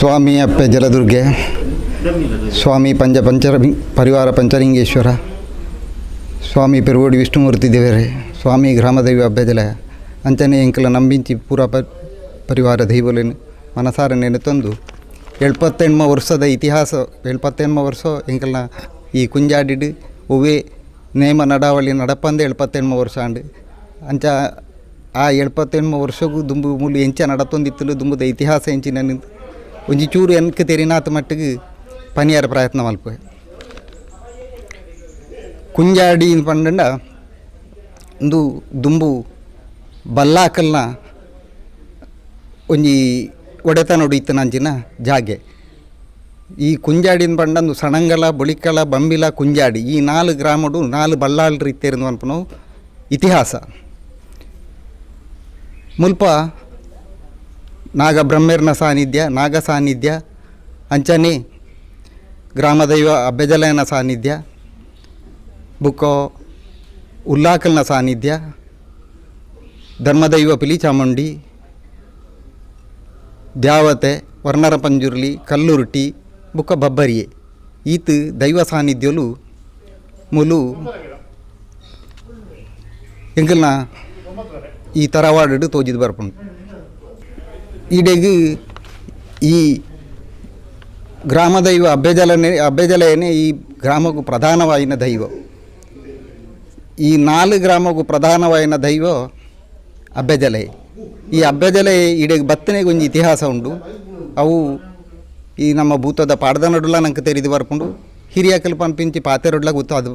ಸ್ವಾಮಿ ಅಪ್ಪೆ ಜಲದುರ್ಗೆ, ಸ್ವಾಮಿ ಪಂಚ ಪಂಚ ಪರಿವಾರ ಪಂಚಲಿಂಗೇಶ್ವರ, ಸ್ವಾಮಿ ಪೆರುಗೋಡಿ ವಿಷ್ಣುಮೂರ್ತಿ ದೇವರೇ, ಸ್ವಾಮಿ ಗ್ರಾಮದೈವ ಅಬ್ಬೆಜಲ ಅಂಚನೆ ಎಂಕಲ ನಂಬಿಂಚಿ ಪೂರ ಪರಿವಾರ ದೈವಲೆನ್ ಮನಸಾರ ನೆನೆತೊಂದು ಎಳ್ಪತ್ತೆಣ್ಮ ವರ್ಷದ ಇತಿಹಾಸ ಎಳ್ಪತ್ತೆಣ್ಮ ವರ್ಷ ಎಂಕಲ್ನ ಈ ಕುಂಜಾಡಿಡ್ ಒವ್ವೇ ನೇಮ ನಡಾವಳಿ ನಡಪಂದೆ ಎಳ್ಪತ್ತೆಣ್ಮ ವರ್ಷ ಆಂಡ್. ಅಂಚ ಆ ಎಳ್ಪತ್ತೆಣ್ಮ ವರ್ಷಗು ದುಂಬು ಮೂಲು ಎಂಚ ನಡತೊಂದಿತ್ತುಂಡು ದುಂಬುದ ಇತಿಹಾಸ ಎಂಚಿನ ಒಂಜಿ ಚೂರು ಎನ್ಕ್ ತೆರಿನಾತ್ ಮಟ್ಟಿಗೆ ಪನಿಯಾರ ಪ್ರಯತ್ನ ಮಲ್ಪುವೆ. ಕುಂಜಾಡಿ ಪಂಡಂಡ ಉಂದು ದುಂಬು ಬಲ್ಲಾಕಲ್ನ ಒಂಜಿ ಒಡೆತನೊಡು ಇತ್ತಿನಂಚಿನ ಜಾಗೆ. ಈ ಕುಂಜಾಡಿನ ಪಂಡಂದು ಸಣಂಗಲ, ಬೊಳಿಕಲ, ಬಂಬಿಲ, ಕುಂಜಾಡಿ ಈ ನಾಲ್ ಗ್ರಾಮಡು ನಾಲ್ ಬಲ್ಲಾಳ್ರು ಇತ್ತೆರ್ಂದು ಪನ್ಪುನವು ಇತಿಹಾಸ. ಮುಲ್ಪ ನಾಗಬ್ರಹ್ಮೆರ್ನ ಸಾನ್ನಿಧ್ಯ, ನಾಗ ಸಾನ್ನಿಧ್ಯ, ಅಂಚನೆ ಗ್ರಾಮದೈವ ಅಬ್ಬೆಜಲಯನ ಸಾನ್ನಿಧ್ಯ, ಬುಕ್ಕೊ ಉಲ್ಲಾಕಲ್ನ ಸಾನ್ನಿಧ್ಯ, ಧರ್ಮದೈವ ಪಿಲಿಚಾಮುಂಡಿ, ದ್ಯಾವತೆ, ವರ್ಣರ ಪಂಜುರ್ಲಿ, ಕಲ್ಲುರುಟಿ, ಬುಕ್ಕ ಬಬ್ಬರಿಯೆ ಈತ್ ದೈವ ಸಾನ್ನಿಧ್ಯಲು ಮುಲು ಎಂಕಲ್ನ ಈ ತರವಾಡು ತೋಜಿದ್ ಬರ್ಪುಂಡು. ಈಡೆಗ್ ಈ ಗ್ರಾಮದೈವ ಅಬ್ಬೆಜಲನೆ ಅಬ್ಬೆಜಲಯನೇ ಈ ಗ್ರಾಮಕ್ಕೂ ಪ್ರಧಾನವಾಯಿನ ದೈವ. ಈ ನಾಲ್ ಗ್ರಾಮಕ್ಕೂ ಪ್ರಧಾನವಾಯಿನ ದೈವ ಅಬ್ಬೆಜಲಯ. ಈ ಅಬ್ಬೆಜಲಯ ಈಡೆಗ್ ಬತ್ತನೆಗೆ ಒಂಜಿ ಇತಿಹಾಸ ಉಂಡು. ಅವು ಈ ನಮ್ಮ ಭೂತದ ಪಾಡ್ದನಡುಲ ನಂಗೆ ತೆರಿದು ಬರ್ಪುಂಡು, ಹಿರಿಯಕಲ್ ಪನ್ಪಿಂಚಿ ಪಾತೆರೊಡ್ಲ ಗೊತ್ತು ಅದು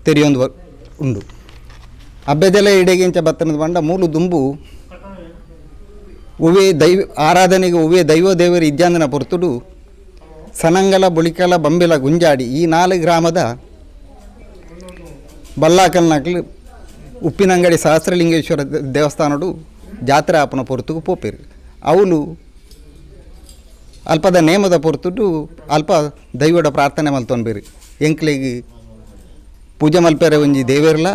ತೆರಿಯೊಂದು ಉಂಡು. ಅಬ್ಬೆಜಲ ಇಡೆಗೆ ಇಂಚ ಬತ್ತನದ ಪಂಡ ಮೂಲು ದುಂಬು ಒವ್ವೇ ದೈವ ಆರಾಧನೆಗೆ ಒವ್ವೇ ದೈವ ದೇವರು ಇಜ್ಜಾಂದನ ಪೊರ್ತುಡು ಸನಂಗಲ, ಬೊಳಿಕಲ, ಬಂಬಿಲ, ಗುಂಜಾಡಿ ಈ ನಾಲ್ ಗ್ರಾಮದ ಬಲ್ಲಾಕಲ್ನಕ್ಲು ಉಪ್ಪಿನಂಗಡಿ ಸಹಸ್ರಲಿಂಗೇಶ್ವರ ದೇವಸ್ಥಾನಡು ಜಾತ್ರೆ ಆಪುನ ಪೊರ್ತುಗು ಪೋಪೆರು. ಅವುಲು ಅಲ್ಪದ ನೇಮದ ಪೊರ್ತುಡು ಅಲ್ಪ ದೈವಡ ಪ್ರಾರ್ಥನೆ ಮಲ್ತೊನ್ಬೇರು. ಎಂಕ್ಲೆಗ್ ಪೂಜೆ ಮಲ್ಪೆರೆ ಒಂಜಿ ದೇವೆರ್ಲ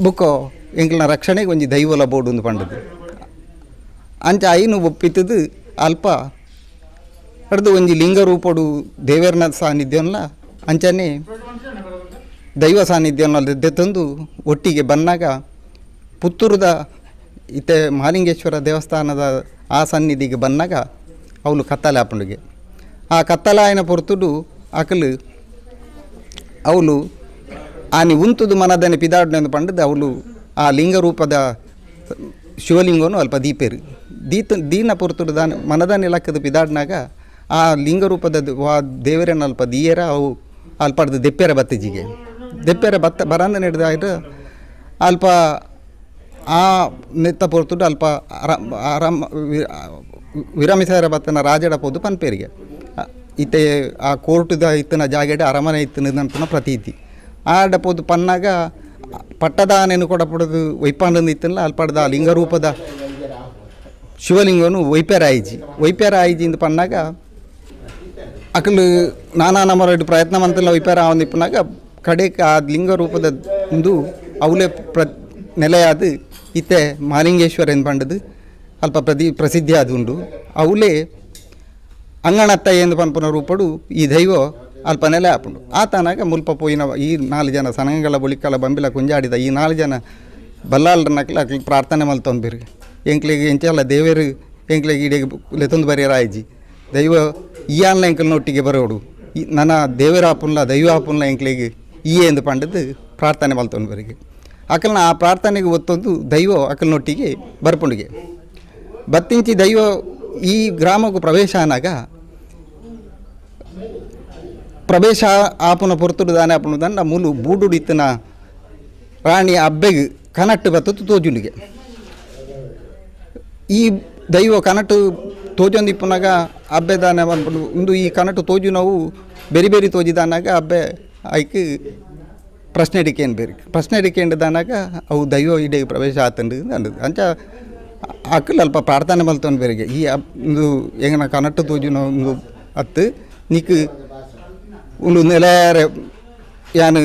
ಬುಕ್ಕೊ ಎಂಕ್ಲೆನ ರಕ್ಷಣೆಗೆ ಒಂಜಿ ದೈವಲ ಬೋಡು ಪಂಡದು. ಅಂಚ ಐನು ಒಪ್ಪಿತ್ತದು ಅಲ್ಪ ಅಡ್ದು ಒಂಜಿ ಲಿಂಗ ರೂಪಡು ದೇವೆರ್ನ ಸಾನ್ನಿಧ್ಯನ್ಲ ಅಂಚನೆ ದೈವ ಸಾನ್ನಿಧ್ಯನ್ಲ ದೆತ್ತೊಂದು ಒಟ್ಟಿಗೆ ಬನ್ನಾಗ ಪುತ್ತೂರುದ ಇತ್ತೆ ಮಹಾಲಿಂಗೇಶ್ವರ ದೇವಸ್ಥಾನದ ಆ ಸನ್ನಿಧಿಗೆ ಬನ್ನಾಗ ಅವಳು ಕತ್ತಲೆ ಆಪುಂಡುಗೆ. ಆ ಕತ್ತಲೆ ಆಯಿನ ಪೊರ್ತುಡು ಅಕಲು ಅವಳು ಆನಿ ಉಂತುದು ಮನದನೆ ಪಿದಾಡ್ನೆಂದು ಪಂಡದು ಅವಳು ಆ ಲಿಂಗ ರೂಪದ ಶಿವಲಿಂಗನು ಅಲ್ಪ ದೀಪೇರು ದೀತ ದೀನ ಪೊರ್ತುಡು ದಾನ ಮನದಾನೆ ಲಕ್ಕದ ಪಿದಾಡ್ನಾಗ ಆ ಲಿಂಗ ರೂಪದ ವಾ ದೇವರನ್ನ ಅಲ್ಪ ದೀಯರ ಅವು ಅಲ್ಪಡ್ದು ದೆಪ್ಪೆರ ಬತ್ತಿಜಿಗೆ ದೆಪ್ಪೆರ ಬತ್ತ ಬರಂದ ನಡೆದಾಯ್ತು ಅಲ್ಪ ಆ ನೆತ್ತ ಪೊರ್ತುಡು ಅಲ್ಪ ಆರಾಮ ವಿರಮಿಸಾರ ಬತ್ತನ ರಾಜಡ ಪೋದು ಪನ್ಪೇರಿಗೆ ಇತ್ತೆ ಆ ಕೋರ್ಟುದ ಇತ್ತನ ಜಾಗೆಡ್ ಅರಮನೆ ಇತ್ತನ ಅನ್ಪುನ ಪ್ರತೀತಿ. ಆಡ ಪೋದು ಪನ್ನಾಗ ಪಟ್ಟದಾನೆನು ಕೊಡಪಡದು ವೈಪಾಂಡಂದು ಇತ್ತಲ್ಲ ಅಲ್ಪಡ್ದ ಲಿಂಗರೂಪದ ಶಿವಲಿಂಗನು ವೈಪ್ಯರ ಆಯಿಜಿ ವೈಪ್ಯರ ಆಯಿಜಿ ಇಂದು ಪನ್ನಾಗ ಅಕಲು ನಾನಾ ನಮರಡು ಪ್ರಯತ್ನ ಮಂತಲ್ಲ ವೈಪ್ಯರ ಆವೊಂದು ಇಪ್ಪುನಾಗ ಕಡೆಕ್ ಆ ಲಿಂಗ ರೂಪದ ಉಂದು ಅವಲೇ ನೆಲೆಯಾದ ಇತ್ತೆ ಮಹಾಲಿಂಗೇಶ್ವರ ಎಂದು ಪಂಡದು ಅಲ್ಪ ಪ್ರಸಿದ್ಧಿ ಆದ್ ಉಂಡು. ಅವಲೇ ಅಂಗಣತ್ತ ಎಂದು ಪನ್ಪುನ ರೂಪಡು ಈ ದೈವ ಅಲ್ಪ ನೆಲೆ ಆಪುಂಡು. ಆತನಾಗ ಮುಲ್ಪ ಪೋಯಿನ ಈ ನಾಲ್ ಜನ ಸನಂಗಲ, ಬೊಳಿಕಲ, ಬಂಬಿಲ, ಕುಂಜಾಡಿದ ಈ ನಾಲ್ ಜನ ಬಲ್ಲಾಳ್ರನಕ್ಲ ಅಕ್ಲು ಪ್ರಾರ್ಥನೆ ಮಲ್ತೊಂಬಿರು. ಎಂಕ್ಲೆಗ್ ಎಂಚಲ ದೇವೆರು ಎಂಕ್ಲೆಗ್ ಇಡೆಗ್ ಲೆತ್ತೊಂದು ಬರಿಯರ ಆಯ್ಜಿ ದೈವ ಇಯಾನ್ಲ ಎಂಕಲ್ನೊಟ್ಟಿಗೆ ಬರೋಡು ಈ ನನ ದೇವರ ಆಪುನ್ಲ ದೈವ ಆಪುನ್ಲ ಎಂಕ್ಲೆಗ್ ಈ ಎಂದು ಪಂಡದು ಪ್ರಾರ್ಥನೆ ಮಲ್ತೊಂದು ಅಕಲ್ನ ಆ ಪ್ರಾರ್ಥನೆಗೆ ಒತ್ತೊಂದು ದೈವ ಅಕಲ್ನೊಟ್ಟಿಗೆ ಬರ್ಪುಂಡಿಗೆ ಬತ್ತಿಂಚಿ ದೈವ ಈ ಗ್ರಾಮಕ್ಕೂ ಪ್ರವೇಶ ಆನಾಗ ಪ್ರವೇಶ ಆಪುನ ಪೊರ್ತುಡು ದಾನೆ ಆಪುನ ದಂಡ ಮೂಲು ಬೂಡುಡು ಇತ್ತಿನ ರಾಣಿ ಅಬ್ಬೆಗ್ ಕನಟ್ಟು ಬತ್ತತ್ತು ತೋಜುಂಡಿಗೆ. ಈ ದೈವ ಕನಟು ತೋಜೊಂದು ಇಪ್ಪುನಾಗ ಅಬ್ಬೆ ದಾನೆ ಪನ್ಪುಂಡು ಉಂದು ಈ ಕನಟು ತೋಜುನವು ಬೆರಿ ಬೆರಿ ತೋಜಿದಾನಾಗ ಅಬ್ಬೆ ಐಕ್ ಪ್ರಶ್ನೆ ಡಿಕೇನ್ ಬೇರೆ ಪ್ರಶ್ನೆ ಡಿಕೇಂಡ್ ದಾನಾಗ ಅವು ದೈವ ಇಡೆ ಪ್ರವೇಶ ಆತಂಡು ಅಂದದು. ಅಂಚ ಅಕುಲು ಅಲ್ಪ ಪ್ರಾರ್ಥನೆ ಮಲ್ತೊಂದು ಬೇರೆಗೆ ಈ ಉಂದು ಎಂಗನ ಕನಟು ತೋಜುನ ಉಂದು ಅತ್ತು ನಿಕ್ ಉಂದು ನೆಲೆಯಾರೆ ಯಾನ್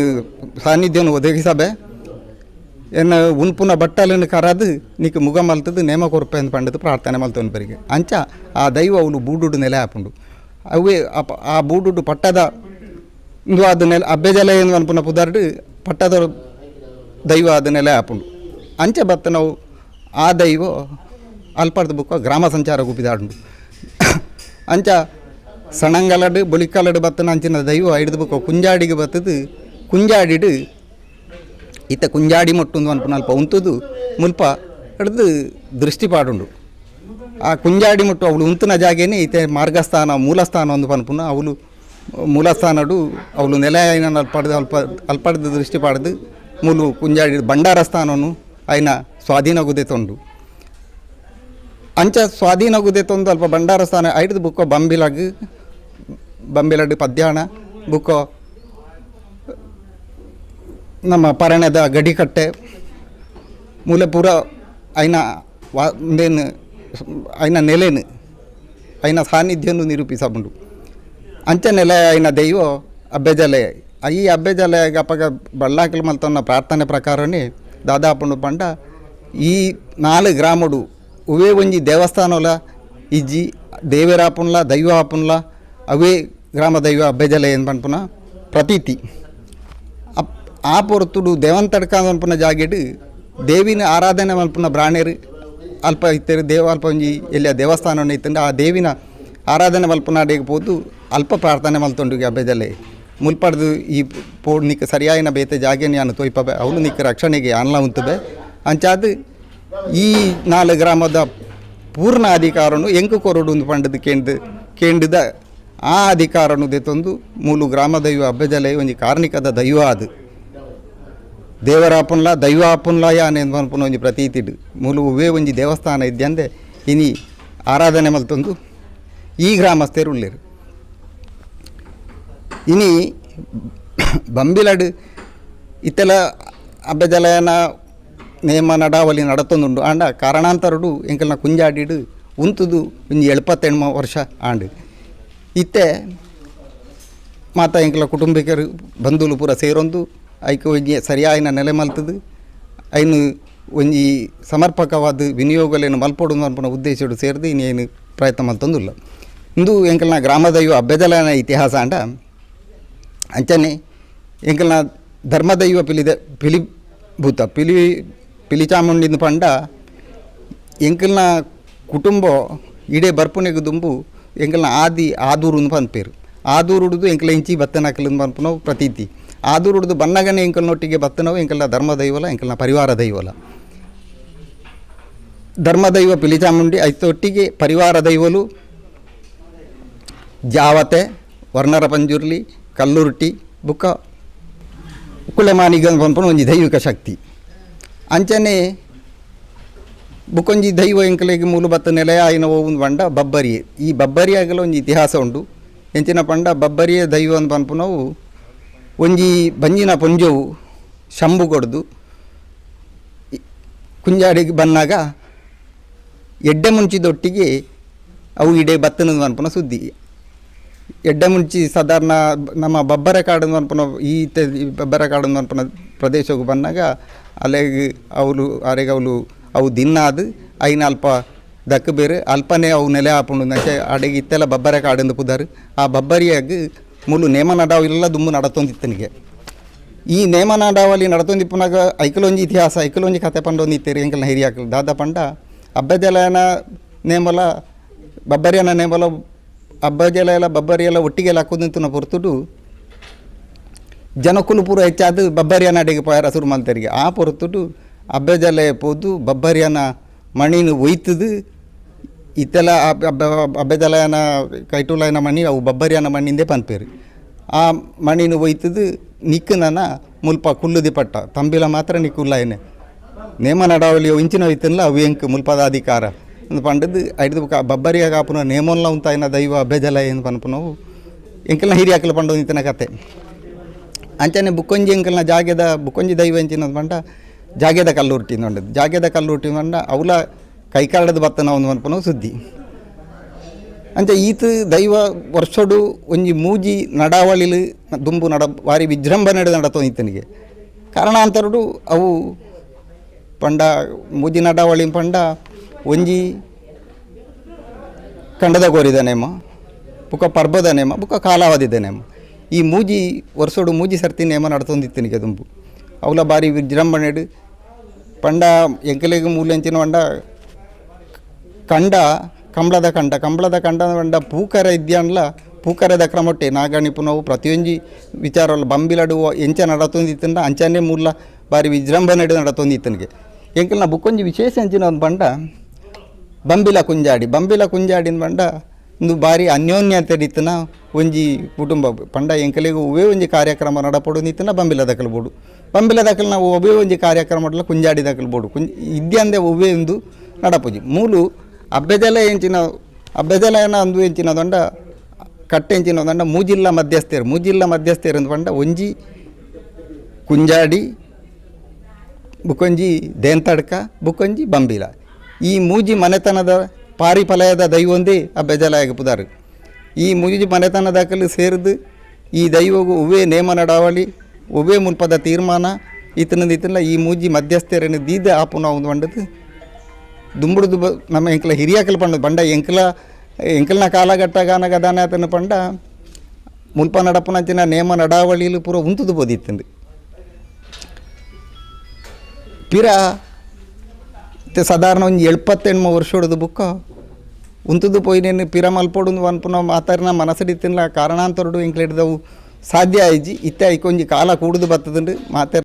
ಸಾನ್ನಿಧ್ಯನು ಒದಗಿಸಬೆ ಎನ್ನ ಉನ್ಪುನ ಬಟ್ಟಲನ್ನು ಕರದು ನಿಕ್ ಮುಗ ಮಲ್ತದು ನೇಮ ಕೊರ್ಪೆ ಅಂದ್ ಪಂಡದು ಪ್ರಾರ್ಥನೆ ಮಲ್ತೊನ್ ಬರಿಗೆ ಅಂಚ ಆ ದೈವ ಅವಳು ಬೂಡುಡು ನೆಲೆ ಆಪುಂಡು ಅವೇ ಆ ಬೂಡುಡು ಪಟ್ಟದ ಇಂದು ಅದು ನೆಲೆ ಅಬ್ಬೆಜಲ ಏನು ಅನ್ಪುನ ಪುದರ್ಡು ಪಟ್ಟದ ದೈವ ಅದು ನೆಲೆ ಆಪುಂಡು ಅಂಚ ಬತ್ತ ನಾವು ಆ ದೈವ ಅಲ್ಪರ್ದ ಬುಕ್ಕ ಗ್ರಾಮ ಸಂಚಾರ ಗುಪ್ಪಿದಾಡುಂಡು ಅಂಚ ಸಣಂಗಲಡು ಬೊಳಿಕಲಡು ಬತ್ತನ ಅಂಚಿನ ದೈವ ಐಡ್ದು ಬುಕ್ಕ ಕುಂಜಾಡಿಗೆ ಬತ್ತದು ಕುಂಜಾಡಿಡು ಇತ್ತ ಕುಂಜಾಡಿ ಮೊಟ್ಟುಂದು ಅನ್ಪುನ ಅಲ್ಪ ಉಂತುದು ಮುಲ್ಪ ಹಿಡ್ದು ದೃಷ್ಟಿ ಪಾಡುಂಡು ಆ ಕುಂಜಾಡಿ ಮುಟ್ಟು ಅವಳು ಉಂತುನ ಜಾಗೇನೆ ಈತೆ ಮಾರ್ಗಸ್ಥಾನ ಮೂಲಸ್ಥಾನ ಒಂದು ಪನ್ಪುನ ಅವಳು ಮೂಲಸ್ಥಾನಡು ಅವಳು ನೆಲೆ అయిన ಅಲ್ಪಡ್ದು ಅಲ್ಪ ಅಲ್ಪಡ್ದು ದೃಷ್ಟಿ ಪಾಡ್ದು ಮೂಲು ಕುಂಜಾಡಿ ಭಂಡಾರ ಸ್ಥಾನನು అయిన ಸ್ವಾಧೀನ ಗುದೆತೊಂಡು ಅಂಚ ಸ್ವಾಧೀನ ಗುದೆತೊಂದು ಅಲ್ಪ ಭಂಡಾರ ಸ್ಥಾನ ಐಡ್ದು ಬುಕ್ಕೋ ಬಂಬಿಲಗ್ ಬಂಬಿಲಡ್ ಪದ್ಯಾಣ ಬುಕ್ಕೋ ನಮ್ಮ ಪರಣದ ಗಡಿಕಟ್ಟೆ ಮೂಲ ಪೂರ అయిన ವಾ అయిన ನೆಲೆನು అయిన ಸಾನ್ನಿಧ್ಯನು ನಿರೂಪಿಸಬುಂಡು ಅಂಚ ನೆಲೆ అయిన ದೈವ ಅಬ್ಬೆಜಲೆ. ಈ ಅಬ್ಬೆಜಲೆ ಅಪ್ಪಗ ಬಳ್ಳಾಕಲ್ ಮಲ್ತೊನ್ನ ಪ್ರಾರ್ಥನೆ ಪ್ರಕಾರನೇ ದಾದಾಪುಂಡು ಪಂಡ ಈ ನಾಲ್ ಗ್ರಾಮಡು ಉವೇ ಒಂಜಿ ದೇವಸ್ಥಾನಲ ಇಜ್ಜಿ ದೇವೆರಾಪುನ್ಲ ದೈವ ಆಪುನ್ಲ ಅವೇ ಗ್ರಾಮ ದೈವ ಅಬ್ಬೆಜಲೆ ಏನು ಪನ್ಪುನ ಪ್ರತೀತಿ. ಆ ಪೊರ್ತುಡು ದೇವಂತಡ್ಕ ಪನ್ಪುನ ಜಾಗೆಡ್ ದೇವಿನ ಆರಾಧನೆ ಮಲ್ಪುನ ಬ್ರಾಣೆರ್ ಅಲ್ಪ ಇತ್ತೆರ್ ದೇವ ಅಲ್ಪ ಒಂಜಿ ಎಲ್ಲಿಯ ದೇವಸ್ಥಾನ ಇತ್ತಂಡ ಆ ದೇವಿನ ಆರಾಧನೆ ಮಲ್ಪುನ ಅಡೆಗ್ ಪೋದು ಅಲ್ಪ ಪ್ರಾರ್ಥನೆ ಮಲ್ತೊಂಡು ಅಬ್ಬೆಜಲೆ ಮುಲ್ಪಡ್ದು ಈ ಪೋಡ್ ನಿಕ್ ಸರಿಯಾಯಿನ ಬೇತೆ ಜಾಗೆನ್ ಯಾನ್ ತೋಯ್ಪಬೆ ಅವಳು ನಿಕ್ ರಕ್ಷಣೆಗೆ ಯಾನ್ಲ ಉಂತುಬೆ ಅಂಚಾದ್ ಈ ನಾಲ್ ಗ್ರಾಮದ ಪೂರ್ಣ ಅಧಿಕಾರನು ಎಂಕು ಕೊರಡು ಉಂದು ಪಂಡದು ಕೇಂದ್ ಕೇಂದ್ರದ ಆ ಅಧಿಕಾರನು ದೆತೊಂದು ಮೂಲು ಗ್ರಾಮ ದೈವ ಅಬ್ಬೆಜಲೆ ಒಂಜಿ ಕಾರ್ಣಿಕದ ದೈವ ಅದು ದೇವರಾಪುನ್ಲ ದೈವ ಆಪುನ್ಲ ಯಾನ್ ಪನ್ಪುನ ಒಂಜಿ ಪ್ರತೀತಿಡ್ ಮೂಲು ಉವ್ವೇ ಒಂಜಿ ದೇವಸ್ಥಾನ ಇದ್ಯಂದೆ ಇನಿ ಆರಾಧನೆ ಮಲ್ತೊಂದು ಈ ಗ್ರಾಮಸ್ಥರು ಉಲ್ಲೆರ್. ಇನಿ ಬಂಬಿಲಡ್ ಇತ್ತೆಲ ಅಬ್ಬೆಜಲಯನ ನೇಮ ನಡಾವಳಿ ನಡತೊಂದುಂಡು ಆಂಡ ಕಾರಣಾಂತರಡು ಎಂಕಲ್ನ ಕುಂಜಾಡಿಡು ಉಂತುದು ಒಂಜಿ 78 ವರ್ಷ ಆಂಡ್ ಇತ್ತೆ ಮಾತ ಎಂಕಲ್ನ ಕುಟುಂಬಿಕರು ಬಂಧುಲು ಪೂರ ಸೇರೊಂದು ಐಕ್ ಒಂಜಿ ಸರಿಯಾಯಿನ ನೆಲೆ ಮಲ್ತದು ಐನು ಒಂಜಿ ಸಮರ್ಪಕವಾದ ವಿನಿಯೋಗಲೇನು ಮಲ್ಪೊಡು ಪನ್ಪುನ ಉದ್ದೇಶಡು ಸೇರ್ದು ಇನ್ನೇನು ಪ್ರಯತ್ನ ಮಲ್ತೊಂದುಲ್ಲ. ಇಂದು ಎಂಕಲ್ನ ಗ್ರಾಮದೈವ ಅಬ್ಬೆಜಲನ ಇತಿಹಾಸ ಆಂಡ ಅಂಚನೆ ಎಂಕಲ್ನ ಧರ್ಮದೈವ ಪಿಲಿದ ಪಿಲಿಭೂತ ಪಿಲಿ ಪಿಲಿಚಾಮುಂಡಿನ ಪಂಡ ಎಂಕಲ್ನ ಕುಟುಂಬ ಇಡೇ ಬರ್ಪುನೆಗ್ ದುಂಬು ಎಂಕಲ್ನ ಆದಿ ಆದೂರು ಪನ್ಪೇರು ಆದೂರುಡುದು ಎಂಕಲ ಇಂಚಿ ಬತ್ತನಕಲ್ ಪನ್ಪುನವು ಪ್ರತೀತಿ ಆದೂರುಡುದು ಬನ್ನಗನೆ ಎಂಕಲ್ನೊಟ್ಟಿಗೆ ಬತ್ತನವು ಎಂಕಲ್ನ ಧರ್ಮದೈವಲ ಎಂಕಲ್ನ ಪರಿವಾರ ದೈವಲ ಧರ್ಮದೈವ ಪಿಲಿಚಾಮುಂಡಿ ಐತೊಟ್ಟಿಗೆ ಪರಿವಾರ ದೈವಲು ಜಾವತೆ ವರ್ಣರ ಪಂಜುರ್ಲಿ ಕಲ್ಲುರ್ಟಿ ಬುಕ್ಕ ಕುಲೆಮಾನಿಗ ಪನ್ಪುನ ಒಂಜಿ ದೈವಿಕ ಶಕ್ತಿ ಅಂಚನೆ ಬುಕ್ಕೊಂಜಿ ದೈವ ಎಂಕಲೆಗ್ ಮೂಲು ಬತ್ತ ನೆಲೆಯ ಆಯಿನ ಒಂದು ಪಂಡ ಬಬ್ಬರಿಯೆ ಈ ಬಬ್ಬರಿಯಾಗಲ ಒಂಜಿ ಇತಿಹಾಸ ಉಂಡು ಎಂಚಿನ ಪಂಡ ಬಬ್ಬರಿಯೆ ದೈವ ಅಂದ್ ಪನ್ಪುನವು ಒಂಜಿ ಬಂಜಿನ ಪೊಂಜೋವು ಶಂಬು ಕೊಡ್ದು ಕುಂಜಾಡಿಗೆ ಬನ್ನಾಗ ಎಡ್ಡೆ ಮುಂಚಿದೊಟ್ಟಿಗೆ ಅವು ಇಡೆ ಬತ್ತನ ಪನ್ಪುನ ಸುದ್ದಿ. ಎಡ್ಡೆ ಮುಂಚಿ ಸಾಧಾರಣ ನಮ್ಮ ಬಬ್ಬರ ಕಾಡು ಪನ್ಪುನ ಈ ಬಬ್ಬರ ಕಾಡು ಪನ್ಪುನ ಪ್ರದೇಶಕ್ಕೆ ಬಂದಾಗ ಅಲೆಗ್ ಅವಳು ಅರೆಗ್ ಅವಳು ಅವು ದಿನ್ನಾದು ಐನ ಅಲ್ಪ ದಕ್ಕ ಬೇರೆ ಅಲ್ಪನೇ ಅವು ನೆಲೆ ಆಪುಂಡು ಅಂಚೆ ಅಡೆಗೆ ಇತ್ತೆಲ್ಲ ಬಬ್ಬರ ಕಾಡೆಂದು ಪುದಾರು ಆ ಬಬ್ಬರಿಯಾಗ ಮೂಲು ನೇಮ ನಡಾವು ಎಲ್ಲ ದುಂಬು ನಡತೊಂದಿತ್ತನಿಗೆ. ಈ ನೇಮ ನಡಾವಲ್ಲಿ ನಡತೊಂದಿಪ್ಪುನಾಗ ಐಕಲೊಂಜಿ ಇತಿಹಾಸ ಐಕಲೊಂಜಿ ಕತೆ ಪಂಡೊಂದು ಇತ್ತೇರಿ ಎಂಕಲ್ನ ಹಿರಿಯಾಕಲು ದಾದ ಪಂಡ ಅಬ್ಬಜಲಯನ ನೇಮಲ ಬಬ್ಬರಿಯನ ನೇಮಲ ಅಬ್ಬಜಲ ಎಲ್ಲ ಬಬ್ಬರಿಯೆಲ್ಲ ಒಟ್ಟಿಗೆ ಹಾಕೋದಿಂತನ ಪೊರ್ತುಡು ಜನಕುಲು ಪೂರ ಹೆಚ್ಚಾದ ಬಬ್ಬರಿಯನ ಅಡಿಗೆ ಪೋಯರ ಶುರು ಮಲ್ತೆರಿಗೆ ಆ ಪೊರ್ತುಡು ಅಬ್ಬೆಜಲೆ ಪೋದು ಬಬ್ಬರಿಯನ ಮಣಿನ ಒಯ್ತದು ಇತ್ತೆಲ್ಲ ಅಬ್ಬೆಜಲಯನ ಕೈಟುಲಯನ ಮಣಿ ಅವು ಬಬ್ಬರಿಯನ ಮಣ್ಣಿಂದೇ ಪನ್ಪೇರು ಆ ಮಣಿನ ಒಯ್ತದು ನಿಕ್ಕುನನ ಮುಲ್ಪ ಕುಲ್ಲುದಿ ಪಟ್ಟ ತಂಬಿಲ ಮಾತ್ರ ನಿಕ್ಕುಲ್ಲಾಯನೆ ನೇಮ ನಡಾವಳಿ ಇಂಚಿನ ಒಯ್ತನ್ಲ ಅವು ಎಂಕ್ ಮುಲ್ಪದ ಅಧಿಕಾರ ಅಂದ್ ಪಂಡದು ಐಡ್ದು ಬೊಕ ಬಬ್ಬರಿಯ ಕಾಪುನ ನೇಮೊಲ್ಲ ಉಂತಾಯಿನ ದೈವ ಅಬ್ಬೆಜಲ ಏನು ಪನ್ಪುನವು ಎಂಕಲ್ನ ಹಿರಿಯಾಕಲು ಪಂಡೊಂದು ಇತ್ತಿನ ಕತೆ. ಅಂಚನೆ ಬುಕ್ಕೊಂಜಿ ಎಂಕಲ್ನ ಜಾಗೆದ ಬುಕ್ಕೊಂಜಿ ದೈವ ಎಂಚಿನ ಪಂಡ ಜಾಗೆದ ಕಲ್ಲುರ್ಟಿ ಉಂಡದು ಜಾಗೆದ ಕಲ್ಲುರ್ಟಿ ಪಂಡ ಅವಲ ಕೈಕಾಲದ ಬತ್ತನ ಒಂದು ಪನ್ಪುನವು ಸುದ್ದಿ. ಅಂಚ ಈತ ದೈವ ವರ್ಷಡು ಒಂಜಿ ಮೂಜಿ ನಡಾವಳಿಲು ದುಂಬು ನಡ ಬಾರಿ ವಿಜೃಂಭಣೆ ನಡತೊಂದಿತ್ತನಿಗೆ ಕಾರಣಾಂತರಡು ಅವು ಪಂಡ ಮೂಜಿ ನಡಾವಳಿ ಪಂಡ ಒಂಜಿ ಕಂಡದ ಕೋರಿದ ನೇಮ, ಬುಕ್ಕ ಪರ್ಬದ ನೇಮ, ಬುಕ್ಕ ಕಾಲಾವಧಿದ ನೇಮ. ಈ ಮೂಜಿ ವರ್ಷೋಡು ಮೂಜಿ ಸರ್ತಿ ನೇಮ ನಡತೊಂದಿತ್ತಿನಿಗೆ ದುಂಬು. ಅವಲ ಬಾರಿ ವಿಜೃಂಭಣೆಡ್ ಪಂಡ ಎಂಕಲೆಗ್ ಮೂಲು ಎಂಚಿನ ಪಂಡ ಕಂಡ ಕಂಬಳದ ಕಂಡ, ಕಂಬಳದ ಕಂಡ ಪಂಡ ಪೂಕರೆ ಇದ್ಯಾಂಡ್ಲ ಪೂಕರೆದ ಕ್ರಮೊಟ್ಟೆ ನಾಗಣಿಪುನವು ಪ್ರತಿಯೊಂಜಿ ವಿಚಾರಲ ಬಂಬಿಲಡು ಎಂಚ ನಡತೊಂದಿತ್ತಂಡ ಅಂಚನೆ ಮೂಲ ಬಾರಿ ವಿಜೃಂಭಣೆಡ್ ನಡತೊಂದಿತ್ತನಿಗೆ. ಎಂಕಲ್ನ ಬುಕ್ಕೊಂಜಿ ವಿಶೇಷ ಎಂಚಿನ ಒಂದು ಪಂಡ ಬಂಬಿಲ ಕುಂಜಾಡಿ. ಬಂಬಿಲ ಕುಂಜಾಡಿನ ಪಂಡ ಉಂದು ಬಾರಿ ಅನ್ಯೋನ್ಯತೆಡಿತ್ತಿನ ಒಂಜಿ ಕುಟುಂಬ. ಪಂಡ ಎಂಕಲೆಗ್ ಒವ್ವೇ ಒಂಜಿ ಕಾರ್ಯಕ್ರಮ ನಡಪೊಡು ಬಂಬಿಲ ದಕಲು ಬೋಡು, ಬಂಬಿಲ ದಕಲ್ನ ಒವ್ವೇ ಒಂಜಿ ಕಾರ್ಯಕ್ರಮ ಕುಂಜಾಡಿ ದಕಲು ಬೋಡು, ಕುಂಜ ಇದ್ಯಾಂದೆ ಒವ್ವೇ ಒಂದು ನಡಪುಜಿ. ಮೂಲು ಅಬ್ಬೆದೆಲ ಎಂಚಿನ ಅಬ್ಬೆದೆಲ ಅಂದು ಎಂಚಿನ ದೊಂಡ ಕಟ್ಟೆಂಚಿನ ದಂಡ ಮೂಜಿಲ್ಲ ಮಧ್ಯಸ್ಥರು, ಮೂಜಿಲ್ಲ ಮಧ್ಯಸ್ಥರು ಅಂದ್ ಪಂಡ ಒಂಜಿ ಕುಂಜಾಡಿ, ಬುಕೊಂಜಿ ದೇಂತಡ್ಕ, ಬುಕೊಂಜಿ ಬಂಬಿಲ. ಈ ಮೂಜಿ ಮನೆತನದ ಪಾರಿಫಲಯದ ದೈವೊಂದೇ ಆ ಬೆಜಲಾಯಗ ಪುದಾರು. ಈ ಮೂಜಿ ಮನೆತನದಕಲು ಸೇರಿದು ಈ ದೈವಗು ಒವ್ವೇ ನೇಮ ನಡಾವಳಿ ಒವ್ವೇ ಮುಲ್ಪದ ತೀರ್ಮಾನ ಇತ್ತನದ ಇತ್ತಲ್ಲ ಈ ಮೂಜಿ ಮಧ್ಯಸ್ಥರನ್ನು ದೀದ ಆಪುನ ಒಂದು ಪಂಡದು ದುಂಬುಡುದು ನಮ್ಮ ಎಂಕಲ ಹಿರಿಯಾಕಲ್ ಪಂಡ ಪಂಡ ಎಂಕಲ ಎಂಕಲ್ನ ಕಾಲಘಟ್ಟ ಗಾನಗ ದಾನೆ ಪಂಡ ಮುಲ್ಪ ನಡಪುನಂಚಿನ ನೇಮ ನಡಾವಳಿಲು ಪೂರ ಉಂತುದು ಬೋದಿತ್ತಂದು. ಪಿರ ಇತ್ತೆ ಸಾಧಾರಣ ಒಂಜಿ ಎಳ್ಪತ್ತೆಣ್ಮ ವರ್ಷೊಡುದು ಬುಕ್ಕ ಉಂತುದು ಪೋಯಿನೇನು ಪಿರ ಮಲ್ಪೊಡು ಪನ್ಪುನ ಮಾತಾರಿನ ಮನಸ್ಸಿಡಿತ್ತಿನ ಕಾರಣಾಂತರಡು ಎಂಕ್ಲೆಡ್ದವು ಸಾಧ್ಯ ಆಯ್ಜಿ. ಇತ್ತೆ ಐಕೊಂಜಿ ಕಾಲ ಕೂಡುದು ಬತ್ತದುಂಡು ಮಾತೆರ್.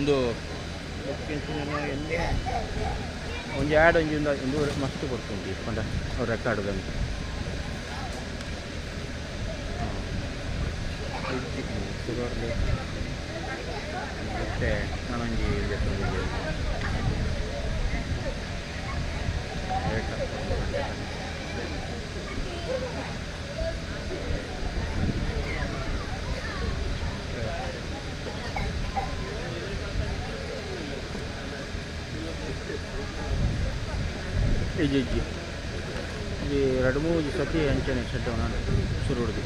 ಉಂದು ಒಂಜಿ ಆ್ಯಡ್ ಒಂಜಿ ಉಂದು ಉಂದು ಮಸ್ತ್ ಕೊರ್ತುಂಡು ಪಂಡ ರೆಕಾರ್ಡ್ ದಂತ ಸುರುರ್ದು ಇತ್ತೆ ನನೊಂಜಿ ದೆತ್ತೊಂದುಲ್ಲೆರ್. ಇಜ್ಜಿ ಇಜ್ಜಿ ಈ ರಡ್ಡ್ ಮೂಜಿ ಸತಿ ಅಂಚನೆ ಶಟ್ ಡೌನ್ ಆಂಡ್ ಸುರುಡ್ದು.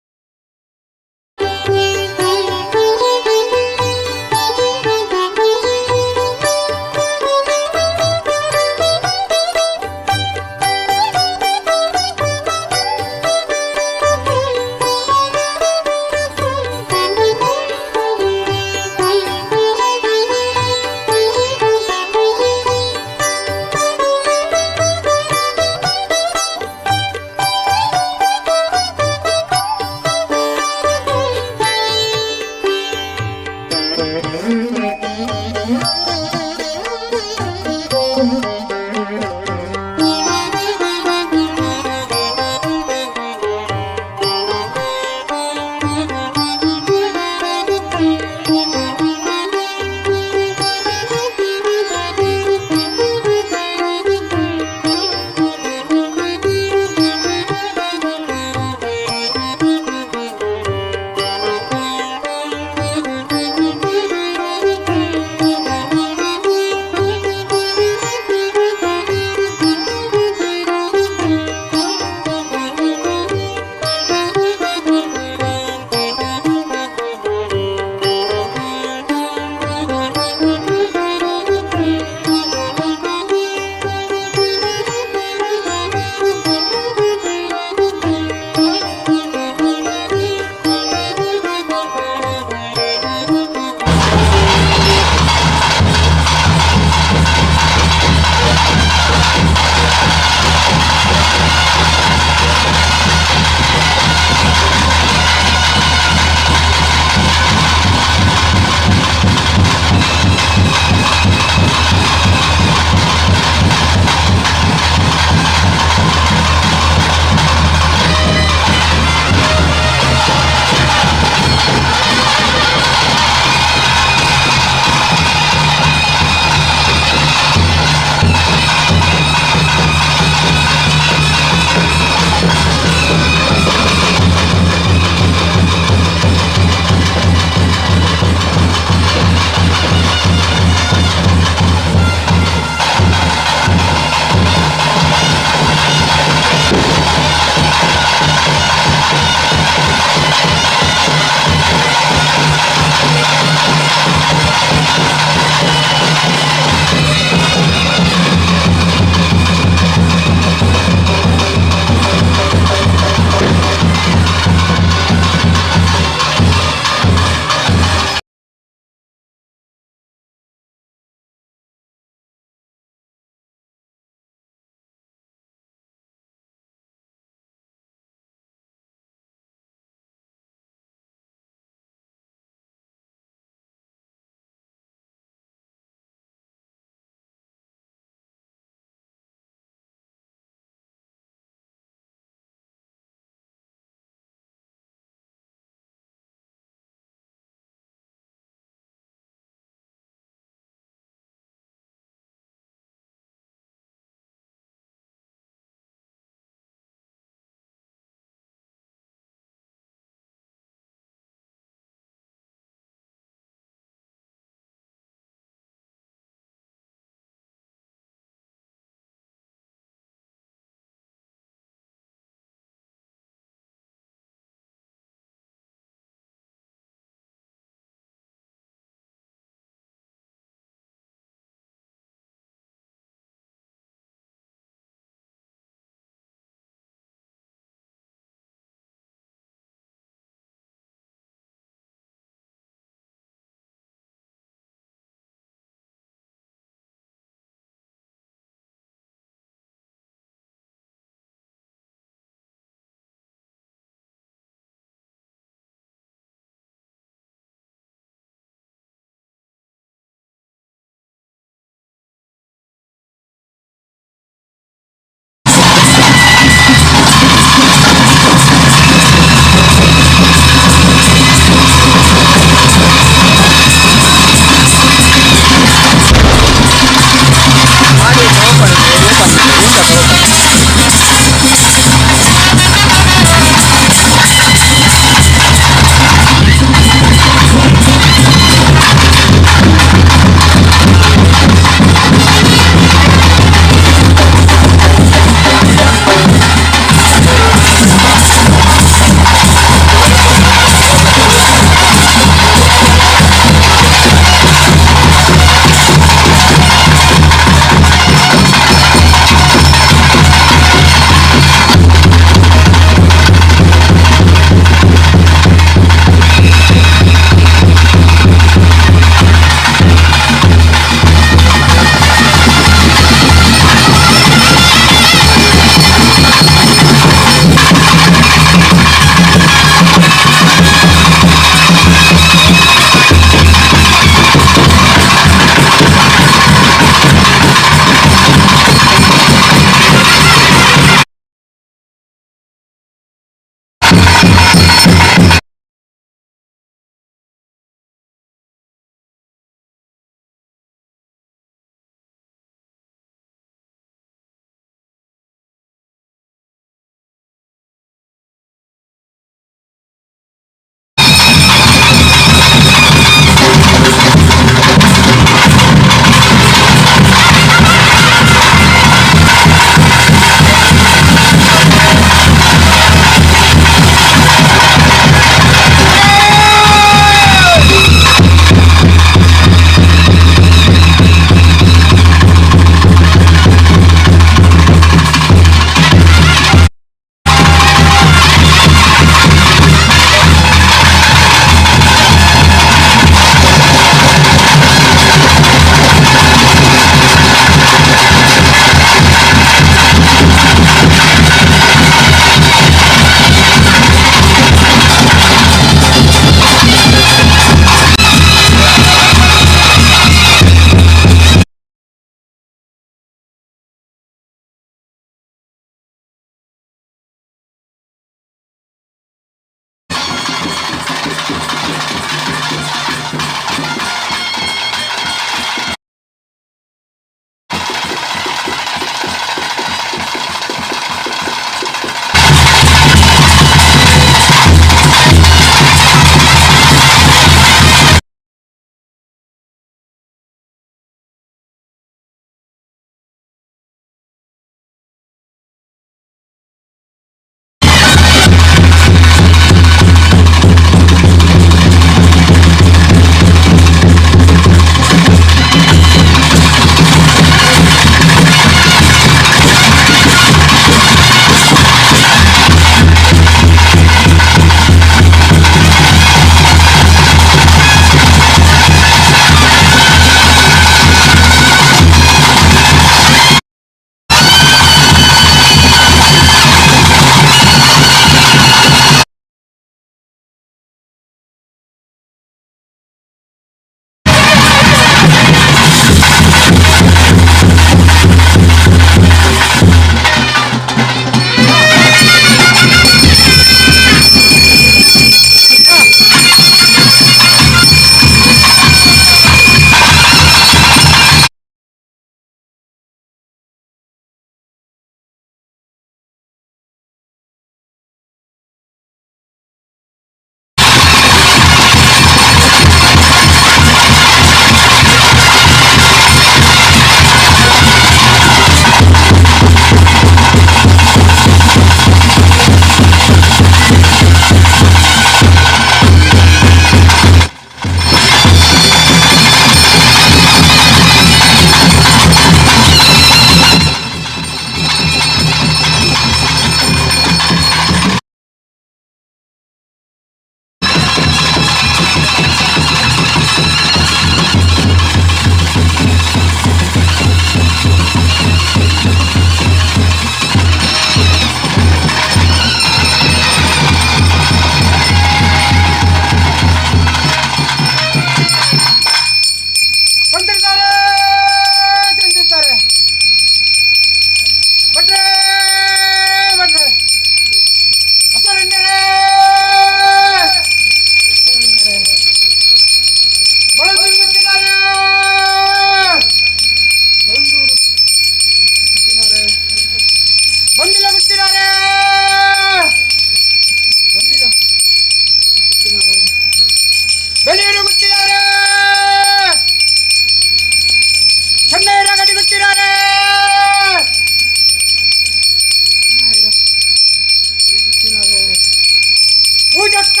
ಮೂಜಕ್ಕ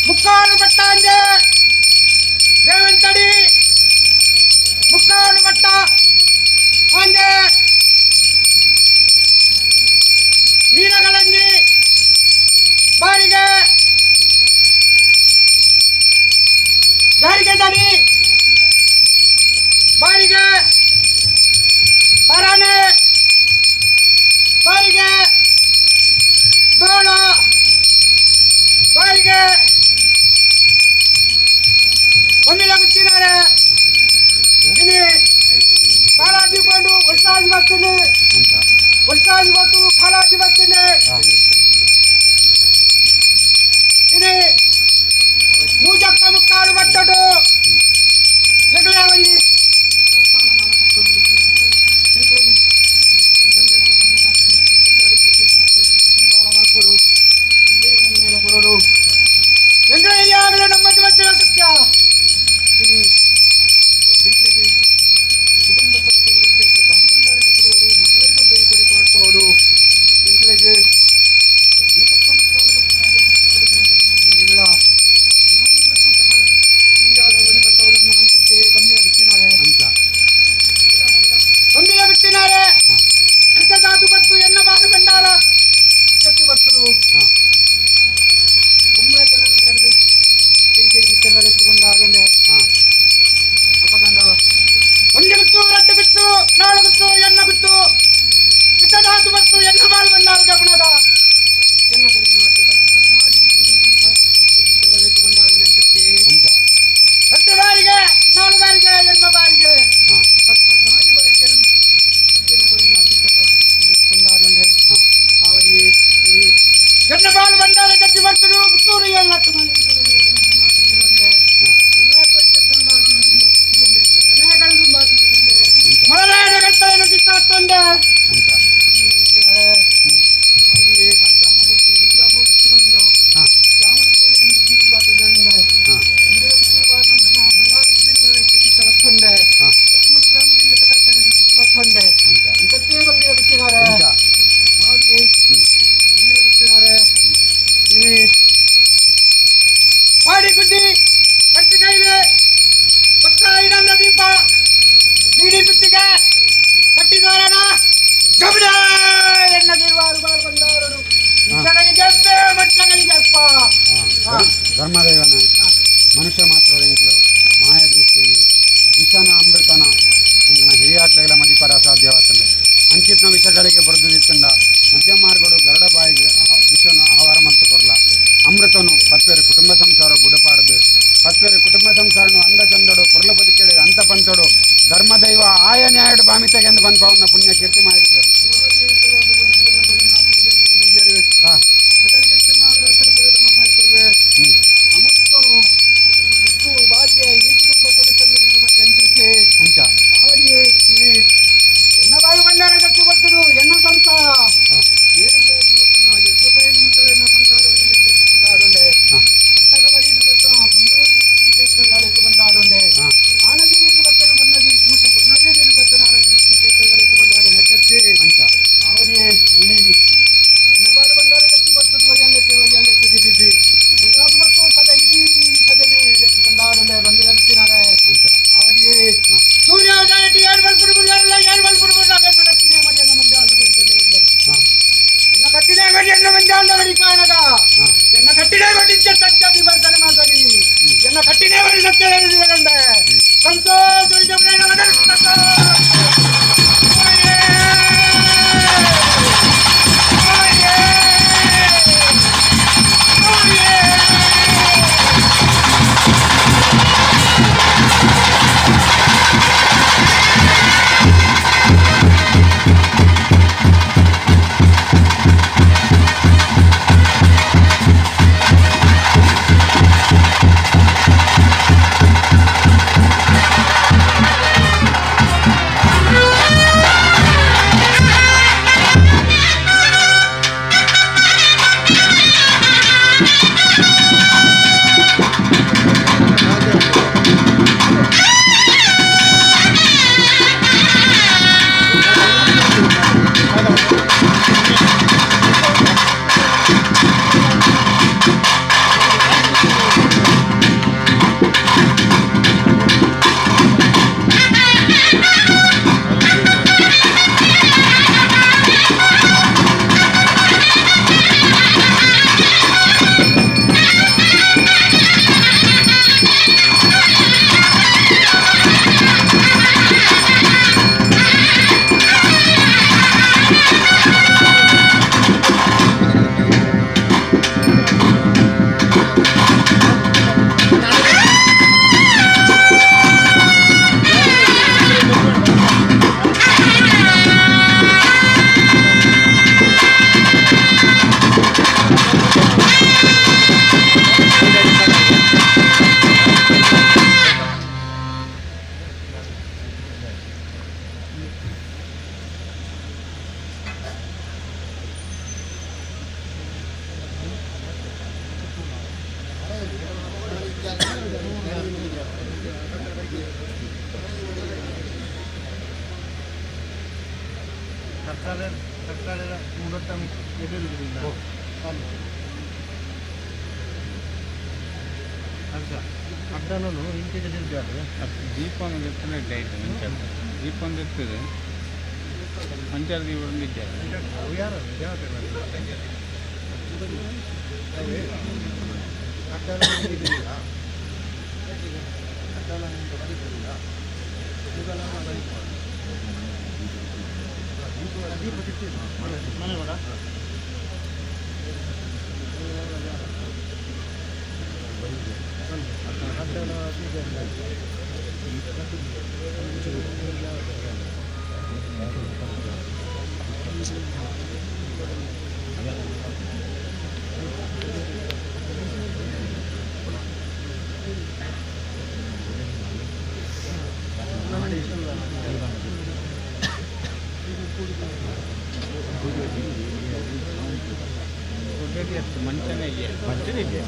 ಮುಕ್ಕಾಲು ಬಟ್ಟಾಂಜೆ ದೇವಂತಡಿ ಮುಕ್ಕಾಲು ಬಟ್ಟ ಆಂಜೆ ನೀಲಗಲಂಜಿ ಬಾರಿಗೆ ಜಾರಿಗೆ ದಡಿ ಬಾರಿಗೆ ಪರಾನೆ ಬಾರಿಗೆ ದೋಣ ಬಾರಿಗೆ ಬೊಮ್ಮಿಲ ಗುತ್ತಿನಾರೆ ಇನಿ ಕಾಲಾದಿ ಬಂಡು ವರ್ಷಾದಿ ಬರ್ತದೆ ವರ್ಷಾದಿ ಬತ್ತು ಕಾಲಾದಿ ಬರ್ತದೆ. ಇನಿ ಮೂಜಕ್ಕ ಮುಕ್ಕಾಲು ಬಟ್ಟಡು ಎಗಲೇ ಒಂಜಿ ಎಂಗ್ಲ ನಮ್ಮ ಬತ್ತಿನ ಸತ್ಯ. ಬಂದಿರ ಬಿತ್ತಿನಾರೆ ಧಾತು ಬತ್ತು ಎನ್ನ ಬಾನು ಬಂಡಾರ ಶಕ್ತಿ ಬರ್ತರು ಕುಂಬ್ರ ಜನರಲ್ಲಿ ಎತ್ತುಕೊಂಡಾರುಂಡೆ. ಅಪಗಂಡ ಒಂದು ಗುತ್ತು, ಎರಡು ಗುತ್ತು, ನಾಲ್ಕು ಗುತ್ತು, ಎನ್ನ ಗುತ್ತು ಧಾತು ಬತ್ತು ಎನ್ನ ಬಾಳು ಬಂಡಾರ ಗಗುಣದ ಎನ್ನ ಎರಡು ಬಾರಿಗೆ, ನಾಲ್ಕು ಬಾರಿಗೆ, ಎಣ್ಮ ಬಾರಿಗೆ, ನಾಲ್ಕು ಬಾರಿಗೆ ಎನ್ನ ಬಾಳು ಬಂಡಾರ ಗಟ್ಟಿ ಬರ್ತರು ಪುತ್ತೂರು ಏಳು ಮಲನಾಡ ಗಟ್ಟలను ಕಿತ್ತಾತ್ತಂಡೆ. ಪಾಡಿ ಗುದ್ದಿ ಕಟ್ಟಿಕೈಲಿ ಕೊತ್ತ ಇಡಂದ ದೀಪ ಬೀಡಿ ಸುತ್ತಿಗೆ ಕಟ್ಟಿದೋರಣ ಜಬಡ ಎನ್ನ ಗಿರುವಾರು ಬಾರು ಬಂದಾರರು ವಿಷಗಳಿಗೆ ಅಪ್ಪೆ ಮಟ್ಟಗಳಿಗೆ ಅಪ್ಪ. ಧರ್ಮದೇವನ ಮನುಷ್ಯ ಮಾತ್ರ ಮಾಯ ದೃಷ್ಟಿ ವಿಷನ ಅಮೃತನ ಎಂಕನ ಹಿರಿಯಾಟ್ಲೆಗಳ ಮದಿಪರ ಸಾಧ್ಯವಾಗ್ತದೆ. ಅಂಚಿತ್ನ ವಿಷಗಳಿಗೆ ಬರೆದಿತ್ತಂಡ ಮಧ್ಯ ಮಾರ್ಗಡು ಗರುಡ ಬಾಯಿಗೆ ವಿಷನು ಆಹಾರ ಮಂತು ಕೊರ್ಲ ಅಮೃತನು ಪತ್ವೇರು ಕುಟುಂಬ ಸಂಸಾರ ಬುಡಪಾಡದು ಪತ್ವೇರು ಕುಟುಂಬ ಸಂಸಾರನು ಅಂದ ಚಂದಡು ಪೊರ್ಲ ಬದುಕೇಡು ಅಂತ ಪಂತಡು ಧರ್ಮದೈವ ಆಯ ನ್ಯಾಯಡು ಬಾಮಿತೆಗೆಂದು ಪನ್ಪವನ್ನ ಪುಣ್ಯ ಕೀರ್ತಿ ಮಾಡಿದರು. ಅಮೃತನು ಬಾರಿಗೆ ಈ ಕುಟುಂಬ ಸದಸ್ಯರು ಅಂಚ ಎನ್ನ ಬಾಳು ಬಂಡಾರ ಗಟ್ಟಿ ಬರ್ತದು ಎನ್ನ ಸಂಸಾರ ಎನ್ನ ಸಂಸಾರ ಬಂದಾರುಂಡೆ ಕಟ್ಟದ ಬರಿ ಬಂದಾರುಂಡೆ ಆನದಿ ಬರ್ತನ ಬನ್ನದಿ ನದಿ ಬರ್ತನ ಬಂದಾರು ಅಂಚ ಅವರಿಗೆ ಎನ್ನ ಬಾಳು ಬಂಡಾರ ಗಟ್ಟಿ ಬರ್ತದು ಒಯ್ಯಲ್ಲೆತ್ತೆ ಒಯ್ಯಲ್ಲೆತ್ತೆ ಬಿದ್ದಿದ್ದಿ ಬತ್ತು ಸದೆ ಇಡೀ ಸದೆನೆ ಬಂದಾರುಂಡೆ ಬಂದಿರತ್ತಿನಾರೆ ಅಂಚ ಅವರಿಗೆ ಸೂರ್ಯೋದಯ ಏಳು ಬಲ್ಪುಡು ಎಲ್ಲ ಏಳು ಬಲ್ಪುಡು ಎನ್ನ ಕಟ್ಟಿನೇ ಮರಿಯನ್ನ ಮಂಜಾಲ ಎನ್ನ ಕಟ್ಟಿನೇ ಮರಿಯನ್ನ ಮಂಜಾಲ ಬರಿ ಕಾಣದ ಎನ್ನ ಕಟ್ಟಿನೇ ಬಡಿ ಚಟ್ಟಿ ಬರ್ತಾನೆ ಮಾತಾಡಿ ಎನ್ನ ಕಟ್ಟಿನೇ ಬಡಿ ಸತ್ಯ ಹೇಳಿದಂಡೆ ಸಂತೋಷ. ದೀಪವನ್ನು ಎತ್ತನೆ ಲೈಟ್ ಮಂಚಾಲ ದೀಪವನ್ನು ಎತ್ತದೆ ಮಂಚಾಲ ದೀಪ ಇದ್ದಾರೆ. ಮಂಚನೇ ಇದೆಯಾ? ಮಂಚನೇ ಇದೆಯಾ?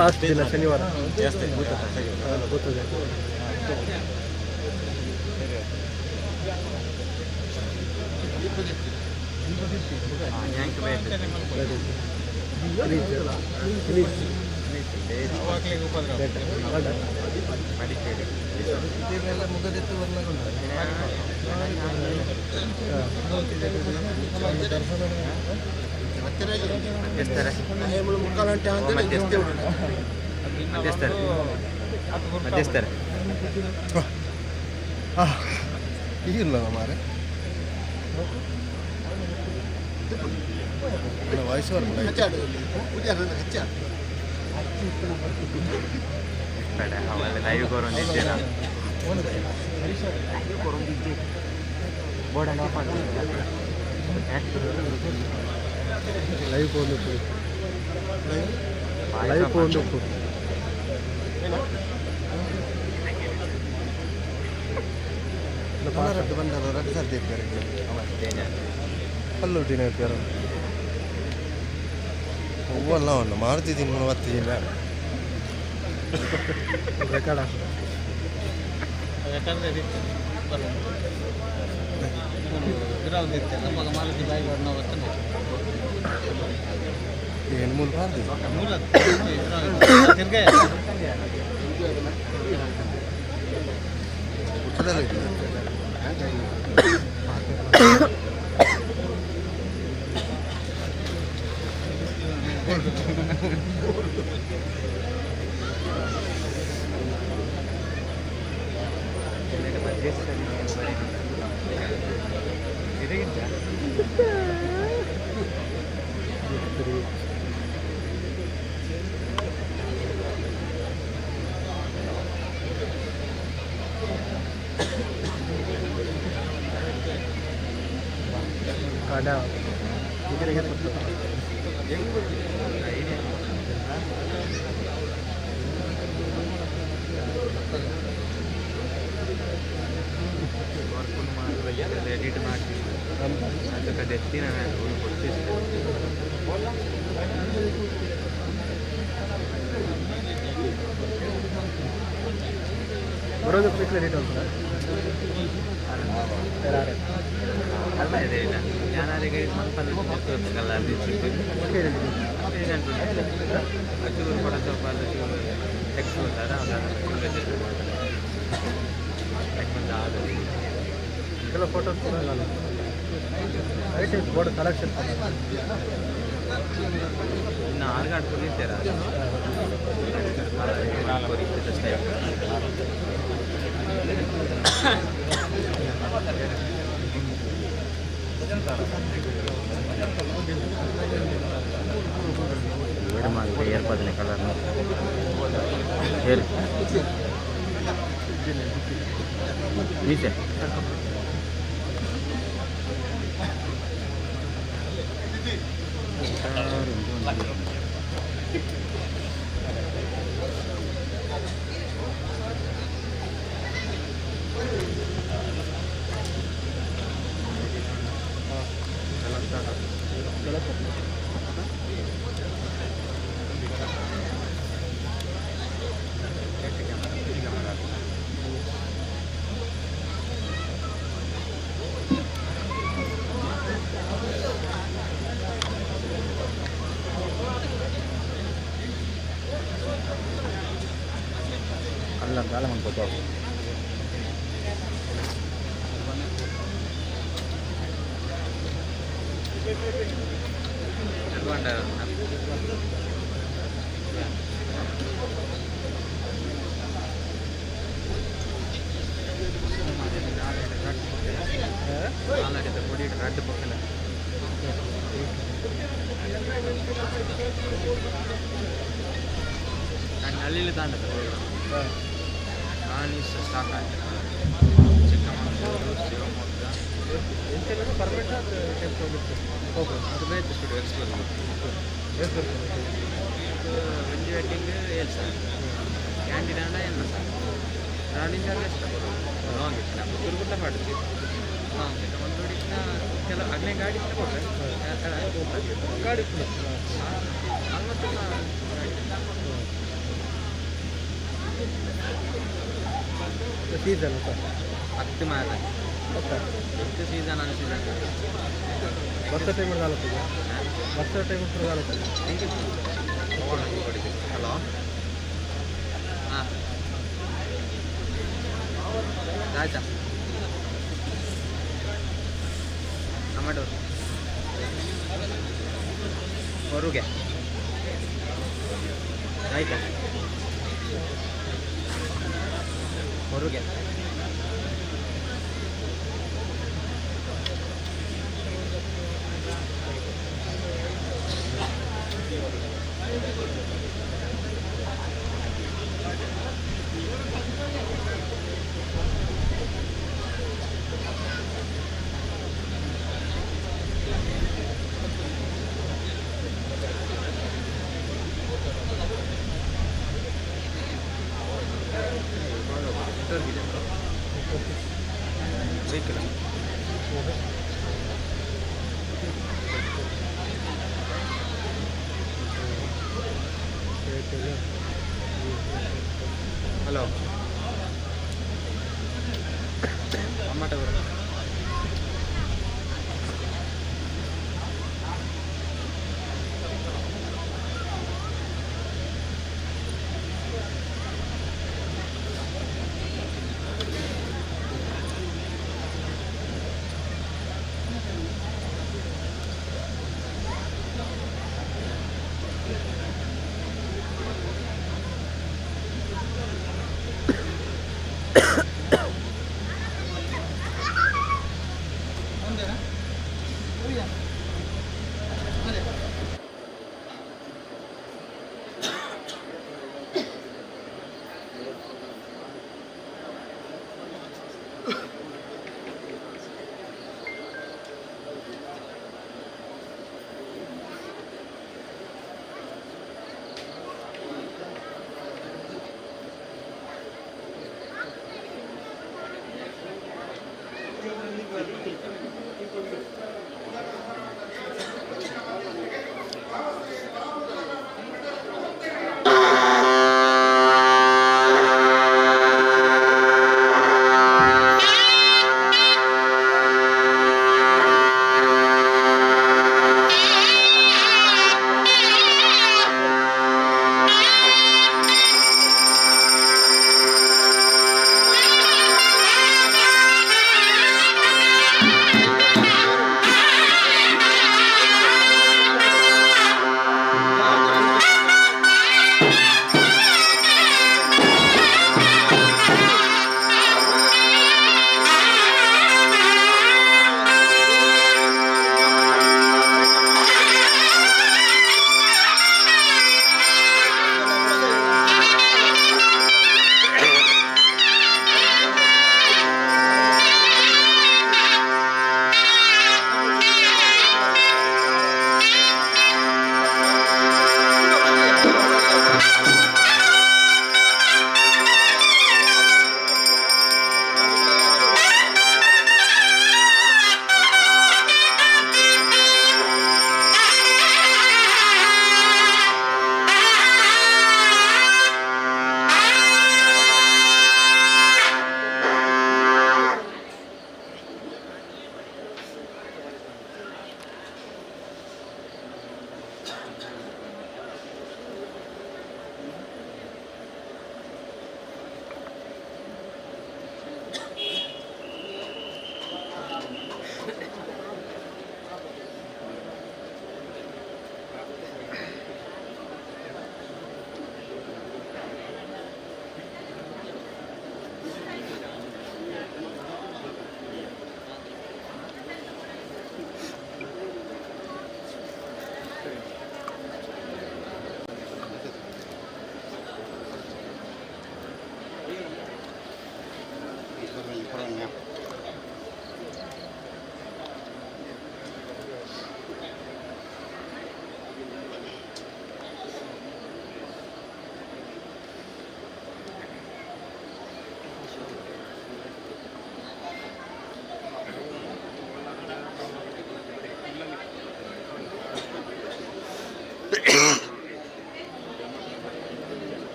ಲಾಸ್ಟ್ ದಿನ ಶನಿವಾರ ಇಲ್ಲ ಮಾರೆ ವಾಯ್ಸ್ ಲೈವ್ ಲೈವ್ ಫೋನ್ ಪಲ್ಲುಟಿನ ಇರ್ತಾರೆ ಹೂವಲ್ಲ ಅವನು ಮಾರುತಿ ತಿನ್ನು ಬತ್ತಿಲ್ಲ ರೆಕಾರ್ಡ್ ಏನು ಮೂಲ ಬಾರ್ದು ಎಡಿಟ್ ಮಾಡಿ ಅದಕ್ಕೆ ಎತ್ತಿನ ಬರೋದು ಪ್ಲೇಸ್ ಎಡಿಟ್ ಆಗ್ತದೆ. ಅಲ್ಲ ಇದೆ ಇಲ್ಲ. ಚೂರು ಫೋಟೋಶಾಪ್ ಆದ ಚೂರು ಟೆಕ್ಸ್ಟ್ ಬರ್ತಾರ ಕೆಲವು ಫೋಟೋಸ್ ಕೂಡ ಐಟಮ್ಸ್ ಬೋರ್ಡ್ ಕಲೆಕ್ಷನ್. ಇನ್ನು ಆರ್ಗಾಡ್ ಕೊಡಿರ್ತಾರ. ಏರ್ಪದನೆ ಕಲರ್ ಹೇಳಿ ಮೀಸೆ ಅಲ್ಲ ಕಾಲ ಮಾಡ್ಕೋತಾವೆ. ನಲ್ಲಿಲಿ ತಾಂಡ ಸ್ಟಾಕ್ ಆಯ್ತು. ಚಿಕ್ಕಮಗಳೂರು, ಶಿವಮೊಗ್ಗ. ಎಂತೆಲ್ಲ ಪರ್ಮನೆಂಟ್ ಅದು ಬೇರೆ ಸ್ಟುಡಿಯೋ ಎಕ್ಸ್ಪ್ಲೋರ್. ಒಂಜಿ ವೆಡ್ಡಿಂಗ್ 7,000, ಕ್ಯಾಂಡಿಡ್ ಆಂಡ 8,000, ರೌಂಡಿಂಗ್ ಚಾರ್ಜ್ ಎಷ್ಟು ಲಾಂಗ್ ಇತ್ತು ನಮ್ಮ ತುರುಗುಟ್ಟ ಮಾಡ್ತೀವಿ. ಹಾಂ, ಚಿಕ್ಕಮಗಳೂರು ಇತ್ತ ಕೆಲವು ಅಗ್ನೇ ಗಾಡಿ ಇತ್ತ ಕೊಟ್ಟರೆ ಗಾಡಿ ಆಲ್ಮೋಸ್ಟ್ ಸೀಸನ್ ಹತ್ತು ಮಾರ ಎಷ್ಟು ಸೀಸನ್ ಅನ್ ಸೀಸನ್. ವರ್ಷ ಟೈಮ್ ಆಲೋಚನೆ, ವರ್ಷ ಟೈಮ್ ಆಲೋಚನೆ. ಹಲೋ, ಹಾಂ ಆಯ್ತಾ? ಟೊಮೆಟೊ ಹೊರಗೆ ಆಯ್ತಾ? ಹೊರಗೆ ಹಲೋ, ಟೊಮೆಟೊ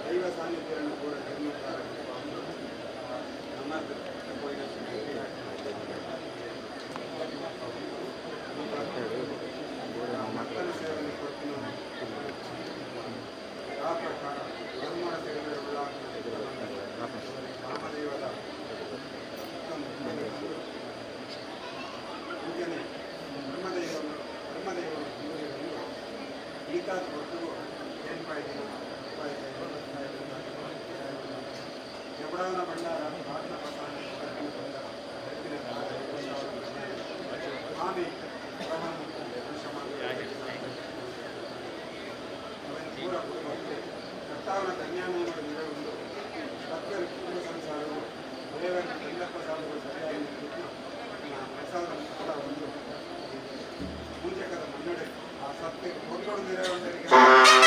ದೈವ ಸಾನ್ನಿಧ್ಯವನ್ನು ಕೂಡ ಜನ್ಮಕಾರ ನಮ್ಮ ಮಕ್ಕಳ ಸೇವೆಯನ್ನು ಕೊಡ್ತೀನಿ. ಆ ಪ್ರಕಾರ ಧರ್ಮದ ಸೇವೆ ರಾಮದೇವರ ಅಂಚನೆ ಧರ್ಮದೈವವನ್ನು ಧರ್ಮದೈವವನ್ನು ಹಿಂದೂಗಳನ್ನು ಈತಾದ ಹೊರತು ಏನ್ಪಾಯಿದೆ ಎಬಡಾವನ ಭಂಡಾರ ಭಾರತ ಸ್ವಾಮಿ ಪೂರ ಕರ್ತಾವನ ಕನ್ಯಾಮೂಲ ನೆರವು ಸತ್ಯ ಕುಟುಂಬ ಸಂಸಾರವು ದೇವರ ಎಲ್ಲ ಪ್ರಸಾದಗಳು ಸರಿಯಾಗಿ ಪ್ರಸಾದ ಕೂಡ ಒಂದು ಪೂಜಕದ ಮನ್ನಡೆ ಆ ಸತ್ಯ ಕೊಟ್ಟೊಡು ನೆರವು.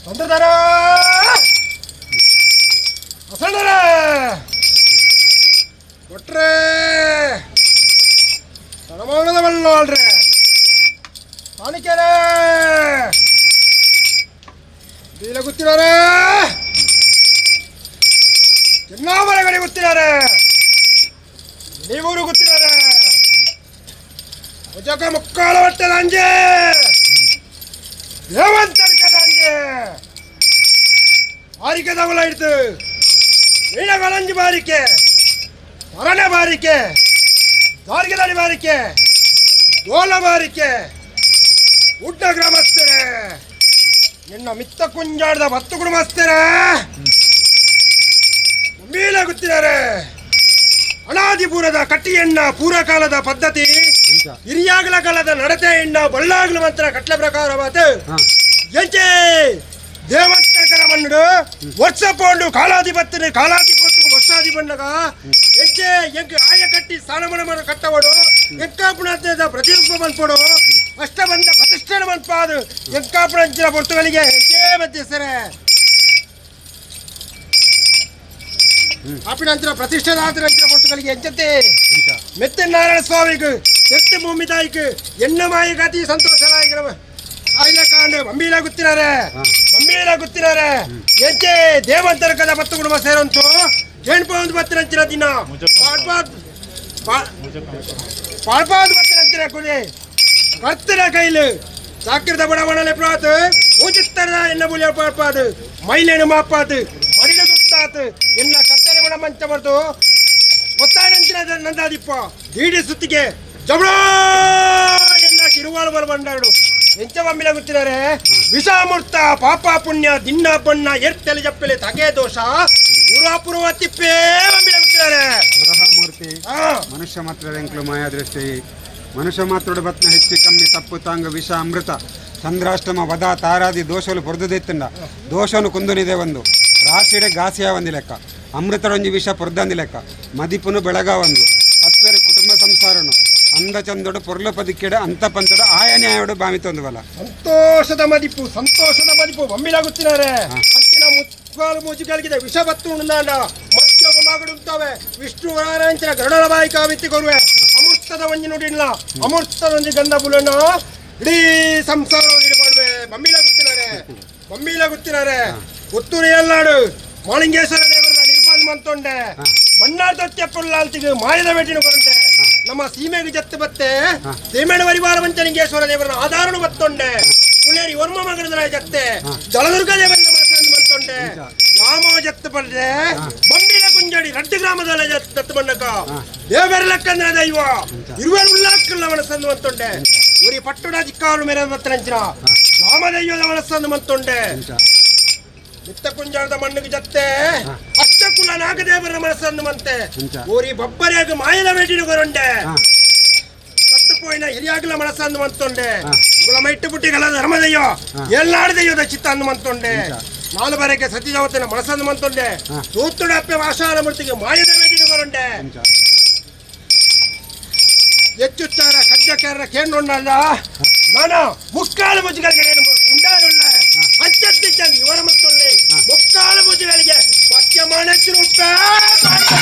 ತಂತ್ರದಾರ ಅಸಂಡರ ಕೊಟ್ರೆ ತಡಮಾನದ ಬಲ್ಲಾಳ್ರೆ ಕಾಣಿಕೆರೆ ಬೀಲ ಗುತ್ತಿನಾರೆ ಚಿನ್ನಾಮರಗಡೆ ಗುತ್ತಿನಾರೆ ನೀವೂರು ಗುತ್ತಿನಾರೆ ಉಜಕ ಮುಕ್ಕಾಳ ಬಟ್ಟೆದಂಜೆ ದೇವಂತರ್ಕದಂಜೆ ಬಾರಿಕೆ ತಗುಲ ಹಿಡ್ದು ನೀಲಗಳಂಜಿ ಬಾರಿಕೆ ಮರಣ ಬಾರಿಕೆ ದಾರಿಗೆದಾರಿ ಬಾರಿಕೆ ಡೋಲ ಬಾರಿಕೆ ಉಡ್ಡ ಗ್ರಾಮಸ್ಥರೇ ನಿನ್ನ ಮಿತ್ತ ಕುಂಜಾಡದ ಬತ್ತು ಕುಟುಂಬಸ್ಥರೇ ಗುತ್ತಿದ್ದಾರೆ ಅನಾದಿಪುರದ ಕಟ್ಟಿಯಣ್ಣ ಪೂರ್ವಕಾಲದ ಪದ್ಧತಿ ಹಿರಿಯಾಗಲ ಕಾಲದ ನಡತೆಯಣ್ಣ ಬಳ್ಳಾಗಲ ಮಂತ್ರ ಕಟ್ಲೆ ಪ್ರಕಾರವಾದ ಎಂಚೆ ದೇವಂತಕರ ಮಣ್ಣು ವರ್ಷ ಪೋಂಡು ಕಾಲಾಧಿಪತ್ತಿನ ಕಾಲಾಧಿಪತ್ತು ವರ್ಷಾಧಿ ಬಂಡಗ ಎಂಚೆ ಎಂಕ್ ಆಯ ಕಟ್ಟಿ ಸ್ಥಾನಮಾನ ಕಟ್ಟವಡು ಎಂಕಾಪುಣದ ಪ್ರತಿರೂಪ ಮನ್ಪೊಡು ಅಷ್ಟಬಂಧ ಪ್ರತಿಷ್ಠಾನ ಮನ್ಪಾದು ಎಂಕಾಪುಣಂಚಿನ ಪೊರ್ತುಗಳಿಗೆ ಎಂಚೆ ಮಧ್ಯಸ್ಥರೇ ಆಪಿನಂಚಿನ ಪ್ರತಿಷ್ಠಾದಾತಿನಂಚಿನ ಪೊರ್ತುಗಳಿಗೆ ಎಂಚತೆ ಮೆತ್ತೆ ನಾರಾಯಣ ಸ್ವಾಮಿಗೆ ಎತ್ತೆ ಭೂಮಿ ತಾಯಿಗೆ ಎಣ್ಣ ಮಾಯಿ ಗತಿ ಸಂತೋಷನಾಗಿರ ಆಯ್ಲಕಾಂಡು ಬಂಬೀಲ ಗುತ್ತಿನಾರೆ ಬಂಬೀಲ ಗುತ್ತಿನಾರೆ ಎಂಚೆ ದೇವಂತರಕದ ಪತ್ತು ಕುಟುಂಬ ಸೇರಂತು ಏಣ್ಪ ಒಂದು ಬತ್ತಿನಂಚಿನ ದಿನ ಪಾಡ್ಪಾದ್ ಪಾಡ್ಪಾದ್ ಬತ್ತಿನಂಚಿನ ಕುಲಿ ಕರ್ತಿನ ಕೈಲು ಸಾಕಿರದ ಬಡವಣಲೆ ಪ್ರಾತು ಊಜಿತ್ತರದ ಎನ್ನ ಬುಲಿಯ ಪಾಡ್ಪಾದು ಮೈಲೇನು ಮಾಪಾತು ಮಡಿಲು ಗುತ್ತಾತು ಎನ್ನ ಕತ್ತಲೆ ಗುಣ ಮಂಚ ಬರ್ತು ಒತ್ತಾಯನಂಚಿನ ನಂದಾದಿಪ್ಪ ದೀಡಿ ಸುತ್ತಿಗೆ ಜಬಳ ಎನ್ನ ಕಿರುವಾಳು ಬರಬಂಡಾಡು ಎಂಚ ಬಂಬಿಲ ಗೊತ್ತಿದ್ದಾರೆ ವಿಷಾಮೂರ್ತ ಪಾಪ ಪುಣ್ಯ ದಿನ್ನ ಬಣ್ಣ ಎರ್ತಲೆ ಜಪ್ಪಲೆ ತಗೆ ದೋಷ ಪೂರ್ವಾಪೂರ್ವ ತಿಪ್ಪೇ ಬಂಬಿಲ ಗೊತ್ತಿದ್ದಾರೆ ಮೂರ್ತಿ ಮನುಷ್ಯ ಮಾತ್ರ ಎಂಕ್ಲು ಮಾಯಾ ದೃಷ್ಟಿ ಮನುಷ್ಯ ಮಾತ್ರೋಡು ಬತ್ನ ಹೆಚ್ಚು ಕಮ್ಮಿ ತಪ್ಪು ತಾಂಗ ವಿಷ ಅಮೃತ ಚಂದ್ರಾಷ್ಟಮ ವದ ತಾರಾದಿ ದೋಷಲು ಪೊರ್ದುದೆತ್ತುಂಡ ದೋಷನು ಕುಂದುನಿದೆ ಒಂದು ರಾಸಿಡೆ ಗಾಸಿಯ ಒಂದು ಲೆಕ್ಕ ಅಮೃತರೊಂಜಿ ವಿಷ ಪೊರ್ದಂದಿ ಲೆಕ್ಕ ಮದಿಪುನು ಬೆಳಗ ಒಂದು ತತ್ವೆರ ಕುಟುಂಬ ಸಂಸಾರನು ಅಂದ ಚಂದೋಡು ಪೊರ್ಲು ಪದಿಕ್ಕೆಡು ಅಂತ ಪಂತಡು ಆಯ ನ್ಯಾಯೋಡು ಬಾಮಿತೊಂದುವಲ್ಲ ಸಂತೋಷದ ಮದಿಪು ಸಂತೋಷದ ಮದಿಪು ಬಮ್ಮಿಲಾಗುತ್ತಿದ್ದಾರೆ ಅಂಚಿನ ಮುಕ್ಕಾಲು ಮೂಜುಗಳಿಗೆ ವಿಷ ಬತ್ತು ಉಂಡಾಂಡ ಮತ್ತೊಬ್ಬ ಮಗಡುಂತವೆ ವಿಷ್ಣು ವರಾಂಚಿನ ಗರುಡನ ಬಾಯಿ ಕಾವಿತ್ತಿ ಕೊರುವೆ ಅಮೃತದ ಒಂಜಿ ನುಡಿಲ್ಲ ಅಮೃತದ ಒಂಜಿ ಗಂಧ ಬುಲನ ಇಡೀ ಸಂಸಾರ ಮಾಡುವೆ ಬಮ್ಮಿಲಾಗುತ್ತಿದ್ದಾರೆ ಬಮ್ಮಿಲಾಗುತ್ತಿದ್ದಾರೆ ಪುತ್ತೂರು ಎಲ್ಲಾಡು ಮಾಳಿಂಗೇಶ್ವರ ದೇವರ ನಿರ್ಬಂಧ ಮಂತೊಂಡೆ ಬಣ್ಣಾರ್ ದೊತ್ತೆಪ್ಪುಲ್ಲಾಲ್ತಿಗೆ ಮಾಯದ ಬೇಟಿನ ಕೊರಂಟೆ ನಮ್ಮ ಸೀಮೆಗೆ ಜತ್ತು ಬತ್ತೆ ಸೀಮೆಣ ಪರಿವಾರ ಮಂಚಲಿಂಗೇಶ್ವರ ದೇವರನ ಆಧಾರನು ಬತ್ತೊಂಡೆ ಪುಳ್ಳೇರಿ ವರ್ಮ ಮಗನ ಜತ್ತೆ ಜಲದುರ್ಗ ದೇವರನ ಮನಸ್ಸನ್ನು ಮಂತೊಂಡೆ ರಾಮ ಜತ್ತು ಪಡೆದೆ ಬೊಂಬಿಲ ಕುಂಜಡಿ ರಡ್ಡು ಗ್ರಾಮದ ದತ್ತು ಬಣ್ಣಕ ದೇವರ ಲಕ್ಕಂದ್ರ ದೈವ ಇರುವರು ಉಲ್ಲಾಕ್ಕಲ್ಲ ಮನಸ್ಸನ್ನು ಮಂತೊಂಡೆ ಉರಿ ಪಟ್ಟುಡ ಚಿಕ್ಕಾಲು ಮೇರೆ ಮತ್ತನಂಚಿನ ರಾಮದೈವದ ಮನಸ್ಸನ್ನು ಮಂತೊಂಡೆ ನಿತ್ತ ಕುಂಜಾಳದ ಮಣ್ಣಿಗೆ ಜತ್ತೆ ಅಷ್ಟಕುಲ ನಾಗದೇವರ ಮನಸ್ಸನ್ನು ಮಂತೆ ಊರಿ ಬಬ್ಬರಿಯಾಗ ಮಾಯದ ಬೇಟಿನ ಕೊರಂಡೆ ಸತ್ತು ಪೋಯಿನ ಹಿರಿಯಾಗಲ ಮನಸ್ಸನ್ನು ಮಂತೊಂಡೆ ಉಗಳ ಮೈಟ್ಟು ಪುಟ್ಟಿಗಳ ಧರ್ಮದಯ್ಯೋ ಎಲ್ಲಾಡ ದೈವದ ಚಿತ್ತ ಅನ್ನು ಮಂತೊಂಡೆ ನಾಲು ಬರಕ್ಕೆ ಸತಿಜಾವತಿನ ಮನಸ್ಸನ್ನು ಮಂತೊಂಡೆ ತೂತುಡಪ್ಪೆ ವಾಸಾನ ಮೂರ್ತಿಗೆ ಮಾಯದ ಬೇಟಿನ ಕೊರಂಡೆ ಹೆಚ್ಚುಚ್ಚಾರ ಕಜ್ಜಕಾರ ಕೇಂದ್ರಲ್ಲ ನಾನು ಮುಕ್ಕಾಲು ಮುಜ್ಜುಗಳಿಗೆ ಉಂಡಾರುಳ್ಳ ಅಂಚತ್ತಿದ್ದ ಇವರ ಮತ್ತೊಳ್ಳೆ ಮುಕ್ಕಾಲು ಮುಜ್ಜುಗಳಿಗೆ ಪತ್ಯಮಾನ Thank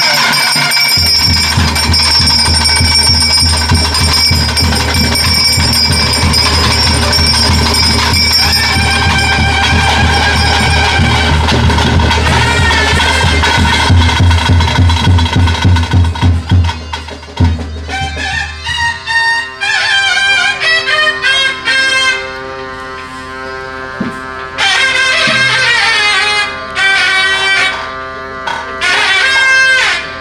you.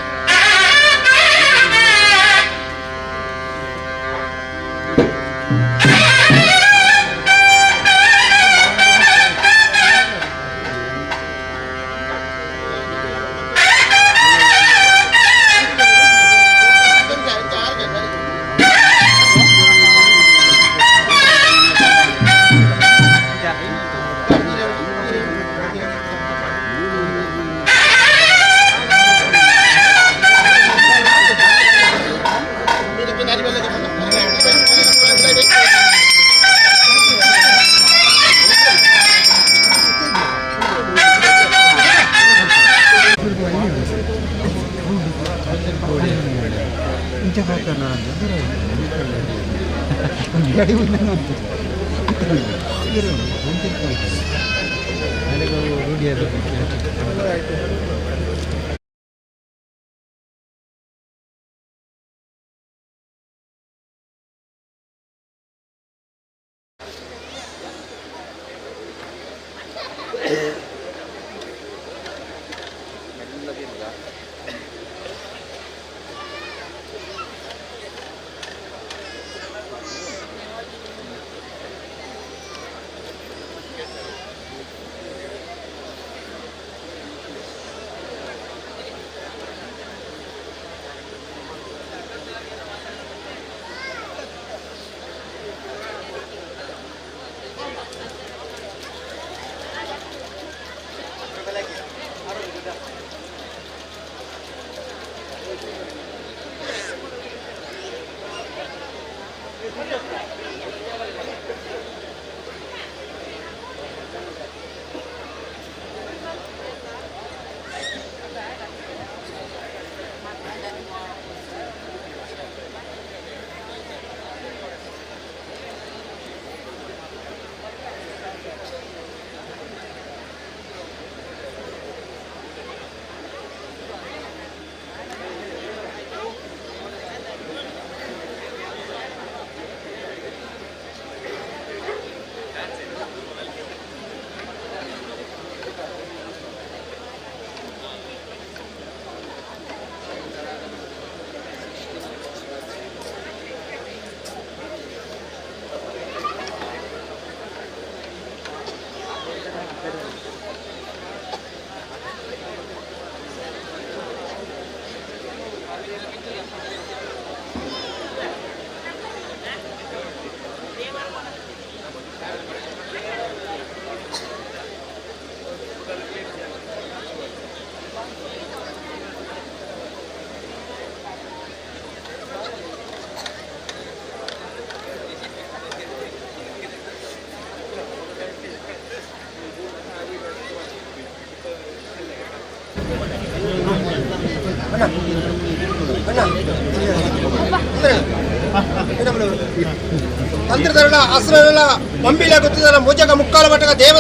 ತಂತ್ರದರಳ ಅಸುರರಳ ಮಂಬಿಲ ಗೊತ್ತಿದರ ಮುಜಗ ಮುಕ್ಕಾಲ ಮಟ್ಟಗ ದೇವ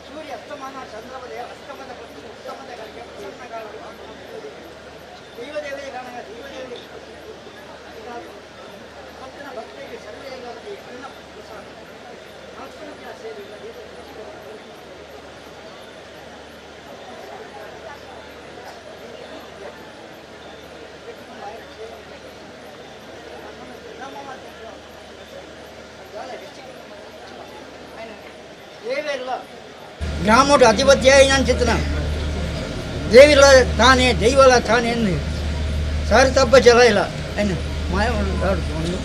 ಸೂರ್ಯ ಅಸ್ತಮಾನ ಚಂದ್ರವಲಯ ಅಸ್ತಮದ ಉತ್ತಮದ ಗಳಿಗೆ ಪ್ರಸನ್ನಕಾಲ ದೈವದೇವೇ ಗಣ ದೈವದೇವೇ ಭಕ್ತನ ಭಕ್ತರಿಗೆ ಸರ್ವೇಗಾಗಲಿ ಅನ್ನ ಪ್ರಸಾದ ನಾಲ್ಕು ಸೇವೆ ಗ್ರಾಮೋಟ ಅಧಿಪತಿ ಅನ್ಸಿತ್ತು ದೇವಿಲ ತಾನೇ ದೈವಲ ತಾನೇ ಸಾರಿ ತಪ್ಪ ಜಲ ಇಲ್ಲ ಏನು ಮಾಯ ಒಂದು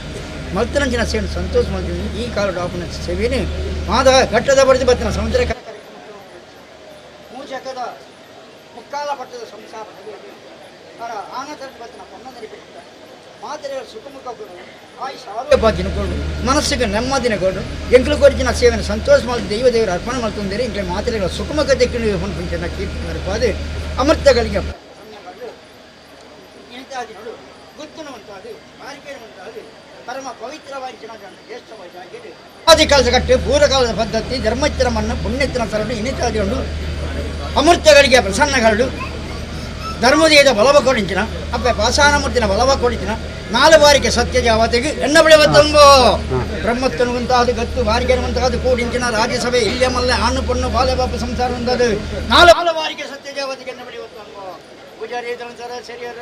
ಮಲ್ತನಂಚಿನ ಸೇವೆ ಸಂತೋಷ ಮಾಡ್ತೀನಿ. ಈ ಕಾಲ ಡಾಪನ ಸೇವೆನೇ ಮಾದ ಘಟ್ಟದ ಬಡಿದು ಬತ್ತಿನ ಸಮುದ್ರ ಮೂಚಕದ ಮುಕ್ಕಾಲ ಪಟ್ಟದ ಸಂಸಾರ ಆನಂತರ ಬತ್ತಿನ ಪೊನ್ನದರಿ ಬೆಟ್ಟ ಮಾತೆರೆ ಸುಖಮುಖ ಆಯುಷ್ ಕೊಡು ಮನಸ್ಸಿಗೆ ನೆಮ್ಮದಿನ ಕೊಡು ಎಂಕ್ಲು ಕೊರಿಚಿನ ಸೇವೆನ ಸಂತೋಷ ಮಾಡ್ತು ದೈವ ದೇವರ ಅರ್ಪಣೆ ಮಾಡ್ತಂದರೆ ಇಂಕ್ಲೆ ಮಾತೆರೆಗಳ ಸುಖಮುಖ ತೆಕ್ಕಿನ ಹೊಂದ್ಪುಂಚಿನ ಕೀರ್ತಿ ಪಾದು ಅಮೃತಗಳಿಗೆ ನೋಡು ಗುತ್ತನ ಉಂಟಾದು ಮಾರಿಕೇನ ಉಂಟಾದು ಪರಮ ಪವಿತ್ರವಾಗಿ ಜ್ಯೇಷ್ಠವಾಗಿ ಆದಿಕಾಲದ ಕಟ್ಟು ಪೂರ್ವಕಾಲದ ಪದ್ಧತಿ ಧರ್ಮತ್ತಿನ ಮಣ್ಣು ಪುಣ್ಯತ್ತಿನ ಸರಳು ಇನಿತಾದಿ ಉಂಡು ಅಮೃತಗಳಿಗೆ ಪ್ರಸನ್ನಗಳು ಧರ್ಮದೇದ ಬಲವ ಕೊಡಿಂಚಿನ ಅಪ್ಪೆ ಪಾಷಾಣಮೂರ್ತಿನ ಬಲವ ಕೊಡಿಂಚಿನ ನಾಲು ಬಾರಿಗೆ ಸತ್ಯ ಜಾವತಿಗೆ ಎನ್ನ ಬಿಡವತ್ತಂಬೋ ಬ್ರಹ್ಮತ್ತನುವಂತಾದ ಗತ್ತು ಬಾರಿಗೆನುವಂತಾದ ಕೂಡಿಂಚಿನ ರಾಜ್ಯಸಭೆ ಇಲ್ಲೇ ಮಲ್ಲೆ ಆಣ್ಣು ಪೊಣ್ಣು ಬಾಲೆ ಬಾಪು ಸಂಸಾರ ಒಂದಾದ ನಾಲು ಬಾರಿಗೆ ಸತ್ಯ ಜಾವತಿಗೆ ಎನ್ನ ಬಿಡವತ್ತಂಬೋ ಪೂಜಾರಿ ಸರ ಸರಿಯರ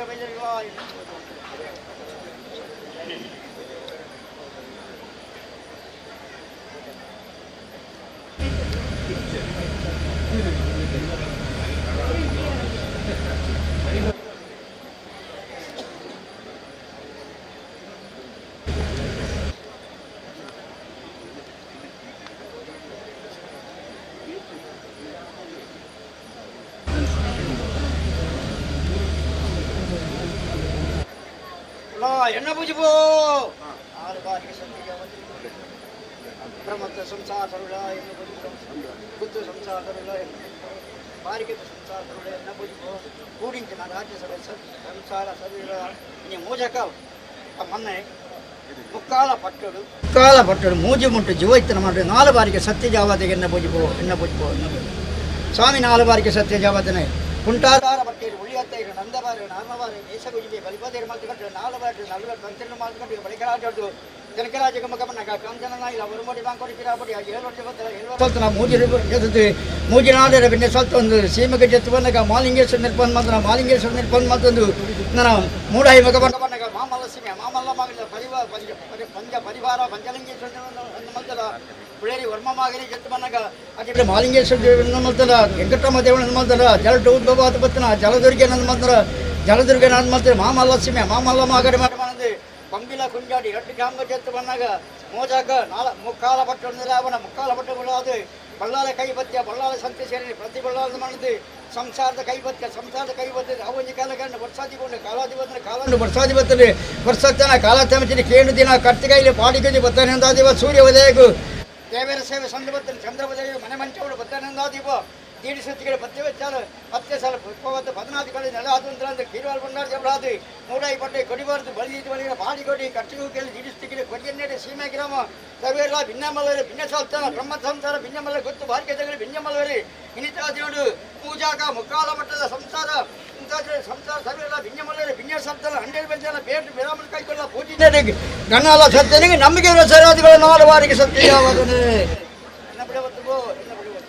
ಎಣ್ಣ ಪೂಜಿಪೋ ಆರು ಬಾರಿಗೆ ಸತ್ಯ ಬ್ರಹ್ಮತ್ವ ಸಂಸಾರ ಸರುಳ ಎನ್ನ ಪೂಜಿಪೋ ಬುದ್ಧ ಸಂಸಾರ ಸರುಳ ಎನ್ನ ಬಾರಿಗೆ ಸಂಸಾರ ಸರುಳ ಎನ್ನ ಪೂಜಿಪೋ ಕೂಡಿಂಚಿನ ರಾಜ್ಯಸಭೆ ಸಂಸಾರ ಸರುಳ ಇನಿ ಮೋಜಕ ಮೊನ್ನೆ ಮುಕ್ಕಾಲ ಪಟ್ಟಡು ಮುಕ್ಕಾಲ ಪಟ್ಟಡು ಮೂಜಿ ಮುಟ್ಟು ಜೀವೈತನ ಮಾಡಿ ನಾಲು ಬಾರಿಗೆ ಸತ್ಯ ಜಾವತಿಗೆ ಎನ್ನ ಪೂಜಿಪೋ ಎನ್ನ ಪೂಜಿಪೋ ಎನ್ನ ಪೂಜಿಪೋ ಸ್ವಾಮಿ ನಾಲು ಬಾರಿಗೆ ಸತ್ಯ ಜಾವತನೆ ಕುಂಟಾದಾರ ಪಟ್ಟೇರು ಉಳಿಯತ್ತೈರು ನಂದಬಾರು ನಾಮಬಾರು ಮೇಷಗುಜಿಬೆ ಬಲಿಪದೇರು ಮಾತುಕಟ್ಟು ನಾಲು ಬಾರು ನಲ್ವರು ತಂತಿರು ಮಾತುಕಟ್ಟು ಬಳಿಕರಾಜೋದು ಜನಕರಾಜ ಗಮಕಮನ ಕಾಂಚನ ಇಲ್ಲ ಒರುಮಡಿ ಬಾಂಕೊಡಿ ಪಿರಾಪಡಿ ಏಳು ವರ್ಷ ಗೊತ್ತಲ್ಲ ಏಳು ಸ್ವಲ್ಪ ಮೂಜಿ ಎದ್ದು ಮೂಜಿನಾಡರ ಬಿನ್ನೆ ಸ್ವಲ್ಪ ಒಂದು ಸೀಮೆಗೆ ಜೆತ್ತು ಬಂದಾಗ ಮಾಲಿಂಗೇಶ್ವರ ನಿರ್ಬಂಧ ಮಾತ್ರ ಮಾಲಿಂಗೇಶ್ವರ ನಿರ್ಬಂಧ ಮತ್ತೊಂದು ನನ್ನ ಮೂಡಾಯಿ ಮಗ ಬಂದಾಗ ಮಾಮಲ್ಲ ಸೀಮೆ ಮಾಮಲ್ಲ ಮಗಲ ಪರಿವಾರ ಪಂಚ ಪಂಚ ಪರಿವಾರ ಪಂಚಲಿಂಗೇಶ್ವರ ಮಲ್ತಲ ಪುಳೇರಿ ವರ್ಮ ಮಾಗಲಿ ಜೆತ್ತು ಬಂದಾಗ ಅದೇ ಮಾಲಿಂಗೇಶ್ವರ ದೇವನ ಮಲ್ತಲ ವೆಂಕಟರಮ ದೇವನ ಮಲ್ತಲ ಜಲ ಉದ್ಭವ ಬತ್ತನ ಜಲದುರ್ಗೆ ನನ್ನ ಮಲ್ತಲ ಜಲದುರ್ಗೆ ನನ್ನ ಮಲ್ತಲ ಮಾಮಲ್ಲ ಸೀಮೆ ಮಾಮಲ್ಲ ಮಾಗಡಿ ಮಾಡಿ ಪಂಬಿಲ ಕುಂಜಾಡಿ ಎರಡು ಗ್ರಾಮ ಜೆತ್ತು ಬಂದಾಗ ಮೋಜಾಕ ನಾಲ ಮುಕ್ಕಾಲ ಪಟ್ಟು ಅವನ ಮುಕ್ಕಾಲ ಪಟ್ಟು ಬಿಡಾದು ಬಳ್ಳಾಲ ಕೈಬತ್ಯ ಬಳ್ಳಾಲ ಸಂತೆ ಸೇರಿ ಪ್ರತಿ ಬಳ್ಳಾಲದ ಮಾಡಿದ್ದು ಸಂಸಾರದ ಕೈಬತ್ಯ ಸಂಸಾರದ ಕೈಬತ್ಯ ಅವನಿ ಕಾಲಕಂಡು ವರ್ಷಾಧಿಕೊಂಡು ಕಾಲಾಧಿಪತಿನ ಕಾಲಂಡು ವರ್ಷಾಧಿಪತಿ ವರ್ಷತನ ಕಾಲತಮಚಿನ ಕೇಳು ದಿನ ಕರ್ತಿಗೈಲಿ ಪಾಡಿಗಜಿ ಬತ್ತನೆಂದಾದಿವ ಸೂರ್ಯ ಉದಯಗು ದೇವರ ಸೇವೆ ಸಂದ ಬತ್ತನ ಚಂದ್ರ ಉದಯ ಮನೆ ಮಂಚವಳು ಬತ್ತನೆಂದಾದಿವ ದೀಡಿಸುತ್ತಿಗೆ ಪತ್ತೆ ವೆಚ್ಚಾಲು ಪತ್ತೆ ಸಲ ಪುಷ್ಪವತ್ತು ಪದ್ನಾದಿ ಕಡೆ ನೆಲ ಅದು ಕೀರ್ವಾಲ್ ಬಂಡಾರ ಜಬಳಾದು ಮೂಡಾಯಿ ಪಟ್ಟೆ ಕೊಡಿಬಾರದು ಬಲಿ ಬಲಿ ಪಾಡಿಕೊಡಿ ಕಟ್ಟಿಗೂ ಕೇಳಿ ದೀಡಿಸುತ್ತಿಗೆ ಕೊಡಿಯನ್ನೇಡೆ ಸೀಮೆ ಗ್ರಾಮ ಸರ್ವೇರ ಭಿನ್ನಮಲ್ಲರಿ ಭಿನ್ನ ಸಂಸ್ಥಾನ ಬ್ರಹ್ಮ ಸಂಸಾರ ಭಿನ್ನಮಲ್ಲ ಗೊತ್ತು ಭಾಗ್ಯದಗಳು ಭಿನ್ನಮಲ್ಲರಿ ಇನ್ನಿತಾದಿನೋಡು ಪೂಜಾಕ ಮುಕ್ಕಾಲ ಮಟ್ಟದ ಸಂಸಾರ ಸಂಸಾರ ಸರ್ವೇರ ಭಿನ್ನಮಲ್ಲರಿ ಭಿನ್ನ ಸಂಸ್ಥಾನ ಹಂಡ್ರೆಡ್ ಬೆಂಜನ ಬೇಟು ವಿರಾಮ ಕೈಗೊಳ್ಳ ಪೂಜೆ ಗಣಾಲ ಸತ್ಯನಿಗೆ ನಂಬಿಕೆ ಇರುವ ಸರಾದಿಗಳ ನಾಲ್ಕು ಬಾರಿಗೆ ಸತ್ಯ ಯಾವಾಗಲೇ ಎನ್ನ ಬಿಡವತ್ತಿಗೋ ಎನ್ನ ಬಿಡವತ್ತು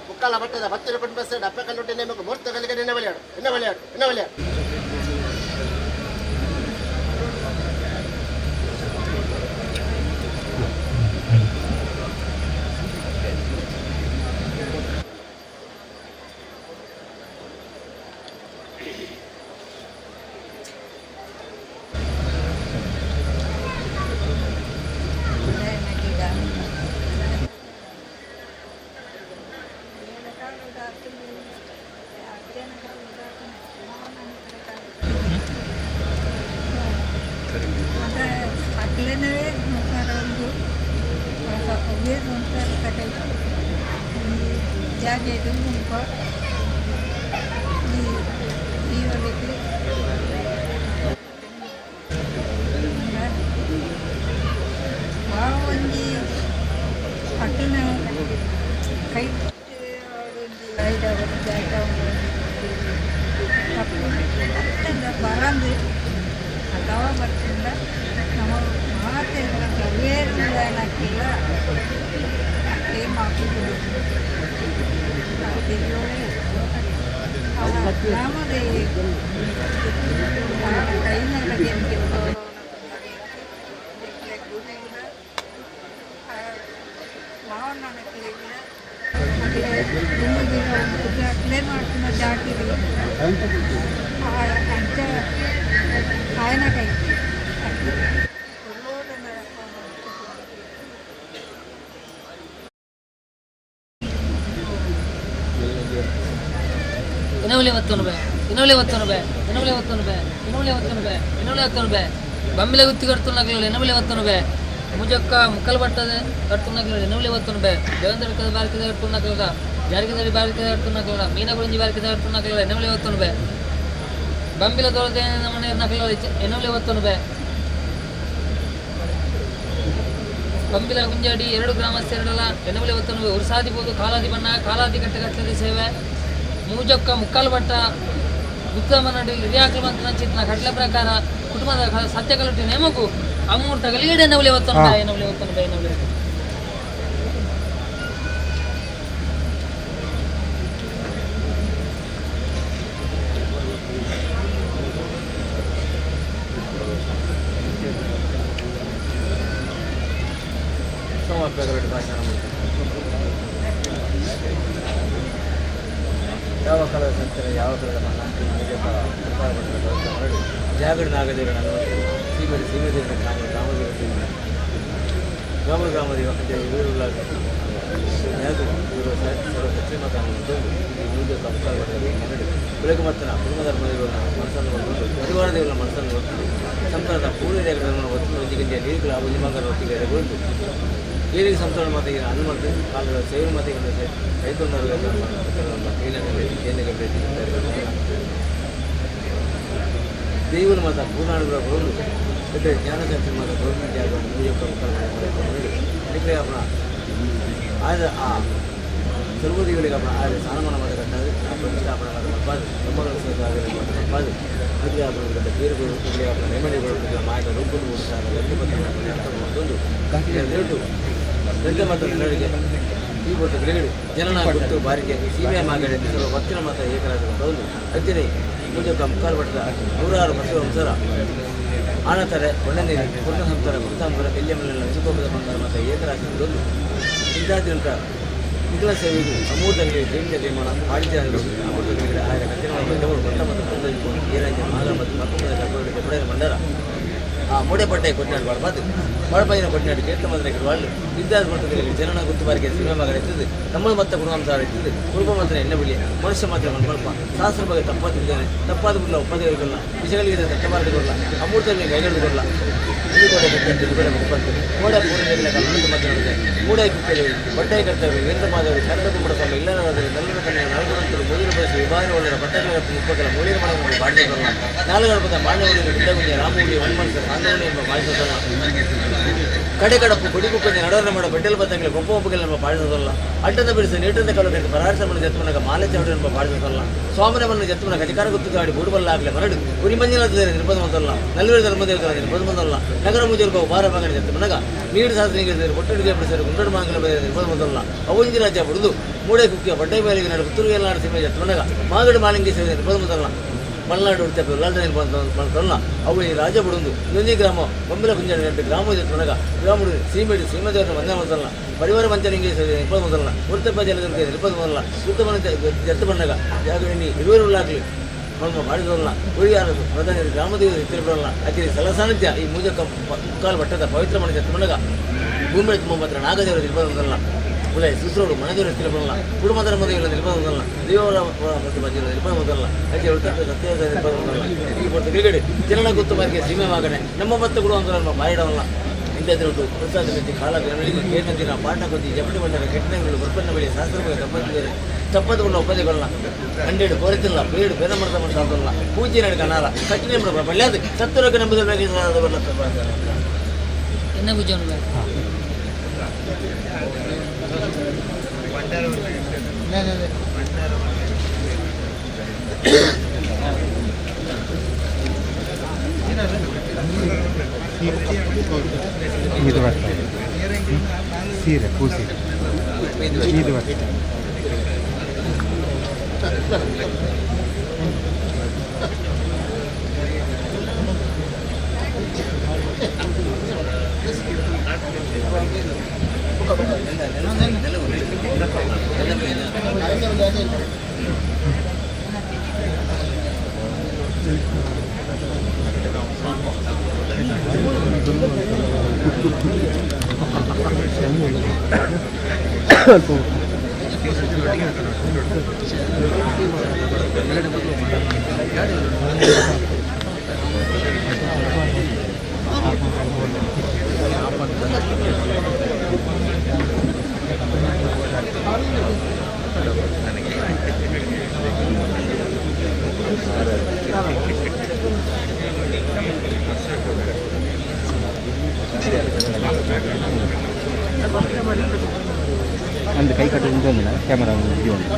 ಮುಕ್ಕಾಲ ಬಟ್ಟದ ಹತ್ತಿರ ಕುಟುಂಬ ಅಪ್ಪ ಕಲ್ಲುಟ್ಟಿ ನೇಮಕ ಮೂರ್ತ ಕಲ್ಲಿಗೆ ನಿನ್ನ ಬಲಿಯಾಡು ಎನ್ನ ಬಲಿಯಾಡು ಎನ್ನ ಬಲಿಯಾಡು. ಬರಂದು ಅಥವಾ ಬರ್ತಿಲ್ಲ ನಮ್ಮ ಮಾತೆಲ್ಲ ಹಾಕಿಲ್ಲ బొమ్మల గుత్తి కడుతున్నట్లు ఎనభై వత్తునుబే ముజొక్క ముక్కలు పట్టదు కడుతున్నట్లు ఎనభై వత్తునుబే దేవేంద్ర కథ బారికి కడుతున్నట్లుగా జారికదడి బారికి కడుతున్నట్లుగా మీన గురించి బారికి కడుతున్నట్లు ఎనభై వత్తునుబే బంబిల దొరకలు ఎనభై వత్తునుబే ಬಂಬಿಲ ಗುಂಜಾಡಿ ಎರಡು ಗ್ರಾಮಸ್ಥರಲ್ಲ ಎನವಲೆ ಒತ್ತನು ಉರ್ಸಾದಿ ಬೋದು ಕಾಲಾದಿ ಬಣ್ಣ ಕಾಲಾದಿ ಕಟ್ಟಗಟ್ಟದ ಸೇವೆ ಮೂಜೊಕ್ಕ ಮುಕ್ಕಾಲು ಬಟ್ಟ ಗುತ್ತಮನಡಿ ಹಿರಿಯಾಕಲು ಮಂತ್ರ ಕಟ್ಲೆ ಪ್ರಕಾರ ಕುಟುಂಬದ ಸತ್ಯಕಲುಟಿ ನೇಮಕು ಅಮೂರ್ತ ಗಲೀಡೆ ಎನವಲೆ ಒತ್ತನು ಎನವಲೆ ಒತ್ತನು ಎನವಲೆ ಯಾವ ಕಲದ ಸಂತರ ಯಾವ ಕಲದ ಜಾಗರಣ ಆಗದಿರೋಣ ಸೀಮೆ ಸೀಮೆ ಗ್ರಾಮ ಗ್ರಾಮದೇವ ಗ್ರಾಮ ಗ್ರಾಮದೇವ ಬೆಳಕು ಮತ್ತನ ಕುಟುಂಬ ಧರ್ಮದೇವರ ಮನಸ್ಸನ್ನು ಕೊಟ್ಟು ಪರಿವಾರ ದೇವರ ಮನಸ್ಸನ್ನು ಕೊಟ್ಟು ಸಂಸಾರದ ಪೂರ್ವ ದೇವರ ಒತ್ತು ಒಂಜಿಗಿಂತ ನೀರುಗಳ ಒಂಜಿ ಒತ್ತಿಗೆ ಕೊಟ್ಟು ಏರಿಗೆ ಸಂಸಾರ ಮಾತೆಗೆ ಹನುಮಂತ ಕಾಲದ ಸೇವೆ ಮಾತೆಗೆ ಕೈತೊಂದರು ದೇವರ ಮಾತ ಪೂರ್ಣಾನುಗ್ರಹ ಬರೋದು ಮತ್ತು ಜ್ಞಾನಶಾಸ್ತ್ರ ಮಾತ ಗೌರ್ಮೆಂಟ್ ಜಾಗವನ್ನು ಮೂಜೆ ಆದ ಆ ಸರ್ವದೇವರಿಗೆ ಆದ ಸ್ಥಾನಮಾನ ಮಾತ ಕಟ್ಟಾது ಆ ಪ್ರತಿಷ್ಠಾಪನೆ ಮಾತ ಮಲ್ಪಾದು ಬ್ರಹ್ಮಗಳ ಮಲ್ಪಾದು ಅಗ್ನಿ ಪೇರುಗಳು ನೆಮ್ಮದಿಗಳು ಮಾಯದ ರೂಪಗಳು ಮತ್ತೊಂದು ಗಂಟೆ ಮತ್ತು ನಡುಗೆ ಈ ಕೊಟ್ಟು ಗಿಡಗಳು ಜನನ ಗುಟ್ಟು ಬಾರಿಕೆ ಸೀಮೆ ಮಾಗಡೆ ಸರ್ವ ಭಕ್ತಿನ ಮಾತ ಏಕರಾಜ ಒಂದು ಅಜ್ಜನೆ ಪೂಜಕ ಮುಕ್ಕಾಲು ಪಟ್ಟದ ನೂರಾರು ಬಸವ ಆನತರೆ ಒಣ್ಣನೀರು ಪೂರ್ಣ ಸಂಸಾರ ಗುರುತಾಂಬರ ಎಲ್ಲಿಯಮ್ಮನೆಲ್ಲ ವಿಸುಕೋಪದ ಬಂಗಾರ ಮಾತ ಏಕರಾಜ ಒಂದು ಇಂಥದ್ದಂಥ ನಿಖಲ ಸೇವೆಗೂ ಅಮೂರ್ತಗಳಿಗೆ ದೇವಿಯ ತೀರ್ಮಾನ ಪಾಡಿಚಾರಗಳು ಅಮೂರ್ತಗಳಿಗೆ ಆಯರ ಕತ್ತಿನ ಬಂದ ಮತ್ತು ಬಂದ ಏರಾಜ್ಯ ಮಾಗ ಮತ್ತು ಮಕ್ಕಳ ಕಬ್ಬುಗಳಿಗೆ ಮಂಡರ ಆ ಮೂಡೆ ಪಟ್ಟೆ ಕೊಟ್ಟಿನಾಡು ಬಾಳ್ಬಾರ್ದು ಬಾಳ್ಬಾಯಿನ ಕೊಟ್ಟಿನಾಡು ಕೇಳ್ತ ಮಾತ್ರ వాళ్ళు ಇದ್ದಾದ ಬರ್ತದೆ ಜನನ ಗುತ್ತು ಬಾರಿಗೆ ಸೀಮೆ ಮಗಳ ಇರ್ತದೆ ನಮ್ಮ ಮತ್ತೆ ಗುಣವಂಸಾರ ಇರ್ತದೆ ಕುರುಬ ಮಾತ್ರ ಎಣ್ಣೆ ಬಿಳಿ ಮನುಷ್ಯ ಮಾತ್ರ ಮನ್ಮಲ್ಪ ಶಾಸ್ತ್ರ ಬಗ್ಗೆ ತಪ್ಪಾದ ಇದ್ದಾನೆ ತಪ್ಪಾದ ಬಿಡಲ್ಲ ಉಪಾಧಿಗಳಿಲ್ಲ ವಿಷಯಗಳಿಗೆ ತಟ್ಟಬಾರದು ಕೊಡಲ್ಲ ಅಮೂರ್ತಗಳಿಗೆ ಕೈಗೆಳೆದು ಕೊಡಲ್ಲ ಮೂಡೆ ಪೂರ್ಣಗಳ ಕನ್ನಡ ಮಾತನಾಡಿದೆ ಮೂಡೆ ಕುಕ್ಕೇಳಿ ಬಟ್ಟೆ ಕರ್ತವ್ಯ ವೀರ ಮಾಧವರು ಕನ್ನಡ ಕುಂಬಡ ಸ್ವಾಮಿ ಇಲ್ಲರಾದರೆ ನಲ್ಲರ ಕನ್ನಡ ನಾಲ್ಕು ಮೊದಲು ಬಯಸಿ ವಿಭಾಗನ ಒಳ್ಳೆಯ ಬಟ್ಟೆಗಳ ಮುಪ್ಪಕಲ ಮೂಳಿನ ಮನೆ ಬಾಡಿಸೋಲ್ಲ ನಾಲ್ಕು ಪದ ಮಾನ್ಯ ಗುಡ್ಡಗುಂಜ ರಾಮುಡಿ ವನ್ಮನಸ ಸಾಂದವನಿ ಎಂಬ ಬಾಳಿಸೋದಲ್ಲ ಕಡೆ ಕಡಪು ಕೊಡಿಕುಕ್ಕಂಜ ನಡವರ ಮಾಡ ಬಡ್ಡೆಲ್ ಬತ್ತಂಗಳ ಗೊಪ್ಪ ಒಪ್ಪಗೆಲ್ಲ ಎಂಬ ಬಾಳಿಸೋದಲ್ಲ ಅಡ್ಡದ ಬಿಡಿಸಿ ನೀಟಂದ ಕಲು ಕರೆದು ಪರಾರಸ ಮನೆ ಜತ್ಮನಗ ಮಾಲೆ ಚೌಡ ಎಂಬ ಬಾಳಿಸೋದಲ್ಲ ಸ್ವಾಮನ ಮನೆ ಜತ್ಮನ ಗಜಕಾರ ಗುತ್ತು ಗಾಡಿ ಬೂಡುಬಲ್ಲ ಆಗಲಿ ಮರಡು ಉರಿ ಮಂಜುನಾಥ ನಿರ್ಬಂಧ ಬಂದಲ್ಲ ನಲ್ಲೂರು ಧರ್ಮದೇವತರ ನಿರ್ಬಂಧ ಬಂದಲ್ಲ ನಗರ ಮುಜುರ್ಗ ಉಪಾರ ಮಗನ ಜತ್ಮನಗ ನೀರು ಶಾಸ್ತ್ರಿ ಒಟ್ಟಡಿಗೆ ಬಿಡಿಸಲು ಗುಂಡಡು ಮಾಂಗಲ ಬಂದ ನಿರ್ಬಂಧ ಬಂದಲ್ಲ ಅವಂಜಿ ರಾಜ್ಯ ಬುಡಿದು ಮೂಡೆ ಕುಕ್ಕಿಯ ಬಡ್ಡೆ ಮೇಲಿಗೆ ನಡು ಪುತ್ತೂರು ಎಲ್ಲ ಸೀಮೆ ಜತ್ಮನಗ ಮಾಗಡು ಮಾಲಿಂಗಿ ಸೇವೆ ನಿರ್ಬಂಧ ಬಂದಲ್ಲ ಮಲೆನಾಡು ಉಡುತ್ತೆ ಉಲ್ಲಾಟ ನಿರ್ಬಂಧ ಅವು ಈ ರಾಜ ಬುಡುಂದು ಇನ್ನೊಂದೇ ಗ್ರಾಮ ಬೊಂಬಲ ಕುಂಜಾಡ ಗ್ರಾಮ ಜತ್ಮನಗ ಗ್ರಾಮಡು ಸೀಮೆಡು ಸೀಮೆದೇವರ ವಂದನ ಮೊದಲ ಪರಿವಾರ ಮಂಚಲಿಂಗ ನಿರ್ಬಂಧ ಮೊದಲ ಉರ್ತಪ್ಪ ಜಲದ ನಿರ್ಬಂಧ ಮೊದಲ ಉತ್ತಮ ಜತ್ತು ಬಣ್ಣಗ ಜಾಗರಣಿ ಇರುವರುಳ್ಳಾಗಲಿ ಮಲ್ಮ ಮಾಡಿದವಲ್ಲ ಉಳಿಯಾರ ಪ್ರಧಾನ ಗ್ರಾಮದೇವರು ಎತ್ತಿರಬರಲ್ಲ ಅತಿ ಸಲಸಾನಿಧ್ಯ ಈ ಮೂಜಕ ಮುಕ್ಕಾಲು ಬಟ್ಟದ ಪವಿತ್ರ ಮನೆ ಜತ್ಮನಗ ಭೂಮಿ ತುಂಬ ಮಾತ್ರ ನಾಗದೇವರ ನಿರ್ಬಂಧ ಮೊದಲ ಉಲೈ ಸುಸ್ರೋಡು ಮನದೇವರ ಎತ್ತಿರಬರಲ್ಲ ಕುಟುಂಬ ಧರ್ಮದೇವರ ನಿರ್ಬಂಧ ಮೊದಲ ದೇವರ ಮತ್ತು ಮಧ್ಯದ ನಿರ್ಬಂಧ ಮೊದಲ ಅತಿ ಉತ್ತಮ ಸತ್ಯ ನಿರ್ಬಂಧ ಮೊದಲ ಈ ಕೊಡ್ತ ಗಿಡಗಡೆ ಜನನ ಗುತ್ತು ಮಾರ್ಗೆ ಸೀಮೆ ಮಾಗಣೆ ನಮ್ಮ ಮತ್ತೆ ಗುಡು ಅಂದ್ರೆ ನಮ್ಮ ಬಾಯಿಡವಲ್ಲ ಇಂಥದ್ದು ಪ್ರಸಾದ ಮೆಚ್ಚಿ ಕಾಲ ಕೇಳಿನ ಪಾಠ ಕೊತ್ತಿ ಜಪಟಿ ಮಂಡಲ ಕೆಟ್ಟನೆಗಳು ಬರ್ಪನ್ನ ಬಳಿ ಶಾಸ್ತ್ರಗಳು ತಪ್ಪತ್ತಿದ್ದಾರೆ ತಪ್ಪದುಗಳ ಒಪ್ಪದಿಗಳನ್ನ ಹಂಡ್ರೆಡ್ ಕೋರಿತಿಲ್ಲ ಬೇಡು ಬೇರೆ ಮಾಡ್ತಾ ಮಾಡ್ತಾ ಪೂಜೆ ನಡುಕ ಅನಾರ ಕಟ್ಟಿನ ಬಳ್ಳ್ಯಾದ ಸತ್ತರಕ್ಕೆ ನಂಬುದ ಎನ್ನ ಪೂಜೆ ಇದು ಬರ್ತದೆ ಸೀರೆ ಪೂಸೀರೆ ಇದು ಬರ್ತದೆ. ಒಂದು ಕೈ ಕಟ್ಟು ಉಂಟು ಕ್ಯಾಮರಾ ವಿಡಿಯೋ ಉಂಟು.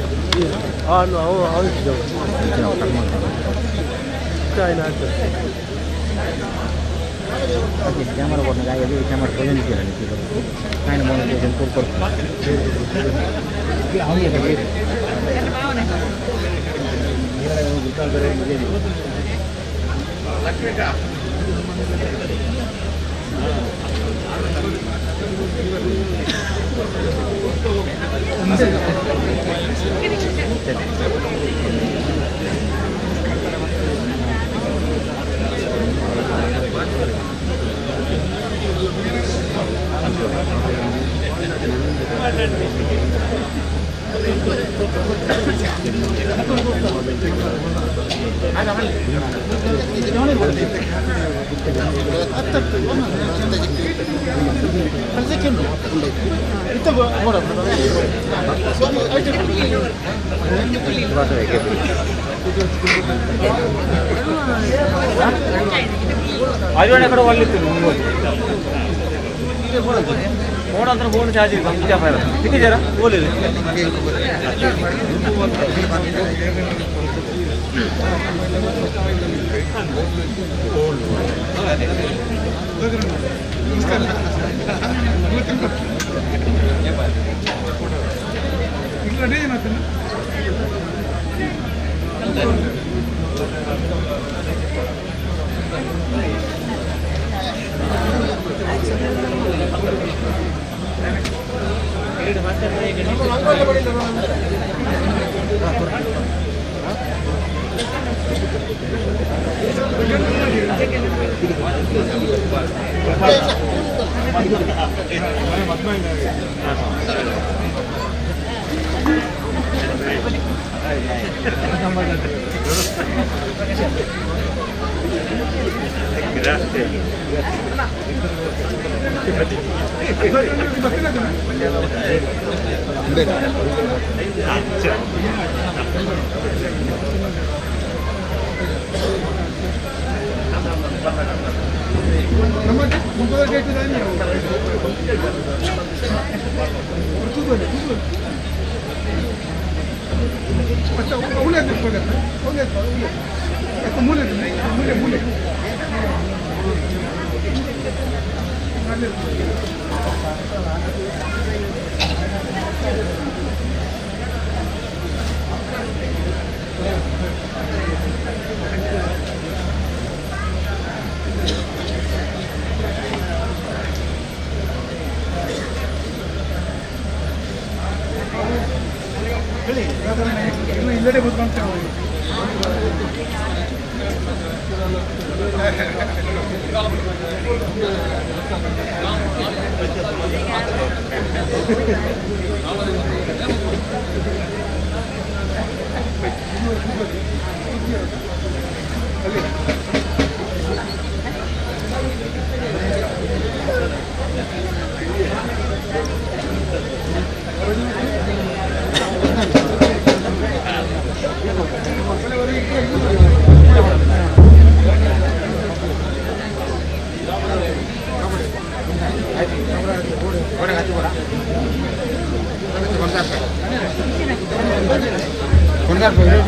ಕ್ಯಾಮರಾ ಕೊಡ್ನಾಗ ಕ್ಯಾಮರಾ ತೊಗೊಂಡಿದ್ದೀರ ನಾನು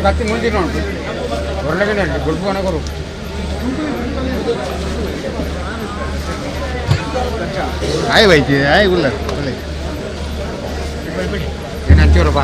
ಕತ್ತಿ ಮುಂದಿನ ಉಂಟು ಒಳ್ಳೆಗಡೆ ಗುಲ್ಬು ಕೊರು ಆಯ್ ವೈದ್ಯ ಆಯ್ ಉಲ್ಲ ಒಳ್ಳೆ ಏನು ಹಂಚಿರು ಬಾ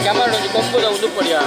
ಕ್ಯಾಮರಾ ಒಂಜಿ ಕೊಂಬುದ ಉಂದು ಪಡಿಯಾ.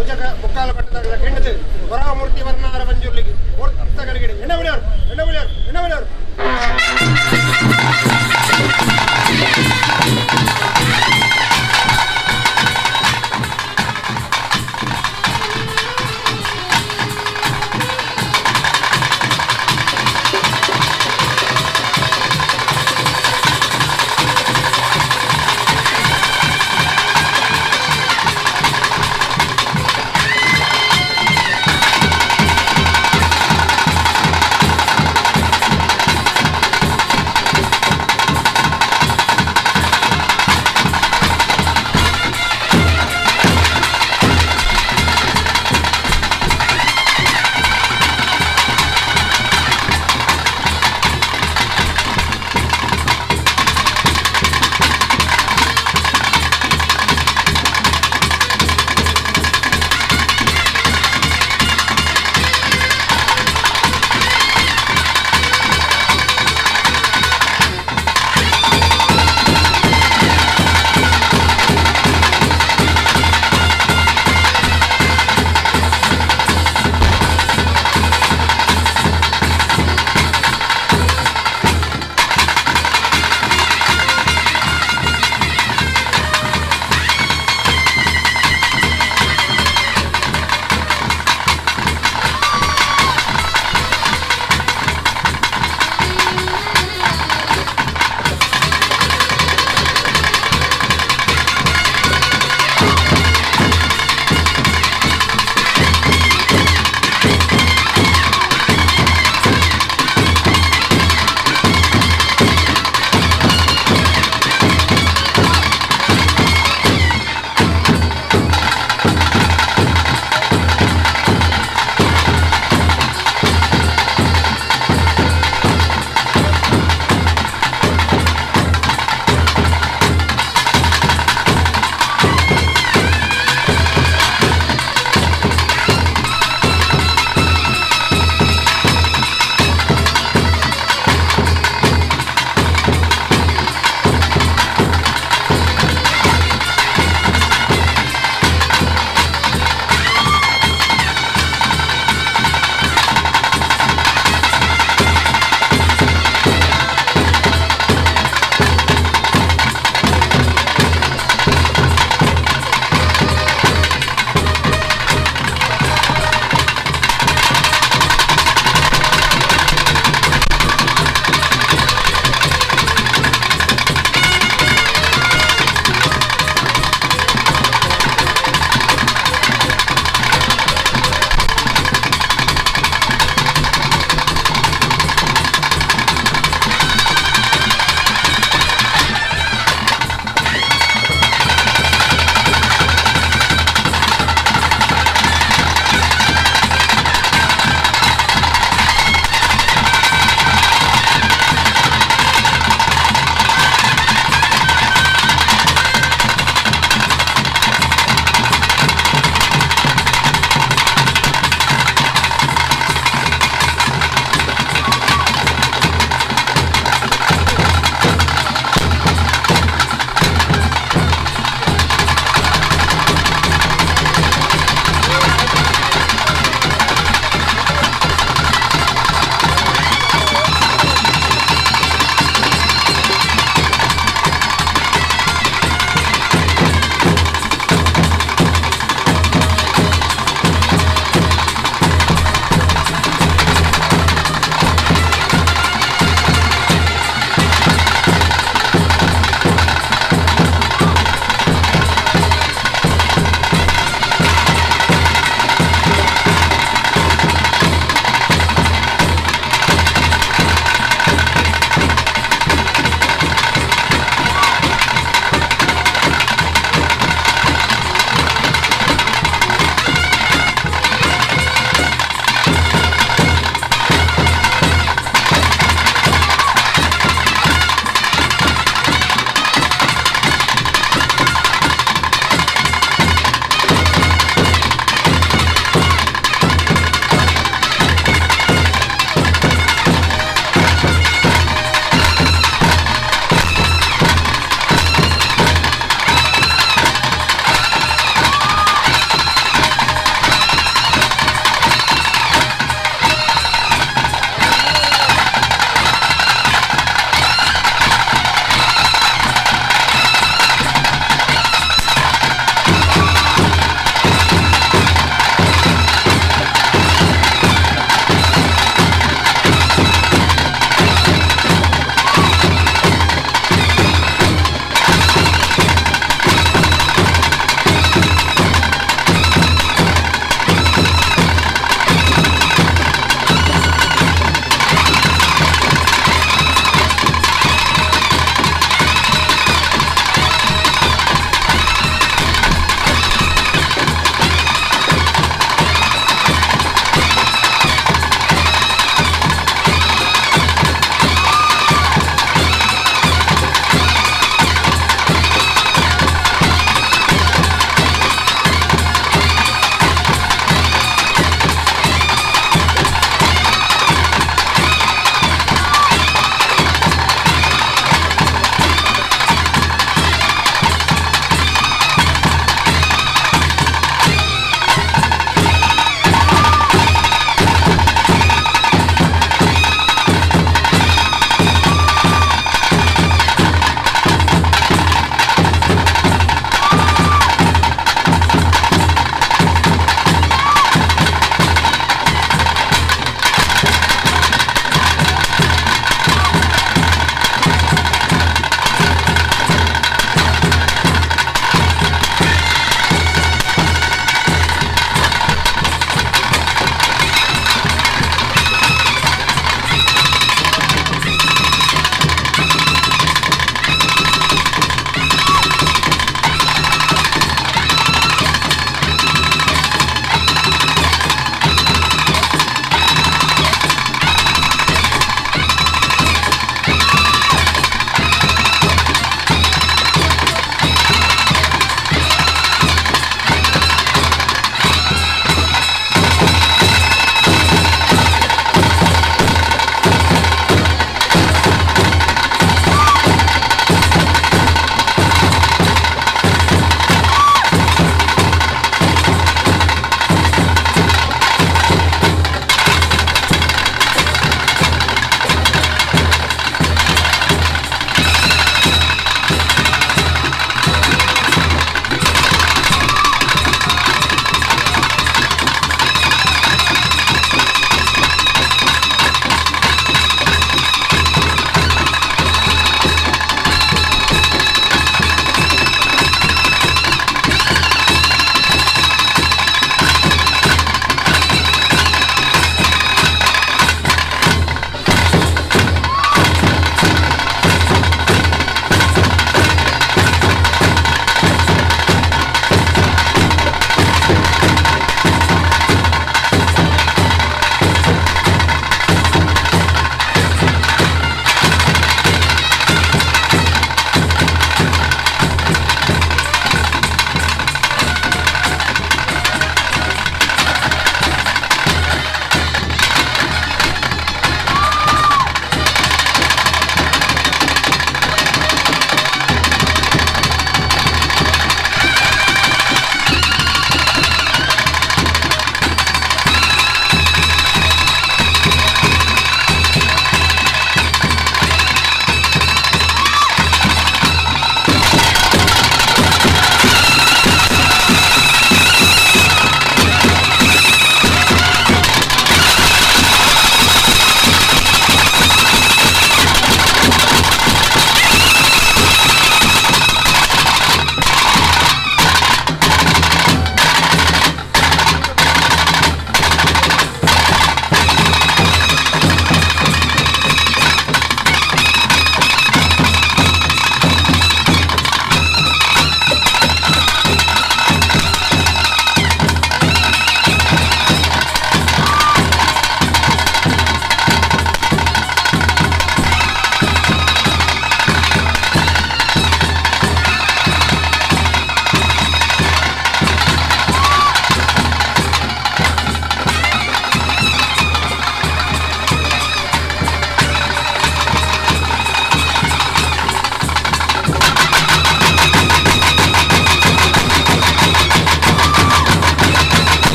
ಮುಜಕ ಮುಕ್ಕಾಲ ಪಟ್ಟದಾಗಲ ಕೆಂಡದು ವರಾಮೂರ್ತಿ ವರ್ಣಾರ ಮಂಜೂರ್ಲಿಗೆ ಮೂರ್ತ ಗಳಿಗೆ ಎಣ್ಣ ಬಿಳಿಯವರು ಎಣ್ಣ ಬಿಳಿಯವರು ಎಣ್ಣ ಬಿಳಿಯವರು.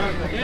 Ah!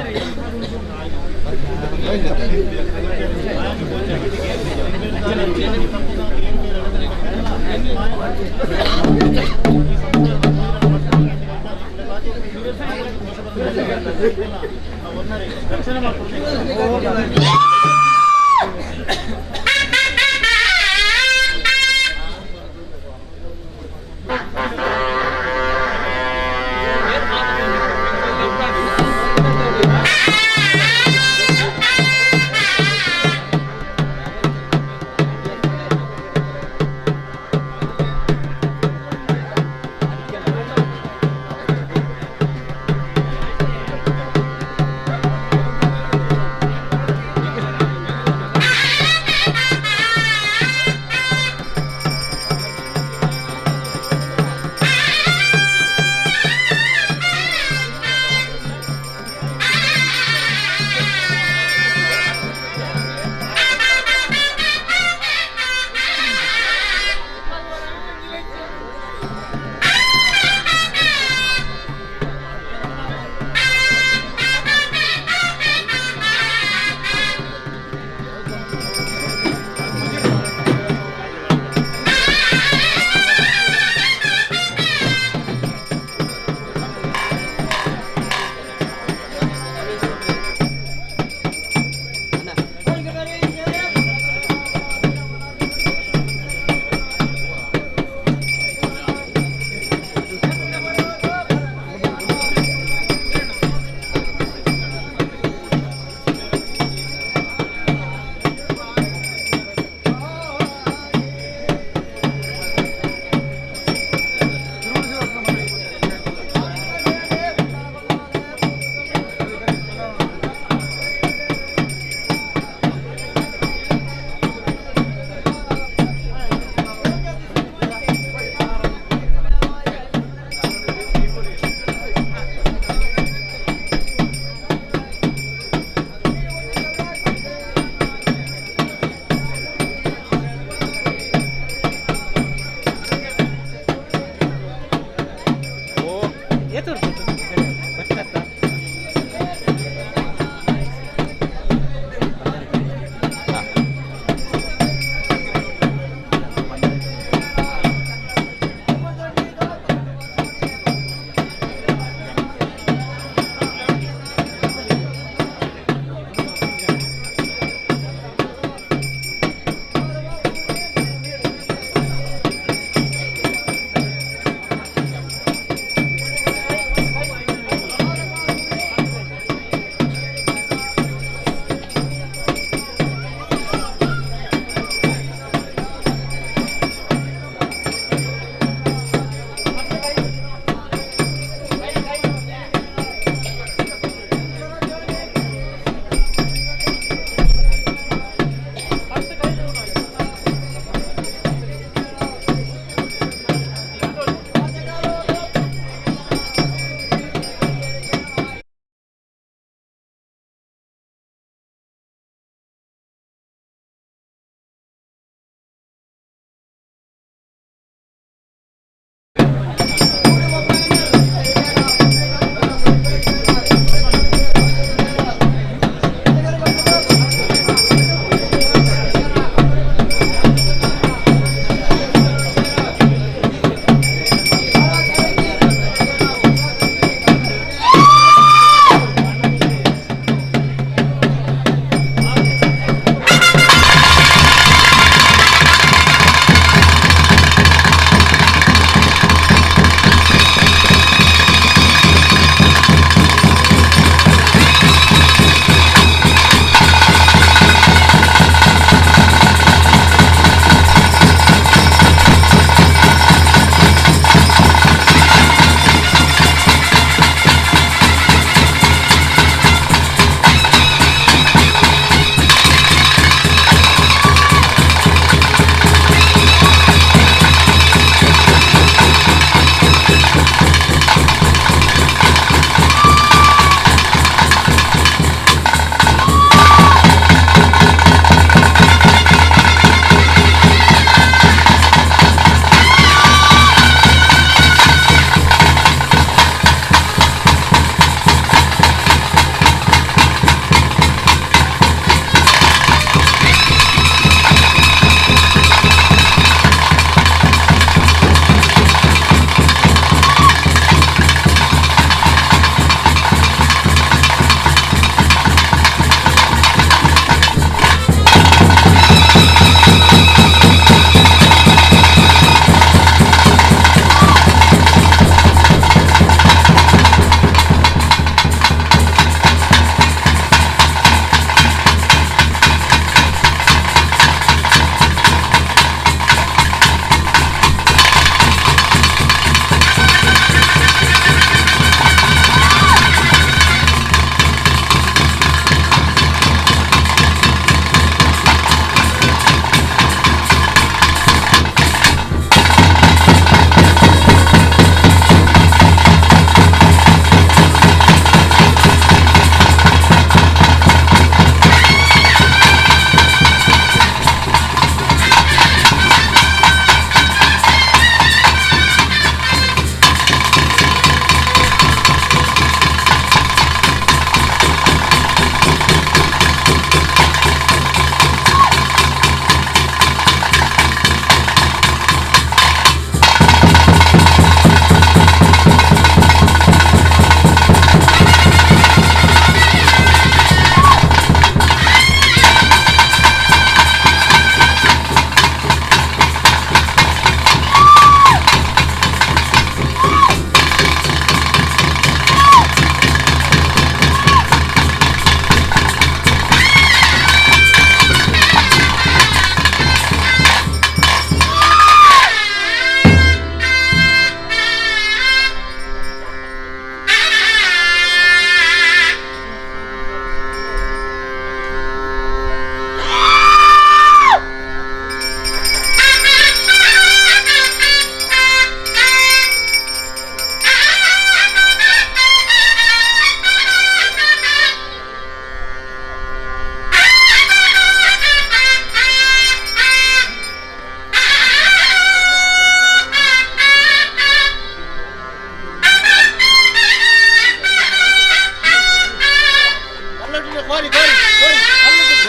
ಕೋರಿ ಕೋರಿ ಕೋರಿ ಅಲ್ಲೇ.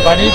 ಬನಿ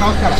ನಮಸ್ಕಾರ.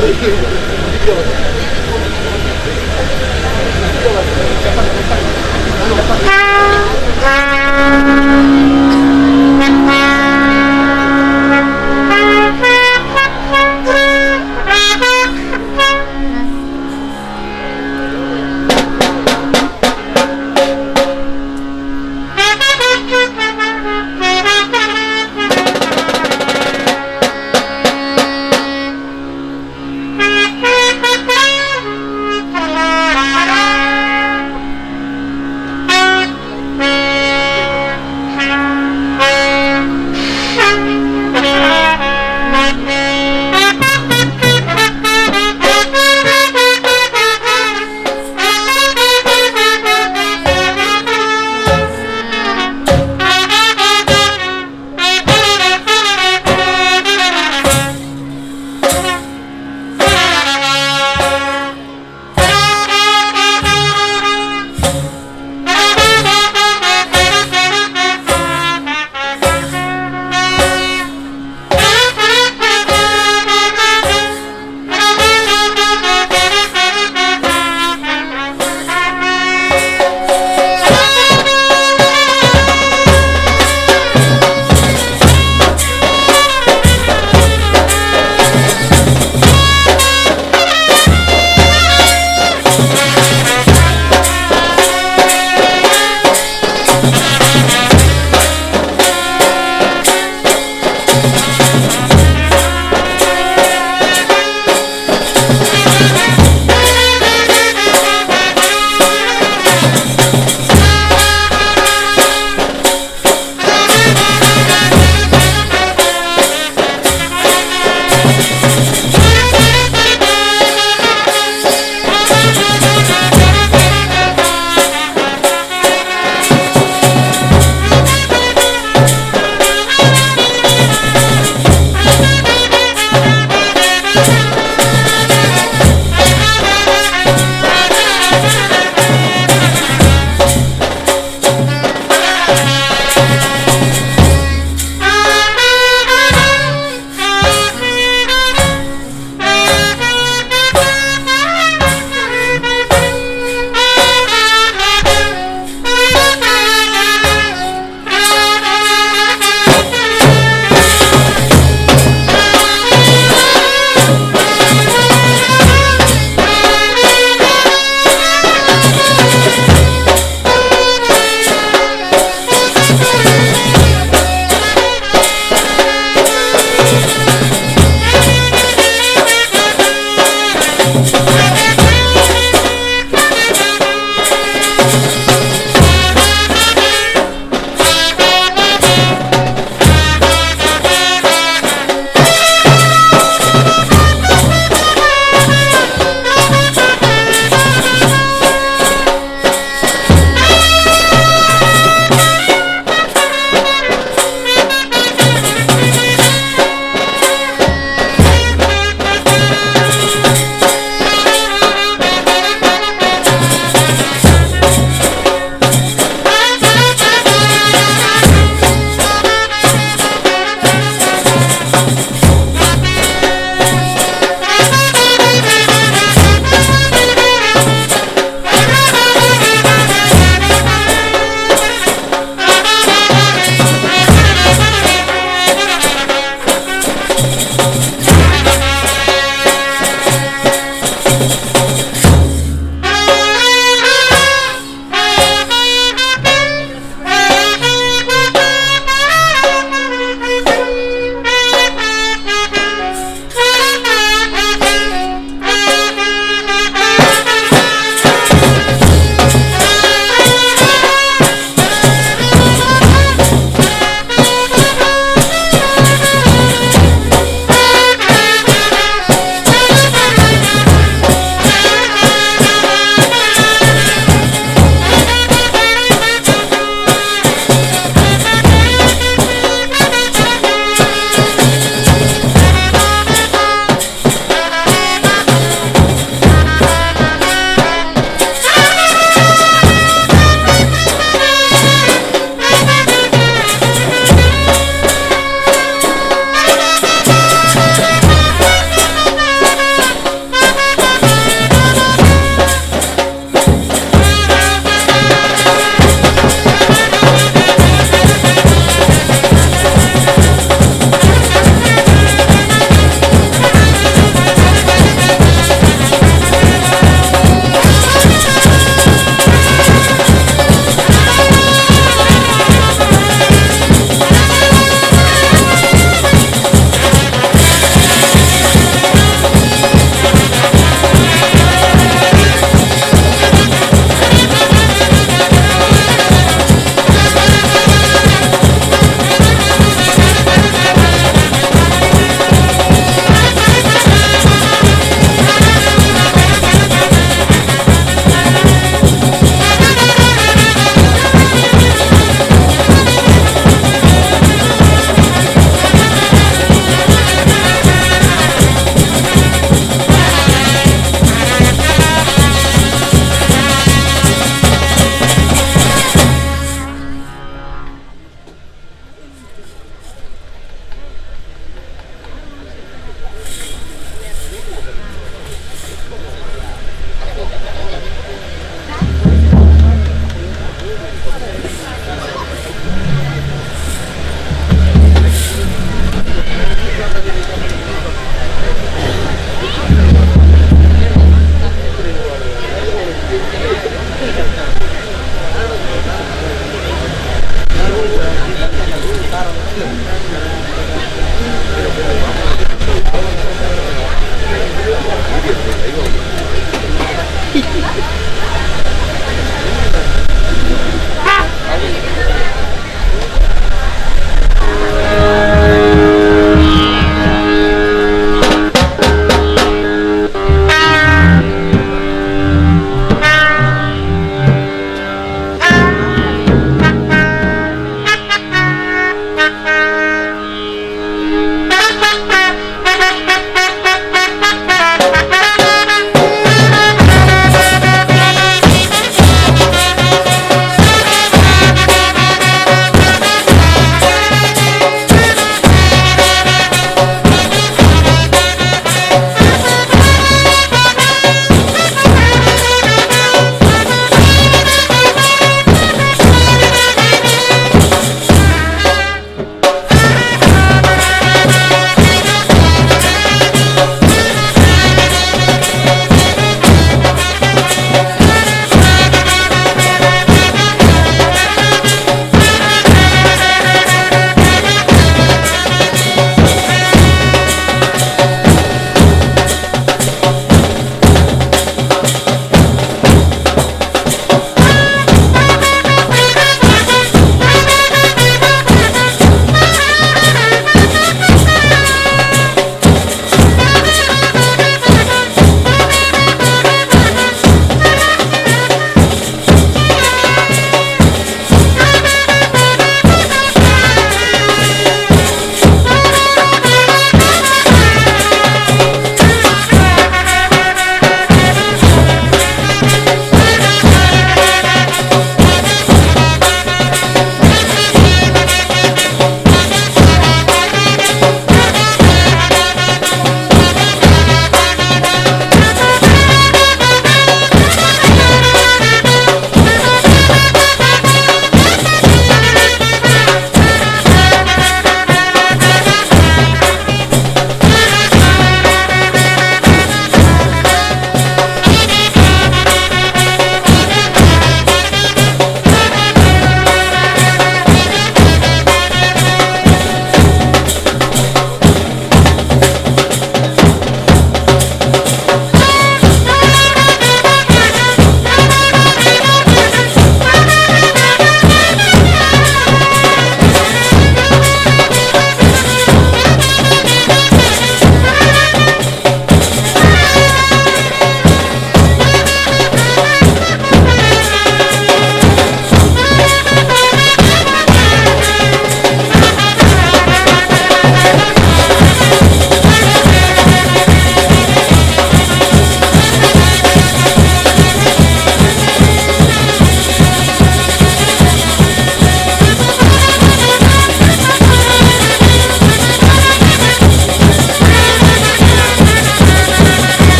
Thank you.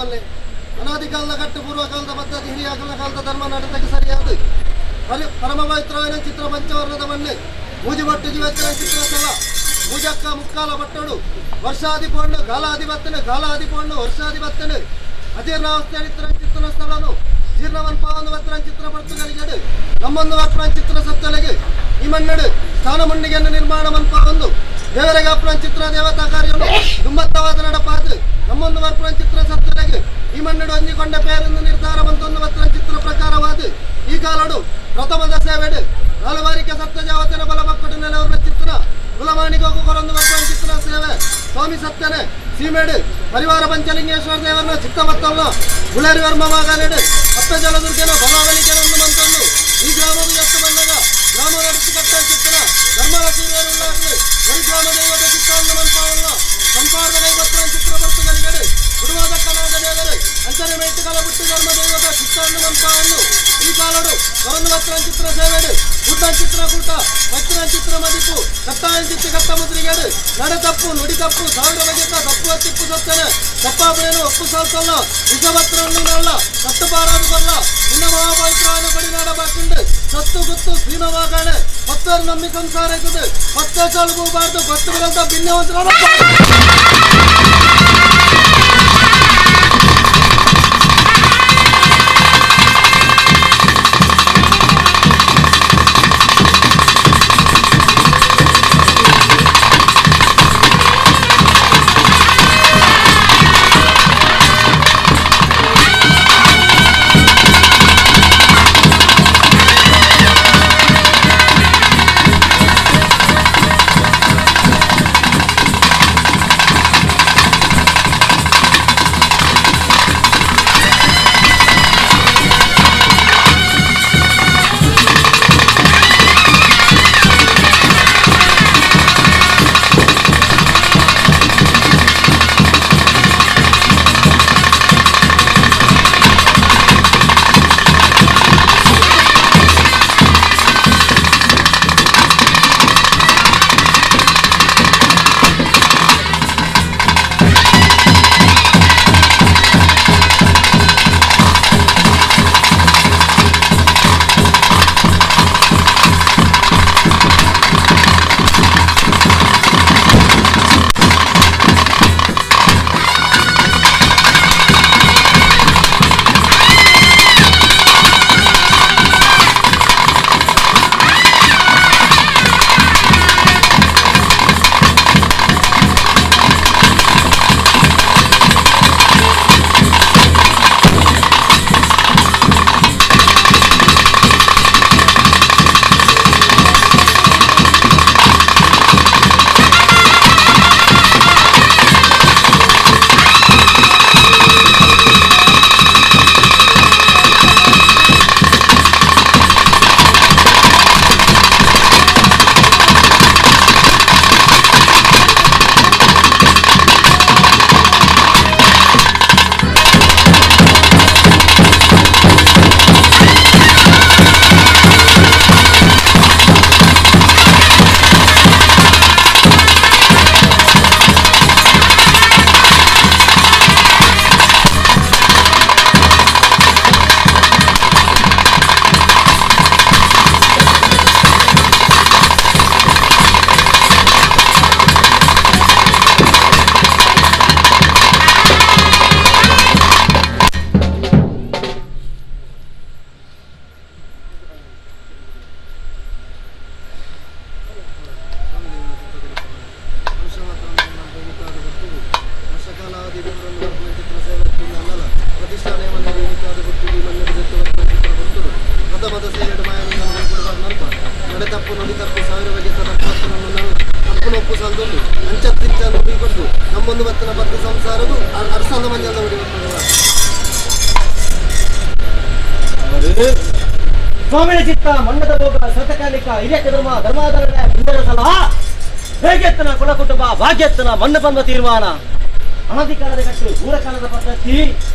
ಮನ್ಪಾವಲ್ಲೆ ಅನಾದಿ ಕಾಲದ ಕಟ್ಟು ಪೂರ್ವಕಾಲದ ಪದ್ಧತಿ ಹಿರಿಯಾಕಲ ಕಾಲದ ಧರ್ಮ ನಡತೆಗೆ ಸರಿಯಾದ ಪರಮ ಪವಿತ್ರವಾದ ಚಿತ್ರ ಪಂಚವರ್ಣದ ಮಣ್ಣು ಮೂಜಿಬಟ್ಟು ಜೀವತ್ತಿನ ಚಿತ್ರ ಸ್ಥಳ ಮೂಜಕ್ಕ ಮುಕ್ಕಾಲ ಬಟ್ಟೋಡು ವರ್ಷಾಧಿಪೋಂಡು ಕಾಲಾಧಿಪತ್ತನು ಕಾಲಾಧಿಪೋಂಡು ವರ್ಷಾಧಿಪತ್ತನು ಅಜೀರ್ಣಾವಸ್ಥೆ ಚಿತ್ರ ಸ್ಥಳನು ಜೀರ್ಣವನ್ಪಾವನ್ನು ವತ್ರ ಚಿತ್ರ ಪಡ್ತುಗಳಿಗೆ ನಮ್ಮೊಂದು ವತ್ರ ಚಿತ್ರ ಸತ್ತಲೆಗೆ ಈ ಮಣ್ಣಡು ಸ್ಥಾನ ಮಣ್ಣಿಗೆಯನ್ನು ನಿರ್ಮಾಣ ಮನ್ಪಾವೊಂದು ದೇವರೆಗಾಪ್ರ ಚಿತ್ರ ದೇವತಾ ಕಾರ್ಯನು ದುಮ್ಮತ್ತವಾದ ನಡಪಾದು ನಮ್ಮೊಂದು ವರ್ಪಣ ಚಿತ್ರ ಸತ್ತಲೆಗೆ ಈ ಮಣ್ಣಡು ಅಂಜಿಕೊಂಡ ಪೇರನ್ನು ನಿರ್ಧಾರ ಮಂತೊಂದು ವತ್ರ ಚಿತ್ರ ಪ್ರಕಾರವಾದ ಈ ಕಾಲಡು ಪ್ರಥಮದ ಸೇವೆಡು ನಾಲ್ವಾರಿಕೆ ಸತ್ತ ಜಾವತನ ಬಲ ಮಕ್ಕಳು ನೆಲವರ ಚಿತ್ರ ಕುಲಮಾಣಿಗೋಗು ಕೊರೊಂದು ವರ್ಪಣ ಚಿತ್ರ ಸೇವೆ ಸ್ವಾಮಿ ಸತ್ತನೆ ಸೀಮೇಡು ಪರಿವಾರ ಪಂಚಲಿಂಗೇಶ್ವರ ದೇವರನ್ನ ಚಿತ್ತಮತ್ತಲ್ಲ ಗುಳೇರಿ ವರ್ಮ ಮಾಗಾಲೇಡು ಅಪ್ಪ ಜಲದುರ್ಗನ ಬಲಾವಲಿಕೆನೊಂದು ಮಂತೊಂದು ಈ ಗ್ರಾಮದ ಎತ್ತು ಬಂದಾಗ ಗ್ರಾಮ ನಡೆಸಿ ಕಟ್ಟ ಚಿತ್ರ ಧರ್ಮದ ಸೀರೆಯರುಳ್ಳಾಗಲಿ ಒಂದು ಗ್ರಾಮ ದೈವದ ಚಿತ್ರವನ್ನು ಮನ್ಪಾವಲ್ಲ ಸಂಸಾರದ ಕೈಪತ್ರ ಚಿತ್ರ ಬರ್ತುಗಳಿಗಡೆ ಕುಡುವಾದ ಕಲಾದ ದೇವರು ಅಂಚನೆ ಮೇಟುಗಳ ಬಿಟ್ಟು ಧರ್ಮ ದೈವದ ಚಿತ್ರವನ್ನು ಮನ್ಪಾವನ್ನು ಈ ಕಾಲಡು ಕೊರೊಂದು ವಸ್ತ್ರ ಚಿತ್ರ ಸೇವೆಡು ಊಟ ಚಿತ್ರ ಕೂಟ ವಜ್ರ ಚಿತ್ರ ಮದಿಪು ಕಟ್ಟಾಯ ಚಿತ್ರ ಕಟ್ಟ ಮುದ್ರಿಗೇಡು ನಡೆ ತಪ್ಪು ನುಡಿ ತಪ್ಪು ಸಾವಿರ ಬಗೆತ ತಪ್ಪು ತಿಪ್ಪು ಸತ್ತನೆ ತಪ್ಪಾಪಣೆಯನ್ನು ಒಪ್ಪು ಸಾಲ್ಸಲ್ಲ ನಿಜವತ್ರವನ್ನು ನಲ್ಲ ತಟ್ಟುಬಾರದು ಬಲ್ಲ ನಿನ್ನ ಮಹಾಪವಿತ್ರವನ್ನು ಕೊಡಿನಾಡ ಬಾಕಿಂಡು ಸತ್ತು ಗುತ್ತು ಸೀಮವಾಗಾಣೆ ಪತ್ತರು ನಂಬಿ ಸಂಸಾರ ಇದ್ದது ಪತ್ತ ಸಾಲು ಹೋಗಬಾರ್ದು ಪತ್ತು ಬಿಡಂತ ಭಿನ್ನವಂತರ. ಸ್ವಾಮಿನ ಚಿತ್ತ ಮಣ್ಣದ ಭೋಗ ಶತಕಾಲಿಕ ಹಿರಿಯ ಧರ್ಮ ಧರ್ಮಾಧಾರಣ ಸುಂದರ ಸಲಹಾ ಹೇಗೆತ್ತನ ಕುಲ ಕುಟುಂಬ ಭಾಗ್ಯತ್ತನ ಮಣ್ಣು ಬಂದ ತೀರ್ಮಾನ ಅನಧಿಕಾರದ ಕಟ್ಟು ಪೂರಕಾಲದ ಪದ್ಧತಿ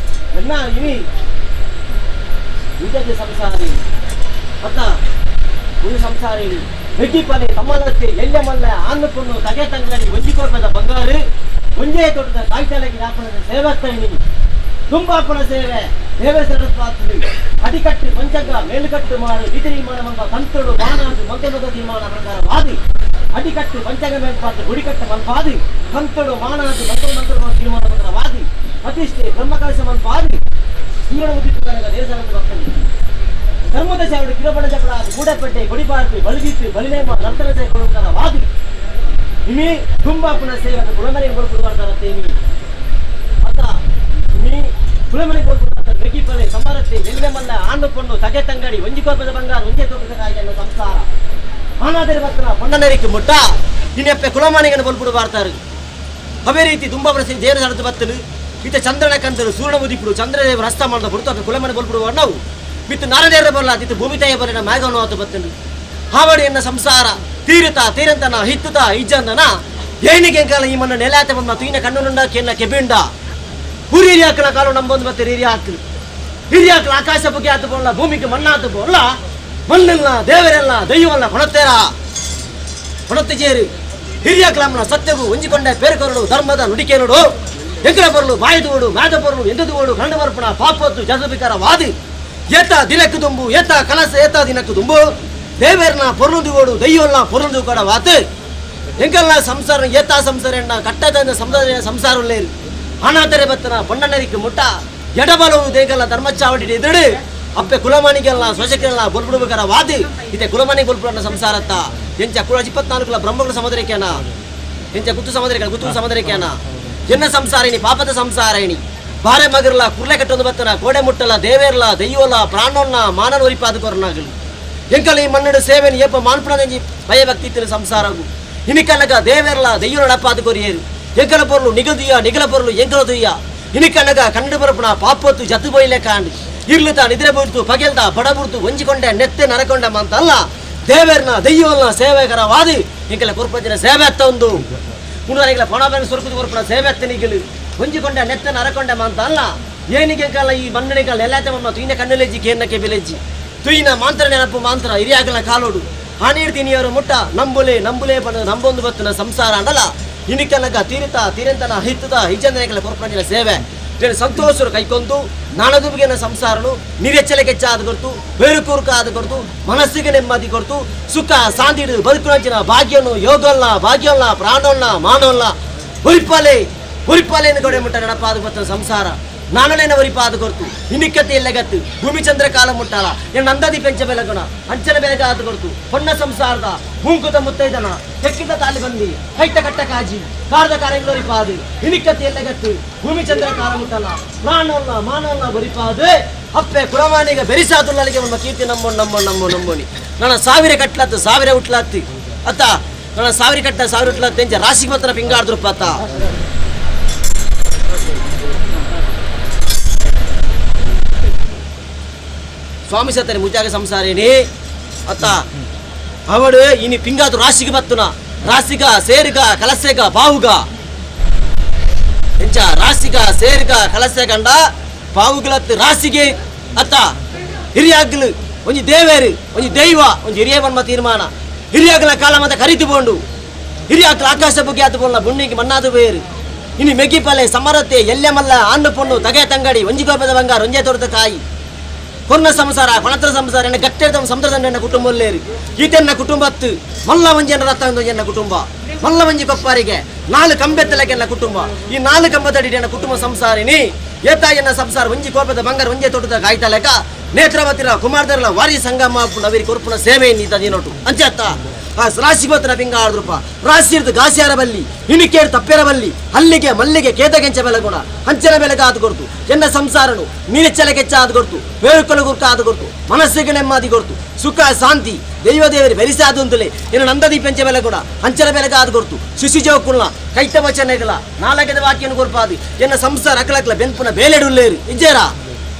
ಎಲ್ಲ ಇನಿ ಯುಜತೆ ಸಂಸಾರಿ ಅತ್ತ ಉಳು ಸಂಸಾರಿ ವೆಡ್ಡಿಪಲೆ ತಮ್ಮಲತ್ತೆ ಎಲ್ಯ ಮಲ್ಲ ಆನ್ನು ತಗೆ ತಂಗಡಿ ಒಂಜಿ ಕೋಪದ ಬಂಗಾರು ಒಂಜೇ ತೋಟದ ತಾಯ್ತಲೆಗೆ ನಾಪನದ ಸೇವಕ್ತ ಇನಿ. ದುಂಬಾಪನ ಸೇವೆ ದೇವೇಶ್ವರ ಪಾತ್ರಿ ಅಡಿಕಟ್ಟು ಪಂಚಂಗ ಮೇಲುಕಟ್ಟು ಮಾಡು ವಿಧಿ ತೀರ್ಮಾನ ಮಂಪ ಕಂತಡು ಬಾಣಾದು ಮಂತ್ರಮದ ತೀರ್ಮಾನ ಪ್ರಕಾರ ವಾದಿ ಅಡಿಕಟ್ಟು ಪಂಚಾಂಗ ಮೇಲ್ಪಾತು ಗುಡಿಕಟ್ಟು ಮನ್ಪಾದಿ ಕಂತಡು ಮಾನಾದು ಮಂತ್ರ ಮಂತ್ರ ತೀರ್ಮಾನ ಪ್ರಕಾರ ವಾದಿ ಪ್ರತಿಷ್ಠೆ ಬ್ರಹ್ಮಕಲಶ ಮನ್ಪಾದಿ ಸೂರ್ಯನ ಉದಿತ್ತು ಕನಕ ದೇಶವಂತ ಭಕ್ತನು ಧರ್ಮದ ಚಾವಡಿ ಕಿರಪಣ ಚಪಡ ಗೂಡಪಟ್ಟೆ ಕೊಡಿಪಾರ್ಪಿ ಬಲಿದೀತು ಬಲಿನೇಮ ನರ್ತನ ಕೊಡುತ್ತಾರ ವಾದಿ ಇಮಿ ದುಂಬಾಪನ ಸೇವೆ ಕುಲಮನೆ ಕೊಡ್ತಾರೆ ತೇಮಿ ಅತ್ತ ಇಮಿ ಕುಲಮನೆ ಕೊಡ್ತಾರೆ ಬೆಗಿಪಲೆ ಸಮರತೆ ನೆಲ್ಲೆ ಆಣ್ಣು ಪೊಣ್ಣು ತಗೆ ತಂಗಡಿ ಒಂಜಿ ಕೋಪದ ಬಂಗಾರ ಒಂಜೆ ತೋಪದ ಕಾಯಿ ಸಂಸಾರ ಆನಾದರೆ ಭಕ್ತನ ಪೊಣ್ಣನರಿಕೆ ಮುಟ್ಟ ಇನ್ನೆಪ್ಪೆ ಕುಲಮಾನಿಗನ್ನು ಬಲ್ಪುಡು ಬಾರ್ತಾರೆ. ಅದೇ ರೀತಿ ದುಂಬಾಪನ ಸೇವೆ ದೇವರ ಸಡತು ಬತ್ತಲು ಇತ ಚಂದ್ರನ ಕಂತರು ಸೂರ್ಯನ ಉದಿಪುಡು ಚಂದ್ರದೇವರ ಹಸ್ತ ಮಾಡದ ಬುಡ್ತು ಕುಲಮನೆ ಬಲ್ಪುಡುವ ನಾವು ಮಿತ್ತು ನಾರದೇವರ ಬರಲ್ಲ ತಿತ್ತು ಭೂಮಿ ತಾಯ ಬರಲಿನ ಮ್ಯಾಗನು ಆತು ಬತ್ತನು ಹಾವಡಿ ಎನ್ನ ಸಂಸಾರ ತೀರುತ ತೀರಂತನ ಹಿತ್ತುತ ಇಜ್ಜಂದನ ಏನಿಗೆ ಕಾಲ ಈ ಮಣ್ಣ ನೆಲಾತ ಬಂದ ತುಯಿನ ಕಣ್ಣುನುಂಡ ಕೆನ್ನ ಕೆಬಿಂಡ ಹುರಿಯಾಕಲ ಕಾಲು ನಂಬೊಂದು ಮತ್ತೆ ಹಿರಿಯಾಕ್ಲು ಹಿರಿಯಾಕ್ಲ ಆಕಾಶ ಬುಗ್ಗೆ ಆತು ಬೋಲ್ಲ ಭೂಮಿಗೆ ಮಣ್ಣಾತು ಬೋಲ್ಲ ಮಣ್ಣಿಲ್ಲ ದೇವರೆಲ್ಲ ದೈವಲ್ಲ ಕೊಣತ್ತೇರ ಕೊಣತ್ತೆ ಜೇರು ಹಿರಿಯಾಕ್ಲಮ್ಮನ ಸತ್ಯವು ಒಂಜಿಕೊಂಡೆ ಪೇರ್ಕೊರಡು ಧರ್ಮದ ನುಡಿಕೇನುಡು ಎಂಕಲ ಬರಲು ಬಾಯಿದು ಮಾದ ಬರಲು ಎಂದದು ಓಡು ಕಣ್ಣು ಬರ್ಪಣ ಪಾಪತ್ತು ಜಸಬಿಕಾರ ವಾದಿ ಏತ ದಿನಕ್ಕೆ ದುಂಬು ಏತ ಕಲಸ ಏತ ದಿನಕ್ಕೆ ದುಂಬು ದೇವೇರ್ನ ಪೊರುಳುದು ಓಡು ದೈವಲ್ಲ ಪೊರುಳುದು ಕೂಡ ವಾತು ಎಂಕಲ್ನ ಸಂಸಾರ ಏತ ಸಂಸಾರ ಎಣ್ಣ ಕಟ್ಟದ ಸಂಸಾರ ಸಂಸಾರ ಲೇರು ಅನಾಥರೆ ಬತ್ತನ ಪೊಣ್ಣನರಿಗೆ ಮುಟ್ಟ ಎಡಬಲವು ದೇಗಲ್ಲ ಧರ್ಮಚಾವಡಿ ಎದುರು ಅಪ್ಪೆ ಕುಲಮಾನಿಗೆಲ್ಲ ಸ್ವಜಕ್ಕೆಲ್ಲ ಬೊಲ್ಬಿಡ್ಬೇಕಾರ ವಾದಿ ಇತ್ತೆ ಕುಲಮಾನಿ ಬೊಲ್ಬಿಡೋಣ ಸಂಸಾರತ್ತ ಎಂಚ ಕುಲ 24 ಬ್ರಹ್ಮಗಳ ಸಮುದ್ರಕ್ಕೆನ ಎಂಚ ಗುತ್ತು ಸಮುದ್ರಕ್ಕೆ ಗುತ್ತು ಸಮುದ್ರಕ್ಕೆನ ಎನ್ನ ಸಂಸಾರಿಣಿ ಪಾಪದ ಸಂಸಾರಿಣಿ ಬಾರೆ ಮಗರ್ಲ ಕುರ್ಲೆ ಕಟ್ಟೊಂದು ಬತ್ತನ ಕೋಡೆ ಮುಟ್ಟಲ ದೇವೇರ್ಲ ದೈವಲ ಪ್ರಾಣೋನ್ನ ಮಾನನ ಒರಿಪಾದ ಕೊರನಾಗಲಿ ಎಂಕಲ ಈ ಮನ್ನಡು ಸೇವೆನ ಏಪ ಮಾನ್ಪುಣದಂಜಿ ಭಯಭಕ್ತಿ ಇತ್ತಿನ ಸಂಸಾರಗು ಇನಿಕಲ್ಲಗ ದೇವೇರ್ಲ ದೈವ ನಡಪಾದ ಕೊರಿಯೇರು ಎಂಕಲ ಪೊರ್ಲು ನಿಗದುಯ್ಯ ನಿಗಲ ಪೊರ್ಲು ಎಂಕಲ ದುಯ್ಯ ಇನಿಕಲ್ಲಗ ಕನ್ನಡ ಬರಪುಣ ಪಾಪೊತ್ತು ಜತ್ತು ಬೊಯ್ಲೆ ಕಾಂಡು ಇರ್ಲುತ ನಿದ್ರೆ ಬುಡ್ತು ಪಗೆಲ್ದ ಬಡಬುಡ್ತು ಒಂಜಿಕೊಂಡೆ ನೆತ್ತೆ ನರಕೊಂಡೆ ಅಂತಲ್ಲ ದೇವೇರ್ನ ದೈವಲ್ನ ಸೇವೆಕರ ವಾದಿ ಎಂಕಲ ಕೊರ್ಪಂಚಿನ ಸೇವೆ ಅತ್ತ ಒಂದು ಪುನರಿಗಳ ಪಣಬೆನ ಸೊರಕುದು ಕೊರ್ಪುಣ ಸೇವೆ ಅತ್ತ ನಿಗಲು ಒಂಜಿಕೊಂಡೆ ನೆತ್ತ ನರಕೊಂಡೆ ಅಂತ ಅಲ್ಲ ಏನಿಗೆ ಕಾಲ ಈ ಮನ್ನಣಿಗಳ ಎಲ್ಲಾತ ಮಮ್ಮ ತುಯಿನ ಕಣ್ಣಲೆಜ್ಜಿ ಕೇನ್ನ ಕೆಬಿಲೆಜ್ಜಿ ತುಯಿನ ಮಾಂತ್ರ ನೆನಪು ಮಾಂತ್ರ ಹಿರಿಯಾಗಲ ಕಾಲೋಡು ಹಾನೀರ್ ತಿನಿಯವರು ಮುಟ್ಟ ನಂಬುಲೆ ನಂಬುಲೆ ಪಣ ನಂಬೊಂದು ಬತ್ತನ ಸಂಸಾರ ಅಂಡಲ ಇನಿಕನಗ ತೀರಿತ ತೀರಂತನ ಹಿತ್ತದ ಹಿಜಂದನೆಗಳ ಕೊರ್ಪಂಚಿನ ಸೇವೆ ಸಂತೋಷರು ಕೈಕೊಂದು ನಾಣದುಬಿಗೆನ ಸಂಸಾರನು ನೀರೆಚ್ಚಲಕೆಚ್ಚಾದ ಕೊರ್ತು ಬೇರುಕೂರ್ಕ ಆದ ಕೊರ್ತು ಮನಸ್ಸಿಗೆ ನೆಮ್ಮದಿ ಕೊರ್ತು ಸುಖ ಶಾಂತಿ ಬದುಕುನಂಚಿನ ಭಾಗ್ಯನು ಯೋಗಲ್ಲ ಭಾಗ್ಯಲ್ಲ ಪ್ರಾಣೋಲ್ಲ ಮಾನವಲ್ಲ ಒರಿಪಾಲೆ ಒರಿಪಾಲೆಯನ್ನು ಕೊಡೆ ಮುಟ್ಟ ನಡಪಾದ ಕೊರ್ತ ಸಂಸಾರ ನಾನಲೇನ ಒರಿಪಾದ ಕೊರ್ತು ಇನಿಕ್ಕತೆ ಎಲ್ಲಗತ್ತು ಭೂಮಿಚಂದ್ರ ಕಾಲ ಮುಟ್ಟಾಲ ಎನ್ನ ಅಂದಾದಿ ಪೆಂಚ ಬೆಲಗುಣ ಅಂಚನ ಬೆಲಗ ಆದ ಕೊರ್ತು ಹೊನ್ನ ಸಂಸಾರದ ಮೂಂಕುತ ಮುತ್ತೈದನ ತೆಕ್ಕಿದ ತಾಲಿ ಬಂದಿ ಕೈತ ಕಟ್ಟ ಕಾಜಿ ಕಾರದ ಕಾರ್ಯಗಳೊರಿಪಾದು ಇನಿಕ್ಕತೆ ಎಲ್ಲಗತ್ತು ಭೂಮಿಚಂದ್ರ ಕಾಲ ಮುಟ್ಟಲ ಪ್ರಾಣವಲ್ಲ ಮಾನವಲ್ಲ ಒರಿಪಾದು ಅಪ್ಪೆ ಕುಲಮಾನಿಗ ಬೆರಿಸಾದುಲ್ಲಲಿಗೆ ನಮ್ಮ ಕೀರ್ತಿ ನಂಬೋಣ ನಂಬೋಣ ನಂಬೋ ನಂಬೋಣಿ ನನ್ನ ಸಾವಿರ ಕಟ್ಲತ್ತು ಸಾವಿರ ಉಟ್ಲತ್ತಿ ಅತ್ತ ನನ್ನ ಸಾವಿರ ಕಟ್ಟ ಸಾವಿರ ಉಟ್ಲತ್ತು ಎಂಚ ರಾಶಿಗೆ ಮಾತ್ರ ಪಿಂಗಾಡ್ದ್ರಪ್ಪ ಅತ್ತ. ಸ್ವಾಮಿ ಸತ್ತನೆ ಮುಜಾಗ ಸಂಸಾರೇನಿ ಅತ್ತ ಅವಳು ಇನಿ ಪಿಂಗಾದು ರಾಶಿಗೆ ಬತ್ತುನ ರಾಸಿಗ ಸೇರಿಗ ಕಲಸೆಗ ಬಾಹುಗ ಎಂಚ ರಾಸಿಗ ಸೇರಿಗ ಕಲಸೆ ಗಂಡ ಬಾವುಗಳತ್ತು ರಾಸಿಗೆ ಅತ್ತ ಹಿರಿಯಾಗ್ಲು ಒಂಜಿ ದೇವೇರು ಒಂಜಿ ದೈವ ಒಂಜಿ ಹಿರಿಯ ಬನ್ಮ ತೀರ್ಮಾನ ಹಿರಿಯಾಗ್ಲ ಕಾಲ ಮತ್ತೆ ಕರಿತು ಬೋಂಡು ಹಿರಿಯಾಗ್ಲ ಆಕಾಶ ಬುಗ್ಗೆ ಆತು ಬೋಲ್ಲ ಬುಣ್ಣಿಗೆ ಮಣ್ಣಾದು ಬೇರು ಇನಿ ಮೆಗ್ಗಿಪಲೆ ಸಮರತೆ ಎಲ್ಲೆ ಮಲ್ಲ ಆಣ್ಣು ಪೊಣ್ಣು ತಗೆ ತಂಗಡಿ ಒಂಜಿ ಗೋಪದ ಬಂಗಾರ ಒಂಜೆ ತೋರದ ಕಾಯಿ ಕೊನ್ನ ಸಂಸಾರ ಕೊಣತ್ರ ಸಂಸಾರ ಎನ್ನ ಗಟ್ಟೆದ ಸಮುದ್ರದ ಎನ್ನ ಕುಟುಂಬಲ್ಲೇರಿ ಈತೆನ್ನ ಕುಟುಂಬತ್ತು ಮಲ್ಲ ಮಂಜನ ರತ್ತ ಎನ್ನ ಕುಟುಂಬ ಮಲ್ಲ ಮಂಜಿ ಕೊಪ್ಪಾರಿಗೆ ನಾಲು ಕಂಬೆತ್ತಲಕ್ಕೆ ಎನ್ನ ಕುಟುಂಬ ಈ ನಾಲು ಕಂಬದಡಿ ಎನ್ನ ಕುಟುಂಬ ಸಂಸಾರಿನಿ ಏತ ಎನ್ನ ಸಂಸಾರ ಒಂಜಿ ಕೋಪದ ಬಂಗಾರ ಒಂಜೆ ತೋಟದ ಕಾಯ್ತಲೆಕ ನೇತ್ರಾವತಿರ ಕುಮಾರದರ್ಲ ವಾರಿ ಸಂಗಮ ನವೀರಿ ಕೊರ್ಪುನ ಸೇವೆ ನೀತ ನೀನೋಟು ಅಂಚತ್ತ ಆ ರಾಶಿಗೋತನ ಪಿಂಗಾಡ್ರೂಪ ರಾಶಿ ಇರ್ದು ಗಾಸಿಯಾರ ಬಲ್ಲಿ ಇನಿಕೇರು ತಪ್ಪೇರ ಬಲ್ಲಿ ಅಲ್ಲಿಗೆ ಮಲ್ಲಿಗೆ ಕೇತಗೆಂಚ ಬೆಲಗುಣ ಅಂಚನ ಬೆಲಗ ಆದು ಕೊರ್ತು ಎನ್ನ ಸಂಸಾರನು ನೀರೆಚ್ಚಲಕೆಚ್ಚ ಆದು ಕೊರ್ತು ಬೇರುಕೊಲ ಗುರ್ಕ ಆದು ಕೊರ್ತು ಮನಸ್ಸಿಗೆ ನೆಮ್ಮದಿ ಕೊರ್ತು ಸುಖ ಶಾಂತಿ ದೈವದೇವರಿ ಬೆರಿಸಾದುಂತಲೇ ಎನ್ನ ನಂದದೀಪ ಎಂಚ ಬೆಲಗುಣ ಅಂಚನ ಬೆಲಗ ಆದು ಕೊರ್ತು ಶಿಶು ಜೋಕುಲ್ನ ಕೈತ ವಚನಗಳ ನಾಲ್ಕದ ವಾಕ್ಯನು ಕೊರ್ಪಾದು ಎನ್ನ ಸಂಸಾರ ಅಕಲಕಲ ಬೆನ್ಪುನ ಬೇಲೆಡುಲ್ಲೇರು ಇಜ್ಜೇರಾ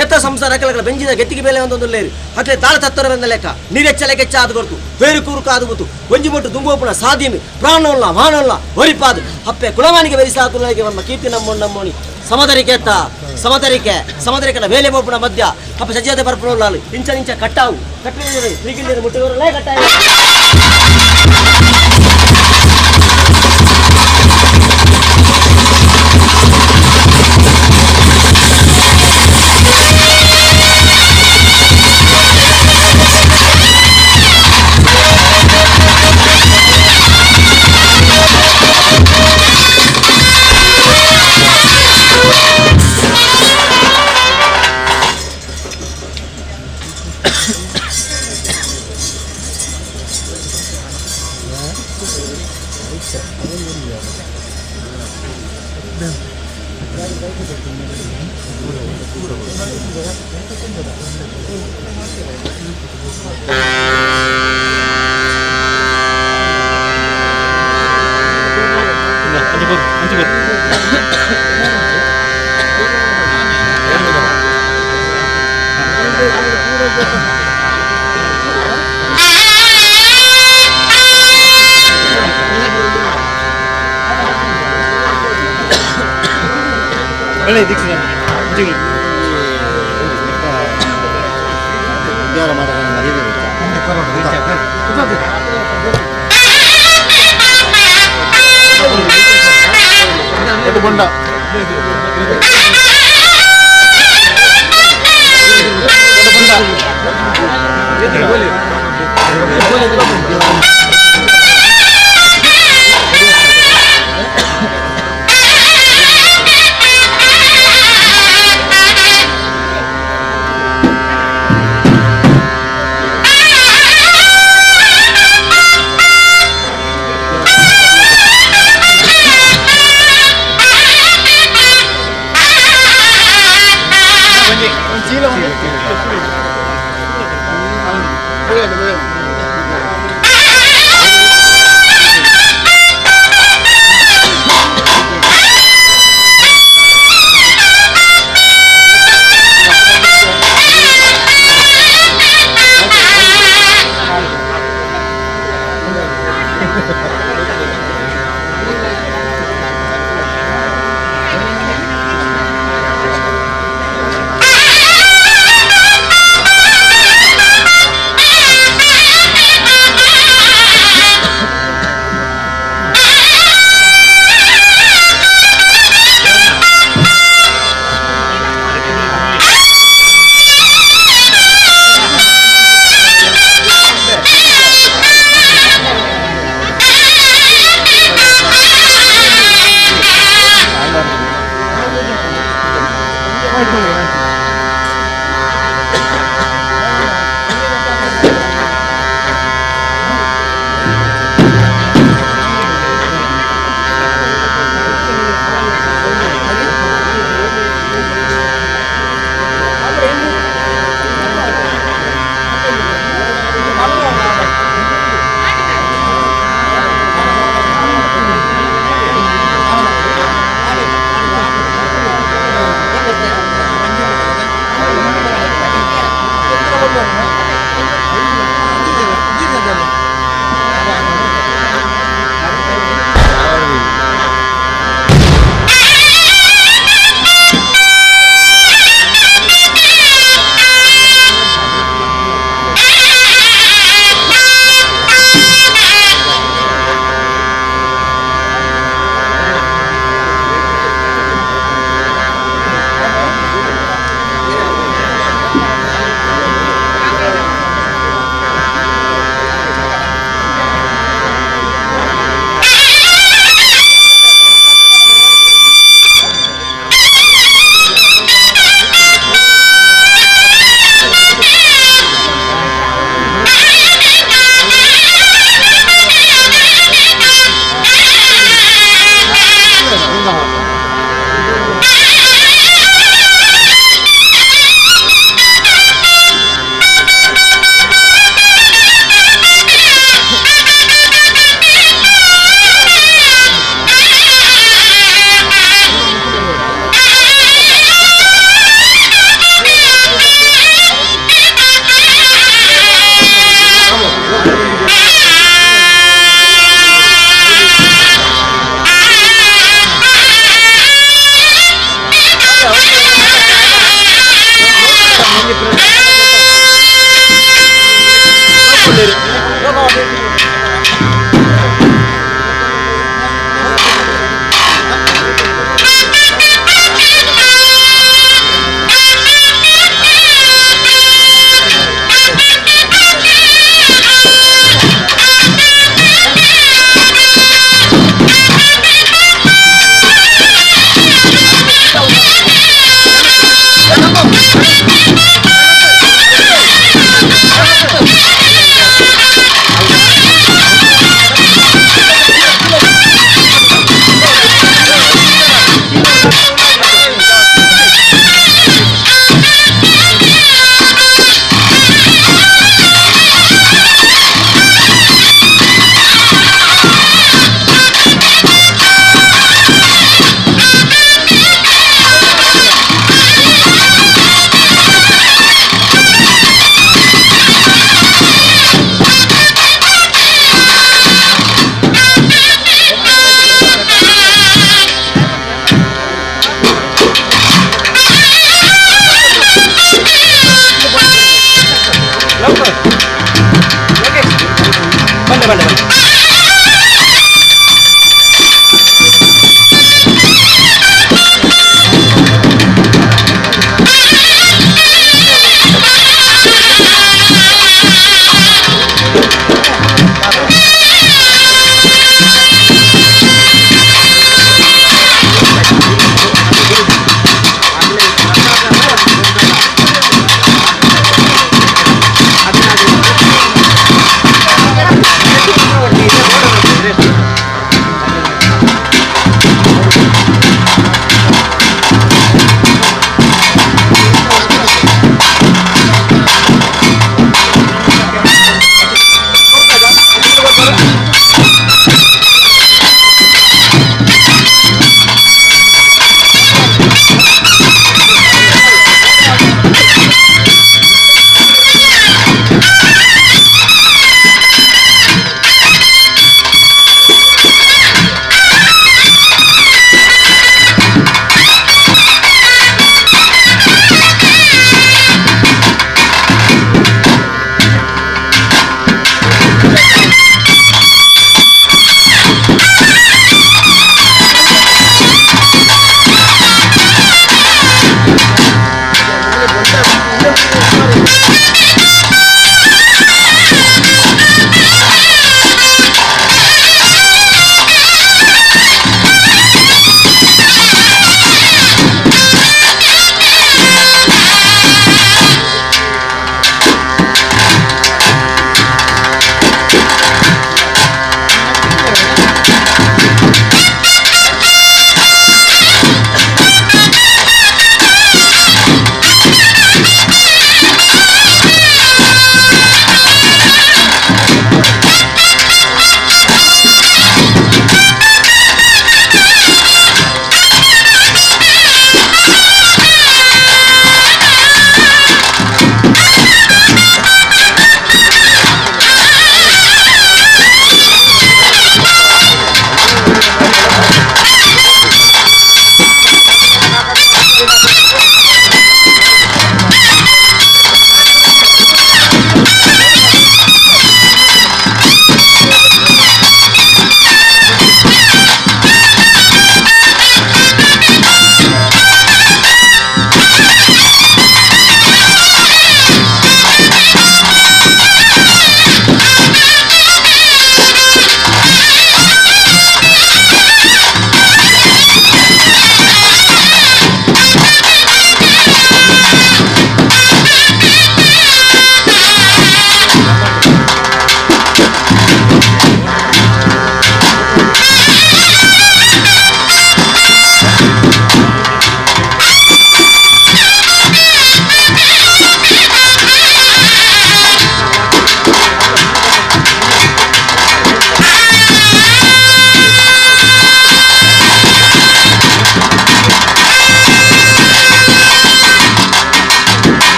ಏತ ಸಂಸಾರ ಅಕಲಕಲ ಬೆಂಜಿದ ಗೆತ್ತಿಗೆ ಬೇಲೆ ಒಂದೊಂದು ಲೇರು ಅಟ್ಲೆ ತಾಳ ತತ್ತರ ಬಂದ ಲೆಕ್ಕ ನೀರೆಚ್ಚಲಕೆಚ್ಚ ಆದು ಕೊರ್ತು ಬೇರು ಕೂರುಕ ಆದು ಗೊತ್ತು ಒಂಜಿ ಮುಟ್ಟು ದುಂಬೋಪುಣ ಸಾಧೀನು ಪ್ರಾಣೋಲ್ಲ ಮಾನೋಲ್ಲ ಒರಿಪಾದು ಅಪ್ಪೆ ಕುಲಮಾನಿಗೆ ಬೆರಿಸಾದುಲ್ಲಗೆ ನಮ್ಮ ಕೀರ್ತಿ ನಮ್ಮೋಣ ನಮ್ಮೋಣಿ ಸಮದರಿಕೆ ಅತ್ತ ಸಮದರಿಕೆ ಸಮದರಿಕನ ಬೇಲೆ ಬೋಪುಣ ಮಧ್ಯ ಅಪ್ಪ ಸಜ್ಜಾದ ಬರ್ಪುಣ ಇಂಚ ಇಂಚ ಕಟ್ಟಾವು ಕಟ್ಟಿದ್ರೆ ಮುಟ್ಟುವರಲ್ಲೇ ಕಟ್ಟಾವು. Ah!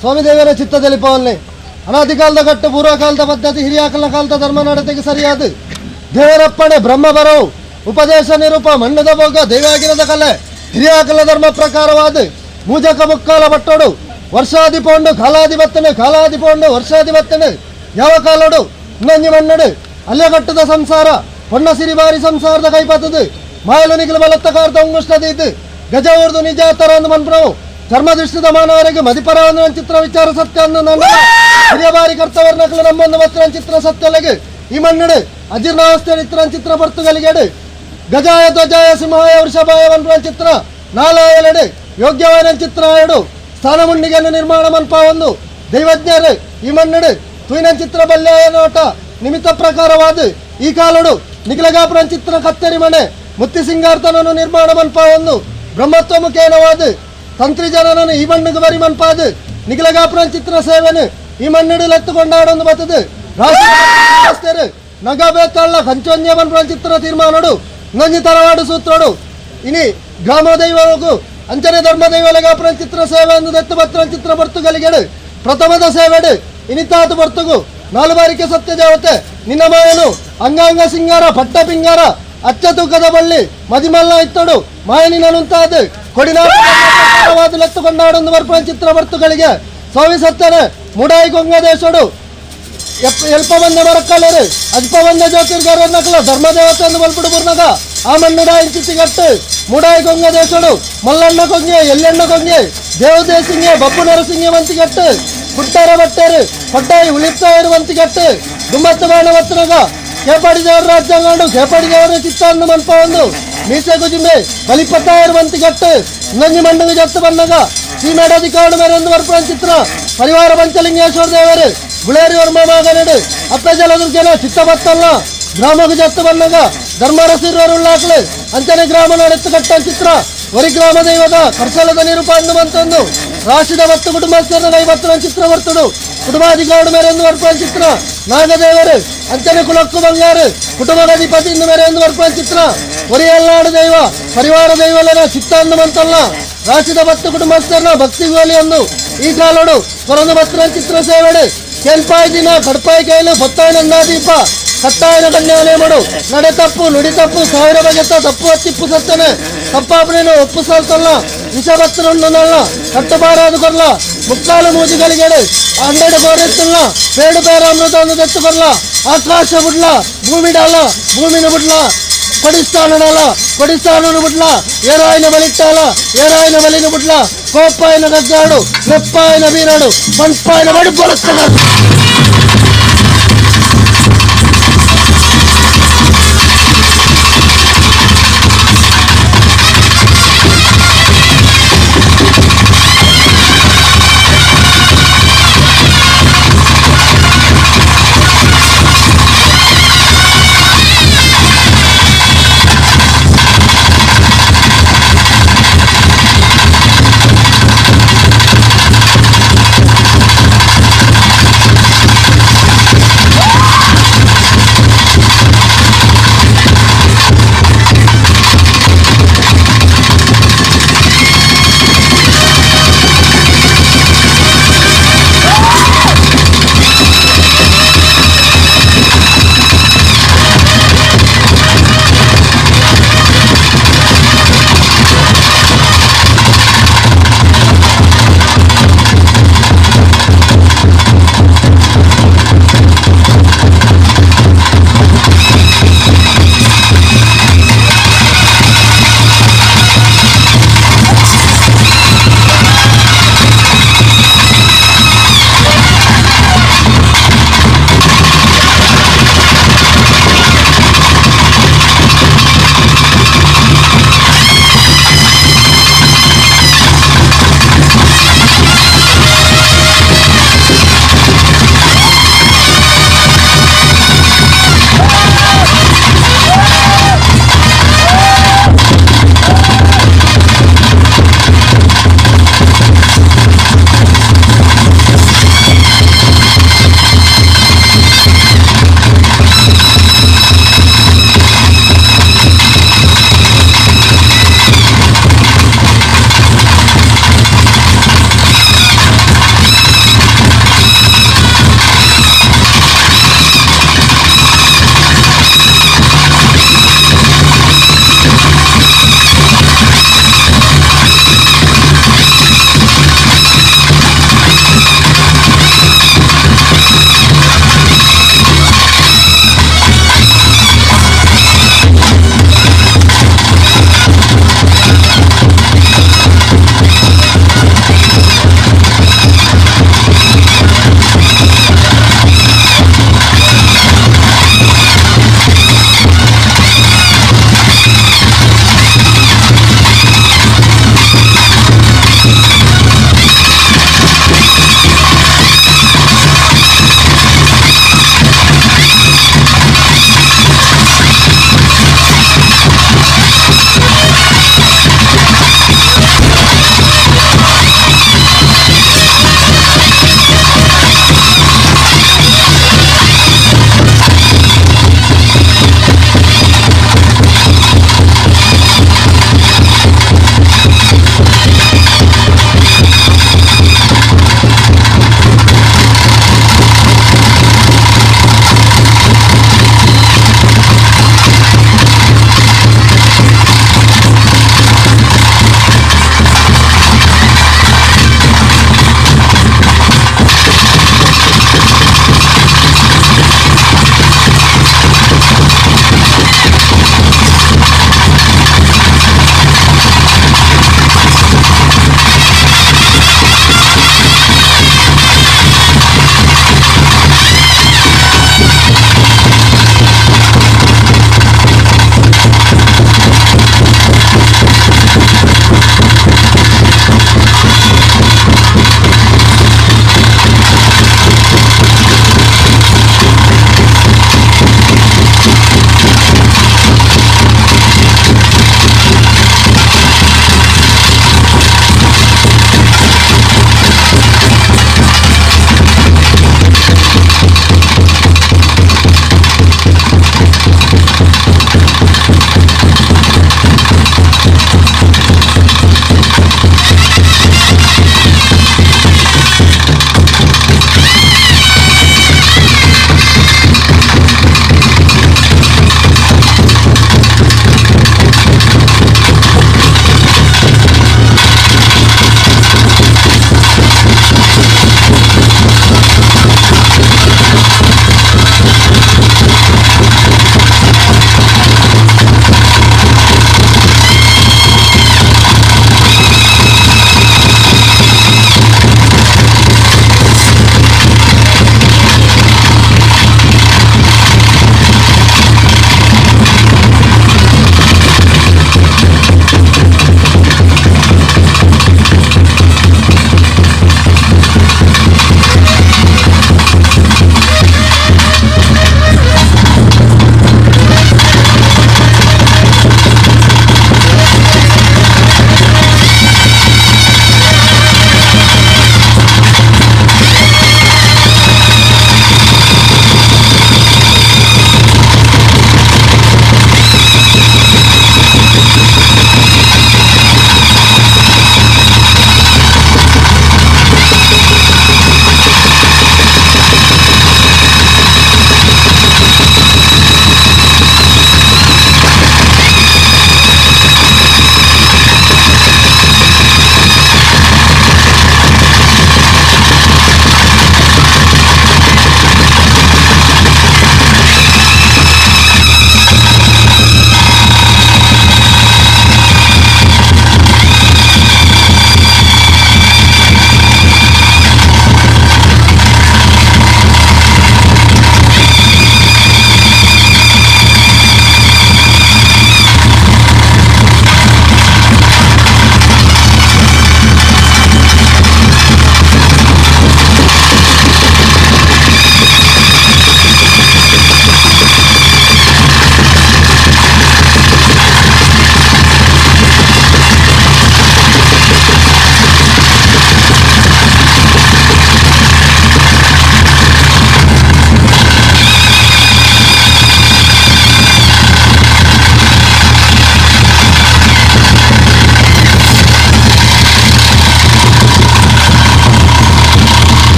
ಸ್ವಾಮಿ ದೇವರ ಚಿತ್ತದಲ್ಲಿ ಪವನ್ನೆ ಅನಾದಿಕಾಲದ ಕಟ್ಟು ಪೂರ್ವಕಾಲದ ಪದ್ಧತಿ ಹಿರಿಯಾಕಲ ಕಾಲದ ಧರ್ಮ ನಡತೆಗೆ ಸರಿಯಾದ ದೇವರಪ್ಪಣೆ ಬ್ರಹ್ಮ ಬರವು ಉಪದೇಶ ನಿರೂಪ ಮಣ್ಣದ ಭೋಗ ದೈವಾಗಿರದ ಕಲೆ ಹಿರಿಯಾಕಲ ಧರ್ಮ ಪ್ರಕಾರವಾದ ಮೂಜಕ ಮುಕ್ಕಾಲ ಬಟ್ಟೋಡು ವರ್ಷಾದಿ ಪೋಂಡು ಕಾಲಾದಿ ಬತ್ತನೆ ಕಾಲಾದಿ ಪೋಂಡು ವರ್ಷಾದಿ ಬತ್ತನೆ ಯಾವ ಕಾಲೋಡು ಇನ್ನೊಂಜಿ ಮಣ್ಣಡು ಅಲ್ಯಕಟ್ಟದ ಸಂಸಾರ ಹೊಣ್ಣ ಸಿರಿಬಾರಿ ಸಂಸಾರದ ಕೈಪತ್ತದು ಮಾಯಲು ನಿಖಿಲ ಬಲತ್ತ ಕಾರ್ದ ಉಂಗುಷ್ಟದೀತು ಗಜ ಊರ್ದು ನಿಜ ತರ ಅಂದು ಮನ್ಪ್ರವು ಧರ್ಮದೃಷ್ಟಿದ ಮಾನವರಿಗೆ ಮದಿಪರ ಚಿತ್ರ ವಿಚಾರ ಸತ್ಯ ಅನ್ನು ನನ್ನ ಹಿರಿಯ ಬಾರಿ ಕರ್ತವರ್ನಕಲು ನಮ್ಮೊಂದು ವಸ್ತ್ರ ಚಿತ್ರ ಸತ್ಯಲೆಗೆ ಈ ಮಣ್ಣಡು ಅಜೀರ್ಣಾವಸ್ಥೆ ಚಿತ್ರ ಚಿತ್ರ ಬರ್ತುಗಲಿಗೆಡು ಗಜಾಯ ಧ್ವಜಾಯ ಸಿಂಹಾಯ ವೃಷಭಾಯ ವನ್ಪುರ ಚಿತ್ರ ನಾಲಾಯಲೆಡು ಯೋಗ್ಯವಾದ ಚಿತ್ರ ಆಯಡು ಸ್ಥಾನಮುಂಡಿಗೆಯನ್ನು ನಿರ್ಮಾಣ ಮನ್ಪ ಒಂದು ದೈವಜ್ಞರು ಈ ಮಣ್ಣಡು ತುಯಿನ ಚಿತ್ರ ಬಲ್ಯಾಯ ನೋಟ ನಿಮಿತ್ತ ಪ್ರಕಾರವಾದ ಈ ಕಾಲಡು ನಿಖಿಲಗಾಪುರ ಚಿತ್ರ ಕತ್ತೆರಿ ಮನೆ ಮುತ್ತಿ ಸಿಂಗಾರ್ತನನ್ನು ನಿರ್ಮಾಣ ಮನ್ಪ ಒಂದು ಬ್ರಹ್ಮತ್ವ ಮುಖೇನವಾದ ತಂತ್ರಿ ಜನನನ್ನು ಈ ಮಣ್ಣಿಗೆ ಬರಿ ಮನ್ಪಾದು ನಿಖಿಲಗಾಪುರ ಚಿತ್ರ ಸೇವೆನು ಈ ಮಣ್ಣಿಡು ಲೆತ್ತುಕೊಂಡಾಡೊಂದು ಬತ್ತದು ರಾಷ್ಟ್ರ ನಗಬೇತಳ್ಳ ಕಂಚೊಂಜೆ ಮನ್ಪುರ ಚಿತ್ರ ತೀರ್ಮಾನಡು ನಂಜಿ ತರವಾಡು ಸೂತ್ರಡು ಇನಿ ಗ್ರಾಮ ದೈವಗೂ ಅಂಚನೆ ಧರ್ಮ ದೈವಲಗಾಪುರ ಚಿತ್ರ ಸೇವೆ ಎಂದು ದತ್ತು ಪತ್ರ ಚಿತ್ರ ಬರ್ತುಗಲಿಗೆಡು ಪ್ರಥಮದ ಸೇವೆಡು ಇನಿತಾತು ಬರ್ತುಗು ನಾಲು ಬಾರಿಕೆ ಸತ್ಯ ದೇವತೆ ನಿನ್ನ ಮಾಯನು ಅಂಗಾಂಗ ಸಿಂಗಾರ ಪಟ್ಟ ಪಿಂಗಾರ ಅಚ್ಚ ತೂಕದ ಬಳ್ಳಿ ಮದಿಮಲ್ಲ ಇತ್ತಡು ಮಾಯನಿನನುಂತಾದ ಕೊಡಿನಾಡು ಲೆತ್ತುಕೊಂಡಾಡೊಂದು ಬರ್ಪುರ ಚಿತ್ರ ಬರ್ತುಗಳಿಗೆ ಸ್ವಾಮಿ ಸತ್ಯನೆ ಮುಡಾಯಿ ಕೊಂಗದೇಶಡು ಎಲ್ಪ ಬಂದ ಮರಕ್ಕಲ್ಲರು ಅಲ್ಪ ಬಂದ ಜ್ಯೋತಿರ್ಗರನ್ನಕಲ ಧರ್ಮದೇವತೆ ಎಂದು ಬಲ್ಪುಡು ಬುರ್ನಗ ಆ ಮಣ್ಣುಡ ಇಂಚಿತ್ತಿಗಟ್ಟು ಮುಡಾಯಿ ಕೊಂಗದೇಶಡು ಮಲ್ಲಣ್ಣ ಕೊಂಗೆ ಎಲ್ಲಣ್ಣ ಕೊಂಗೆ ದೇವದೇಸಿಂಗೆ ಬಬ್ಬು ನರಸಿಂಗೆ ವಂತಿಗಟ್ಟು ಪುಟ್ಟರ ಬಟ್ಟೆರು ಪಟ್ಟಾಯಿ ಉಳಿಪ್ತಾ ಇರುವಂತಿಗಟ್ಟು ದುಮ್ಮತ್ತು ಬಾಣ ಬತ್ತನಗ ಕೇಪಾಡಿದೇವರ ರಾಜ್ಯಾಂಗಾಂಡು ಕೇಪಾಡಿದೇವರ ಚಿತ್ತಾಂಡು ಮನ್ಪ ಒಂದು ಮೀಸೆ ಗುಜಿಂಬೆ ಬಲಿಪತ್ತಾಯಿರುವಂತಿಗಟ್ಟು ನಂಜಿ ಮಂಡಂಗು ಜತ್ತು ಬನ್ನಗ ಸೀಮೇಡಾಧಿಕಾರು ಮೇರೊಂದು ಬರ್ಪುರ ಚಿತ್ರ ಪರಿವಾರ ಪಂಚಲಿಂಗೇಶ್ವರ ದೇವರು ಗುಳೇರಿ ವರ್ಮ ಮಗನಡು ಅಪ್ಪಜಲದುರ್ಗನ ಚಿತ್ತಬತ್ತಲ್ಲ ಗ್ರಾಮకు ಜತ್ತು ಬನ್ನಗ ಧರ್ಮರಸಿರುವರುಳ್ಳಾಕ್ಲು ಅಂಚನೆ ಗ್ರಾಮ ನಡೆತ್ತು ಕಟ್ಟ ಚಿತ್ರ ಒರಿ ಗ್ರಾಮ ದೈವದ ಕರ್ಸಲದ ನಿರೂಪ ಅಂದು ಮಂತೊಂದು ರಾಶಿದ ಬತ್ತು ಕುಟುಂಬಸ್ಥರ ಕೈಬತ್ತನ ಚಿತ್ರ ಬರ್ತುಡು ಕುಟುಂಬಾಧಿಕಾರು ಮೇರೊಂದು ಬರ್ಪುರ ಚಿತ್ರ ನಾಗದೇವರು ಅಂಚನೆ ಕುಲಕ್ಕು ಬಂಗಾರು ಕುಟುಂಬದ ಅಧಿಪತಿ ಇಂದು ಮೇರೊಂದು ಬರ್ಪುರ ಚಿತ್ರ ಒರಿಯಲ್ನಾಡು ದೈವ ಪರಿವಾರ ದೈವಲನ ಚಿತ್ತ ಅಂದು ಮಂತಲ್ಲ ರಾಶಿದ ಬತ್ತು ಕುಟುಂಬಸ್ಥರನ ಭಕ್ತಿ ಗೋಲಿ ಅಂದು ಈ ಕಾಲೋಡು ಕೊರೊಂದು ಬತ್ತಿನ ಚಿತ್ರ ಸೇವೆಡು ಕೆಂಪಾಯಿ ದಿನ ಕಡ್ಪಾಯಿ ಕೈಲು ಬೊತ್ತಾಯಿ ನಂದಾದೀಪ ಕಟ್ಟಾಯನ ಕನ್ಯಾನೇಮಡು ನಡೆ ತಪ್ಪು ನುಡಿ ತಪ್ಪು ಸಾವಿರ ಬಗೆತ ತಪ್ಪು ತಿಪ್ಪು ಸತ್ತನೆ ತಪ್ಪಾಪನೇನು ಒಪ್ಪು ಸಲ್ತಲ್ಲ ವಿಷಭಕ್ತರೊಂಡಲ್ಲ ಕಟ್ಟುಬಾರಾದ ಕೊರ್ಲ ಮುಕ್ಕಾಲು ಮೂಜಿಗಳಿಗೆ ಅಂಡೆಡು ಕೋರೆತ್ತಲ್ಲ ಬೇಡು ಬೇರ ಅಮೃತವನ್ನು ತೆತ್ತು ಕೊರ್ಲ ಆಕಾಶ ಬುಡ್ಲ ಭೂಮಿಡಾಲ ಭೂಮಿನ ಬುಡ್ಲ ಕೊಡಿಸ್ತಾನಡಾಲ ಕೊಡಿಸ್ತಾನನು ಬುಡ್ಲ ಏರಾಯಿನ ಬಲಿಟ್ಟಾಲ ಏರಾಯಿನ ಬಲಿನ ಬುಡ್ಲ ಕೋಪಾಯಿನ ಗಗ್ಗಾಡು ಮೆಪ್ಪಾಯಿನ ಬೀರಾಡು ಪಂಪಾಯಿನ ಬಡು ಬರುತ್ತಾಡು.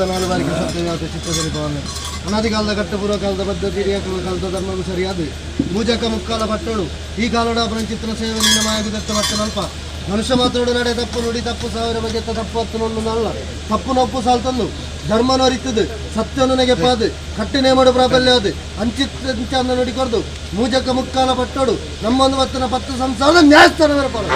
ಸುತ್ತ ನಾಲು ಬಾರಿಕೆ ಸತ್ಯಜಾತ ಚಿತ್ರದಲ್ಲಿ ಪವನ ಅನಾದಿಕಾಲದ ಕಟ್ಟು ಪೂರ್ವಕಾಲದ ಪದ್ಧತಿ ಹಿರಿಯಕಲ ಕಾಲದ ಧರ್ಮವು ಸರಿಯಾದ ಮೂಜಕ ಮುಕ್ಕಾಲ ಪಟ್ಟೋಡು ಈ ಕಾಲೋಡ ಚಿತ್ರ ಸೇವೆ ನಿನ್ನ ಮಾಯಗುದತ್ತ ಪಟ್ಟನಲ್ಪ ಮನುಷ್ಯ ಮಾತ್ರೋಡು ನಡೆ ತಪ್ಪು ನುಡಿ ತಪ್ಪು ಸಾವಿರ ಬಗೆತ್ತ ತಪ್ಪು ಹತ್ತು ನೊಂದು ನಲ್ಲ ತಪ್ಪು ನೊಪ್ಪು ಸಾಲ್ತಂದು ಧರ್ಮನೊರಿತದು ಸತ್ಯನು ನೆಗೆಪಾದು ಕಟ್ಟಿ ನೇಮಡು ಪ್ರಾಬಲ್ಯ ಅದು ಅಂಚಿತ್ತ ಅಂದ ನುಡಿ ಕೊರ್ದು ಮೂಜಕ ಮುಕ್ಕಾಲ ಪಟ್ಟೋಡು ನಮ್ಮೊಂದು ಮತ್ತನ ಪತ್ತು ಸಂಸಾರ ನ್ಯಾಯಸ್ಥಾನ ಬರಪಾಲ.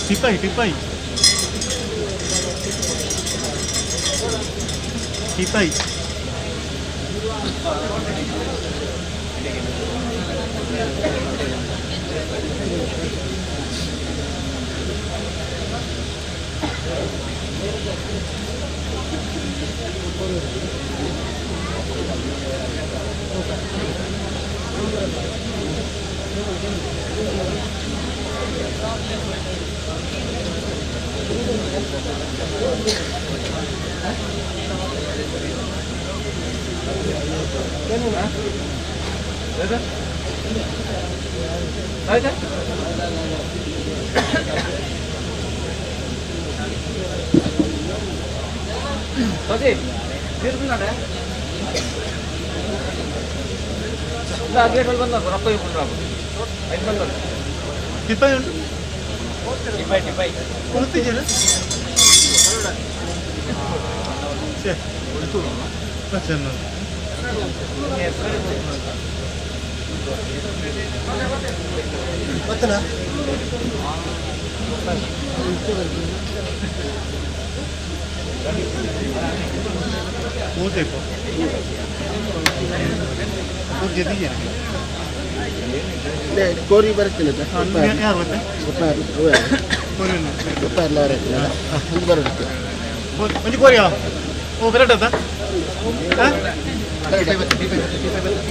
ಟಿಪ್ಪಾಯಿ ಟಿಪ್ಪಾಯಿ ಟಿಪ್ಪಾಯಿ ಟಿಪ್ಪಾಯಿ ಉಂಟು ಟಿಪ್ಪಾಯಿ ಟಿಪ್ಪಾಯಿ ಕೊಡ್ತಿದ್ದೀರಾ ಗೊತ್ತನಾ वो देखो वो जल्दी है ಕೋರಿ ಬರುತ್ತಿಲ್ಲ ಯಾರು ಗೊತ್ತಾ ಕೋರಿ ಬರುತ್ತೆ ಒಂಜಿ ಕೋರಿಯಾ ಓ ಕರೆಕ್ಟ್ ಆತಾ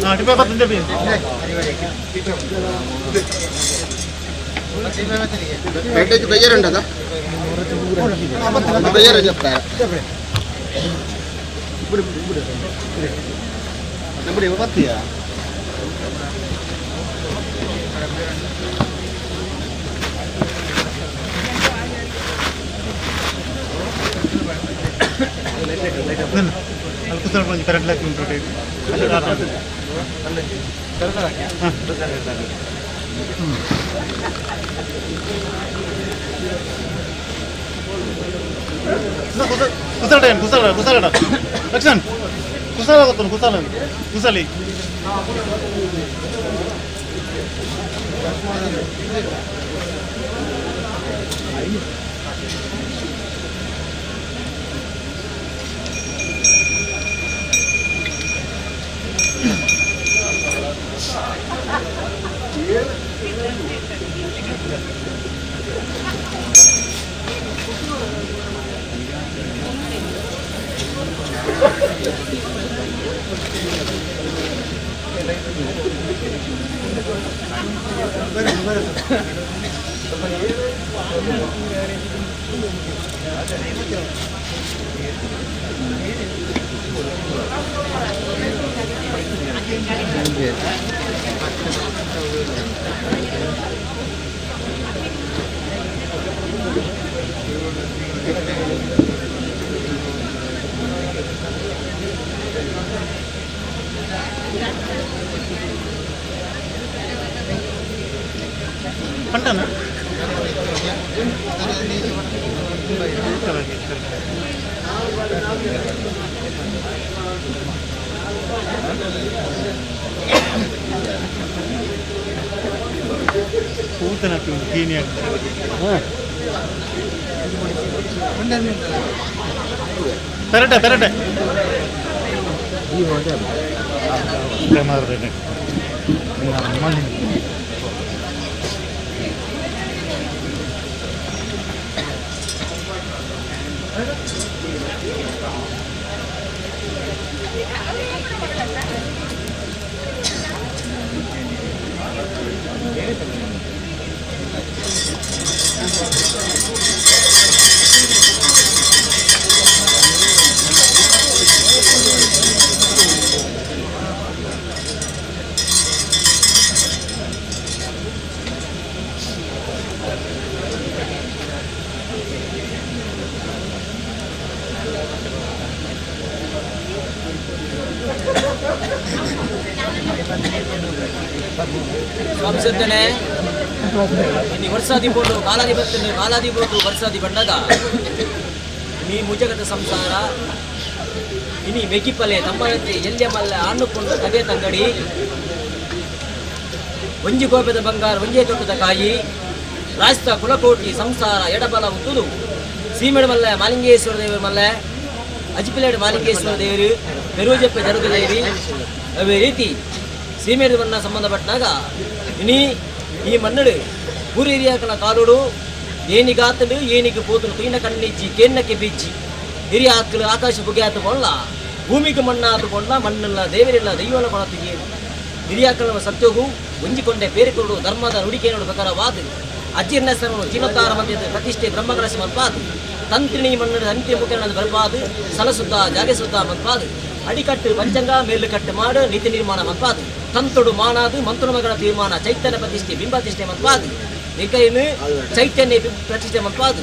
ಹಾಂ ಟಿಪ್ಪ ಬರ್ತದೆ ಪ್ಯಾಕೇಜ್ ಬೇಜಾರು ಉಂಟದ ಬೇಜಾರು చెప్తారా ఇప్పుడు ఇప్పుడు ఇప్పుడు ఇవ్వబత్తియా ಅಲ್ಲಿ ಕುಸಳ ಒಂಜಿ ಕರೆಂಟ್ ಲಾಕಿ ಉಂಟು ಕುಸಳ ಕುಸಳ ಕುಸಳ ಲಕ್ಷಣ್ ಕುಸಲ ಗೊತ್ತು ಕುಸಲ ಕುಸಲಿ ಪಂಟನ ಪೂತನ ಕೀನಿ ತರಟೆ ತರಟೆ ಸ್ವಾಮಿ ಇನ್ನು ವರ್ಷಾದಿ ಬೋಡು ಕಾಲಾದಿ ಬರ್ತೇನೆ ಕಾಲಾದಿ ಬೋಡು ವರ್ಷಾದಿ ಬಂಡಾಗ ನೀ ಮುಜಗದ ಸಂಸಾರ ಇನಿ ಮೆಗಿಪಲೆ ತಮ್ಮನಂತೆ ಎಲ್ಯ ಮಲ್ಲ ಆಣ್ಣುಕೊಂಡು ತಗೆ ತಂಗಡಿ ಒಂಜಿ ಗೋಪದ ಬಂಗಾರ ಒಂಜೇ ತೊಟ್ಟದ ಕಾಯಿ ರಾಸ್ತ ಕುಲಕೋಟಿ ಸಂಸಾರ ಎಡಬಲ ಉತ್ತುದು ಸೀಮೆಡು ಮಲ್ಲ ಮಾಲಿಂಗೇಶ್ವರ ದೇವರು ಮಲ್ಲ ಅಜಿಪಿಲೇಡು ಮಾಲಿಂಗೇಶ್ವರ ದೇವರು ಪೆರೂಜಪ್ಪೆ ಜರುಗದೇವಿ. ಅದೇ ರೀತಿ ಸೀಮೆಡು ಬಣ್ಣ ಸಂಬಂಧಪಟ್ಟಾಗ ಇನಿ ಈ ಮನ್ನಡು ಊರೇರಿಯಾಕನ ಕಾಲುಡು ಏನಿಗಾತಲು ಏನಿಗೆ ಪೋತನು ತುಯಿನ ಕಣ್ಣಿಜ್ಜಿ ಕೇನ್ನಕ್ಕೆ ಬಿಜ್ಜಿ ಹಿರಿಯ ಆಕಲು ಆಕಾಶ ಬುಗೆಯಾತು ಕೊಂಡ ಭೂಮಿಗೆ ಮಣ್ಣಾತು ಕೊಂಡ ಮಣ್ಣಲ್ಲ ದೇವರಿಲ್ಲ ದೈವನ ಕೊಣತು ಏನು ಹಿರಿಯಾಕಲ ಸತ್ಯಗೂ ಒಂಜಿಕೊಂಡೆ ಬೇರೆಕೊರಡು ಧರ್ಮದ ನುಡಿಕೇನೋಡು ಪ್ರಕಾರವಾದ ಅಜೀರ್ಣಸರನು ಜೀರ್ಣೋದ್ಧಾರ ಮಂತ್ರಿದ ಪ್ರತಿಷ್ಠೆ ಬ್ರಹ್ಮಕಲಶ ಮನ್ಪಾದು ತಂತ್ರಿಣಿ ಮಣ್ಣು ಅಂತ್ಯ ಮುಖರಣದ ಬರ್ಪಾದು ಸಲಸುದ್ದ ಜಾಗೆಸುದ್ದ ಮನ್ಪಾದು ಅಡಿಕಟ್ಟು ಪಂಚಂಗ ಮೇಲುಕಟ್ಟು ಮಾಡು ನೀತಿ ನಿರ್ಮಾಣ ಮನ್ಪಾದು ತಂತೊಡು ಮಾನಾದು ಮಂತ್ರ ಮಗಳ ತೀರ್ಮಾನ ಚೈತನ್ಯ ಪ್ರತಿಷ್ಠೆ ಬಿಂಬ ಪ್ರತಿಷ್ಠೆ ಮನ್ಪಾದು ಎಂಕೈನು ಚೈತನ್ಯ ಪ್ರತಿಷ್ಠೆ ಮನ್ಪಾದು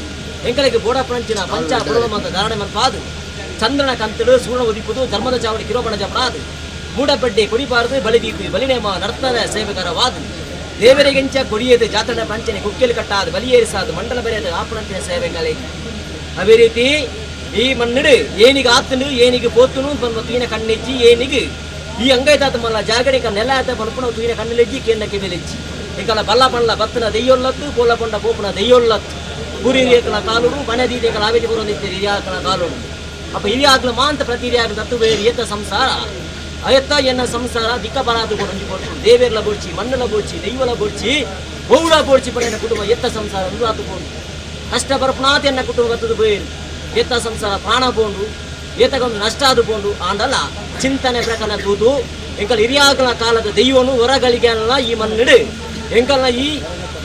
ಎಂಕಲಿಗೆ ಬೋಡ ಪಂಚಿನ ಪಂಚ ಪುರವ ಧಾರಣೆ ಮನ್ಪಾದು ಚಂದ್ರನ ಕಂತಡು ಸೂರ್ಣ ಉದಿಪುದು ಧರ್ಮದ ಚಾವಡಿ ಕಿರೋಬಣ ಜಪಡಾದು ಮೂಡಬಡ್ಡೆ ಕುಡಿಬಾರದು ಬಲಿದೀಪು ಬಲಿನೇಮ ನರ್ತನ ಸೇವಕರವಾದ ದೇವರಿಗೆಂಚ ಕೊಡಿಯದು ಜಾತನ ಪಂಚನೆ ಕುಕ್ಕೆಲು ಕಟ್ಟಾದು ಬಲಿಯೇರಿಸಾದು ಮಂಡಲ ಬರೆಯದು ಆಪಣಂಚಿನ ಸೇವೆಗಳೇ. ಅದೇ ರೀತಿ ಈ ಮಣ್ಣು ಏನಿಗೆ ಆತನು ಏನಿಗೆ ಪೋತನು ಬನ್ವ ತುಯಿನ ಕಣ್ಣೆಜ್ಜಿ ಏನಿಗೆ ಈ ಅಂಗೈತಾತ ಮಲ್ಲ ಜಾಗಣಿಕ ನೆಲ ಆತ ಬನ್ಪುಣ ತುಯಿನ ಕಣ್ಣೆಜ್ಜಿ ಕೇಂದ್ರಕ್ಕೆ ಬೆಲೆಜ್ಜಿ ಇಂಕಲ ಬಲ್ಲ ಬಣ್ಣ ಬತ್ತನ ದೆಯ್ಯೊಲ್ಲತ್ತು ಕೋಲ ಕೊಂಡ ಕೋಪನ ದೆಯ್ಯೊಲ್ಲತ್ತು ಗುರಿ ಏಕಲ ಕಾಲುಡು ಮನೆ ದೀದೇಕಲ ಆವೇದಿ ಬರೋದಿತ್ತು ಹಿರಿಯಾಕಲ ಕಾಲುಡು ಅಪ್ಪ ಹಿರಿಯಾಗ್ಲ ಮಾಂತ ಪ್ರತಿ ಹಿರಿಯಾಗ್ಲ ತತ್ತು ಬೇರೆ ಏತ ಸಂಸಾರ ಅಯತ್ತ ಎನ್ನ ಸಂಸಾರ ದಿಕ್ಕ ಬರಾದು ಕೊಟ್ಟು ದೇವೇರ್ಲ ಬೋಡ್ಚಿ ಮಣ್ಣಲ ಬೋಡ್ಚಿ ದೈವಲ ಬೋಡ್ಚಿ ಬೌಳ ಬೋಡ್ಚಿ ಪಡೆಯನ ಕುಟುಂಬ ಎತ್ತ ಸಂಸಾರ ಆತುಕೊಂಡು ಕಷ್ಟ ಬರಪುನಾತ ಎನ್ನ ಕುಟುಂಬ ಬತ್ತದು ಬೇರು ಎತ್ತ ಸಂಸಾರ ಪ್ರಾಣ ಪೋಂಡು ಏತಗೊಂದು ನಷ್ಟ ಆದು ಪೋಂಡು ಆಂಡಲ ಚಿಂತನೆ ಪ್ರಕರಣ ತೂತು ಎಂಕಲ್ ಹಿರಿಯಾಗಲ ಕಾಲದ ದೈವನು ಹೊರಗಳಿಗೆ ಅಲ್ಲ ಈ ಮಣ್ಣಿಡು ಎಂಕಲ್ನ ಈ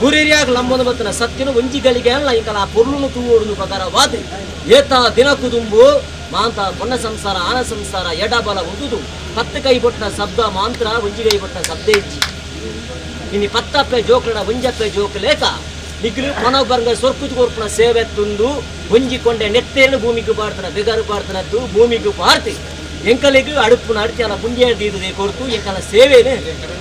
ಗುರಿಯಾಗ ನಂಬೊಂದು ಬತ್ತನ ಸತ್ಯನು ಒಂಜಿಗಳಿಗೆ ಅಲ್ಲ ಎಂಕಲ ಆ ಪೊರ್ಲುನು ತೂವೋಡು ಪ್ರಕಾರವಾದ ಏತ ದಿನ ಕುದುಂಬು ಮಾಂತ ಪೊನ್ನ ಸಂಸಾರ ಆನ ಸಂಸಾರ ಎಡಬಲ ಉಂದುದು ಪತ್ತು ಕೈ ಬೊಟ್ಟನ ಶಬ್ದ ಮಾಂತ್ರ ಒಂಜಿಗೈ ಬೊಟ್ಟನ ಶಬ್ದ ಇಜ್ಜಿ ಇನ್ನು ಪತ್ತಪ್ಪೆ ಜೋಕ್ಲಡ ಒಂಜಪ್ಪೆ ಜೋಕ್ಲೇಕ ನಿಗ್ಲು ಕೊನ ಬರ್ಗ ಸೊರ್ಕುದು ಕೊರ್ಪುನ ಸೇವೆ ತುಂದು ಒಂಜಿಕೊಂಡೆ ನೆತ್ತೇನು ಭೂಮಿಗೆ ಬಾಡ್ತನ ಬೆಗರು ಬಾಡ್ತನದ್ದು ಭೂಮಿಗೆ ಪಾರ್ತಿ ಎಂಕಲಿಗೂ ಅಡುಪುನ ಅಡ್ತಿಯನ ಪುಂಡಿಯ ದೀದುದೆ ಕೊರ್ತು ಎಂಕಲ ಸೇವೇನು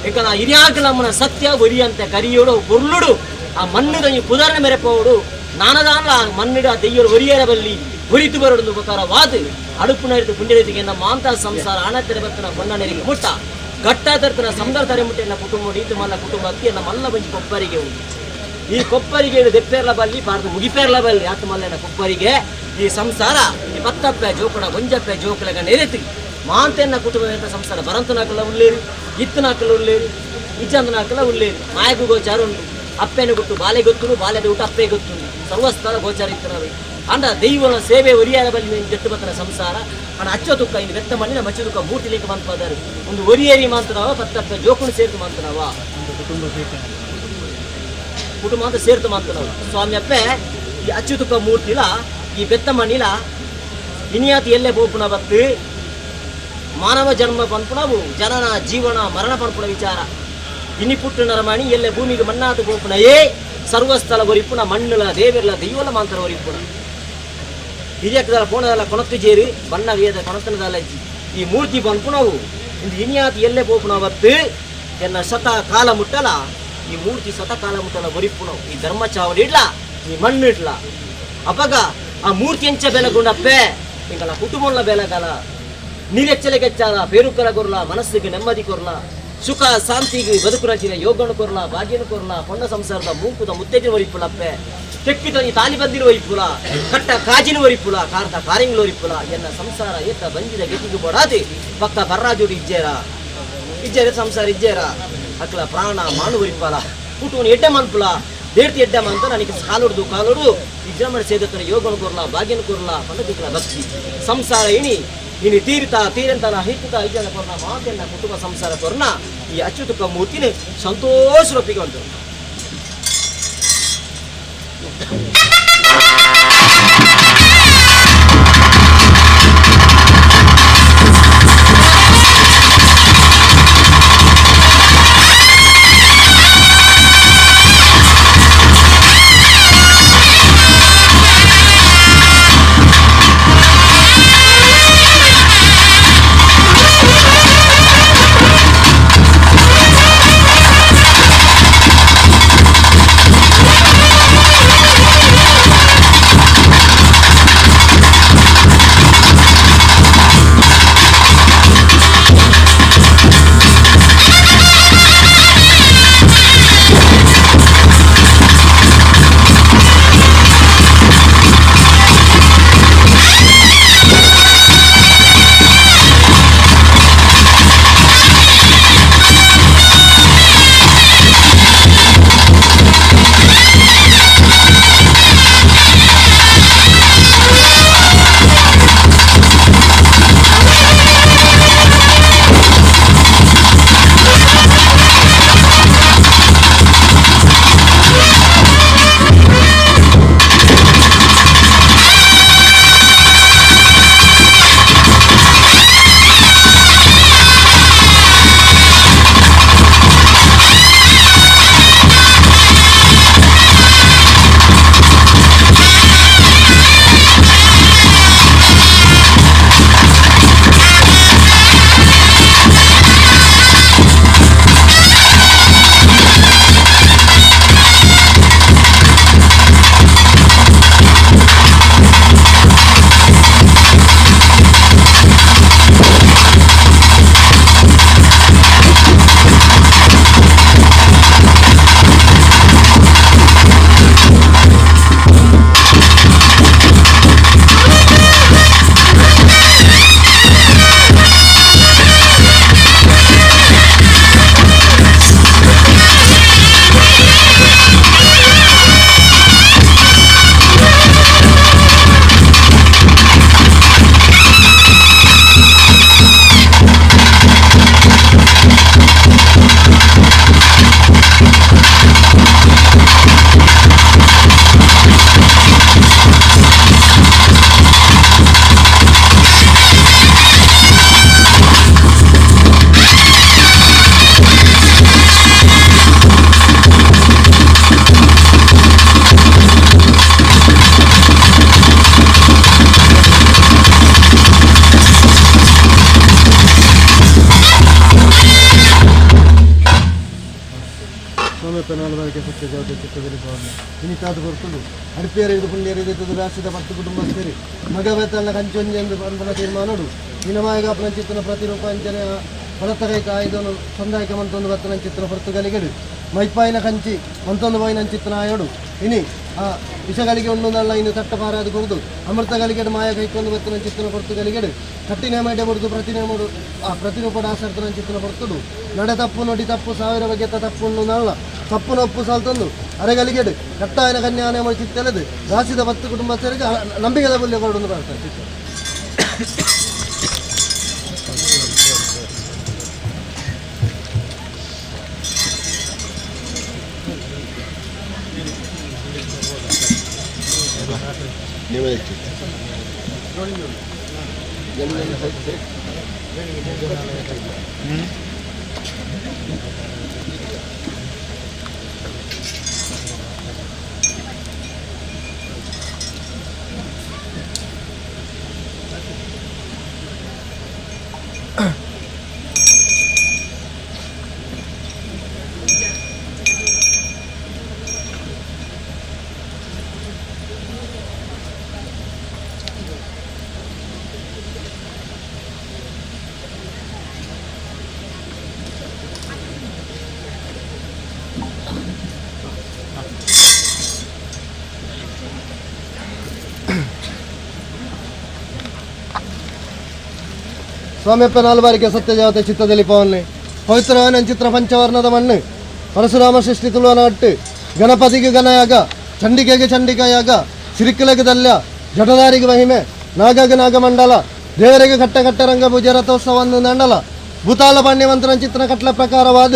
ಎಂಕಲ ಹಿರಿಯಾಗಲಮ್ಮನ ಸತ್ಯ ಒರಿಯಂತೆ ಕರಿಯೋಡು ಪೊರ್ಲುಡು ಆ ಮಣ್ಣುದ ಪುದರ್ನ ಮೆರೆಪೋಡು ನಾನದಾನ ಆ ಮಣ್ಣುಡು ಆ ದೆಯ್ಯೋಡು ಒರಿಯರ ಬಲ್ಲಿ ಒರಿತು ಬರೋಡು ಉಪಕಾರವಾದ ಅಡುಪುನ ಇರಿತು ಪುಂಡಿಯರಿಗೆ ನಮ್ಮ ಮಾಂತ ಸಂಸಾರ ಅಣತೆರೆ ಬತ್ತನ ಬಣ್ಣ ನೆರಿಗೆ ಮುಟ್ಟ ಗಟ್ಟ ತರ್ತನ ಸಂದರ್ ತರೆ ಮುಟ್ಟೆನ ಕುಟುಂಬ ಈತು ಮಲ್ಲ ಕುಟುಂಬ ಅಕ್ಕಿ ನಮ್ಮ ಮಲ್ಲ ಬಂಜಿ ಕೊಪ್ಪರಿಗೆ ಉಂಟು. ಈ ಕೊಪ್ಪರಿಗೆ ದೆಪ್ಪೇರ್ಲ ಬಲ್ಲಿ ಬಾರ್ದು ಮುಗಿಪೇರ್ಲ ಬಲ್ಲಿ ಆತ ಮಲ್ಲನ ಕೊಪ್ಪರಿಗೆ ಈ ಸಂಸಾರ ಈ ಪತ್ತಪ್ಪೆ ಜೋಕುಣ ಒಂಜಪ್ಪೆ ಜೋಕುಲಗ ನೆರೆತಿ ಮಾಂತೆನ್ನ ಕುಟುಂಬ ಸಂಸಾರ ಬರಂತನಾಕಲ ಉಳ್ಳೇರು ಇತ್ತನಾಕಲ ಉಳ್ಳೇರು ಇಜ್ಜಂತನಾಕಲ ಉಳ್ಳೇರು ಮಾಯಗೂ ಗೋಚಾರ ಉಂಟು ಅಪ್ಪೆನ ಗೊತ್ತು ಬಾಲೆ ಗೊತ್ತು ಬಾಲ್ಯದ ಊಟ ಅಪ್ಪೆ ಗೊತ್ತು ಸರ್ವಸ್ಥಳ ಗೋಚಾರ ಇತ್ತನವೆ ಅಂಡ ದೈವನ ಸೇವೆ ಒರಿಯಾರ ಬಲ್ಲಿ ಜಟ್ಟು ಬತ್ತನ ಸಂಸಾರ ಅಣ್ಣ ಅಚ್ಚ ತುಕ್ಕ ಇನ್ನು ಬೆತ್ತ ಮಣ್ಣಿನ ಮಚ್ಚ ತುಕ್ಕ ಮೂರ್ತಿ ಲೇಖ ಮಂತ್ಪದಾರು ಒಂದು ಒರಿಯೇರಿ ಮಾಂತನವ ಪತ್ತಪ್ಪ ಜೋಕುಣ ಸೇರ್ತು ಮಾಂತನವ ಕುಟುಂಬ ಅಂತ ಸೇರ್ತು ಮಾಂತನವ ಸ್ವಾಮಿ ಅಪ್ಪೆ ಈ ಅಚ್ಚುತುಕ್ಕ ಮೂರ್ತಿಲ ಈ ಬೆತ್ತ ಮಣ್ಣಿಲ ಇನಿಯಾತಿ ಎಲ್ಲೆ ಬೋಪುನ ಬತ್ತು ಮಾನವ ಜನ್ಮ ಪನ್ಪುಣವು ಜನನ ಜೀವನ ಮರಣ ಪನ್ಪುಣ ವಿಚಾರ ಇನಿ ಪುಟ್ಟು ನರಮಣಿ ಎಲ್ಲೆ ಭೂಮಿಗೆ ಮಣ್ಣಾತು ಬೋಪುಣ ಏ ಸರ್ವಸ್ಥಳ ಒರಿಪುಣ ಮಣ್ಣುಲ ದೇವಿರ್ಲ ದೈವಲ ಮಾಂತರ ಒರಿಪುಣ ಹಿರಿಯಕ್ಕದಲ್ಲ ಪೋಣದಲ್ಲ ಕೊಣತ್ತು ಜೇರು ಬಣ್ಣ ವೇದ ಕೊಣತನದಲ್ಲ ಈ ಮೂರ್ತಿ ಪನ್ಪುಣವು ಇಂದು ಇನಿಯಾತಿ ಎಲ್ಲೆ ಬೋಪುಣ ಬತ್ತು ಎನ್ನ ಶತ ಕಾಲ ಮುಟ್ಟಲ ಈ ಮೂರ್ತಿ ಶತ ಕಾಲ ಮುಟ್ಟಲ ಒರಿಪುಣವು ಈ ಧರ್ಮ ಚಾವಡಿ ಇಡ್ಲ ಈ ಮಣ್ಣು ಇಡ್ಲ ಅಪಗ ಆ ಮೂರ್ತಿ ಎಂಚ ಬೆಲಗುಂಡಪ್ಪೆ ಇಂಕಲ ಕುಟುಂಬ ಬೆಲಗಲ ನೀರೆಚ್ಚಲೆಗೆಚ್ಚಾದ ಪೇರುಕರ ಕೊರ್ಲ ಮನಸ್ಸಿಗೆ ನೆಮ್ಮದಿ ಕೊರ್ಲ ಸುಖ ಶಾಂತಿಗೆ ಬದುಕು ರಚಿನ ಯೋಗನು ಕೊರ್ಲ ಭಾಗ್ಯನು ಕೊರ್ಲ ಪೊಣ್ಣ ಸಂಸಾರದ ಮೂಕುದ ಮುತ್ತೈದಿನ ಒರಿಪುಲಪ್ಪೆ ತೆಕ್ಕಿದ ಈ ತಾಲಿ ಬಂದಿನ ಒರಿಪುಲ ಕಟ್ಟ ಕಾಜಿನ ಒರಿಪುಲ ಕಾರ್ದ ಕಾರಿಂಗ್ಲ ಒರಿಪುಲ ಎನ್ನ ಸಂಸಾರ ಏತ ಬಂದಿದ ಗೆತಿಗೆ ಬಡಾದಿ ಪಕ್ಕ ಬರ್ರಾಜೋಡಿ ಇಜ್ಜೇರ ಇಜ್ಜೇರ ಸಂಸಾರ ಇಜ್ಜೇರ ಅಕ್ಲ ಪ್ರಾಣ ಮಾನು ಒರಿಪಲ ಕುಟುಂಬ ಎಡ್ಡೆ ಮನ್ಪುಲ ದೇಡ್ತಿ ಎಡ್ಡೆ ಮಂತ ನನಗೆ ಕಾಲೊಡ್ದು ಕಾಲೊಡು ಈ ಜನ್ಮನ ಸೇದತನ ಯೋಗನು ಕೊರ್ಲ ಭಾಗ್ಯನು ಕೊರ್ಲ ಪಂಡದಿಕ್ಲ ಭಕ್ತಿ ಸಂಸಾರ ಇಣಿ ಇನಿ ತೀರಿತ ತೀರಂತನ ಹಿತ್ತುತ ಐಜನ ಕೊರ್ನ ಮಾತೆನ್ನ ಕುಟುಂಬ ಸಂಸಾರ ಕೊರ್ನ ಈ ಅಚ್ಯುತಕ ಮೂರ್ತಿನ ಸಂತೋಷ ರೂಪಿಗೆ ಉಂಟು. Thank you. ಸ್ವಾಮಿಯಪ್ಪ ನಾಲ್ವರಿಗೆ ಸತ್ಯ ದೇವತೆ ಚಿತ್ತದಲ್ಲಿ ಪೌರ್ಣ ಇನಿತಾದ ಬರ್ತದೆ ಅಡಿಪೇರು ಪುಣ್ಯರು ರಾಷ್ಟ್ರದ ಪತ್ತು ಕುಟುಂಬ ಸೇರಿ ಮಗವೇತನ ಕಂಚೊಂಜಿ ಎಂದು ಬಂಧನ ತೀರ್ಮಾನಡು ನಿನಮಾಯಗ ಚಿತ್ತನ ಪ್ರತಿರೂಪ ಅಂಚನೆ ಬಲತ್ತಗೈತ ಆಯುಧನು ಸಂದಾಯಕ ಮಂತೊಂದು ಬತ್ತನ ಚಿತ್ತನ ಹೊರತುಗಲಿಗೆಡು ಮೈಪಾಯಿನ ಕಂಚಿ ಮಂತೊಂದು ಬಾಯಿನ ಚಿತ್ತನ ಆಯೋಡು ಇನಿ ಆ ವಿಷಗಳಿಗೆ ಒಂದೊಂದಲ್ಲ ಇನ್ನು ತಟ್ಟಪಾರಾದ ಕೊರದು ಅಮೃತಗಳಿಗೆಡು ಮಾಯ ಕೈಕೊಂಡು ಬತ್ತನ ಚಿತ್ತನ ಹೊರತುಗಲಿಗೆಡು ಕಟ್ಟಿನ ಮೇಡೆ ಬರುದು ಪ್ರತಿನೇಮಡು ಆ ಪ್ರತಿರೂಪದ ಆಸರ್ತನ ಚಿತ್ತನ ಹೊರತುಡು ನಡೆ ತಪ್ಪು ನುಡಿ ತಪ್ಪು ಸಾವಿರ ಬಗೆತ ತಪ್ಪು ನಲ್ಲ ತಪ್ಪು ನೊಪ್ಪು ಸಾಲ್ತಂದು ಅರೆಗಲಿಗೆಡು ಕಟ್ಟಾಯನ ಕನ್ಯಾನೆ ಚಿತ್ತೆಲೆದು ರಾಸಿದ ಬತ್ತು ಕುಟುಂಬ ಸೇರಿಗೆ ನಂಬಿಕೆದ ಬುಲ್ಯ ಕೊರಡು ಬರ್ತಾರೆ ಚಿತ್ತ. ಸ್ವಾಮಿಯಪ್ಪ ನಾಲ್ಬಾರಿಗೆ ಸತ್ಯಜಾವತೆ ಚಿತ್ತದಲ್ಲಿ ಪವನ್ನೆ ಪವಿತ್ರವಾನ ಚಿತ್ರ ಪಂಚವರ್ಣದ ಮಣ್ಣು ಪರಶುರಾಮ ಸೃಷ್ಟಿ ತುಳುವನಾಟ್ಟು ಗಣಪತಿಗೆ ಗಣಯಾಗ ಚಂಡಿಕೆಗೆ ಚಂಡಿಕಾಯಾಗ ಸಿರಿಕುಲಗೆ ದಲ್ಯ ಜಟದಾರಿಗೆ ಮಹಿಮೆ ನಾಗಗೆ ನಾಗಮಂಡಲ ದೇವರಿಗೆ ಕಟ್ಟ ಕಟ್ಟ ರಂಗ ಪೂಜೆ ರಥೋತ್ಸವ ನಂಡಲ ಭೂತಾಲ ಪಾಂಡ್ಯವಂತನ ಚಿತ್ರ ಕಟ್ಲ ಪ್ರಕಾರವಾದ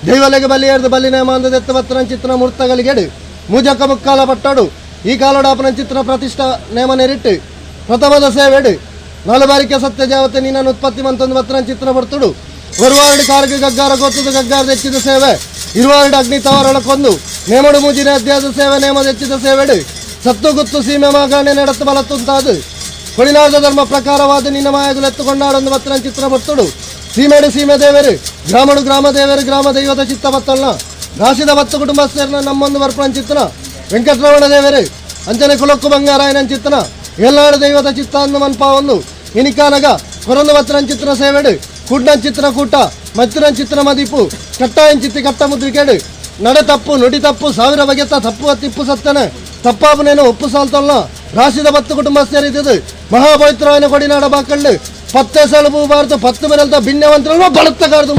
ದೈವಲೆಗೆ ಬಲಿಯರ್ದು ಬಲಿ ನೇಮಾಂದ ದತ್ತವತ್ತನ ಚಿತ್ರ ಮೂರ್ತಗಳಿಗೆಡು ಮೂಜಕ್ಕ ಮುಕ್ಕಾಲ ಪಟ್ಟಾಡು ಈ ಕಾಲೋಡಾಪನ ಚಿತ್ರ ಪ್ರತಿಷ್ಠಾ ನೇಮ ನೆರಿಟ್ಟು ಪ್ರಥಮದ ಸೇವೆಡು ನಾಲ್ಬಾರಿಕೆ ಸತ್ಯ ಜಾವತೆ ನೀನನ್ನು ಉತ್ಪತ್ತಿ ಮಂತೊಂದು ಮತ್ರ ಚಿತ್ರ ಬರ್ತುಡು ಒರುವಾರಡು ಕಾರ್ಗೆ ಗಗ್ಗಾರ ಗೊತ್ತದು ಗಗ್ಗಾರ ದೆಚ್ಚಿದ ಸೇವೆ ಇರುವಾರಡು ಅಗ್ನಿ ತವರೊಳಕೊಂದು ನೇಮಡು ಮೂಜಿನ ಅಧ್ಯಾದ ಸೇವೆ ನೇಮ ದೆಚ್ಚಿದ ಸೇವೆಡು ಸತ್ತು ಗುತ್ತು ಸೀಮೆ ಮಾಗಾಣೆ ನಡತ್ತು ಬಲತ್ತುಂತಾದು ಕೊಡಿನಾದ ಧರ್ಮ ಪ್ರಕಾರವಾದ ನಿನ್ನ ಮಾಯಗುಲು ಎತ್ತುಕೊಂಡಾಡೊಂದು ಮತ್ರ ಚಿತ್ರ ಬರ್ತುಡು ಸೀಮೆಡು ಸೀಮೆ ದೇವರು ಗ್ರಾಮಡು ಗ್ರಾಮ ದೇವರು ಗ್ರಾಮ ದೈವದ ಚಿತ್ತ ಬತ್ತಲ್ನ ರಾಶಿದ ಬತ್ತು ಕುಟುಂಬಸ್ಥರನ್ನ ನಮ್ಮೊಂದು ಬರ್ಪಣ ಚಿತ್ರನ ವೆಂಕಟರಮಣ ದೇವರು ಅಂಚನೆ ಕುಲಕ್ಕು ಬಂಗಾರಾಯನ ಚಿತ್ರನ ಎಲ್ಲಾಡು ದೈವದ ಚಿತ್ತ ಅಂದು ಮನ್ಪಾವೊಂದು ಇನಿಕಾನಗ ಕೊರೊಂದು ಬತ್ತನ ಚಿತ್ರ ಸೇವೆಡು ಕೂಡ್ನ ಚಿತ್ರ ಕೂಟ ಮತ್ತಿನ ಚಿತ್ರ ಮದಿಪು ಕಟ್ಟಾಯನ್ ಚಿತ್ತಿ ಕಟ್ಟ ಮುದ್ರಿಕೆಡು ನಡೆ ತಪ್ಪು ನುಡಿ ತಪ್ಪು ಸಾವಿರ ಬಗೆತ ತಪ್ಪು ತಿಪ್ಪು ಸತ್ತನೆ ತಪ್ಪಾಪನೇನು ಒಪ್ಪು ಸಾಲ್ತಲ್ಲ ರಾಶಿದ ಬತ್ತು ಕುಟುಂಬಸ್ಥರಿದ್ದು ಮಹಾಪವಿತ್ರವಾಯನ ಕೊಡಿನಾಡ ಬಾಕಳ್ಳು ಪತ್ತೆ ಸಲುಬು ಭಾರತ ಪತ್ತು ಬೆರಲ್ತ ಭಿನ್ನವಂತರಲ್ವ ಬಳತ್ತಗಾರದು.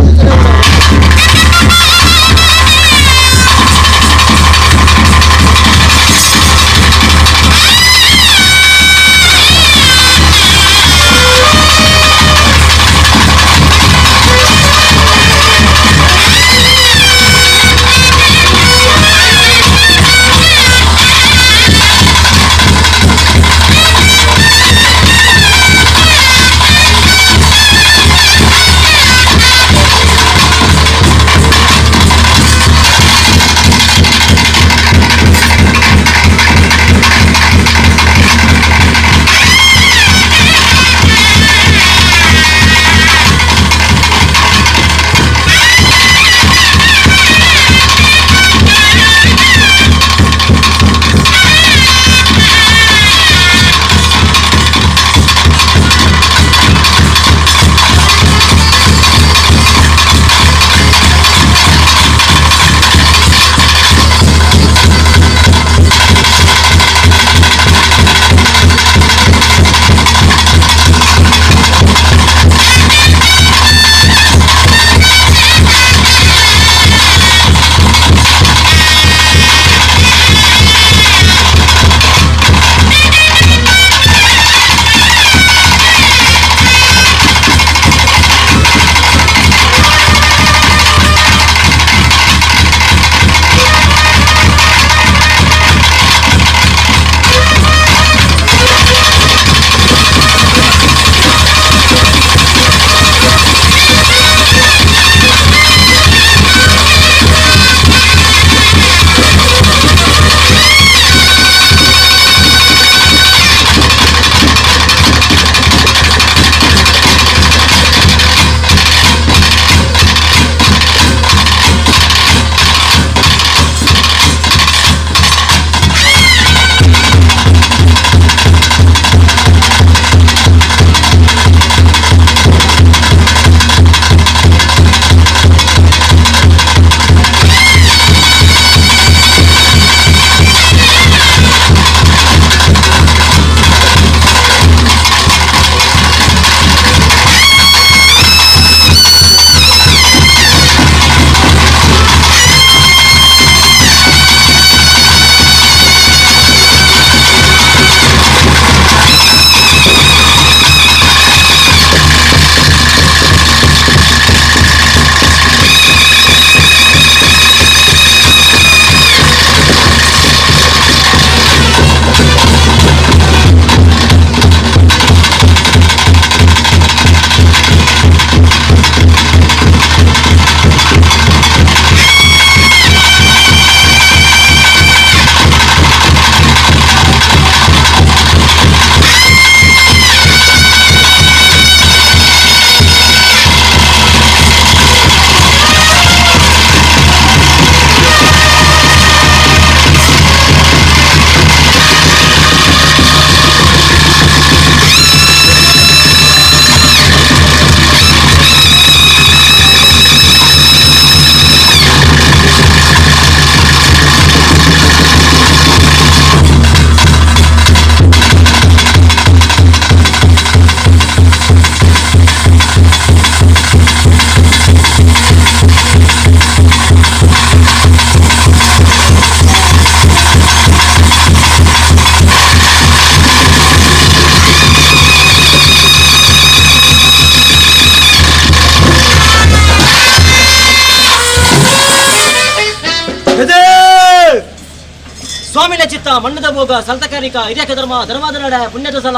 ಸ್ವಾಮಿನ ಚಿತ್ತ ಮಣ್ಣದ ಭೋಗ ಸಲ್ತಕಾರಿಕ ಹಿರಿಯಕ ಧರ್ಮ ಧರ್ಮದ ನಡೆ ಪುಣ್ಯದ ಸಲ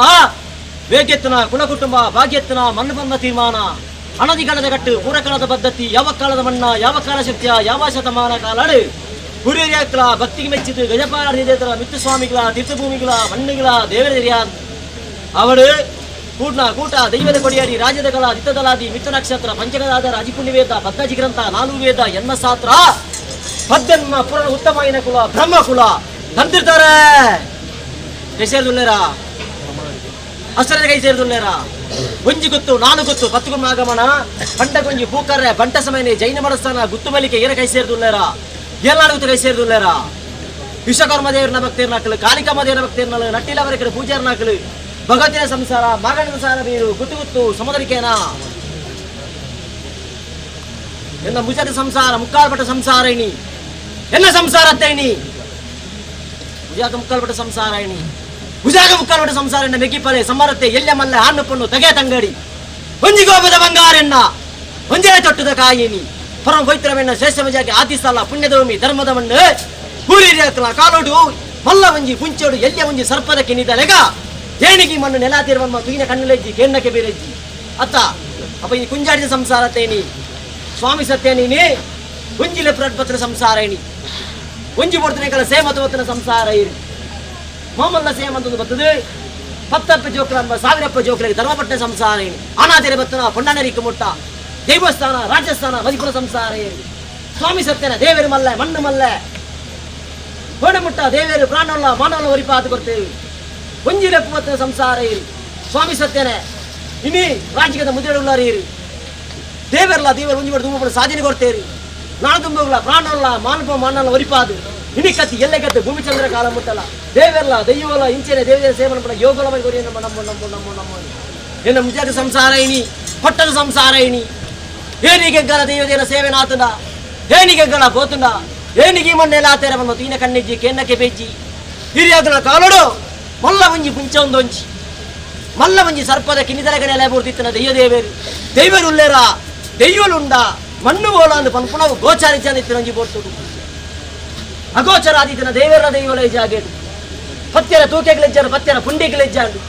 ವೇಗೆತ್ತನ ಕುಲ ಕುಟುಂಬ ಭಾಗ್ಯತ್ತನ ಮಣ್ಣು ಬಂದ ತೀರ್ಮಾನ ಅನದಿಕಾಲದ ಕಟ್ಟು ಪೂರಕಾಲದ ಪದ್ಧತಿ ಯಾವ ಕಾಲದ ಮಣ್ಣ ಯಾವ ಕಾಲ ಶಕ್ತಿಯ ಯಾವ ಶತಮಾನ ಕಾಲಾಡು ಗುರಿಯಾಕ್ಲ ಭಕ್ತಿಗೆ ಮೆಚ್ಚಿತು ಗಜಪಾರ ಮಿತ್ತುಸ್ವಾಮಿಗಳ ತೀರ್ಥಭೂಮಿಗಳ ಮಣ್ಣುಗಳ ದೇವರ ಅವಳು ಕೂಡ್ನ ಕೂಟ ದೈವದ ಕೊಡಿಯಾರಿ ರಾಜ್ಯದ ಕಲಾ ದಿತ್ತದಲಾದಿ ಮಿತ್ರ ನಕ್ಷತ್ರ ಪಂಚಗದಾದ ರಾಜಪುಣ್ಯವೇದ ಪದ್ಮಜಿ ಗ್ರಂಥ ನಾಲು ವೇದ ಎನ್ಮಸಾತ್ರ ಪದ್ದನ್ಮ ಪುರ ಉತ್ತಮಾಯಿನ ಕುಲ ಬ್ರಹ್ಮ ಕುಲ ತಂದಿರ್ತಾರೆ ಕೈ ಸೇರಿದುಲ್ಲೇರಾ ಅಷ್ಟರ ಕೈ ಸೇರಿದುಲ್ಲೇರಾ ಒಂಜಿ ಗೊತ್ತು ನಾನು ಗೊತ್ತು ಪತ್ತುಗುಮ್ಮ ಆಗಮನ ಬಂಟ ಗೊಂಜಿ ಪೂಕರ್ರೆ ಬಂಟ ಸಮಯನೆ ಜೈನ ಮಡಸ್ಥಾನ ಗುತ್ತು ಬಲಿಕೆ ಏರ ಕೈ ಸೇರಿದುಲ್ಲೇರಾ ಏಲಾಡುತ್ತ ಕೈ ಸೇರಿದುಲ್ಲೇರಾ ವಿಶ್ವಕರ್ಮ ದೇವರನ ಭಕ್ತರ್ನಾಕಲು ಕಾಳಿಕಮ್ಮ ದೇವರ ಭಕ್ತರ್ನಲು ನಟ್ಟಿಲವರ ಪೂಜಾರ್ನಾಕಲು ಭಗವತಿನ ಸಂಸಾರ ಮಾಗಣ ಸಂಸಾರ ಬೀರು ಗುತ್ತು ಗುತ್ತು ಸಮುದ್ರಿಕೇನ ಎನ್ನ ಮುಜದ ಸಂಸಾರ ಮುಕ್ಕಾಲ್ಪಟ್ಟ ಸಂಸಾರ ಇಣಿ ಎನ್ನ ಸಂಸಾರ ಅತ್ತೈಣಿ ಮುಜಾಗ ಮುಕ್ಕಾಲ್ಪಟ್ಟ ಸಂಸಾರ ಇಣಿ ಮುಜಾಗ ಮುಕ್ಕಾಲ್ಪಟ್ಟ ಸಂಸಾರ ಎನ್ನ ಮೆಕ್ಕಿಪಲೆ ಸಮರತೆ ಎಲ್ಲ ಮಲ್ಲೆ ಹಣ್ಣು ಪಣ್ಣು ತಗೆ ತಂಗಡಿ ಒಂಜಿ ಗೋಪದ ಬಂಗಾರೆನ್ನ ಒಂಜೇ ತೊಟ್ಟದ ಕಾಯಿನಿ ಪರಮ ಪವಿತ್ರವೆನ್ನ ಶ್ರೇಷ್ಠ ಮಜಾಗೆ ಆದಿಸಲ ಪುಣ್ಯದೋಮಿ ಧರ್ಮದ ಮಣ್ಣು ಊರಿರಿಯಾಕಲ ಕಾಲೋಡು ಮಲ್ಲ ಒಂಜಿ ಪುಂಚೋಡು ಎಲ್ಲಿಯ ಒಂಜಿ ಸರ್ಪದ ಕಿನಿದಲೆಗ ಏಣಿಗೆ ಮಣ್ಣು ನೆಲ ತೀರ್ವಮ್ಮ ತುಯಿನ ಕಣ್ಣುಲೆಜ್ಜಿ ಕೇಂದ್ರಕ್ಕೆ ಬೇರೆಜ್ಜಿ ಅತ್ತ ಅಪ್ಪ ಈ ಕುಂಜಾಡಿದ ಸಂಸಾರ ತೇನಿ ಸ್ವಾಮಿ ಸತ್ಯನೀನಿ ಒಂಜಿಲೆ ಪ್ರಪತ್ರ ಸಂಸಾರ ಇಣಿ ಒಂಜಿ ಪೊರ್ತನೆ ಕಲ ಸೇಮತ ಒತ್ತನ ಸಂಸಾರ ಇರಿ ಮಾಮಲ್ಲ ಸೇಮಂತಂದು ಬರ್ತದೆ ಪತ್ತಪ್ಪ ಜೋಕ್ರ ಅನ್ಬ ಸಾವಿರಪ್ಪ ಜೋಕ್ರಿಗೆ ಧರ್ಮಪಟ್ಟಣ ಸಂಸಾರ ಇಣಿ ಅನಾಥರೆ ಬತ್ತನ ಪೊಣ್ಣನರಿಕ ಮುಟ್ಟ ದೇವಸ್ಥಾನ ರಾಜಸ್ಥಾನ ಮದಿಪುರ ಸಂಸಾರ ಇರಿ ಸ್ವಾಮಿ ಸತ್ಯನ ದೇವರು ಮಲ್ಲೆ ಮಣ್ಣು ಮಲ್ಲೆ ಮುಟ್ಟ ದೇವೇರು ಪ್ರಾಣವಲ್ಲ ಮಾನವಲ್ಲ ಒರಿಪಾತು ಕೊಡ್ತೇವೆ ಒಂಜಿಲೆ ಪೂವತ್ತಿನ ಸಂಸಾರ ಇರಿ ಸ್ವಾಮಿ ಸತ್ಯನೇ ಇನಿ ರಾಜ್ಯದ ಮುದ್ರೆಡುಳ್ಳಾರಿ ಇರಿ ದೇವರಲ್ಲ ದೇವರು ಒಂಜಿ ತುಂಬ ಸಾಧನೆ ಕೊಡ್ತೇರಿ ನಾನು ತುಂಬಲ್ಲ ಪ್ರಾಣವಲ್ಲ ಮಾನವ ಮಾನವಲ್ಲ ಒರಿಪಾದು ಇನಿ ಕತ್ತಿ ಎಲ್ಲೆ ಕತ್ತಿ ಭೂಮಿಚಂದ್ರ ಕಾಲ ಮುಟ್ಟಲ್ಲ ದೇವರಲ್ಲ ದೈವಲ್ಲ ಇಂಚೆನೆ ದೇವರ ಸೇವನ ಪಡ ಯೋಗಲ ಗುರಿ ನಮ್ಮ ನಮ್ಮ ನಮ್ಮ ನಮ್ಮ ನಮ್ಮ ಎನ್ನ ಮುಜಾಗ ಸಂಸಾರ ಇನಿ ಪಟ್ಟದ ಸಂಸಾರ ಇನಿ ಏನಿಗೆ ಗಲ ದೈವದೇನ ಸೇವೆ ನಾತುಂಡ ಏನಿಗೆ ಗಲ ಗೋತುಂಡ ಏನಿಗೆ ಮಣ್ಣೆಲ್ಲ ಆತೇರ ಮತ್ತು ಈನ ಕಣ್ಣೆಜ್ಜಿ ಕೇನ್ನಕ್ಕೆ ಬೇಜ್ಜಿ ಹಿರಿಯಾಗಲ ಕಾಲೋಡು ಮಲ್ಲ ಒಂಜಿ ಪುಂಚ ಒಂದೊಂಜಿ ಮಲ್ಲ ಒಂಜಿ ಸರ್ಪದ ಕಿನ್ನಿದರಗನೆಲ್ಲ ಬೂರ್ತಿತ್ತನ ದೈವ ದೇವೇರು ದೈವರು ಉಲ್ಲೇರ ದೈವಲುಂಡ ಮಣ್ಣು ಬೋಲ ಅಂದು ಪನ್ಪುನವು ಗೋಚಾರಿಚಾನ ಒಂಜಿ ಬೋರ್ತುಡು ಅಗೋಚರ ಆದಿತ್ತನ ದೇವರ ದೈವಲ ಜಾಗೇಡು ಪತ್ಯರ ತೂಕೆಗಳೆಜ್ಜಾರು ಪತ್ಯರ ಪುಂಡಿಗಳೆಜ್ಜಾಂಡು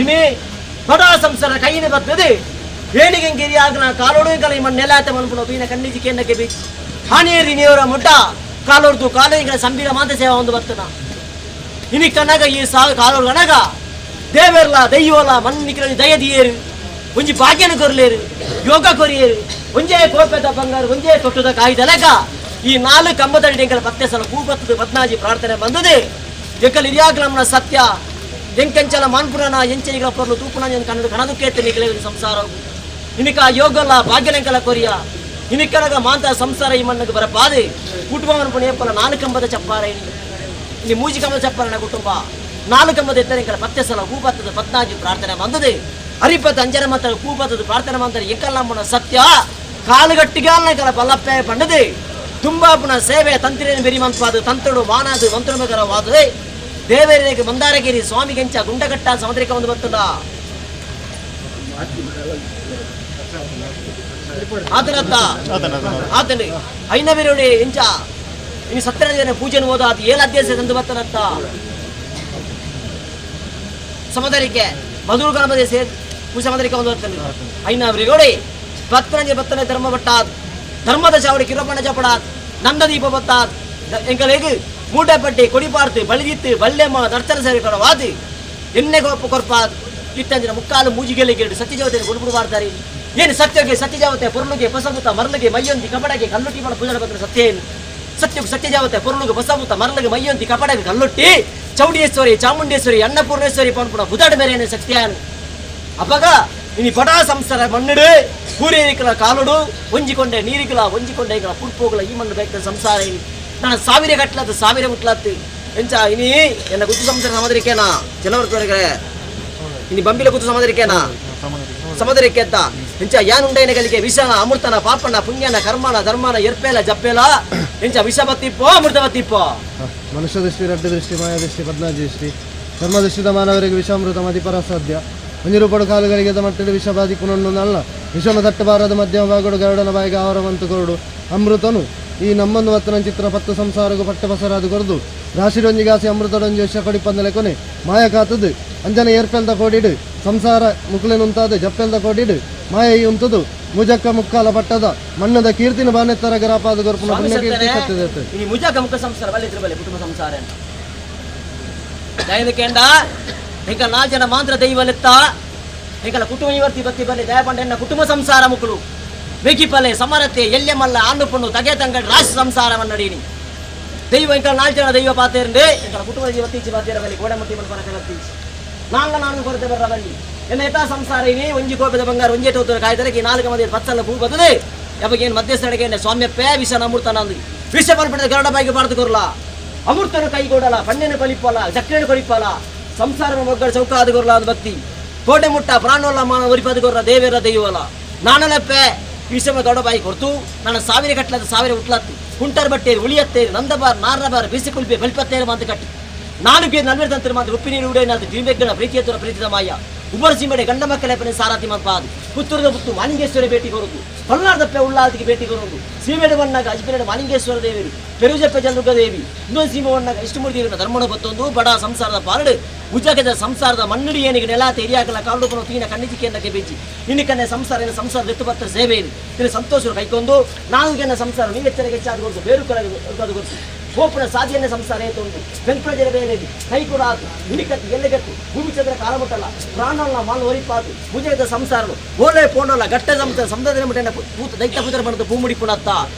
ಇನಿ ಬಡ ಸಂಸಾರ ಕೈಯಿನ ಬರ್ತದೆ ಏನಿಗೆ ಗಿರಿಯಾಗನ ಕಾಲೋಡು ಕಲ ಮಣ್ಣೆಲ್ಲ ಆತ ಮನ್ಪುನ ತೂಯಿನ ಕಣ್ಣಿಜಿ ಕೇನ್ನಕ್ಕೆ ಬೀಚ್ ಹಾನಿಯರಿ ನೀವರ ಮುಟ್ಟ ಕಾಲೋರ್ದು ಕಾಲೋಗಿನ ಸಂಬೀರ ಮಾತ ಸೇವಾ ಒಂದು ಬರ್ತನ ಇನಿ ಕನಗ ಈ ಸಾವು ಕಾಲೋರು ಕನಗ ದೇವರ್ಲ ದೈವಲ ಮಣ್ಣಿಕ್ರಲ್ಲಿ ದಯದಿಯೇರು ಒಂಜಿ ಭಾಗ್ಯನ ಕೊರ್ಲೇರು ಯೋಗ ಕೊರಿಯೇರು ಒಂಜೇ ಕೋಪದ ಬಂಗಾರ ಒಂಜೇ ತೊಟ್ಟದ ಕಾಯ್ದಲಗ ಈ ನಾಲ್ಕು ಕಂಬದಡಿ ಎಂಕಲ ಪತ್ತೆ ಸಲ ಕೂಪತ್ತದ ಪದ್ನಾಜಿ ಪ್ರಾರ್ಥನೆ ಬಂದದೆ ಎಂಕಲ್ ಇರಿಯಾಗ್ಲಮ್ಮನ ಸತ್ಯ ಎಂಕೆಂಚಲ ಮಾನ್ಪುರನ ಎಂಚನಿಗಳ ಪೊರ್ಲು ತೂಪುನ ಕನ್ನಡ ಕಣದುಕ್ಕೇತ ನಿಕಲ ಸಂಸಾರ ಇನಿಕ ಯೋಗಲ್ಲ ಭಾಗ್ಯನೆಂಕಲ ಕೊರಿಯ ಇನಿಕನಗ ಮಾಂತ ಸಂಸಾರ ಈ ಮಣ್ಣಗೆ ಬರಪಾದೆ ಕುಟುಂಬ ಪುಣ್ಯಪ್ಪಲ ನಾಲ್ಕು ಕಂಬದ ಚಪ್ಪಾರ ಇನಿ ಮೂಜಿ ಕಂಬದ ಚಪ್ಪಾರನ ಕುಟುಂಬ ನಾಲ್ಕು ಕಂಬದ ಎತ್ತರೆಂಕಲ ಪತ್ತೆ ಸಲ ಕೂಪತ್ತದ ಪದ್ನಾಜಿ ಪ್ರಾರ್ಥನೆ ಬಂದದೆ ಹರಿಪದ ಅಂಜನ ಮಾತ್ರ ಕೂಪತ್ತದ ಪ್ರಾರ್ಥನೆ ಮಂತ್ರ ಎಂಕಲ್ಲಮ್ಮನ ಸತ್ಯ ಕಾಲುಗಟ್ಟಿಗಾಲನ ಬಲ್ಲಪ್ಪೆ ಪಂಡದೆ ತುಂಬಾಪುನ ಸೇವೆ ತಂತ್ರಿನ ಬೆರಿಮಂತ್ವಾದ ತಂತ್ರಡು ಮಾನಾದು ಮಂತ್ರಮಕರವಾದದೆ ದೇವರಿಗೆ ಮಂದಾರಗಿರಿ ಸ್ವಾಮಿಗೆಂಚ ಗುಂಡಗಟ್ಟ ಸಮುದ್ರಿಕ ಒಂದು ಬರ್ತದ ಆತನತ್ತ ಆತನ ಐನವಿರುಳಿ ಎಂಚ ಇನ್ನು ಸತ್ಯನ ಪೂಜೆನ ಹೋದ ಅದು ಏಳು ಅಧ್ಯಾಸ ತಂದು ಬರ್ತನತ್ತ ಸಮುದ್ರಕ್ಕೆ ಮಧುರು ಗಣಪತಿ ಸೇ ಸಮುದ್ರಕ್ಕೆ ಒಂದು ಬರ್ತದೆ ಐನವರಿಗೋಡಿ ಭಕ್ತನಂಜೆ ಭಕ್ತನ ಧರ್ಮ ಬಟ್ಟಾದ್ ಧರ್ಮದ ಚಾವಡಿ ಕಿರಪಣ ಚಪಡಾತ್ ನಂದ ದೀಪ ಬತ್ತಾತ್ ಎಂಕಲೆಗ್ ಮೂಟೆಪಟ್ಟಿ ಕೊಡಿಪಾರ್ತು ಬಳಿದಿತ್ತು ಬಲ್ಲೆಮ್ಮ ನರ್ತನ ಸೇವೆ ಕೊಡವಾದು ಎಣ್ಣೆ ಗೊಪ್ಪ ಕೊರ್ಪಾದ್ ಇತ್ತಂಜಿನ ಮುಕ್ಕಾಲು ಮೂಜಿಗೆಲೆ ಸತ್ಯಜಾವತೆ ಗುಡುಗುಡು ಮಾಡ್ತಾರೆ ಏನು ಸತ್ಯಗೆ ಸತ್ಯಜಾವತೆ ಪೊರುಳುಗೆ ಪಸಬುತ ಮರಳಿಗೆ ಮೈಯೊಂದಿ ಕಪಡಗೆ ಕಲ್ಲುಟ್ಟಿ ಮಾಡ ಪೂಜೆ ಬಂದ್ರೆ ಸತ್ಯ ಏನು ಸತ್ಯಕ್ಕೆ ಸತ್ಯಜಾವತೆ ಪೊರುಳುಗೆ ಬಸಬುತ ಮರಳಿಗೆ ಮೈಯೊಂದಿ ಕಪಡಗೆ ಕಲ್ಲುಟ್ಟಿ ಚೌಡೇಶ್ವರಿ ಚಾಮುಂಡೇಶ್ವರಿ ಅನ್ನಪೂರ್ಣೇಶ್ವರಿ ಪನ್ಪುಣ ಬುದಾಡ ಮೇರೆ ಸತ್ಯ ಅಪಗ ಇನಿ ಪಡಾ ಸಂಸಾರ ಮಣ್ಣುಡು ಪೂರೇರಿಕಲ ಕಾಲುಡು ಒಂಜಿಕೊಂಡೆ ನೀರಿಗಲ ಒಂಜಿಕೊಂಡೆ ಈಗಲ ಪುಡ್ಪೋಗಲ ಈ ಮಣ್ಣು ಬೇಕು ಸಂಸಾರ ಇನಿ ನಾನು ಸಾವಿರ ಗಟ್ಲತ್ತು ಸಾವಿರ ಮುಟ್ಲತ್ತು ಎಂಚ ಇನಿ ಎನ್ನ ಗುತ್ತು ಸಂಸಾರ ಸಮದ್ರಿಕೇನಾ ಜನವರ್ಕವರೆಗೆ ಇನಿ ಬಂಬಿಲ ಗುತ್ತು ಸಮದ್ರಿಕೇನಾ ಸಮುದ್ರಕ್ಕೆ ಅಂತ ಎಂಚ ಯಾನುಂಡೈನ ಕಲಿಕೆ ವಿಷನ ಅಮೃತನ ಪಾಪನ ಪುಣ್ಯನ ಕರ್ಮನ ಧರ್ಮನ ಎರ್ಪೇಲ ಜಪ್ಪೇಲ ಎಂಚ ವಿಷ ಬತ್ತಿಪ್ಪೋ ಅಮೃತ ಬತ್ತಿಪ್ಪೋ. ಮನುಷ್ಯ ದೃಷ್ಟಿ, ರಡ್ಡ ದೃಷ್ಟಿ, ಮಾಯ ದೃಷ್ಟಿ, ಪದ್ನಾಜಿ ದೃಷ್ಟಿ. ಧರ್ಮದೃಷ್ಟಿದ ಮಾನವರಿಗೆ ವಿಷಾಮೃತ ಮದಿಪರ ಸಾಧ್ಯ. ಒಂಜಿರುಪಡು ಕಾಲುಗಳಿಗೆ ಮಟ್ಟಡಿ ವಿಷ ಬಾಧಿಪುನೊಂದು ನಲ್ಲ ವಿಷಮ ತಟ್ಟಬಾರದ ಮಧ್ಯಮ ಭಾಗಡು ಗರುಡನ ಬಾಯಿಗೆ ಆವರವಂತು ಕೊರಡು ಅಮೃತನು ಈ ನಮ್ಮನ್ನು ವತ್ತನ ಚಿತ್ರ ಪತ್ತು ಸಂಸಾರಗು ಪಟ್ಟ ಬಸರಾದು ಕೊರದು ರಾಶಿರೊಂಜಿ ಗಾಸಿ ಅಮೃತಡೊಂಜಿ ವಿಷ ಕೊಡಿಪಂದಲೆ ಕೊನೆ ಮಾಯ ಕಾತದು ಅಂಜನ ಏರ್ಪೆಲ್ದ ಕೋಡಿಡು ಸಂಸಾರ ಮುಕುಲೆನುಂತಾದ ಜಪ್ಪೆಲ್ದ ಕೋಡಿಡು ಮಾಯ ಈ ಉಂತದು ಮುಜಕ್ಕ ಮುಕ್ಕಾಲ ಪಟ್ಟದ ಮಣ್ಣದ ಕೀರ್ತಿನ ಬಾನೆತ್ತರ ಗರಾಪಾದ ಗೊರ್ಪುನ ಪುಣ್ಯ ಕೀರ್ತಿ ಸತ್ಯದತ್ತೆ ಇನಿ ಮುಜಕ್ಕ ಮುಖ ಸಂಸಾರ ಬಲ್ಲೆ ಬಲ್ಲೆ ಕುಟುಂಬ ಸಂಸಾರ ಅಂತ ದಯದ ಕೇಂಡ ಹಿಂಗ ನಾಲ್ ಜನ ಮಾಂತ್ರ ದೈವಲೆತ್ತ ಹಿಂಗಲ ಕುಟುಂಬ ಇವರ್ತಿ ಬತ್ತಿ ಬಲ್ಲೆ ದಯಪಂಡ ಕುಟುಂಬ ಸಂಸಾರ ಮುಕುಲು ವೆಗಿಪಲೆ ಸಮರತೆ ಎಲ್ಲೆ ಮಲ್ಲ ಆಂಡು ಪಣ್ಣು ತಗೆ ತಂಗಡಿ ರಾಶಿ ಸಂಸಾರವನ್ನು ನಡೀನಿ ದೈವ ಇಂಕ ನಾಲ್ ಜನ ದೈವ ಪಾತೇರಂಡೆ ಇಂಕಲ ಕುಟುಂಬ ಜೀವತ್ತೀಚಿ ಪಾತೇರ ಬಲ್ಲಿ ಗೋಡೆ ಮುಟ್ಟಿ ಮನ್ಪನ ಕಲತ್ತೀಚಿ ನಾಲ್ನ ನಾನು ಕೊರತೆ ಬರ್ರ ಬಲ್ಲಿ ಎನ್ನ ಯಥಾ ಸಂಸಾರ ಇನಿ ಒಂಜಿ ಕೋಪದ ಬಂಗಾರ ಒಂಜೇ ತೋತರ ಕಾಯ್ದರೆ ಈ ನಾಲ್ಕು ಮಧ್ಯೆ ಪಚ್ಚಲ್ಲ ಪೂ ಬದದೆ ಯಾವಾಗ ಮಧ್ಯಸ್ಥರಿಗೆ ಸ್ವಾಮ್ಯಪ್ಪೇ ವಿಷನ ಅಮೃತನ ಅಂದು ವಿಷ ಪಲ್ಪದ ಗರುಡ ಬಾಯಿಗೆ ಬಾರ್ದು ಕೊರ್ಲ ಅಮೃತನ ಕೈಗೊಡಲ ಪಣ್ಣೆನ ಕೊಲಿಪ್ಪಲ್ಲ ಚಕ್ರೆನ ಕೊಲಿಪ್ಪಲ್ಲ ಸಂಸಾರ ಮೊಗ್ಗಡ ಚೌಕಾದ ಕೊರ್ಲ ಅದು ಭಕ್ತಿ ಕೋಟೆ ಮುಟ್ಟ ಪ್ರಾಣೋಲ್ಲ ಮಾನ ಒರಿಪದ ಕೊರ್ರ ದೇವೇರ ದೈವಲ್ಲ ನಾನಲಪ್ಪೆ ವಿಷಮ ದೊಡ್ಡ ಬಾಯಿ ಕೊರ್ತು ನಾನು ಸಾವಿರ ಕಟ್ಲದ ಸಾವಿರ ಉಟ್ಲತ್ತು ಕುಂಟರ್ ಬಟ್ಟೇರಿ ಉಳಿಯತ್ತೇರಿ ನಂದಬಾರ್ ನಾರಬಾರ್ ಬಿಸಿ ಕುಲ್ಪೆ ಬಲ್ಪತ್ತೇರಿ ಮಾತು ಕಟ್ಟಿ ನಾನುಗೆ ನಲ್ವೇರು ತಂತ್ರ ಮಾತು ಉಪ್ಪಿ ನೀರು ಉಡೇನಾದ ಜೀವೆಗ್ಗನ ಪ್ರೀತಿಯ ಪ್ರೀತಿದ ಮಾಯ ಉಬ್ಬರ ಸೀಮಡೆ ಗಂಡ ಮಕ್ಕಳ ಸಾರಾತಿ ಮಾತು ಪುತ್ತೂರದ ಪುತ್ತು ಮಾಲಿಂಗೇಶ್ವರ ಭೇಟಿ ಕೊರದು ಪಲ್ಲಾರ್ದಪ್ಪೆ ಉಳ್ಳಾಲ್ತಿಗೆ ಭೇಟಿ ಕೊರದು ಸೀಮೆಡೆ ಬಣ್ಣಾಗ ಅಜ್ಪಿನಡೆ ಮಾಲಿಂಗೇಶ್ವರ ದೇವರು ಪೆರುಜಪ್ಪೆ ಜಲದುರ್ಗ ದೇವಿ ಇನ್ನೊಂದು ಸೀಮೆ ಬಣ್ಣಾಗ ಇಷ್ಟಮೂರ್ತಿ ದೇವರ ಧರ್ಮಣ ಬತ್ತೊಂದು ಬಡ ಸಂಸಾರದ ಪಾರಡು ಉಜ್ಜಕದ ಸಂಸಾರದ ಮಣ್ಣುಡಿ ಏನಿಗೆ ನೆಲ ತೆರಿಯಾಗಲ ಕಾಲುಪನ ತೀನ ಕಣ್ಣಿಜಿಕೆಯನ್ನಕ್ಕೆ ಬೆಜ್ಜಿ ನಿನ್ನ ಸಂಸಾರ ಏನು ಸಂಸಾರದ ಎತ್ತು ಪತ್ರ ಸೇವೆ ಇದು ನಿನ್ನ ಸಂತೋಷರು ಕೈಕೊಂಡು ನಾನು ಸಂಸಾರ ನೀವೆಚ್ಚರಿಗೆ ಹೆಚ್ಚಾದ ಕೊಡ್ತು ಬೇರು ಕೊಡ್ತು ಗೋಪುರ ಸಾಧಿಯನ್ನೇ ಸಂಸಾರ ಏತುಂಟು ಬೆಂಕುಳ ಬೇರೆ ಕೈ ಕೂಡ ಆತು ನುಡಿಕತ್ತು ಎಲ್ಲೆಗತ್ತು ಭೂಮಿ ಚಂದ್ರ ಕಾಲ ಮುಟ್ಟಲ್ಲ ಪ್ರಾಣಲ್ಲ ಮಾಲು ಒರಿಪಾತು ಭುಜದ ಸಂಸಾರನು ಓಲೆ ಪೋಣಲ್ಲ ಗಟ್ಟ ಸಂಸಾರ ಸಮುದ್ರದ ಮುಟ್ಟೆನ ಪೂತ ದೈತ್ಯ ಪುತ್ರ ಬಣ್ಣದ ಪೂ ಮುಡಿ ಪುಣತ್ತ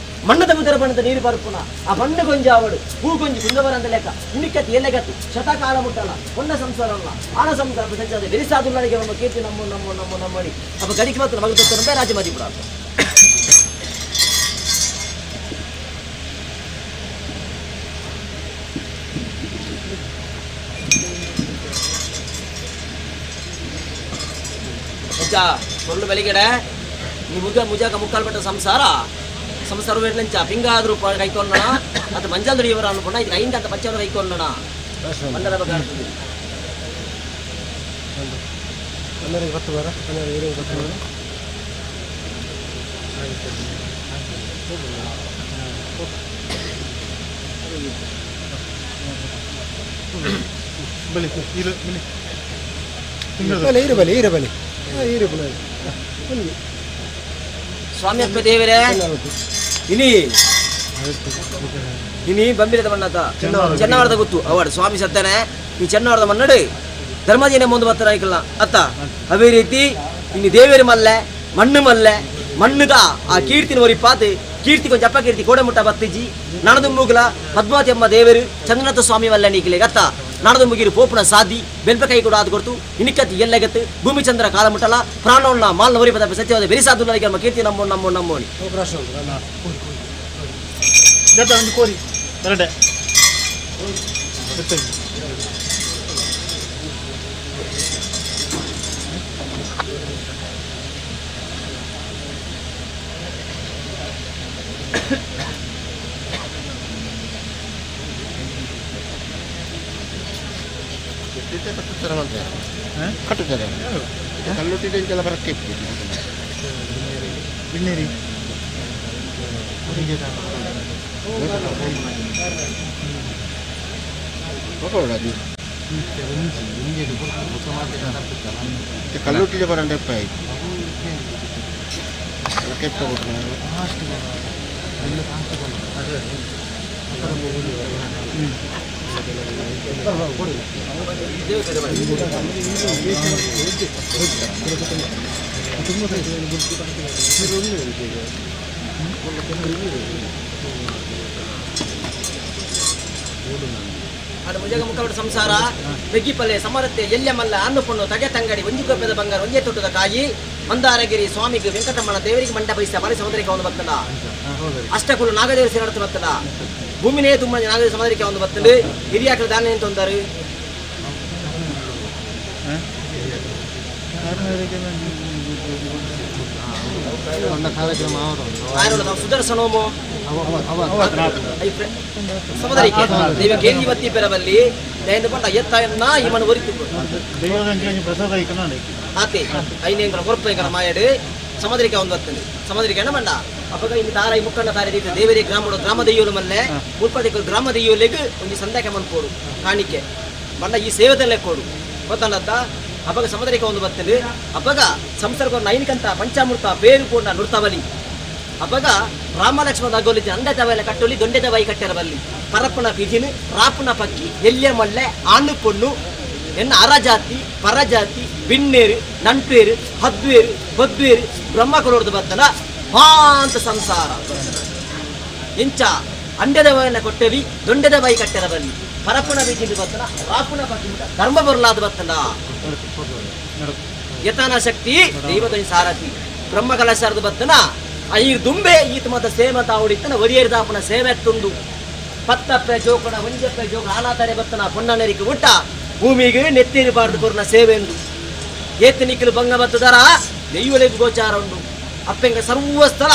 ಮಣ್ಣದ ಪುತ್ರ ಬಣ್ಣದ ನೀರು ಬರುಪುನ ಆ ಮಣ್ಣು ಗೊಂಜಿ ಅವಡು ಹೂ ಗೊಂಜಿ ಕುಂದವರಂದ ಲೆಕ್ಕ ನುಡಿಕತ್ತು ಎಲ್ಲೆಗತ್ತು ಶತಕಾಲ ಮುಟ್ಟಲ್ಲ ಒನ್ನ ಸಂಸಾರಲ್ಲ ಆನ ಸಂಸಾರ ಸಂಚಾರ ಬೆರಿಸಾದುಲ್ಲನಿಗೆ ನಮ್ಮ ಕೀರ್ತಿ ನಮ್ಮ ನಮ್ಮ ನಮ್ಮ ನಮ್ಮಡಿ ಅಪ್ಪ ಗಡಿಗೆ ಮಾತ್ರ ಮಗ ತೊತ್ತರಂಬೆ ರಾಜಮಾದಿ ಪುರ. ಕೊಲ್ಲು ಬೆಳಿಗ್ಗೆಡೆ ನೀ ಮುಗ ಮುಜಾಕ ಮುಕ್ಕಾಲ್ಪಟ್ಟ ಸಂಸಾರ ಸಂಸಾರ ವೇಟ್ಲಂಚ ಪಿಂಗಾದ್ರೂ ಕೈಕೊಂಡಣ ಅದು ಮಂಜಾಲ್ದಡಿ ಇವರ ಅನ್ಕೊಂಡ ಇದು ಐಂದ ಅಂತ ಪಚ್ಚವರು ಕೈಕೊಂಡಣ ಮಂಡಲ ಬಗ್ಗೆ ಆಡ್ತದೆ. ಸ್ವಾಮಿಯಪ್ಪ ದೇವರೇ ಇನಿ ಇನಿ ಬಂಬಿರದ ಮಣ್ಣಾತ ಚೆನ್ನವಾರದ ಗೊತ್ತು ಅವಾಡು ಸ್ವಾಮಿ ಸತ್ತನೆ ಈ ಚೆನ್ನವಾರದ ಮನ್ನಡು ಧರ್ಮಜೀನ ಮುಂದೆ ಬರ್ತಾರ ಐಕಲ್ಲ ಅತ್ತ ಅದೇ ರೀತಿ ಇನ್ನು ದೇವೇರು ಮಲ್ಲೆ ಮಣ್ಣು ಮಲ್ಲೆ ಮಣ್ಣುದ ಆ ಕೀರ್ತಿನ ಒರಿಪಾತು ಕೀರ್ತಿ ಕೊಂಚ ಅಪ್ಪ ಕೀರ್ತಿ ಕೋಡಮುಟ್ಟ ಬತ್ತಿಜಿ ನಣದುಂಬುಗುಲ ಪದ್ಮಾವತಿ ಅಮ್ಮ ದೇವರು ಚಂದ್ರನಾಥ ಸ್ವಾಮಿ ಮಲ್ಲೆ ನೀಕಿಲೆ ಗತ್ತ ನಾಡದುಂಬುಗಿರು ಪೋಪುನ ಸಾದಿ ಬೆಲ್ಪಕೈ ಕೂಡ ಆದ ಕೊಡ್ತು ಇನಿಕತ್ತಿ ಎಲ್ಲೆಗತ್ತು ಭೂಮಿಚಂದ್ರ ಕಾಲ ಮುಟ್ಟಲ ಪ್ರಾಣವನ್ನ ಮಾಲ್ನ ಒರಿಪದ ಸತ್ಯವಾದ ಬೆರಿಸಾದುಲ್ಲನಿಗೆ ನಮ್ಮ ಕೀರ್ತಿ ನಮ್ಮ ನಮ್ಮ ನಮ್ಮೋನಿ ಸಂಸಾರ ಬೆಗ್ಗಿಪಲ್ಲೆ ಸಮರತ್ತೆ ಎಲ್ಲೆ ಮಲ್ಲ ಅನ್ನು ಪಣ್ಣು ತಗೆ ತಂಗಡಿ ಒಂಜಿ ಕೊಪ್ಪೆದ ಬಂಗಾರ ಒಂಜೇ ತೊಟ್ಟದ ಕಾಯಿ ಮಂದಾರಗಿರಿ ಸ್ವಾಮಿಗೆ ವೆಂಕಟರಮಣ ದೇವರಿಗೆ ಮಂಡ ಬಯಸ ಬಲಿ ಸಮುದ್ರಕ್ಕೆ ಒಂದು ಬತ್ತದ ಅಷ್ಟಕುಲು ನಾಗದೇವರು ಸೇರಾಡ್ತು ಬತ್ತದ ಭೂಮಿನೇ ತುಂಬ ನಾಗದೇವ ಸಮುದ್ರಕ್ಕೆ ಒಂದು ಬತ್ತಂಡು ಹಿರಿಯಾಕಲು ದಾನ ಏನು ತೊಂದರು ಸುದರ್ಶನೋಮೋ ಸಮುದ್ರಕ್ಕೆ ದೈವ ಕೇಂದ್ರೀವತ್ತಿ ಪೆರಬಲ್ಲಿ ದಯಂದು ಎತ್ತ ಇವನು ಒರಿತು ಆತೆ ಐನೇಂಗಳ ಕೊರಪೈಗಳ ಮಾಯಡು ಸಮುದ್ರಿಕೆ ಒಂದು ಬರ್ತದೆ ಸಮುದ್ರಿಕೆ ಮಂಡ ಅಪಗ ಇನ್ನು ತಾರಾಯಿ ಮುಕ್ಕಣ್ಣ ತಾರೆ ದೀತ ದೇವರೇ ಗ್ರಾಮಡು ಗ್ರಾಮ ದೈಯೋಲು ಮಲ್ಲೆ ಮುಲ್ಪದಿಕ್ಕ ಗ್ರಾಮ ದೈಯೋಲೆಗ್ ಒಂಜಿ ಸಂದಾಕೆ ಮನ್ಪೋಡು ಕಾಣಿಕೆ ಮಂಡ ಈ ಸೇವೆದಲ್ಲೇ ಕೊಡು ಗೊತ್ತಲ್ಲತ್ತ ಅಪಗ ಸಮುದ್ರಿಕೆ ಒಂದು ಬರ್ತದೆ ಅಪಗ ಸಂಸರ್ಗ ನೈನಿಕಂತ ಪಂಚಾಮೃತ ಬೇರು ಪೂರ್ಣ ನೃತಬಲಿ ಅಪಗ ರಾಮ ಲಕ್ಷ್ಮಣ ಅಗೋಲಿ ಅಂಡ ತವೈಲ ಕಟ್ಟೊಲಿ ದೊಂಡೆ ತವಾಯಿ ಕಟ್ಟೆರ ಬಲ್ಲಿ ಪರಪ್ಪನ ಪಿಜಿನು ರಾಪುನ ಪಕ್ಕಿ ಎಲ್ಯ ಮಲ್ಲೆ ಆಣು ಪೊಣ್ಣು ಎನ್ನ ಅರಜಾತಿ ಪರಜಾತಿ ಬಿನ್ನೇರು ನಂಟೇರು ಹದ್ವೇರು ಬದ್ವೇರು ಬ್ರಹ್ಮ ಕೊಲೋರ್ದು ಬತ್ತನ ಮಾಂತ ಸಂಸಾರ ಎಂಚ ಅಂಡದ ಬಾಯಿನ ಕೊಟ್ಟೆವಿ ದೊಂಡೆದ ಬಾಯಿ ಕಟ್ಟೆರ ಬಲ್ಲಿ ಪರಪ್ಪನ ಬೀಜಿನ ಬತ್ತನ ರಾಪುನ ಪಕ್ಕಿ ಧರ್ಮ ಬರಲಾದ ಬತ್ತನ ಯತನ ಶಕ್ತಿ ದೈವದ ಸಾರಥಿ ಬ್ರಹ್ಮ ಕಲಶಾರದ ಬತ್ತನ ಐರ್ ದುಂಬೆ ಈತ ಮತ ಸೇಮ ತಾವಡಿತ್ತನ ಒರಿಯರ್ದಾಪನ ಸೇವೆ ತುಂಡು ಪತ್ತಪ್ಪೆ ಜೋಕಣ ಒಂಜಪ್ಪೆ ಜೋಕಣ ಆನಾತಾರೆ ಬತ್ತನ ಪೊನ್ನನೆರಿಕೆ ಊಟ ಭೂಮಿಗೆ ನೆತ್ತೇರಿ ಬಾರ್ದು ಕೊರ್ನ ಸೇವೆಂದು ಏತನಿಕ್ಕಲು ಭಂಗ ಬತ್ತದರ ದೈವಲೆಗ್ ಗೋಚಾರ ಉಂಡು ಅಪ್ಪೆಂಗ ಸರ್ವಸ್ಥಳ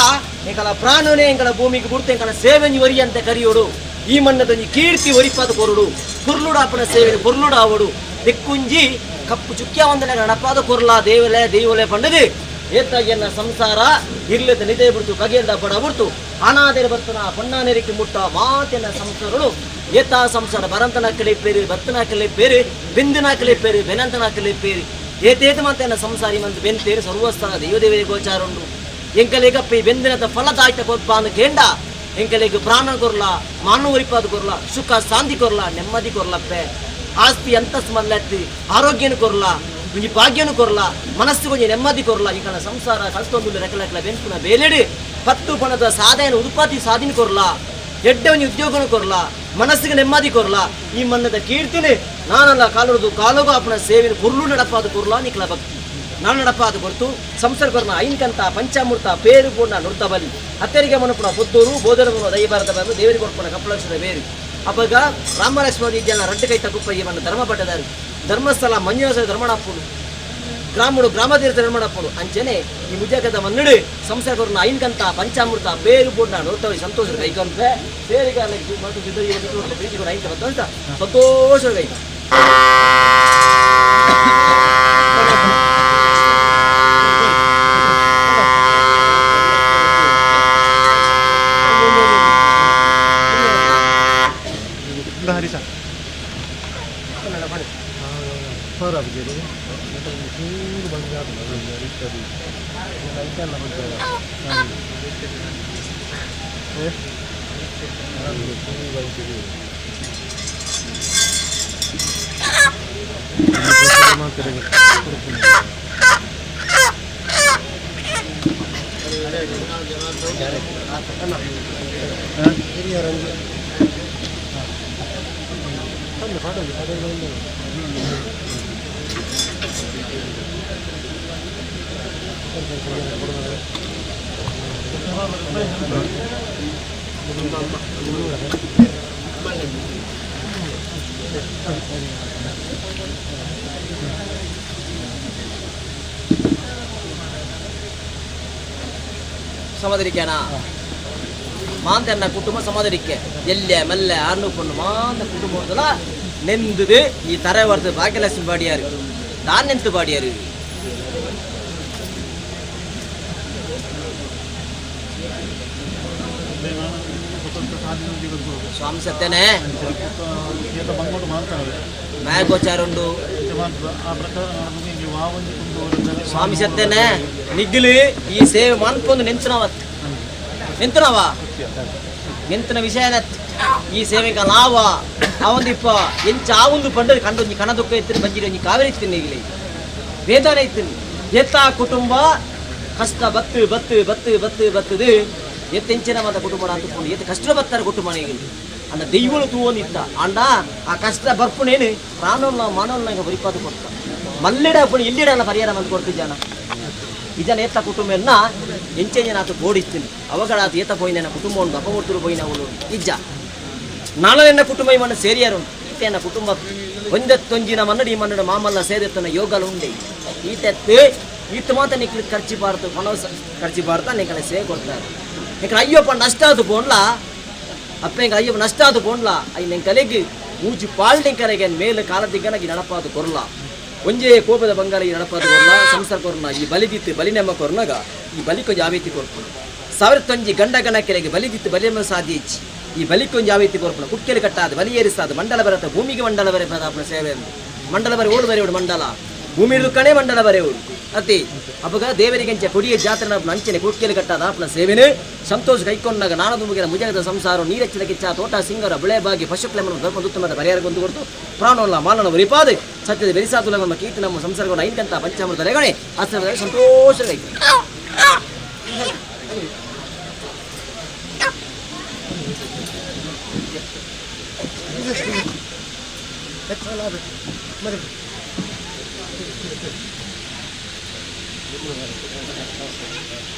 ಎಂಕಲ ಪ್ರಾಣನೇ ಎಂಕಲ ಭೂಮಿಗೆ ಬುಡ್ತು ಎಂಕಲ ಸೇವೆಂಜಿ ಒರಿಯಂತೆ ಕರಿಯೋಡು ಈ ಮಣ್ಣದೊಂಜಿ ಕೀರ್ತಿ ಒರಿಪಾದ ಕೊರುಡು ಕುರ್ಲುಡಾಪನ ಸೇವೆ ಕುರ್ಲುಡಾವಡು ದಿಕ್ಕುಂಜಿ ಕಪ್ಪು ಚುಕ್ಕಿಯ ಒಂದನೆ ನಡಪಾದ ಕೊರ್ಲಾ ದೇವಲೆ ದೈವಲೆ ಪಂಡದು ಏತಾಗಿಯನ್ನ ಸಂಸಾರ ಇರ್ಲದ ನಿದೆ ಬಿಡ್ತು ಕಗೆಯಲ್ದ ಬಡ ಬಿಡ್ತು ಅನಾದೇರ ಬರ್ತನ ಪೊನ್ನಾನೇರಿಕೆ ಮುಟ್ಟ ಮಾತಿನ ಸಂಸಾರಗಳು ಏತಾ ಸಂಸಾರ ಬರಂತನ ಕಲೆ ಪೇರು ಬತ್ತನ ಕಲೆ ಪೇರು ಬಿಂದಿನ ಕಲೆ ಪೇರು ಬೆನಂತನ ಕಲೆ ಪೇರು ಏತೇತ ಮಾತೇನ ಸಂಸಾರಿ ಮಂದು ಬೆಂತೇರು ಸರ್ವಸ್ಥಾನ ದೈವದೇವರಿಗೆ ಗೋಚಾರ ಉಂಡು ಎಂಕಲೇಗಪ್ಪ ಈ ಬೆಂದಿನದ ಫಲದಾಯ್ತ ಕೊಬ್ಬಾನು ಕೇಂಡ ಎಂಕಲೇಗ ಪ್ರಾಣ ಕೊರ್ಲ ಮಾನವ ಒರಿಪಾದ ಕೊರ್ಲ ಸುಖ ಶಾಂತಿ ಕೊರ್ಲ ನೆಮ್ಮದಿ ಕೊರ್ಲಪ್ಪೆ ಆಸ್ತಿ ಅಂತಸ್ತು ಮಲ್ಲತ್ತಿ ಆರೋಗ್ಯನ ಕೊರ್ಲ ಒಂಜಿ ಭಾಗ್ಯನು ಕೊರ್ಲ ಮನಸ್ಸು ಕೊಂಜಿ ನೆಮ್ಮದಿ ಕೊರ್ಲ ಇಂಕಲ ಸಂಸಾರ ಕಲ್ತೊಂದು ರೆಕಲಕಲ ಬೆನ್ಪುನ ಬೇಲೆಡು ಪತ್ತು ಪಣದ ಸಾಧನ ಉತ್ಪತ್ತಿ ಸಾಧನೆ ಕೊರ್ಲ ಎಡ್ಡೆ ಒಂಜಿ ಉದ್ಯೋಗನು ಕೊರ್ಲ ಮನಸ್ಸಿಗೆ ನೆಮ್ಮದಿ ಕೊರ್ಲ ಈ ಮನ್ನದ ಕೀರ್ತಿನಿ ನಾನಲ್ಲ ಕಾಲುದು ಕಾಲುಗು ಅಪ್ಪನ ಸೇವೆನ ಕುರ್ಲು ನಡಪಾದ ಕೊರ್ಲ ನಿಕ್ಲ ಭಕ್ತಿ ನಾನು ನಡಪಾದ ಕೊರ್ತು ಸಂಸಾರ ಕೊರ್ನ ಐನ್ಕಂತ ಪಂಚಾಮೃತ ಪೇರು ಪೂರ್ಣ ನೃತ ಬಲಿ ಅತ್ತೆರಿಗೆ ಮನಪುನ ಪುತ್ತೂರು ಬೋಧನ ದೈವಾರದ ಬಂದು ದೇವರಿಗೆ ಕೊಡ್ಪುನ ಕಪ್ಪಲಕ್ಷದ ಬೇರು ಅಪಗ ರಾಮಲಕ್ಷ್ಮಣ ಜನ ರಡ್ಡು ಕೈ ತಗುಪ್ಪ ಮನ್ನ ಧರ್ಮ ಪಟ್ಟದಾರು ಧರ್ಮಸ್ಥಳ ಮಂಜುನಾಥ ಧರ್ಮಣಪ್ಪುಡು ಗ್ರಾಮಡು ಗ್ರಾಮತೀರ್ಥ ಧರ್ಮಣಪ್ಪುಡು ಅಂಚನೆ ಈ ಮುಜಕದ ಮನ್ನಡು ಸಂಸಾರ ಕೊರ್ನ ಐನ್ಕಂತ ಪಂಚಾಮೃತ ಪೇರು ಪೂರ್ಣ ನೃತವಿ ಸಂತೋಷ ಕೈಕೊಂಡ್ರೆ ಸೇರಿಗಾಲ ಐನ್ಕ ಸಂತೋಷ ಕೈ ಹರೀಶ ಸಮಾಧರಿಕೆನಾ ಮಾಂತನ್ನ ಕುಟುಂಬ ಸಮಾಧರಿಕೆ ಎಲ್ಲೆ ಮೆಲ್ಲೆ ಆರ್ನು ಪೊಣ್ಣು ಮಾಂತ ಕುಟುಂಬದಲ್ಲ ನೆಂದುದು ಈ ತರೆ ವರ್ದು ಭಾಗ್ಯಲಕ್ಷ್ಮಿ ಬಾಡಿಯಾರು ದಾನ್ ನೆಂತು ಬಾಡಿಯಾರು ಸ್ವಾಮಿ ಸತ್ಯನೇ ಮ್ಯಾಗೋಚಾರುಂಡು ಸ್ವಾಮಿ ಸತ್ಯನೇ ನಿಗ್ಲಿ ಈ ಸೇವೆ ಮನ್ಪೊಂದು ನೆಂಚನವತ್ ನಿಂತನವ ನಿಂತನ ವಿಷಯನ ಈ ಸೇವೆಗೆ ನಾವ ಅವೊಂದಿಪ್ಪ ಎಂಚ ಆ ಒಂದು ಪಂಡ ಕಂಡು ಒಂಜಿ ಕಣ ದುಃಖ ಇತ್ತು ಬಂಜಿರಿ ಒಂಜಿ ಕಾವೇರಿ ಇತ್ತೀನಿ ಈಗಲೇ ವೇದನೆ ಇತ್ತೀನಿ ಎತ್ತ ಕುಟುಂಬ ಕಷ್ಟ ಬತ್ತು ಬತ್ತು ಬತ್ತು ಬತ್ತು ಬತ್ತದು ಎತ್ತೆಂಚಿನ ಮಾತ ಕುಟುಂಬ ಅಂತಕೊಂಡು ಎತ್ತ ಕಷ್ಟ ಬತ್ತಾರೆ ಕುಟುಂಬ ಈಗಲಿ ಅಂದ ದೈವನು ತೂವೊಂದಿತ್ತ ಅಂಡ ಆ ಕಷ್ಟ ಬರ್ಪುನೇನು ಪ್ರಾಣೋಲ್ಲ ಮಾನವನ್ನ ಈಗ ಬರಿಪಾದು ಕೊಡ್ತ ಮಲ್ಲಿಡ ಪುಣಿ ಇಲ್ಲಿಡ ಪರಿಹಾರ ಮಂದು ಕೊಡ್ತು ಜನ ಈ ಜನ ಎತ್ತ ಕುಟುಂಬ ಎಂಚೆ ಜನ ಆತ ಗೋಡಿಸ್ತೀನಿ ಅವಾಗ ಆತ ಏತ ಪೋಯಿನ ಕುಟುಂಬ ಉಂಟು ಅಪಮೂರ್ತರು ಪೋಯಿನ ಅವಳು ಇಜ್ಜ ನಾಳೆನ್ನ ಕುಟುಂಬ ಈ ಮಣ್ಣು ಸೇರಿಯಾರು ಈತೆನ ಕುಟುಂಬ ಒಂದತ್ತೊಂಜಿನ ಮನ್ನಡಿ ಈ ಮನ್ನಡ ಮಾಮಲ್ಲ ಸೇದೆತ್ತನ ಯೋಗಲ ಉಂಡೆ ಈತೆತ್ತು ಈತ ಮಾತ ನಿಕ್ಲಿ ಖರ್ಚು ಬಾರ್ದು ಪಣ ಖರ್ಚು ಬಾರ್ದ ನಿಕಲೆ ಸೇ ಕೊಡ್ತಾರೆ ನಿಕಲ ಅಯ್ಯಪ್ಪ ನಷ್ಟ ಅದು ಪೋನ್ಲ ಅಪ್ಪ ಎಂಕ ಅಯ್ಯಪ್ಪ ನಷ್ಟ ಅದು ಪೋನ್ಲ I ನೆಂಕಲೆಗ್ ಮೂಜಿ ಪಾಲ್ ನಿಂಕಲೆಗೆ ಮೇಲೆ ಕಾಲದಿగ్గನಗಿ ನಡಪಾದು ಕೊರ್ಲ. ಒಂಜೇ ಕೋಪದ ಬಂಗಾರ ಈ ನಡಪಾದ ಕೊರ್ನ ಸಂಸಾರ ಕೊರ್ನ ಈ ಬಲಿದಿತ್ತು ಬಲಿನೆಮ್ಮ ಕೊರ್ನಾಗ ಈ ಬಲಿಕೊಂಜಿ ಆವೇತಿ ಕೊರ್ಪುಂಡು ಸಾವಿರತ್ತೊಂಜಿ ಗಂಡ ಗಣ ಕೆರೆಗೆ ಬಲಿದಿತ್ತು ಬಲಿಯಮ್ಮ ಸಾಧ್ಯ ಇಚ್ಚಿ ಈ ಬಲಿಕೊಂಜಿ ಆವೇತಿ ಕೊರ್ಪುಣ ಕುಕ್ಕೆಲಿ ಕಟ್ಟಾದ ಬಲಿ ಏರಿಸಾದ ಮಂಡಲ ಬರತ ಭೂಮಿಗೆ ಮಂಡಲ ಬರೆ ಪದಾಪನ ಸೇವೆ ಮಂಡಲ ಬರೆ ಓಡು ಬರೆಯೋಡು ಮಂಡಲ ಭೂಮಿ ಕಣೆ ಮಂಡಲ ಬರೆಯೋಡು ಅತಿ ಅಪಗ ದೇವರಿಗಂಚ ಕೊಡಿಯ ಜಾತ್ರೆ ಅಂಚನೆ ಕುಕ್ಕೆಲಿ ಕಟ್ಟಾದ ಆಪನ ಸೇವೆನೆ ಸಂತೋಷ ಕೈಕೊಂಡಾಗ ನಾನದು ಮುಗಿದ ಮುಜಗದ ಸಂಸಾರ ನೀರಚ್ಚಿದ ಕಿಚ್ಚ ತೋಟ ಸಿಂಗರ ಬೆಳೆ ಬಾಗಿ ಪಶುಕ್ಲೆಮನ ಧರ್ಮ ಉತ್ತಮದ ಪರಿಹಾರ ಒಂದು ಕೊಡ್ತು ಪ್ರಾಣವಲ್ಲ ಮಾಲನ ವರಿಪಾದೆ ಸತ್ಯದ ಬೆರಿಸಾತುಲ ನಮ್ಮ ಕೀರ್ತಿ ನಮ್ಮ ಸಂಸರ್ಗವನ್ನು ಐಂಕಂತ ಪಂಚಾಮೃತ ರೆಗಣೆ ಆಶ್ರಮದಲ್ಲಿ ಸಂತೋಷ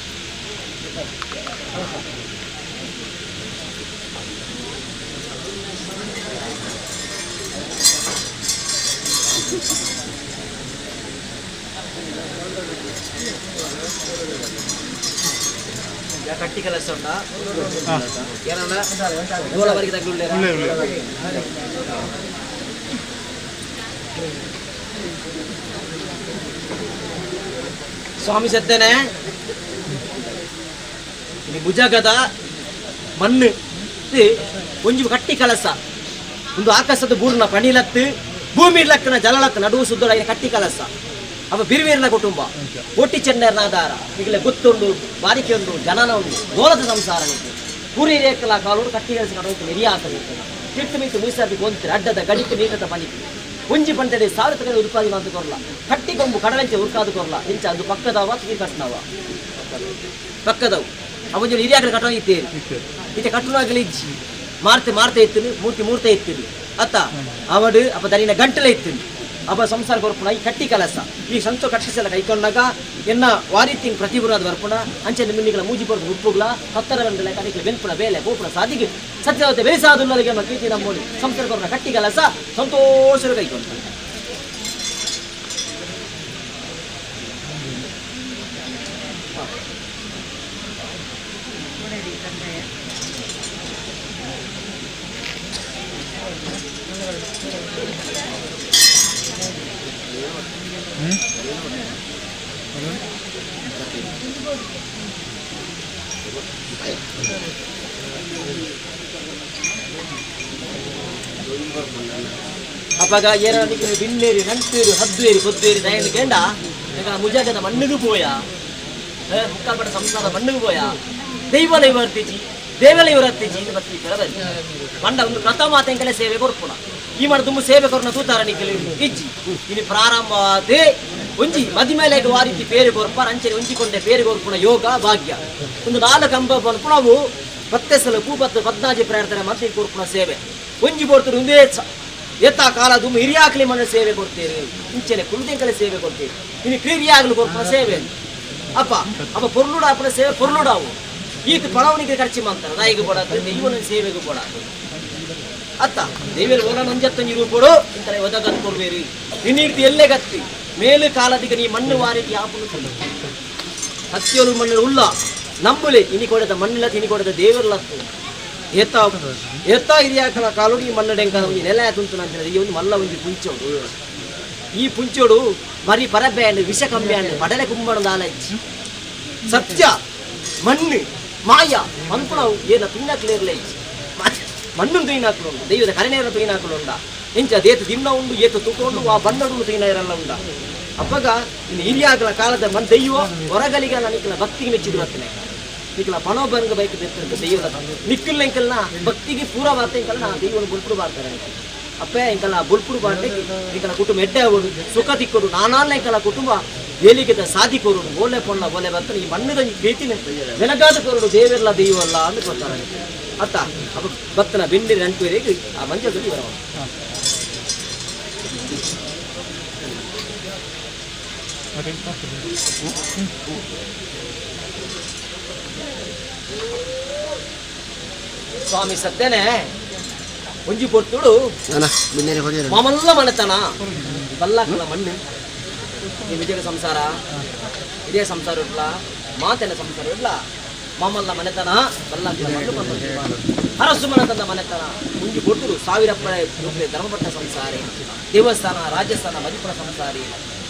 ಕಟ್ಟಿ ಕಲಸ ಉಂಟಾ ಏನಣ್ಣ ಗೋಲವರೆಗೆ ತಗ್ಲುಳ್ಳೇರಾ ಸ್ವಾಮಿ ಸತ್ತೇನೆ ಈ ಭುಜಗದ ಮಣ್ಣು ಒಂಜಿ ಕಟ್ಟಿ ಕಲಸ ಒಂದು ಆಕಾಶದ ಬೂರ್ನ ಪಣಿಲತ್ತು ಭೂಮಿ ಲಕ್ಕನ ಜಲಲಕ್ಕ ನಡುವು ಸುದ್ದಳ ಕಟ್ಟಿ ಕಲಸ ಅವ ಬಿರುವೇರ್ನ ಕುಟುಂಬ ಒಟ್ಟಿ ಚೆಂಡರ್ನ ಆಧಾರ ಈಗಲೇ ಗೊತ್ತುಂಡು ಬಾರಿಕೆ ಉಂಡು ಜನನ ಉಂಡು ಗೋಲದ ಸಂಸಾರ ನಿಂತು ಪುರಿ ರೇಖಲ ಕಾಲೋಡು ಕಟ್ಟಿ ಕಲಸ ನಡುವು ಮೆರಿಯಾತ ತಿಟ್ಟು ಮೀತು ಮುಯಿಸಾದಿ ಗೊಂತಿರ ಅಡ್ಡದ ಗಡಿಕೆ ಮೀಕದ ಪಣಿಕೆ ಒಂಜಿ ಪಂಟೆಡೆ ಸಾವಿರ ತಗಡೆ ಉತ್ಪಾದನೆ ಅಂತ ಕೊರಲ ಕಟ್ಟಿ ಕೊಂಬು ಕಡಲಂಚೆ ಉರ್ಕಾದು ಕೊರಲ ಇಂಚ ಅದು ಪಕ್ಕದವ ತೀರ್ ಕಟ್ಟನವ ಪಕ್ಕದವು ಅವೊಂಜಿ ಹಿರಿಯಾಕಡೆ ಕಟ್ಟೋ ಇತ್ತೇರಿ ಇತ್ತೆ ಕಟ್ಟುನಾಗಲಿ ಇಜ್ಜಿ ಮಾರ್ತೆ ಮಾರ್ತೆ ಇತ್ತಿನಿ ಮೂರ್ತಿ ಮೂರ್ತೆ ಇತ್ತಿನಿ ಅತ್ತ ಅವಡು ಅಪ್ಪ ದರಿನ ಗಂಟಲೆ ಇತ್ತಿನಿ ಅಪ್ಪ ಸಂಸಾರ ಕೊರ್ಪುಣ ಈ ಕಟ್ಟಿ ಕಲಸ ಈ ಸಂತೋ ಕಟ್ಟಿಸಲ ಕೈಕೊಂಡಾಗ ಎನ್ನ ವಾರಿತಿಂಗ್ ಪ್ರತಿಭುರಾದ ಬರ್ಪುಣ ಅಂಚೆ ನಿಮ್ಮಿಗಳ ಮೂಜಿ ಪೊರ್ದು ಉಪ್ಪುಗ್ಲ ಹತ್ತರ ಗಂಟಲೆ ಕನಿಕ್ಲ ಬೆನ್ಪುಣ ಬೇಲೆ ಗೋಪುಣ ಸಾದಿಗೆ ಸತ್ಯವತೆ ಬೇಸಾದುಲ್ಲರಿಗೆ ನಮ್ಮ ಕೀರ್ತಿ ನಮ್ಮೋಲಿ ಸಂಸಾರ ಕೊರ್ಪುಣ ಕಟ್ಟಿ ಕಲಸ ಸಂತೋಷ ಕೈಕೊಂಡ ಅಪಗ ಏನ ಬಿನ್ನೇರಿ ನಂಟೇರಿ ಹದ್ದುವೇರಿ ಕೊದ್ದುವೇರಿ ದಯನು ಕೇಂಡ ಮುಜಾಗದ ಮಣ್ಣಿಗೂ ಪೋಯ ಮುಕ್ಕಾಲ್ಪಟ್ಟ ಸಂಸಾರ ಮಣ್ಣಿಗೂ ಪೋಯ ದೈವಲ ಇವರ್ತಿಜಿ ದೇವಲ ಇವರತ್ತಿಜಿ ಬತ್ತಿ ಬರಿ ಮಂಡ ಒಂದು ಪ್ರಥಮ ಆತಂಕಲೆ ಸೇವೆ ಕೊರ್ಪುಣ ಈ ಮಾಡ ತುಂಬ ಸೇವೆ ಕೊರ್ನ ತೂತಾರ ನಿಕ್ಕಲು ಇಜ್ಜಿ ಇನಿ ಪ್ರಾರಂಭ ಆದೆ ಒಂಜಿ ಮದಿಮೇಲೆ ವಾರಿತಿ ಪೇರು ಕೊರ್ಪಾರ ಅಂಚನೆ ಒಂಜಿಕೊಂಡೆ ಪೇರು ಕೊರ್ಪುಣ ಯೋಗ ಭಾಗ್ಯ ಒಂದು ನಾಲ್ಕು ಅಂಬ ಪನ್ಪುಣ ಅವು ಪತ್ತೆ ಸಲ ಪೂಪತ್ತು ಪದ್ನಾಜಿ ಪ್ರಾರ್ಥನೆ ಮತ್ತೆ ಕೊರ್ಪುಣ ಸೇವೆ ಒಂಜಿ ಕೊಡ್ತಾರೆ ಒಂದೇ ಎತ್ತ ಕಾಲ ದುಮ್ಮ ಹಿರಿಯಾಕ್ಲಿ ಮಣ್ಣು ಸೇವೆ ಕೊಡ್ತೀರಿ ಇಂಚನೆ ಕುಳ್ದಿಂಕಲೆ ಸೇವೆ ಕೊಡ್ತೀರಿ ಇನ್ನು ಕ್ರಿಯಾಗ್ಲು ಕೊರ್ಪುಣ ಸೇವೆ ಅಪ್ಪ ಅಪ್ಪ ಪೊರ್ಲುಡ ಅಪ್ಪನ ಸೇವೆ ಪೊರ್ಲುಡಾವು ಈತ ಪಣವನಿಗೆ ಖರ್ಚು ಮಾಡ್ತಾರೆ ನಾಯಿಗೆ ಕೊಡಾತು ದೈವನ ಸೇವೆಗೆ ಕೊಡಾತು ಅತ್ತ ದೇವಿಯರು ಓಲ ನಂಜತ್ತಂಜಿ ರೂಪಡು ಇಂತರ ಒದಗತ್ ಕೊಡ್ಬೇರಿ ನಿನ್ನೀರ್ತಿ ಎಲ್ಲೇ ಗತ್ತಿ ಮೇಲು ಕಾಲದಿಗೆ ನೀ ಮಣ್ಣು ವಾರಿತಿ ಆಪುನು ಸತ್ಯೋಲು ಮಣ್ಣು ಉಲ್ಲ ನಂಬುಲೆ ಇನಿ ಕೊಡದ ಮಣ್ಣಿಲ್ಲ ತಿನಿ ಕೊಡದ ದೇವರಲತ್ತು ಏತ ಏತ ಹಿರಿಯಾಕಲ ಕಾಲು ಈ ಮಣ್ಣಡೆಂಕ ಒಂಜಿ ನೆಲ ತುಂತು ಅಂತ ಈ ಒಂದು ಮಲ್ಲ ಒಂಜಿ ಪುಂಚೋಡು ಈ ಪುಂಚೋಡು ಮರಿ ಪರಬೆ ಅಂಡ್ ವಿಷ ಕಮ್ಮಿ ಅಂಡ್ ಪಡಲೆ ಕುಂಬಣದ ಆಲಜ್ಜಿ ಸತ್ಯ ಮಣ್ಣು ಮಾಯ ಅನ್ಪುಣವು ಏನ ತುಯ್ನಾಕ್ಲೇರ್ಲೇ ಮಣ್ಣು ತುಯ್ನಾಕ್ಲು ಉಂಡು ದೈವದ ಕರೆನೇರ ತುಯ್ನಾಕ್ಲು ಉಂಡ ಇಂಚ ದೇತ ದಿನ್ನ ಉಂಡು ಏತ ತುಕೊಂಡು ಆ ಬಣ್ಣಡು ತುಯ್ನ ಉಂಡ ಅಪ್ಪಗ ಇನ್ನು ಹಿರಿಯಾಗಲ ಕಾಲದ ಮನ್ ದೈವ ಹೊರಗಲಿಗ ನಿಕ್ಕಲ ಭಕ್ತಿಗೆ ಮೆಚ್ಚಿದ್ರು ಬರ್ತನೆ ನಿಕ್ಕಲ ಪಣೋಬಂಗ ಬೈಕ್ ಬೆತ್ತಿರ್ತ ದೈವದ ನಿಕ್ಕಲ್ ಎಂಕಲ್ನ ಭಕ್ತಿಗೆ ಪೂರ ವಾರ್ತೆ ಎಂಕಲ್ನ ದೈವನ ಬುಲ್ಪುಡು ಬಾರ್ತಾರೆ ಅಪ್ಪೆ ಎಂಕಲ್ನ ಬುಲ್ಪುಡು ಬಾರ್ತೆ ಎಂಕಲ ಕುಟುಂಬ ಎಡ್ಡೆ ಆಗೋಡು ಸುಖ ತಿಕ್ಕೋಡು ನಾನಾಲ್ಲ ಎಂಕಲ ಕುಟುಂಬ ಏಲಿಗೆದ ಸಾಧಿ ಕೋರುಡು ಓಲೆ ಪೊಣ್ಣ ಓಲೆ ಬರ್ತಾನೆ ಈ ಮಣ್ಣದ ಪ್ರೀತಿನ ಬೆಳಗಾದ ಕೋರುಡು ದೇವಿರ್ಲ ದೈವಲ್ಲ ಅಂದು ಕೊಡ್ತಾರೆ ಅತ್ತ ಅಪ್ಪ ಬತ್ತನ ಬೆಂಡಿರಿ ನಂಟುವರೆಗೆ ಆ ಮಂಜದಲ್ಲಿ ಬರವ ಸ್ವಾಮಿ ಸತ್ಯನೇ ಒಂಜಿ ಪೊರ್ತುಡು ಮಾಮಲ್ಲ ಮನೆತನ ಬಲ್ಲಾಕಲ ಮಣ್ಣು ಈ ವಿಜಯ ಸಂಸಾರ ಇದೇ ಸಂಸಾರ ಇಡ್ಲ ಮಾತೆನ ಸಂಸಾರ ಇಡ್ಲ ಮಾಮಲ್ಲ ಮನೆತನ ಬಲ್ಲ ಅರಸು ಮನೆತನ ಮನೆತನ ಮುಂಜಿ ಕೊಟ್ಟರು ಸಾವಿರಪ್ಪ ಧರ್ಮಪಟ್ಟ ಸಂಸಾರಿ ದೇವಸ್ಥಾನ ರಾಜಸ್ಥಾನ ಮದಿಪುರ ಸಂಸಾರಿ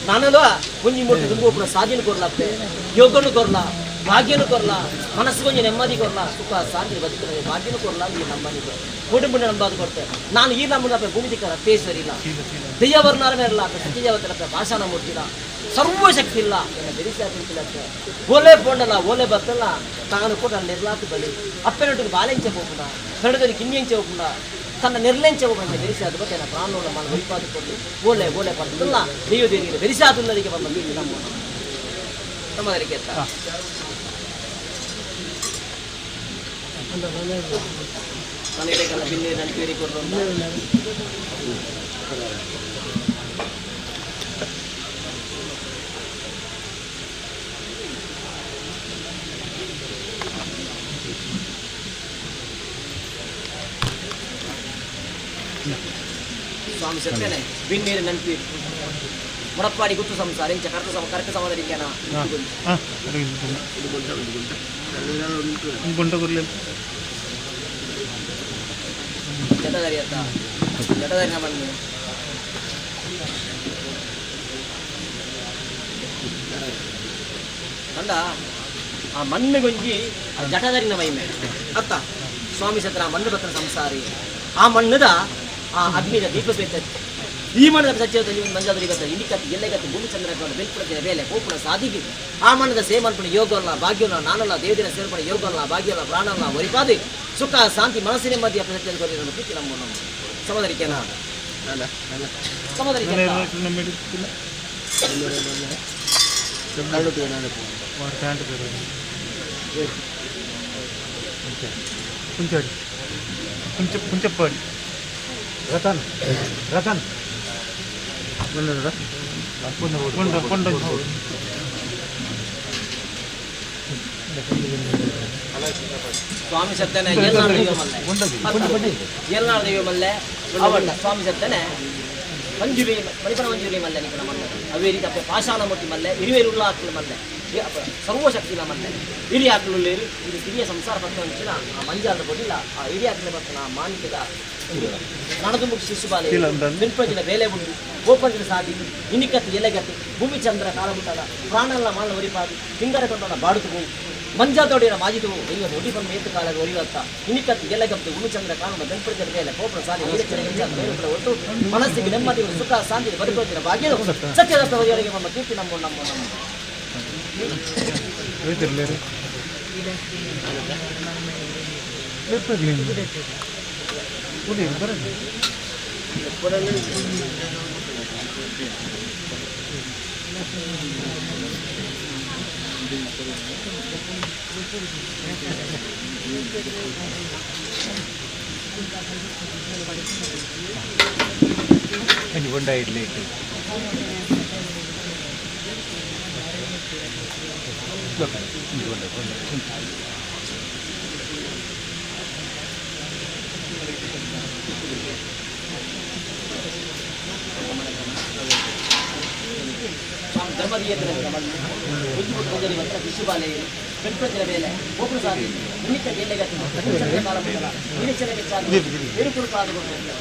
ನಾನಲ್ಲ ಮುಂಜಿ ಮುಟ್ಟು ದುಂಬು ಸಾಧನೆ ಕೊರ್ಲಪ್ಪೆ ಯೋಗನು ಕೊರ್ಲ ಭಾಗ್ಯನು ಕೊರ್ಲ ಮನಸ್ಸಿಗೊಂಜಿ ನೆಮ್ಮದಿ ಕೊರ್ಲ ಸುಖ ಶಾಂತಿ ಬದುಕಿನ ಭಾಗ್ಯನು ಕೊರ್ಲ ಈ ನಮ್ಮನಿಗೆ ಕುಟುಂಬ ನಂಬಾದು ಕೊಡ್ತೆ ನಾನು ಈ ನಮ್ಮನ್ನ ಭೂಮಿ ದಿಕ್ಕರ ಪೇಸರಿಲ್ಲ ದೆಯ್ಯವರ್ನಾರ ಮೇರಲ್ಲ ಸತ್ಯಜಾವತರ ಭಾಷಣ ಮೂರ್ತಿಲ್ಲ ಸರ್ವಶಕ್ತಿ ಇಲ್ಲ ಎನ್ನ ಬೆರಿಸಾತಿಲ್ಲ ಓಲೆ ಪೋಂಡಲ್ಲ ಓಲೆ ಬತ್ತಲ್ಲ ತಾನು ಕೂಡ ನಿರ್ಲಾತು ಬಲಿ ಅಪ್ಪನೊಟ್ಟಿಗೆ ಬಾಲೆಂಚೆ ಹೋಗುಣ ಕರಡದಲ್ಲಿ ಕಿಂಡಿಯಂಚೆ ಹೋಗುಣ ತನ್ನ ನಿರ್ಲೆಂಚೆ ಹೋಗುಣ ಬೆರಿಸಾದ ಬಗ್ಗೆ ನನ್ನ ಪ್ರಾಣವನ್ನು ನಾನು ಒಯ್ಪಾದುಕೊಂಡು ಓಲೆ ಓಲೆ ಬರ್ತಲ್ಲ ದೆಯ್ಯದೇರಿಗೆ ಬೆರಿಸಾದುಲ್ಲರಿಗೆ ಬಂದ ನಮ್ಮ ನಮ್ಮದರಿಗೆ ನಾನು ಬಿನ್ನಿ ನನ್ನ ಕೊಟ್ಟರು ಸ್ವಾಮಿ ಸತ್ಯನೇ ಬಿನ್ನೀರು ನೆನಪಿ ಮುಡಪ್ಪಾಡಿ ಗುತ್ತು ಸಂಸಾರ ಇಂಚ ಕರ್ತ ಸಮ ಕರ್ಕ ಸಮಾಧರಿಕೆನ ಜಟಧಾರಿ ಅತ್ತ ಜಟಧಾರಿ ನಮ್ಮನ್ನು ಕಂಡ ಆ ಮಣ್ಣುಗೊಂಜಿ ಆ ಜಟಧಾರಿನ ಮಹಿಮೆ ಅತ್ತ ಸ್ವಾಮಿ ಸತ್ರ ಮಣ್ಣು ಬತ್ತನ ಸಂಸಾರಿ ಆ ಮಣ್ಣದ ಆ ಅಗ್ನಿದ ದೀಪ ಬೇತ ಈ ಮಣ್ಣದ ಸತ್ಯದಲ್ಲಿ ಒಂದು ಮಂಜಾದ್ರಿ ಗೊತ್ತ ಇಲಿಕತ್ತಿ ಎಲ್ಲೆಗತ್ತಿ ಭೂಮಿ ಚಂದ್ರ ಬೆಲ್ಪುಡದ ಬೇಲೆ ಗೋಪುರ ಸಾಧಿಗೆ ಆ ಮಣ್ಣದ ಸೇಮನ್ಪುಣ ಯೋಗಲ್ಲ ಭಾಗ್ಯವಲ್ಲ ನಾನಲ್ಲ ದೇವದಿನ ಸೇರ್ಪಡ ಯೋಗಲ್ಲ ಭಾಗ್ಯವಲ್ಲ ಪ್ರಾಣಲ್ಲ ಒರಿಪಾದಿ ಸುಖ ಶಾಂತಿ ಮನಸ್ಸಿನ ನೆಮ್ಮದಿ ಸತ್ಯದ ಕೊರಿ ಪ್ರೀತಿ ನಮ್ಮ ನಮ್ಮ ಸಮದರಿಕೆನ ಸಮದರಿಕೆ ಕುಂಚಪ್ಪಾಡಿ ರತನ್ ರತನ್ ಸ್ವಾಮಿ ಸತ್ತನೆ ಎಲ್ಲಾರು ದೈವ ಮಲ್ಲೆ ಅವಣ್ಣ ಸ್ವಾಮಿ ಸತ್ತನೆ ಮಂಜುರಿ ಮಣಿಪುರ ಮಂಜುರಿ ಮಲ್ಲೆ ನಿಕನ ಮಲ್ಲೆ ಅವೇ ರೀತಿ ಅಪ್ಪ ಪಾಷಾಣ ಮೂರ್ತಿ ಮಲ್ಲೆ ಇರುವೇರು ಉಳ್ಳ ಹಾಕಲು ಮಲ್ಲೆ ಸರ್ವಶಕ್ತಿನ ಮಲ್ಲೆ ಇರಿ ಹಾಕಲು ಇದು ಹಿರಿಯ ಸಂಸಾರ ಪಕ್ಕ ಆ ಮಂಜಾದ ಕೊಟ್ಟಿಲ್ಲ ಆ ಇರಿ ಹಾಕಲು ಬರ್ತನ ಆ ಮಾಣಿಕ್ಯದ ನನದುಂಬು ಶಿಶುಬಾಲೆ ನಿನ್ಪಂಜಿನ ಬೇಲೆ ಉಂಡು ಗೋಪಂಜಿನ ಸಾಧಿ ಇನಿಕತ್ತಿ ಎಲೆಗತ್ತಿ ಭೂಮಿ ಚಂದ್ರ ಕಾಲಮುಟ್ಟದ ಪ್ರಾಣಲ್ಲ ಮಾಲ ಒರಿಪಾದಿ ಹಿಂಗರ ಕೊಂಡನ ಬಾಡುತು ಮಂಜಾದೋಡಿನ ಮಾಜಿದು ದೈವ ದೊಡ್ಡಿ ಬಂದು ಮೇತು ಕಾಲದ ಒರಿಯುತ್ತ ಇನಿಕತ್ತಿ ಎಲೆಗತ್ತು ಭೂಮಿಚಂದ್ರ ಕಾನೂನು ಬೆನ್ಪಡಿದ ಮೇಲೆ ಕೋಪುರ ಸಾಧಿ ನೀರಚನೆ ಒಟ್ಟು ಮನಸ್ಸಿಗೆ ನೆಮ್ಮದಿ ಸುಖ ಶಾಂತಿ ಬದುಕೋದಿನ ಭಾಗ್ಯ ಸತ್ಯದ ಪ್ರವರಿಗೆ ನಮ್ಮ ಕೀರ್ತಿ ನಮ್ಮ ನಮ್ಮ ನಮ್ಮ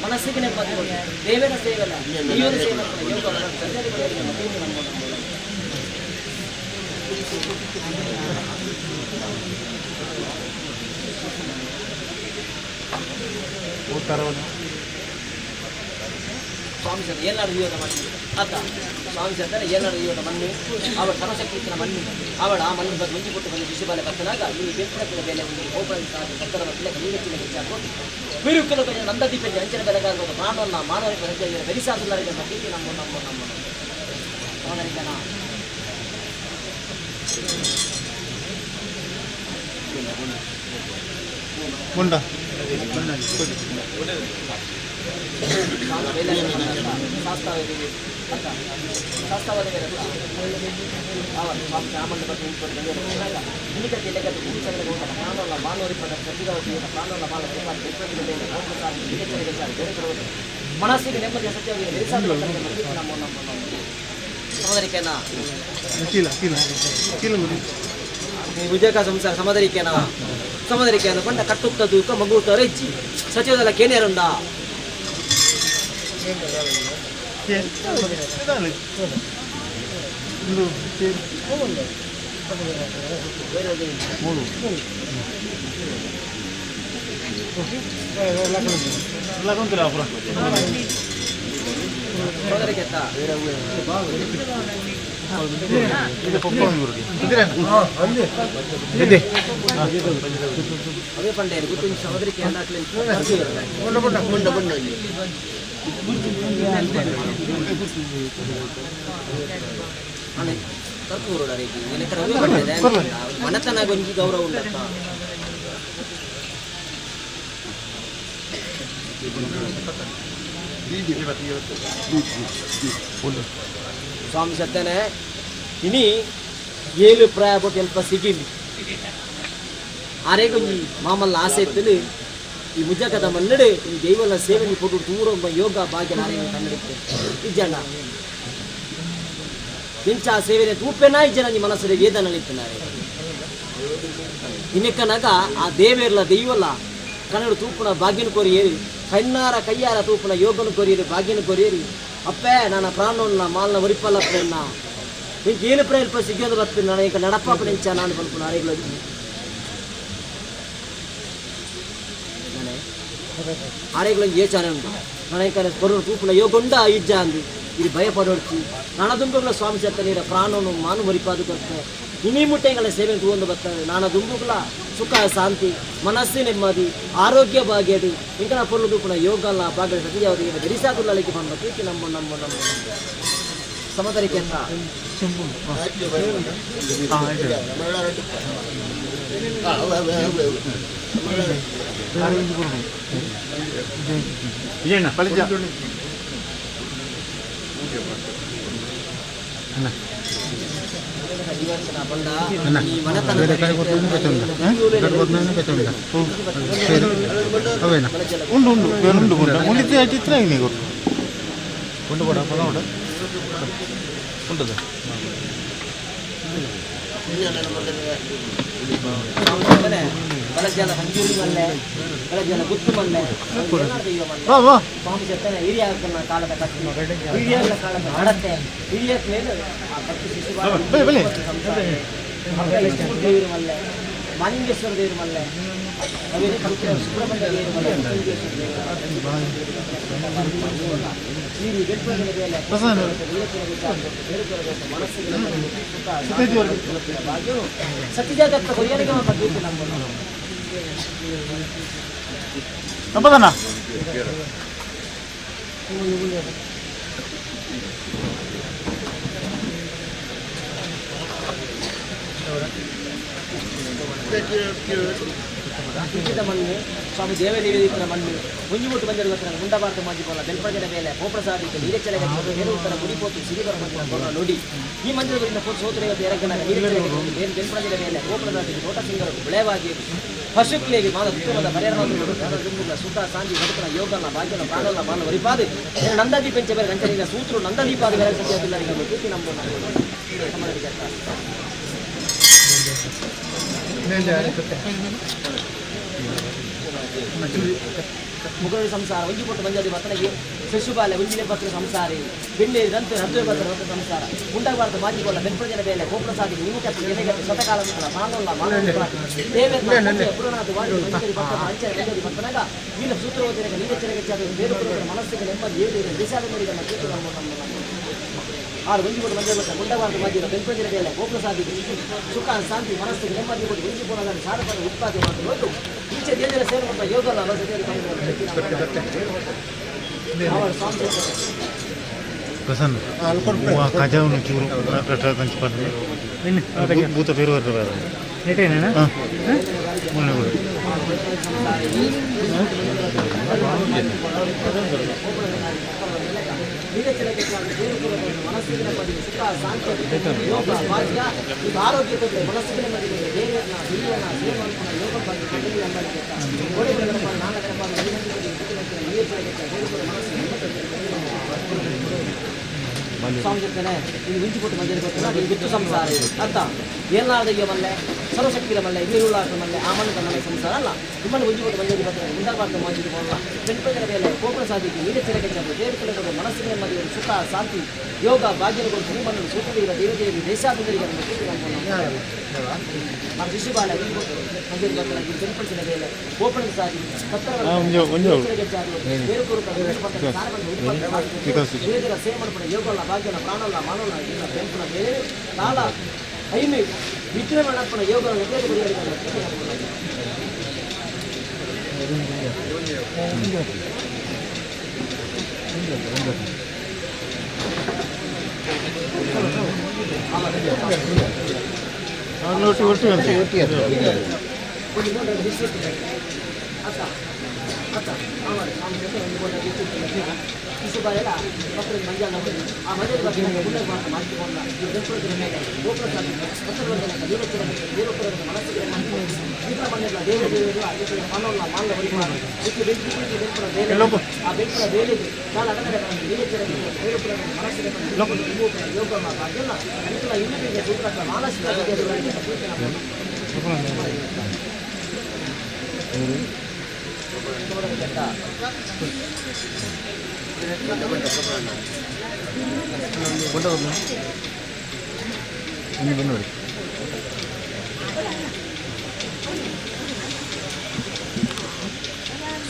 ಮನಸ್ಸಿಗೆ ನೆಮ್ಮದಿ ದೇವರ ಸೇವೆಲ್ಲ ದೇವರ ಸೇವೆ ಸ್ವಾಮಿ ಸರ್ ಏನಾರು ಜೀವನ ಮಣ್ಣು ಆತ ಸ್ವಾಮಿ ಸರ್ ಏನಾರು ಜೀವನ ಮಣ್ಣು ಅವಳ ಸರ್ವಶಕ್ತಿ ಮಣ್ಣು ಅವಳ ಆ ಮಣ್ಣು ಬಗ್ಗೆ ಮುಂಚೆ ಕೊಟ್ಟು ಬಂದು ಶಿಶುಬಾಲೆ ಬರ್ತನಾಗ ಈ ಬೆಪ್ಪಡಕ್ಕಿನ ಬೆಲೆ ಒಂದು ಗೋಪುರ ಸಕ್ಕರ ಪಿಲ್ಲಕ್ಕೆ ನೀರಚ್ಚಿನ ಹೆಚ್ಚಾಗಿ ವೀರುಕ್ಕಲು ನಂದದೀಪ ಅಂಚಿನ ಬೆಲೆಗಾದ ಪ್ರಾಣವನ್ನ ಮಾನವರಿಗೆ ಬೆರಿಸಾದುಲ್ಲರಿಗೆ ಪ್ರೀತಿ ನಮ್ಮ ನಮ್ಮ ನಮ್ಮ ಸಹೋದರಿಗನ ಗುಂಡ ಮನಸ್ಸಿಗೆ ನೆಮ್ಮದಿ ಸತ್ಯವಾಗಿ ನಮ್ಮ ನಮ್ಮ ಸಹೋದರಿಕೆನ ಚೀಲ ಚೀಲ ಚೀಲ ಗುಡಿ. ವಿಜಯಕ ಸಂಸಾರ ಸಮದರಿಕೆನ ಸಮದರಿಕೆ ಅಂದ ಕಟ್ಟುತ್ತ ದೂಕ ಮಗುತ್ತ ರೆಜ್ಜಿ ಸಚಿವದಲ್ಲ ಕೇನೇರುಂಡ ಮನತನ ಗೊಂಜಿ ಗೌರವ ಉಂಡತ್ತ ಸ್ವಾಮಿ ಸತ್ತನೆ ಇನಿ ಏಳು ಪ್ರಾಯ ಕೊಟ್ಟು ಎಲ್ಪ ಸಿಗಿಲಿ ಆರೇಗೊಂಜಿ ಮಾಮಲ್ಲ ಆಸೆ ಇತ್ತಲು ಈ ಮುಜಕದ ಮನ್ನಡೆ ಈ ದೈವನ ಸೇವೆ ಕೊಟ್ಟು ತೂರೊಂಬ ಯೋಗ ಭಾಗ್ಯ ನಾರೇಗ ಕನ್ನಡಿತ್ತೆ ಇಜ್ಜಣ್ಣ ಇಂಚ ಸೇವೆನೆ ತೂಪೆನಾ ಇಜ್ಜನ ನಿಮ್ಮ ಮನಸ್ಸು ವೇದನಲಿತ್ತಿನಾರೆ ಇನ್ನೆಕ್ಕನಾಗ ಆ ದೇವೇರ್ಲ ದೈವಲ್ಲ ಕನ್ನಡ ತೂಪುನ ಭಾಗ್ಯನ ಕೋರಿಯೇರಿ ಕಣ್ಣಾರ ಕೈಯಾರ ತೂಪುನ ಯೋಗನ ಕೋರಿಯೇರಿ ಭಾಗ್ಯನ ಕೋರಿಯೇರಿ ಅಪ್ಪೇ ನನ್ನ ಪ್ರಾಣವನ್ನ ಮಾಲ್ನ ಒರಿಪಲ್ಲಪ್ಪನ್ನ ನಿಂಗೆ ಏನು ಪ್ರಯತ್ನ ಸಿಗ್ಯೋದು ಬರ್ತೀನಿ ನಾನು ಈಗ ನಡಪ್ಪ ನಿಂಚ ನಾನು ಬಂದ್ಕೊಂಡು ನಾಳೆಗಳು ಆರೆಗಳು ಏಚಾನೆ ಉಂಟು ನನಗೆ ಬರೋ ತೂಪುನ ಯೋಗೊಂಡ ಇಜ್ಜ ಅಂದು ಇದು ಭಯ ಪಡೋಡ್ಚಿ ನಾನದುಂಬುಗಳ ಸ್ವಾಮಿ ಸತ್ತ ನೀರ ಪ್ರಾಣವನ್ನು ಮಾನು ಮರಿಪಾದು ಕೊಡ್ತೆ ಇನಿ ಮುಟ್ಟೆಗಳ ಸೇವೆ ತೂವೊಂದು ಬರ್ತಾರೆ ನಾನದುಂಬುಗಳ ಸುಖ ಶಾಂತಿ ಮನಸ್ಸು ನೆಮ್ಮದಿ ಆರೋಗ್ಯ ಭಾಗ್ಯದು ಇಂಕನ ಪೊರ್ಲು ತೂಪುನ ಯೋಗಲ್ಲ ಭಾಗ್ಯ ಸತಿಯಾವರಿಗೆ ಬೆರಿಸಾದುಲ್ಲಳಿಗೆ ಬಂದ ಪ್ರೀತಿ ನಮ್ಮ ನಮ್ಮ ನಮ್ಮ ಸಮತರಿಕೆ ಅಂತ ಉಂಡು ಉಂಡು ಉಂಡು ಉಂಡು ಮುಳಿತ ಚಿತ್ರ ಹಿಂಗೆ ಗೊತ್ತು ಉಂಡು ಬೋಡ ಪದ ಉಂಟದ ಮಾಲಿಂಗೇಶ್ವರ ದೇವರು ಮಲ್ಲೆ ಸುಬ್ರಹ್ಮಣ್ಯ ದೇವರು ಮಲ್ಲೆ ಸತ್ಯಜಾಗತ್ತ ಕೊರಿಯನಿಗೆ ನಮ್ಮ ಮಣ್ಣು ಸ್ವಾಮಿ ದೇವದೇವಿ ಮಣ್ಣು ಮುಂಜಿಮುಟ್ಟು ಬಂದಿರುವ ಮುಂಡಭಾರತ ಮಾಜಿಬೋಲ ಬೆಲ್ಪಜನ ಮೇಲೆ ಗೋಪ್ರಸಾದಿಗೆ ನೀರೆಚ್ಚಲಗೆ ಉತ್ತರ ಗುಡಿಪೋತು ಸಿರಿಬರ ಮಂದಿರ ನುಡಿ ಈ ಮಂದಿರದಿಂದ ಸೋತರೆ ಎರಗನ ಬೆಲ್ಪಜನ ಮೇಲೆ ಗೋಪ್ರಸಾದಿಗೆ ತೋಟಸಿಂಗರು ಬೆಳೆವಾಗಿ ಪಶುಕ್ಲೇಗೆ ಮಾನ ಉತ್ತಮದ ಪರಿಹಾರ ಸುಖ ಶಾಂತಿ ಬದುಕನ ಯೋಗನ ಭಾಗ್ಯನ ಪ್ರಾಣನ ಮಾನ ವರಿಪಾದೆ ನಂದಾದೀಪ ಬೇರೆ ಗಂಟಲಿನ ಸೂತ್ರು ನಂದದೀಪಾದ ಬೇರೆ ಸತ್ಯದಿಲ್ಲ ಕೀರ್ತಿ ನಮ್ಮ ಮುಗುರು ಸಂಸಾರ ಒಂಜಿ ಕೊಟ್ಟು ಮಂಜಾದಿ ಬರ್ತನಿಗೆ ಶಿಶುಬಾಲೆ ಒಂಜಿನೆ ಪತ್ರ ಸಂಸಾರಿ ಬೆಳ್ಳಿ ದಂತು ಹತ್ತು ಪತ್ರ ಹೊತ್ತು ಸಂಸಾರ ಉಂಡಾಗಬಾರದು ಮಾಜಿಗೋಲ್ಲ ಬೆನ್ಪ್ರಜನ ಬೇಲೆ ಗೋಪ್ರಸಾದಿ ನಿಮಕತ್ತು ಎಲೆಗತ್ತು ಸತಕಾಲ ಮಾನಲ್ಲ ಮಾನವ ದೇವೇಂದ್ರ ಪುರನಾಥ ವಾಡಿ ಮಂಜರಿ ಭಕ್ತ ಅಂಚೆ ಮಂಜರಿ ಭಕ್ತನಾಗ ವೀರ ಸೂತ್ರವಚನಕ ನೀರಚನಕ ಬೇರು ಮನಸ್ಸಿಗೆ ನೆಮ್ಮದಿ ಏಳು ದಿಶಾದ ನೋಡಿ ನಮ್ಮ ಕೀರ್ತಿ ನಮ್ಮ ನಮ್ಮ ಆರು ಒಂಜಿ ಕೊಟ್ಟು ಮಂಜರಿ ಭಕ್ತ ಉಂಡಾಗಬಾರದು ಮಾಜಿಗೋಲ್ಲ ಬೆನ್ಪ್ರಜನ ಬೇಲೆ ಗೋಪ್ರಸಾದಿ ಸುಖ ಶಾಂತಿ ಮನಸ್ಸಿಗೆ ನೆಮ್ಮದಿ ಕೊಟ್ಟು ಒಂಜಿ ಪುರನಾಥ ಸಾರಪದ ಉತ್ಪಾದನೆ ಮಾಡುವುದು ಈಚೆ ದೇವರ ಸೇವೆ ಮಾಡುವ ಯೋಗ ಪ್ರಸನ್ನ ಕಜಾವನ್ನು ಚೂರು ಭೂತ ಪೇರು ಸ್ವಾಮಿ చెప్తాನೆ ಇದು ಮುಂಚಿ ಕೊಟ್ಟು ಮಂಜರಿ ಗೊತ್ತಿಲ್ಲ ಇದು ಗೊತ್ತು ಸಂಸಾರ ಅರ್ಥ ಏನಾದಯ್ಯ ಮಲ್ಲೆ ಸರ್ವಶಕ್ತಿರ ಮಲ್ಲೆ ಹಿರಿಯುಳ್ಳ ಮಲ್ಲೆ ಆ ಮಣ್ಣು ತನ್ನ ಸಂಸಾರ ಅಲ್ಲ ನಿಮ್ಮನ್ನು ಒಂಜಿ ಮಂಜರಿ ಬರ್ತದೆ ಮುಂದಾಬಾರ್ದು ಮಾಜಿದು ಹೋಗಲ್ಲ ಬೆಂಪಜರ ಮೇಲೆ ಕೋಪನ ಸಾಧಿಸಿ ನೀರ ಚಿರಕೆ ದೇವತೆಗಳ ಮನಸ್ಸಿನ ನೆಮ್ಮದಿ ಸುಖ ಶಾಂತಿ ಯೋಗ ಭಾಗ್ಯಗಳು ನಿಮ್ಮನ್ನು ಸೂತ್ರವೀರ ದೇವದೇವಿ ದೇಶಾಭಿವೃದ್ಧಿಗೆ ನಮ್ಮ ಶಿಶುಬಾಲ ಮಂಜರಿ ಬರ್ತದೆ ಬೆಂಪಡಿಸಿದ ಮೇಲೆ ಕೋಪನ ಸಾಧಿ ದೇವರ ಸೇವೆ ಮಾಡ್ಕೊಂಡು ಯೋಗಲ್ಲ ಭಾಗ್ಯನ ಪ್ರಾಣಲ್ಲ ಮಾನವಲ್ಲ ಇಲ್ಲ ಬೆಂಪನ ಬೇರೆ ಕಾಲ ಐನು ವಿಘ್ನ ಮಾಡಪ್ಪನ ಯೋಗ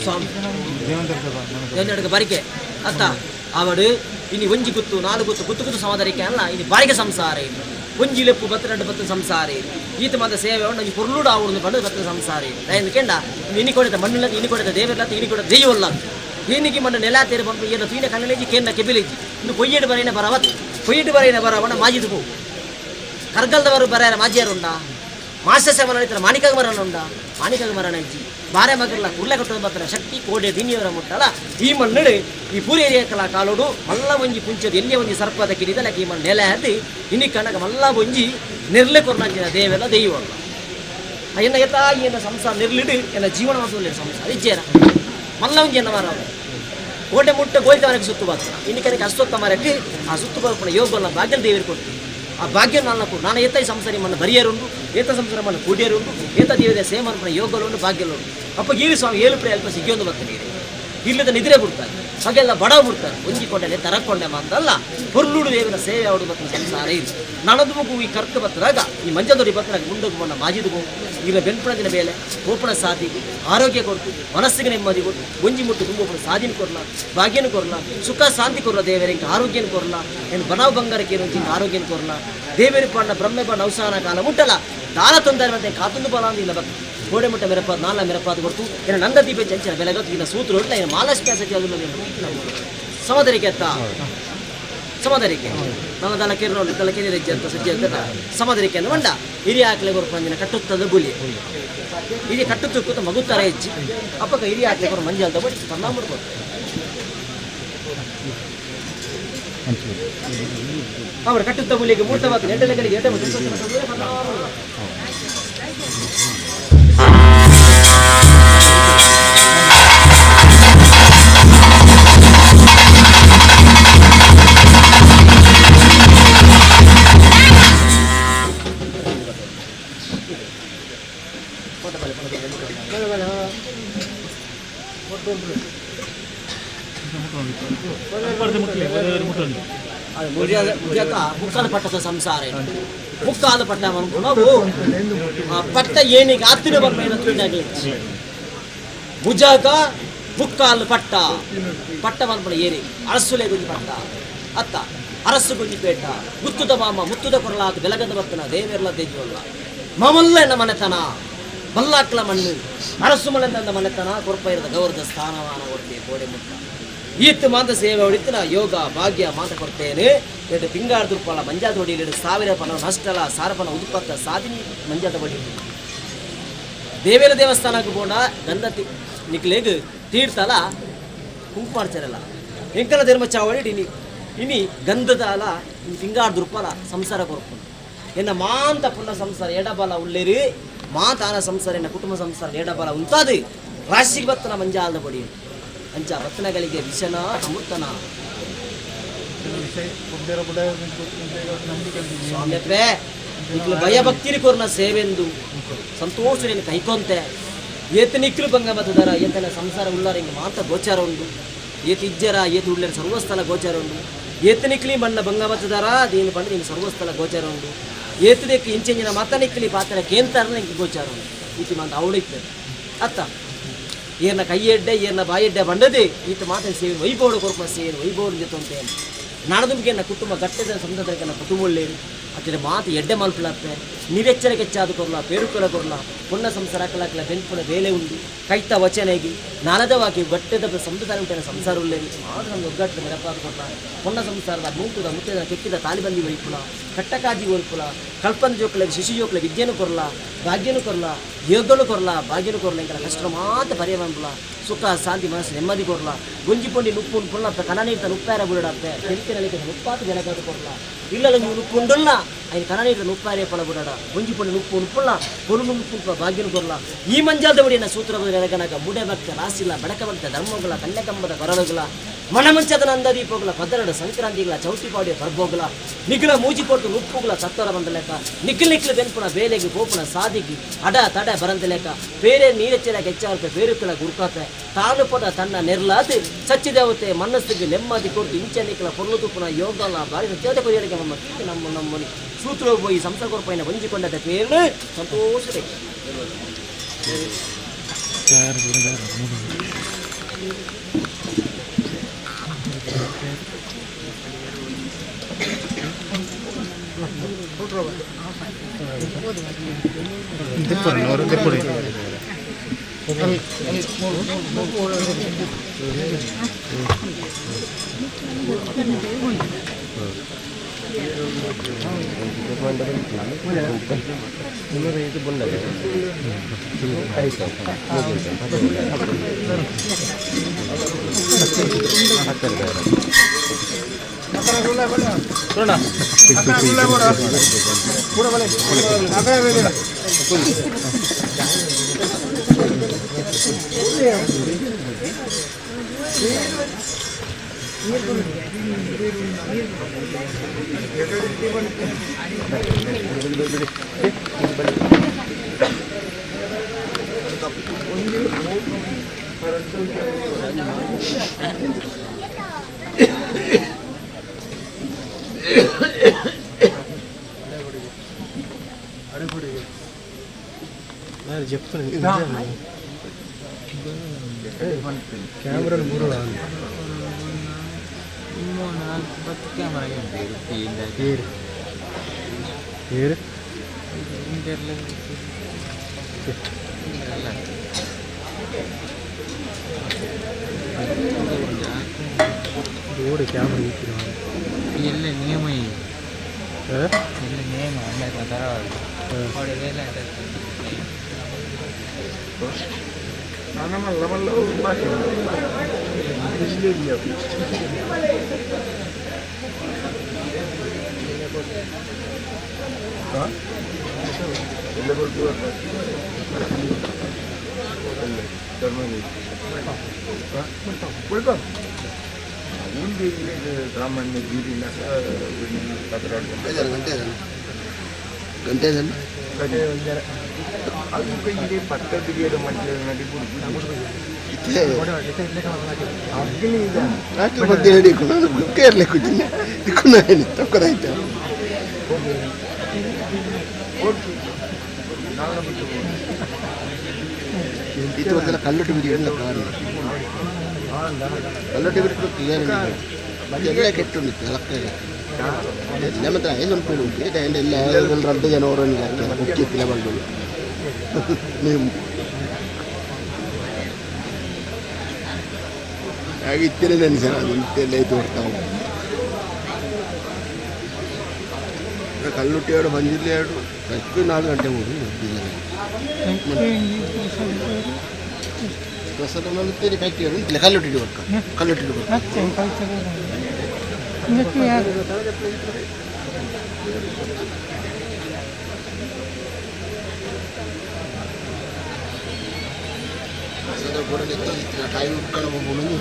ಸ್ವಾಮಿ ಬಾರಿಕೆ ಅತ್ತ ಅವಡು ಇನ್ನು ಒಂಜಿ ಗುತ್ತು ನಾಲ್ಕು ಗುತ್ತು ಗುತ್ತು ಗುತ್ತು ಸಮಾಧಾನಕ್ಕೆ ಅಲ್ಲ ಇನ್ನು ಬಾರಿಗೆ ಸಂಸಾರ ಇದು ಒಂಜಿ ಲೆಪ್ಪು ಬತ್ತು ಎರಡು ಬತ್ತು ಸಂಸಾರ ಇದು ಈತ ಮಾತ ಸೇವೆ ಒಂಜಿ ಪೊರ್ಲುಡು ಆವಡು ಬಂದು ಬತ್ತು ಸಂಸಾರ ಇದು ದಯಂದು ಕೆಂಡ ಇನಿ ಕೊಡಿದ ಮಣ್ಣಿಲ್ಲ ಇನಿ ಕೊಡಿದ ದೇವರಿಲ್ಲ ಇನಿ ಕೊಡಿದ ದೆಯ್ಯವಲ್ಲ ಏನಿಗೆ ಮಣ್ಣು ನೆಲ ತೇರು ಬಂದು ಏನು ತೂಯಿನ ಕಣ್ಣಲೇಜಿ ಕೇಂದ್ರ ಕೆಬಿಲೇಜಿ ಇನ್ನು ಪೊಯ್ಯೇಡು ಬರೈನ ಬರವತ್ತು ಪೊಯ್ಯೇಡು ಬರೈನ ಬರವಣ ಮಾಜಿದು ಪೋ ಕರ್ಗಲ್ದವರು ಬರ ಮಾಜಿಯರುಂಡ ಮಾಸ್ಯ ಸೇವೆ ನಡೀತಾರೆ ಮಾಣಿಕಾಗ ಮರಣ ಉಂಡ ಮಾಣಿಕಾಗ ಮರಣ ಇಜ್ಜಿ ಬಾರೆ ಮಗರ್ಲ ಕುರ್ಲೆ ಕಟ್ಟೋದು ಬರ್ತಾರೆ ಶಕ್ತಿ ಕೋಡೆ ದಿನಿಯವರ ಮುಟ್ಟಲ ಈ ಮಣ್ಣು ಈ ಪೂರಿ ಏರಿಯಾಕಲ ಕಾಲೋಡು ಮಲ್ಲ ಒಂಜಿ ಪುಂಚದ ಎಲ್ಲಿಯ ಒಂಜಿ ಸರ್ಪದ ಕಿಡಿದಲ್ಲ ಈ ಮಣ್ಣು ನೆಲೆ ಹತ್ತಿ ಇನಿ ಕಣಕ ಮಲ್ಲ ಒಂಜಿ ನೆರ್ಲೆ ಕೊರ್ನಂಚಿನ ದೇವೆಲ್ಲ ದೈವಲ್ಲ ಎನ್ನ ಎತ್ತ ಎನ್ನ ಸಂಸಾರ ನೆರ್ಲಿಡು ಎನ್ನ ಜೀವನ ಮಾಡ್ಸೋಲ್ಲ ಸಂಸಾರ ಇಜ್ಜೇನ ಮಲ್ಲ ಒಂಜಿ ಎನ್ನ ಮಾರ ಕೋಟೆ ಮುಟ್ಟ ಗೋಯ್ತವನಿಗೆ ಸುತ್ತು ಬರ್ತಾರೆ ಇನ್ನು ಕನಕ ಅಸ್ವತ್ತ ಮರಕ್ಕೆ ಆ ಸುತ್ತು ಬರ್ಪಣ ಯೋಗಲ್ಲ ಭಾಗ್ಯ ದೇವರು ಕೊಡ್ತೀವಿ ಆ ಭಾಗ್ಯ ನಾನು ಕೊಡು ನಾನು ಏತ ಈ ಸಂಸಾರ ಮನ್ನ ಬರಿಯರುಂಡು ಏತ ಸಂಸಾರ ಮನ್ನ ಕೂಡಿಯರುಂಡು ಏತ ದೇವದ ಸೇಮರ್ಪಣ ಯೋಗಲುಂಡು ಭಾಗ್ಯಲುಂಡು ಅಪ್ಪ ಗೀರಿ ಸ್ವಾಮಿ ಏಳು ಪ್ರೇ ಅಲ್ಪ ಸಿಗ್ಗಿಯೊಂದು ಬರ್ತಾನೆ ಇಲ್ಲದ ನಿದ್ರೆ ಬಿಡ್ತಾರೆ ಹಾಗೆಲ್ಲ ಬಡ ಬಿಡ್ತಾರೆ ಒಂಜಿಕೊಂಡೆ ತರಕೊಂಡೆ ಮಾತಲ್ಲ ಹೊರ್ಲುಡು ದೇವರ ಸೇವೆ ಅವಡು ಮತ್ತು ಸಂಸಾರ ಇದು ನಣದು ಮಗು ಈ ಕರ್ತ ಬತ್ತದಾಗ ಈ ಮಂಜದೊಡಿ ಬತ್ತದಾಗ ಮುಂಡಗು ಮಣ್ಣ ಮಾಜಿದು ಇಲ್ಲ ಬೆನ್ಪಣದಿನ ಮೇಲೆ ಕೋಪಣ ಸಾಧಿ ಆರೋಗ್ಯ ಕೊಡ್ತು ಮನಸ್ಸಿಗೆ ನೆಮ್ಮದಿ ಕೊಟ್ಟು ಒಂಜಿ ಮುಟ್ಟು ತುಂಬ ಸಾಧಿನ ಕೊರಲ ಭಾಗ್ಯನ ಕೊರಲ ಸುಖ ಶಾಂತಿ ಕೊರಲ ದೇವರಿಗೆ ಆರೋಗ್ಯನ ಕೊರಲ ಏನು ಬನಾವ್ ಬಂಗಾರಕ್ಕೆ ಏನು ಆರೋಗ್ಯನ ಕೊರಲ ದೇವೇರಿ ಪಾಂಡ ಬ್ರಹ್ಮೆ ಪಾಂಡ ಅವಸಾನ ಕಾಲ ಮುಟ್ಟಲ್ಲ ದಾನ ತೊಂದರೆ ಮತ್ತೆ ಕಾತೊಂದು ಬಲ ಅಂದಿಲ್ಲ ಭಕ್ತಿ ಗೋಡೆ ಮುಟ್ಟ ಮೆರಪಾದ ನಾಲ ಮೆರಪಾದ ಕೊಡ್ತು ಏನು ನಂದ ದೀಪ ಚಂಚಲ ಬೆಳಗತ್ತು ಇನ್ನು ಸೂತ್ರ ಹೊಟ್ಟಲ ಏನು ಮಹಾಲಕ್ಷ್ಮಿ ಆಸಕ್ತಿ ಅದು ಸಮದರಿಕೆ ಅತ್ತ ಸಮದರಿಕೆ ನನ್ನ ದಲ ಕೆರೋಳು ದಲ ಕೆರೆ ಅಂತ ಸಜ್ಜೆ ಅಂತ ಸಮದರಿಕೆ ಅಂತ ಮಂಡ ಹಿರಿಯ ಆಕಲೆ ಕೊರಪಂಜಿನ ಕಟ್ಟುತ್ತದ ಗುಲಿ ಹಿರಿಯ ಕಟ್ಟುತ್ತ ಕೂತ ಮಗುತ್ತಾರೆ ಹೆಜ್ಜಿ ಅಪ್ಪಕ ಹಿರಿಯ ಆಕಲೆ ಕೊರ ಮಂಜಾಲ್ದ ಬಡಿ ಪನ್ನಾಮುಡ್ಬೋದು ಅವರು ಕಟ್ಟುತ್ತ ಗುಲಿಗೆ ಮೂರ್ತವಾದ ನೆಡ್ಡಲೆಗಳಿಗೆ ಎಡೆ ಮುಕ್ಕಾಲು ಪಟ್ಟದ ಸಂಸಾರ ಮುಕ್ಕಾಲು ಪಟ್ಟ ನಾವು ಪಟ್ಟ ಏನಿಗೆ ಹತ್ತಿರ ಬರ್ಮೇಲೆ ಭುಜಗ ಮುಕ್ಕಾಲು ಪಟ್ಟ ಪಟ್ಟ ಮನ್ಪಣ ಏರಿ ಅರಸುಲೆ ಗುಂಜಿ ಪಟ್ಟ ಅತ್ತ ಅರಸು ಗುಂಜಿ ಪೇಟ ಮುತ್ತುದ ಮಾಮ ಮುತ್ತುದ ಕೊರಲಾದ ಬೆಲಗದ ಬರ್ತನ ದೇವೆರ್ಲ ದೇಜುವಲ್ಲ ಮಮಲ್ಲ ಎನ್ನ ಮನೆತನ ಬಲ್ಲಾಕ್ಲ ಮಣ್ಣು ಅರಸು ಮನೆಂದ ಮನೆತನ ಕೊರ್ಪ ಇರದ ಗೌರದ ಸ್ಥಾನಮಾನ ಕೊಡ್ತೀವಿ ಕೋಡೆ ಮುತ್ತ ಈತ್ ಮಾಂತ ಸೇವೆ ಹೊಡಿತನ ಯೋಗ ಭಾಗ್ಯ ಮಾತ ಕೊಡ್ತೇನೆ ಎರಡು ಪಿಂಗಾರ ದುರ್ಪಲ ಮಂಜಾದ ಹೊಡಿಲಿ ಸಾವಿರ ಪನ ನಷ್ಟಲ ಸಾರಪನ ಉದುಪತ್ತ ಸಾಧಿನಿ ಮಂಜಾದ ಹೊಡಿ ದೇವೇರ ದೇವಸ್ಥಾನಕ್ಕೆ ಪೋಂಡ ಗಂಧ ನಿಕ್ಲೇಗ್ ತೀರ್ಥಲ ಕುಂಕುಮಾರ್ಚರಲ್ಲ ಎಂಕಲ ಧರ್ಮ ಚಾವಡಿ ಇನಿ ಇನಿ ಗಂಧದಾಲ ಪಿಂಗಾರ ದುರ್ಪಲ ಸಂಸಾರ ಕೊರ್ಪುಂಡು ಎನ್ನ ಮಾಂತ ಪುಣ್ಣ ಸಂಸಾರ ಎಡಬಲ ಉಳ್ಳೇರಿ ಮಾತಾನ ಸಂಸಾರ ಎನ್ನ ಕುಟುಂಬ ಸಂಸಾರ ಎಡಬಲ ಉಂತಾದು ರಾಶಿಗೆ ಬತ್ತನ ಮಂಜಾಲದ ಬಡಿ ಅಂಚ ರತ್ನಗಳಿಗೆ ವಿಷನ ಅಮೃತನ ಸ್ವಾಮ್ಯತ್ವೇ ನಿಕ್ಲು ಭಯಭಕ್ತಿರಿ ಕೊರ್ನ ಸೇವೆಂದು ಸಂತೋಷ ಕೈಕೊಂತೆ ಏತ ನಿಕ್ಲು ಭಂಗ ಬತ್ತದಾರ ಏತನ ಸಂಸಾರ ಉಳ್ಳಾರ ಹಿಂಗೆ ಮಾತ ಗೋಚಾರ ಉಂಡು ಏತ ಇಜ್ಜರ ಏತ ಉಳ್ಳರ ಸರ್ವಸ್ಥಲ ಗೋಚಾರ ಉಂಡು ಏತ ನಿಕ್ಲಿ ಮಣ್ಣ ಭಂಗ ಬತ್ತದಾರ ದೇನು ಪಂಡ ನಿಂಗೆ ಸರ್ವಸ್ಥಲ ಗೋಚಾರ ಉಂಡು ಏತದಕ್ಕೆ ಇಂಚೆಂಜಿನ ಮಾತ ನಿಕ್ಲಿ ಪಾತ್ರ ಕೇಂತಾರನ ಹಿಂಗೆ ಗೋಚಾರ ಉಂಡು ಈತಿ ಮಾತ ಅವಳಿರ್ತದೆ ಅತ್ತ ಏರ್ನ ಕೈಯೆಡ್ಡೆ ಏರ್ನ ಬಾಯೆಡ್ಡೆ ಬಂಡದೆ ಈತ ಮಾತನ ಸೇವೆ ವೈಭವಡು ಕೊರ್ಪುನ ಸೇವೆ ವೈಭವಡು ಜೊತೆ ನಾಡದುಂಬಿಗೆ ಕುಟುಂಬ ಗಟ್ಟೆದ ಸಂದರ್ಭಕ್ಕೆ ಕುಟುಂಬ ಒಳ್ಳೇರು ಅತ್ತಿನ ಮಾತು ಎಡ್ಡೆ ಮಲ್ಪುಲಪ್ಪೆ ನಿರೆಚ್ಚರಿಕೆ ಹೆಚ್ಚಾದ ಕೊರ್ಲ ಪೇರುಕೊಲ ಕೊರ್ಲ ಪೊಣ್ಣ ಸಂಸಾರ ಕಲಕಲ ಬೆನ್ಪುನ ಬೇಲೆ ಉಂಡು ಕೈತ ವಚನೆಗೆ ನಾನದವಾಗಿ ಗಟ್ಟೆದ ಸಂಸಾರ ಉಂಟೆನ ಸಂಸಾರ ಉಳ್ಳೇರು ಮಾತು ನಮ್ಮ ಒಗ್ಗಟ್ಟು ನೆನಪಾದ ಕೊರ್ಲ ಪೊಣ್ಣ ಸಂಸಾರದ ಮೂಕುದ ಮುಟ್ಟೆದ ಕೆಕ್ಕಿದ ತಾಲಿಬಂದಿ ಒಯ್ಪುಲ ಕಟ್ಟಕಾಜಿ ಒಯ್ಪುಲ ಕಲ್ಪನ ಜೋಕುಲ ಶಿಶು ಜೋಕುಲ ವಿದ್ಯೆನು ಕೊರ್ಲ ಭಾಗ್ಯನು ಕೊರ್ಲ ಯೋಗನು ಕೊರ್ಲ ಭಾಗ್ಯನು ಕೊರ್ಲ ಇಂಕಲ ಕಷ್ಟ ಮಾತು ಪರಿಯವಂಬುಲ ಸುಖ ಶಾಂತಿ ಮನಸ್ಸು ನೆಮ್ಮದಿ ಕೊರ್ಲ ಗುಂಜಿ ಪೊಂಡಿ ನುಪ್ಪು ಪುಲ್ಲಪ್ಪ ಕನನೀರ್ತ ನುಪ್ಪಾರ ಬುಡಡಪ್ಪೆ ಕೆಂಪಿನಲಿಕ್ಕೆ ನುಪ್ಪಾತು ಜನಕಾದ ಕೊರ್ಲ ಇಲ್ಲಲ್ಲ ನೀವು ನುಪ್ಪುಂಡುಲ್ಲ ఆయన ಕನನೀರ್ತ ನುಪ್ಪಾರೆ ಪಲ ಬುಡಡ ಗುಂಜಿ ಪೊಂಡಿ ನುಪ್ಪು ನುಪ್ಪುಲ್ಲ పొరుగు ನುಪ್ಪು ಭಾಗ್ಯನು ಕೊರ್ಲ ಈ ಮಂಜಾದ ಒಡಿಯನ ಸೂತ್ರ ನೆಲಗನಗ ಮುಡೆ ಭಕ್ತ ರಾಸಿಲ್ಲ ಬಡಕ ಭಕ್ತ ಧರ್ಮಗಳ ಕನ್ಯಕಂಬದ ಕೊರಳುಗಳ ಮಣಮಂಚದ ನಂದದೀಪಗಳ ಪದರಡ ಸಂಕ್ರಾಂತಿಗಳ ಚೌತಿಪಾಡಿಯ ಪರ್ಬೋಗಳ ನಿಖಿಲ ಮೂಜಿ ಕೊಟ್ಟು ನುಪ್ಪುಗಳ ಸತ್ವರ ಬಂದ ಲೆಕ್ಕ ನಿಖಿಲ್ ನಿಖಿಲ್ ಬೆನ್ಪುಣ ಬೇಲೆಗೆ ಗೋಪುಣ ಸಾದಿಗೆ ಅಡ ತಡ ಬರಂದ ಲೆಕ್ಕ ಬೇರೆ ನೀರೆಚ್ಚಲಾಗ ಹೆಚ್ಚಾರ್ಪೆ ಬೇರುಕಳ ಗುರುಕಾತೆ ತಾನು ಪದ ತನ್ನ ನೆರ್ಲಾದೆ ಸಚ್ಚಿದೇವತೆ ಮನಸ್ಸಿಗೆ ನೆಮ್ಮದಿ ಕೊಟ್ಟು ಇಂಚ ನಿಖಿಲ ಪೊರ್ಲು ತುಪ್ಪುನ ಯೋಗಲ ಬಾರಿ ಸತ್ಯತೆ ಕೊರಿಯರಿಗೆ ನಮ್ಮ ಕೀರ್ತಿ ನಮ್ಮ ನಮ್ಮನಿ ಸೂತ್ರ ಹೋಗಿ ಸಂಸಾರ ಕೊರಪೈನ ಹೊಂಜಿಕೊಂಡದ ಪೇರು ಸಂತೋಷ ಕಲ್ಲುಟ್ಟಿಯಾಡು ಬಂಜಿಲ್ಲೆಯಾಡು ಕಷ್ಟು 4 ಗಂಟೆ ಹೋಗಿ ಪ್ರಸಾದ ಕೈಟಿಯಾಡು ಕಲ್ಲುಟ್ಟಿ ಬರ್ಕ ಕಲ್ಲುಟ್ಟಿ ಬರ್ಕ ಟೈಮ್ ಉಟ್ಕೊಂಡು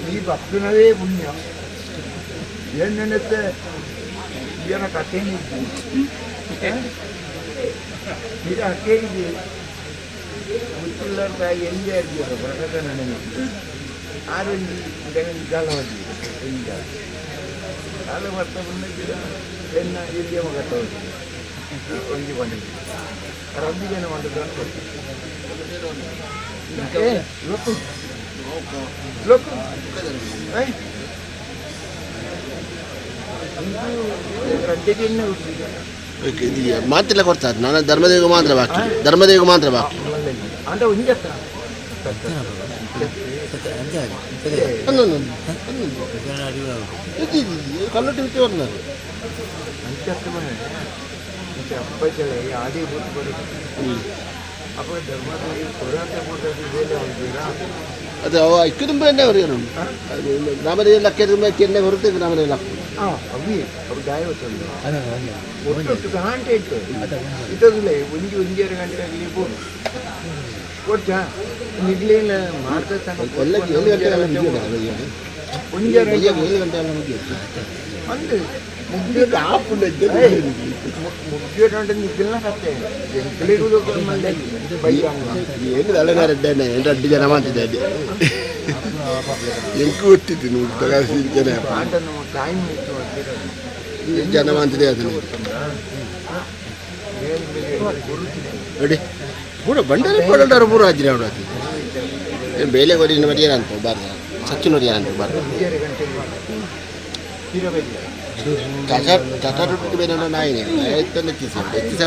ಈ ಭಕ್ತನವೇ ಪುಣ್ಯ ಏನು ನೆನೆತ್ತೆ ಈಗಿನ ಕಥೆನಿದ್ದು ಈಗ ಅಕ್ಕೇರಿಗೆ ಗೊತ್ತಿಲ್ಲದ ಎಲ್ಲಿ ಅರ್ಜಿಯವರು ಪ್ರಕಟ ನನಗೆ ಆರೊಂದು ಕಾಲವಾಗಿ ಎಂಜ ಕಾಲ ಬರ್ತಾ ಬಂದ ಎನ್ನ ಎಲ್ಲಿಯ ಮಗ ಒಂಜಿ ಬಂದಿದ್ದೆ ರದ್ದು ಜನ ಮಾಡಿದ್ರು ಲೋಕು ಲೋಕು ಮಾತಿಲ್ಲ ಕೊಡ್ತಾರೆ ನಾನು ಧರ್ಮದೇವಿಗೆ ಮಾತ್ರ ಬಾಕಿ, ಧರ್ಮದೇವಿಗೆ ಮಾತ್ರ ಬಾಕಿ. ಕಲ್ಲುಟ್ಟಿ ಬಿಟ್ಟು ಬರ್ತಾರೆ. ಅದು ಇಕ್ಕು ತುಂಬ ಎಣ್ಣೆ ಅವರಿಗೆ ಗ್ರಾಮದೇವಿ ಲಕ್ಕ ತುಂಬ ಎಣ್ಣೆ ಬರುತ್ತೆ, ಗ್ರಾಮದೇವಿ ಲಕ್ಕ ಅವಿ ಅವು ದಾಯವತ್ತೊಂದು ಒಟ್ಟು ಗಂಟೆ ಇತ್ತು ಇದ್ದದಿಲ್ಲ ಒಂಜಿ ಒಂಜೂವರೆ ಗಂಟೆ ಆಗಲಿ ಬೋದು ಕೊಡ್ಚಾ ನಿಗ್ಲಿಲ್ಲ ಮಾಡ್ತಾ ಒಂಜೂವರೆ 7 ಗಂಟೆ ಎಲ್ಲ ಮುಗಿಯುತ್ತೆ. ಅಂದು ಮುಗ್ಗಿಯೋಟು ನಿಗ್ಲಿನ ಕತ್ತೆ ಏನು ರೆಡ್ಡಿ ಜನ ಮಾಡ್ತಿದ್ದೆ ಅದೇ ಎಂಕು ಗೊತ್ತಿತ್ತು ಜನ ಜನ ಮಾಡ್ತಿದೆ ಅದನ್ನು ನೋಡಿ ಪೂರ ಬಂಡಾರ ಪಡೋರು ಪೂರ ಅಜ್ಜಿ ಅವಳು ಅದು ಬೇಲೆ ಕೊಡಿ ಮರಿಯಾರ ಅಂತ ಬಾರ್ದ ಸಚಿನ್ ಹೊರಿಯಾರ ಅಂತ ಬಾರ್ದ ಚಟ ರೊಟ್ಟಿ ಬೇರೆ ನಾಯಿನೇ ಎತ್ತನ್ನು ಎತ್ತಿಸ ಎತ್ತಿಸ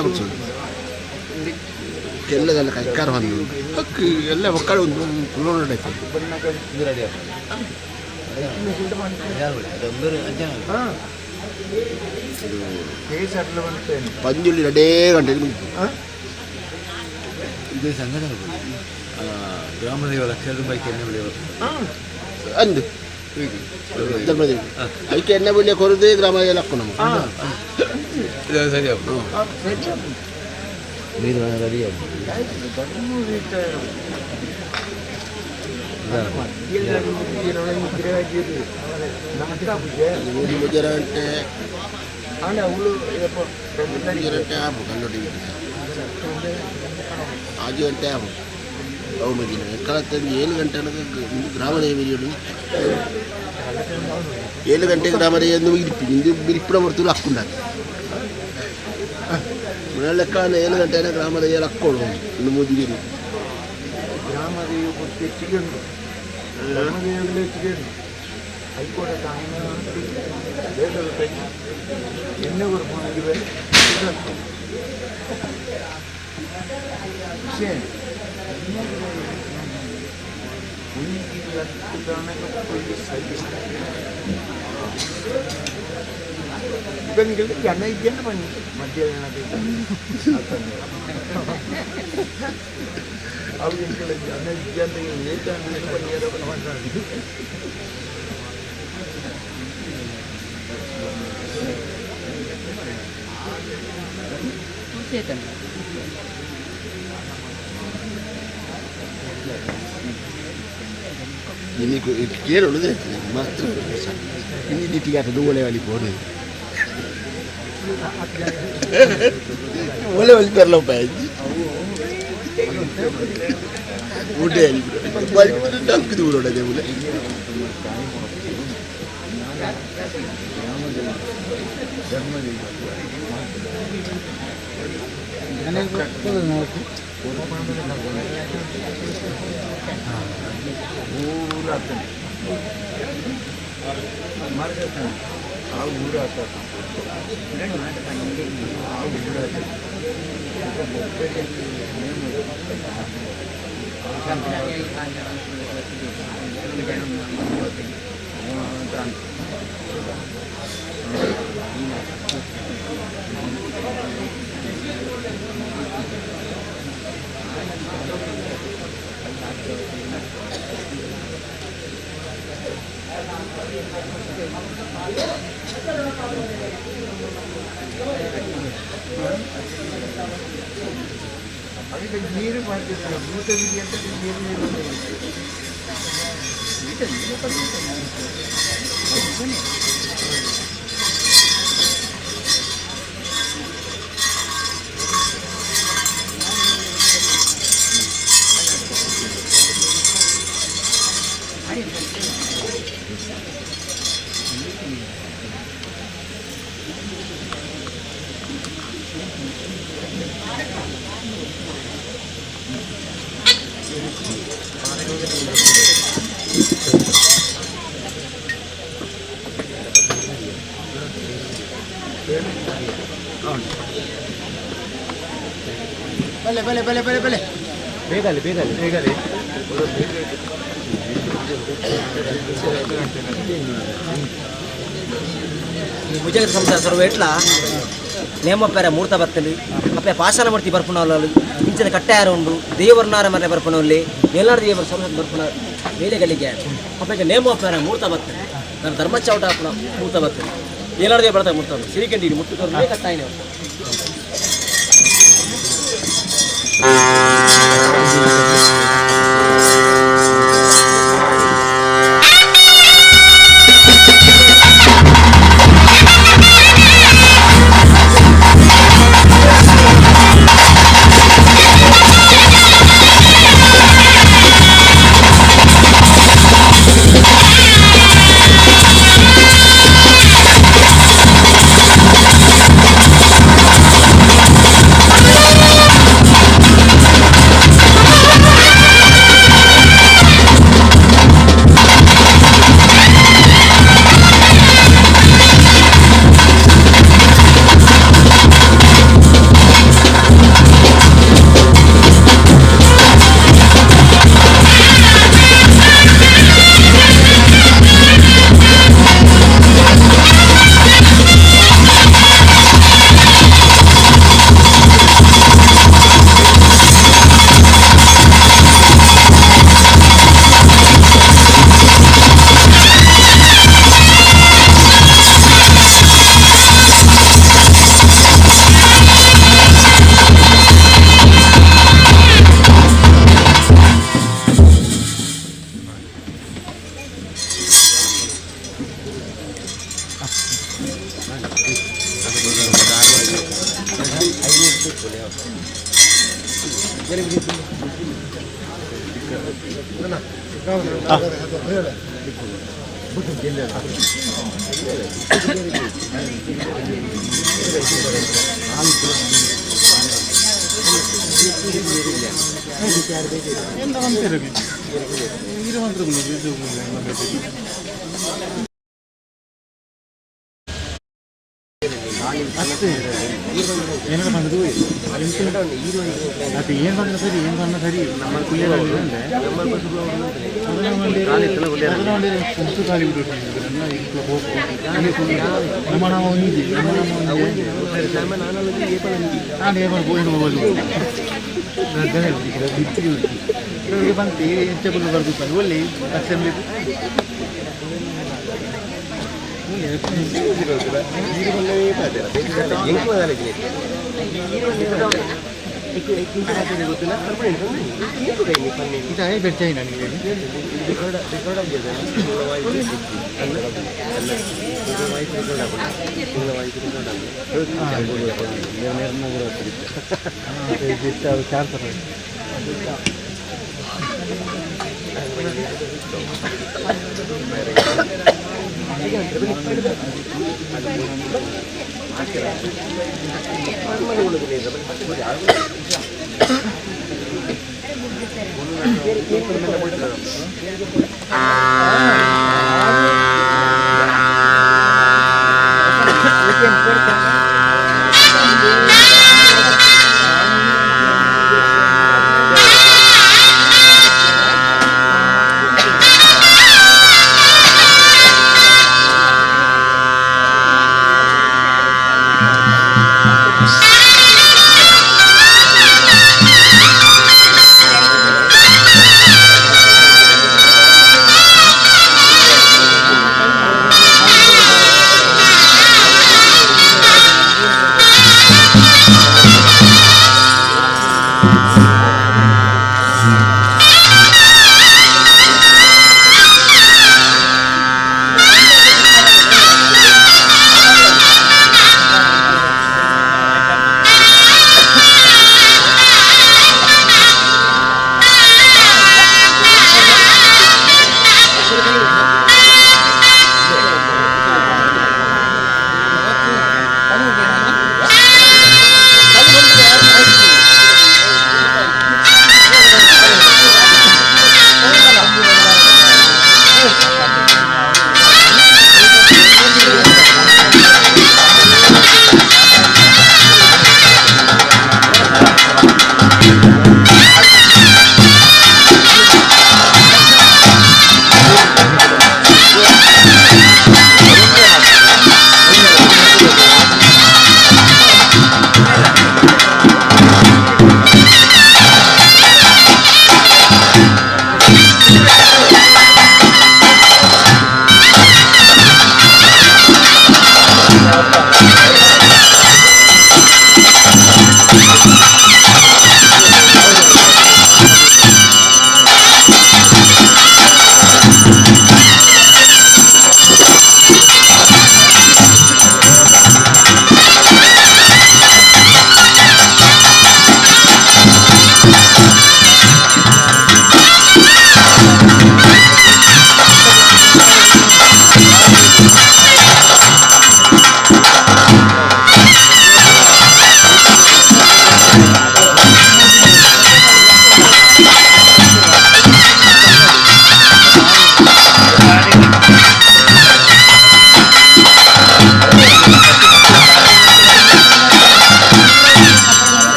ಎಲ್ಲದೆಲ್ಲ ಕೈಕಾರ ಬಂದು ಹಕ್ಕು ಎಲ್ಲ ಮಕ್ಕಳು ಒಂದು ಕುಲೋಡ ಪಂಜುಳ್ಳಿ ಎರಡೇ ಗಂಟೆಗೆ ಮುಗಿತು. ಇದು ಸಂಘಟನೆ ಗ್ರಾಮದೇವ ಲಕ್ಷ ರೂಪಾಯಿ ಎಣ್ಣೆ ಬೆಳೆ ಅಂದು ಧರ್ಮದೇವಿ ಅದಕ್ಕೆ ಎಣ್ಣೆ ಬೆಳೆ ಕೊರದೆ ಗ್ರಾಮದೇವ ಲಕ್ಕ ನಮ್ಮ ಸರಿ ನೀರು ರೆಡಿ ಗಂಟೆ ಗಂಟೆ ಆಪು ಕಲ್ಲೊಟ್ಟಿ 5 ಗಂಟೆ ಆಪು ಅವು ಮಗಿನ ಕಳತ್ತಂದು 7 ಗಂಟೆ ಗ್ರಾಮದೇವಿ 7 ಗಂಟೆ ಗ್ರಾಮದೇವಿ ಇರಿಪಿ ನಿಂದು ಬಿರಿಪುರ ಬರ್ತಲು ಹಾಕ್ಕೊಂಡಾಗ ಲೆಕ್ಕ 7 ಗಂಟೆ ಗ್ರಾಮದೇವಿ ಹಾಕ್ಕೊಳ್ಳು ಇನ್ನು ಮುದಿಗಿರಿ ಗ್ರಾಮದೇವಿ ಕೊಟ್ಟು ಹೆಚ್ಚಿಗೆ ಉಂಟು ಧರ್ಮದೇವಿಗಳು ಹೆಚ್ಚಿಗೆ ಉಂಟು ಹೈಕೋರ್ಟ್ ತಾಯಿನ ಎಣ್ಣೆ ಕೊಡ್ಕೊಂಡಿವೆ ವಿಷಯ ಸರಿ. ಇವಂಗಿಲ್ಲ ಜನ ಇದ್ದೇನೆ ಬನ್ನಿ ಮಧ್ಯ ಅವು ಜನ ಇದ್ದಂತ ಬನ್ನಿ. ನಿಮಗೆ ಕೇಳೋದು ಮಸ್ತ್ ಇನ್ನಿಟ್ಟಿಗೆ ಆಟದ ಒಳ್ಳೆ ಒಲಿ ಬೋಡು ಒಳ್ಳೆ ಒಲಿ ಬರಲ ಊಟ ದೂರ ದೇವುಲೆ. ಅದಕ್ಕೆ ನೀರು ಮಾಡ್ತಿದ್ದಾರೆ ಭೂತ ವಿಧಿ ಅಂತ ನೀರು ನೀರು. ಬಲೆ ಬಲೆ ಬಲೆ ಬಲೆ ಬಲೆ ಬೇಗಲಿ ಬೇಗಲಿ ಬೇಗಲಿ. ಈ ಭುಜಗ ಸಂಸಾರ ಸರ್ವ ಎಟ್ಲ ನೇಮಪ್ಪೆರ ಮೂರ್ತ ಬರ್ತಲಿ ಅಪ್ಪೆ ಪಾಷಾಣ ಮೂರ್ತಿ ಬರ್ಪುನವಲ್ಲಿ ಇಂಚಿನ ಕಟ್ಟಾರ ಉಂಡು ದೇವರ್ನಾರ ಮನೆ ಬರ್ಪುನವಲ್ಲಿ ಮೇಲಾರ ದೇವರ ಸರ್ವ ಬರ್ಪುನ ವೇಲೆಗಳಿಗೆ ಅಪ್ಪಗೆ ನೇಮಪ್ಪೆರ ಮೂರ್ತ ಬರ್ತದೆ ನಾನು ಧರ್ಮಚೌಟ ಅಪ್ಪನ ಮೂರ್ತ ಬರ್ತದೆ ಏನಾರು ದೇವ ಬರ್ತಾರೆ ಮೂರ್ತ ಸಿರಿಕಂಡಿ ಮುಟ್ಟು ಕಟ್ಟಾಯಿನ. ಏನಾರ ಬಂದದ್ದು ಅದು ಏನು ಬಂದ ಸರಿ ಏನು ಬಂದ ಸರಿ ನಮ್ಮ ಖಾಲಿ ಬಿಟ್ಟು ನಮ್ಮ ನಾವು ಒಂಜಿ ನಮ್ಮ ನಾನು ಏನು ಏನು ಹೋಗಲು ಬಂತು ಎಂಚ ಬರ್ದು ಒಳ್ಳೆ ಅಸೆಂಬ್ಲಿ Thank you.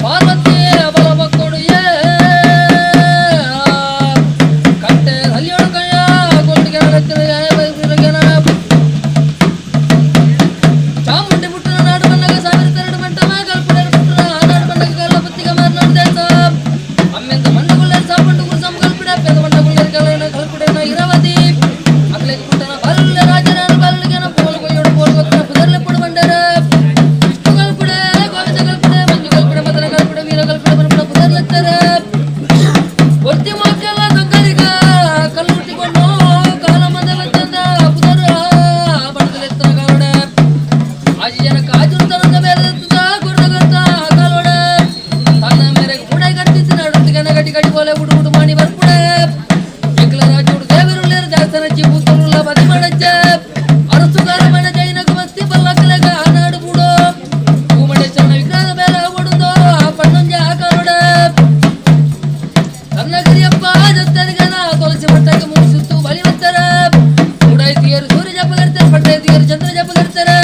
ಪಾರ್ವತಿ ಬಲ ಕೊಡುಯೇ ಕಟ್ಟೆ ಹಲ್ಲಿಯೋಳು ಕಯ್ಯ ಗೊಂಡಿಗೆ ಚಾಮುಂಡಿ ಪುಟ್ಟನ ನಾಡು ಬನ್ನಗ ಸಾವಿರ ಎರಡು ಮಂಟಮ ಕಲ್ಪುಡರು ಪುಟ್ಟನ ನಾಡು ಬನ್ನಗ ಕಲ್ಲ ಬತ್ತಿಗ ಮಾರನಾಡು ದೇಶ ಅಮ್ಮೆಂದ ಮಂಡಗುಳ್ಳರ ಸಾಪಂಡು ಗುರುಸಂ ಕಲ್ಪಿಡ ಪೆದ ಮಂಡಗುಳ್ಳರ ಕಲನ ಕಲ್ಪಿಡನ ಇರವತಿ ಅಕ್ಲೆಗ್ ಪುಟ್ಟನ ಬಲ್ಲ ರಾಜನ ಬಲ್ಲಿಗೆನ ಪೋಲು ಕೊಯ್ಯೋಡು ಪೋಲು ಗೊತ್ತನ ಪುದರ್ಲೆ ಪುಡು ಬಂಡರ ವಿಷ್ಣು ಕಲ್ಪುಡೆ ಗೋವಿಂದ ಕಲ್ಪುಡೆ ಮಂಜು ಕಲ್ಪುಡೆ ಮದನ ಕಲ್ಪುಡೆ ವೀರ ಕಲ್ಪುಡೆ ಬನ್ಪುಡ ಪುದರ್ಲೆತ್ತರ ಒತ್ತಿ ಮಾಕೆಲ್ಲ ದೊಂಗರಿಗ ಕಲ್ಲುಟ್ಟಿಕೊಂಡು ಕಾಲ ಮಂದ ಬಂತಂದ ಪುದರ ಬಡದಲೆತ್ತನ ಕಾಲೋಡೆ ಆಜಿ ಜನ ಕಾಜು ತರಂಗ ಬೇರೆ ಗುರ್ದ ಕಾಲೋಡೆ ತನ್ನ ಮೇರೆಗೆ ಮೂಡೈ ಕಟ್ಟಿತ್ತು ನಡುತ್ತಿಗೆ ಗಟ್ಟಿ ಗಟ್ಟಿ ಬೋಲೆ ಬುಡು ಬುಡು ಮಾಡಿ ಬರ್ಪುಡೆ ಎಂಕ್ಲ ರಾಜೋಡು ದೇವರುಳ್ಳೇರು ದೇವಸ್ಥಾನ ಪೂತರುಳ್ಳ ಬದಿ ಮಾಡಚ್ಚ ಅರಸುಗಾರ ಮಣ ಜೈನಗ ಮಸ್ತಿ ಬಲ್ಲಕ್ಕಲೆಗ ಆನಾಡು ಬುಡು ಭೂಮಂಡೇಶ್ವರನ ವಿಗ್ರಹದ ಮೇಲೆ ಒಡುಂದೋ ಆ ಪಣ್ಣೊಂಜ ಕಾಲೋಡೆ ತನ್ನಗಿರಿಯಪ್ಪ ಜೊತೆಗನ ತುಳಸಿ ಮಟ್ಟಕ್ಕೆ ಮೂಡಿಸುತ್ತು ಬಲಿ ಬರ್ತಾರೆ ಮೂಡೈತಿಯರು ಸೂರ್ಯ ಜಪಗರ್ತಾರೆ ಪಟ್ಟೈತಿಯರು ಚಂದ್ರ ಜಪಗರ್ತಾರೆ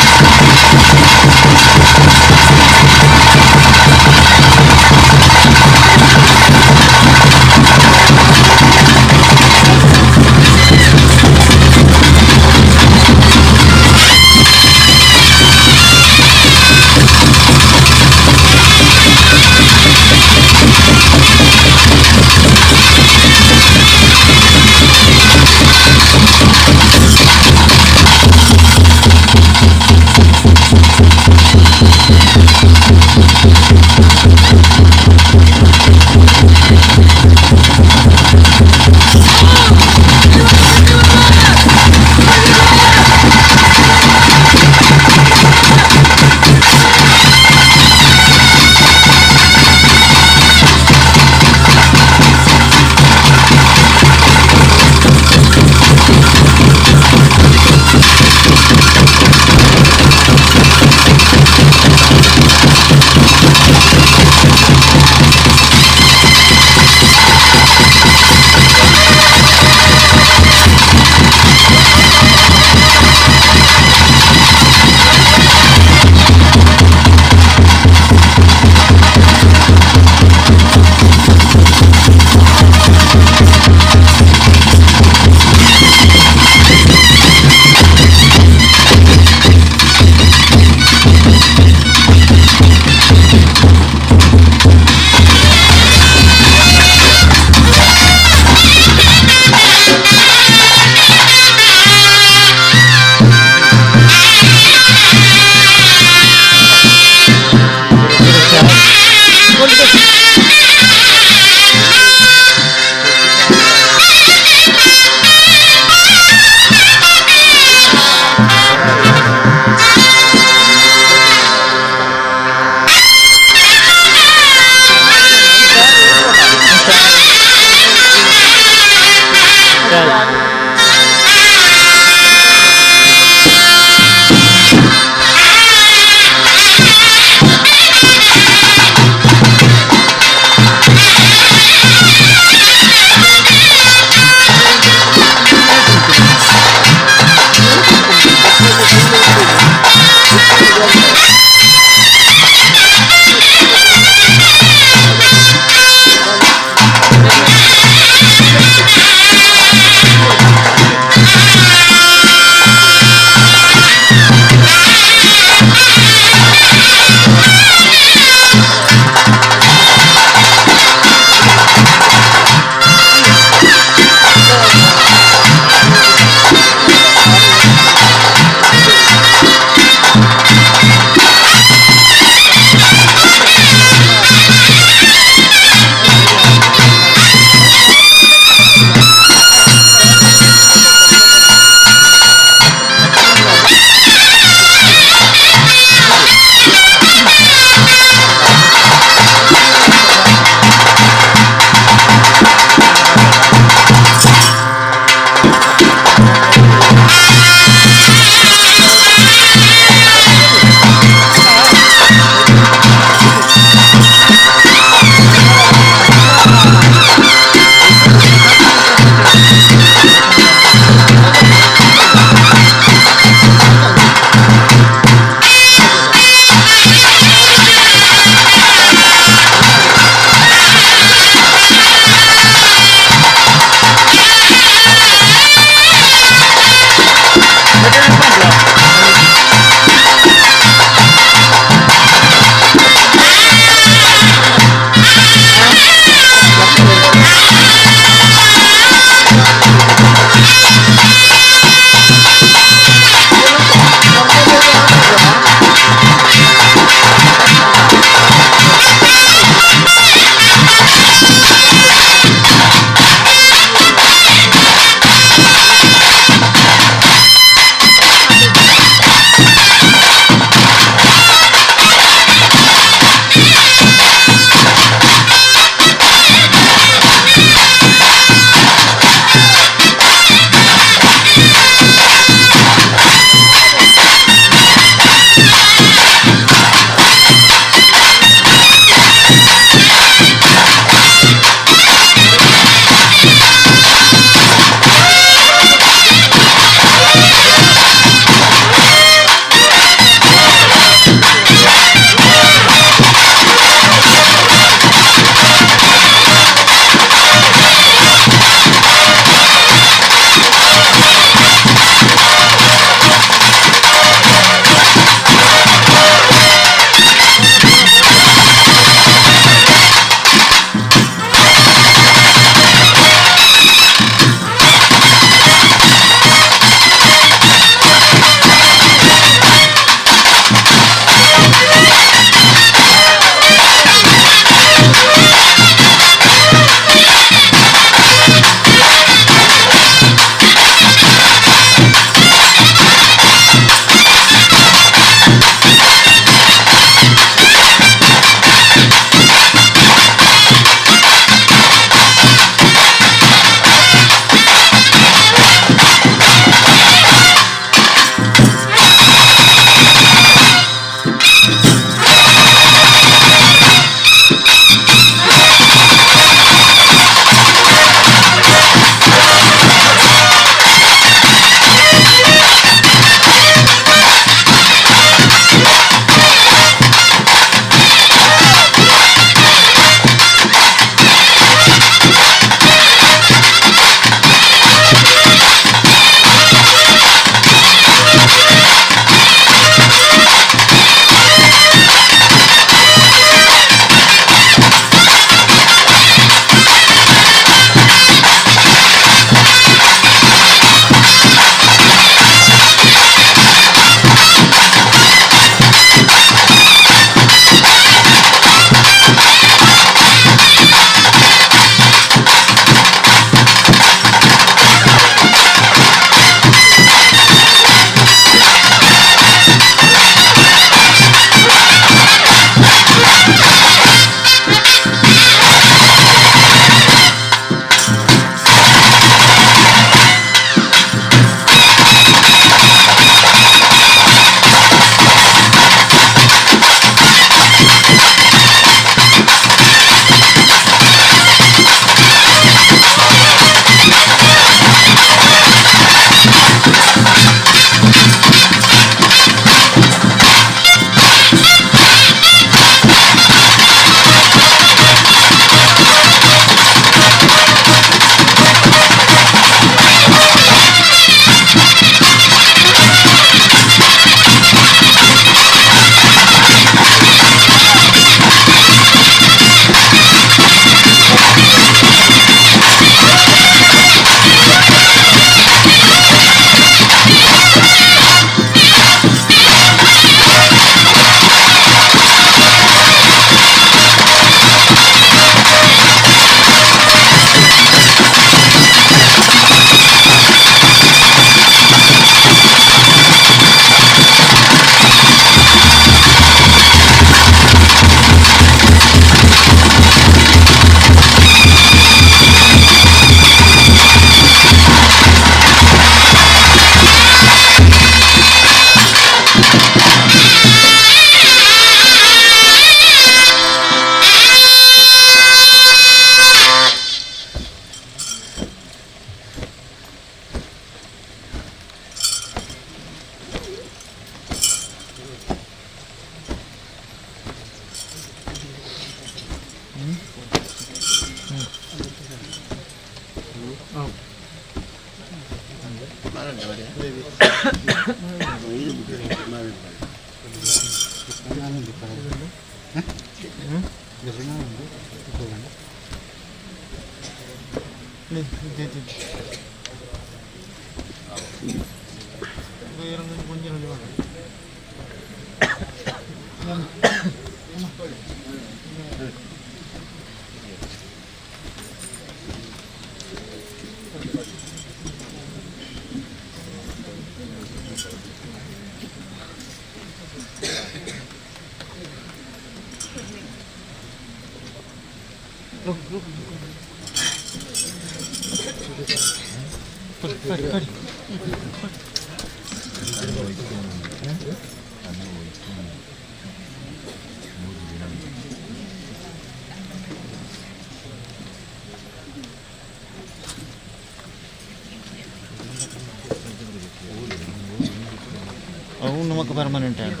ಅವು ನಮಕ್ ಪರ್ಮನೆಂಟ್ ಆಂಡ್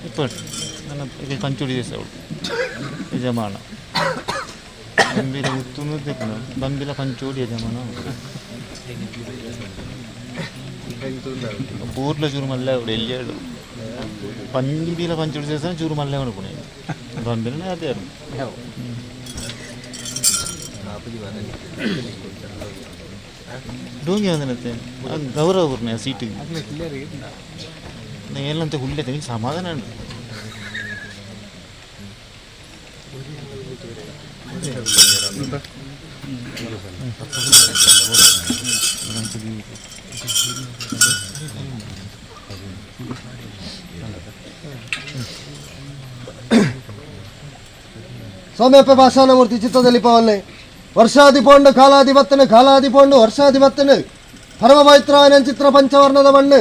ಇಪ್ಪಟ್ಟು ನನ್ನ ಈಗ ಕಂಚುಡಿ ದೇಶ ಅವಳು ಯಜಮಾನ ಬಂಬಿಲ ಮುತ್ತುನು ತೆಕ್ನ ಬಂಬಿಲ ಕಂಚೋಡಿ ಯಜಮಾನ ಬೂರ್ಲ ಚೂರು ಮಲ್ಲೆ ಅವಳು ಎಲ್ಲಿಯಾಡು ಬಂಬಿಲ పంచోడి చేస్తాను ಚೂರು ಮಲ್ಲೆ ಅನುకునే ಬಂಬಿಲనే ಅದೇ ಡೋಂಗಿ ಒಂದನತ್ತೆ ಗೌರವ ಪೂರ್ಣ ಸೀಟಿಗೆ ಏನಂತ ಹುಲ್ಲೆ ತೆಗಿ ಸಮಾಧಾನ ಉಂಟು. ಸೌಮ್ಯಪ್ಪ ಭಾಷಾನಮೂರ್ತಿ ಚಿತ್ತದಲ್ಲಿ ಪವನ್ನೆ ವರ್ಷಾದಿ ಪೋಂಡು ಕಾಲಾದಿ ಬತ್ತನು ಕಾಲಾದಿ ಪೋಂಡು ವರ್ಷಾದಿ ಬತ್ತನು ಪರಮ ಪವಿತ್ರವಾದ ಚಿತ್ರ ಪಂಚವರ್ಣದ ಮಣ್ಣು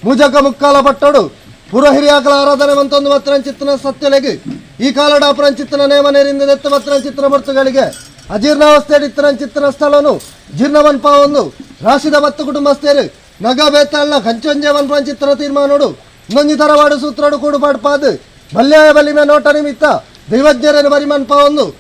ಮುಜಕ ಮುಕ್ಕಾಲ ಪಟ್ಟೋಡು ಪೂರ್ವ ಹಿರಿಯಾಕಲ ಆರಾಧನೆ ಮಂತೊಂದು ಚಿತ್ರನ ಸತ್ಯಲೆಗೆ ಈ ಕಾಲಡ ಚಿತ್ರನ ನೇಮ ನೇರಿಂದ ದತ್ತ ಚಿತ್ರ ಮೂರ್ತುಗಳಿಗೆ ಅಜೀರ್ಣಾವಸ್ಥೆ ಚಿತ್ರನ ಸ್ಥಳನು ಜೀರ್ಣವನ್ಪಾವೊಂದು ರಾಶಿದ ಬತ್ತು ಕುಟುಂಬಸ್ಥರು ನಗ ಬೇತಾಳ್ನ ಕಂಚೊಂಜೆ ಚಿತ್ರ ತೀರ್ಮಾನೋಡು ಇನ್ನೊಂದು ತರವಾಡು ಸೂತ್ರಡು ಕೂಡುಪಾಡ್ಪಾದು ಬಲ್ಯಾಯ ಬಲಿಮೆ ನೋಟ ನಿಮಿತ್ತ ದೈವಜ್ಞರನ್ನು ಬರಿಮನ್ಪಾವೊಂದು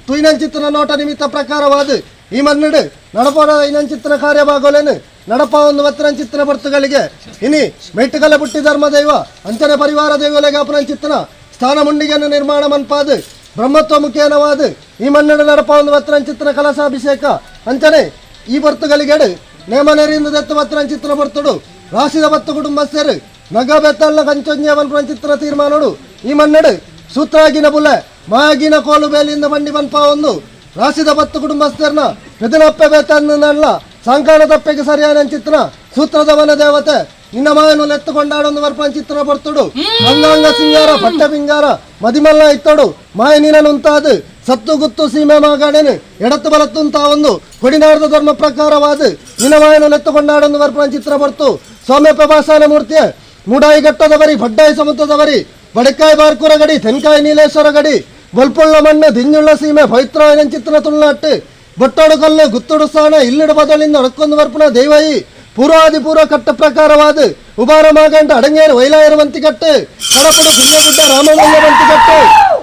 ತುಯ್ನಂಚಿತ್ರನ ನೋಟ ನಿಮಿತ್ತ ಪ್ರಕಾರವಾದ ಈ ಮನ್ನಡು ನಡಪೋಡ ಇನ್ನಂಚಿತ್ರ ಕಾರ್ಯಭಾಗೋಲೇನು ನಡಪ ಒಂದು ಚಿತ್ರ ಬರ್ತುಗಳಿಗೆ ಇನಿ ಮೆಟ್ಟುಗಲ ಪುಟ್ಟಿ ಧರ್ಮ ದೈವ ಅಂಚನೆ ಪರಿವಾರ ದೈವಲೆಗೆ ಅಪರಂಚಿತ್ರನ ಸ್ಥಾನ ಮುಂಡಿಗೆಯನ್ನು ನಿರ್ಮಾಣ ಮನ್ಪಾದು ಬ್ರಹ್ಮತ್ವ ಮುಖೇನವಾದ ಈ ಮನ್ನಡು ನಡಪ ಒಂದು ಚಿತ್ರ ಕಲಸಾಭಿಷೇಕ ಅಂಚನೆ ಈ ಬರ್ತುಗಳಿಗೆಡು ನೇಮನೆರಿಂದ ದತ್ತ ಚಿತ್ರ ಬರ್ತುಡು ರಾಶಿದ ಬತ್ತು ಕುಟುಂಬಸ್ಥರು ನಗ ಬೆತ್ತಲ್ಲ ಕಂಚೊಂಜೆ ಚಿತ್ರ ತೀರ್ಮಾನೋಡು ಈ ಮನ್ನಡು ಸೂತ್ರಾಗಿನ ಬುಲೆ ಮಾಗಿನ ಕೋಲು ಬೇಲಿಂದ ಬಂಡಿ ಬನ್ಪ ಒಂದು ರಾಶಿದ ಬತ್ತು ಕುಟುಂಬಸ್ಥರನ್ನ ಪೆದನಪ್ಪೆ ಬೇತನ್ನ ಸಾಂಕಾಣ ತಪ್ಪೆಗೆ ಸರಿಯಾದ ಚಿತ್ರ ಸೂತ್ರದ ವನ ದೇವತೆ ನಿನ್ನ ಮಾಯನು ಎತ್ತುಕೊಂಡಾಡೊಂದು ವರ್ಪನ್ ಚಿತ್ರ ಬರ್ತುಡು ಅಂಗಾಂಗ ಸಿಂಗಾರ ಪಟ್ಟ ಪಿಂಗಾರ ಮದಿಮಲ್ಲ ಇತ್ತೋಡು ಮಾಯ ನೀನನುಂತಾದು ಸತ್ತು ಗುತ್ತು ಸೀಮೆ ಮಾಗಾಡೇನು ಎಡತ್ತು ಬಲತ್ತುಂತ ಒಂದು ಕೊಡಿನಾಡದ ಧರ್ಮ ಪ್ರಕಾರವಾದ ನಿನ್ನ ಮಾಯನು ಎತ್ತುಕೊಂಡಾಡೊಂದು ವರ್ಪನ್ ಚಿತ್ರ ಬರ್ತು ಸೌಮ್ಯ ಪ್ರಭಾಸಾನ ಮೂರ್ತಿಯ ಮೂಡಾಯಿ ಘಟ್ಟದವರಿ ಬಡ್ಡಾಯಿ ಸಮುದ್ರದವರಿ ಬಡಕಾಯಿ ಬಾರ್ಕುರ ಗಡಿ ತೆನ್ಕಾಯಿ ನೀಲೇಶ್ವರ ಗಡಿ ಬೊಲ್ಪುಳ್ಳ ಮಣ್ಣು ದಿಂಜುಳ್ಳ ಸೀಮೆ ಪವಿತ್ರ ಚಿತ್ರ ತುಳುನಾಟ್ಟು ಬೊಟ್ಟೋಡು ಕಲ್ಲು ಗುತ್ತುಡು ಸ್ಥಾನ ಇಲ್ಲಿಡು ಬದಲಿಂದ ಅಡಕ್ಕೊಂದು ವರ್ಪಣ ದೈವಯಿ ಪೂರ್ವಾದಿ ಪೂರ್ವ ಕಟ್ಟ ಪ್ರಕಾರವಾದ ಉಬಾರ ಮಾಗಂಟ ಅಡಂಗೇರು ವೈಲಾಯರು ಬಂತಿ ಕಟ್ಟು ಕಡಪುಡು ಪುಣ್ಯಗುಡ್ಡ ರಾಮಮಲ್ಲ ಬಂತಿ ಕಟ್ಟು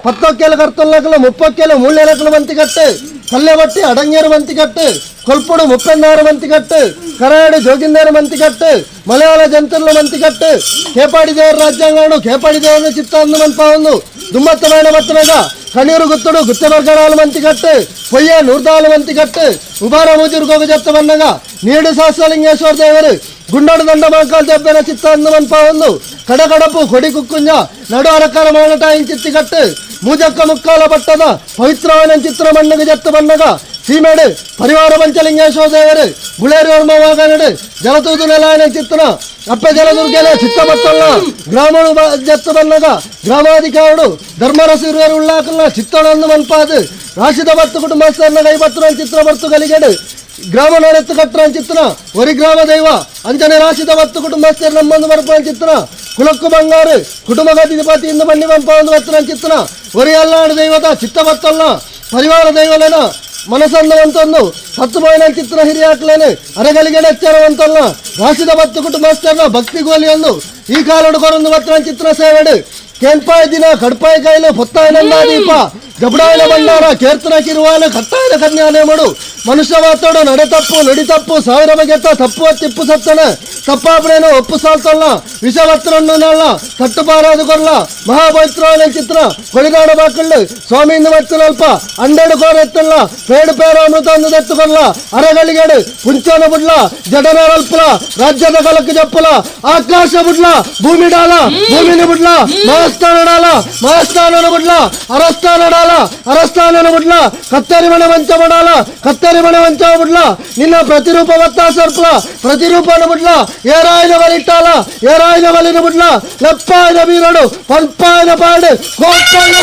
ಪತ್ತೊಕ್ಕೆಲು ಕರ್ತೊಲ್ಲಕಲು ಮುಪ್ಪೊಕ್ಕೆಲು ಮೂಳ್ಯಲಕಲು ಬಂತಿ ಕಟ್ಟು ಕಲ್ಲೆಬಟ್ಟಿ ಅಡಂಗೇರು ಬಂತಿ ಕಟ್ಟು ಕೊಲ್ಪುಡು ಮುಪ್ಪೆನ್ನಾರು ಬಂತಿ ಕಟ್ಟು ಕರಾಡು ಜೋಗಿಂದೇರು ಬಂತಿ ಕಟ್ಟು ಮಲಯಾಳ ಜಂತರ್ಲು ಬಂತಿ ಕಟ್ಟು ಕೇಪಾಡಿ ದೇವರ ರಾಜ್ಯಾಂಗಣು ಕೇಪಾಡಿ ದೇವರ ಚಿತ್ತ ಅಂದು ಮನ್ಪಾವೊಂದು ದುಮ್ಮತ್ತ ಮೇಣ ಬತ್ತನಗ ಕಣ್ಣೀರು ಗುತ್ತುಡು ಗುತ್ತೆಬರ್ಗಡಾಲು ಮಂತಿ ಕಟ್ಟು ಪೊಯ್ಯ ನೂರ್ದಾಲು ಮಂತಿ ಕಟ್ಟು ಉಬಾರ ಮೂಜೂರು ಗೋಗು ಜತ್ತ ಬನ್ನಗ ನೀಡು ಸಹಸ್ರಲಿಂಗೇಶ್ವರ ದೇವರು ಗುಂಡಾಡು ದಂಡ ಮಾಂಕಾಲ್ ದೆಬ್ಬೆನ ಚಿತ್ತ ಅಂದು ಮನ್ಪಾವೊಂದು ಕಡಕಡಪು ಕೊಡಿ ಕುಕ್ಕುಂಜ ನಡು ಅರಕಾರ ಮಾಣಟಾಯಿನ್ ಚಿತ್ತಿ ಕಟ್ಟು ಮೂಜಕ್ಕ ಮುಕ್ಕಾಲ ಪಟ್ಟದ ಪವಿತ್ರವಾದ ಚಿತ್ರ ಮಣ್ಣಗೆ ಜತ್ತ ಬನ್ನಗ ಸೀಮೆಡು ಪರಿವಾರ ಪಂಚಲಿಂಗೇಶ್ವರ ದೇವರು ಗುಳೇರಿ ವರ್ಮವಾಗನಡು ಜಲತೂದು ನೆಲಾಯನ ಚಿತ್ರ ಅಪ್ಪ ಜಲದುರ್ಗೆಲ ಚಿತ್ತ ಮತ್ತಲ್ಲ ಗ್ರಾಮಣು ಜತ್ತ ಬನ್ನಗ ಗ್ರಾಮಾಧಿಕಾರುಡು ಧರ್ಮರಸು ಇರುವರು ಉಳ್ಳಾಕಲ್ಲ ಚಿತ್ತಣನ್ನು ಮನ್ಪಾದು ರಾಶಿದ ಬತ್ತು ಕುಟುಂಬಸ್ಥರನ್ನ ಕೈಪತ್ರ ಚಿತ್ರ ಬರ್ತು ಗಲಿಗೆಡು ಗ್ರಾಮ ನೋಡೆತ್ತು ಕಟ್ಟರ ಚಿತ್ರ ಒರಿ ಗ್ರಾಮ ದೈವ ಅಂಜನೆ ರಾಶಿದ ಬತ್ತು ಕುಟುಂಬಸ್ಥರು ನಮ್ಮೊಂದು ಬರ್ಪಣ ಚಿತ್ರ ಕುಲಕ್ಕು ಬಂಗಾರು ಕುಟುಂಬ ಗತಿಪತಿಯಿಂದ ಬನ್ನಿ ಬಂಪ ಒಂದು ಬತ್ತರ ಚಿತ್ರ ಒರಿ ಅಲ್ಲಾಡು ದೈವದ ಚಿತ್ತ ಬತ್ತಲ್ಲ ಪರಿವಾರ ದೈವಲೇನ ಮನಸ್ಸನ್ನವಂತೊಂದು ಸತ್ತು ಬಾಯಿನ ಚಿತ್ರ ಹಿರಿಯಾಕ್ಲೇನೆ ಅರಗಲಿಗೆ ಎಚ್ಚರವಂತಲ್ಲ ರಾಶಿದ ಬತ್ತು ಕುಟುಂಬಸ್ಥರನ್ನ ಭಕ್ತಿ ಗೋಲಿಯೊಂದು ಈ ಕಾಲಡು ಕೊರೊಂದು ಬತ್ತರ ಚಿತ್ರ ಸೇವೆಡು ಕೇನ್ಪಾಯ ದಿನ ಕಡ್ಪಾಯ ಕಾಯಿಲೆ ಹೊತ್ತಾಯನಂದ ದೀಪ ಜಬಡಾಯನ ಭಂಡಾರ ಕೇರ್ತನ ಕಿರುವಾಲು ಕಟ್ಟಾಯನ ಕನ್ಯಾನೆ ಮಡು ಮನುಷ್ಯ ಮಾತಾಡು ನಡೆ ತಪ್ಪು ನುಡಿ ತಪ್ಪು ಸಾವಿರ ಬಗೆತ್ತ ತಪ್ಪು ತಿಪ್ಪು ಸತ್ತನ ತಪ್ಪಾಪಣೆನು ಒಪ್ಪು ಸಾಲ್ತಲ್ಲ ವಿಷವತ್ರನ್ನಲ್ಲ ತಟ್ಟುಪಾರಾದು ಕೊರ್ಲ ಮಹಾಪವಿತ್ರವಾದ ಚಿತ್ರ ಕೊಳಿದಾಡ ಬಾಕಳ್ಳು ಸ್ವಾಮಿಯಿಂದ ಮತ್ತನಲ್ಪ ಅಂಡೆಡು ಕೋರ ಎತ್ತಲ್ಲ ಪೇಡು ಪೇರ ಅಮೃತ ಒಂದು ದತ್ತು ಕೊರ್ಲ ಅರಗಳಿಗೆಡು ಪುಂಚನ ಬುಡ್ಲ ಜಡನರಲ್ಪಲ ರಾಜ್ಯದ ಕಲಕ್ಕೆ ಜಪ್ಪಲ ಆಕಾಶ ಬುಡ್ಲ ಭೂಮಿ ಡಾಲ ಭೂಮಿನ ಬುಡ್ಲ ಮಹಾಸ್ಥಾನ ಡಾಲ ಮಹಾಸ್ಥಾನನ ಬುಡ್ಲ ಅರಸ್ಥಾನ ಡಾಲ ಅರಸ್ಥಾನನ ಬುಡ್ಲ ಕತ್ತರಿ ಮಣ ವಂಚ ಮಾಡಾಲ ಕತ್ತರಿ ಮಣ ವಂಚ ಬುಡ್ಲ ನಿನ್ನ ಪ್ರತಿರೂಪ ವತ್ತಾಸರ್ಪಲ ಪ್ರತಿರೂಪನ ಬುಡ್ಲ ಏರಾಯನ ಬಲಿಟ್ಟಾಲ ಏರಾಯನ ಬಲಿನ ಬುಡ್ಲ ಲೆಪ್ಪಾಯನ ಬೀರಡು ಪಲ್ಪಾಯನ ಪಾಡು ಕೋಪಾಯನ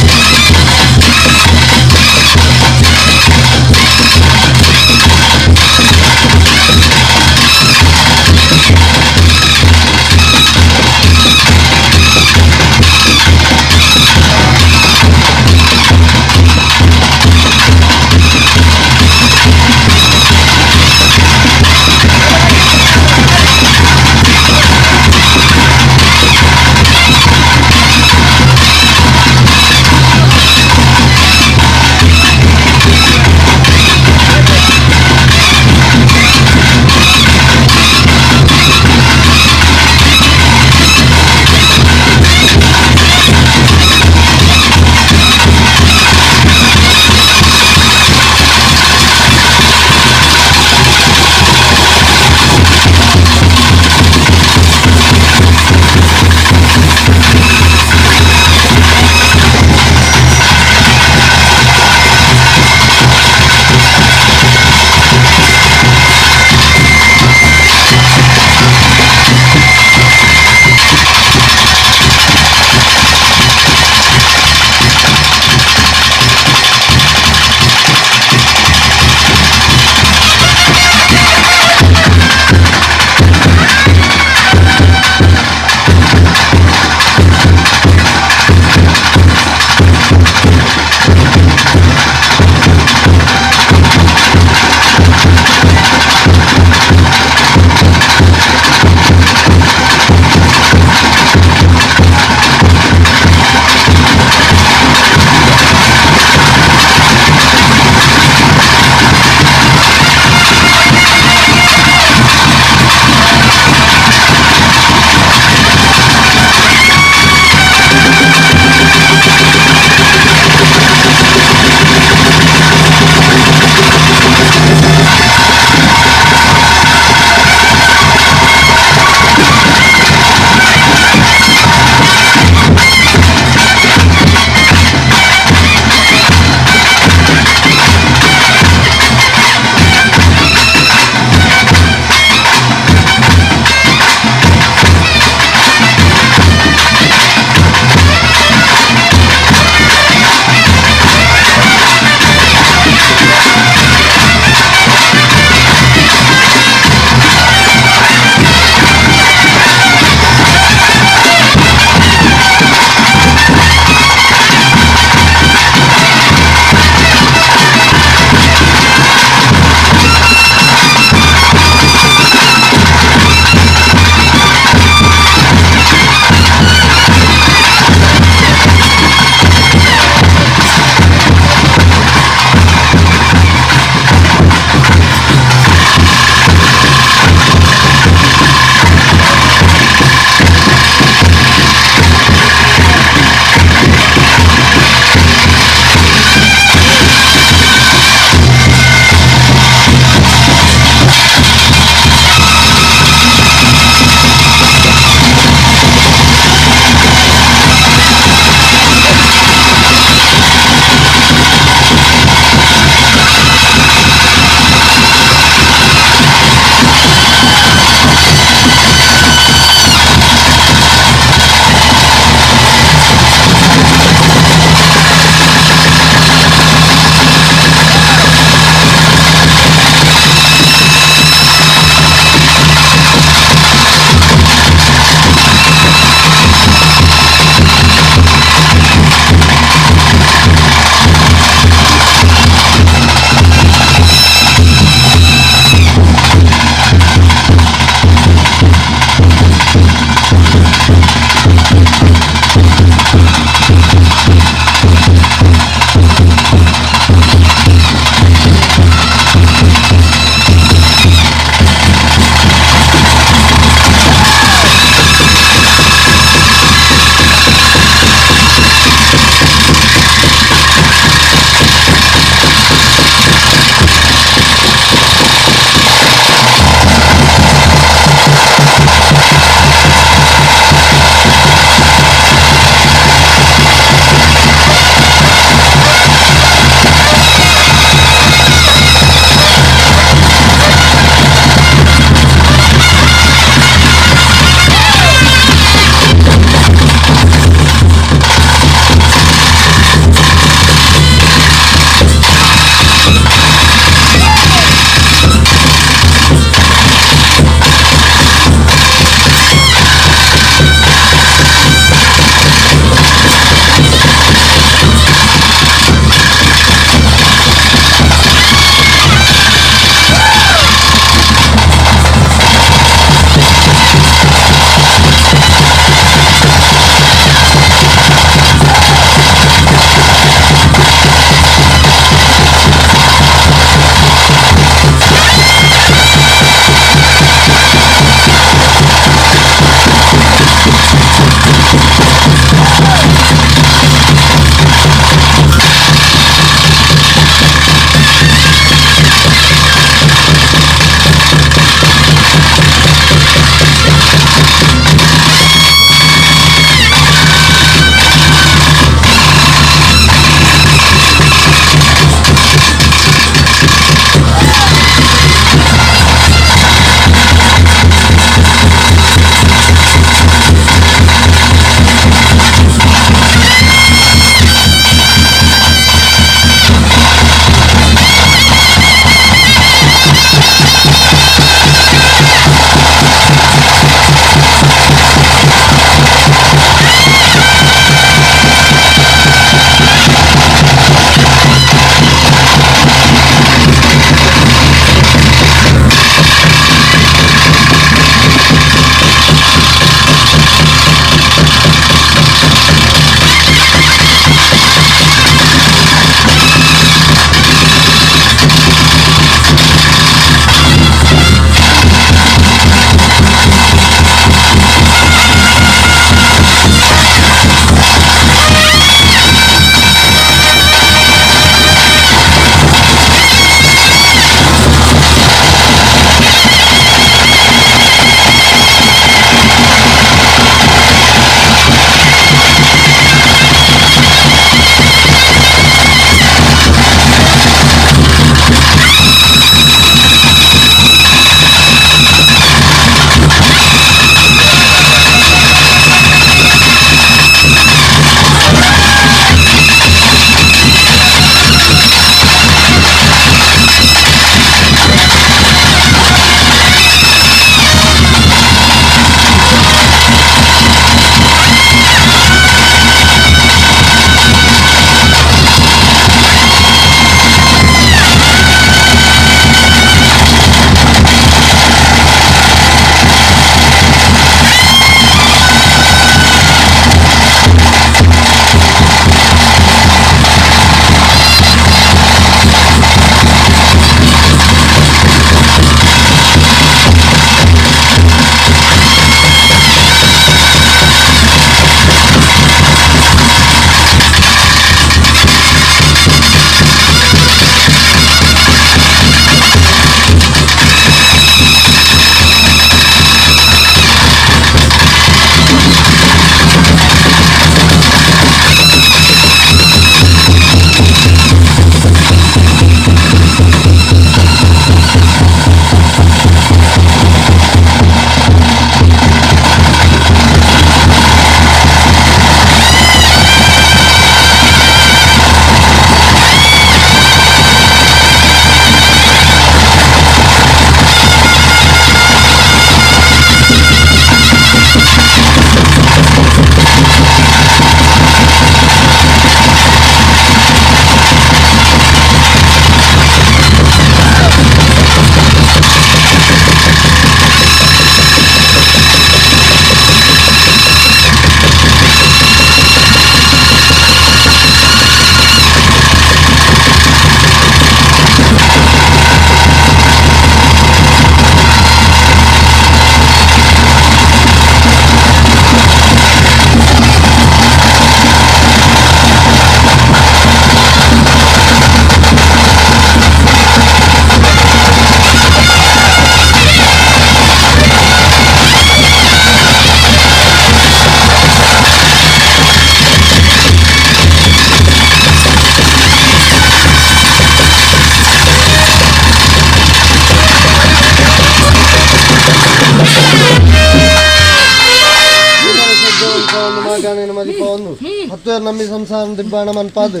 ದೇವರ ನಂಬಿ ಸಂಸಾರ ದಿಬ್ಬಾಣ ಮನ್ಪಾದು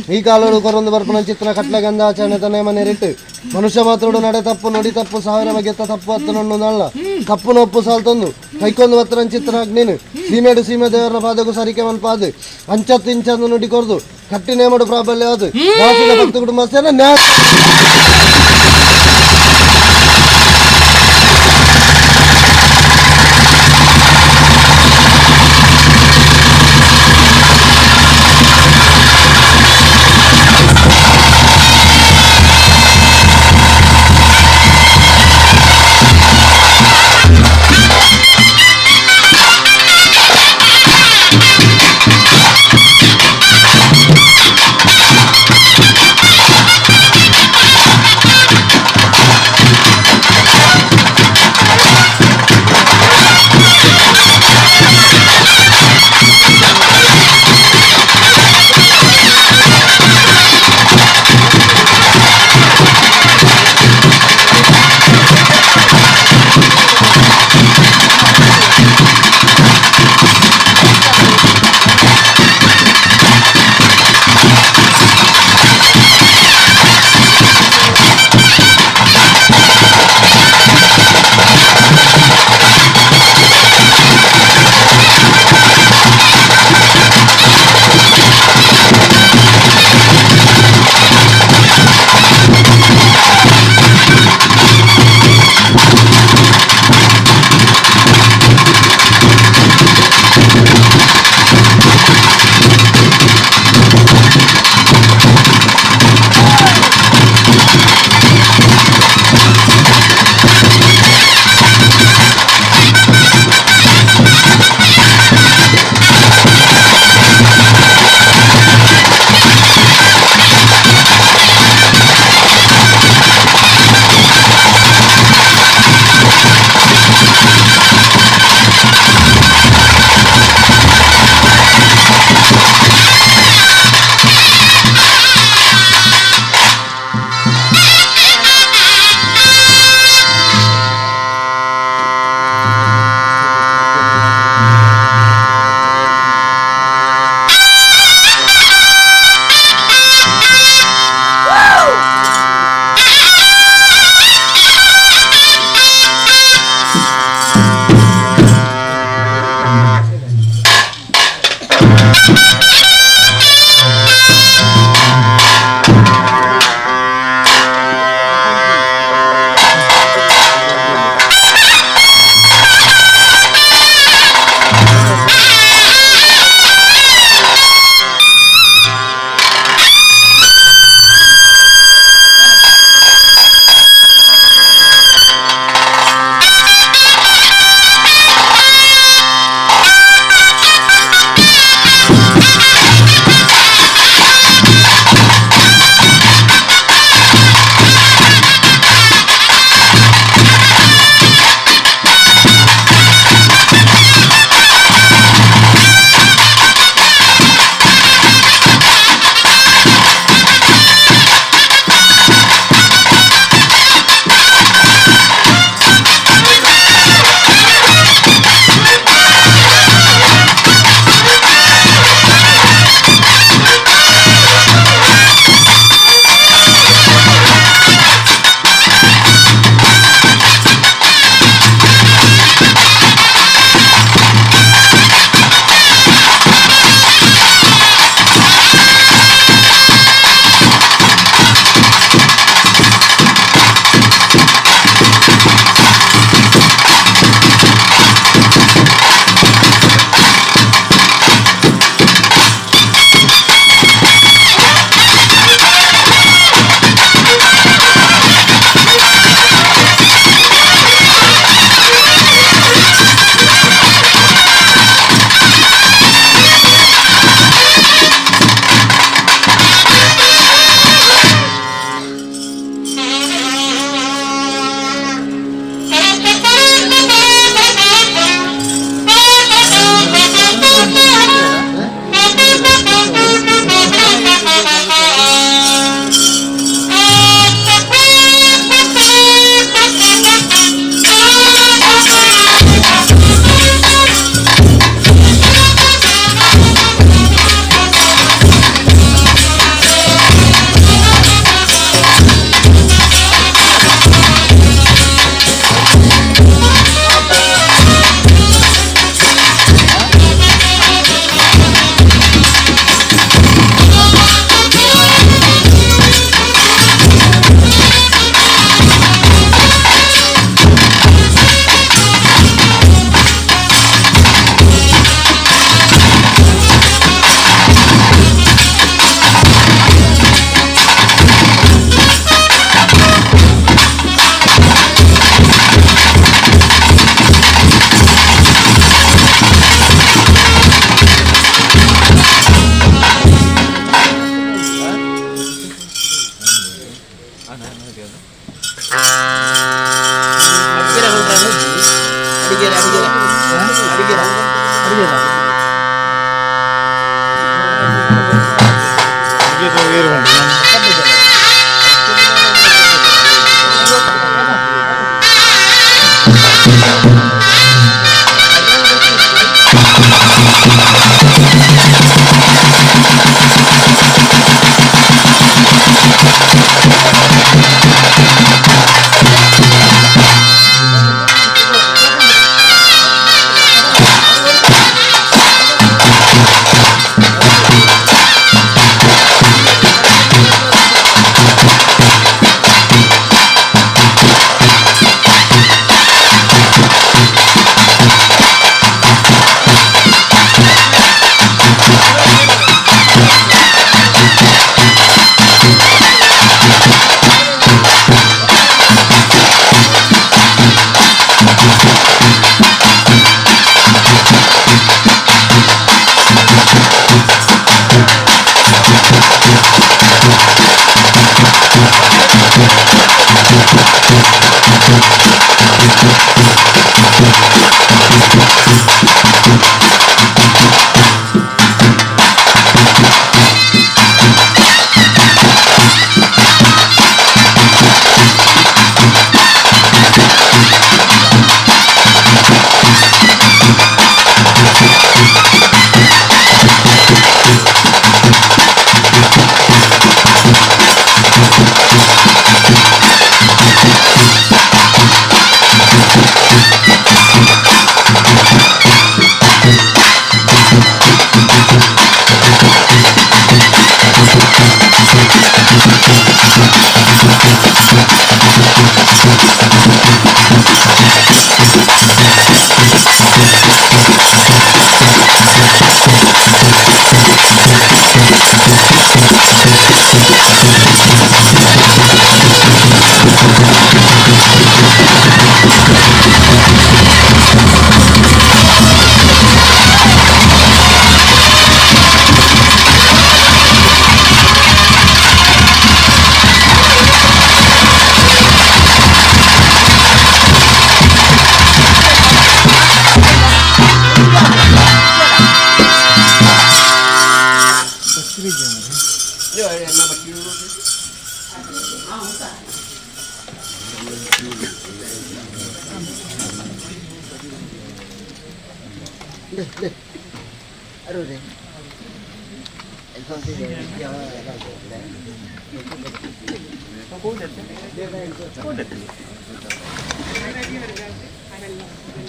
ಈ ಕಾಲೋಡು ಕೊರೊಂದು ಬರ್ಪುನ ಚಿತ್ರ ಕಟ್ಲೆ ಗಂಧಾಚರಣೆ ತನೆ ಮನೆರಿಟ್ಟು ಮನುಷ್ಯ ಮಾತ್ರೋಡು ನಡೆ ತಪ್ಪು ನುಡಿ ತಪ್ಪು ಸಾವಿರ ಬಗೆತ್ತ ತಪ್ಪು ಹತ್ತು ನೊಣ್ಣು ನಳ್ಳ ಕಪ್ಪು ನೊಪ್ಪು ಸಾಲ್ತೊಂದು ಕೈಕೊಂದು ಬತ್ತನ ಚಿತ್ರ ಅಗ್ನಿನು ಸೀಮೆಡು ಸೀಮೆ ದೇವರ ಪಾದಕ್ಕೂ ಸರಿಕೆ ಮನ್ಪಾದು ಅಂಚತ್ತು ಇಂಚಂದು ನುಡಿ ಕೊರ್ದು ಕಟ್ಟಿ ನೇಮಡು ಪ್ರಾಬಲ್ಯ ಅದು ರಾಷ್ಟ್ರದ ಭಕ್ತ ಕುಟುಂಬಸ್ಥರ ನ್ಯಾಯ.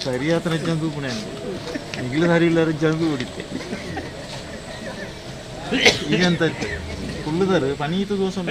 ಸರಿಯಾತನ ಜಂಗು ಗುಣ ಈಗಲೂ ಸರಿ ಇಲ್ಲಾರ ಜಂಗು ಹೊಡಿತೆ ಈಗಂತ ಕುಳ್ಳುದಾರು ಪನೀತು ದೋಸೆ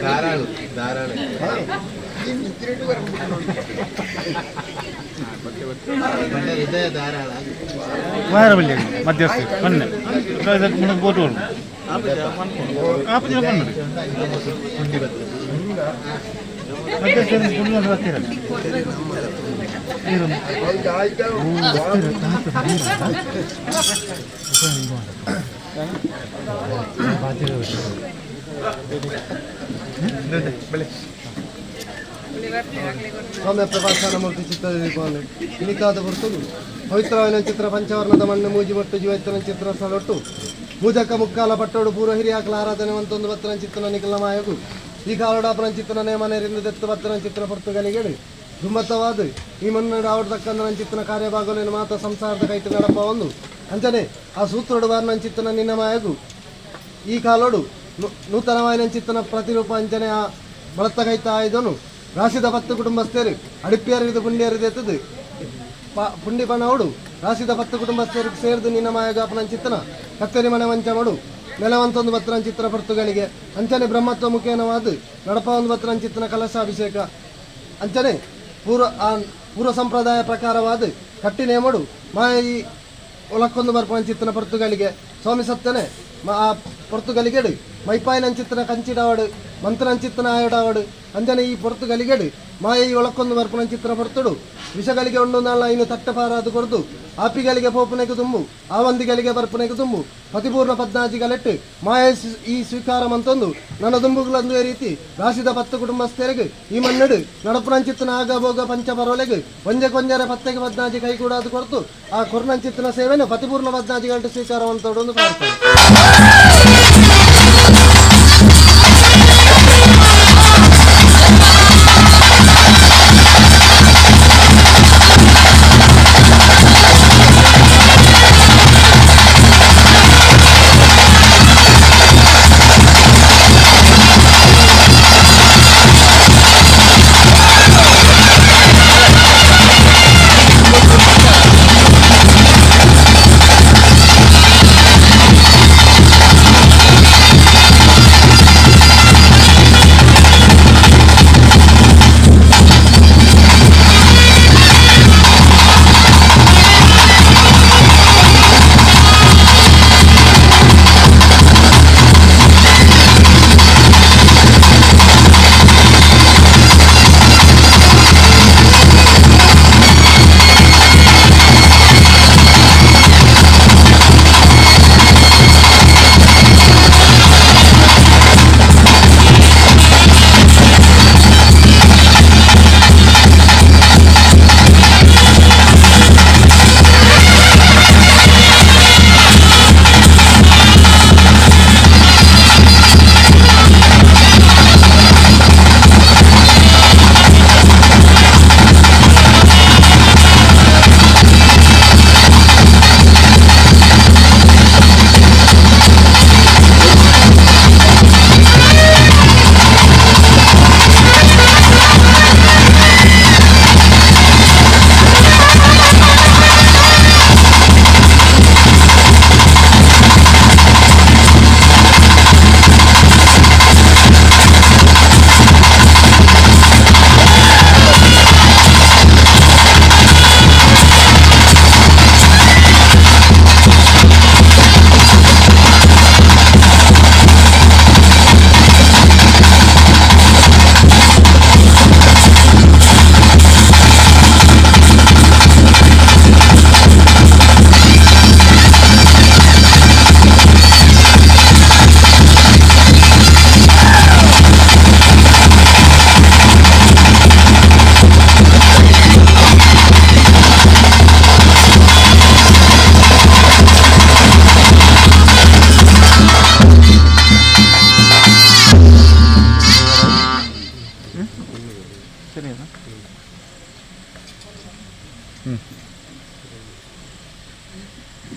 ಧಾರಾಳ ಧಾರಾಳ ಮಧ್ಯಸ್ಥ ಬನ್ನಿ ಬೋಟ್ ಸ್ವಾಮಿ ಪ್ರಕಾಶನ ಮೂರ್ತಿ ಚಿತ್ರ ಇನಿತಾದ ಹೊರತುದು ಪವಿತ್ರವಾದ ಚಿತ್ರ ಪಂಚವರ್ಣದ ಮಣ್ಣು ಮೂಜಿ ಮಟ್ಟು ಜೀವೈತನ ಚಿತ್ರ ಸಲೊಟ್ಟು ಮೂಜಕ್ಕ ಮುಕ್ಕಾಲ ಪಟ್ಟೋಡು ಪೂರ್ವ ಹಿರಿಯಾಕಲ ಆರಾಧನೆ ಒಂತೊಂದು ಬತ್ತನ ಚಿತ್ರನ ನಿಖಲ ಮಾಯಗು ಈ ಕಾಲೋಡಾಪನ ಚಿತ್ರನ ನೇಮನೆರಿಂದ ದತ್ತು ಬತ್ತನ ಚಿತ್ರ ಪೊರ್ತುಗಲಿಗೆಡು ದುಮ್ಮತ್ತವಾದ ಈ ಮಣ್ಣು ಆವಡ್ತಕ್ಕಂದ ಚಿತ್ರನ ಕಾರ್ಯಭಾಗಲೇನು ಮಾತ ಸಂಸಾರದ ಕೈತು ನಡಪ ಒಂದು ಅಂಚನೆ ಆ ಸೂತ್ರೋಡು ವಾರ್ನ ಚಿತ್ರನ ನಿನ್ನ ಮಾಯಗು ಈ ಕಾಲೋಡು ನೂತನವಾಯಿನ ಚಿತ್ರನ ಪ್ರತಿರೂಪ ಅಂಚನೆ ಆ ಬಳತ್ತ ಕೈತ ಆಯ್ದನು ರಾಶಿದ ಪತ್ತು ಕುಟುಂಬಸ್ಥರು ಅಡಿಪಿಯರಿದು ಪುಂಡಿಯರಿದೆತ್ತದು ಪುಂಡಿ ಪಣವಡು ರಾಶಿದ ಪತ್ತು ಕುಟುಂಬಸ್ಥರು ಸೇರಿದು ನಿನ್ನ ಮಾಯಗಾಪನ ಚಿತ್ರನ ಕತ್ತರಿ ಮನೆ ವಂಚ ಮಡು ನೆಲವಂತೊಂದು ಬತ್ತನ ಚಿತ್ರ ಪರ್ತುಗಳಿಗೆ ಅಂಚನೆ ಬ್ರಹ್ಮತ್ವ ಮುಖೇನವಾದ ನಡಪ ಒಂದು ಬತ್ತನ ಚಿತ್ರನ ಕಲಶಾಭಿಷೇಕ ಅಂಚನೆ ಪೂರ್ವ ಸಂಪ್ರದಾಯ ಪ್ರಕಾರವಾದ ಕಟ್ಟಿ ನೇಮಡು ಮಾಯ ಈ ಒಲಕ್ಕೊಂದು ಬರ್ಪನ ಚಿತ್ರನ ಪರ್ತುಗಳಿಗೆ ಸ್ವಾಮಿ ಸತ್ತನೆ ಆ ಪೊರ್ತುಗಲಿಗೆಡು ಮೈಪಾಯಿನ ಚಿತ್ರನ ಕಂಚಿಡಾವಡು ಮಂತ್ರನ ಆಯಡಾವಡು ಅಂಜನೆ ಈ ಪೊರ್ತುಗಲಿಗೆಡು ಮಾಯ ಈ ಒಳಕ್ಕೊಂದು ಬರ್ಪನ ಚಿತ್ರ ಪೊರ್ತುಡು ವಿಷಗಳಿಗೆ ಉಂಡು ನಾಳ ಇನ್ನು ತಟ್ಟಪಾರಾದು ಕೊರ್ದು ಆಪಿಗಳಿಗೆ ಪೋಪನೆಗೆ ತುಂಬು ಆವಂದಿಗಳಿಗೆ ಬರ್ಪನೆಗೆ ತುಂಬು ಪತಿಪೂರ್ಣ ಪದ್ನಾಜಿಗಲೆಟ್ಟು ಮಾಯ ಈ ಸ್ವೀಕಾರ ಮಂತೊಂದು ನನ್ನ ದುಂಬುಗಳಂದು ರೀತಿ ರಾಶಿದ ಪತ್ತು ಕುಟುಂಬಸ್ಥರಿಗೆ ಈ ಮಣ್ಣಡು ನಡಪುನಂಚಿತ್ತನ ಆಗ ಭೋಗ ಪಂಚಪರೋಲೆಗೆ ಒಂಜೆ ಕೊಂಜರೆ ಪತ್ತೆಗೆ ಪದ್ನಾಜಿ ಕೈ ಕೂಡಾದು ಕೊರ್ತು ಆ ಕೊರ್ನಂಚಿತ್ತನ ಸೇವೆಯನ್ನು ಪತಿಪೂರ್ಣ ಪದ್ನಾಜಿಗಲೆಟ್ಟು ಸ್ವೀಕಾರ ಮಂತೊಡು ಪ್ರಾರ್ಥನೆ.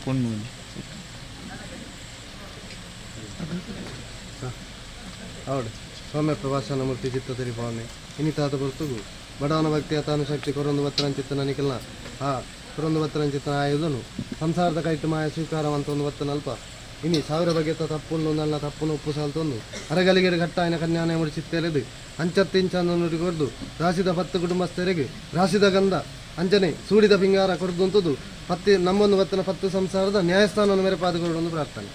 ಪೊಣ್ಣು ಹೌದು ಸೌಮ್ಯ ಪ್ರವಾಸನ ಮೂರ್ತಿ ಚಿತ್ತ ತೆರಿಪಾವನೆ ಇನಿತಾದ ಬರ್ತುಗು ಬಡವನ ಭಕ್ತಿಯ ತಾನು ಶಕ್ತಿ ಕೊರೊಂದು ಬತ್ತರಂಚಿತ್ತ ನನಕಿಲ್ಲ ಆ ಕೊರೊಂದು ಬತ್ತರಂಚಿತ್ತ ಆಯುಧನು ಸಂಸಾರದ ಕೈಟ್ಟು ಮಾಯ ಸ್ವೀಕಾರವಂತ ಒಂದು ಬತ್ತನಲ್ಪ ಇನಿ ಸಾವಿರ ಬಗೆತ ತಪ್ಪುನ್ನು ನನ್ನ ತಪ್ಪುನು ಉಪ್ಪು ಸಾಲ್ತೊಂದು ಅರಗಲಿಗೆಡು ಘಟ್ಟಾಯನ ಕನ್ಯಾನೆ ಮುಡಿಚಿತ್ತೆರೆದು ಅಂಚತ್ತಿಂಚನ್ನು ನುಡಿ ಕೊರ್ದು ರಾಸಿದ ಪತ್ತು ಕುಟುಂಬಸ್ಥರಿಗೆ ರಾಸಿದ ಗಂಧ ಅಂಚನೆ ಸೂಡಿದ ಪಿಂಗಾರ ಕೊರ್ದುಂತುದು ಪತ್ತಿ ನಮ್ಮೊಂದು ಬತ್ತನ ಪತ್ತು ಸಂಸಾರದ ನ್ಯಾಯಸ್ಥಾನವನ್ನು ಮೇರೆ ಪ್ರಾರ್ಥನೆ.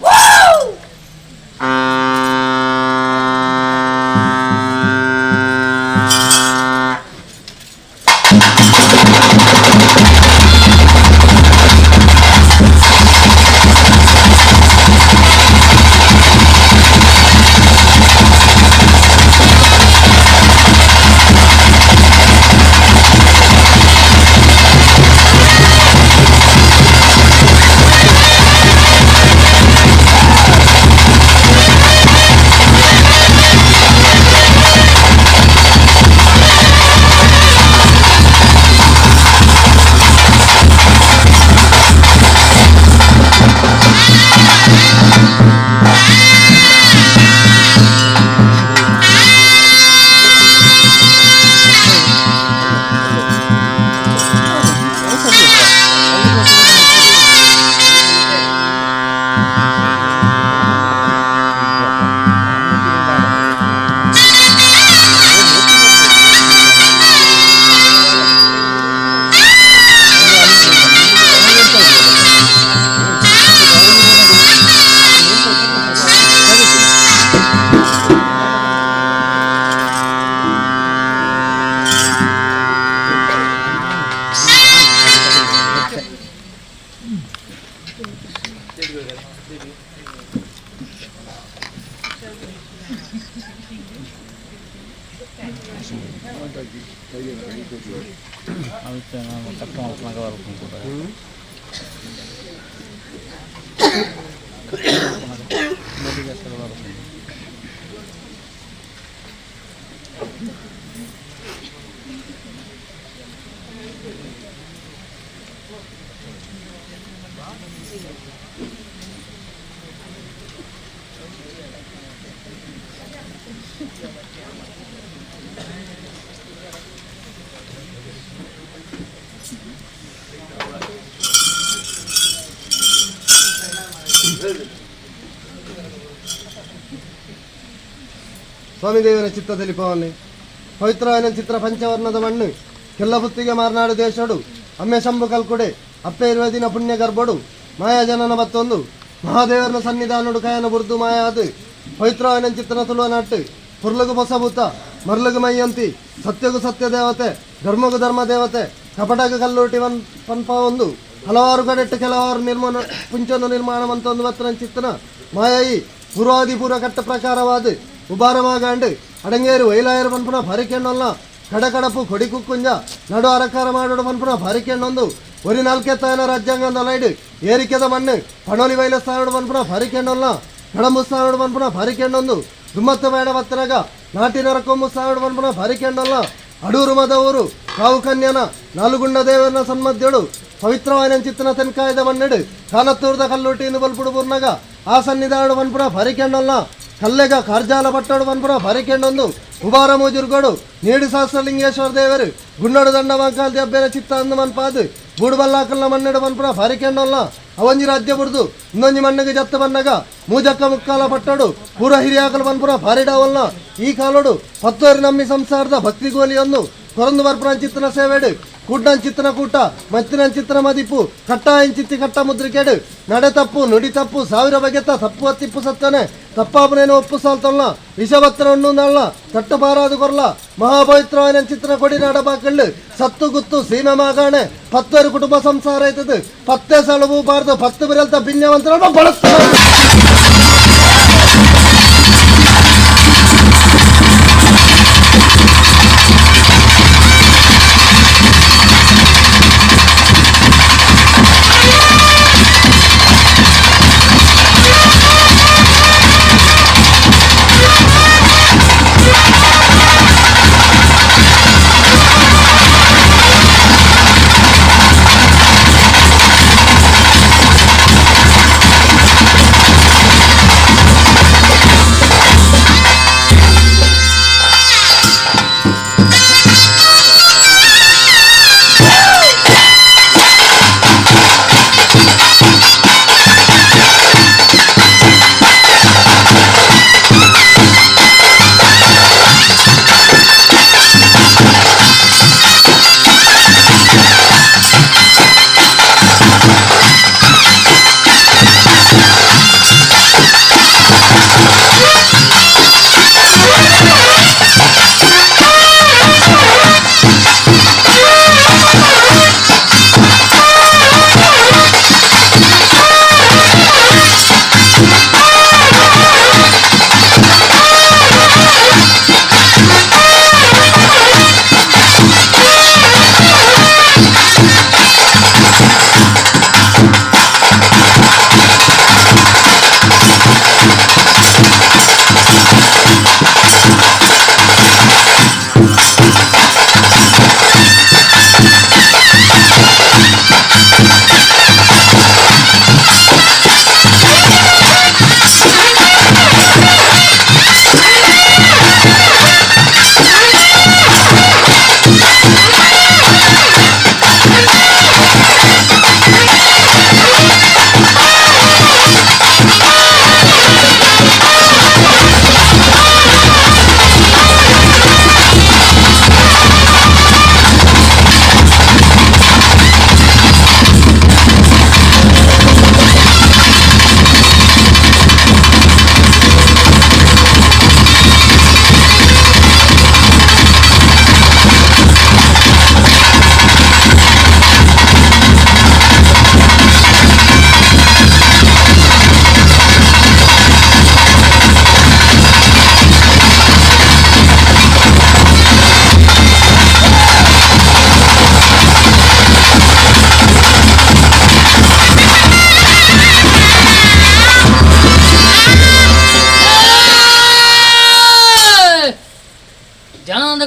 ಸ್ವಾಮಿ ದೇವರ ಚಿತ್ತದಲ್ಲಿ ಪವನೆ ಪವಿತ್ರವಾದ ಚಿತ್ರ ಪಂಚವರ್ಣದ ಮಣ್ಣು ಕೆಲ್ಲಬುತ್ತಿಗೆ ಮಾರ್ನಾಡು ದೇಶಡು ಅಮ್ಮೆ ಶಂಭು ಕಲ್ಕೊಡೆ ಅಪ್ಪೆ ಇರುವ ದಿನ ಪುಣ್ಯ ಗರ್ಭಡು ಮಾಯಾ ಜನನ ಮತ್ತೊಂದು ಮಹಾದೇವರನ ಸನ್ನಿಧಾನಡು ಕಾಯನ ಬುರ್ದು ಮಾಯಾದು ಪವಿತ್ರವಾದ ಚಿತ್ರನ ತುಳುವ ನಾಟ್ಟು ಪುರ್ಲಗು ಹೊಸಭೂತ ಮರ್ಲಗು ಮೈಯಂತಿ ಸತ್ಯಗು ಸತ್ಯ ದೇವತೆ ಧರ್ಮಗು ಧರ್ಮ ದೇವತೆ ಕಪಟಗ ಕಲ್ಲುಟಿ ಒನ್ ಪನ್ಪ ಒಂದು ಹಲವಾರು ಕಡೆಟ್ಟು ಕೆಲವಾರು ನಿರ್ಮಾಣ ಪುಂಚನ್ನು ನಿರ್ಮಾಣ ಒಂದು ಬತ್ತನ ಚಿತ್ರನ ಮಾಯಾಯಿ ಪೂರ್ವಾದಿ ಪೂರ್ವ ಕಟ್ಟ ಪ್ರಕಾರವಾದ ಉಬಾರಮಾಗಾಂಡು ಅಡಂಗೇರು ವೈಲಾಯರು ಪನ್ಪುನ ಭಾರಿಕೆಣ್ಣೊಲ್ಲ ಕಡಕಡಪು ಕೊಡಿಕುಕ್ಕುಂಜ ನಡು ಅರಕಾರ ಮಾಡೋಡು ಪನ್ಪುನ ಭಾರಿಕೆಣ್ಣೊಂದು ಒರಿ ನಾಲ್ಕೆತ್ತಾಯನ ರಾಜ್ಯಾಂಗ ನಲೈಡು ಏರಿಕೆದ ಮಣ್ಣು ಪಣೋಲಿ ವೈಲ ಸ್ಥಾನಡು ಪನ್ಪುನ ಭಾರಿಕೆಣ್ಣೊಲ್ಲ ಕಡಂಬು ಸ್ಥಾನಡು ಪನ್ಪುನ ಭಾರಿಕೆಣ್ಣೊಂದು ದುಮ್ಮತ್ತ ಬೇಡ ಬತ್ತನಗ ನಾಟಿನ ರಕ್ಕೊಂಬು ಸ್ಥಾನಡು ಪನ್ಪುನ ಭಾರಿಕೆಣ್ಣೊಲ್ಲ ಅಡೂರು ಮದವೂರು ಕಾವು ಕನ್ಯನ ನಾಲುಗುಂಡ ದೇವರನ ಸನ್ಮಧ್ಯಡು ಪವಿತ್ರವಾದ ಚಿತ್ತನ ತೆನ್ಕಾಯದ ಮಣ್ಣೆಡು ಕಾನತ್ತೂರ್ದ ಕಲ್ಲುಟ್ಟಿಂದು ಬಲ್ಪುಡು ಬುರ್ನಗ ಆ ಸನ್ನಿಧಾನಡು ಪನ್ಪುನ ಭಾರಿಕೆಣ್ಣೊಲ್ಲ ಕಲ್ಲೆಗ ಕಾರ್ಜಾಲ ಪಟ್ಟಡು ಪನ್ಪುನ ಭಾರಿಕೆಣ್ಣೊಂದು ಉಬಾರ ಮೂಜುರ್ಗೋಡು ನೀಡು ಸಹಸ್ರಲಿಂಗೇಶ್ವರ ದೇವರು ಗುನ್ನಡು ದಂಡ ಮಂಕಾಲ್ ದೆಬ್ಬೆನ ಚಿತ್ತ ಅಂದು ಮನ್ಪಾದು ಬೂಡುಬಲ್ಲಾಕಲ್ಲ ಮಣ್ಣೆಡು ಪನ್ಪುನ ಭಾರಿಕೆಣ್ಣೊಲ್ಲ ಅವಂಜಿ ರಾಜ್ಯ ಬುಡ್ದು ಇನ್ನೊಂಜಿ ಮಣ್ಣಿಗೆ ಜತ್ತ ಬನ್ನಗ ಮೂಜಕ್ಕ ಮುಕ್ಕಾಲ ಪಟ್ಟಡು ಪೂರ ಹಿರಿಯಾಕಲು ಪನ್ಪುನ ಭಾರಿಡಾವಲ್ಲ ಈ ಕಾಲೋಡು ಪತ್ತೋರಿ ನಮ್ಮಿ ಸಂಸಾರದ ಭಕ್ತಿ ಗೋಲಿಯೊಂದು ಕೊರಂದು ಬರ್ಪುನ ಚಿತ್ತನ ಸೇವೆಡು ಕೂಡ್ನನ್ ಚಿತ್ತನ ಕೂಟ ಮತ್ತಿನ ಚಿತ್ತನ ಮದಿಪು ಕಟ್ಟಾಯಿನ ಚಿತ್ತಿ ಕಟ್ಟ ಮುದ್ರಿಕೆಡು ನಡೆ ತಪ್ಪು ನುಡಿ ತಪ್ಪು ಸಾವಿರ ಬಗೆತ ತಪ್ಪು ಅತ್ತಿಪ್ಪು ಸತ್ತನೆ ತಪ್ಪಾಪನೇನು ಒಪ್ಪು ಸಾಲ್ತಲ್ಲ ವಿಷಭತ್ರ ಉಣ್ಣುಂದಲ್ಲ ತಟ್ಟು ಬಾರಾದು ಕೊರ್ಲ ಮಹಾಪವಿತ್ರವಾದ ಚಿತ್ರ ಕೊಡಿ ನಾಡಬಾಕಳ್ಳು ಸತ್ತು ಗುತ್ತು ಸೀಮೆ ಮಾಗಾಣೆ ಪತ್ತರು ಕುಟುಂಬ ಸಂಸಾರ ಐತದು ಪತ್ತೆ ಸಲವು ಬಾರ್ದು ಪತ್ತು ಬಿರಲ್ತ ಭಿನ್ಯವಂತರ ಬಳಸ್ತಾರೆ.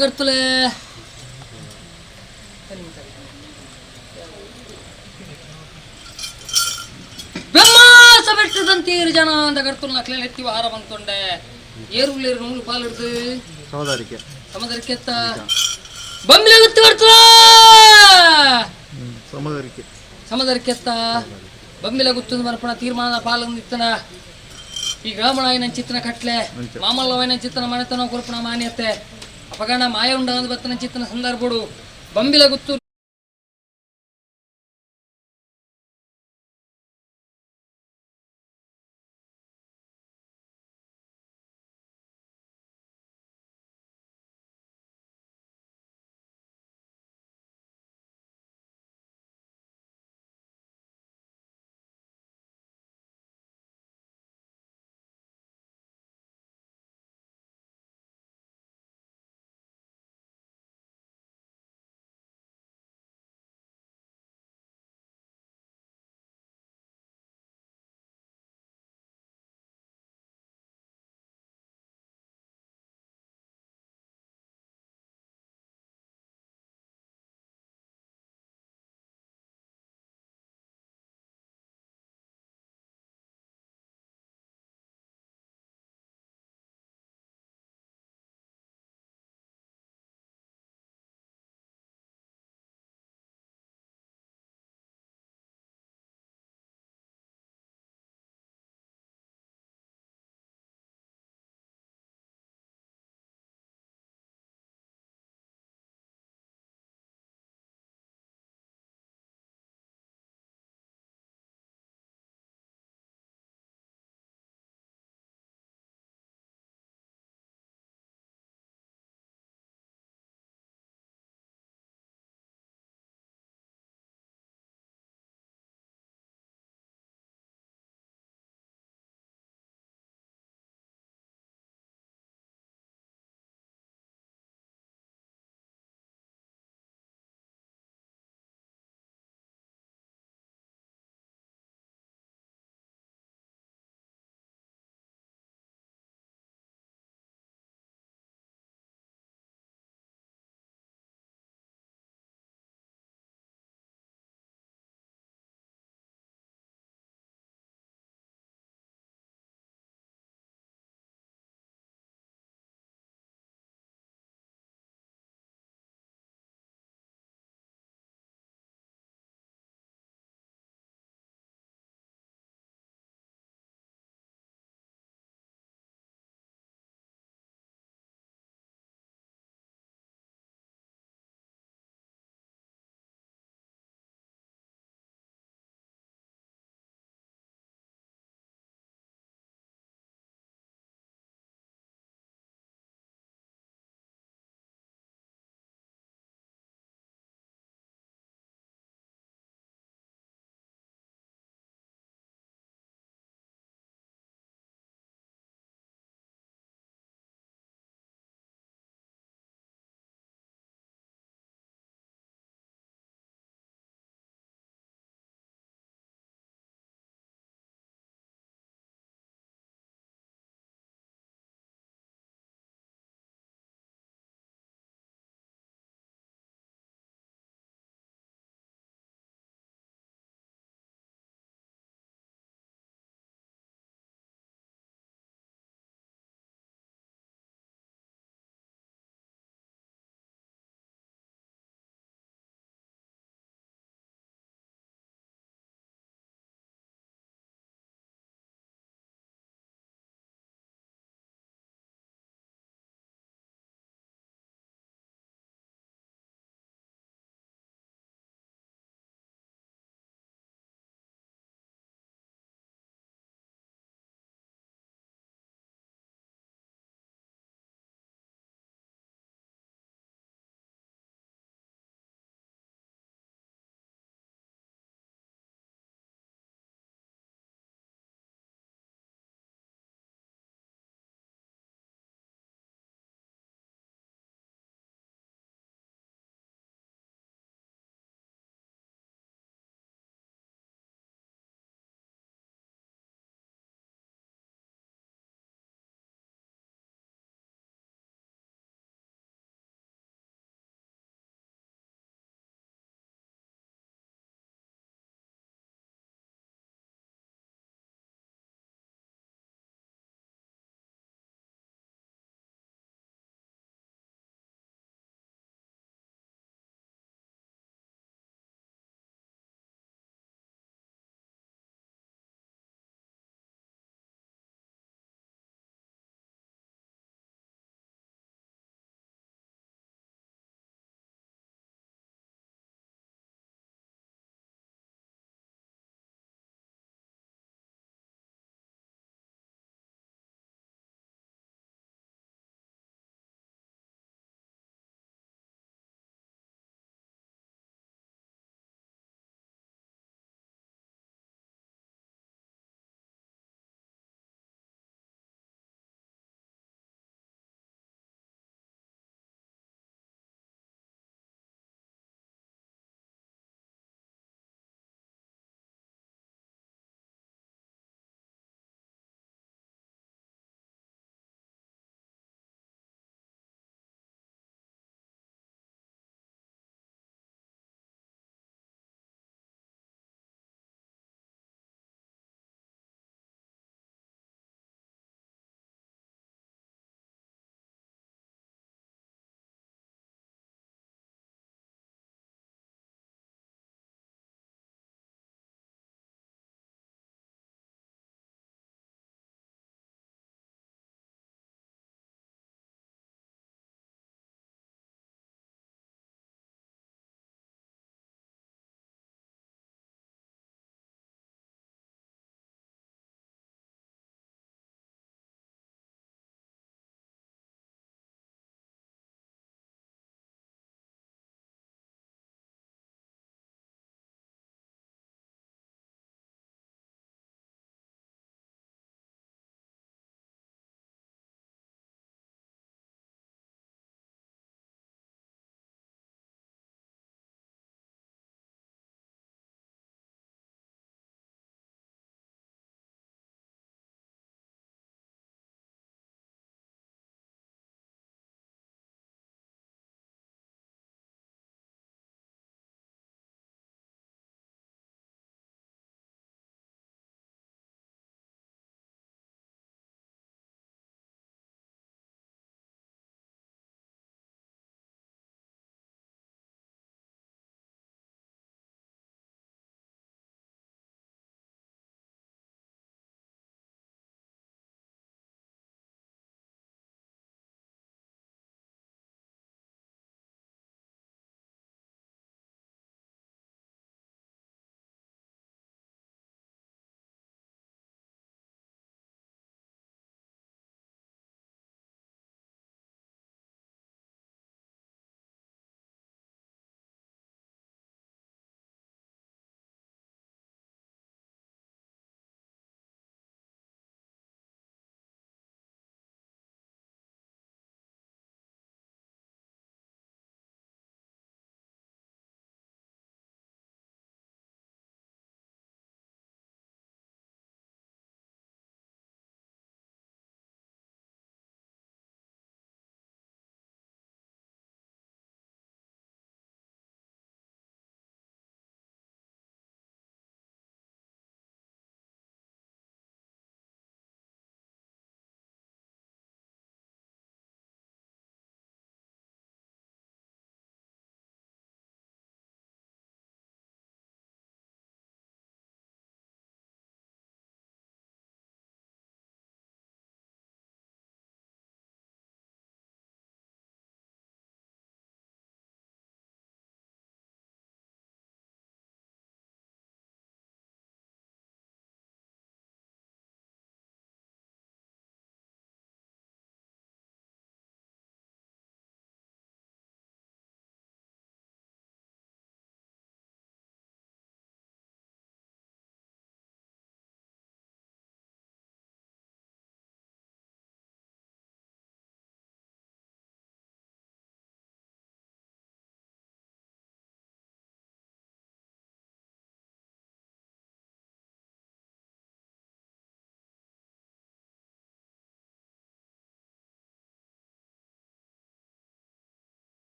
ಕರ್ತುಲೆ ಬೆಮ್ಮಾಸ ಬೆಟ್ಟದಂತೀರು ಜನ ಅಂದ ಕರ್ತುಲ್ನ ಅಕ್ಲೆ ಎತ್ತಿ ವಾರ ಬಂತೊಂಡೆ ಏರುಲೇರು ನೂಲು ಪಾಲಿಡ್ದು ಸೋದರಿಕೆ ಸಮದರಿಕೆತ್ತ ಬಂಬ್ಲೆ ಗುತ್ತು ಕರ್ತುಲ ಸಮದರಿಕೆ ಸಮದರಿಕೆತ್ತ ಬಂಬಿಲ ಗುತ್ತುಂದು ಮರ್ಪಣ ತೀರ್ಮಾನದ ಪಾಲಂದಿತ್ತನ ಈ ಗ್ರಾಮಣಾಯಿನ ಚಿತ್ತನ ಕಟ್ಲೆ ಮಾಮಲ್ಲವಾಯಿನ ಚಿತ್ತನ ಮನೆತನ ಕೊರ್ಪಣ ಮಾನ್ಯತೆ ಅಪಗಣ ಮಾಯ ಉಂಡಾದ ಬತ್ತನ ಚಿತ್ತನ ಸಂದರ್ಭಡು ಬಂಬಿಲ ಗುತ್ತು.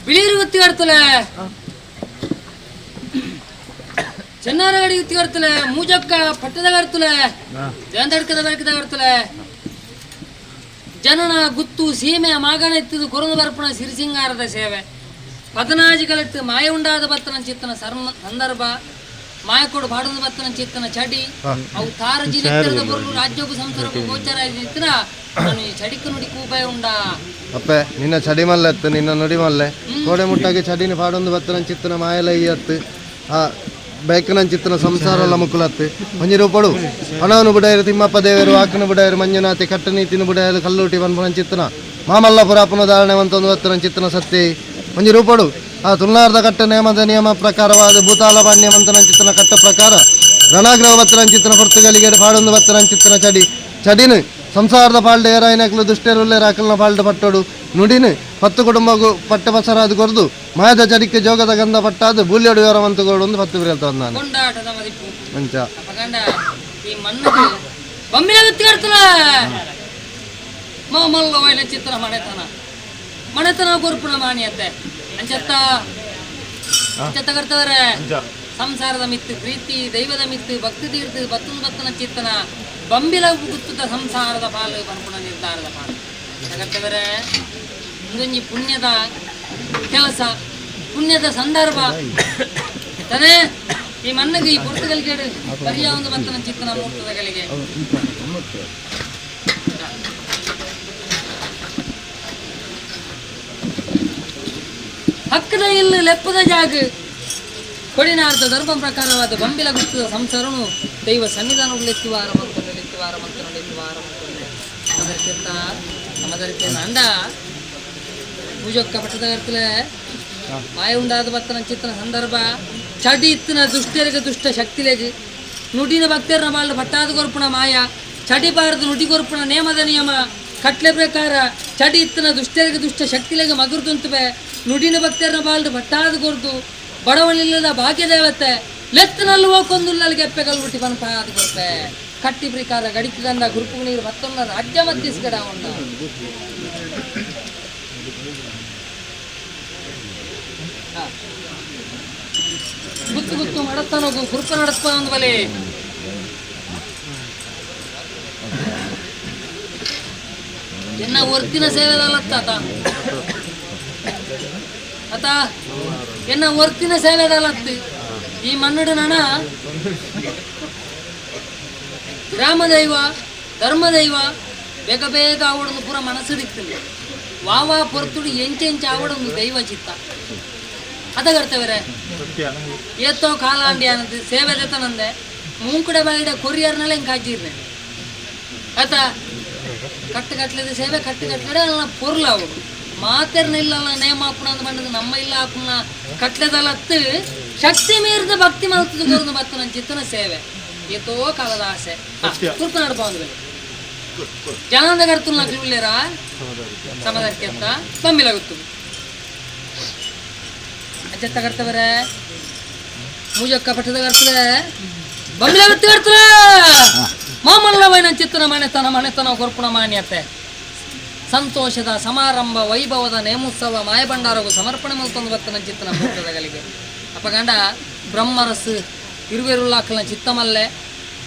ಬಿಳಿಯರು ಗುತ್ತಿಗಾಡ್ತಲೆ ಚೆನ್ನಾರಗಡಿ ಗುತ್ತಿಗಾಡ್ತಲೆ ಮೂಜಕ್ಕ ಪಟ್ಟದಗಾಡ್ತಲೆ ದೇಂದಡ್ಕದ ಬೆಳಕದಾಡ್ತಲೆ ಜನನ ಗುತ್ತು ಸೀಮೆ ಮಾಗಣ ಎತ್ತಿದು ಕೊರನು ಬರ್ಪಣ ಸಿರಿಸಿಂಗಾರದ ಸೇವೆ ಪದನಾಜಿಗಲೆಟ್ಟು ಮಾಯ ಉಂಡಾದ ಬತ್ತನ ಚಿತ್ತನ ಸರ್ಮ ಸಂದರ್ಭ ಮಾಯಕೋಡು ಬಾಡದ ಬತ್ತನ ಚಿತ್ತನ ಚಡಿ ಅವು ತಾರ ಜಿಲ್ಲೆ ಬರಲು ರಾಜ್ಯಕ್ಕೂ ಸಂಸಾರಕ್ಕೂ ಗೋಚರ ಇತ್ತಿನ ನಾನು ಈ ಚಡಿக்கு ನುಡಿ ಕೂಪಾಯ ಉಂಡ ಅಪ್ಪೆ ನಿನ್ನ ಚಡಿ ಮಲ್ಲೆತ್ತು ನಿನ್ನ ನುಡಿ ಮಲ್ಲೆ ಕೋಡೆ ಮುಟ್ಟಾಗಿ ಚಡಿನ ಪಾಡೊಂದು ಬತ್ತನ ಚಿತ್ತನ ಮಾಯಲ ಇಯತ್ತು ಆ ಬೇಕನ ಚಿತ್ತನ ಸಂಸಾರ ಮುಕ್ಕುಲತ್ತು ಒಂಜಿ ರೂಪಡು ಹಣವನ್ನು ಬುಡಯರು ತಿಮ್ಮಪ್ಪ ದೇವರು ಆಕನ ಬುಡಯರು ಮಂಜುನಾಥಿ ಕಟ್ಟನೀತಿನ ಬುಡಯರು ಕಲ್ಲೂಟಿ ಬನ್ಪುನ ಚಿತ್ತನ ಮಾಮಲ್ಲ ಪುರಾಪನ ಧಾರಣೆ ಒಂತೊಂದು ಬತ್ತನ ಚಿತ್ತನ ಸತ್ಯ ಒಂಜಿ ರೂಪಡು ಆ ತುಳುನಾರ್ದ ಕಟ್ಟ ನೇಮದ ನಿಯಮ ಪ್ರಕಾರವಾದ ಭೂತಾಲ ಪಾಂಡ್ಯ ಮಂತನ ಚಿತ್ತನ ಕಟ್ಟ ಪ್ರಕಾರ ರಣಾಗ್ರಹ ಬತ್ತನ ಚಿತ್ತನ ಪೊರ್ತುಗಲಿಗೆ ಪಾಡೊಂದು ಬತ್ತನ ಚಿತ್ತನ ಚಡಿ ಚಡಿನು ಸಂಸಾರದ ಪಾಲ್ಡ್ ಏರಾಯಿನಕ್ಲು ದುಷ್ಟರುಲ್ಲೇರ ಅಕಲ್ನ ಪಾಲ್ಡ್ ಪಟ್ಟೋಡು ನುಡಿನು ಪತ್ತು ಕುಟುಂಬಗೂ ಪಟ್ಟೆ ಪಸರಾದ ಕೊರ್ದು ಮಾಯದ ಚಡಿಕ್ಕೆ ಜೋಗದ ಗಂಧ ಪಟ್ಟಾದ ಬೂಲ್ಯಡು ವಿವರವಂತುಗಳು ಒಂದು ಪತ್ತು ಬಿರಲ್ತ ನಾನು ಕೊಂಡಾಟದ ಮದಿಪು ಮಂಚ ಅಪಗಂಡ ಈ ಮಣ್ಣು ಬೊಂಬಿನ ಗುತ್ತಿಗಾಡ್ತಲ ಮಾಮಲ್ಲ ವೈನ ಚಿತ್ರ ಮನೆತನ ಮನೆತನ ಕೊರ್ಪುಣ ಮಾಣಿಯತ್ತೆ ಅಂಚತ್ತ ಅಂಚತ್ತ ಕರ್ತವರೆ ಸಂಸಾರದ ಮಿತ್ತು ಪ್ರೀತಿ ದೈವದ ಮಿತ್ತು ಭಕ್ತಿ ತೀರ್ತು ಬತ್ತನ ಬತ್ತನ ಚಿತ್ತನ ಬಂಬಿಲ ಗುತ್ತುತ್ತ ಸಂಸಾರದ ಪಾಲು ಪನ್ಪುಣ ನಿರ್ಧಾರದ ಪಾಲು ಕರ್ತವರೆ ಇಂದೊಂಜಿ ಪುಣ್ಯದ ಕೆಲಸ ಪುಣ್ಯದ ಸಂದರ್ಭ ತಾನೇ ಈ ಮಣ್ಣಿಗೆ ಈ ಪೊರ್ತುಗಲ್ಗೆ ಬರಿಯ ಒಂದು ಬತ್ತನ ಚಿತ್ತನ ಮೂರ್ತದಗಳಿಗೆ ಹಕ್ಕದ ಇಲ್ಲು ಲೆಪ್ಪದ ಜಾಗ ಕೊಡಿನಾರ್ದ ಧರ್ಮ ಪ್ರಕಾರವಾದ ಬಂಬಿಲ ಗುತ್ತದ ಸಂಸಾರನು ದೈವ ಸನ್ನಿಧಾನಗಳು ಮಂತೊಂಡೆ ಎತ್ತಿವಾರ ಮಂತೊಂಡೆ ಎತ್ತಿವಾರ ಮಂತೊಂಡೆ ನಮದರ್ಕೆತ್ತ ನಮದರ್ಕೆ ಅಂಡ ಪೂಜೊಕ್ಕ ಪಟ್ಟದ ಕರ್ತಲೆ ಮಾಯ ಉಂಡಾದ ಬತ್ತನ ಚಿತ್ತನ ಸಂದರ್ಭ ಚಡಿ ಇತ್ತಿನ ದುಷ್ಟರಿಗೆ ದುಷ್ಟ ಶಕ್ತಿಲೆಗೆ ನುಡಿನ ಭಕ್ತರನ್ನ ಬಾಳ ಪಟ್ಟಾದ ಕೊರ್ಪುಣ ಮಾಯ ಚಡಿ ಬಾರದು ನುಡಿ ಕೊರ್ಪುಣ ನೇಮದ ನಿಯಮ ಕಟ್ಲೆ ಪ್ರಕಾರ ಚಡಿ ಇತ್ತಿನ ದುಷ್ಟರಿಗೆ ದುಷ್ಟ ಶಕ್ತಿಲೆಗೆ ಮಗುರ್ದುಂತುವೆ ನುಡಿನ ಭಕ್ತರನ್ನ ಬಾಳ್ದು ಪಟ್ಟಾದ ಕೊರ್ದು ಬಡವನಿಲ್ಲದ ಭಾಗ್ಯದೇವತೆ ಲೆತ್ತನಲ್ಲಿ ಹೋಗೊಂದುಲ್ಲಲ್ಲಿಗೆ ಎಪ್ಪೆ ಕಲ್ಬಿಟ್ಟು ಪನ್ಪ ಅದು ಕೊರ್ಪೆ ಕಟ್ಟಿ ಪ್ರಕಾರ ಗಡಿಕೆ ಗಂಧ ಗುರುಪು ನೀರು ಮತ್ತೊಂದು ರಾಜ್ಯ ಮಧ್ಯಸ್ಗಡ ಅವನ್ನ ಗುತ್ತು ಗುತ್ತು ಮಾಡತ್ತಾನೋಗು ಗುರುಪ ನಡಸ್ಪ ಒಂದು ಬಲಿ ಎನ್ನ ಒರ್ತಿನ ಸೇವೆದಲ್ಲತ್ತ ಆತ ಎನ್ನ ಒರ್ತಿನ ಸೇವೆದಲ್ಲತ್ತು ಈ ಮನ್ನಡು ನಣ ಗ್ರಾಮದೈವ ಧರ್ಮದೈವ ಬೇಗ ಬೇಗ ಆವಡೊಂದು ಪೂರ ಮನಸ್ಸಿಡಿస్తుంది ವಾವಾ ಪೊರ್ತುಡು ಎಂಚೆಂಚ ಆವಡೊಂದು ದೈವ ಚಿತ್ತ ಅದಗರ್ತವರೆ ಏತೋ ಕಾಲಾಂಡಿ ಅನ್ನದು ಸೇವೆ ದೆತ್ತನಂದೆ ಮೂಂಕುಡೆ ಬಾಯಿಡ ಕೊರಿಯರ್ನಲ್ಲ ಹಿಂಗೆ ಕಾಜಿರ್ನೆ ಆತ ಕಟ್ಟು ಕಟ್ಲದ ಸೇವೆ ಕಟ್ಟು ಕಟ್ಲಡೆ ಅಲ್ಲ ಪೊರ್ಲ ಅವಡು ಮಾತೆರ್ನ ಇಲ್ಲ ನೇಮ ಆಪುಣ ಅಂತ ಬಂದದ್ದು ನಮ್ಮ ಇಲ್ಲ ಆಪುಣ ಕಟ್ಲೆದಲ್ಲತ್ತು ಶಕ್ತಿ ಮೀರಿದ ಭಕ್ತಿ ಮಲ್ತದ ಕೊರದು ಬತ್ತ ನನ್ನ ಚಿತ್ತನ ಸೇವೆ ಏತೋ ಕಾಲದ ಆಸೆ ಕುರ್ತು ನಡಪ ಒಂದು ಬೆಲೆ ಜನಾಂದ ಕರ್ತುಲ್ಲ ಕ್ಲೂಲೇರ ಸಮದರ್ಕೆ ಅಂತ ಬಂಬಿಲಾಗುತ್ತು ಅಜ್ಜತ್ತ ಕರ್ತವರೆ ಮೂಜಕ್ಕ ಪಟ್ಟದ ಕರ್ತಲೆ ಬಂಬಿಲಾಗುತ್ತು ಕರ್ತಲೆ ಮಾಮಲ್ಲವೈನ ಚಿತ್ತನ ಮನೆತನ ಮನೆತನ ಕೊರ್ಪುಣ ಮಾನ್ಯತೆ ಸಂತೋಷದ ಸಮಾರಂಭ ವೈಭವದ ನೇಮೋತ್ಸವ ಮಾಯಭಂಡಾರವು ಸಮರ್ಪಣೆ ಮಲ್ತೊಂದು ಬತ್ತನ ಚಿತ್ತನ ಮೂರ್ತದಗಳಿಗೆ ಅಪಗಂಡ ಬ್ರಹ್ಮರಸು ಇರುವೆರುಳ್ಳಾಕಲ್ನ ಚಿತ್ತಮಲ್ಲೆ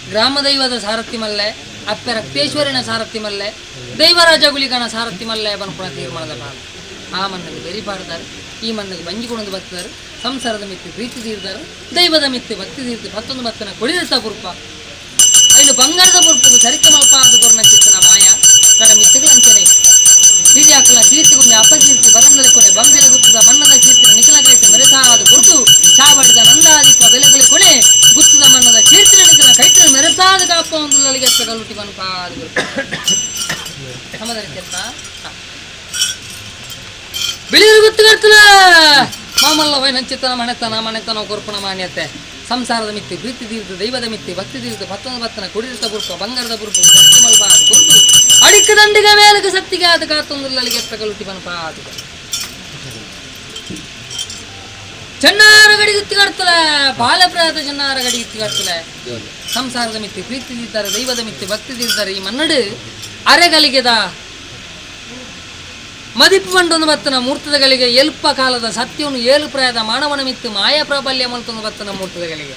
ಗ್ರಾಮದೈವದ ಸಾರಥಿ ಮಲ್ಲೆ ಅಪ್ಪೆ ರಕ್ತೇಶ್ವರಿನ ಸಾರಥಿ ಮಲ್ಲೆ ದೈವರಾಜ ಗುಲಿಗಣ ಸಾರಥಿ ಮಲ್ಲೆ ಬನ್ಪುಣ ತೀರ್ಮಾನದ ಪಾಲು ಆ ಮಣ್ಣಿಗೆ ಬೆರಿಪಾಡ್ತಾರೆ ಈ ಮಣ್ಣಿಗೆ ಬಂಜಿ ಕೊಡೊಂದು ಬತ್ತಾರೆ ಸಂಸಾರದ ಮಿತ್ತಿ ಪ್ರೀತಿ ತೀರ್ತಾರೆ ದೈವದ ಮಿತ್ತಿ ಭಕ್ತಿ ತೀರ್ತು ಮತ್ತೊಂದು ಬತ್ತನ ಕೊಡಿದತ್ತ ಪುರ್ಪ ಐದು ಬಂಗಾರದ ಪುರ್ಪದು ಸರಿಕೆ ಮಲ್ಪ ಅದು ಕೊರ್ನ ಚಿತ್ತನ ಮಾಯ ನನ್ನ ಮಿತ್ತುಗಳಂಚನೆ ಹಿರಿಯಾಕಲ ಕೀರ್ತಿಗೊಂದು ಅಪಕೀರ್ತಿ ಬರಂದಲೆ ಕೊನೆ ಬಂಬಿಲ ಗುತ್ತದ ಮನ್ನದ ಕೀರ್ತಿನ ನಿಖಲ ಕೈತು ಮೆರೆಸಾದ ಗುರುತು ಚಾವಡಿದ ನಂದಾದೀಪ ಬೆಲೆಗಲೆ ಕೊನೆ ಗುತ್ತದ ಮನ್ನದ ಕೀರ್ತಿನ ನಿಖಲ ಕೈಟಿನ ಮೆರೆಸಾದ ಕಾಪ ಒಂದು ಲಲಿಗೆ ಕಲ್ಲುಟಿ ಮನುಪಾದ ಗುರುತು ಸಮದರಿಕೆತ್ತ ಬಿಳಿಯರು ಗುತ್ತು ಕರ್ತಲ ಮಾಮಲ್ಲ ವೈನಂಚಿತನ ಮನೆತನ ಮನೆತನ ಕೊರ್ಪಣ ಮಾನ್ಯತೆ ಸಂಸಾರದ ಮಿತ್ತಿ ಪ್ರೀತಿ ತೀರ್ತು ದೈವದ ಮಿತ್ತಿ ಭಕ್ತಿ ತೀರ್ತು ಭತ್ತನ ಭತ್ತನ ಕುಡಿರಿತ ಬುರುಕು ಬಂಗಾರದ ಬುರುಕು ಮಲ್ಬಾದು ಕುರುತು ಅಡಿಕ್ಕ ದಂಡಿಗೆ ಮೇಲಕ್ಕೆ ಸತ್ತಿಗೆ ಆದ ಕಾತೊಂದು ಲಲಿಗೆ ಕಲುಟಿ ಬನಪಾದು ಚೆನ್ನಾರ ಗಡಿ ಗುತ್ತಿಗಾಡ್ತಲೆ ಬಾಲಪ್ರಾದ ಚೆನ್ನಾರ ಗಡಿ ಗುತ್ತಿಗಾಡ್ತಲೆ ಸಂಸಾರದ ಮಿತ್ತಿ ಪ್ರೀತಿ ತೀರ್ತಾರೆ ದೈವದ ಮಿತ್ತಿ ಭಕ್ತಿ ತೀರ್ತಾರೆ ಈ ಮನ್ನಡು ಅರೆಗಲಿಗೆದ ಮದಿಪು ಮಂಡೊಂದು ಬತ್ತನ ಮೂರ್ತದಗಳಿಗೆ ಎಲ್ಪ ಕಾಲದ ಸತ್ಯವನ್ನು ಏಳು ಪ್ರಾಯದ ಮಾನವನ ಮಿತ್ತು ಮಾಯಾ ಪ್ರಾಬಲ್ಯ ಮಲ್ತೊಂದು ಬತ್ತನ ಮೂರ್ತದಗಳಿಗೆ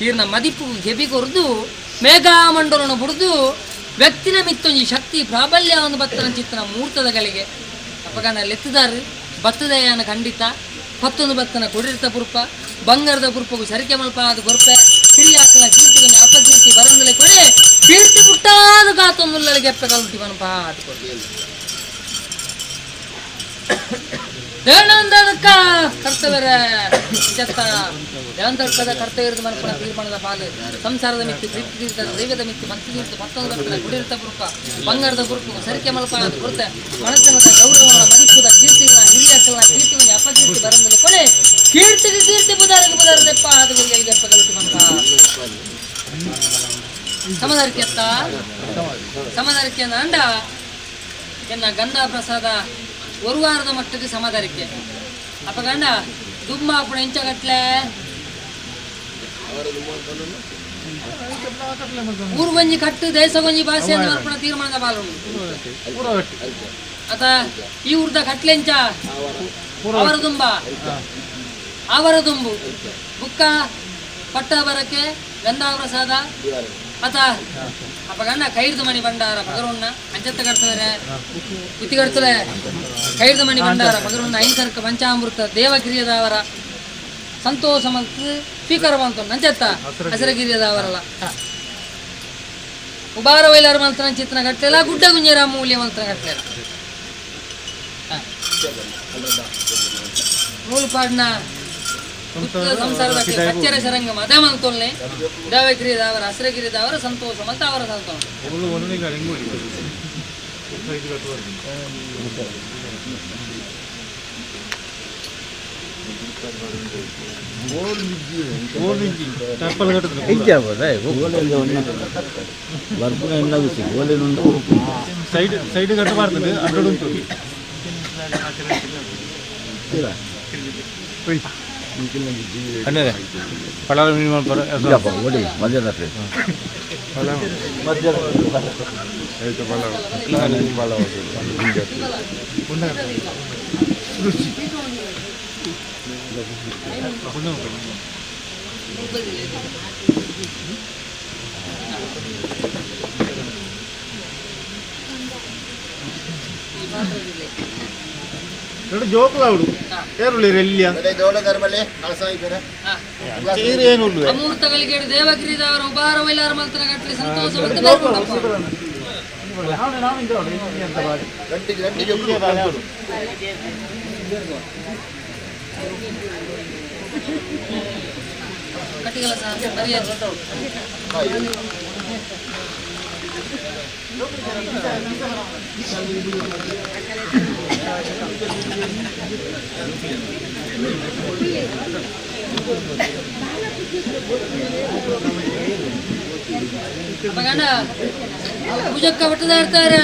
ಈರ್ನ ಮದಿಪು ಗೆಬಿ ಕೊರ್ದು ಮೇಘಾಮಂಡಲನ್ನು ಬುಡ್ದು ವ್ಯಕ್ತಿನ ಮಿತ್ತೊಂಜಿ ಶಕ್ತಿ ಪ್ರಾಬಲ್ಯ ಒಂದು ಬತ್ತನ ಚಿತ್ತನ ಮೂರ್ತದಗಳಿಗೆ ಅಪಗಾನ ಲೆತ್ತದಾರು ಬತ್ತದಯಾನ ಖಂಡಿತ ಪತ್ತೊಂದು ಬತ್ತನ ಕೊಡಿರ್ತ ಪುರ್ಪ ಬಂಗಾರದ ಪುರ್ಪಗು ಸರಿಕೆ ಮಲ್ಪ ಅದು ಕೊರ್ಪೆ ಹಿರಿಯಾಕನ ಕೀರ್ತಿಗೆ ಅಪಕೀರ್ತಿ ಬರಂದಲೆ ಕೊಡೆ ಕೀರ್ತಿ ಪುಟ್ಟಾದ ಕಾತೊಂದುಲ್ಲಳಿಗೆ ಎಪ್ಪೆ ಕಲ್ತಿ ಬನಪ ಅದು ಕೊಡಿ ದೇವನಂದಕ್ಕ ಕರ್ತವ್ಯರ ಚತ್ತ ದೇವಂತರ್ಕದ ಕರ್ತವ್ಯದ ಮನಪುಣ ತೀರ್ಮಾನದ ಪಾಲು ಸಂಸಾರದ ಮಿತ್ತು ಪ್ರೀತಿ ತೀರ್ಥ ದೈವದ ಮಿತ್ತು ಭಕ್ತಿ ತೀರ್ಥ ಪತ್ತೊಂದು ಬರ್ತದ ಗುಡಿರ್ತ ಗುರುಪ ಬಂಗಾರದ ಗುರುಪು ಸರಿಕೆ ಮಲ್ಪ ಅದು ಕೊರತೆ ಮನಸ್ಸಿನ ಗೌರವನ ಮದಿಪ್ಪುದ ಕೀರ್ತಿಗಳ ಹಿರಿಯಕ್ಕಲ ಕೀರ್ತಿಗಳ ಅಪಕೀರ್ತಿ ಬರಂದಲ್ಲಿ ಕೊನೆ ಕೀರ್ತಿಗೆ ಕೀರ್ತಿ ಬುದಾರಿಗೆ ಬುದಾರದೆಪ್ಪ ಅದು ಗುರಿಗಳಿಗೆ ಎಪ್ಪಗಲುಟಿ ಬಂತ ಸಮದಾರಿಕೆ ಅತ್ತ ಸಮದಾರಿಕೆ ಅಂಡ ಎನ್ನ ಗಂಧ ಪ್ರಸಾದ ஒரு ವಾರದ ಮಟ್ಟಕ್ಕೆ ಸಮಾಧಾನಕ್ಕೆ ಅಪಗಂಡ ದುಮ್ಮ ಅಪ್ಪಣ ಇಂಚಗಟ್ಲೆ ಊರು ಗೊಂಜಿ ಕಟ್ಟು ದೇಶ ಗೊಂಜಿ ಭಾಷೆ ಅರ್ಪಣ ತೀರ್ಮಾನದ ಬಾಲು ಅತ ಈ ಊರ್ದ ಕಟ್ಲೆಂಚ ಅವರ ದುಂಬ ಅವರ ದುಂಬು ಬುಕ್ಕ ಪಟ್ಟ ಬರಕ್ಕೆ ಗಂಧ ಪ್ರಸಾದ ಅತ ಅಪಗಂಡ ಕೈರ್ದು ಮಣಿ ಭಂಡಾರ ಪಗರುಣ್ಣ ಅಂಚತ್ತ ಕಟ್ತದರೆ ಕುತ್ತಿ ಕಟ್ತದೆ ಕೈರ್ದು ಮಣಿ ಭಂಡಾರ ಪಗರುಣ್ಣ ಐಂಕರ್ಕ ಪಂಚಾಮೃತ ದೇವಗಿರಿಯದವರ ಸಂತೋಷ ಮತ್ತು ಸ್ವೀಕಾರ ಮಂತ ನಂಚತ್ತ ಹಸಿರಗಿರಿಯದವರಲ್ಲ ಉಬಾರ ವೈಲಾರ ಮಂತ್ರ ಚಿತ್ರನ ಕಟ್ಟಲಿಲ್ಲ ಗುಡ್ಡ ಗುಂಜರ ಮೂಲ್ಯ ಮಂತ್ರ ಕಟ್ಟಲಿಲ್ಲ ಮೂಲಪಾಡ್ನ ಸಂಸಾರದ ಕಚ್ಚರ ಶರಂಗ ಮದ ಮಂತೊಲ್ನೆ ದೇವಗಿರಿಯದವರ ಹಸಿರಗಿರಿಯದವರ ಸಂತೋಷ ಮತ್ತು ಅವರ ಸಂತೋಷ ಸೈಡ್ ಸೈಡ್ ಕಟ್ಟಬಾರ್ದು ಅಡ್ಡಡುಂಟು ಅಮೂರ್ತಗಳಿಗೆ ದೇವಗಿರಿದವರ ಉಬಾರ ವೈಲಾರ ಮಲ್ತನ ಕಟ್ಟಲಿ ಸಂತೋಷ ಮತ್ತು ಕಟ್ಟಿಗಲ ಮರ್ಯಾದೆ ಅಪಗಂಡ ಪೂಜಕ್ಕ ಬಟ್ಟದ ಇರ್ತಾರೆ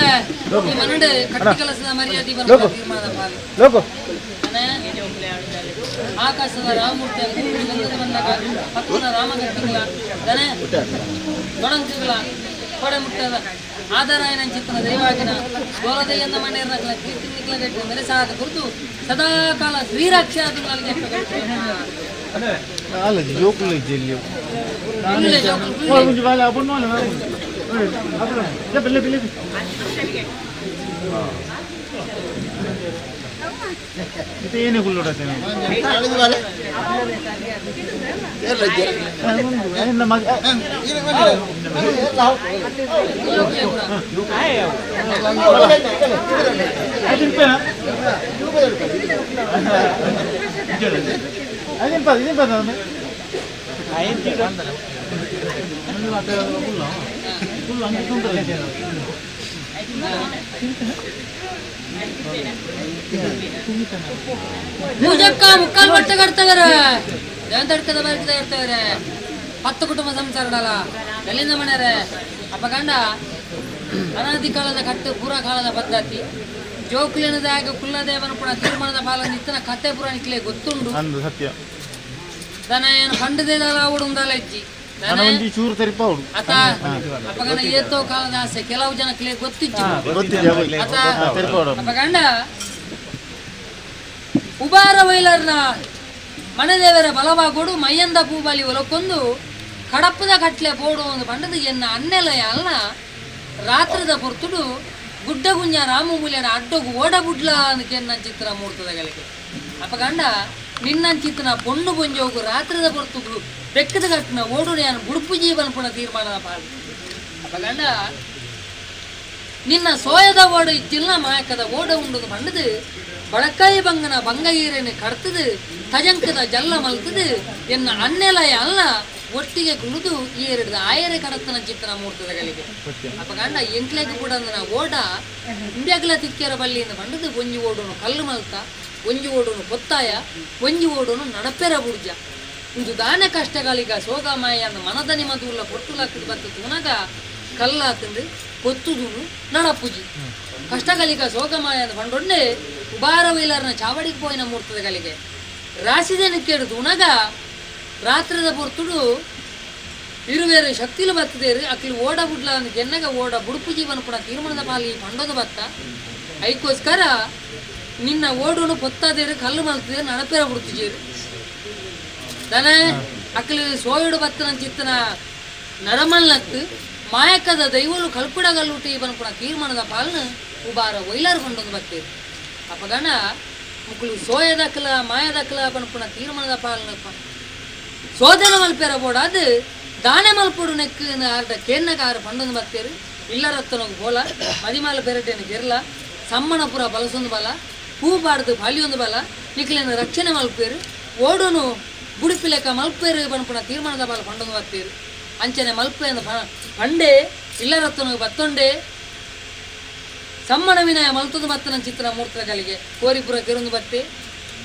ಈ ಮನಡೆ ಕಟ್ಟಿ ಕೆಲಸದ ಮರ್ಯಾದೆ ಬರುವ ತೀರ್ಮಾನದ ಪಾಲು ಆಕಾಶದ ರಾಮಮೂರ್ತಿ ಗಂಧದ ಬಂದಾಗ ಪಕ್ಕದ ರಾಮಗಟ್ಟಿಗಳ ದನೆ ದೊಡಂಕುಗಳ ಕೊಡೆ ಮುಟ್ಟದ ಆಧಾರಾಯನ ಚಿತ್ತನ ದೈವಾಗಿನ ಗೋಲದಯ್ಯನ ಮನೆಯರ ಕೀರ್ತಿ ನಿಕ್ಲಗಟ್ಟಿ ಮೆರೆಸಾದ ಕುರಿತು ಸದಾ ಕಾಲ ಶ್ರೀರಾಕ್ಷ ಪೂಜಕ್ಕ ಮುಕ್ಕಾಲು ಬಟ್ಟೆ ಕಟ್ತವ್ರೆ ದೇವಂತಡ್ಕದ ಬರ್ಕದ ಇರ್ತವ್ರೆ 10 ಕುಟುಂಬ ಸಂಸಾರಡಲ್ಲ ಎಲ್ಲಿಂದ ಮನೆಯರೆ ಅಪಗಂಡ ಅನಾದಿ ಕಾಲದ ಕಟ್ಟು ಪೂರ ಕಾಲದ ಪದ್ಧತಿ ಜೋಕುಲಿನದಾಗ ಕುಲ್ಲದೇವನ ಪುಣ ತೀರ್ಮಾನದ ಪಾಲನ ಇತ್ತನ ಕತೆ ಪುರ ನಿಕ್ಲೆ ಗೊತ್ತುಂಡು ಸತ್ಯ ದನ ಏನು ಕಂಡದೇದಲ್ಲ ಅವಡುಂದಲ್ಲ ಇಜ್ಜಿ ಅತ ಅಪಗಂಡ ಏತೋ ಕಾಲದ ಆಸೆ ಕೆಲವು ಜನಕ್ಕೆ ಗೊತ್ತಿಜ್ಜಿ ಅತ ಅಪಗಂಡ ಉಬಾರ ವೈಲರ್ನ ಮನದೇವರ ಬಲವಾಗೋಡು ಮೈಯಂದ ಪೂಬಾಲಿ ಒಲಕ್ಕೊಂದು ಕಡಪ್ಪದ ಕಟ್ಲೆ ಬೋಡು ಒಂದು ಬಂಡದ ಎನ್ನ ಅನ್ನೆಲಯ ಅಲ್ಲ ರಾತ್ರದ ಪೊರ್ತುಡು ಗುಡ್ಡಗುಂಜ ರಾಮಮೂಲ್ಯನ ಅಡ್ಡಗು ಓಡಬುಡ್ಲ ಅಂದಕ್ಕೆ ನನ್ನ ಚಿತ್ರ ಮೂರ್ತದ ಗಳಿಗೆ ಅಪಗಂಡ ನಿನ್ನ ಚಿತ್ರನ ಪೊಣ್ಣು ಬೊಂಜೋಗು ರಾತ್ರದ ಪೊರ್ತುಗು ಬೆಕ್ಕದ ಕಟ್ಟಿನ ಓಡು ನಾನು ಬುಡುಪು ಜೀವನ ಪುಣ ತೀರ್ಮಾನದ ಪಾಲು ಅಪಗಂಡ ನಿನ್ನ ಸೋಯದ ಓಡು ಇಚ್ಚಿಲ್ಲ ಮಾಯಕದ ಓಡ ಉಂಡು ಬಂಡದು ಬಡಕಾಯಿ ಬಂಗನ ಬಂಗಗೀರನ್ನು ಕಡ್ತದು ತಜಂಕದ ಜಲ್ಲ ಮಲ್ತದು ಎನ್ನ ಅನ್ನೆಲಯ ಅಲ್ಲ ಒಟ್ಟಿಗೆ ಕುಳಿದು ಈ ಎರಡು ಆಯರೆ ಕಡತನ ಚಿತ್ರ ಮೂರ್ತದ ಗಳಿಗೆ ಅಪಗಂಡ ಎಂಕ್ಲೆಗ್ ಕೂಡ ಓಡ ಇಂಬ್ಯಾಗ್ಲ ತಿಕ್ಕೆರ ಬಲ್ಲಿಯಿಂದ ಬಂಡದು ಒಂಜಿ ಓಡುನು ಕಲ್ಲು ಮಲ್ತ ಒಂಜಿ ಓಡುನು ಪೊತ್ತಾಯ ಒಂಜಿ ಓಡುನು ನಡಪೆರ ಬುಡ್ಜ ಇಂದು ದಾನ ಕಷ್ಟಗಳಿಗ ಸೋಗಾಮಾಯ ಅಂದ ಮನದ ನಿಮದುಲ್ಲ ಪೊಟ್ಟುಲಾಕದ ಬತ್ತು ತೂನಗ ಕಲ್ಲಾತಂದು ಪೊತ್ತುದುನು ನಡಪುಜಿ ಕಷ್ಟಗಳಿಗ ಸೋಗಮಾಯ ಅಂದ ಬಂಡೊಂಡೆ ಉಬಾರ ವೈಲರ್ನ ಚಾವಡಿಗೆ ಪೋಯಿನ ಮೂರ್ತದ ಗಳಿಗೆ ರಾಶಿದನ ಕೇಳು ತೂನಗ ರಾತ್ರದ ಪೊರ್ತುಡು ಇರುವೇರು ಶಕ್ತಿಲು ಬತ್ತದೇರು ಅಕ್ಲಿ ಓಡ ಬುಡ್ಲ ಅಂದ್ ಗೆನ್ನಗ ಓಡ ಬುಡುಪು ಜೀವನ ಪುಣ ತೀರ್ಮಾನದ ಪಾಲಿ ಪಂಡೋದು ಬತ್ತ ಐಕೋಸ್ಕರ ನಿನ್ನ ಓಡುನು ಪೊತ್ತಾದೇರು ಕಲ್ಲು ಮಲ್ತದೇರು ನಡಪೇರ ಬುಡ್ತಿಜೇರು ದನೆ ಅಕ್ಲಿ ಸೋಯುಡು ಬತ್ತನ ಚಿತ್ತನ ನರಮಲ್ನತ್ತು ಮಾಯಕದ ದೈವಲು ಕಲ್ಪುಡಗಲ್ಲುಟಿ ಪುಣ ತೀರ್ಮಾನದ ಪಾಲನ ಉಬಾರ ಒಯ್ಲಾರು ಕೊಂಡೊಂದು ಬತ್ತೇರು ಅಪಗಣ ಮುಕ್ಕಳು ಸೋಯದಕ್ಲ ಮಾಯದಕ್ಲ ಪಣಪುಣ ತೀರ್ಮಾನದ ಪಾಲನ ಸೋದನ ಮಲ್ಪೆರ ಬೋಡಾದು ದಾನೆ ಮಲ್ಪೊಡು ನೆಕ್ ಆರ್ಡ ಕೇನ್ನಗ ಆರು ಪಂಡೊಂದು ಬತ್ತೇರು ಇಲ್ಲರತ್ತನೊಗು ಬೋಲ ಮದಿಮಾಲ ಪೆರಟೆನ ಗೆರ್ಲ ಸಮ್ಮಣಪುರ ಬಲಸೊಂದು ಬಲ ಹೂ ಬಾಡ್ದು ಬಾಲಿಯೊಂದು ಬಲ ನಿಕ್ಲೆನ ರಕ್ಷಣೆ ಮಲ್ಪೇರು ಓಡುನು ಬುಡುಪಿ ಲೆಕ್ಕ ಮಲ್ಪೇರು ಪಣಪುಣ ತೀರ್ಮಾನದ ಬಲ ಪಂಡೊಂದು ಬತ್ತೇರು ಅಂಚನೆ ಮಲ್ಪೆ ಪಂಡೆ ಇಲ್ಲರತ್ತನೊಗು ಬತ್ತೊಂಡೆ ಸಮ್ಮಣ ವಿನಯ ಮಲ್ತೊಂದು ಬತ್ತನ ಚಿತ್ರ ಮೂರ್ತಗಳಿಗೆ ಕೋರಿಪುರ ಕೆರೊಂದು ಬತ್ತೆ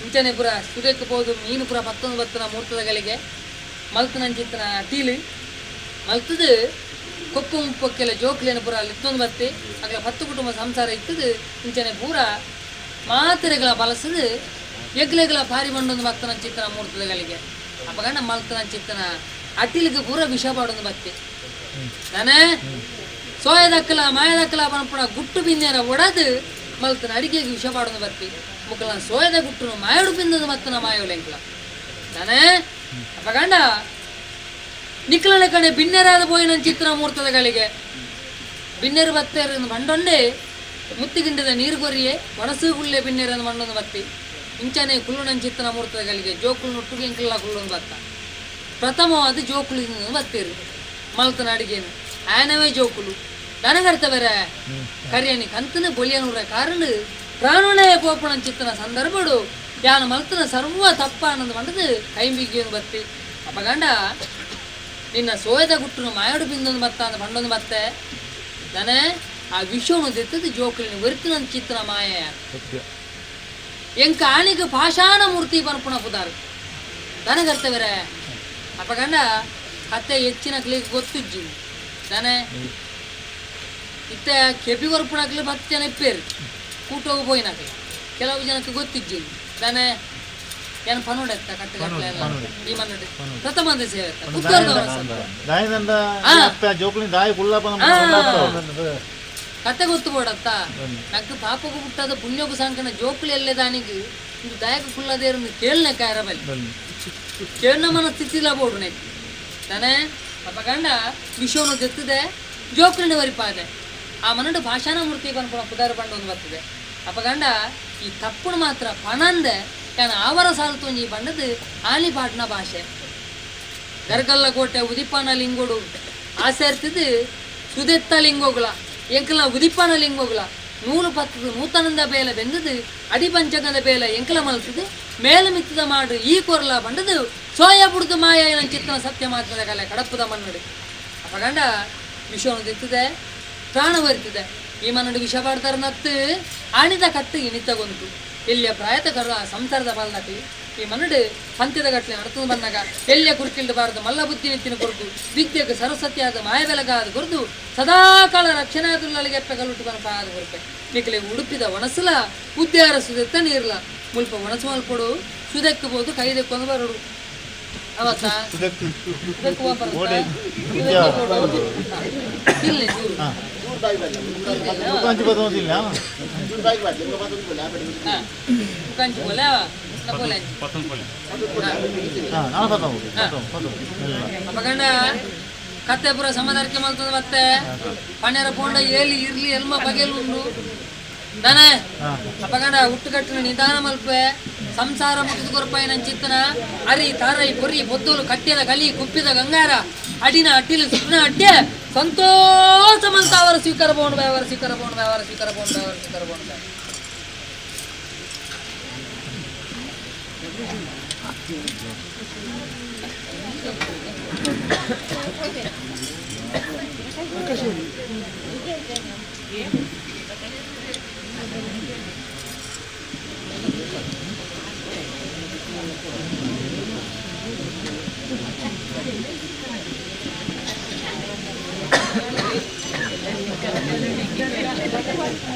ಇಂಚನೆ ಪುರ ಸುದಕ್ಕೆ ಪೋದು ಮೀನು ಪುರ ಪತ್ತೊಂದು ಬತ್ತನ ಮೂರ್ತದಗಳಿಗೆ ಮಲ್ತನ ಚಿತ್ರನ ಅಟೀಲು ಮಲ್ತದು ಕೊಪ್ಪು ಮುಪ್ಪಕ್ಕೆಲ್ಲ ಜೋಕ್ಲೇನ ಪುರ ಲಿತ್ತೊಂದು ಬತ್ತೆ ಅಗಲ ಪತ್ತು ಕುಟುಂಬ ಸಂಸಾರ ಇತ್ತದು ಇಂಚನೆ ಪೂರ ಮಾತ್ರೆಗಳ ಬಳಸದು ಎಗ್ಲೆಗಳ ಭಾರಿ ಬಂಡೊಂದು ಬತ್ತನ ಚಿತ್ರನ ಮೂರ್ತದಗಳಿಗೆ ಅಪಗಂಡ ಮಲ್ತನ ಚಿತ್ರನ ಅಟೀಲಿಗೆ ಪೂರ ವಿಷ ಪಾಡೊಂದು ಬತ್ತೆ ನಾನೇ ಸೋಯದಕ್ಕಲ ಮಾಯದಕ್ಕಲ ಪನಪುಣ ಗುಟ್ಟು ಬಿಂದೇರ ಒಡದು ಮಲ್ತನ ಅಡಿಗೆಗೆ ವಿಷ ಪಾಡೊಂದು ಬತ್ತಿ ಮುಕ್ಕಲ ಸೋಯದ ಗುಟ್ಟುನು ಮಾಯಡು ಬಿಂದದ ಮತ್ತನ ಮಾಯೋಲೆಂಕ್ಲ ನಾನೇ ಅಪಗಂಡ ನಿಕ್ಲನ ಕಡೆ ಬಿನ್ನೆರಾದ ಪೋಯಿನ ಚಿತ್ರ ಮೂರ್ತದಗಳಿಗೆ ಬಿನ್ನೆರು ಬತ್ತೇರು ಮಂಡೊಂಡೆ ಮುತ್ತಿಗಿಂಡದ ನೀರು ಕೊರಿಯೆ ಒಣಸು ಗುಳ್ಳೆ ಬಿನ್ನೆರ ಮಂಡೊಂದು ಬತ್ತಿ ಇಂಚನೆ ಕುಳ್ಳುನ ಚಿತ್ರ ಮೂರ್ತದಗಳಿಗೆ ಜೋಕುಲು ನೊಟ್ಟುಗೆ ಇಂಕ್ಲ ಕುಳ್ಳೊಂದು ಬತ್ತ ಪ್ರಥಮವಾದ ಜೋಕುಲು ಬತ್ತೇರು ಮಲ್ತನ ಅಡಿಗೆನು ಆನವೇ ಜೋಕುಲು ದನಗರ್ತ ಬೇರೆ ಕರಿಯನಿ ಕಂತನ ಬೊಲಿಯನೂರ ಕಾರಣ ಪ್ರಾಣುಣೇ ಪೋಪಣ ಚಿತ್ತನ ಸಂದರ್ಭಡು ಯಾನ ಮಲ್ತನ ಸರ್ವ ತಪ್ಪ ಅನ್ನೋದು ಮಂಡದು ಕೈಂಬಿಗಿಯನ್ನು ಬತ್ತಿ ಅಪಗಂಡ ನಿನ್ನ ಸೋಯದ ಗುಟ್ಟುನು ಮಾಯಡು ಬಿಂದೊಂದು ಬತ್ತ ಅಂದ ಬಂಡೊಂದು ಬತ್ತೆ ದನೆ ಆ ವಿಷವನ್ನು ದೆತ್ತದು ಜೋಕುಲಿನ ಒರಿತಿನ ಚಿತ್ತನ ಮಾಯ ಎಂಕ ಆಣಿಗೆ ಪಾಷಾಣ ಮೂರ್ತಿ ಪನ್ಪುಣ ಪುದಾರು ದನಗರ್ತ ಬೇರೆ ಅಪಗಂಡ ಕತ್ತೆ ಹೆಚ್ಚಿನ ಕ್ಲಿಗೆ ಗೊತ್ತುಜ್ಜಿ ತಾನೆ ಇತ್ತ ಕೆಪಿ ಕೊರ್ಪುಣಕ್ಲಿ 10 ಜನ ಇಪ್ಪೇರು ಕೂಟೋಗಿ ಪೋಯಿನಕ್ಲಿ ಕೆಲವು ಜನಕ್ಕೆ ಗೊತ್ತಿಜ್ಜಿ ತಾನೆ ಏನು ಪನುಡೆ ಇತ್ತ ಕಟ್ಟುಗಟ್ಟಲೆ ಎಲ್ಲ ಈ ಮನ್ನಡೆ ಪ್ರಥಮ ಸೇವೆ ಕತೆ ಗೊತ್ತು ಬೋಡತ್ತ ನಕ್ಕು ಪಾಪకు ಹುಟ್ಟದ ಪುಣ್ಯಕ್ಕೂ ಸಂಕಣ ಜೋಕುಲು ಎಲ್ಲೆ ದಾನಿಗೆ ಇದು ದಾಯಕ ಕುಲ್ಲದೇರು ಕೇಳನೆ ಕಾಯರ ಬಲ್ಲಿ ಕೇಳನ ಮನಸ್ಥಿತಿಲ ಬೋಡು ನೆಕ್ ತಾನೆ ಅಪಗಂಡ ವಿಷವನ್ನು ದೆತ್ತದೆ ಜೋಕುಲಿನ ವರಿಪಾದೆ ಆ ಮನಡು ಭಾಷಾನ ಮೂರ್ತಿ ಪನ್ಪುಣ ಪುದಾರು ಪಂಡ ಒಂದು ಬರ್ತದೆ ಅಪಗಂಡ ಈ ತಪ್ಪುನು ಮಾತ್ರ ಪಣಂದೆ ಯಾನ ಆವರ ಸಾಲ್ತೊಂಜಿ ಬಂಡದು ಆಲಿ ಪಾಟ್ನ ಭಾಷೆ ಗರ್ಗಲ್ಲ ಕೋಟೆ ಉದಿಪಾನ ಲಿಂಗೋಡು ಆಸೆ ಇರ್ತದೆ ಸುದೆತ್ತ ಲಿಂಗೋಗುಲ ಎಂಕಲ ಉದಿಪಾನ ಲಿಂಗೋಗುಲ ನೂಲು ಪತ್ತದು ನೂತನಂದ ಬೇಲೆ ಬೆಂದದು ಅಡಿ ಪಂಚಗದ ಬೇಲೆ ಎಂಕಲ ಮಲ್ತದು ಮೇಲು ಮಿತ್ತದ ಮಾಡು ಈ ಕೊರಲ ಬಂಡದು ಸೋಯ ಬುಡ್ದು ಮಾಯ ಚಿತ್ತನ ಸತ್ಯ ಮಾತ್ರದ ಕಲೆ ಕಡಪ್ಪದ ಮನ್ನಡು ಅಪಗಂಡ ವಿಷವನ್ನು ತೆತ್ತದೆ ಪ್ರಾಣ ಬರ್ತದೆ ಈ ಮನ್ನಡು ವಿಷ ಪಾಡ್ತಾರ ನತ್ತು ಆಣಿದ ಕಟ್ಟು ಇನಿತಗೊಂತು ಎಲ್ಲಿಯ ಪ್ರಾಯತ ಕರು ಆ ಸಂಸಾರದ ಬಾಲ್ದಾಕಲಿ ಈ ಮನ್ನಡು ಪಂತ್ಯದ ಗಟ್ಟಲೆ ನಡ್ತಂದು ಬಂದಾಗ ಎಲ್ಲಿಯ ಕುರುಕಿಲ್ಡಬಾರದು ಮಲ್ಲ ಬುದ್ಧಿ ನಿತ್ತಿನ ಕೊರದು ವಿದ್ಯೆಗೆ ಸರಸ್ವತಿಯಾದ ಮಾಯಬೆಲಗಾದ ಕೊರದು ಸದಾಕಾಲ ರಕ್ಷಣೆ ದುಲ್ಲಲಿಗೆ ಎಪ್ಪೆಗಲುಟ್ಟು ಬನಪ ಆದ ಕೊರಪೆ ನಿಕಲೆ ಉಡುಪಿದ ಒಣಸಲ ಉದ್ಯಾರ ಸುದೆತ್ತ ನೀರ್ಲ ಮುಲ್ಪ ಒಣಸು ಮಲ್ಪಡು ಸುದೆಕ್ಕಬಹುದು ಕೈದೆಕ್ಕೊಂದು ಬರಡು ಅವತ್ತ ಇಲ್ಲ. ಅಪಗಂಡ ಕತ್ತೆ ಪೂರ ಸಮಧಾರಿಕೆ ಮಲ್ತದ ಮತ್ತೆ ಪಣ್ಣೆರ ಪೋಂಡ ಏಲಿ ಇರ್ಲಿ ಎಲ್ಮ ಬಗೆಲ್ ಉಂಡು ದಾನೆ ಅಪಗಂಡ ಹುಟ್ಟುಕಟ್ಟಿನ ನಿಧಾನ ಮಲ್ಪೆ ಸಂಸಾರ ಮುಗಿದು ಕೊರಪಾಯಿ ನನ್ನ ಚಿತ್ತನ ಅರಿ ತಾರೈ ಪೊರಿ ಬೊತ್ತೋಲು ಕಟ್ಟಿದ ಕಲಿ ಕುಪ್ಪಿದ ಗಂಗಾರ ಅಡಿನ ಅಟ್ಟಿಲು ಸುಪ್ನ ಅಡ್ಡೆ ಸಂತೋಷ ಮಲ್ತ ಅವರ ಸ್ವೀಕಾರ ಬೋಂಡ್ ಬೈ ಅವರ ಸ್ವೀಕಾರ ಬೋಂಡ್ ಬೈ ಅವರ ಸ್ವೀಕಾರ ಬೋಂಡ್ ಬೈ ಅವರ ಸ್ವೀಕಾರ ಬೋಂಡ್ ಬೈ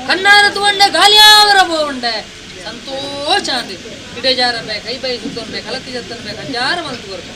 ಕಣ್ಣಾರ ತುವಂಡೆ ಗಾಲಿಯಾವರ ಬೋಂಡೆ ಸಂತೋಷ ಅಂದಿ ಇಡೇಜಾರ ಬೇ ಕೈ ಬೈ ಸುತ್ತನ್ ಬೇ ಕಲತಿ ಜತ್ತನ್ ಬೇ ಕಜ್ಜಾರ ಮಲ್ತು ಕೊರ್ಪ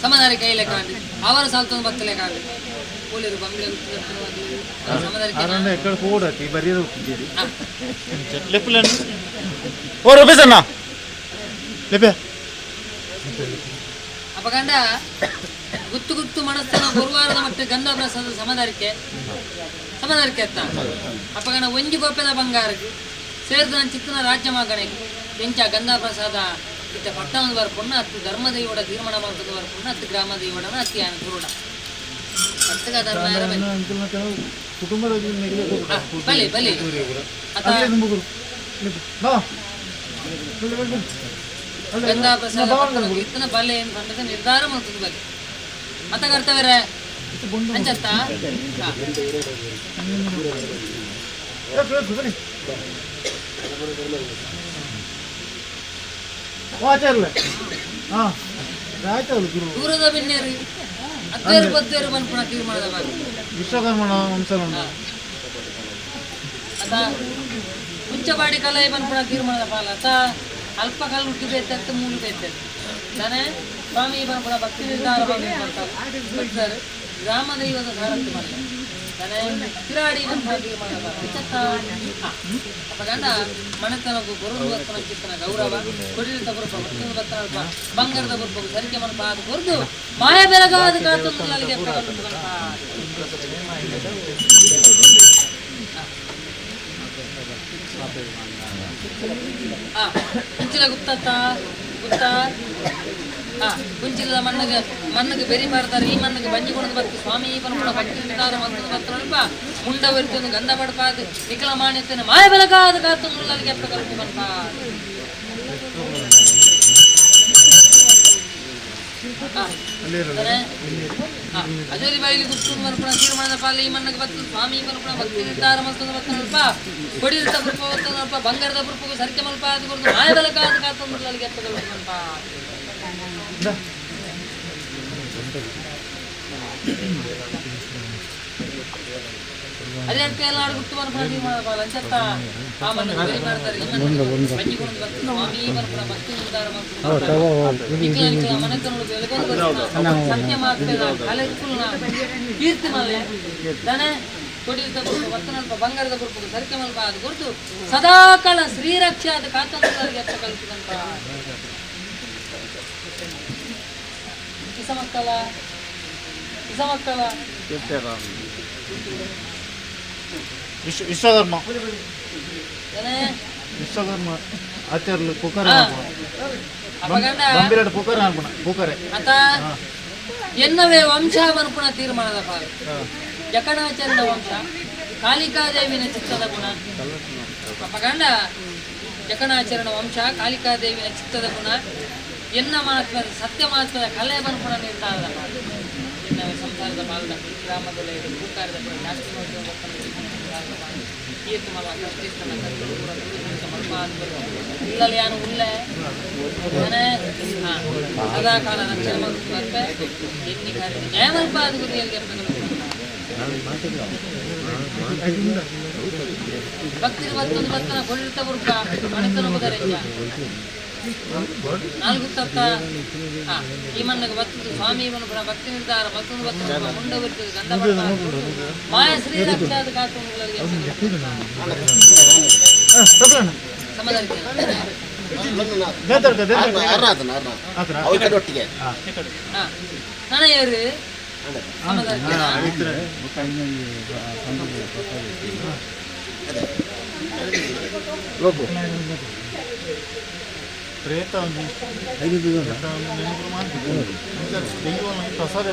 ಸಮಾಧಾನ ಕೈಲೆ ಕಾಂಡಿ ಅವರ ಸಾಲ್ತೊಂದು ಬತ್ತಲೆ ಕಾಂಡಿ ಪೊಲೀರು ಬಂಬ್ಲೆ ಸಮಾಧಾನ ಎక్కడ పోడತಿ ಬರಿಯದು ಹೋಗ್ತಿದ್ದೀರಿ ಲೆಪ್ಪುಲನ್ನು ಓ ರೂಪೇಶ್ ಅಣ್ಣ ಲೆಪ್ಪೆ ಅಪಗಂಡ ಗುತ್ತು ಗುತ್ತು ಮನಸ್ಸನ ಗುರುವಾರದ ಮಟ್ಟ ಗಂಧ ಪ್ರಸಾದ ಸಮದಾರಿಕೆ ಸಮದಾರಿಕೆ ಅತ್ತ ಅಪಗಂಡ ಒಂಜಿ ಗೋಪೆದ ಬಂಗಾರಕ್ಕೆ ಸೇರಿದ ನನ್ನ ಚಿಕ್ಕನ ರಾಜ್ಯ ಮಗನಿಗೆ ಎಂಚ ಗಂಧ ಪ್ರಸಾದ ಇತ್ತ ಪಟ್ಟಣದ ಬಾರ ಪುಣ್ಣ ಹತ್ತು ಧರ್ಮದೈವಡ ತೀರ್ಮಾನ ಮಾಡ್ತದ ಬಾರ ಪುಣ್ಣ ಹತ್ತು ಗ್ರಾಮ ದೈವಡನ ಅತ್ತಿ ಆನ ಗುರುಡ ಅತ್ತಗ ಧರ್ಮ ಯಾರ ಕುಟುಂಬದ ಬಲಿ ಬಲಿ ಗಂಧ ಪ್ರಸಾದ ಇತ್ತನ ಬಲೆ ಏನು ಪಂಡದ ನಿರ್ಧಾರ ಮಾಡ್ತದ ಬಲಿ ಅತ್ತ ಕರ್ತವ್ಯ ಅಂಚತ್ತ ದೂರದ ಬಿನ್ನೇರು ಅತ್ತೇರು ಬತ್ತೇರು ಬಂದ್ಪುಣ ತೀರ್ಮಾನದ ಬಗ್ಗೆ ವಿಶ್ವಕರ್ಮಣ ವಂಶನ ಅತ ಮುಂಚಬಾಡಿ ಕಲೆ ಬಂದ್ಪುಣ ತೀರ್ಮಾನದ ಪಾಲ ಅತ ಅಲ್ಪ ಕಲ್ಲು ಹುಟ್ಟಿ ಬೇತತ್ತು ಮೂಲು ಬೇತತ್ತು ತಾನೇ ಸ್ವಾಮಿ ಬಂದ್ಪುಣ ಭಕ್ತಿ ನಿರ್ಧಾರ ಬರ್ತಾರೆ ಗ್ರಾಮ ದೈವದ ಸಾರಥ್ಯ ಮಾಡ್ತಾರೆ ತಾನೇ ಕಿರಾಡಿ ಬಂದ್ಪುಣ ತೀರ್ಮಾನದ ಪಾಲ ಅಂಚತ್ತ ಅಪಗಂಡ ಮನೆತನಗೂ ಗುರು ಬರ್ತನ ಚಿತ್ತನ ಗೌರವ ಕೊಡಿಲಿತ ಬರುಪ ಮತ್ತೊಂದು ಬರ್ತನಲ್ಪ ಬಂಗಾರದ ಬರುಪಗು ಸರಿಕೆ ಮನಪ ಅದು ಕೊರ್ದು ಮಾಯ ಬೆಳಗಾದ ಕಾತೊಂದು ಅಲ್ಲಿಗೆ ಕುಂಚಿಲ ಗುಪ್ತತ್ತ ಗುಪ್ತ ಕುಂಚಿಲದ ಮಣ್ಣಿಗೆ ಮಣ್ಣಿಗೆ ಬೆರಿ ಮಾಡ್ತಾರೆ ಈ ಮಣ್ಣಿಗೆ ಬಂಜಿ ಕೊಡೋದು ಬರ್ತಿ ಸ್ವಾಮಿ ಪನ್ಪುಣ ಭಕ್ತಿ ನಿರ್ಧಾರ ಮಂತದ ಬರ್ತಾರಲ್ಪ ಮುಂಡ ಬರ್ತೀನಿ ಗಂಧ ಬಡಪಾದ ನಿಖಲ ಮಾನ್ಯತೆನ ಮಾಯ ಬೆಳಗಾದ ಕಾತೊಂದು ಅಲ್ಲಿಗೆ ಅಪ್ಪ ಕಲ್ಪು ಬನ್ಪ ಅಜೋರಿ ಬಾಯಿಲಿ ಗುಪ್ತು ಮರ್ಪಣ ತೀರ್ಮಾನದ ಪಾಲ ಈ ಮಣ್ಣಿಗೆ ಬರ್ತದೆ ಸ್ವಾಮಿ ಪನ್ಪುಣ ಭಕ್ತಿ ನಿರ್ಧಾರ ಮಂತದ ಬರ್ತಾನಲ್ಪ ಕೊಡಿಲಿತ ಬುರ್ಪ ಬರ್ತಾನಲ್ಪ ಬಂಗಾರದ ಬುರ್ಪಗು ಸರಿಕೆ ಮಲ್ಪ ಅದು ಕೊಡ್ದು ಮಾಯ ಬೆಳಗಾದ ಕಾತೊಂದು ಅಲ್ಲಿಗೆ ಅಪ್ಪ ಕಲ್ಪು ಬನ್ಪ ಅದೇ ಅಂತ ಎಲ್ಲ ಗುಪ್ತು ಮರ್ಪಣ ತೀರ್ಮಾನದ ಪಾಲ ಅಂಚತ್ತ ಆ ಮಣ್ಣಿಗೆ ಬೆರಿ ಮಾಡ್ತಾರೆ ಈ ಮಣ್ಣಿಗೆ ಬಂಜಿ ಕೊಡೋದು ಬರ್ತದೆ ಸ್ವಾಮಿ ಪನ್ಪುಣ ಭಕ್ತಿ ನಿರ್ಧಾರ ಮಂತದ ಮನೆತನೊಳಗೆ ಬೆಳಗೊಂದು ಸತ್ಯ ಮಾತೇನ ಕಲೆ ಕೀರ್ತಿ ಮಲೆ ದನೆ ಕೊಡಿದ ವರ್ತನಲ್ಪ ಬಂಗಾರದ ಗುರುಪು ಸರಿಕೆ ಮಲ್ಪ ಅದು ಗುರುತು ಸದಾಕಾಲ ಶ್ರೀರಕ್ಷೆ ಅದು ಕಾತಂದ್ರಿಗೆ ಅರ್ಥ ಕಲ್ಪಿದಂತ ಇಸಮಕ್ಕಲ ಇಸಮಕ್ಕಲ ವಿಶ್ವಕರ್ಮ ವಿಶ್ವಕರ್ಮ ಆಚಾರ್ಯಲು ಕುಕ್ಕರ್ ಬಂಬಿರಡು ಕುಕ್ಕರ್ ಅನ್ಪುಣ ಕುಕ್ಕರೆ ಅತ ಎನ್ನವೇ ವಂಶ ಅನ್ಪುಣ ತೀರ್ಮಾನದ ಪಾಲು ಜಕಣಾಚಾರ್ಯನ ವಂಶ ಕಾಳಿಕಾದೇವಿನ ಚಿತ್ತದ ಗುಣ ಅಪಗಂಡ ಜಕಣಾಚಾರ್ಯನ ವಂಶ ಕಾಳಿಕಾದೇವಿನ ಚಿತ್ತದ ಗುಣ ಎನ್ನ ಮಹತ್ವದ ಸತ್ಯ ಮಹತ್ವದ ಕಲೆ ಬನ್ಪುಣ ನಿರ್ಧಾರದ ಪಾಲು ಎನ್ನ ಸಂಸಾರದ ಪಾಲದ ಗ್ರಾಮದಲ್ಲಿ ಭೂಕಾರದ ಪುರ ಜಾಸ್ತಿ ಸಂಸಾರದ ಪಾಲು ಈತ ಮಲ ಕಷ್ಟಿಸ್ತನ ಕತ್ತಲು ಪುರ ಇಲ್ಲಲ್ಲಿ ಯಾನು ಉಲ್ಲೆ ಸದಾ ಕಾಲ ರಕ್ಷಣೆ ಮಲ್ಪೆ ಎನ್ನಿ ಕಾರ್ಯ ನ್ಯಾಯ ಮಲ್ಪಾದ ಗುರಿಯಲ್ಲಿ ಭಕ್ತಿರು ಬತ್ತೊಂದು ಬತ್ತನ ಕೊಡಿರ್ತ ಬುರ್ಕ ಮನೆತನ ಬುದರೆಂಜ ನಾಲ್ಕು ತತ್ತ ಈ ಮನ್ನಗೆ ಬತ್ತದು ಸ್ವಾಮಿ ಮನುಪುರ ಭಕ್ತಿ ನಿರ್ಧಾರ ಮತ್ತೊಂದು ಬತ್ತನ ಮುಂಡ ಬಿರ್ತದೆ ಗಂಧ ಮಾಯ ಶ್ರೀ ರಕ್ಷಾದ ಕಾತುಗಳಿಗೆ ನನಯರು ಪ್ರೇತ ಪ್ರಸಾದ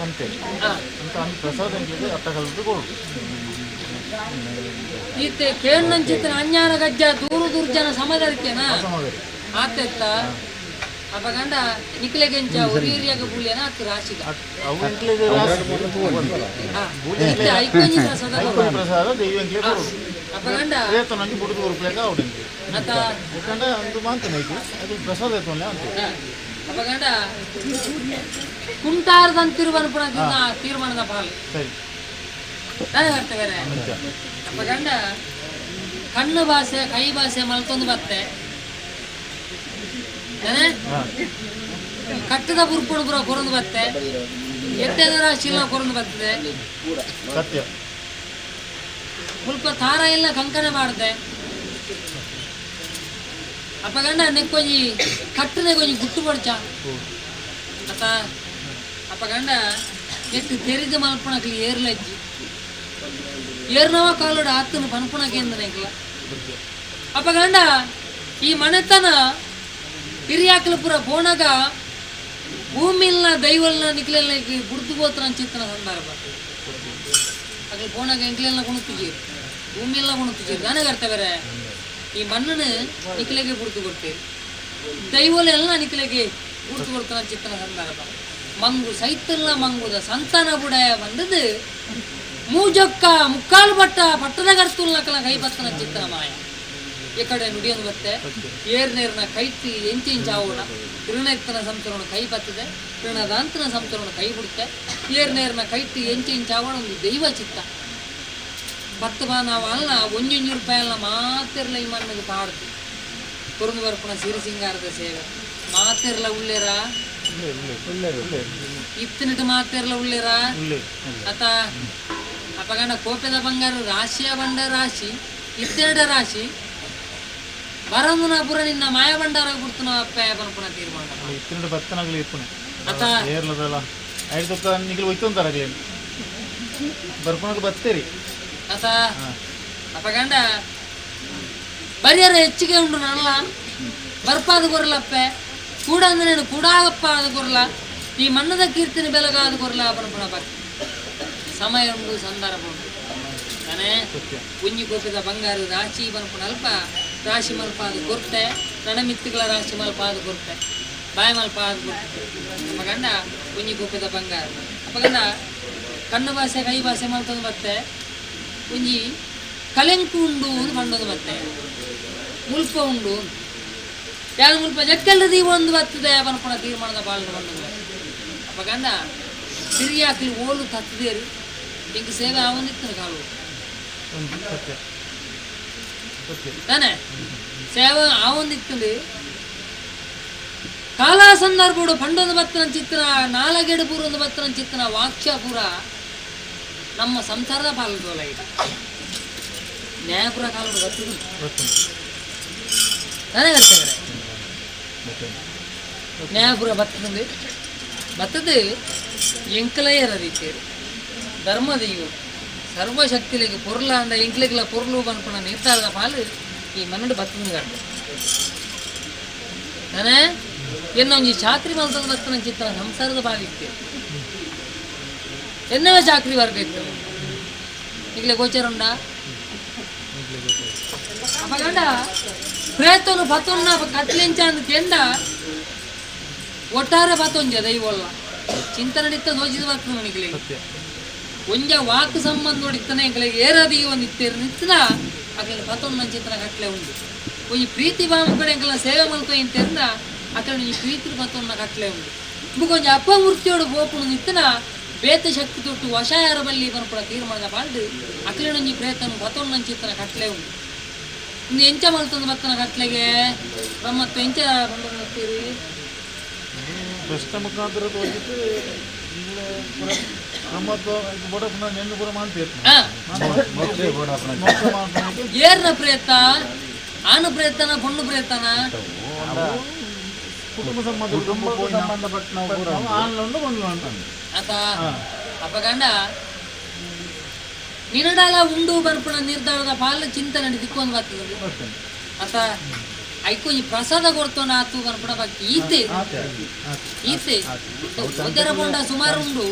ಅಂತೆ ಅಂತ ಪ್ರಸಾದ ಅರ್ಥ ಕಲಿತು ಕೊಡು ಈತೆ ಕೇಣ್ಣಂಚಿತನ ಅಜ್ಞಾನ ಗಜ್ಜ ದೂರು ದುರ್ಜನ ಸಮದರಿಕೆನ ಆತೆತ್ತ ಅಪಗಂಡ ನಿಕ್ಲೆಗೆಂಚ ಒರಿಯರಿಯಾಗ ಬೂಲಿಯನ ಅತ್ತು ರಾಶಿಗ ಪ್ರಸಾದ ದೈವಂಕ್ಲೆ ಕೊಡು ಅಪಗಂಡ ಪ್ರೇತನಂಜಿ ಬುಡುದು ಕೊರ್ಪ್ಲೆಕ ಅವಡಿಂಗೆ ಅತ ಬುಕ್ಕಂಡ ಅಂದು ಮಾಂತನೈತಿ ಅದು ಪ್ರಸಾದ ಎತ್ತೊನ್ಲೆ ಅಂತ ಅಪಗಂಡ ಕುಂಟಾರದಂತಿರುವನ್ಪುಣ ತೀರ್ಮಾನದ ಪಾಲು ಸರಿ ನಾನು ಬರ್ತೇವೆ ಅಪಗಂಡ ಕಣ್ಣು ಭಾಷೆ ಕೈ ಭಾಷೆ ಮಲ್ತೊಂದು ಬತ್ತೆ ಕಟ್ಟದ ಬುರ್ಪುಡು ಪುರ ಕೊರೊಂದು ಬತ್ತೆ ಎಟ್ಟೆದ ರಾಶಿಲ್ಲ ಕೊರೊಂದು ಬರ್ತದೆ ಸತ್ಯ ಮುಲ್ಪ ತಾರ ಎಲ್ಲ ಕಂಕಣೆ ಮಾಡ್ದೆ ಅಪಗಂಡ ನೆಕ್ಕೊಂಜಿ ಕಟ್ಟನೆ ಕೊಂಜಿ ಗುಟ್ಟು ಪಡ್ಚ ಅತ ಅಪಗಂಡ ನೆಟ್ಟು ತೆರಿದ ಮಲ್ಪಣಕ್ಲಿ ಏರ್ಲಜ್ಜಿ ಏರ್ನವ ಕಾಲೋಡು ಆತನ ಪನ್ಪುಣಕೇಂದನೆಕ್ಲ ಅಪಗಂಡ ಈ ಮನೆತನ ಹಿರಿಯಾಕಲಪುರ ಪೋಣಗ ಭೂಮಿಲ್ನ ದೈವಲ್ನ ನಿಕ್ಲೆಲ್ಲ ಬುಡ್ದು ಬೋತ್ರ ಚಿತ್ತನ ಸಂದರ್ಭ ಅಗ್ಲಿ ಪೋಣಗ ಎಂಕ್ಲೆಲ್ಲ ಕುಣುತ್ತುಜೀರು ಭೂಮಿಲ್ಲ ಕುಣುತ್ತುಜೀರು ದಾನೆ ಅರ್ಥ ಬೇರೆ ಈ ಮಣ್ಣನ್ನು ನಿಕ್ಲೆಗೆ ಬುಡ್ದು ಕೊಡ್ತೀರಿ ದೈವಲೆಲ್ಲ ನಿಕ್ಲೆಗೆ ಬುಡ್ದು ಕೊಡ್ತಾನ ಚಿತ್ತನ ಸಂದರ್ಭ ಮಂಗು ಸೈತಲ್ಲ ಮಂಗುದ ಸಂತಾನ ಬುಡಯ ಬಂದದ್ದು ಮೂಜೊಕ್ಕ ಮುಕ್ಕಾಲು ಪಟ್ಟ ಪಟ್ಟದ ಗರ್ತುಲ್ಲಕಲ ಕೈ ಬತ್ತನ ಚಿತ್ತನ ಮಾಯ ಈ ಕಡೆ ನುಡಿಯೊಂದು ಬತ್ತೆ ಏರ್ ನೇರ್ನ ಕೈತಿ ಎಂಚಿ ಇಂಚಾವೋಣ ಋಣೆತ್ತನ ಸಂಸರಣ ಕೈ ಬತ್ತದೆ ಋಣದಾಂತನ ಸಂಸರಣ ಕೈ ಬಿಡುತ್ತೆ ಏರ್ ನೇರ್ನ ಕೈತಿ ಎಂಚಿ ಇಂಚಾವೋಣ ಒಂದು ದೈವ ಚಿತ್ತ ಪತ್ತು ಬಾ ನಾವು ಅಲ್ಲ ಒಂಜೊಂಜು ರೂಪಾಯಿ ಅಲ್ಲ ಮಾತಿರ್ಲ ಈ ಮಣ್ಣಿಗೆ ಪಾಡ್ದು ಕೊರಂದು ಬರ್ಪಣ ಸಿರಿ ಸಿಂಗಾರದ ಸೇವೆ ಮಾತಿರ್ಲ ಉಳ್ಳೇರ ಇತ್ತಿನಿಟ್ಟು ಮಾತಿರ್ಲ ಉಳ್ಳೇರ ಅತ ಅಪಗಂಡ ಕೋಪದ ಬಂಗಾರ ರಾಶಿಯ ಬಂಡ ರಾಶಿ ಇತ್ತೆರಡ ರಾಶಿ ಬರಂದುನ ಪುರ ನಿನ್ನ ಮಾಯ ಭಂಡಾರ ಬಿಡ್ತನ ಅಪ್ಪ ಪನ್ಪುಣ ತೀರ್ಮಾನ ಇತ್ತಿನ ಬತ್ತನಾಗಲಿ ಇಪ್ಪುಣೆ ಅತ ಏರ್ಲದಲ್ಲ ಐದು ತೊಕ್ಕ ನಿಗಲು ಒಯ್ತೊಂತಾರಾಗಲಿ ಬರ್ಪುಣಕ್ಕೆ ಬತ್ತೇರಿ ಅತ ಅಪಗಂಡ ಬರಿಯರ ಹೆಚ್ಚಿಗೆ ಉಂಡು ನಲ್ಲ ಬರ್ಪಾದ ಕೊರಲಪ್ಪೆ ಕೂಡ ಅಂದ್ರೆ ಕೂಡಾಗಪ್ಪ ಆದ ಕೊರಲ ಈ ಮಣ್ಣದ ಕೀರ್ತಿನ ಬೆಲಗಾದ ಕೊರಲ ಪನ್ಪುಣ ಭಕ್ತಿ ಸಮಯ ಉಂಡು ಸಂದರ್ಭ ಉಂಡು ತಾನೇ ಉಂಜಿ ಕೋಪಿದ ಬಂಗಾರ ರಾಶಿ ಪನ್ಪುಣ ಅಲ್ಪ ರಾಶಿ ಮಲ್ಪಾದ ಕೊರ್ತೆ ನಣಮಿತ್ತುಗಳ ರಾಶಿ ಮಲ್ಪಾದ ಕೊರ್ತೆ ಬಾಯಿ ಮಲ್ಪಾದ ಕೊರ್ತೆ ಅಪಗಂಡ ಉಂಜಿ ಕೋಪಿದ ಬಂಗಾರ ಅಪಗಂಡ ಕಣ್ಣು ಭಾಷೆ ಕೈ ಭಾಷೆ ಮಲ್ತೊಂದು ಬತ್ತೆ ಒಂಜಿ ಕಲೆಂಕು ಉಂಡು ಪಂಡೊಂದು ಬತ್ತೆ ಮುಲ್ಪ ಉಂಡು ಯಾರು ಮುಲ್ಪ ಜಕ್ಕೆಲ್ಲ ದೀಪ ಒಂದು ಬರ್ತದೆ ಪನ್ಪುಣ ತೀರ್ಮಾನದ ಪಾಲನೆ ಬಂದೊಂದು ಬತ್ತೆ ಅಪಗಂಡ ಸಿರಿಯಾಕ್ಲಿ ಓಲು ತತ್ತದೇರು ಎಂಕ್ ಸೇವೆ ಆವೊಂದಿತ್ತನ ಕಾಲು ತಾನೆ ಸೇವೆ ಆವೊಂದಿತ್ತಂದು ಕಾಲ ಸಂದರ್ಭಡು ಪಂಡೊಂದು ಬತ್ತನ ಚಿತ್ತನ ನಾಲಗೆಡು ಪೂರೊಂದು ಬತ್ತನ ಚಿತ್ತನ ವಾಕ್ಯ ಪೂರ ನಮ್ಮ ಸಂಸಾರದ ಪಾಲದೋಲ ಈಗ ನ್ಯಾಯಪುರ ಕಾಲದ ಬರ್ತದೆ ತಾನೇ ಬರ್ತೇವೆ ನ್ಯಾಯಪುರ ಬರ್ತದೆ ಬರ್ತದೆ ಎಂಕಲಯ್ಯರ ರೀತಿ ಧರ್ಮದೆಯು ಸರ್ವಶಕ್ತಿಲಿಗೆ ಪೊರ್ಲ ಅಂದ ಎಂಕ್ಲೆಗ್ಲ ಪೊರ್ಲು ಪನ್ಪುಣ ನಿರ್ಧಾರದ ಪಾಲು ಈ ಮನ್ನಡು ಬರ್ತದೆ ಕಡ್ದು ತಾನೇ ಎನ್ನೊಂಜಿ ಚಾಕ್ರಿ ಮಲ್ತದ ಬರ್ತನ ಚಿತ್ರ ಸಂಸಾರದ ಪಾಲಿತ್ತು ಎನ್ನವ ಚಾಕ್ರಿ ವರ್ಗ ಇತ್ತು ಈಗಲೇ ಗೋಚರ ಉಂಡಾ ಅಪಗಂಡ ಪ್ರೇತನು ಪತೊನ್ನ ಕಟ್ಲೆಂಚ ಅಂದ್ ಕೆಂಡ ಒಟ್ಟಾರೆ ಬಾತೊಂಜ ದೈವೊಲ್ಲ ಚಿಂತನಡಿತ್ತ ಸೋಚಿದ ಬರ್ತದೆ ನನಗೆ ಒಂಜ ವಾಕ್ ಸಂಬಂಧ ನೋಡಿತ್ತನೆ ಎಂಕಲೆಗ್ ಏರಾದಿ ಒಂದು ಇತ್ತೇರು ನಿತ್ತಿನ ಅಕಲ್ನ ಪತ್ತೊಂದು ಚಿಂತನ ಕಟ್ಲೆ ಉಂಡು. ಒಂಜಿ ಪ್ರೀತಿ ಬಾಮ ಕಡೆ ಎಂಕಲ್ನ ಸೇವೆ ಮಲ್ಕೊ ಇಂತೆರ್ನ ಅಕಲ್ನ ಈ ಪ್ರೀತಿ ಪತ್ತೊಂದ ಕಟ್ಲೆ ಉಂಡು. ಬುಕೊಂಜಿ ಅಪಮೂರ್ತಿಯೋಡು ಬೋಪುಣು ನಿತ್ತಿನ ಬೇತೆ ಶಕ್ತಿ ತೊಟ್ಟು ವಶಾಯರ ಬಲ್ಲಿ ಪನ್ಪುನ ತೀರ್ಮಾನದ ಪಾಲ್ಡು ಅಕಲೆನೊಂಜಿ ಪ್ರೇತನು ಪತ್ತೊಂದು ಚಿಂತನ ಕಟ್ಲೆ ಉಂಡು. ಇನ್ನು ಎಂಚ ಮಲ್ತೊಂದು ಬತ್ತನ ಕಟ್ಲೆಗೆ ಬ್ರಹ್ಮತ್ವ ಎಂಚ ಬಂದು ಪ್ರಶ್ನೆ ಮುಖಾಂತರ ತೋಜಿತ್ತು ಬ್ರಹ್ಮತ್ವ ಬೋಡಪ್ಪನ ನೆನ್ನು ಪೂರ ಮಾಡ್ತೀರಿ. ಏರ್ನ ಪ್ರೇತ ಆನು ಪ್ರೇತನ ಪೊಣ್ಣು ಪ್ರೇತನ ಕುಟುಂಬ ಸಂಬಂಧ ಸಂಬಂಧಪಟ್ಟ ಆನ್ಲೊಂಡು ಒಂದು ಆತ ಅಪಗಂಡ ನಿನಡಾಲ ಉಂಡು ಬರ್ಪಣ ನಿರ್ಧಾರದ ಪಾಲ ಚಿಂತನೆ ದಿಕ್ಕೊಂದು ಬರ್ತದೆ ಆತ ಐಕೊಂಜಿ ಪ್ರಸಾದ ಕೊಡ್ತೋಣ ಆತು ಬರ್ಪಣ ಬಾಕಿ ಈತೆ ಈತೆ ಉದರ ಪೊಂಡ ಸುಮಾರು ಉಂಡು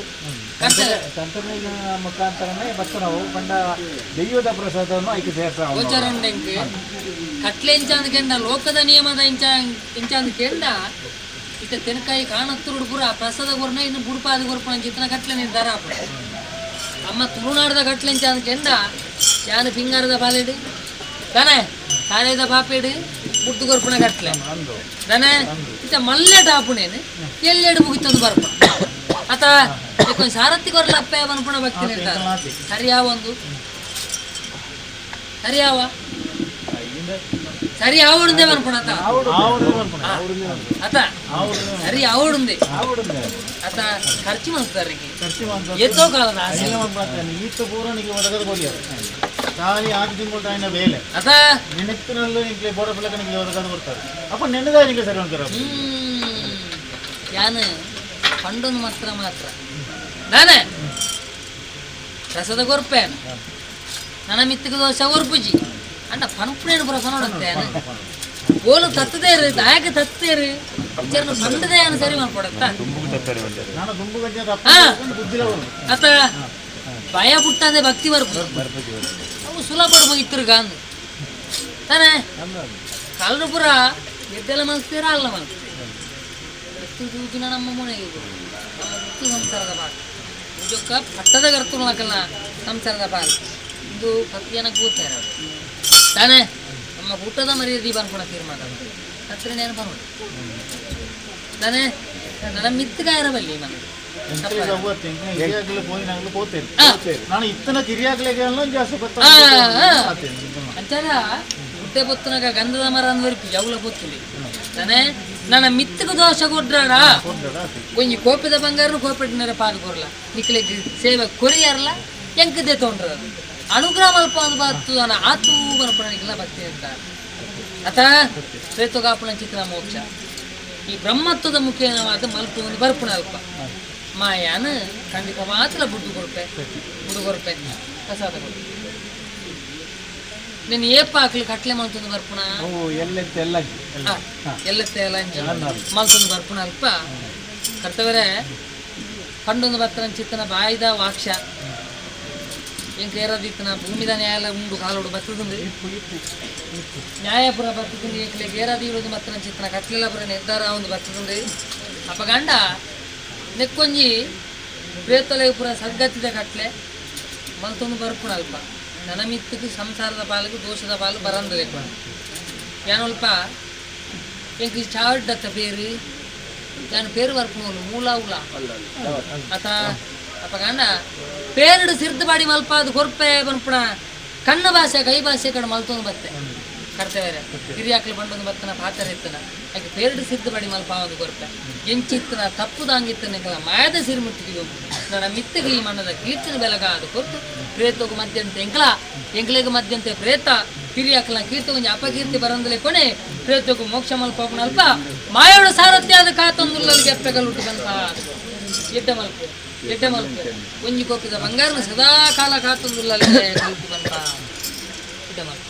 ತಂತ್ರಜ್ಞಾನ ಮುಖಾಂತರನೇ ಬರ್ತನವು ಪಂಡ ದೈವದ ಪ್ರಸಾದವನ್ನು ಐಕೆ ಸೇರ್ಸ ಗೋಚರ ಉಂಡೆಂಕ್ ಕಟ್ಲೆ ಇಂಚಾಂದ್ ಕೆಂಡ ಲೋಕದ ನಿಯಮದ ಇಂಚ ಇಂಚಾಂದ್ ಕೆಂಡ ಇತ್ತ ತೆನಕಾಯಿ ಕಾಣತ್ತುರುಡು ಪೂರ ಪ್ರಸಾದ ಕೊರ್ನ ಇನ್ನು ಬುಡುಪಾದ ಕೊರ್ಪಣ ಚಿತ್ರನ ಕಟ್ಲೆ ನಿರ್ಧಾರ ಆಪುಂಡು. ಅಮ್ಮ ತುಳುನಾಡದ ಕಟ್ಲೆ ಇಂಚಾಂದ್ ಕೆಂಡ ಯಾನು ಪಿಂಗಾರದ ಪಾಲೆಡು ತಾನೆ ತಾಳೆದ ಪಾಪೇಡು ಬುಡ್ದು ಕೊರ್ಪಣ ಕಟ್ಲೆ ತಾನೆ ಇತ್ತ ಮಲ್ಲೆಟ್ ಆಪುಣೇನು ಎಲ್ಲೆಡು ಮುಗಿತೊಂದು ಬರ್ಪಣ ಅಥವಾ ಕೊಂಚ ಸಾರಥಿ ಕೊರ್ಲ ಅಪ್ಪೆ ಬನ್ಪುಣ ಭಕ್ತಿ ನಿರ್ಧಾರ ಸರಿಯಾವ ಒಂದು ಸರಿಯಾವ ಸರಿ ಆವಡುಂದೆ ಬನ್ಪುಣ ಅತ ಅತ ಸರಿ ಆವಡುಂದೆ ಅತ ಖರ್ಚು ಮಾಡ್ತಾರೆ ಎತ್ತೋ ಕಾಲದ ಆಸೆ ಈತ ಪೂರ ನಿಗೆ ಒದಗದ ಕೊಡಿಯರು ತಾಯಿ ಆರು ತಿಂಗಳು ತಾಯಿನ ಬೇಲೆ ಅತ ನೆನೆತ್ತಿನಲ್ಲೂ ನಿಂಗೆ ಬೋಡ ಫಲಕ ನಿಮಗೆ ಒದಗದ ಕೊಡ್ತಾರೆ ಅಪ್ಪ ನೆನೆದ ನಿಮಗೆ ಸರಿ ಅಂತಾರೆ. ಯಾನು ಪಂಡೊಂದು ಮಾತ್ರ ಮಾತ್ರ ನಾನೇ ರಸದ ಕೊರ್ಪೆ ನನ್ನ ಮಿತ್ತಿಗೆ ದೋಷ ಕೊರ್ಪುಜಿ ಅಂಡ ಪನ್ಪುಣೇನು ಪುರ ಪನೋಡತ್ತೆ ಓಲು ತತ್ತದೇರು ದಾಯಕ ತತ್ತೇರು ವಿಚಾರನ ಪಂಡದೇ ಏನು ಸರಿ ಮಾಡ್ಕೊಡತ್ತ ನಾನು ದುಂಬು ಗಂಜಿ ಅತ ಭಯ ಪುಟ್ಟಂದೆ ಭಕ್ತಿ ಬರ್ಪು ಅವು ಸುಲಭ ಮುಗಿತ್ತಿರ್ಗ ಅಂದು ತಾನೇ ಕಲ್ರು ಪುರ ಎದ್ದೆಲ್ಲ ಮನ್ಸ್ತೀರ ಅಲ್ಲ ಮನ್ಸ್ತೀರ ತೂಜಿನ ನಮ್ಮ ಮನೆಗೆ ನಮ್ಮ ಗುತ್ತು ಸಂಸಾರದ ಪಾಲ್ ನಿಜಕ್ಕ ಪಟ್ಟದ ಕರ್ತುನಕಲ್ಲ ಸಂಸಾರದ ಪಾಲ್ ಇದು ಪತ್ತಿಯನ ಕೂತಾರೆ ತಾನೇ ನಮ್ಮ ಊಟದ ಮರ್ಯಾದೆ ಬನ್ಕೊಣ ತೀರ್ಮಾನ ಹತ್ರ ನೆನಪು ತಾನೇ ನನ್ನ ಮಿತ್ತಗಾಯರ ಬಲ್ಲಿ ಮನೆ ನಾನು ಇತ್ತನ ಕಿರಿಯಾಗ್ಲಿಗೆ ಜಾಸ್ತಿ ಅಂಚಾರ ಗುಡ್ಡೆ ಪೊತ್ತನಾಗ ಗಂಧದ ಮರ ಅಂದ್ವರ್ಪು ಜೌಲ ಪೊತ್ತುಲಿ ತಾನೇ ನನ್ನ ಮಿತ್ತకు ದೋಷ ಕೊಡ್ರಾಡ ಒಂಜಿ ಕೋಪದ ಬಂಗಾರನು ಕೋಪೆಟ್ಟಿನರ ಪಾದ ಕೊರ್ಲ ನಿಕ್ಲೆಗ್ ಸೇವೆ ಕೊರಿಯಾರಲ್ಲ ಎಂಕದೆ ತೊಂಡ್ರ ಅನುಗ್ರಹ ಮಲ್ಪ ಒಂದು ಬಾತು ನನ್ನ ಆತು ಬರಪಣ ನಿಕ್ಲ ಭಕ್ತಿ ಅಂತ ಅಥ ಶ್ವೇತಗಾಪಣ ಚಿತ್ರ ಮೋಕ್ಷ ಈ ಬ್ರಹ್ಮತ್ವದ ಮುಖೇನವಾದ ಮಲ್ಪ ಒಂದು ಬರ್ಪುಣ ಅಲ್ಪ ಮಾಯಾನ ಖಂಡಿತ ಮಾತ್ರ ಬುಡ್ಡು ಕೊರ್ಪೆ ಬುಡು ಕೊರ್ಪೆ ಪ್ರಸಾದ ಕೊಡ್ಪೆ ನಿನ್ನ ಏಪ ಹಾಕ್ಲಿ ಕಟ್ಲೆ ಮಲ್ತೊಂದು ಬರ್ಪುಣ ಎಲ್ಲತ್ತೆ ಎಲ್ಲ ಮಲ್ತೊಂದು ಬರ್ಪುಣ ಅಲ್ಪ ಕರ್ತವ್ಯರೇ ಪಂಡೊಂದು ಬರ್ತನ ಚಿತ್ತನ ಬಾಯ್ದ ವಾಕ್ಷ ಎಂಕ ಏರದಿತ್ತನ ಭೂಮಿದ ನ್ಯಾಯ ಉಂಡು ಕಾಲೋಡು ಬರ್ತದಂದು ನ್ಯಾಯಪುರ ಬರ್ತದಂದು ಎಂಕ್ಲೆ ಏರಾದಿ ಇರೋದು ಬರ್ತನ ಚಿತ್ತನ ಕಟ್ಲೆಲ್ಲ ಪುರ ನಿರ್ಧಾರ ಒಂದು ಬರ್ತದಂದು ಅಪಗಂಡ ನೆಕ್ಕೊಂಜಿ ಪ್ರೇತಲೆ ಪುರ ಸದ್ಗತಿದ ಕಟ್ಲೆ ಮಲ್ತೊಂದು ಬರ್ಪುಣ ಅಲ್ಪ ನನಮಿತ್ತಕ್ಕೆ ಸಂಸಾರದ ಪಾಲಿಗೆ ದೋಷದ ಪಾಲು ಬರಂದಲೆ ಯಾನೊಲ್ಪ ಎಂಕ್ ಚಾವಡ್ಡತ್ತ ಪೇರು ಯಾನು ಪೇರು ಬರ್ಪುಣೋಲು ಮೂಲ ಉಲ ಅತ ಅಪಗಂಡ ಪೇರಡು ಸಿರ್ದು ಬಾಡಿ ಮಲ್ಪ ಅದು ಕೊರ್ಪೆ ಬನ್ಪುಣ ಕಣ್ಣು ಭಾಷೆ ಕೈ ಭಾಷೆ ಕಡೆ ಮಲ್ತೊಂದು ಬತ್ತೆ ಕರ್ತವ್ಯ ಹಿರಿಯಾಕ್ಲು ಬಂಡೊಂದು ಬತ್ತನ ಪಾತ್ರ ಇತ್ತನ ಯಾಕೆ ಪೇರಡು ಸಿರ್ದು ಬಾಡಿ ಮಲ್ಪ ಒಂದು ಕೊರ್ಪೆ ಎಂಚಿತ್ತನ ತಪ್ಪುದಾಂಗಿತ್ತನ ಮಾಯದ ಸಿರಿಮುಟ್ಟಿಗೆ ನನ್ನ ಮಿತ್ತಗೆ ಈ ಮಣ್ಣದ ಕೀರ್ತನ ಬೆಲಗ ಅದು ಕೊರ್ತು ಪ್ರೇತೋಗು ಮಧ್ಯಂತೆ ಎಂಕ್ಲ ಎಂಕ್ಲೆಗ್ ಮಧ್ಯಂತೆ ಪ್ರೇತ ಹಿರಿಯಾಕ್ಲ ಕೀರ್ತಗೊಂಜಿ ಅಪಕೀರ್ತಿ ಬರಂದಲೆ ಕೊನೆ ಪ್ರೇತೋಗು ಮೋಕ್ಷ ಮಲ್ಪ ಅಲ್ಪ ಮಾಯೋಡು ಸಾರಥ್ಯ ಅದು ಕಾತೊಂದುಲ್ಲಲ್ಲಿಗೆ ಅಪ್ಪೆಗಲುಟ್ಟು ಬಂತ ಎಡ್ಡ ಮಲ್ಪ ಎಡ್ಡ ಮಲ್ಪ ಒಂಜಿ ಕೋಪಿದ ಬಂಗಾರನ ಸದಾ ಕಾಲ ಕಾತೊಂದುಲ್ಲಲ್ಲಿಗೆ ಕಲ್ಪು ಬಂತ ಎಡ್ಡ ಮಲ್ಪ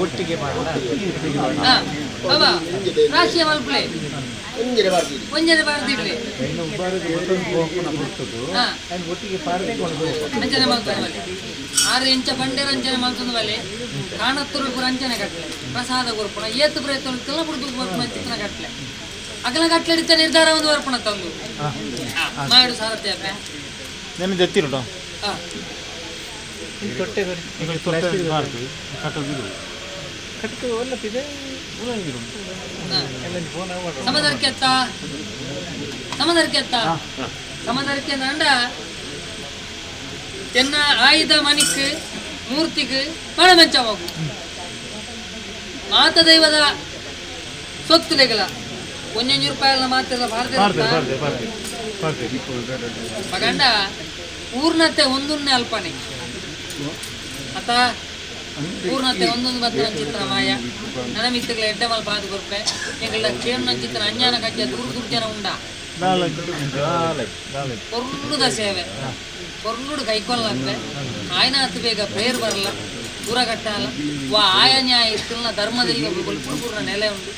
ಒಟ್ಟಿಗೆ ರಾಶಿಯ ಮಲ್ಪುಲೆ ಒಂಜನೆ ಬಾರ್ದಿಡ್ಲಿ ಅಂಚನೆ ಮಲ್ತೊಂದು ಬಲೆ 6 ಇಂಚ ಬಂಡೆರ ಅಂಚನೆ ಮಲ್ತೊಂದು ಬಲೆ ಕಾಣತ್ತೂರು ಪೂರ ಅಂಚನೆ ಕಟ್ಲೆ ಪ್ರಸಾದ ಕೊರ್ಪುಣ ಏತು ಪ್ರಯತ್ನ ಇತ್ತಲ್ಲ ಬುಡ್ದು ಬರ್ಪುಣ ಚಿತ್ರನ ಕಟ್ಲೆ ಅಗಲ ಕಟ್ಲೆ ಇತ್ತ ನಿರ್ಧಾರ ಒಂದು ಬರ್ಪುಣ ತಂದು ಮಾಡು ಸಾರಥ್ಯ ಅಪ್ಪೆ ನೆನ್ನೆ ದೆತ್ತಿರುಡ ತೊಟ್ಟೆ ತೊಟ್ಟೆ ಕಟ್ಟೋದು ಕಟ್ಕ ಒಲ್ಲತ್ತಿದೆ ಸಮದರ್ಕೆತ್ತ ಸಮದರ್ಕೆತ್ತ ಸಮದರ್ಕೆ ಅಂಡ ಚೆನ್ನ ಆಯುಧ ಮಣಿಕ್ ಮೂರ್ತಿಗೆ ಮಣಮಂಚವಾಗು ಮಾತ ದೈವದ ಸೊತ್ತು ಲೆಗಲ ಒಂಜೊಂಜು ರೂಪಾಯಿ ಮಾತ್ರ ಭಾರತ ಮಗಂಡ ಊರ್ನತೆ ಒಂದೊನ್ನೆ ಅಲ್ಪನೆ ಅತ ಪೂರ್ಣತೆ ಒಂದೊಂದು ಬತ್ತನ ಚಿತ್ರ ಮಾಯ ನನ್ನ ಮಿತ್ರಗಳ ಎಡ್ಡ ಮಲ್ಪ ಆದ ಕೊರ್ಪೆ ಎಂಗಳ ಕೇರ್ನ ಚಿತ್ರ ಅಂಜಾನ ಕಜ್ಜ ದೂರ ದೂರ ಜನ ಉಂಡ ಕೊರ್ಲುದ ಸೇವೆ ಕೊರ್ಲುಡು ಕೈಕೊಲ್ಲಪ್ಪೆ ಆಯ್ನ ಹತ್ತು ಬೇಗ ಪ್ರೇರ್ ಬರಲ್ಲ ದೂರ ಕಟ್ಟಾಲ ವಾ ಆಯ ನ್ಯಾಯ ಇತ್ತಿಲ್ಲ ಧರ್ಮದಲ್ಲಿ ಪೂರ್ಣ ನೆಲೆ ಉಂಟು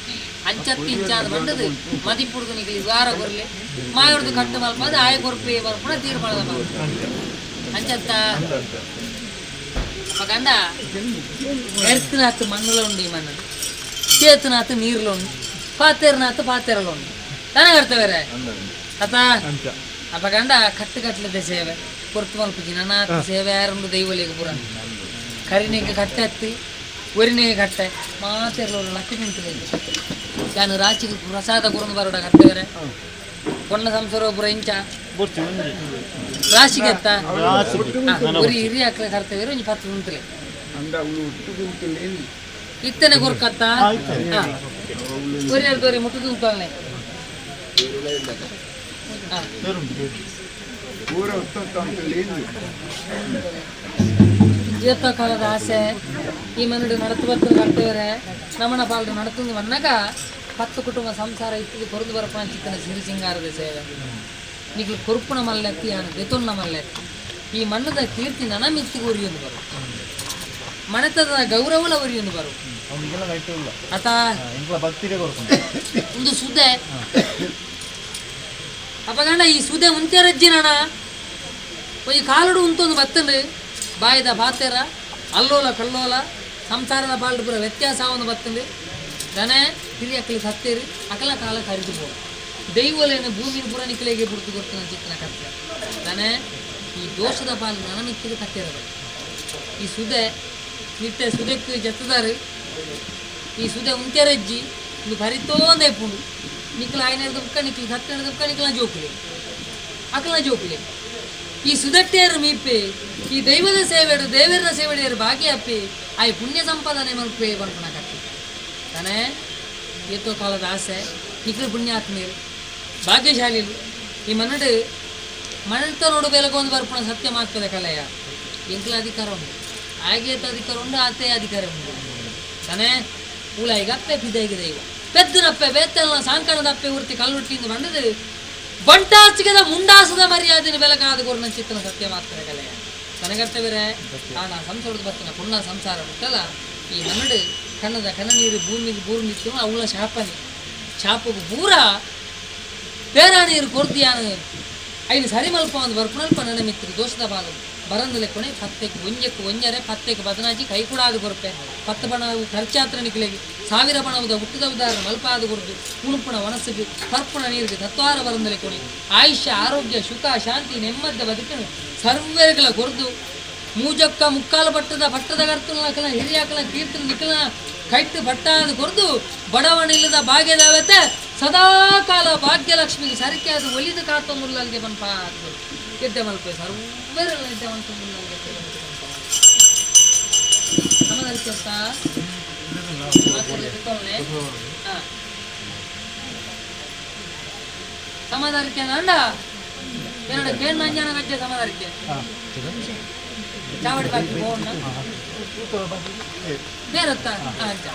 ಅಂಚತ್ತಿ ಇಂಚಾದ ಬಂಡದು ಮದಿಪುಡ್ದು ನಿಗಲಿ ವಾರ ಕೊರ್ಲೆ ಮಾಯೊಡ್ದು ಕಟ್ಟು ಮಲ್ಪ ಅದು ಆಯ ಕೊರ್ಪೆ ಬರ್ಪುಣ ತೀರ್ಮಾನದ ಅಂಚತ್ತ ಗಂಡ ಎರ್ತನಾತು ಮಣ್ಣುಲ ಉಂಡು ಈ ಮಣ್ಣು ಚೇತನಾತು ನೀರ್ಲ ಉಂಡು ಪಾತೇರ್ನಾತು ಪಾತೇರಲ ಉಂಡು ತಾನೇ ಕರ್ತವೇರೆ ಅತ ಅಪ್ಪ ಗಂಡ ಕಟ್ಟು ಕಟ್ಲದ ಸೇವೆ ಕೊರ್ತು ಮಲ್ಪುಜಿ ನನ್ನ ಸೇವೆ ಯಾರುಂಡು ದೈವಲಿಗೆ ಪೂರ ಕರಿನೆಗೆ ಕಟ್ಟೆ ಹತ್ತಿ ಒರಿನೆಗೆ ಕಟ್ಟೆ ಮಾತೆರ್ಲ ಲಕ್ಕಿ ನಿಂತದೆ ನಾನು ರಾಚಿಗೆ ಪ್ರಸಾದ ಕೊರೊಂದು ಬರೋಡ ಕರ್ತವೇರೆ ಕೊಣ್ಣ ಸಂಸಾರ ಪೂರ ಇಂಚ ರಾಶಿಗೆ ಎತ್ತ ಒರಿ ಹಿರಿ ಹಾಕ್ಲೆ ಕರ್ತವೇರು ಒಂಜಿ ಪತ್ತು ಉಂತಲೆ ಇತ್ತನೆ ಕೊರ್ಕತ್ತ ಒರಿ ಅರ್ಧವರೆ ಮುಟ್ಟುದು ಉಂತಾನೆ ಜೀತ ಕಾಲದ ಆಸೆ ಈ ಮನಡು ನಡತು ಬತ್ತು ಕರ್ತೇವರೆ ನಮನ ಪಾಲ್ಡು ನಡತಂದು ಬಂದಾಗ 10 ಕುಟುಂಬ ಸಂಸಾರ ಇತ್ತು ಕೊರದು ಬರಪಣ ಚಿಕ್ಕನ ಸಿರಿ ಸಿಂಗಾರದ ಸೇವೆ ನಿಗ್ಲು ಕೊರುಪುಣ ಮಲ್ಲೆತ್ತಿ ಯಾನು ದೆತೊನ್ನ ಮಲ್ಲೆತ್ತಿ ಈ ಮಣ್ಣದ ಕೀರ್ತಿ ನನ ಮಿತ್ತಿಗೆ ಒರಿಯೊಂದು ಬರು ಮನೆತದ ಗೌರವಲ ಒರಿಯೊಂದು ಬರು ಅತ ಒಂದು ಸುದೆ ಅಪಗಂಡ ಈ ಸುದೆ ಉಂತೆರಜ್ಜಿನಣ ಒಂಜಿ ಕಾಲುಡು ಉಂತೊಂದು ಬತ್ತಂಡು ಬಾಯಿದ ಬಾತೆರ ಅಲ್ಲೋಲ ಕಲ್ಲೋಲ ಸಂಸಾರದ ಬಾಲ್ಡು ಪೂರ ವ್ಯತ್ಯಾಸ ಒಂದು ಬತ್ತಂಡು ದನ ಹಿರಿಯ ಅಕ್ಕಲಿ ಸತ್ತೇರಿ ಅಕಲ ಕಾಲ ಕರಿದು ಪೋ ದೈವಲೇನು ಭೂಮಿನ ಪೂರ ನಿಕ್ಕಲೆಗೆ ಬುಡ್ತು ಕೊಡ್ತಾನೆ ಚಿಕ್ಕನ ಕತ್ತೆ ದನ ಈ ದೋಷದ ಪಾಲು ನನ ಮಿಕ್ಕಿದ ಕತ್ತೆರದು ಈ ಸುದೆ ನಿಟ್ಟೆ ಸುದೆಕ್ಕು ಜತ್ತದಾರು ಈ ಸುದೆ ಉಂತೆರಜ್ಜಿ ಇದು ಭರಿತೋಂದೇ ಪುಂಡು ನಿಕ್ಕಲ ಆಯ್ನ ದುಕ್ಕ ನಿಕ್ಕಲು ಸತ್ತನ ದುಕ್ಕ ನಿಕ್ಕಲ ಜೋಕುಲೆ ಅಕಲ ಜೋಕುಲೆ ಈ ಸುದಟ್ಟೆಯರು ಮೀಪೆ ಈ ದೈವದ ಸೇವೆಡು ದೇವರ ಸೇವೆಡೆಯರು ಭಾಗ್ಯ ಅಪ್ಪಿ ಆಯ್ ಪುಣ್ಯ ಸಂಪಾದನೆ ಮಲ್ಪೆ ಬರ್ಪಣ ಕತ್ತಿ ತಾನೇ ಏತೋ ಕಾಲದ ಆಸೆ ನಿಖಿಲ ಪುಣ್ಯಾತ್ಮೀಯರು ಭಾಗ್ಯಶಾಲಿಲು ಈ ಮನ್ನಡು ಮನೆತ ನೋಡು ಬೇಲಗೊಂದು ಬರ್ಪಣ ಸತ್ಯ ಮಾತ್ಪದ ಕಲೆಯ ಎಂಕ್ಲ ಅಧಿಕಾರ ಉಂಟು ಆಗೇತ ಅಧಿಕಾರ ಉಂಟು ಆತೆ ಅಧಿಕಾರ ಉಂಟು ತಾನೇ ಉಲಾಯಿಗ ಅಪ್ಪೆ ಪಿದೈಗೆ ದೈವ ಪೆದ್ದನಪ್ಪೆ ಬೇತಲ್ಲ ಸಾಂಕಣದ ಅಪ್ಪೆ ಉರ್ತಿ ಕಲ್ಲುಟ್ಟಿಂದ ಬಂದದು ಬಂಟಾಸಿಗದ ಮುಂಡಾಸದ ಮರ್ಯಾದೆನ ಬೆಲಕಾದ ಕೊರ್ನ ಚಿತ್ತನ ಸತ್ಯ ಮಾತ್ರ ಕಲೆಯ ತನಗರ್ತವಿರೆ ಆನ ಸಂಸಾರದ ಬರ್ತನ ಪುಣ್ಣ ಸಂಸಾರ ಬಿಟ್ಟಲ್ಲ ಈ ಮನ್ನಡು ಕಣ್ಣದ ಕಣ್ಣ ನೀರು ಭೂಮಿಗೆ ಬೂರು ನಿತ್ಯ ಅವಳ ಶಾಪನೆ ಶಾಪకు ಪೂರ ಬೇರ ನೀರು ಕೊರ್ದಿಯಾನು ಐನು ಸರಿ ಮಲ್ಪ ಒಂದು ಬರ್ಪುಣಲ್ಪ ನನ್ನ ಮಿತ್ರ ದೋಷದ ಬಾಲು ಬರಂದಲೆ ಕೊನೆ ಪತ್ತೆಗೆ ಒಂಜಕ್ಕೆ ಒಂಜರೆ ಪತ್ತೆಗೆ ಬದನಾಜಿ ಕೈ ಕೂಡ ಆದ ಕೊರಪೆ 10 ಬಣ ಖರ್ಚಾತ್ರ ನಿಕ್ಲೆಗೆ 1000 ಬಣದ ಹುಟ್ಟಿದ ಉದಾಹರಣೆ ಮಲ್ಪ ಆದ ಕೊರದು ಉಣುಪುಣ ವನಸ್ಸಿಗೆ ಪರ್ಪುಣ ನೀರಿಗೆ ತತ್ವಾರ ಬರಂದಲೆ ಕೊನೆ ಆಯುಷ್ಯ ಆರೋಗ್ಯ ಸುಖ ಶಾಂತಿ ನೆಮ್ಮದ ಬದುಕನ್ನು ಸರ್ವೇಗಳ ಕೊರದು ಮೂಜಕ್ಕ ಮುಕ್ಕಾಲು ಪಟ್ಟದ ಪಟ್ಟದ ಕರ್ತನ ಹಿರಿಯಾಕಲ ಕೀರ್ತನ ನಿಖಲ ಕೈಟ್ಟು ಪಟ್ಟ ಅದು ಕೊರದು ಬಡವಣಿಲ್ಲದ ಭಾಗ್ಯದಾವತ್ತೆ ಸದಾ ಕಾಲ ಭಾಗ್ಯಲಕ್ಷ್ಮಿಗೆ ಸರಿಕೆ ಅದು ಒಲಿದು ಕಾತ ಮುಲ್ಲಲ್ಗೆ ಬನ್ಪ ಎದ್ದೆ ಮಲ್ಪೆ ಸರ್ವರೆಲ್ಲ ಎದ್ದೆ ಮಂತ ಮುಲ್ಲಲ್ಗೆ ಸಮಾಧಾನಕ್ಕೆ ಅಂಡ ಎರಡು ಕೇಂದ್ರ ಅಂಜನ ಗಜ್ಜೆ ಸಮಾಧಾನಕ್ಕೆ ಚಾವಡಿ ಬಾಕಿ ಬೋಣ ಬೇರತ್ತ ಅಂಚ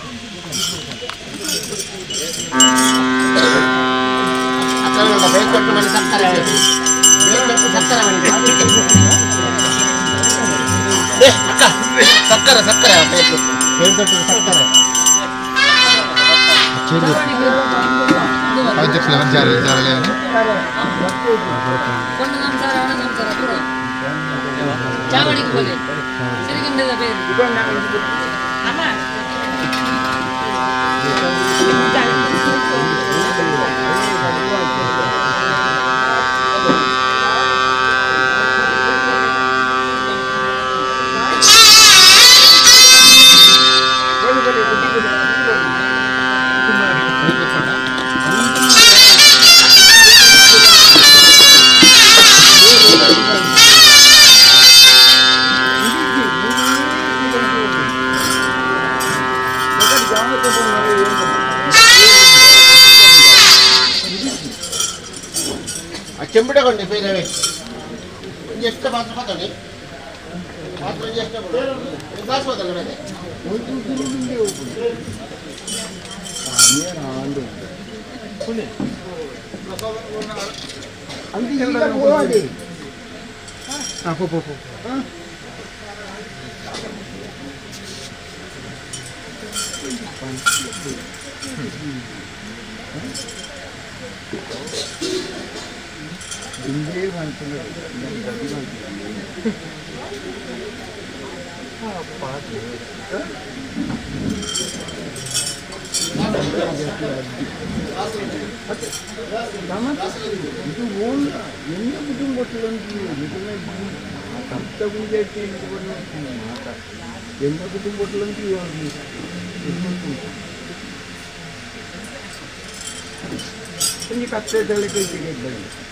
ಸಕ್ಕರೆ ಸಕ್ಕರೆ ಸಕ್ಕರೆ ಚಾವಣಿಗೆ ಬೋಲೆ ಸಿರಿಗಿಂಡದ ಬೇರು ಅಮ್ಮ చెంబిడగండి పేరు ಎಷ್ಟು ಮಾತ್ರ ಮಾತಾಡಿ ಮಾತ್ರ ಎಷ್ಟು ದಾಸವಾದಲ್ಲ ಮೇಲೆ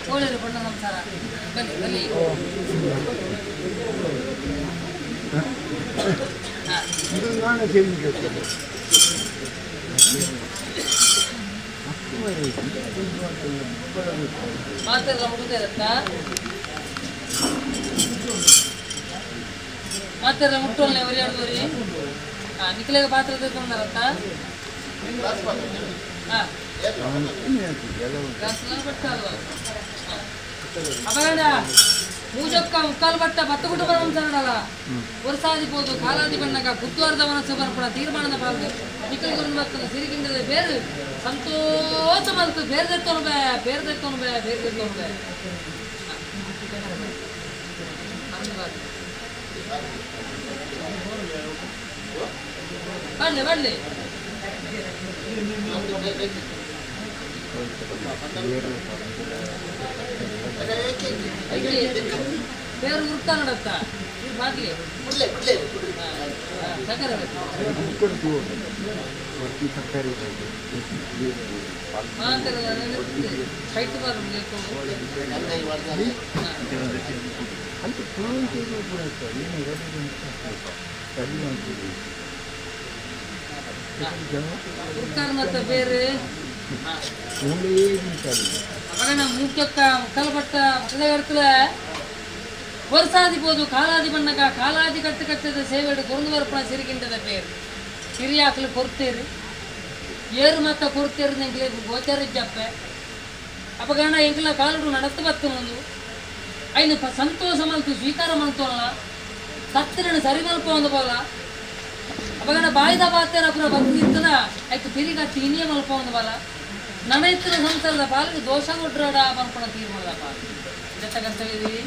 ಕೋಳಿರು ಬಣ್ಣ ನಮಸ್ಕಾರ ಬನ್ನಿ ಬನ್ನಿ ಮಾತೆಲ್ಲ ಮುಗಿದಿರತ್ತಾ ಮಾತೆಲ್ಲ ಮುಟ್ಟೋಲ್ನೆ ಒರಿ ಆಡ್ದೋರಿ ಹಾಂ ನಿಕ್ಲೆಗ ಪಾತ್ರ ತಿಳ್ಕೊಂಡಾರತ್ತ ಹಾಂ ಅಪಗಂಡ ಮೂಜಕ್ಕ ಮುಕ್ಕಾಲು ಬಟ್ಟ ಬತ್ತ ಕುಟುಂಬ ನಮಸ್ಕಾರಲ್ಲ ವರ್ಷಾದಿ ಪೋದು ಕಾಲಾದಿ ಬಣ್ಣಗ ಗುತ್ತುವಾರದ ಮನಸ್ಸು ಬರ್ಪಣ ತೀರ್ಮಾನದ ಪಾಲ್ಗೆ ನಿಖಲ್ ಗುರು ಮಕ್ಕಳು ಸಿರಿಗಿಂಡದ ಬೇರು ಸಂತೋಷ ಮಲ್ತು ಬೇರೆ ದೆತ್ತೋನು ಬೇ ಬೇರೆ ದೆತ್ತೋನು ಬೇ ಬೇರೆ ದೆತ್ತೋನು ಬೇ ಬರಲಿ ಬರಲಿ ಬೇರೆ ಉರ್ತಾ ನಡತ್ತ ಬಾಟ್ಲಿ ಸಕ್ಕರೆ ಉರ್ಕಾರ್ನತ್ತ ಬೇರೆ ಅಪಗಣ ಮೂಕ್ಯಕ್ಕ ಮುಕ್ಕಲ್ಪಟ್ಟ ಮಕ್ಕಳ ವರ್ಷಾದಿ ಪೋದು ಕಾಲಾದಿ ಬಣ್ಣಕ ಕಾಲಾದಿ ಕಟ್ಟು ಕಟ್ಟದ ಸೇವೆಡು ಕೊರಂದು ಬರ್ಪಣ ಸಿರಿಗಿಂಡದ ಪೇರು ಸಿರಿಯಾಕಲು ಕೊರ್ತೇರು ಏರು ಮತ್ತ ಕೊರ್ತೇರು ಎಂಕ್ಲೆ ಗೋಚಾರ ಜಪ್ಪೆ ಅಪಗಣ ಎಂಕ್ಲ ಕಾಲುಡು ನಡತ್ತು ಬತ್ತು ಒಂದು ಐನು ಸಂತೋಷ ಮಲ್ತು ಸ್ವೀಕಾರ ಮಲ್ತೋಲ್ಲ ಸತ್ತಿರನ್ನು ಸರಿ ಮಲ್ಪ ಒಂದು ಬೋಲ ಅಪಗಣ ಬಾಯ್ದ ಬಾತೇರ ಪುರ ಬತ್ತಿತ್ತನ ಐಕ್ ತಿರಿಗತ್ತಿ ಇನಿಯ ಮಲ್ಪ ಒಂದು ಬಲ ನನ ಇತ್ತಿನ ಸಂಸಾರದ ಪಾಲಿಗೆ ದೋಷ ಕೊಟ್ರಾಡ ಪನ್ಪಣ ತೀರ್ಮಾನದ ಪಾಲು ಜೊತೆ ಕರ್ತವ್ಯ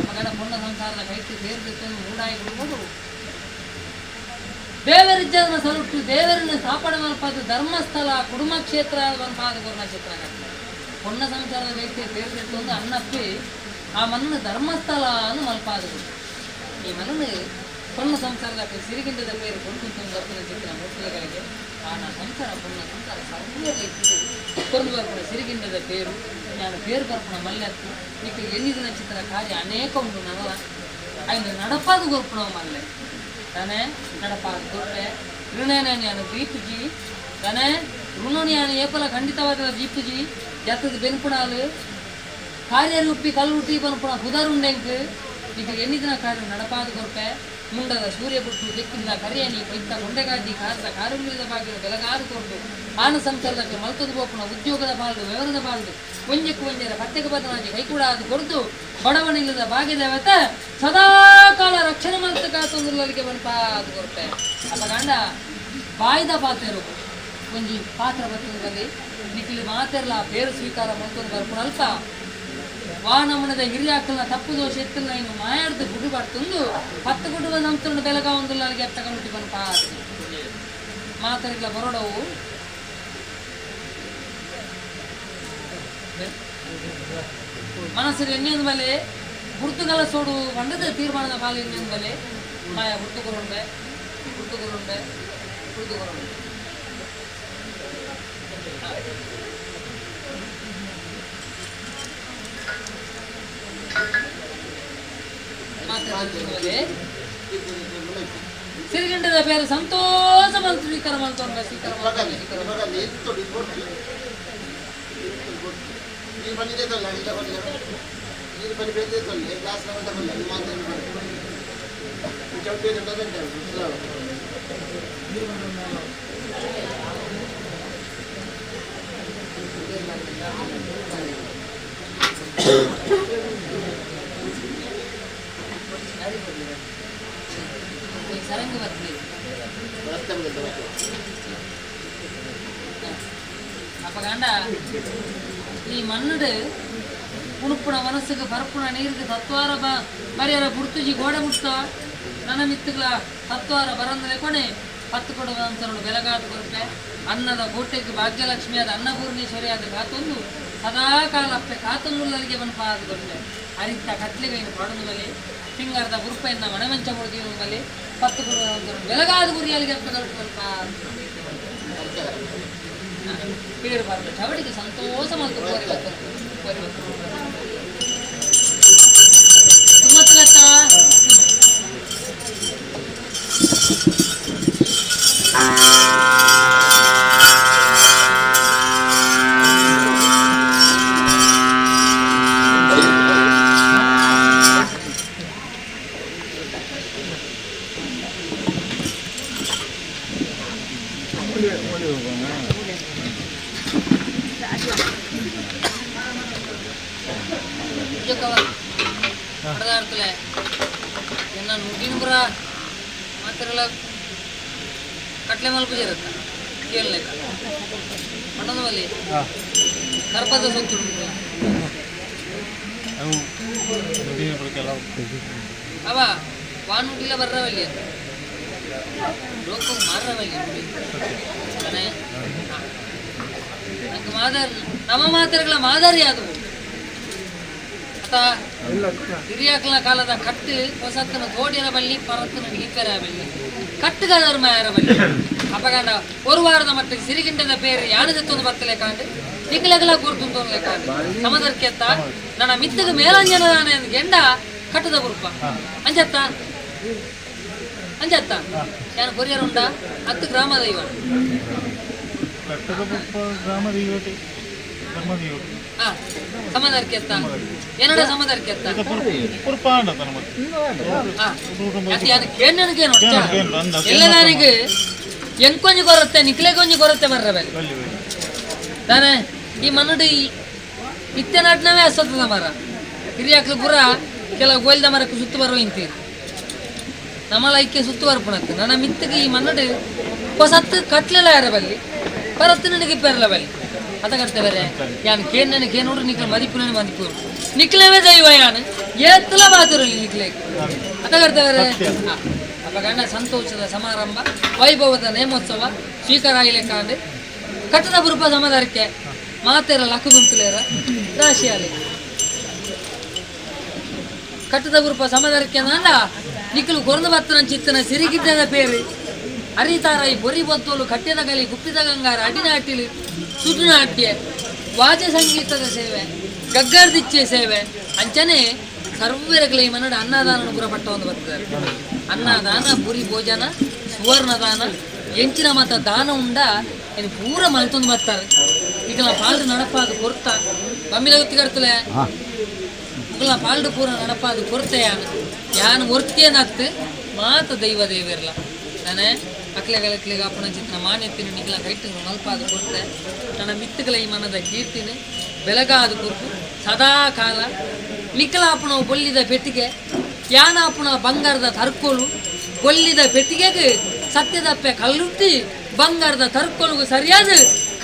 ಅಪಗಣ ಪುಣ್ಯ ಸಂಸಾರದ ಕೈತಿ ಸೇರ್ದಿತ್ತು ಮೂಡಾಯಿ ಕೊಡ್ಬೋದು ದೇವರಿಜ್ಜನ ಸಲುಟ್ಟು ದೇವರನ್ನ ಸ್ಥಾಪನೆ ಮಲ್ಪಾದ ಧರ್ಮಸ್ಥಳ ಕುಡುಮ ಕ್ಷೇತ್ರ ಮಲ್ಪಾದ ಗುರುನ ಚಿತ್ರ ಪುಣ್ಯ ಸಂಸಾರದ ಕೈತಿ ಸೇರ್ದಿತ್ತು ಒಂದು ಅಣ್ಣಪ್ಪಿ ಆ ಮಣ್ಣು ಧರ್ಮಸ್ಥಳ ಅನ್ನು ಮಲ್ಪಾದ ಈ ಮಣ್ಣು ಪುಣ್ಯ ಸಂಸಾರದ ಸಿರಿಗಿಂಡದ പേರು ಕೊಡುಕುಂತು ಬರ್ತಿನ ಚಿತ್ರ ಮೂರ್ತಿಗಳಿಗೆ ಆ ನಾ ಸಂಸಾರ ಪುಣ್ಯ ಸಂಸಾರ ಸರ್ವೇ ಕೊರ್ದು ಬರ್ಪಣ ಸಿರಿಗಿಂಡದ ಪೇರು ನಾನು ಪೇರು ಬರ್ಪಣ ಮಲ್ಲೆತ್ತು ಈಗ ಎನ್ನಿದಿನ ಚಿತ್ರ ಕಾರ್ಯ ಅನೇಕ ಉಂಟು ನಡಲ ಐನು ನಡಪಾದ ಗೊರ್ಪಣ ಮಲ್ಲೆ ತಾನೇ ನಡಪಾದ ಗೊರ್ಪೆ ಋಣೇನ ನಾನು ದೀಪುಜಿ ತಾನೇ ಋಣನಿಯಾನು ಏಪಲ ಖಂಡಿತವಾದ ದೀಪುಜಿ ಜತ್ತದ ಬೆನ್ಪುಣಾಲು ಕಾರ್ಯರೂಪಿ ಕಲ್ಲುಟ್ಟಿ ಬನ್ಪುಣ ಪುದರುಂಡೆಂಕ್ ಈಗ ಎನ್ನಿದಿನ ಕಾರ್ಯ ನಡಪಾದ ಗೊರ್ಪೆ ಮುಂಡದ ಸೂರ್ಯ ಪುಟ್ಟು ತೆಕ್ಕಿನ ಕರಿಯನಿ ಕೊಯ್ತ ಕೊಂಡೆಗಾದಿ ಕಾರದ ಕಾರುಂಗಿಲದ ಬಾಗಿಲು ಬೆಲಗಾದು ಕೊಟ್ಟು ಆನ ಸಂಸಾರದಕ್ಕೆ ಮಲ್ತದ ಬೋಪುನ ಉದ್ಯೋಗದ ಬಾಲ್ದು ವ್ಯವಹಾರದ ಬಾಲ್ದು ಒಂಜಕ್ಕೂ ಒಂಜರ ಪತ್ತೆಗೆ ಬದಲಾಗಿ ಕೈಕೂಡ ಅದು ಕೊಡ್ದು ಬಡವನಿಲ್ಲದ ಭಾಗ್ಯದೇವತ ಸದಾ ಕಾಲ ರಕ್ಷಣೆ ಮಲ್ತ ಕಾತೊಂದುಲ್ಲರಿಗೆ ಬನ್ಪ ಅದು ಕೊರ್ಪೆ ಅಪ್ಪ ಗಂಡ ಬಾಯ್ದ ಪಾತೆರು ಒಂಜಿ ಪಾತ್ರ ಬರ್ತದೆ ನಿಖಿಲ್ ಮಾತೆರ್ಲ ಬೇರು ಸ್ವೀಕಾರ ಮಲ್ತೊಂದು ಬರ್ಪುಣ ಅಲ್ಪ ವಾನಮನದ ಹಿರಿಯಾಕಲ್ನ ತಪ್ಪು ದೋಷ ಎತ್ತಲ್ಲ ಇನ್ನು ಮಾಯಾಡ್ದು ಗುಡು ಬರ್ತಂದು ಪತ್ತು ಗುಡುವ ನಂತರ ಬೆಳಗಾವೊಂದುಲ್ಲ ಅಲ್ಲಿಗೆ ಅತ್ತ ಬನ್ಪ ಮಾತರಿಗ್ಲ ಬರೋಡವು ಮನಸ್ಸಿನ ಎಣ್ಣೆಯ ಮೇಲೆ ಗುರ್ತುಗಳ ಸೋಡು ಬಂಡದ ತೀರ್ಮಾನದ ಬಾಲ ಎಣ್ಣೆಯ ಮೇಲೆ ಮಾಯ ಗುರ್ತುಕೊರುಂಡೆ ಗುರ್ತುಕೊರುಂಡೆ ಗುರ್ತುಕೊರುಂಡೆ ಸಿರಿಗಂಡದ ಬೇರೆ ಸಂತೋಷ ಮಲ್ತು ಸ್ವೀಕಾರ ಮಾಡ್ತಾರೆ ಸ್ವೀಕಾರ ಸರಂಗ ಬರ್ತದೆ ಅಪ್ಪ ಗಂಡ ಈ ಮಣ್ಣು ಉಣುಪುಣ ಮನಸ್ಸಿಗೆ ಪರಪುಣ ನೀರಿಗೆ ತತ್ವಾರ ಬರಿಯರ ಬುಡ್ತುಜಿ ಗೋಡೆ ಮುಟ್ತ ನನ್ನ ಮಿತ್ತುಗಳ ತತ್ವಾರ ಬರಂದ್ರೆ ಕೊನೆ ಪತ್ತು ಕೊಡುವ ಅಂಸರು ಬೆಲಗಾದು ಕೊರಪೆ ಅನ್ನದ ಕೋಟೆಗೆ ಭಾಗ್ಯಲಕ್ಷ್ಮಿ ಆದ ಅನ್ನಪೂರ್ಣೇಶ್ವರಿ ಆದ ಕಾತೊಂದು ಸದಾ ಕಾಲ ಅಪ್ಪೆ ಕಾತೊಂದುಲ್ಲರಿಗೆ ಬನ್ಪ ಆದ ಕೊರಪೆ ಅರಿತ ಕತ್ಲಿಗೆ ಪಾಡೊಂದು ಬಲಿ ಸಿಂಗಾರದ ಗುರುಪೆಯನ್ನ ಮಣಮಂಚ ಕೊಡ್ತೀವಿ ಬಲಿ ಪತ್ತು ಕೊಡುವ ಅಂಸರು ಬೆಲಗಾದ ಗುರಿಯಲ್ಲಿಗೆ ಅಪ್ಪೆ ಕಲ್ಪ పేరు పర్లేదు చవడికి సంతోషం అంత என்ன ನುಡಿನ ಮಾತ್ರ ಕಟ್ಲೆ ಮಲ್ಪು ಇರುತ್ತ ಕೇಳಲಿಕ್ಕ ಮಣ್ಣಲ್ಲಿ ಕರ್ಪದ ಸೊತ್ತು ಅವ ವಾನುಡಿಲ ಬರ್ರವಲ್ಲಿ ಅಂತ ಲೋಕ ಮಾರ್ರವಲ್ಲಿ ಮಾದರ್ ನಮ್ಮ ಮಾತರಗಳ ಮಾದರಿ ಅದು ಹಿರಿಯಾಕಲ ಕಾಲದ ಕಟ್ಟು ಹೊಸತ್ತನ ತೋಡಿರ ಬಲ್ಲಿ ಪರತ್ತನ ಗೀಕರ ಬಲ್ಲಿ ಕಟ್ಟುಗಾದರ ಮಾಯರ ಬಲ್ಲಿ ಅಪಗಂಡ ஒரு ವಾರದ ಮಟ್ಟಿಗೆ ಸಿರಿಗಿಂಡದ ಪೇರು ಯಾನದತ್ತೊಂದು ಬತ್ತಲೆ ಕಾಂಡು ನಿಗಲಗಲ ಕೂರ್ತುಂತೊಂದು ಕಾಂಡು ಸಮದರ್ಕೆತ್ತ ನನ್ನ ಮಿತ್ತಗ ಮೇಲಂಜನದಾನೆ ಗೆಂಡ ಕಟ್ಟದ ಗುರುಪ ಅಂಜತ್ತ ಅಂಜತ್ತ ಯಾನು ಕೊರಿಯರುಂಡ ಹತ್ತು ಗ್ರಾಮ ದೈವ ಸಮದರ್ಕೆತ್ತ ಏನಡ ಸಮದರ್ಕೆತ್ತ ಎಲ್ಲದಾನಿಗೆ ಎಂಕೊಂಜಿ ಕೊರತೆ ನಿಕ್ಲೆ ಕೊಂಜಿ ಕೊರತೆ ಬರ್ರ ಬೇಲೆ ತಾನೆ ಈ ಮನ್ನಡು ಇತ್ತೆ ನಾಟ್ನವೇ ಅಸತ್ತದ ಮರ ಹಿರಿಯಾಕ್ಲು ಪೂರ ಕೆಲವು ಗೋಲ್ದ ಮರಕ್ಕೆ ಸುತ್ತು ಬರುವ ಇಂತೀರಿ ನಮ್ಮಲ ಐಕ್ಯ ಸುತ್ತು ಬರ್ಪಣತ್ತು ನನ್ನ ಮಿತ್ತಗೆ ಈ ಮನ್ನಡು ಹೊಸತ್ತು ಕಟ್ಲೆಲ್ಲ ಯಾರ ಬಲ್ಲಿ ಪರತ್ತು ನನಗೆ ಪೆರಲ ಬಲ್ಲಿ ಅದ ಕಟ್ತೆ ಬೇರೆ ಯಾನ್ ಕೇನ್ ನನಗೆ ಕೇನೋಡು ನಿಕ್ಲ ಮದಿಪು ನನಗೆ ಮದಿಪು ನಿಕ್ಲವೇ ದೈವ ಯಾನ್ ಏತ್ತಲ ಬಾತಿರಲಿ ನಿಕ್ಲೆ ಅದ ಕಟ್ತೆ ಬೇರೆ ಅಪ್ಪ ಗಂಡ ಸಂತೋಷದ ಸಮಾರಂಭ ವೈಭವದ ನೇಮೋತ್ಸವ ಸ್ವೀಕಾರ ಆಗಲಿಕ್ಕಾಂಡು ಕಟ್ಟದ ಬುರುಪ ಸಮದಾರಕ್ಕೆ ಮಾತೆರ ಲಕ್ಕುದುಂತುಲೇರ ರಾಶಿಯಾಲಿ ಕಟ್ಟದ ಬುರುಪ ಸಮದಾರಕ್ಕೆ ನಾಂಡ ನಿಕ್ಕಲು ಕೊರಂದು ಬತ್ತನ ಚಿತ್ತನ ಸಿರಿಗಿದ್ದದ ಪೇರು ಅರಿತಾರೈ ಬೊರಿ ಬತ್ತೋಲು ಕಟ್ಟಿದ ಗಲಿ ಗುಪ್ಪಿದ ಗಂಗಾರ ಅಡಿನಾಟಿಲು ಸುಡುನಾಟ್ಯ ವಾದ್ಯ ಸಂಗೀತದ ಸೇವೆ ಗಗ್ಗರ್ದಿಚ್ಚೆ ಸೇವೆ ಅಂಚನೆ ಸರ್ವರಗಲ ಈ ಮನ್ನಡ ಅನ್ನದಾನ ಪುರಪಟ್ಟ ಒಂದು ಬರ್ತಾರೆ ಅನ್ನದಾನ ಪುರಿ ಭೋಜನ ಸುವರ್ಣದಾನ ಎಂಚಿನ ಮಾತ ದಾನ ಉಂಡ ಏನು ಪೂರ ಮಲ್ತೊಂದು ಬರ್ತಾರೆ ಈಗ ಪಾಲ್ಡು ನಡಪಾದ ಕೊರ್ತ ಬಮ್ಮಿಲ ಗೊತ್ತಿಗರ್ತಲೆ ಮುಗಲ ಪಾಲ್ಡು ಪೂರ ನಡಪಾದ ಕೊರ್ತೆ ಯಾನು ಯಾನು ಒರ್ತಿಯೇನಾಗ್ತು ಮಾತ ದೈವ ದೇವಿರ್ಲ ನಾನೇ ಅಕ್ಲೆಗಳಕ್ಲೆಗೆ ಅಪ್ಪನ ಚಿತ್ರ ಮಾನ್ಯತಿನ ನಿಗ್ಲ ಕೈಟ್ಟು ಮಲ್ಪಾದ ಕೊರ್ತೆ ನನ್ನ ಮಿತ್ತುಗಳ ಈ ಮನದ ಕೀರ್ತಿನ ಬೆಳಗಾದ ಕುರ್ಪು ಸದಾ ಕಾಲ ನಿಕ್ಕಲಾಪುಣ ಬೊಲ್ಲಿದ ಪೆಟ್ಟಿಗೆ ಯಾನಾಪುಣ ಬಂಗಾರದ ತರ್ಕೋಲು ಬೊಲ್ಲಿದ ಪೆಟ್ಟಿಗೆಗೆ ಸತ್ಯದಪ್ಪೆ ಕಲ್ಲುಟ್ಟಿ ಬಂಗಾರದ ತರ್ಕೋಲುಗು ಸರಿಯಾದ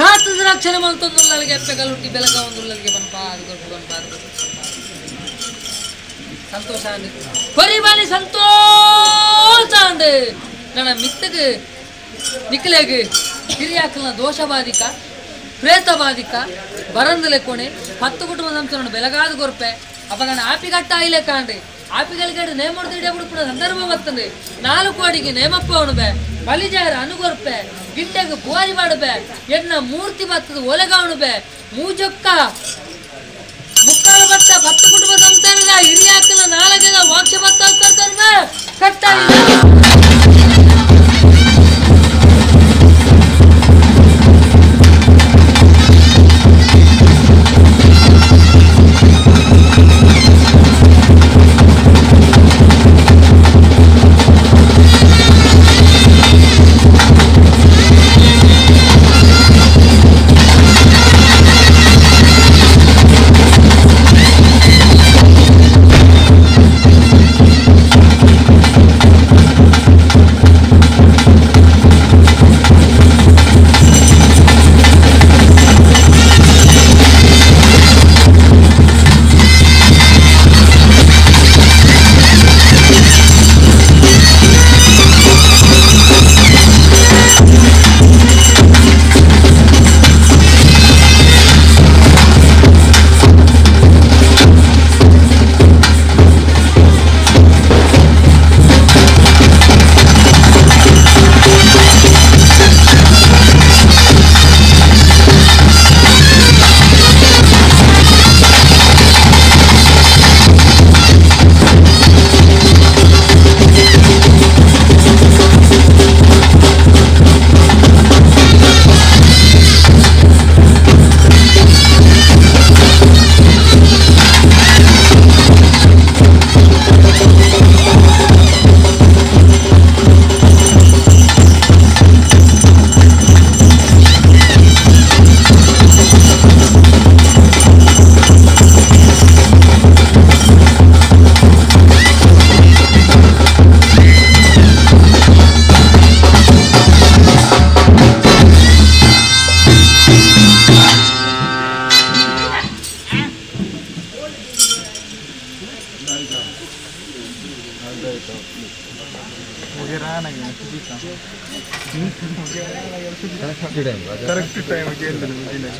ಕಾತದ ರಕ್ಷಣೆ ಮಲ್ತೊಂದುಲ್ಲಳಿಗೆ ಅಪ್ಪೆ ಕಲ್ಲುಟ್ಟಿ ಬೆಳಗ ಒಂದುಲ್ಲಳಿಗೆ ಬನ್ಪ ಅದು ಕೊಟ್ಟು ಬನ್ಪ ಅದು ಕೊಟ್ಟು ಸಂತೋಷ ಅಂದು ಕೊರಿಬಾಲಿ ಸಂತೋಷ ಅಂದು ನನ್ನ ಮಿತ್ತಗೆ ನಿಕ್ಕಲೆಗೆ ಹಿರಿಯಾಕಲ್ನ ದೋಷ ಬಾಧಿಕ ಪ್ರೇತ ಬಾಧಿಕ ಬರಂದಲೆ ಕೋಣೆ 10 ಕುಟುಂಬ ಸಂಸ್ಥೆ ಬೆಳಗಾದ ಗೊರ್ಪೆ ಅಪ್ಪ ನಾನು ಆಪಿಗಟ್ಟ ಆಯ್ಲೆ ಕಾಂಡ್ರಿ ಆಪಿಗಳಿಗೆ ನೇಮಡ್ದು ಇಡೇ ಬಿಡ್ಪುಣ ಸಂದರ್ಭ ಬರ್ತದೆ 4 ಕೋಡಿಗೆ ನೇಮಪ್ಪ ಅವನು ಬಲಿಜಾರ ಅನುಗೊರ್ಪೆ ಗಿಡ್ಡೆಗೆ ಬುವಾರಿ ಮಾಡಬೆ ಎನ್ನ ಮೂರ್ತಿ ಬತ್ತದ ಒಲೆಗಾವಣು ಬೆ ಮೂಜೊಕ್ಕ ಮುಕ್ಕಾಲು ಬತ್ತ 10 ಕುಟುಂಬ ಸಂಸ್ಥೆಯ ಹಿರಿಯಾಕಲ ನಾಲಗೆದ ವಾಕ್ಯ ಬತ್ತ ಕಟ್ಟ. ಕರೆಕ್ಟ್ ಟೈಮ್ ಕೇಳಿದ್ರೆ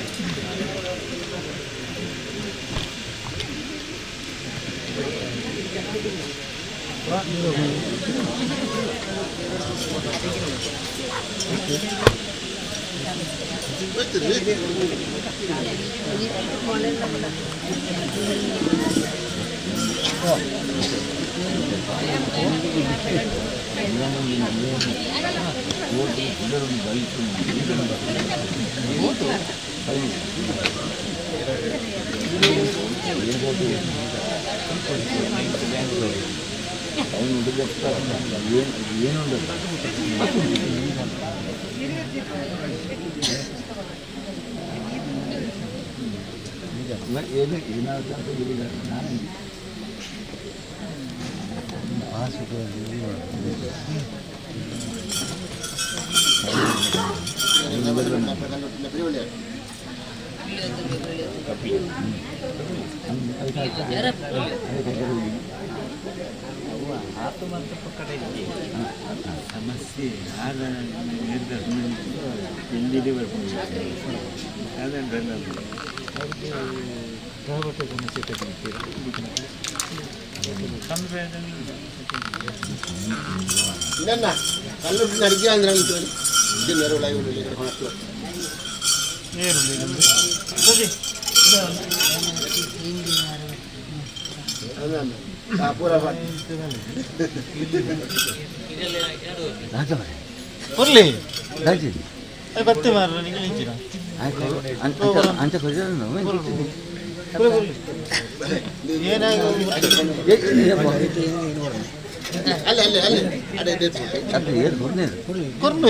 ಸಮಸ್ಯೆ ಅಡಿಗೆ ಅಂದ್ರೆ ಕೊರ್ಲಿ ಬತ್ತೆ ಮಾರ್ರೆ ನಿಂಗೆ ಇಂಚಿನ ಅಂಚ ಅಲ್ಲೇ ಅಲ್ಲೇ ಅಲ್ಲೇ ಅದೇ ಕೊರ್ನು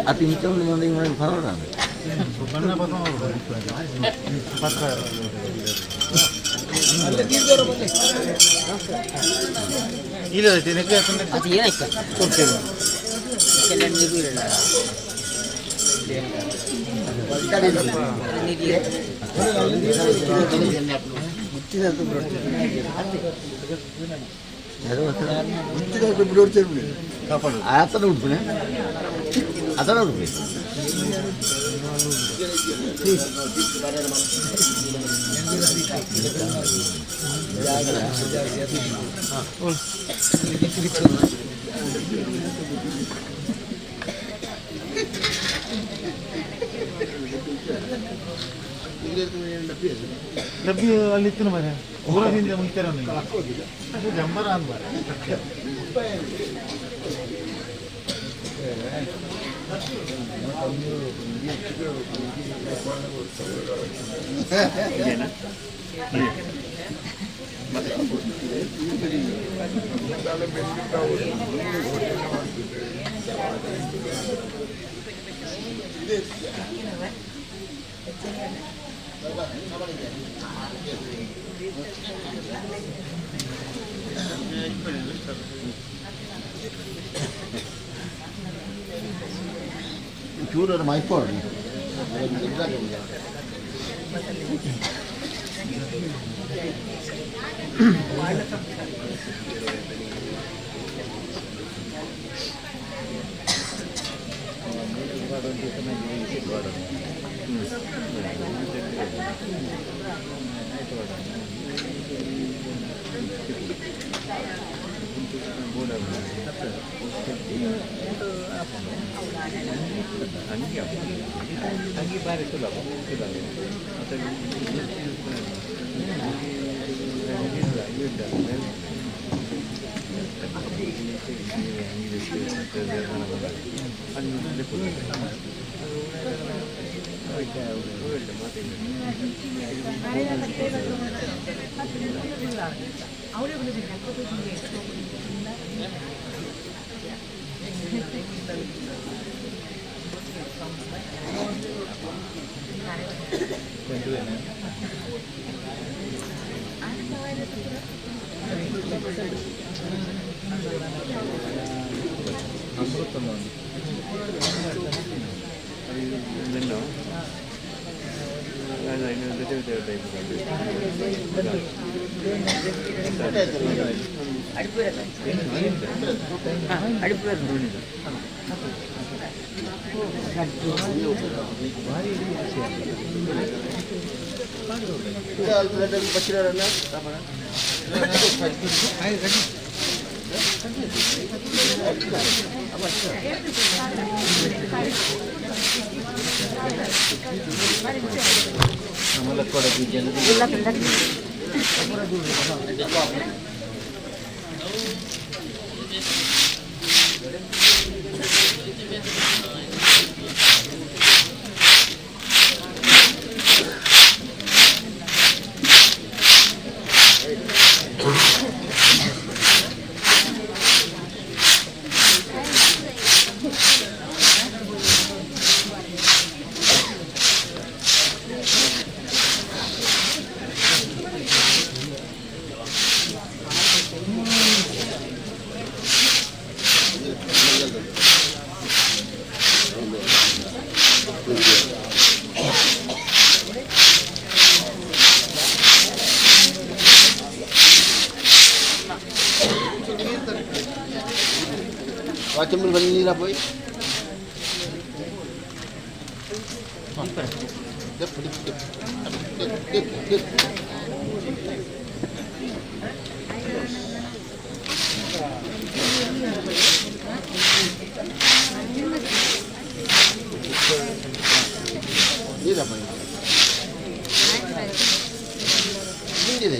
ಅತಿ ಅದು ಏನಾಯ್ತು ಆತನ ಉಡ್ಪಿನ ಅದನ್ನ ಉಡುಪಿ ಡಬ್ಬಿ ಅಲ್ಲಿ ಇತ್ತು ಮನೆ ಊರದಿಂದ ಮುಗಿತಾರೆ ಜಂಬರ ಅನ್ಬಾರ. ಚೂರು ಮೈಪೋಡು. ಅಂಗಿ ಬಾರಿ ಸುಲಭ ಸುಲಭ ಮತ್ತೆ ವಾಚಂಬಲ್ ಬಂದು ನೀರಾ ಪೋಯ್ ನೀರಾ ಪೋಯ್ ನೀರಿದೆ.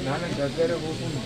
ನಾನು ಗಗ್ಗರ ಹೋಗುನು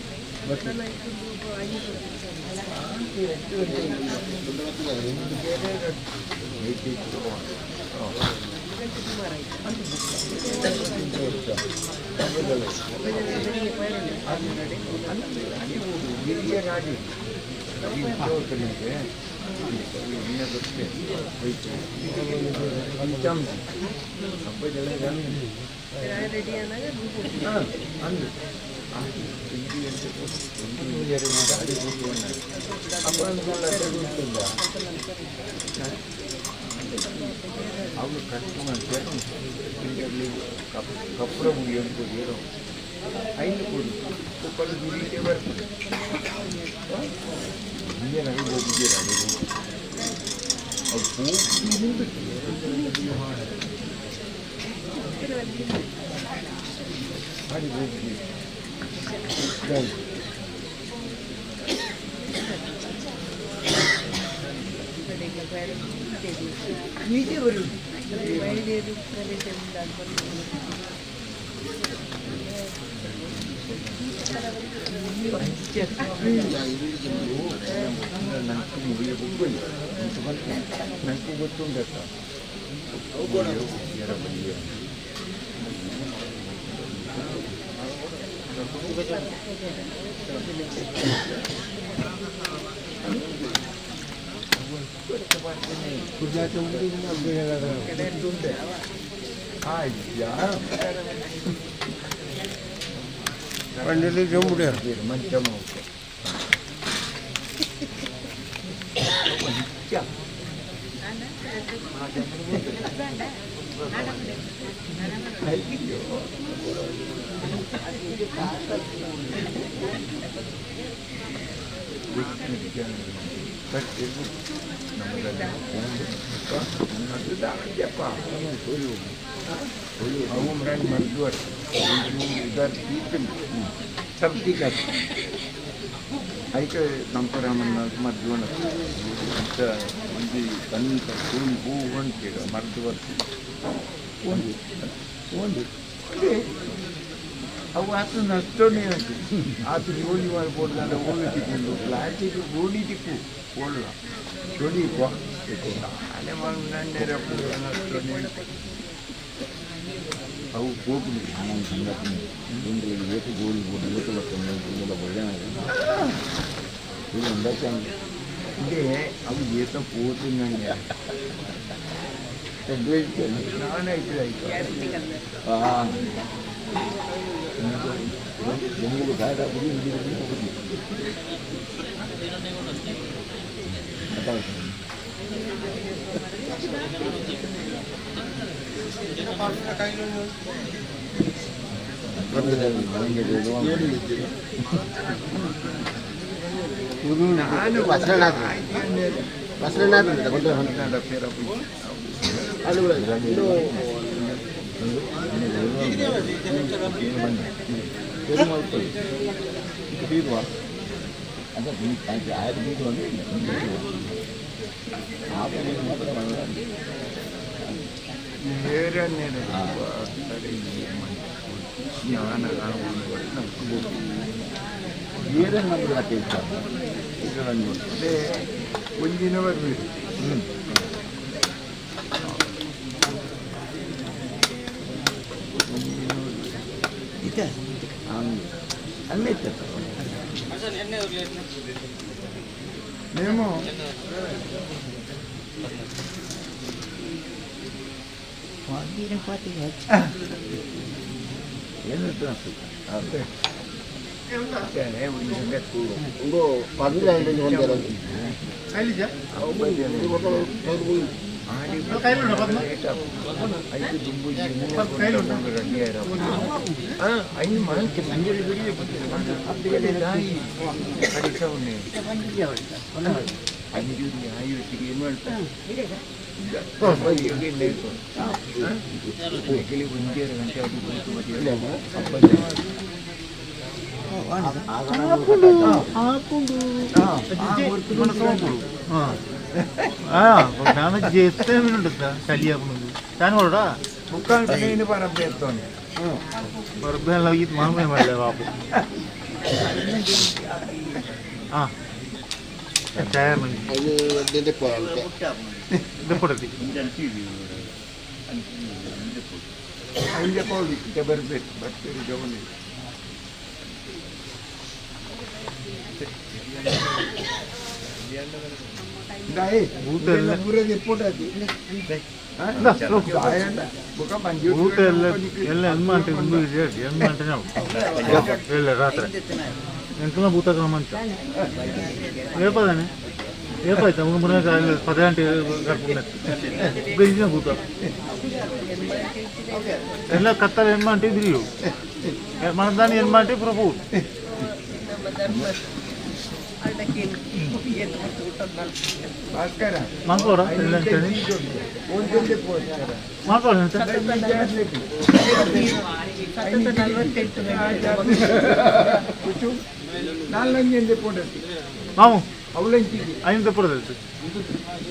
ಅವು ಆತು ನಷ್ಟನೇ ಆಯ್ತು ಆತು ಜೋಡಿ ಮಾಡ್ಬೋದು ಓಡಿ ಪ್ಲಾಸ್ಟಿಕ್ ಗೋಡಿ ತಿಕ್ಕು ಓಡಲ್ಲ ಜೋಡಿ ಅಲೆ ಅವು ಗೋಪುನಿ ಏತು ಗೋಲಿ ಬೋಡು ಏತು అంటే అవి ఈత పోతుందండి నానైతే మేము ನಾನು చేస్తే చలి. ಬರ್ಬೆಲ್ಲ ಇದು ಮಾಮೆ ಮಾಡಲೆ ಬಾಬು. ಹಾಂ ಬರಬೇಕು ಬರ್ತೀರಿ ಜವನಿ. ಊಟ ಎಲ್ಲ ಎಲ್ಲ ಎನ್ಮಾಂಟೆ ಎನ್ಮಾಂಟೆ ನಾವು ಎಲ್ಲ ರಾತ್ರಿ ಎಂಕಲ ಭೂತ ಕ್ರಮ ಅಂತ ಏಪದಾನೆ ಏಪಾಯ್ತು ಮೂರು ಪದ ಗಂಟೆ ಇಂಜಿನ ಭೂತ ಎಲ್ಲ ಕತ್ತಲೆ ಎನ್ಮಾಂಟೆ ಇದ್ರಿ ಮನದಾನಿ ಎನ್ಮಾಂಟೆ ಪ್ರಭು. ಮಾನ್ಕೋರ ಮಾನ್ಕೋರ ಮಾಮು ಅವಲಂಚಿಗೆ ಐದು ಪಡದೈತೆ.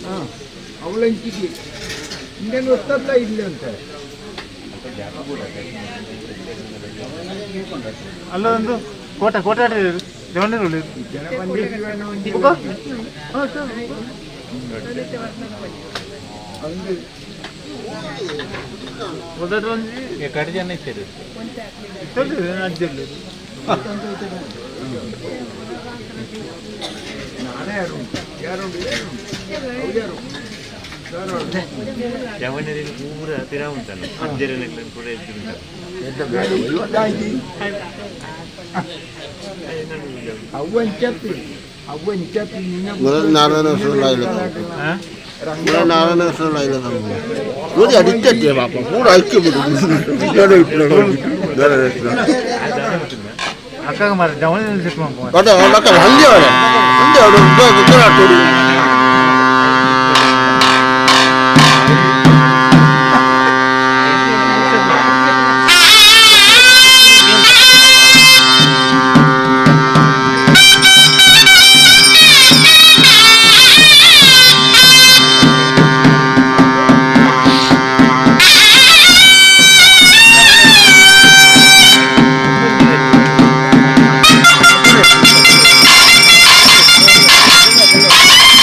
ಹಾಂ ಅವಲಂಚಿಗೆ ಇನ್ನೇನು ಒತ್ತಲ್ಲ ಇಲ್ಲ ಅಂತ ಅಲ್ಲ ಒಂದು ಕೋಟೆ ಕೋಟೆ ದೇವಣ್ಣರು ಕಡೆ ಜನ ಇದ್ದಾರೆ ಅಜ್ಜಲ್ಲಿ. ಜವನರಿಗೆ ಪೂರ ಹತ್ತಿರ ಉಂಟಲ್ಲ ಅಜ್ಜರನ್ನೆಲ್ಲ ಕೂಡ ಅಡಿಕ್ಟೆ ಪಾಪ ಪೂರ ಐಕ್ಯ ಬಿಡು. ಅಕ್ಕ ಮಾರ ಜವನ ಸೆಟ್ ಮಾಡ್ಕೊ. ಅಕ್ಕ ಹಂಗೆ ಹಂಗೆ Thank you.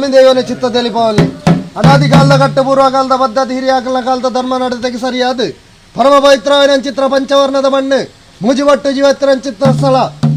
ಸ್ವಾಮಿ ದೇವನ ಚಿತ್ತದಲ್ಲಿ ಪಾವಲಿ ಅನಾದಿ ಕಾಲದ ಕಟ್ಟು ಪೂರ್ವಕಾಲದ ಪದ್ಧತಿ ಹಿರಿಯಾಕಲ ಕಾಲದ ಧರ್ಮ ನಡೆದಕ್ಕೆ ಸರಿಯಾದ ಪರಮ ಪವಿತ್ರವಾದ ಚಿತ್ರ ಪಂಚವರ್ಣದ ಮಣ್ಣು ಮೂಜಿಬಟ್ಟು ಜೀವತ್ರ ಚಿತ್ರ ಸ್ಥಳ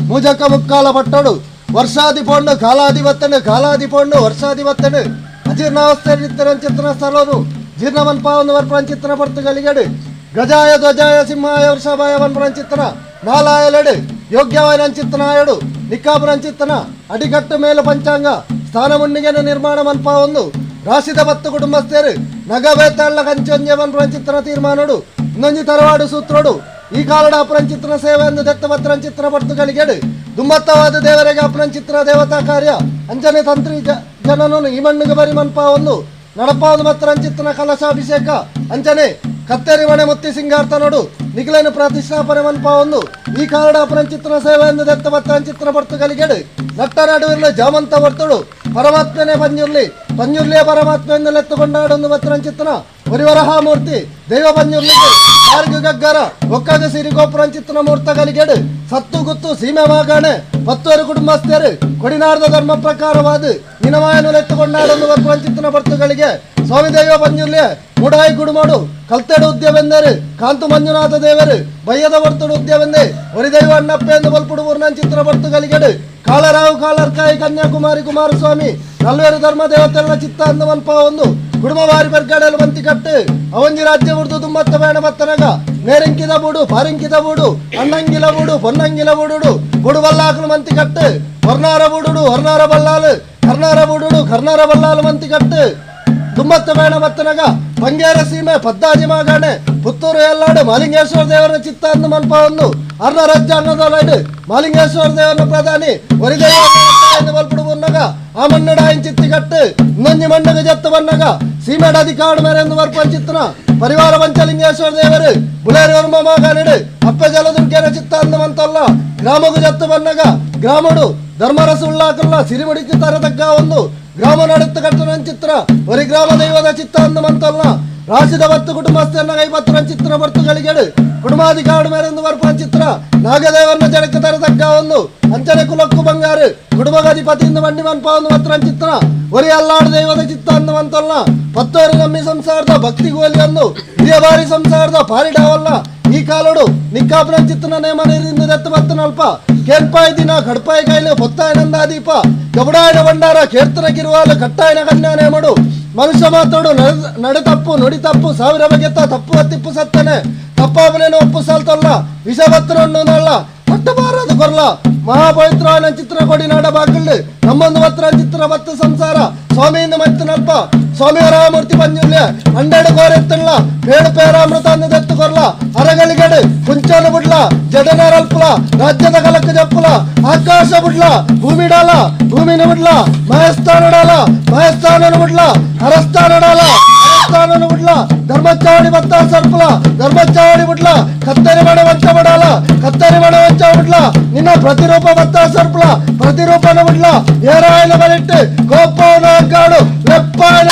ಮೂಜಕ್ಕ ಮುಕ್ಕಾಲ ಪಟ್ಟಡು ವರ್ಷಾದಿ ಪೊಣ್ಣು ಕಾಲಾದಿ ಬತ್ತನು ಕಾಲಾದಿ ಪೊಣ್ಣು ವರ್ಷಾದಿ ಬತ್ತನು ಅಜೀರ್ಣಾವಸ್ಥೆ ಚಿತ್ರ ಸ್ಥಳನು ಜೀರ್ಣವನ್ಪಾವನ್ನು ವರ್ಪಂಚಿತ್ರ ಪರ್ತುಗಲಿಗಡು ಗಜಾಯ ಧ್ವಜಾಯ ಸಿಂಹಾಯ ವೃಷಭಾಯ ವನ್ಪರಂಚಿತ್ರ ನಾಲಾಯಲೆಡು ಯೋಗ್ಯವಾಯ ಚಿತ್ರನಾಯಡು ನಿಕ್ಕಾಪುರಂಚಿತ್ತನ ಅಡಿಕಟ್ಟು ಮೇಲು ಪಂಚಾಂಗ ಸ್ಥಾನಮುಣ್ಣಿಗೆನ ನಿರ್ಮಾಣ ಮನ್ಪಾವೊಂದು ರಾಶಿದ ಬತ್ತು ಕುಟುಂಬಸ್ಥರು ನಗಬೇತಾಳ್ಳ ಕಂಚೊಂಜೆ ವನ್ಪರಂಚಿತ್ರನ ತೀರ್ಮಾನಡು ಇನ್ನೊಂಜಿ ತರವಾಡು ಸೂತ್ರೋಡು ಈ ಕಾಲಡ ಅಪರಂಚಿತ್ರನ ಸೇವೆ ಎಂದು ದತ್ತಪತ್ರಂಚಿತ್ರ ಪರ್ತುಗಳಿಗೆಡು ದುಮ್ಮತ್ತವಾದ ದೇವರಿಗೆ ಅಪರಂಚಿತ್ರ ದೇವತಾ ಕಾರ್ಯ ಅಂಜನೆ ತಂತ್ರಿ ಜನನನ್ನು ಈ ಮಣ್ಣಿಗೆ ಬರಿ ಮನ್ಪಾವೊಂದು ನಡಪಾವೊಂದು ಮತ್ತರಂಚಿತ್ರನ ಕಲಶಾಭಿಷೇಕ ಅಂಜನೆ ಕತ್ತರಿ ಮಣೆ ಮುತ್ತಿ ಸಿಂಗಾರ್ತನೋಡು ನಿಖಿಲನು ಪ್ರತಿಷ್ಠಾಪನೆ ಮನ್ಪಾವೊಂದು ಈ ಕಾರಣ ಅಪರಂಚಿತ್ರನ ಸೇವೆ ಎಂದು ದತ್ತಪತ್ರಂಚಿತ್ರ ಪರ್ತುಗಳಿಗೆಡು ನಟ್ಟ ನಡುವಿರಲು ಜಾಮಂತ ಬರ್ತಳು ಪರಮಾತ್ಮನೇ ಪಂಜುರ್ಲಿ ಪಂಜುರ್ಲಿಯ ಪರಮಾತ್ಮೆಯನ್ನು ಲೆತ್ತುಕೊಂಡಾಡೊಂದು ಪತ್ರಂಚಿತ್ರನ ವರಿವರಹ ಮೂರ್ತಿ ದೈವ ಪಂಜುರ್ಲಿಗೆ ಮಾರ್ಗ ಗಗ್ಗರ ಒಕ್ಕಾಗ ಸಿರಿಗೋಪುರಂಚಿತ್ರನ ಮೂರ್ತಗಳಿಗೆಡು ಸತ್ತು ಗುತ್ತು ಸೀಮೆ ಮಾಗಾಣೆ ಪತ್ತೂರು ಕುಟುಂಬಸ್ಥರು ಕೊಡಿನಾರ್ದ ಧರ್ಮ ಪ್ರಕಾರವಾದ ನಿನಮಾಯನು ಲೆತ್ತುಕೊಂಡಾಡೊಂದು ಪತ್ರಂಚಿತ್ರನ ಬರ್ತುಗಳಿಗೆ ಸ್ವಾಮಿ ದೈವ ಪಂಜುರ್ಲಿಯ ಮುಡಾಯಿ ಗುಡುಮಾಡು ಕಲ್ತೆಡು ಉದ್ಯವೆಂದರು ಕಾಂತು ಮಂಜುನಾಥ ದೇವರು ಬಯ್ಯದ ಬರ್ತುಡು ಉದ್ಯವೆಂದೇ ಒರಿದೈವ ಅಣ್ಣಪ್ಪ ಎಂದು ಬಲ್ಪುಡು ಚಿತ್ರ ಬರ್ತುಗಳಿಗೆಡು ಕಾಳರಾವು ಕಾಳರ್ಕಾಯಿ ಕನ್ಯಾಕುಮಾರಿ ಕುಮಾರಸ್ವಾಮಿ ನಲ್ವೇರು ಧರ್ಮ ದೇವತೆಗಳ ಚಿತ್ತ ಅಂದ ಮನ್ಪ ಒಂದು ಕುಡುಮ ಬಾರಿ ಬರ್ಗಡಲು ಬಂತಿ ಕಟ್ಟು ಅವಂಜಿ ರಾಜ್ಯ ಬುಡ್ದು ದುಮ್ಮತ್ತ ಬೇಣ ಬತ್ತನಗ ನೇರಿಂಕಿದ ಬೂಡು ಪಾರಿಂಕಿದ ಬೂಡು ಅಣ್ಣಂಗಿಲ ಬೂಡು ಪೊನ್ನಂಗಿಲ ಬೂಡುಡು ಬುಡು ಬಲ್ಲಾಕಲು ಮಂತಿ ಕಟ್ಟು ವರ್ಣಾರ ಬೂಡುಡು ವರ್ಣಾರ ಬಲ್ಲಾಲು ಕರ್ನಾರ ಬೂಡುಡು ಕರ್ನಾರ ಬಲ್ಲಾಲು ಮಂತಿ ಕಟ್ಟು ದುಮ್ಮತ್ತ ಬೇಣ ಬತ್ತನಗ ಬಂಗೇರ ಸೀಮೆ ಪದ್ದಾಜಿ ಮಾಗಾಣೆ ಪುತ್ತೂರು ಎಲ್ಲಾಡು ಮಾಲಿಂಗೇಶ್ವರ ದೇವರ ಚಿತ್ತ ಅಂದ ಮನ್ಪ ಒಂದು ಅರ್ಣ ರಾಜ್ಯಾಂಗದೊಳಡು ಮಾಲಿಂಗೇಶ್ವರ ದೇವನ ಪ್ರಧಾನಿ ವರಿದೈವ ಬಲ್ಪುಡು ಬನ್ನಗ ಆ ಮಣ್ಣಡ ಚಿತ್ತಿ ಕಟ್ಟು ಇನ್ನೊಂಜಿ ಮಣ್ಣಗ ಜತ್ತು ಬನ್ನಗ ಸೀಮೆಡ ಅಧಿಕಾಡು ಮೇರೆಂದು ವರ್ಪಂಚಿತ್ತನ ಪರಿವಾರ ಪಂಚಲಿಂಗೇಶ್ವರ ದೇವರು ಬುಳೇರಿ ವರ್ಮ ಮಾಗಾನಿಡು ಅಪ್ಪೆ ಜಲದುರ್ಗೇನ ಚಿತ್ತ ಅಂದ ಮಂತಲ್ಲ ಗ್ರಾಮಗು ಜತ್ತು ಬನ್ನಗ ಗ್ರಾಮಡು ಧರ್ಮರಸ ಉಳ್ಳಾಕಲ್ಲ ಸಿರಿಮುಡಿக்கு ತರತಕ್ಕ ಒಂದು ಗ್ರಾಮ ನಡುತ್ತ ಕಟ್ಟನ ಚಿತ್ರ ಒರಿ ಗ್ರಾಮ ದೈವದ ಚಿತ್ತ ಅಂದ ಮಂತಲ್ಲ ರಾಶಿದ ಬತ್ತು ಕುಟುಂಬಸ್ಥರನ್ನ ಕೈಪತ್ರ ಚಿತ್ರ ಬರ್ತುಗಳಿಗೆಡು ಕುಟುಂಬಾಧಿಕಾರು ಮೇರೆಂದು ವರ್ಪಂಚಿತ್ರ ನಾಗದೇವನ್ನ ಜಡಕ್ಕೆ ತರತಕ್ಕ ಒಂದು ಅಂಚನೆ ಕುಲಕ್ಕು ಬಂಗಾರು ಕುಟುಂಬಾಧಿಪತಿಯಿಂದ ಬಂಡಿ ಮನ್ಪ ಒಂದು ಪತ್ರಂಚಿತ್ರ ಒರಿ ಅಲ್ಲಾಡು ದೈವದ ಚಿತ್ತ ಅಂದವಂತಲ್ಲ ಪತ್ತೋರಿ ನಮ್ಮಿ ಸಂಸಾರದ ಭಕ್ತಿ ಗೋಲಿಯನ್ನು ಹಿರಿಯ ಬಾರಿ ಸಂಸಾರದ ಪಾರಿಡಾವಲ್ಲ ಈ ಕಾಲೋಡು ನಿಕ್ಕಾಪುರ ಚಿತ್ರನ ನೇಮ ನೀರಿಂದ ದತ್ತು ಬತ್ತನಲ್ಪ ಕೇಳ್ಪಾಯಿ ದಿನ ಕಡ್ಪಾಯಿ ಕಾಯಿಲೆ పొత్తాయన ದೀಪ ಗಬಡಾಯನ ಭಂಡಾರ ಕೇರ್ತನ ಕಿರುವಾಲು ಕಟ್ಟಾಯನ ಕನ್ಯಾ ನೇಮಡು ಮನುಷ್ಯ ಮಾತಾಡು ನಡೆ ತಪ್ಪು ನುಡಿ ತಪ್ಪು ಸಾವಿರ ಬಗೆತ್ತ ತಪ್ಪು ತಿಪ್ಪು ಸತ್ತನೆ ತಪ್ಪಾಪನೇನು ಒಪ್ಪು ಸಾಲ್ತಲ್ಲ ವಿಷ ಬತ್ತನಲ್ಲ ಪಟ್ಟಬಾರದು ಕೊರ್ಲ ಮಹಾಪವಿತ್ರ ಚಿತ್ರ ಕೊಡಿ ನಾಡ ಬಾಗಿಲು ನಮ್ಮೊಂದು ಪತ್ರ ಚಿತ್ರ ಬತ್ತು ಸಂಸಾರ ಸ್ವಾಮಿಯಿಂದ ಮತ್ತನಲ್ಪ ಸ್ವಾಮಿ ರಾಮೂರ್ತಿ ಪಂಜುರ್ಯ ಅಂಡೆಡು ಕೋರೆತ್ತಲ್ಲ ಬೇಡು ಪೇರಾಮೃತ ಅಂದ ದತ್ತು ಕೊರ್ಲ ಅರಗಳಿಗಡು ಕುಂಚನು ಬುಡ್ಲ ಜಡನರಲ್ಪುಲ ರಾಜ್ಯದ ಕಲಕ್ಕ ಜಪ್ಪುಲ ಆಕಾಶ ಬುಡ್ಲ ಭೂಮಿಡಾಲ ಭೂಮಿನ ಬುಡ್ಲ ಮಯಸ್ಥಾನಡಾಲ ಮಯಸ್ಥಾನನು ಬುಡ್ಲ ಅರಸ್ಥಾನಡಾಲ ಅರಸ್ಥಾನನು ಬುಡ್ಲ ಧರ್ಮಚಾವಡಿ ಬತ್ತ ಸರ್ಪುಲ ಧರ್ಮಚಾವಡಿ ಬುಡ್ಲ ಕತ್ತರಿ ಮಣ ವಂಚ ಬಡಾಲ ಕತ್ತರಿ ಮಣ ವಂಚ ಬುಡ್ಲ ನಿನ್ನ ಪ್ರತಿರೂಪ ಬತ್ತ ಸರ್ಪುಲ ಪ್ರತಿರೂಪನ ಬುಡ್ಲ ಏರಾಯನ ಬಲಿಟ್ಟು ಕೋಪವನ ಕಾಡು ಲೆಪ್ಪಾಯನ.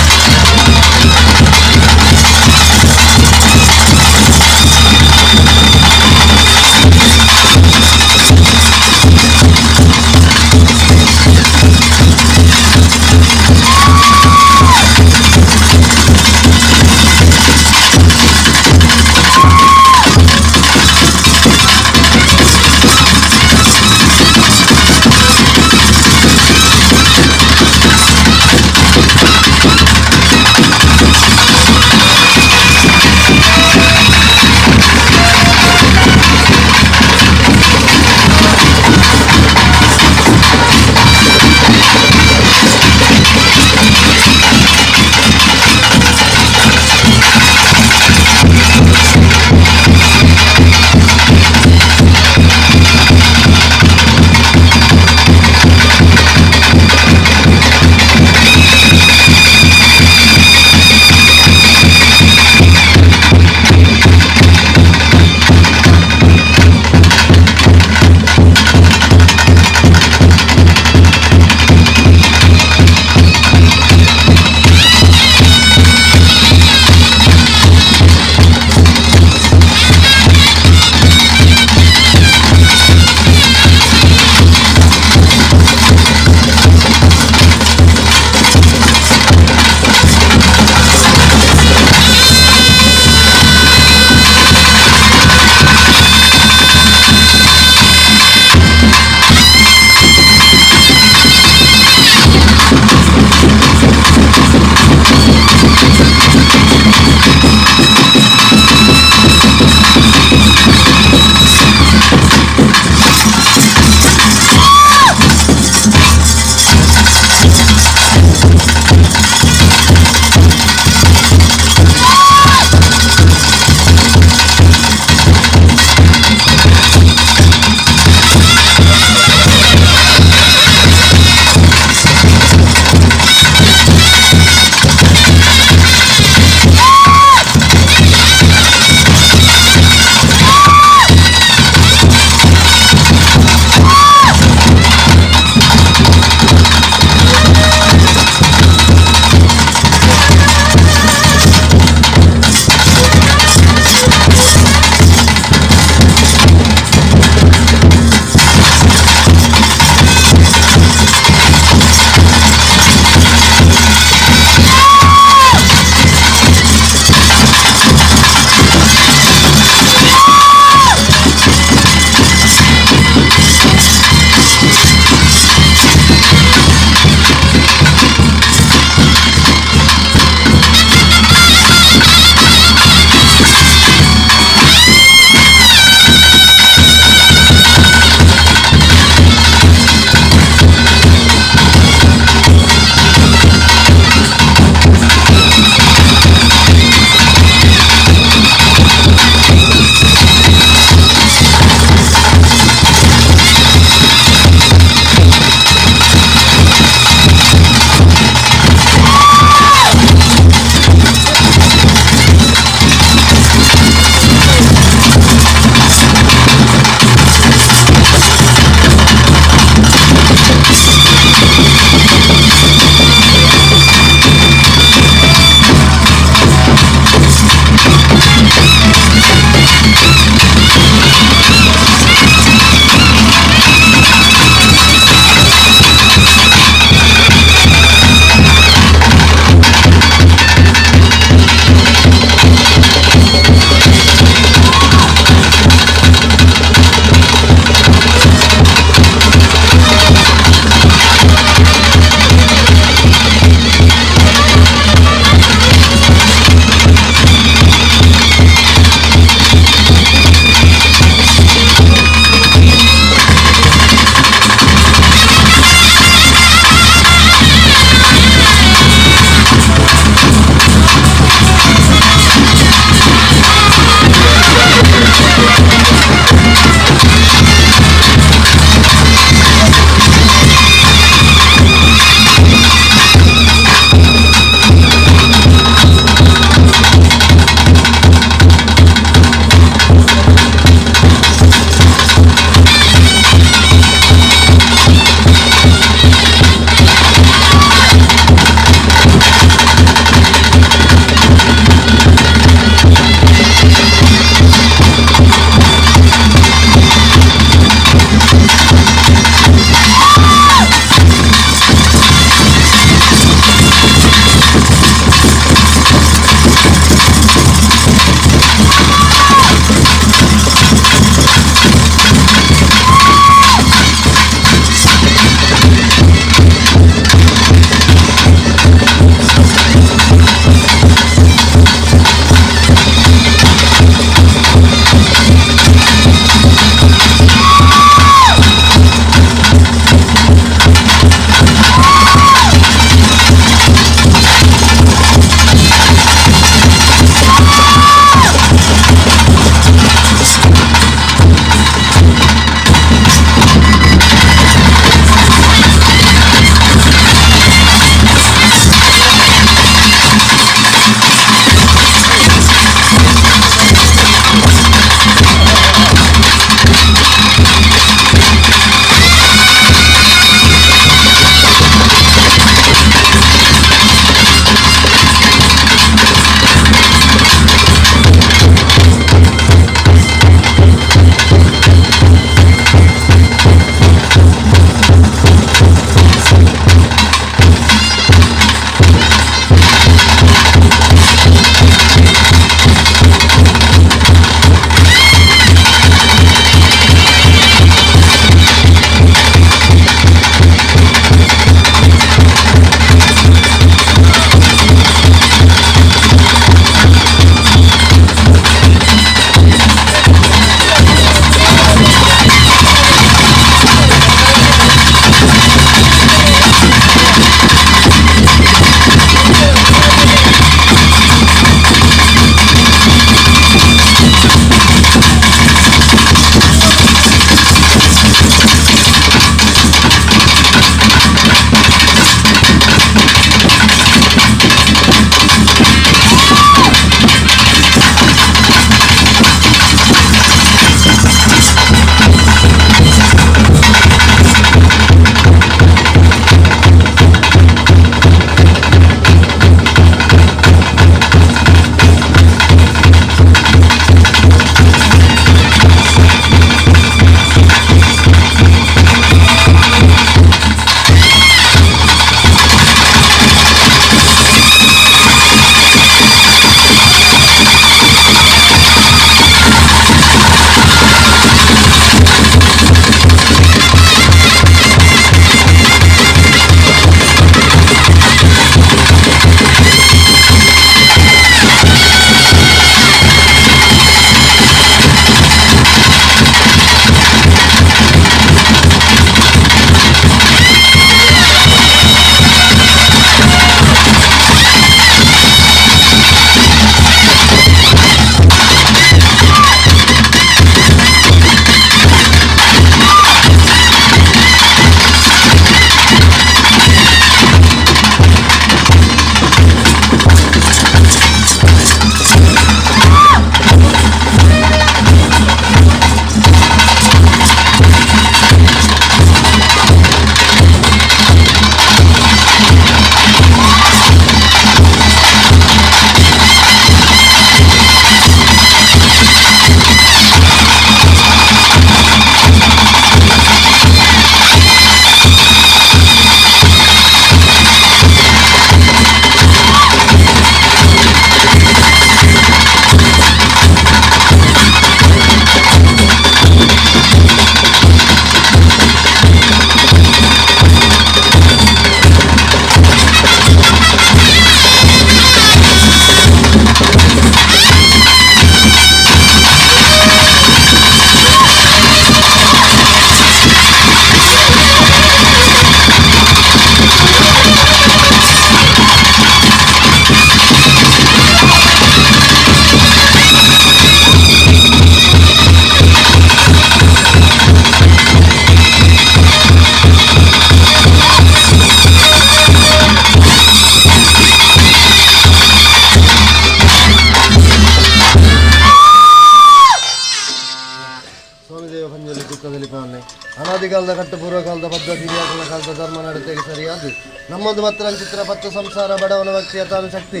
ಅನಾದಿಕಾಲದ ಕಟ್ಟು ಪೂರ್ವಕಾಲದ ಪದ್ಧತಿ ಹಿರಿಯಾಕಲ ಕಾಲದ ಧರ್ಮ ನಡತೆಗೆ ಸರಿಯಾದ ನಮ್ಮದು ಮಾತ್ರ ಚಿತ್ರ ಪತ್ತು ಸಂಸಾರ ಬಡವನ ಭಕ್ತಿಯ ತಾನು ಶಕ್ತಿ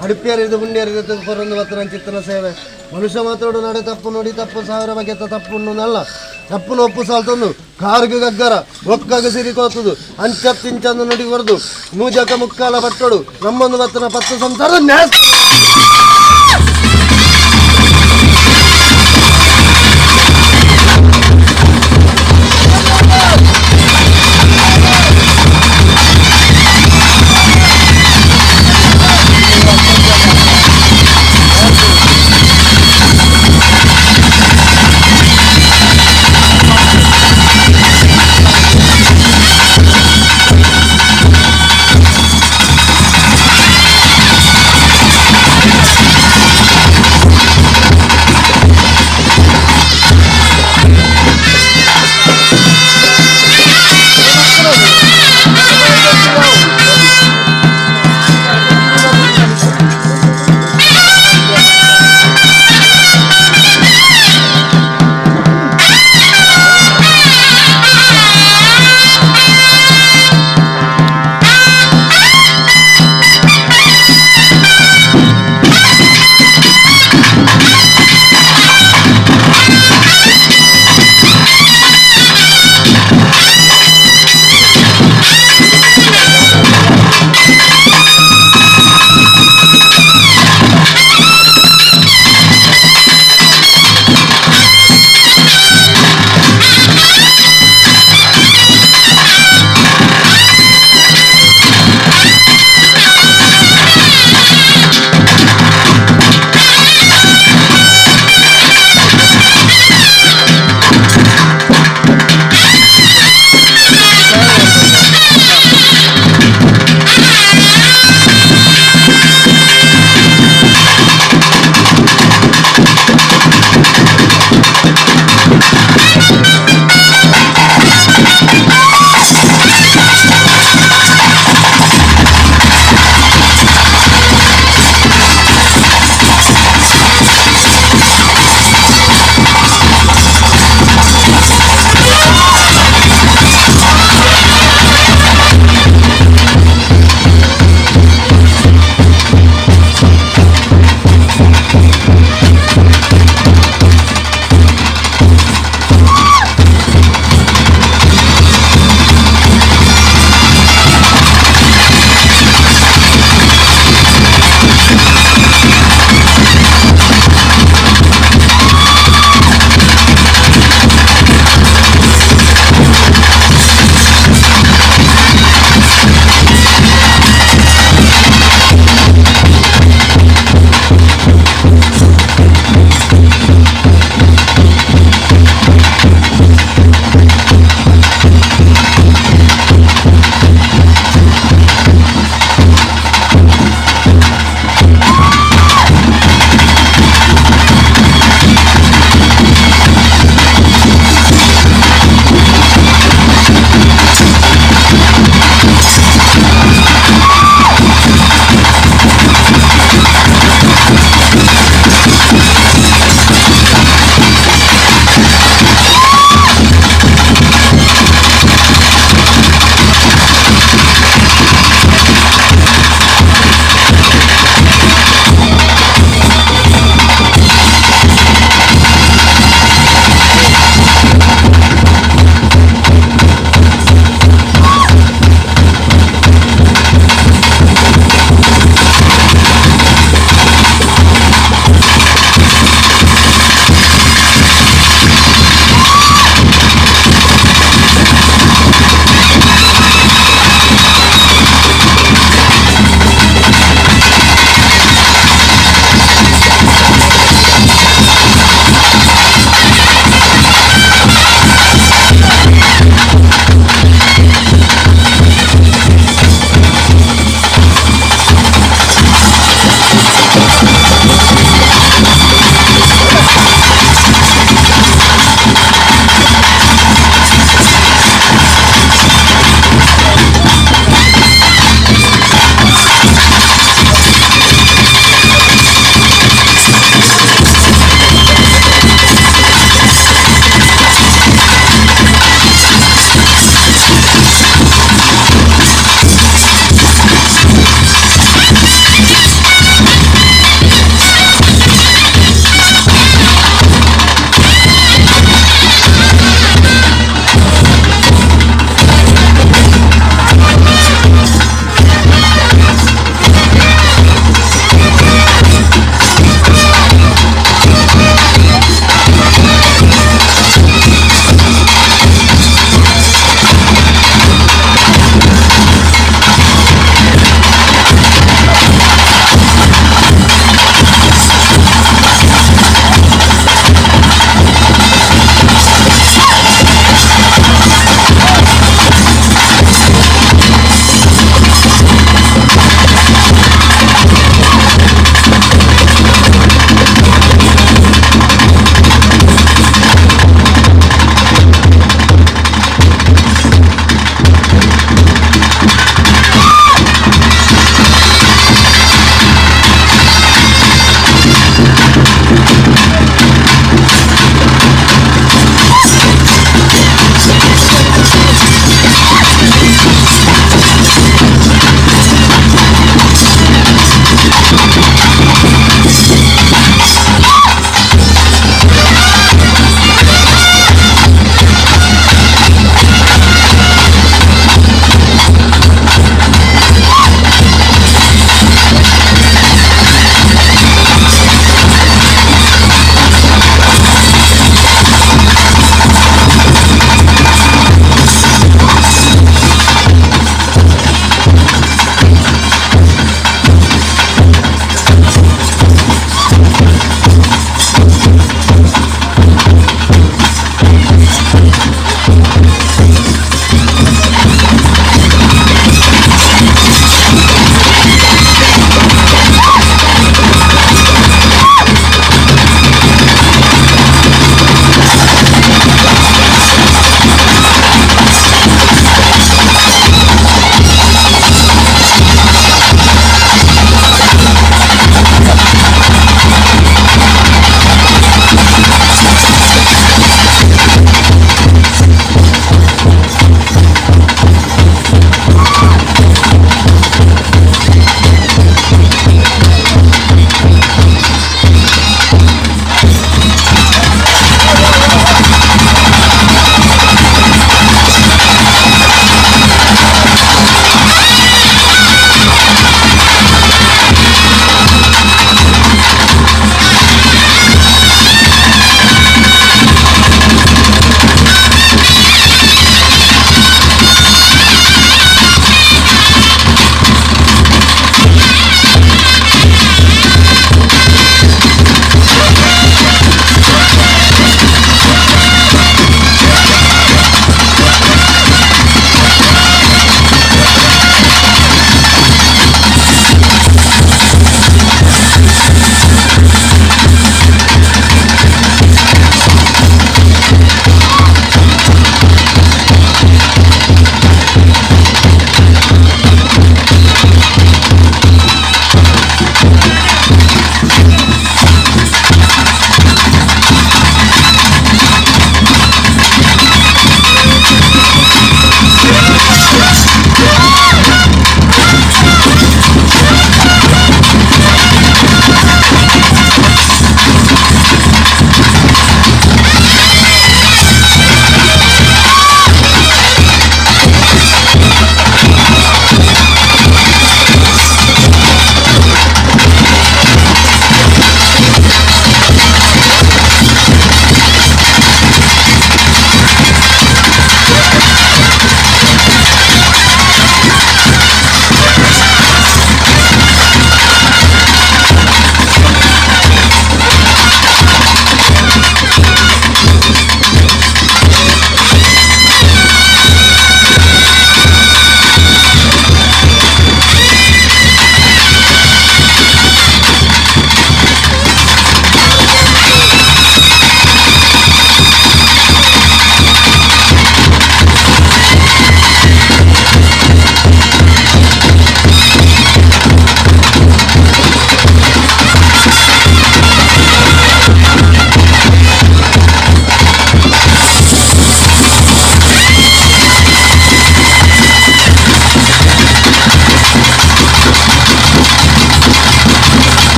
ಅಡುಪಿಯರಿದು ಪುಣ್ಯರಿದು ಪೊರೊಂದು ಮಾತ್ರ ಚಿತ್ರನ ಸೇವೆ ಮನುಷ್ಯ ಮಾತಾಡು ನಡೆ ತಪ್ಪು ನುಡಿ ತಪ್ಪು ಸಾವಿರ ಬಗೆತ ತಪ್ಪು ನಲ್ಲ ತಪ್ಪುನ ಒಪ್ಪು ಸಾಲ್ತೊಂದು ಕಾರ್ಗು ಗಗ್ಗರ ಒಕ್ಕಗ ಸಿರಿ ಕೋತುದು ಅಂಚತ್ತಿಂಚಂದು ನುಡಿ ಬರೆದು ಮೂಜಕ ಮುಕ್ಕಾಲ ಪಟ್ಟೋಡು ನಮ್ಮೊಂದು ಮತ್ತನ ಪತ್ತು ಸಂಸಾರ ನ್ಯಾಸ್.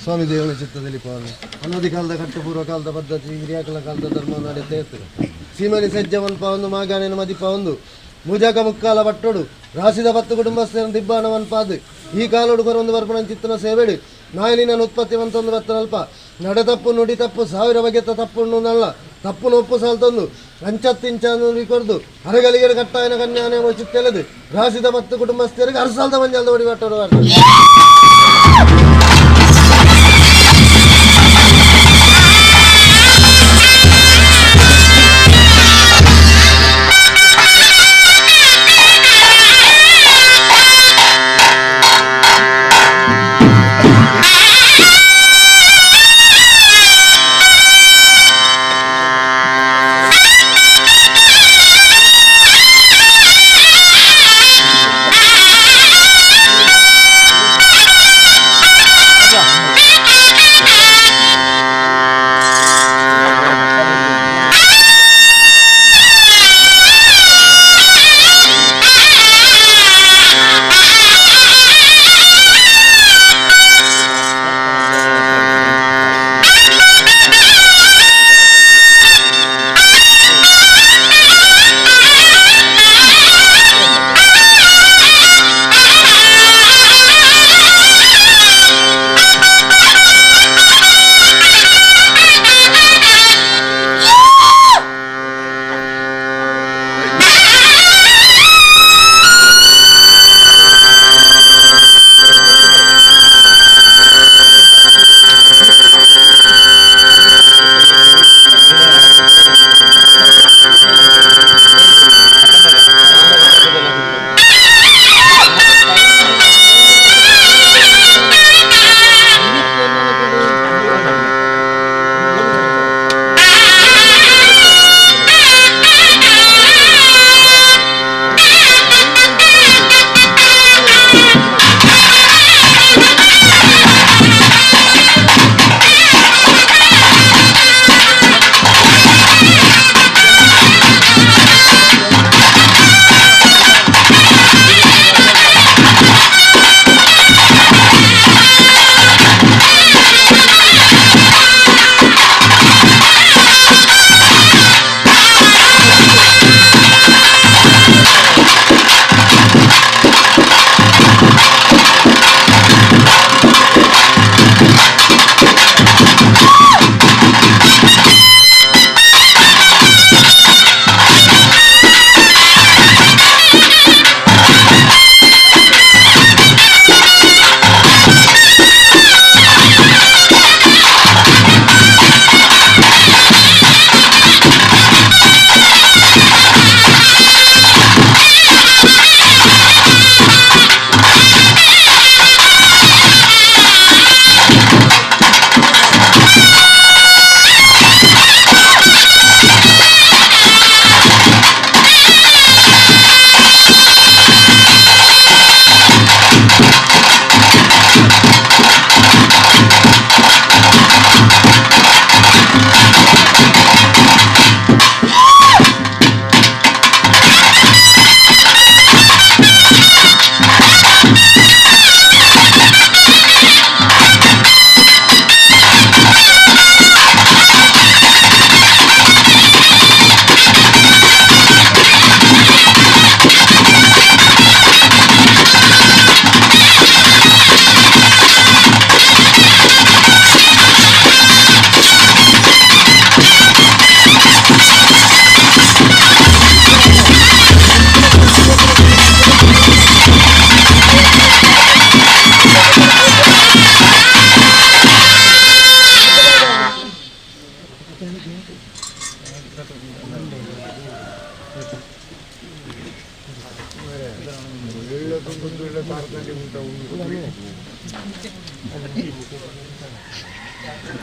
ಸ್ವಾಮಿ ದೇವನ ಚಿತ್ತದಲ್ಲಿ ಪಾವನೆ ಅನಾದಿ ಕಾಲದ ಕಟ್ಟು ಪೂರ್ವ ಕಾಲದ ಪದ್ಧತಿ ಹಿರಿಯಾಕಲ ಕಾಲದ ಧರ್ಮ ನಡೆಯುತ್ತಾ ಇರ್ತದೆ. ಸೀಮನಿ ಸಜ್ಜ ಮನ್ಪ ಒಂದು ಮಾಗಾಣಿನ ಮದಿಪ ಒಂದು ಮೂಜಾಕ ಮುಕ್ಕಾಲ ಬಟ್ಟೋಡು ರಾಸಿದ ಪತ್ತು ಕುಟುಂಬಸ್ಥರ ದಿಬ್ಬಾಣ ಮನ್ಪಾದು ಈ ಕಾಲೋಡು ಕೊರೊಂದು ಬರ್ಪಣ ಚಿತ್ತನ ಸೇವೆಡು ನಾಯಲಿನ ಉತ್ಪತ್ತಿ ಮಂತೊಂದು ಬತ್ತನಲ್ಪ ನಡೆ ತಪ್ಪು ನುಡಿ ತಪ್ಪು ಸಾವಿರ ಬಗೆತ ತಪ್ಪು ನಲ್ಲ ತಪ್ಪು ನೊಪ್ಪು ಸಾಲ್ತೊಂದು ಅಂಚತ್ತಿಂಚ ಕೊರ್ದು ಅರಗಲಿಗೆ ಕಟ್ಟಾಯನ ಕನ್ಯಾನೆ ಚಿತ್ತೆಲೆದು ರಾಸಿದ ಪತ್ತು ಕುಟುಂಬಸ್ಥರಿಗೆ ಅರಸಾಲ್ದ ಮಂಜಾಲ್ದ ಒಡಿ ಬಟ್ಟೋಡು. Ah!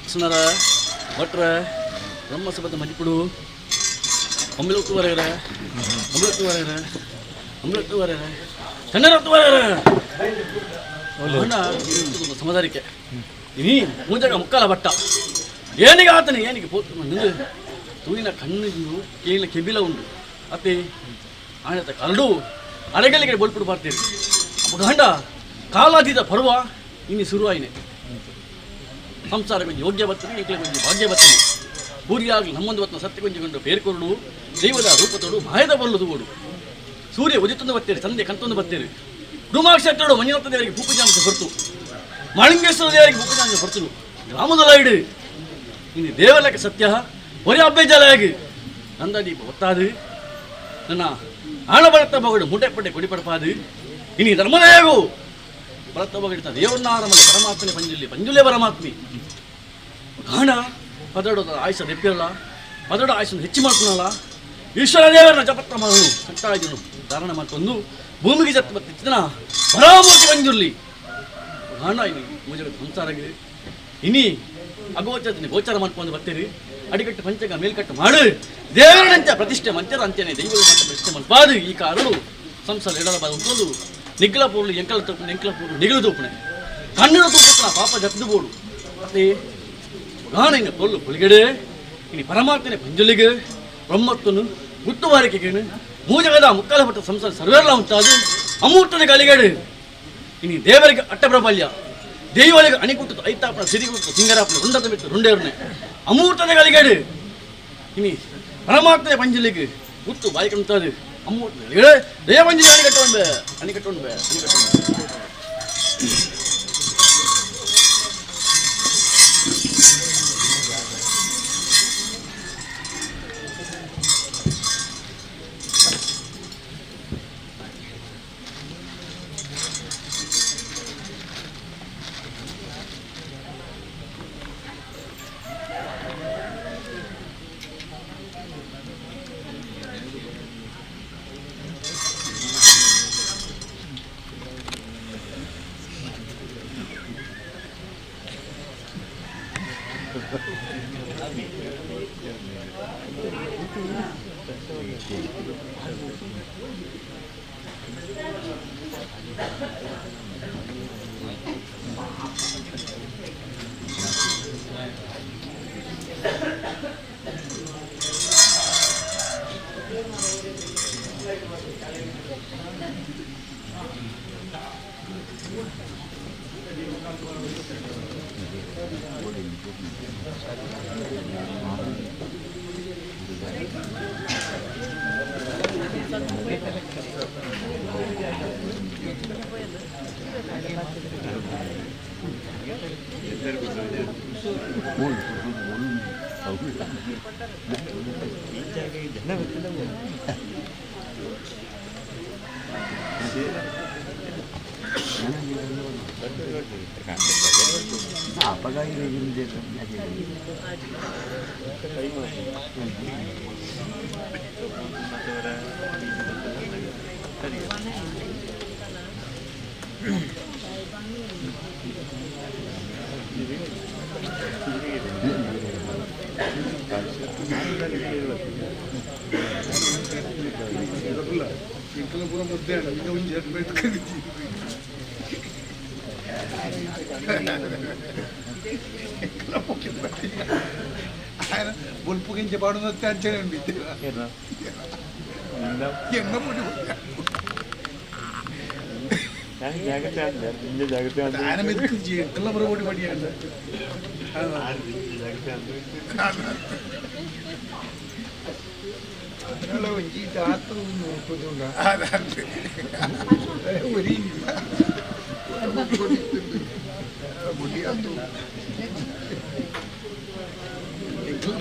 ಸುನರ ಭಟ್ರ ಬ್ರಹ್ಮಸಭದ ಮಜಿಪುಡು ಅಮ್ಲತ್ತು ವರೆಗರ ಅಮ್ಲತ್ತು ವರೆಗರ ಅಮ್ಲತ್ತು ವರೆಗರ ಚನ್ನರತ್ತು ವರೆಗರ ಸಮದಾರಿಕೆ ಇನಿ ಮೂಜಗ ಮುಕ್ಕಾಲ ಭಟ್ಟ ಏನಿಗೆ ಆತನ ಏನಿಗೆ ಪೋತು ನಿಂದು ತೂಯಿನ ಕಣ್ಣಿಂದು ಕೇಳಿನ ಕೆಬಿಲ ಉಂಡು ಅತ್ತೆ ಆಣತ ಕರಡು ಅರೆಗಲಿಗೆ ಬೋಲ್ಪುಡು ಬರ್ತೀರಿ ಗಂಡ ಕಾಲಾದೀತ ಪರ್ವ ಇನ್ನು ಶುರುವಾಯಿನೆ ಸಂಸಾರ ಕೊಂಚ ಯೋಗ್ಯ ಬರ್ತದೆ ಎಂಕ್ಲೆ ಕೊಂಚ ಭಾಗ್ಯ ಬರ್ತದೆ ಬೂರಿಯಾಗಲಿ ನಮ್ಮೊಂದು ಬತ್ತನ ಸತ್ಯ ಕೊಂಚ ಪೇರ್ಕೊರಡು ದೈವದ ರೂಪತೋಡು ಮಾಯದ ಬಲ್ಲದು ಓಡು ಸೂರ್ಯ ಉದಿತೊಂದು ಬರ್ತೀರಿ ಸಂಧೆ ಕಂತೊಂದು ಬರ್ತೀರಿ ರುಮಾಕ್ಷೇತ್ರಡು ಮಂಜುನಾಥ ದೇವರಿಗೆ ಭೂಪೂಜಾಂಶ ಹೊರತು ಮಾಳಿಂಗೇಶ್ವರ ದೇವರಿಗೆ ಭೂಪೂಜಾಂಶ ಹೊರತು ಗ್ರಾಮದಲ್ಲ ಇಡು ಇನ್ನು ದೇವಲಕ್ಕೆ ಸತ್ಯ ಒರೇ ಅಬ್ಬೆ ನಂದಾದೀಪ ಒತ್ತಾದು ನನ್ನ ಆಣ ಬಳತ್ತ ಬಗಡು ಮುಟೆ ಪಟ್ಟೆ ಕೊಡಿ ಪಡಪಾದು ಇನಿ ಧರ್ಮದೇವು ಬಳತ್ತ ಬಗಡಿತ ದೇವನ್ನಾರಮಲೆ ಪರಮಾತ್ಮನೆ ಪಂಜುಲಿ ಪಂಜುಲೆ ಪರಮಾತ್ಮಿ ಗಾಣ ಪದಡು ಆಯುಷ ದೆಪ್ಪಿರಲ್ಲ ಪದಡು ಆಯುಷನ್ನು ಹೆಚ್ಚು ಮಾಡ್ಕೊಳಲ್ಲ ಈಶ್ವರ ದೇವರನ್ನ ಜಪತ್ರ ಮಾಡಲು ಕಂಟಾಯುನು ಧಾರಣ ಮಾಡ್ಕೊಂಡು ಭೂಮಿಗೆ ಜತ್ ಬತ್ತಿನ ಪರಾಮೂರ್ತಿ ಪಂಜುರ್ಲಿ ಗಾಣ ಇನಿ ಮೂಜಗದ ಸಂಸಾರಾಗಿದೆ ಇನಿ ಅಗೋಚರನೆ ಗೋಚಾರ ಮಾಡ್ಕೊಂಡು ಬರ್ತೀರಿ ಅಡಿಕಟ್ಟು ಪಂಚಗ ಮೇಲ್ಕಟ್ಟು ಮಾಡು ದೇವರನಂತೆ ಪ್ರತಿಷ್ಠೆ ಮಂಚರ ಅಂತ್ಯನೇ ದೈವದ ಅಂತ ಪ್ರತಿಷ್ಠೆ ಮಲ್ಪಾದು ಈ ಕಾರಳು ಸಂಸಾರ ಎಡಲ ಬಾದು ಉಂಟು ನಿಗ್ಲ ಪೋರ್ಲು ಎಂಕಲ ತಪ್ಪು ಎಂಕಲ ಪೋರ್ಲು ನಿಗಲು ತೂಪಣೆ ಕಣ್ಣಿನ ತೂಪುತ್ರ ಪಾಪ ಜಪ್ದು ಬೋಡು ಮತ್ತೆ ಗಾಣ ಇನ್ನು ಪೊಲ್ಲು ಪುಲಿಗಡೆ ಇನ್ನು ಪರಮಾತ್ಮನೆ ಪಂಜಲಿಗೆ ಬ್ರಹ್ಮತ್ವನು ಗುತ್ತುವಾರಿಕೆಗೇನು ಮೂಜಗದ ಮುಕ್ಕಾಲ ಪಟ್ಟ ಸಂಸಾರ ಸರ್ವೇರ್ಲ ಉಂಟಾದು ಅಮೂರ್ತದ ಗಾಲಿಗಡೆ ಇನ್ನು ದೇವರಿಗೆ ಅಟ್ಟ ಪ್ರಬಲ್ಯ ದೈವಳಿಗೆ ಅಣಿಕುಟ್ಟು ಐತಾಪನ ಸಿರಿಗುಟ್ಟು ಸಿಂಗರಾಪನ ರುಂಡದ ಬಿಟ್ಟು ರುಂಡೇರ್ನೆ ಅಮೂರ್ತದ ಗಳಿಗೇಡು ಇನಿ ಪರಮಾತ್ಮನೆ ಪಂಜಲಿಗೆ ಗುತ್ತು ಬಾಯಿ ಕಂತಾದು ಅಮೂರ್ತದ ಗಳಿಗೇಡು ದೇವ ಪಂಜಲಿ ಅಣಿಕಟ್ಟೊಂಬೆ ಅಣಿಕಟ್ಟೊಂಬೆ ಅಣಿಕಟ್ಟೊಂಬೆ.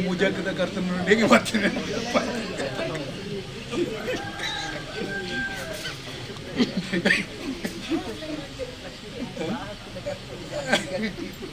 ಮುಜಾಕದ ಕರ್ತನ Thank you.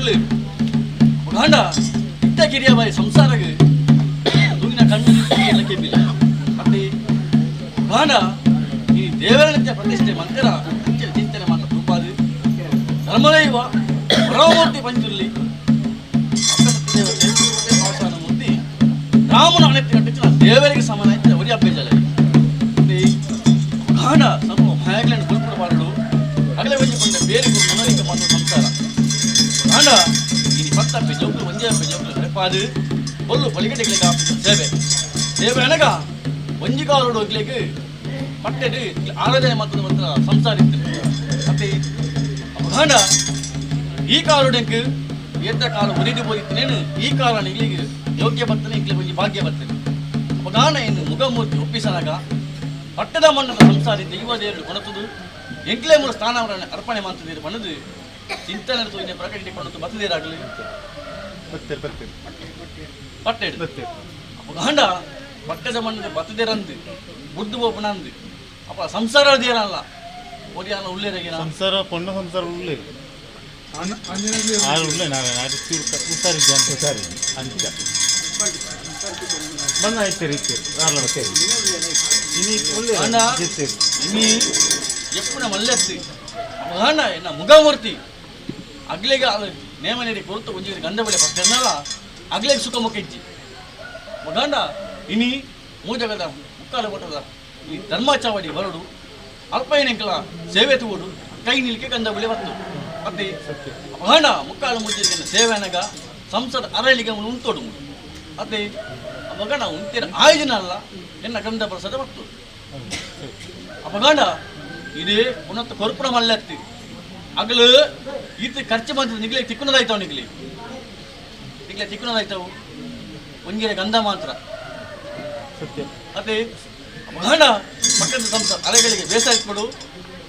ಉರ್ಲಿ ಗಾಂಡ ಇತ್ತ ಕಿರಿಯ ಬಾಯಿ ಸಂಸಾರಗೆ ತೂಗಿನ ಕಣ್ಣು ಕೆಬ್ಬಿಲ್ಲ ಮತ್ತೆ ಗಾಂಡ ಈ ದೇವರ ಪ್ರತಿಷ್ಠೆ ಮಂದಿರ ಅಂಚಿನ ಚಿಂತನೆ ಮಾತ್ರ ರೂಪಾದು ಧರ್ಮದೈವ ಪರಮಮೂರ್ತಿ ಪಂಚುರ್ಲಿ ಮೂರ್ತಿ ರಾಮನ ಅಣೆತ್ತಿ ಕಟ್ಟಿನ ದೇವರಿಗೆ ಸಮಾನ ಇತ್ತು ಒರಿ ಅಭ್ಯಜಲ ಗಾಂಡ ಸ್ವಲ್ಪ ಭಯಗಳನ್ನು ಗುರುಪುರ ಮಾಡಲು ಅಗಲ ಕೊಂಡ ಬೇರೆ ಗುರು ಮನೋರಿಕೆ ಮಾಡುವ ಸಂಸಾರ ಗಾಂಡ ಇನಿ ಪತ್ತಪ್ಪೆ ಜೋಕ್ಲು ಒಂಜೇ ಅಪ್ಪೆ ಜೋಕ್ಲು ಬೆಳಪಾದು ಬೊಲ್ಲು ಬಲಿಗಡೆಗಳಿಗೆ ಆಪಿನ ಸೇವೆ ಸೇವೆ ಅನಗ ಒಂಜಿಗಾಲೋಡು ಹೋಗ್ಲಿಕ್ಕೆ ಪಟ್ಟೆಡು ಆರಾಧನೆ ಮಾತ್ರ ಮಾತ್ರ ಸಂಸಾರ ಇತ್ತು ಮತ್ತೆ ಗಾಂಡ ಈ ಕಾಲುಡೆಂಕ್ ಏತ ಕಾಲ ಒರಿದು ಹೋಗಿತ್ತೇನು ಈ ಕಾಲ ಇಲ್ಲಿಗೆ ಯೋಗ್ಯ ಬರ್ತನೆ ಇಂಗ್ಲಿ ಒಂಜಿ ಭಾಗ್ಯ ಬರ್ತನೆ ಅಪಗಾನ ಏನು ಮುಖಮೂರ್ತಿ ಒಪ್ಪಿಸನಾಗ ಪಟ್ಟದ ಮಣ್ಣದ ಸಂಸಾರಿ ದೈವದೇವರು ಕೊಣತದು ಎಂಕ್ಲೇ ಮೂಲ ಸ್ಥಾನವರನ್ನು ಅರ್ಪಣೆ ಮಾಡ್ತದಿರು ಬಣ್ಣದು ಚಿಂತನೆ ತೂಯಿನ ಪ್ರಕಟಣೆ ಕೊಂಡು ಬತ್ತದೇರಾಗಲಿ ಪಟ್ಟೆಡು ಅಪಗಾಂಡ ಪಟ್ಟದ ಮಣ್ಣದ ಬತ್ತದೇರಂದು ಬುದ್ಧ ಬೋಪನಂದು ಅಪ್ಪ ಸಂಸಾರ ದೇರಲ್ಲ ಒರಿಯಾನ ಉಳ್ಳೇರಾಗಿನ ಸಂಸಾರ ಪೊಣ್ಣ ಸಂಸಾರ ಉಳ್ಳೇರು ಆರು ಉಳ್ಳೆ ನಾವೇ ಹುಷಾರಿದ್ದೆ ಅಂಚ ಬಂದ ಆಯ್ತು ಇತ್ತು ಇನಿ ಇನಿ ಎಪ್ಪುನ ಮಲ್ಲೆತ್ತಿ ಅಪಗಾಂಡ ಎನ್ನ ಮುಖಮೂರ್ತಿ ಅಗ್ಲೆಗೆ ಅದು ನೇಮ ನೀಡಿ ಕೊರತು ಒಂಜಿ ಗಂಧ ಬಳೆ ಪಟ್ಟೆನ್ನಲ್ಲ ಅಗ್ಲೆಗೆ ಸುಖ ಮುಖ ಇಜ್ಜಿ ಮಗಾಂಡ ಇನಿ ಮೂಜಗದ ಮುಕ್ಕಾಲು ಕೊಟ್ಟದ ಈ ಧರ್ಮಾಚಾವಡಿ ಬರಡು ಅಲ್ಪ ಏನೆಂಕಲ ಸೇವೆ ತಗೋಡು ಕೈ ನಿಲ್ಕೆ ಗಂಧ ಬಳೆ ಬತ್ತು ಮತ್ತೆ ಅಪಗಾಂಡ ಮುಕ್ಕಾಲು ಮೂಜ ಸೇವೆ ಅನಗ ಸಂಸದ ಅರಳಿಗೆ ಉಂಟೋಡು ಅದೇ ಅಪಗಾಂಡ ಉಂಟೇನ ಆಯೋಜನ ಅಲ್ಲ ಎನ್ನ ಗಂಧ ಪ್ರಸಾದ ಬತ್ತು ಅಪಗಾಂಡ ಇದೇ ಪುನಃ ಕೊರ್ಪುಣ ಮಲ್ಲೆತ್ತಿ ಅಗಲು ಈತ ಖರ್ಚು ಬಂತದ್ದು ನಿಗ್ಲೆ ತಿಕ್ಕುನದಾಯ್ತಾವ ನಿಗ್ಲಿ ನಿಗ್ಲೆ ತಿಕ್ಕುನದಾಯ್ತಾವು ಒಂಜಿರ ಗಂಧ ಮಾತ್ರ ಸತ್ಯ ಅದೇ ಅಪಗಾಂಡ ಪಕ್ಕದ ಸಂಸಾರ ಅಲೆಗಳಿಗೆ ಬೇಸಾಯಿಸ್ಬಿಡು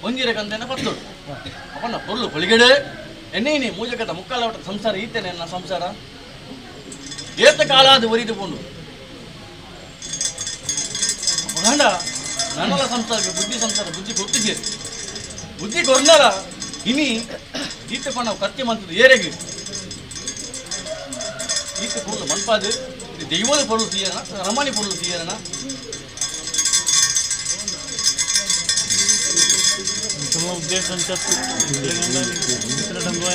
ಒಂಜಿರ ಗಂಧನ ಪತ್ತೋಡು ಅವನ ಪೊರ್ಲು ಹೊಲಿಗಡೆ ಎಣ್ಣೆ ಮೂಜಕದ ಮುಕ್ಕಾಲ ಸಂಸಾರ ಈತೇನೆ ನನ್ನ ಸಂಸಾರ ಏತ ಕಾಲ ಅದು ಒರಿದುಕೊಂಡು ಅಪಗಾಂಡ ನನ್ನಲ ಸಂಸಾರ ಬುದ್ಧಿ ಸಂಸಾರ ಬುದ್ಧಿ ಕೊಟ್ಟಿದ್ದೀರಿ ಬುದ್ಧಿ ಕೊರ್ನರ ಇನಿ ಈತ ಪಣ ಖರ್ಚು ಮಂತದ್ದು ಏರೆಗೆ ಈತ ಪೊರ್ಲು ಮನ್ಪಾದು ಇದು ದೈವದ ಪೊರ್ಲು ತೀಯರಣ ರಮಣಿ ಪೊರ್ಲು ತೀಯರಣ ತುಂಬ ಉದ್ದೇಶ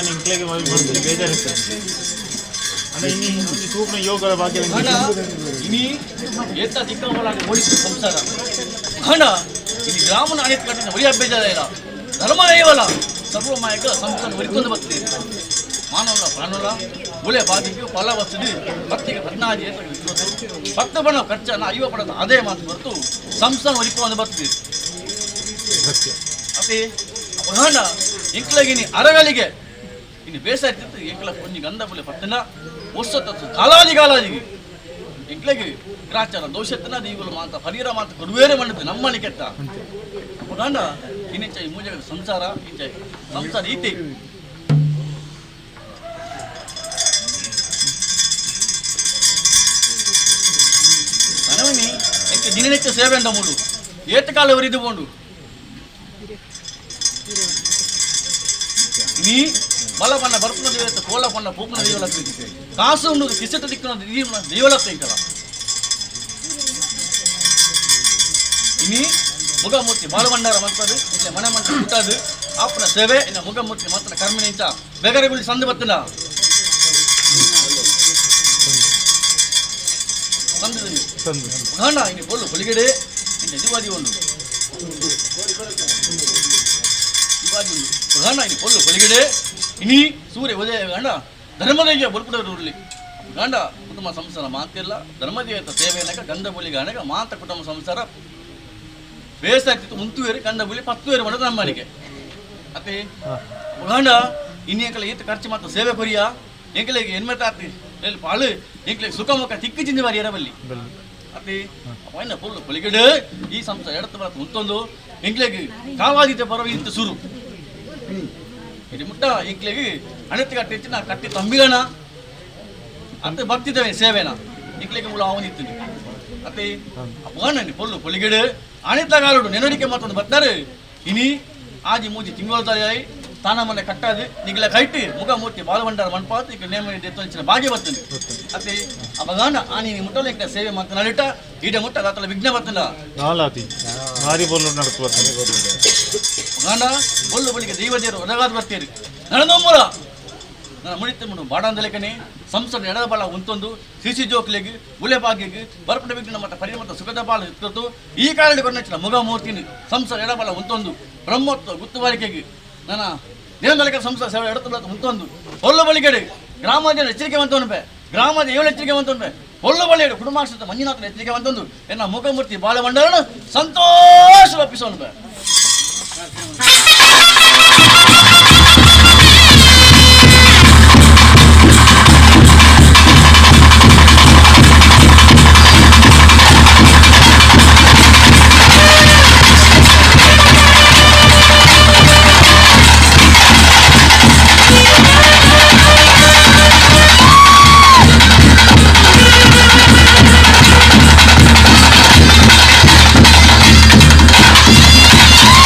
ಇಂಕ್ಲೆಗೆ ಬೇಜಾರಿತ್ತು ಅಂದ್ರೆ ಇನಿ ತೂಪನ ಯೋಗದ ಭಾಗ್ಯ ಇನಿ ಏತ ದಿಕ್ಕವಲಾಗಿ ಓಡಿತು ಸಂಸಾರ ಹಣ ಇನಿ ಗ್ರಾಮನ ಅನೇಕ ಕಟ್ಟಿನ ಒರಿಯ ಬೇಜಾರ ಇಲ್ಲ ಧರ್ಮ ದೈವಲ ಸರ್ವಮಾಯಕ ಸಂಸಾರ ಒರಿಕೊಂಡು ಬರ್ತೀರಿ ಮಾನವನ ಪ್ರಾಣುಲ ಒಳ್ಳೆ ಬಾಧಿಗೆ ಫಲ ವಸತಿ ಭಕ್ತಿಗೆ ಪದ್ನಾಜಿ ಭಕ್ತ ಬಣ್ಣ ಖರ್ಚನ್ನು ಅಯ್ಯೋ ಪಡದ ಅದೇ ಮಾತು ಹೊರತು ಸಂಸಾರ ಒರಿಕೊಂಡು ಬರ್ತೀರಿ ಅದೇ ಹಣ ಇಂಕ್ಲಗಿನಿ ಅರಗಳಿಗೆ ಇನ್ನು ಬೇಸಾಯ ಇರ್ತಿತ್ತು ಎಂಕ್ಲ ಕೊಂಜಿ ಗಂಧ ಪುಲೆ ಪತ್ತನ ಹೊಸ ಕಾಲಾದಿ ಕಾಲಾದಿಗೆ ಎಂಕ್ಲಗೆ ಗ್ರಾಚಾರ ದೋಷತ್ತನ ದೀಗುಲು ಮಾತ ಪರಿಹಾರ ಮಾತ ಕೊಡುವೇರೆ ಮಣ್ಣದು ನಮ್ಮನಿಕೆತ್ತ ಗಂಡ ಇನ್ನಿಂಚ ಈ ಮೂಜೆ ಸಂಸಾರ ಇಂಚ ಸಂಸಾರ ಈತೆ ನನವನಿ ಎಂಕ ದಿನನಿತ್ಯ ಸೇವೆ ಅಂಡ ಮೂಡು ಏತಕಾಲ ಒರಿದು ಪೋಂಡು ನೀ ಬಲ ಬಣ್ಣ ಬರ್ಪುನ ದೇವತೆ ಕೋಲ ಬಣ್ಣ ಪೂಪುನ ದೇವಲ ಕಾಸು ಉಣ್ಣುದು ಕಿಸೆತ ದಿಕ್ಕುನ ದೇವಲತ್ತ ಇಂಕಲ ಇನಿ ಮುಖಮೂರ್ತಿ ಬಾಲಭಂಡಾರ ಮಂತ್ರದ ಇಂಚ ಮನೆ ಮಂತ್ರ ಹುಟ್ಟದು ಆಪನ ಸೇವೆ ಇನ್ನ ಮುಖಮೂರ್ತಿ ಮಾತ್ರ ಕರ್ಮಿನ ಇಂಚ ಬೆಗರೆಗುಳಿ ಸಂದು ಬತ್ತಿನ ಸಂದು ಗಂಡ ಇನ್ನು ಪೊಲ್ಲು ಹೊಲಿಗಡೆ ಇನ್ನು ನಿಜವಾದಿ ಒಂದು ನಿಜವಾದಿ ಒಂದು ಗಂಡ ಇನ್ನು ಪೊಲ್ಲು ಹೊಲಿಗಡೆ ಇನಿ ಸೂರ್ಯ ಉದಯ ಗಂಡ ಧರ್ಮದೇವಿಯ ಬಲ್ಪುಡವರು ಉರ್ಲಿ ಗಂಡ ಕುಟುಂಬ ಸಂಸಾರ ಮಾತಿಲ್ಲ ಧರ್ಮದೇವತ ಸೇವೆಯನಕ ಗಂಧ ಬುಲಿಗ ಅನಕ ಮಾತ ಕುಟುಂಬ ಸಂಸಾರ ಬೇಸಾಗ್ತಿತ್ತು ಮುಂತುವೇರು ಗಂಧ ಬುಲಿ ಪತ್ತುವೇರು ಮಾಡೋದು ನಮ್ಮನಿಗೆ ಅತ್ತೆ ಗಂಡ ಇನ್ನೇಕಲ ಈತ ಖರ್ಚು ಮಾತ್ರ ಸೇವೆ ಕೊರಿಯ ಎಂಕಲಿಗೆ ಎನ್ಮೆತ ಆತಿ ಎಲ್ಲಿ ಪಾಳು ಎಂಕಲಿಗೆ ಸುಖ ಮುಖ ತಿಕ್ಕು ಚಿಂದಿ ಬಾರಿ ಎರಬಲ್ಲಿ ಅತ್ತೆ ಅವನ್ನ ಪೊಲ್ಲು ಪೊಲಿಗಡೆ ಈ ಸಂಸಾರ ಎಡತ್ತು ಬರತ್ತು ಮುಂತೊಂದು ಎಂಕ್ಲೆಗೆ ಕಾವಾದಿತ ಬರೋ ಇಂತ ಸುರು ಇದು ಮುಟ್ಟ ಎಂಕ್ಲೆಗೆ ಅಣೆತ್ತು ಕಟ್ಟಿ ನಾ ಕಟ್ಟಿ ತಂಬಿಲನ ಅಂತ ಭಕ್ತಿದ್ದೇವೆ ಸೇವೆನ ಎಂಕ್ಲೆಗೆ ಮುಳ್ಳು ಅವನಿತ್ತು ಅತ್ತೆ ಅವನ ಪೊಲ್ಲು ಪೊಲಿಗಡೆ ಅಣಿತ ಗಾಲುಡು ನೆನಡಿಕೆ ಮತ್ತೊಂದು ಬತ್ತಾರೆ ಇನಿ ಆಜಿ ಮೂಜಿ ತಿಂಗಳು ತಾಯಿ ಸ್ಥಾನಮಾನ ಕಟ್ಟಾದು ನಿಗಲ ಕೈಟ್ ಮುಖಮೂರ್ತಿ ಬಾಲಭಂಡಾರ ಮನ್ಪಾತ್ ಈಗ ನೇಮ ದೆತ್ತೊಂಚಿನ ಭಾಗ್ಯ ಬರ್ತದೆ ಅತ್ತೆ ಆ ಮಗಾನ ಆನಿ ಮುಟ್ಟಲೆ ಸೇವೆ ಮಂತ ನಡಿಟ ಈಡ ಮುಟ್ಟ ದಾತಲ ವಿಘ್ನ ಬರ್ತದ ನಾಲಾತಿ ಭಾರಿ ಬೋಲು ನಡತು ಬರ್ತದೆ. ಮಗಾನ ಬೊಲ್ಲು ಬಳಿಗೆ ದೈವದೇವರು ಒದಗಾದ ಬರ್ತೀರಿ ನಡೆದೊಮ್ಮರ ನನ್ನ ಮುಡಿತ ಮುಡು ಬಾಡಂದಲೇಕನೆ ಸಂಸದ ಎಡದ ಬಾಳ ಉಂತೊಂದು ಸಿಸಿ ಜೋಕ್ಲೆಗ್ ಉಲೆ ಬಾಗಿಗೆ ಬರ್ಪಣ ವಿಘ್ನ ಮತ್ತ ಪರಿಮತ ಸುಖದ ಬಾಳ ಇತ್ತು ಈ ಕಾರಣ ಕೊರ್ನಚ್ಚಿನ ಮುಗ ಮೂರ್ತಿನಿ ಸಂಸದ ಎಡಬಾಳ ಉಂತೊಂದು ಬ್ರಹ್ಮೋತ್ಸವ ಗುತ್ತುವಾರಿಕೆಗೆ ನನ್ನ ದೇವನಲಿಕ ಸಂಸದ ಸೇವೆ ಎಡತುಲ ಉಂತೊಂದು ಒಳ್ಳು ಬಳಿಗಡೆ ಗ್ರಾಮದ ಎಚ್ಚರಿಕೆ ಬಂತವನ್ಪೆ ಗ್ರಾಮದ ಏಳು ಎಚ್ಚರಿಕೆ ಬಂತವನ್ಪೆ ಒಳ್ಳು ಬಳಿಯಡು ಕುಟುಂಬಾಕ್ಷತ ಮಂಜುನಾಥನ ಎಚ್ಚರಿಕೆ ಬಂತೊಂದು ಎನ್ನ ಮುಖಮೂರ್ತಿ ಬಾಲಮಂಡಲನು ಸಂತೋಷ ಒಪ್ಪಿಸೋನ್ಪೆ. Thank you.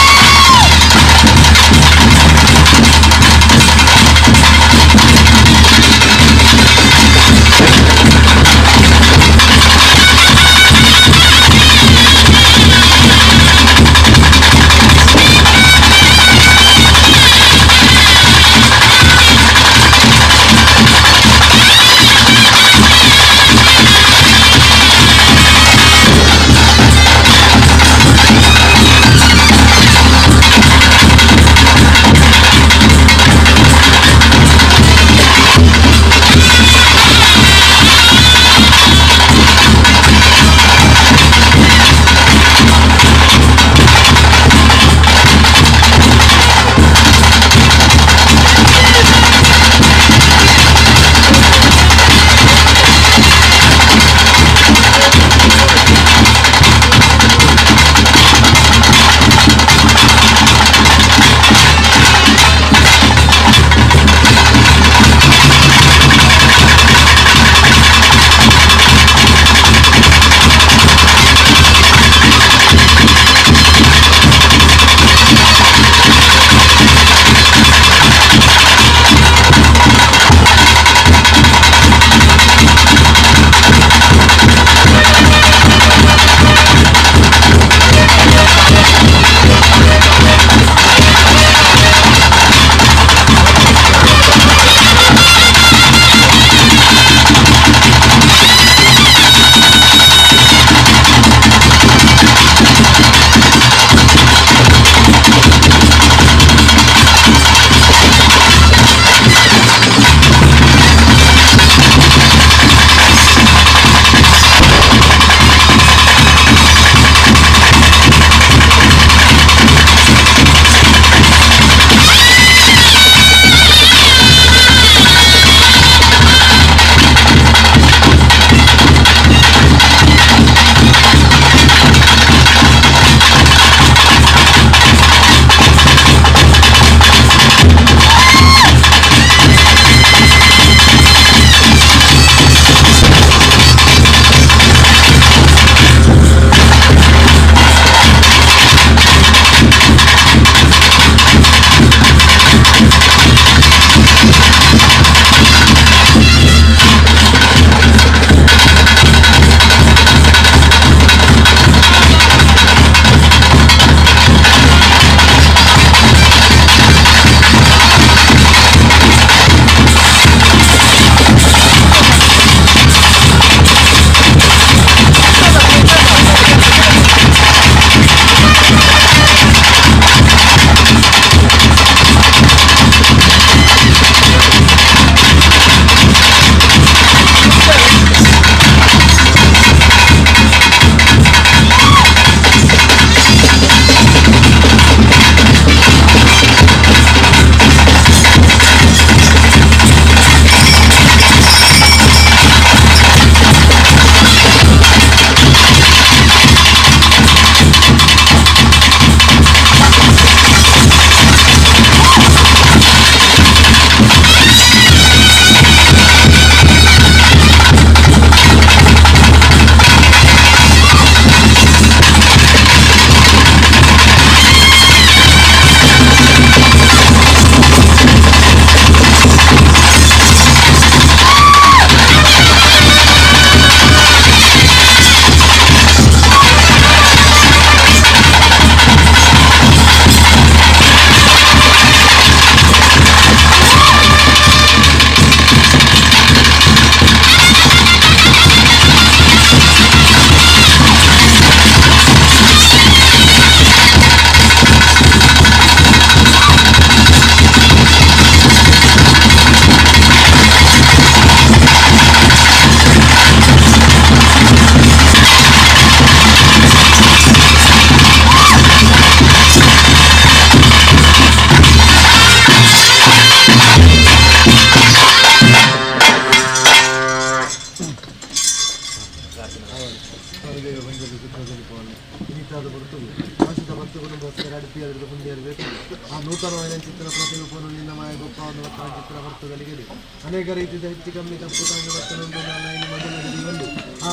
ಚಿತ್ರ ಪ್ರತಿರೂಪನು ನಿನ್ನ ಮಾಯ ಗೊಪ್ಪ ಒಂದು ಬತ್ತನ ಚಿತ್ರ ಬರ್ತಗಳಿಗೆ ಅನೇಕ ರೀತಿಯ ಹೆಚ್ಚು ಕಮ್ಮಿ ತಪ್ಪು ತಾಂಗ ಬತ್ತನೊಂದು ನಾಲ್ಕು ಮೊದಲ ಒಂದು ಆ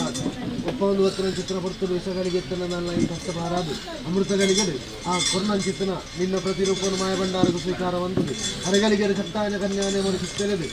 ಒಪ್ಪ ಒಂದು ಬತ್ತನ ಚಿತ್ರ ಬರ್ತದೆ ವಿಷಗಳಿಗೆ ಎತ್ತನ ನಾಲ್ಕು ಕಷ್ಟ ಬಾರಾದು ಅಮೃತಗಳಿಗೆ ಆ ಕೊರ್ನಂಚಿತ್ತನ ನಿನ್ನ ಪ್ರತಿರೂಪನು ಮಾಯ ಭಂಡಾರకు ಸ್ವೀಕಾರ ಹೊಂದುದು ಹರಗಳಿಗೆ ಸತ್ತಾಯನ ಕನ್ಯಾನೆ ಮರುಸುತ್ತೇನೆ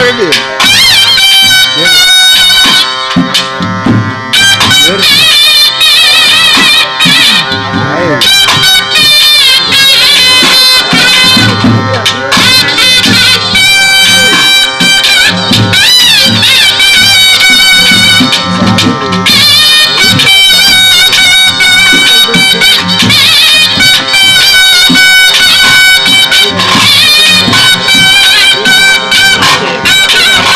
Thank you.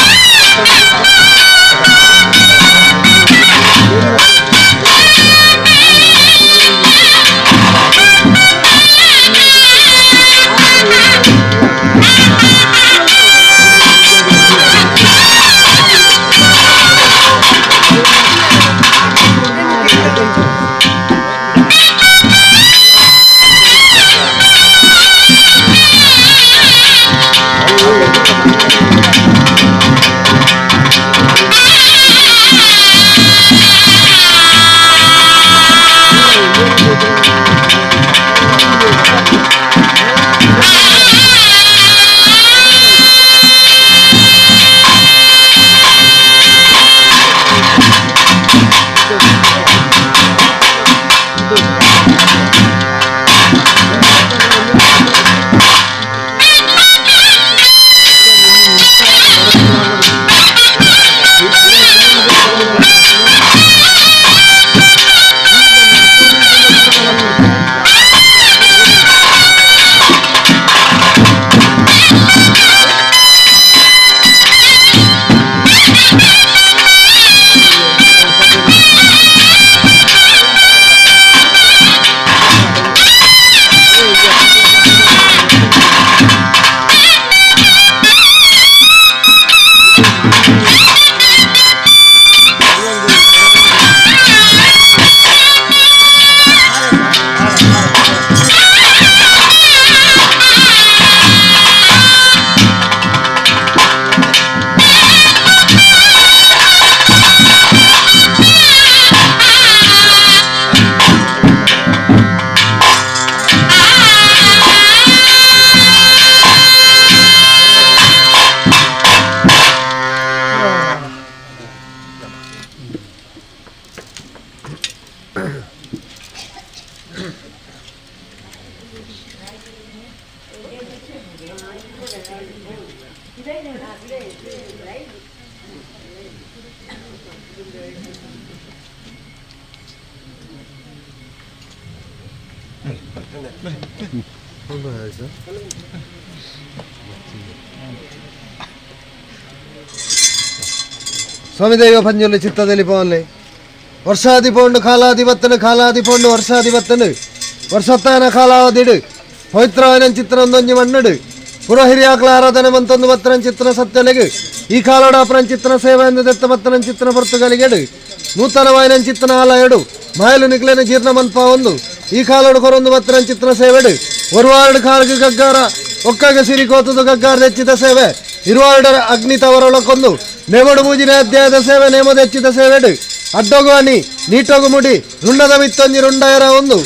ಸ್ವಾಮಿ ದೈವ ಪಂಜುರ್ಲಿ ಚಿತ್ತದಲ್ಲಿ ಪೋನ್ಲೆ ವರ್ಷಾದಿ ಪೋಂಡು ಕಾಲಾದಿ ಬತ್ತನು ಕಾಲಾದಿ ಪೋಂಡು ವರ್ಷಾದಿ ಬತ್ತನು ವರ್ಷತ್ತಾನ ಕಾಲಾವದಿಡು ಪವಿತ್ರವಾದ ಚಿತ್ರ ಒಂದೊಂಜಿ ಮಣ್ಣುಡು ಪುರೋಹಿರಿಯಾಕ್ಲ ಆರಾಧನೆ ಮಂತೊಂದು ಬತ್ತನ ಚಿತ್ರ ಸತ್ಯಲೆಗು ಈ ಕಾಲೋಡ ಚಿತ್ರ ಸೇವೆ ಎಂದು ದತ್ತ ಬತ್ತನ ಚಿತ್ರ ಪೊರ್ತುಗಲಿಗೆಡು ನೂತನವಾಯಿನ ಚಿತ್ರನ ಆಲಯಡು ಮಾಯಲು ನಿಕ್ಲೇನ ಜೀರ್ಣ ಮನ್ಪ ಒಂದು ಈ ಕಾಲೋಡು ಕೊರೊಂದು ಬತ್ತನ ಚಿತ್ರ ಸೇವೆಡು ಒರುವಾರಡು ಕಾಲ್ಗೆ ಗಗ್ಗಾರ ಒಕ್ಕಾಗ ಸಿರಿ ಕೋತದು ಗಗ್ಗಾರ ಹೆಚ್ಚಿದ ಸೇವೆ ಇರುವಾರಡ ಅಗ್ನಿ ತವರೊಳಕೊಂದು ನೇಮಡು ಮೂಜಿನ ಅಧ್ಯಾಯದ ಸೇವೆ ನೇಮದ ಹೆಚ್ಚಿದ ಸೇವೆಡು ಅಡ್ಡೋಗು ಅಣಿ ನೀಟೋಗು ಮುಡಿ ರುಂಡದ ಮಿತ್ತೊಂಜಿ ರುಂಡಯರ ಒಂದು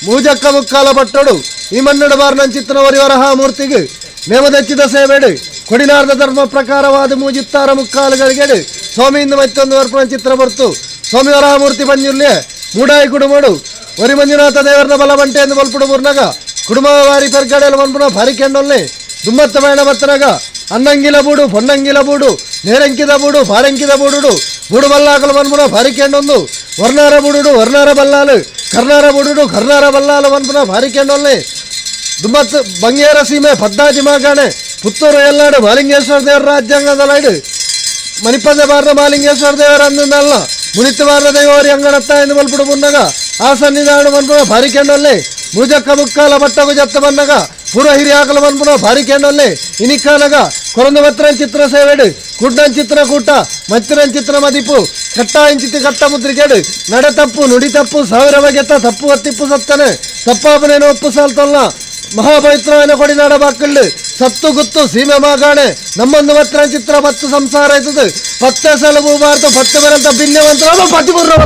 ಮೂಜಕ್ಕ ಮುಕ್ಕಾಲ ಪಟ್ಟೋಡು ಈ ಮನ್ನಡ ಬಾರ್ನಂ ಚಿತ್ರ ಒರಿವರಹ ಮೂರ್ತಿಗೆ ನೇಮದೆಚ್ಚಿದ ಸೇವೆಡು ಕೊಡಿನಾರ್ದ ಧರ್ಮ ಪ್ರಕಾರವಾದ ಮೂಜಿತ್ತಾರ ಮುಕ್ಕಾಲುಗಳಿಗೆಡು ಸ್ವಾಮಿಯಿಂದ ಮತ್ತೊಂದು ವರ್ಪಣ ಚಿತ್ರ ಬರ್ತು ಸ್ವಾಮಿ ವರಹ ಮೂರ್ತಿ ಪಂಜುರ್ಲಿ ಮೂಡಾಯಿ ಕುಡುಮೋಡು ಒರಿ ಮಂಜುನಾಥ ದೇವರನ ಬಲಬಂಟೆ ಎಂದು ಬಲ್ಪುಡು ಮುರ್ನಗ ಕುಡುಮವಾರಿ ಪೆರ್ಗಡೆಯಲ್ಲಿ ಮನ್ಪುನ ಭಾರಿ ಕೆಂಡೊಲ್ಲೆ ದುಮ್ಮತ್ತ ಮೇಣ ಬತ್ತನಗ ಅನ್ನಂಗಿಲ ಬೂಡು ಪೊನ್ನಂಗಿಲ ಬೂಡು ನೇರಂಕಿದ ಬೂಡು ಫಾರಂಕಿದ ಬೂಡುಡು ಬೂಡು ಬಲ್ಲಾಕಲು ಮನ್ಪುನ ಭಾರಿ ಕೆಂಡೊಂದು ವರ್ಣಾರ ಬೂಡುಡು ವರ್ಣಾರ ಬಲ್ಲಾಲು ಕರ್ನಾರ ಬೂಡುಡು ಕರ್ನಾರ ಬಲ್ಲಾಲು ಮನ್ಪುನ ಭಾರಿ ಕೆಂಡೊಲ್ಲೆ ದುಮ್ಮತ್ ಬಂಗೇರ ಸೀಮೆ ಪದ್ದಾಜಿ ಮಾಗಾಣೆ ಪುತ್ತೂರು ಎಲ್ಲಾಡು ಮಾಲಿಂಗೇಶ್ವರ ದೇವರ ರಾಜ್ಯಾಂಗದ ಲೈಡು ಮಣಿಪಂದೆ ಬಾರದ ಮಾಲಿಂಗೇಶ್ವರ ದೇವರ ಅಂದಲ್ಲ ಮುನಿತ್ತು ಬಾರದ ದೈವರಿ ಅಂಗಣತ್ತ ಎಂದು ಬಲ್ಪುಡು ಮುನ್ನಗ ಆ ಸನ್ನಿಧಾನ ಮನ್ಪುನ ಭಾರಿ ಕೆಂಡೊಲ್ಲೆ ಮುಜಕ್ಕ ಮುಕ್ಕಾಲ ಬಟ್ಟಗು ಜತ್ತ ಬನ್ನಗ ಪೂರ್ವ ಹಿರಿಯಾಕಲ ಮನ್ಪುನ ಭಾರಿ ಕೆಂಡೊಲ್ಲೆ ಇನಿಕ್ಕಾನಗ ಕೊರಂದು ಮತ್ರನ್ ಚಿತ್ರ ಸೇವೆಡು ಕುಡ್ಡನ್ ಚಿತ್ರ ಕೂಟ ಮತ್ತಿರನ್ ಚಿತ್ರ ಮದಿಪು ಕಟ್ಟಾಯಿಂಚಿತಿ ಕಟ್ಟ ಮುದ್ರಿಕೆಡು ನಡೆ ತಪ್ಪು ನುಡಿ ತಪ್ಪು ಸಾವಿರ ಬಗೆತ್ತ ತಪ್ಪು ಒತ್ತಿಪ್ಪು ಸತ್ತನೆ ತಪ್ಪಾಪನೇನು ಒಪ್ಪು ಸಾಲ್ತಲ್ಲ ಮಹಾಪವಿತ್ರವಾದ ಕೊಡಿನಾಡ ಬಾಕಲ್ಲು ಸತ್ತು ಗುತ್ತು ಸೀಮೆ ಮಾಗಾಣೆ ನಮ್ಮೊಂದು ಮಾತ್ರ ಚಿತ್ರ ಪತ್ತು ಸಂಸಾರ ಆಯ್ತದೆ ಪತ್ತೆ ಸಲಬು ಭಾರತ ಪತ್ತೆ ಬರಂತ ಭಿನ್ನವಂತ ಪತಿಪೂರ್ಣ.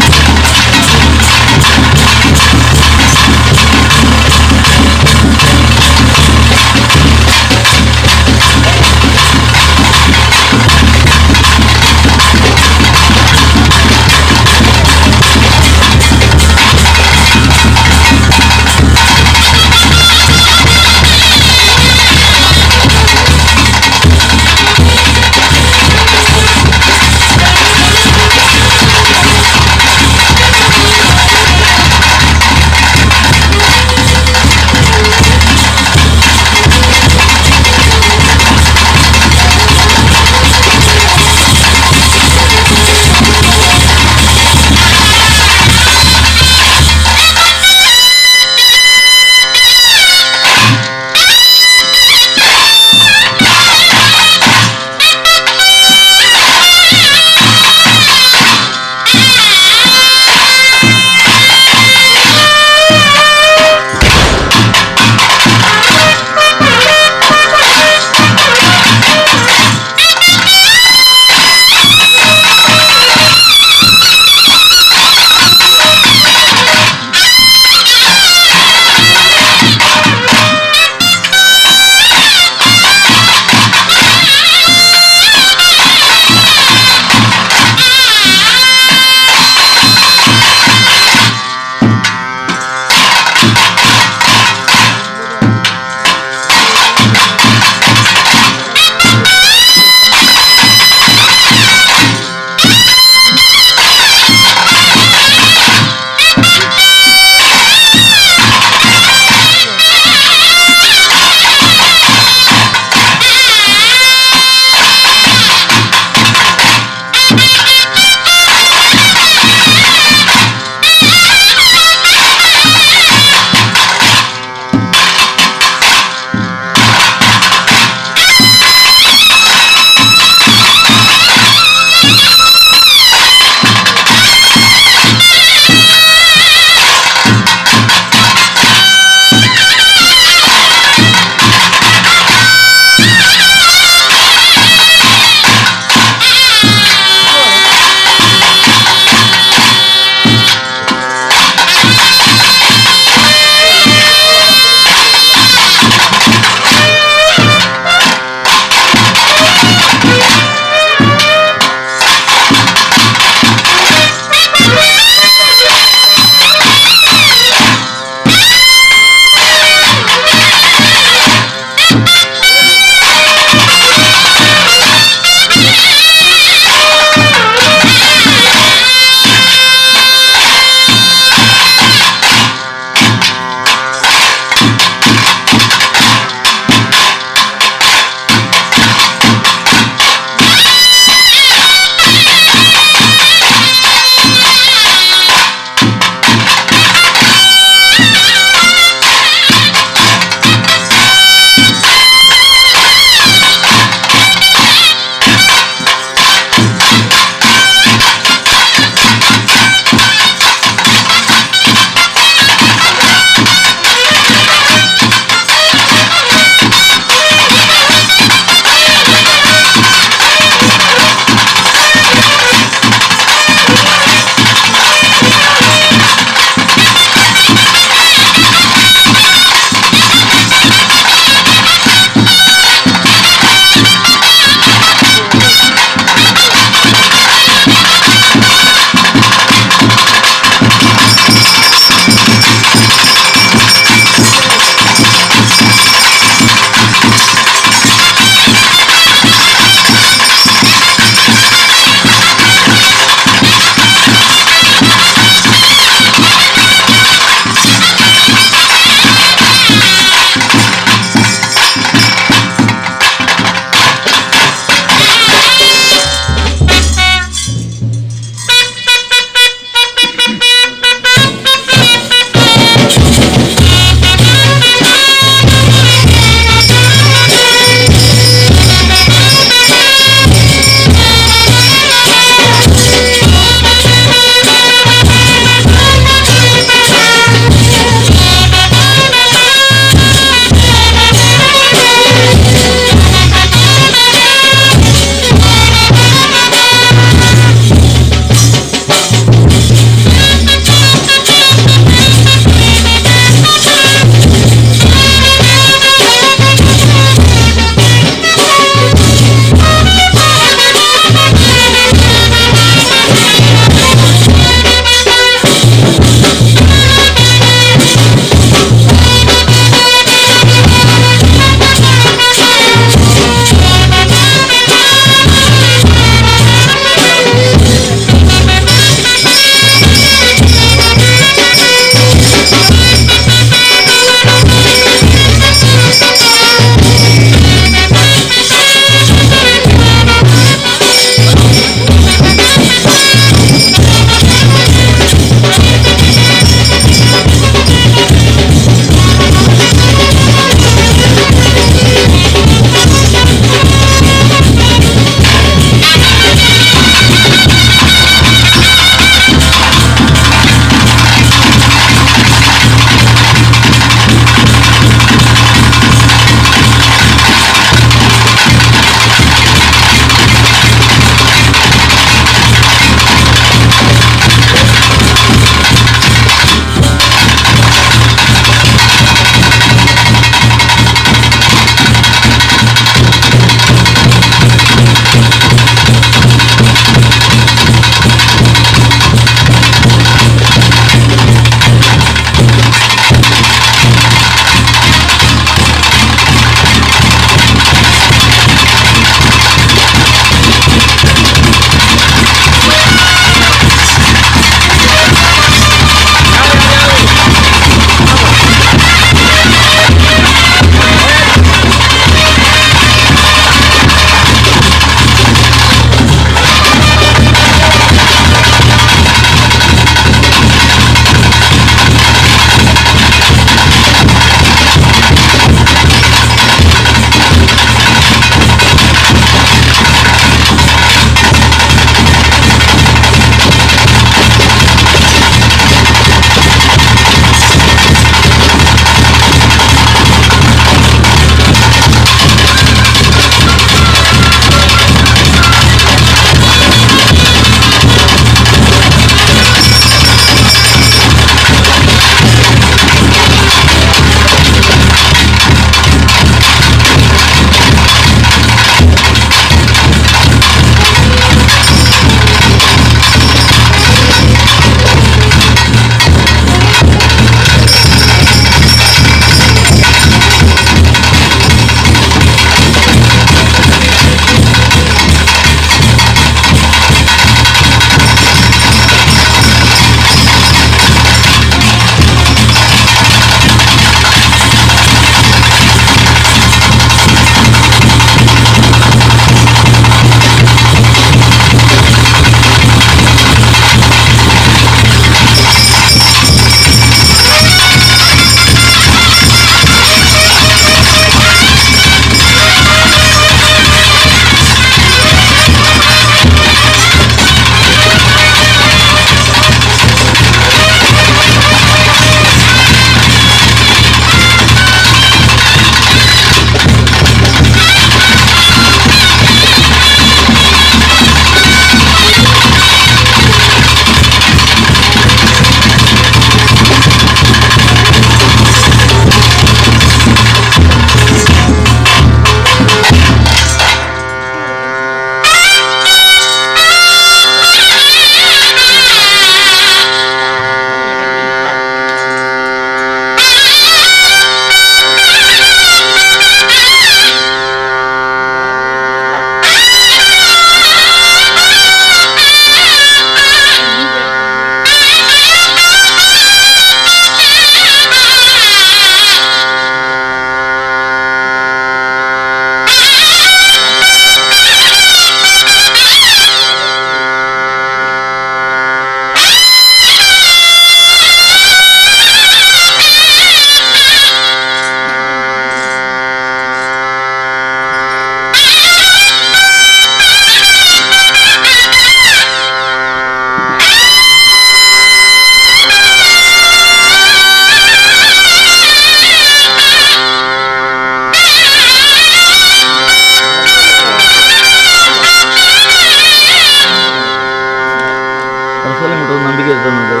ನಂಬಿಕೆ ಇರ್ತದೆ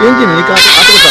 ಎಂಜಿನ ಆತ.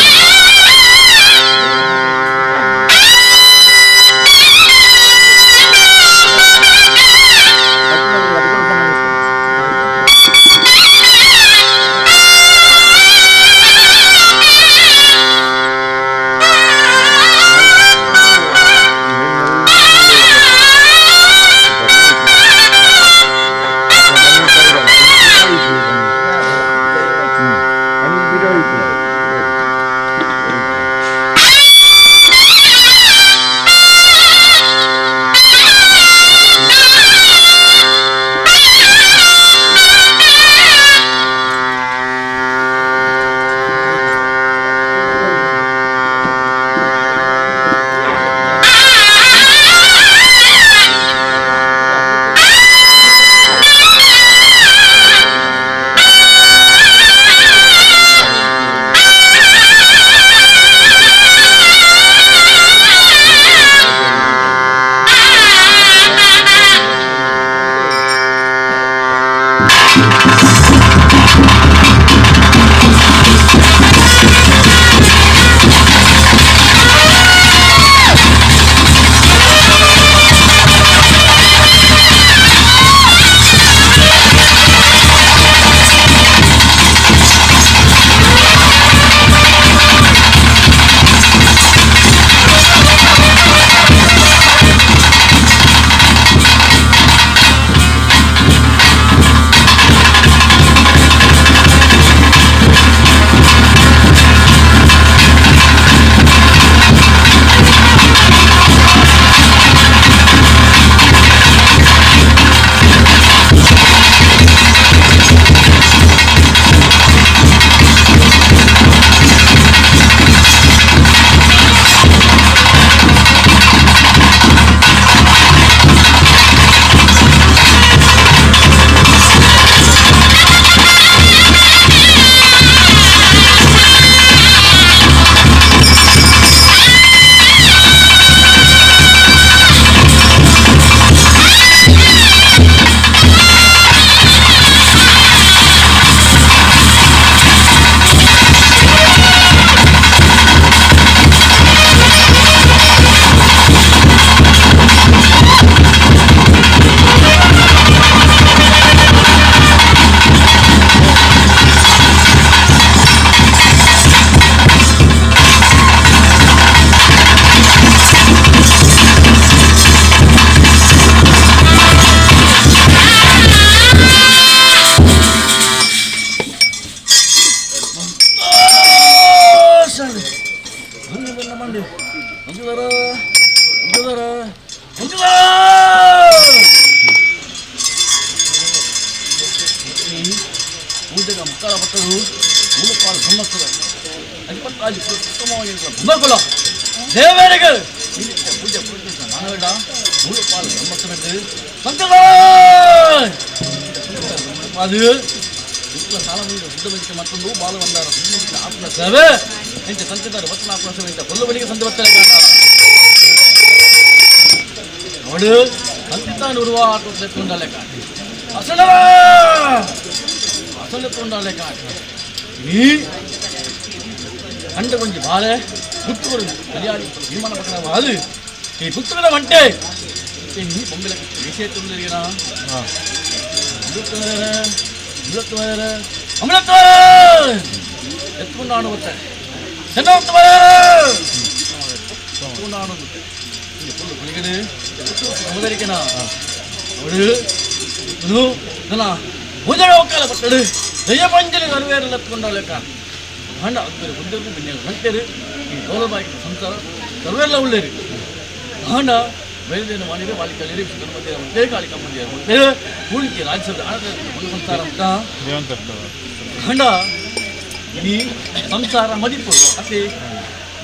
ಸಂಸಾರ ಮದಿಪು ಅತ್ತೆ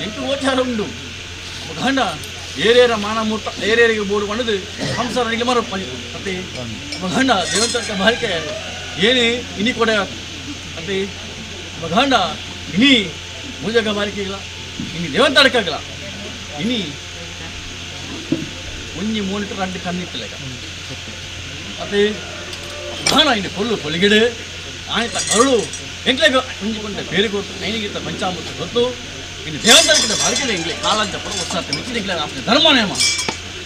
ಎಂಟು ಗೋಚಾರ ಉಂಡು ಗಂಡ ಏರೇರ ಮಾನಮೂರ್ತ ಏರೇರಿಗೆ ಬೋಡು ಪಂಡದು ಸಂಸಾರ ನಿಗಮ ಮದಿಪು ಅತ್ತೆ ಗಂಡ ದೇವಂತ ಬಾರಿಕೆ ಏನಿ ಇನಿ ಕೊಡೆ ಅತ್ತೆ ಗಂಡ ಇನಿ ಮುಜಗ ಬಾರಿಕೆಗಳ ಇನಿ ದೇವಂತ ಅಡಕಾಗಲ ಇನಿ ಒಂಜಿ ಮೂನಿಟರ್ ರಡ್ಡು ಕಣ್ಣಿತ್ತಲೇಕ ಅತ್ತೆ ಗಾಣ ಇನಿ ಪೊಲ್ಲು ಪೊಲಿಗಿಡು ಆಯ್ತ ಕರುಳು ಎಂಕ್ಲೆಗ್ ಒಂಜಿ ಕೊಂಡೆ ಬೇರೆ ಕೊಟ್ಟು ಐನಿಗಿತ್ತ ಪಂಚಾಮೃತ ಗೊತ್ತು ಇನ್ನು ದೇವಂತರಕ್ಕಿಂತ ಬಾರಿಕೆಡೆ ಎಂಕ್ಲೆ ಕಾಲಂಚ ಪಡ ಹೊಸ ಮೆಚ್ಚಿದ ಎಂಕ್ಲೆ ಆಪ್ನೆ ಧರ್ಮ ನೇಮ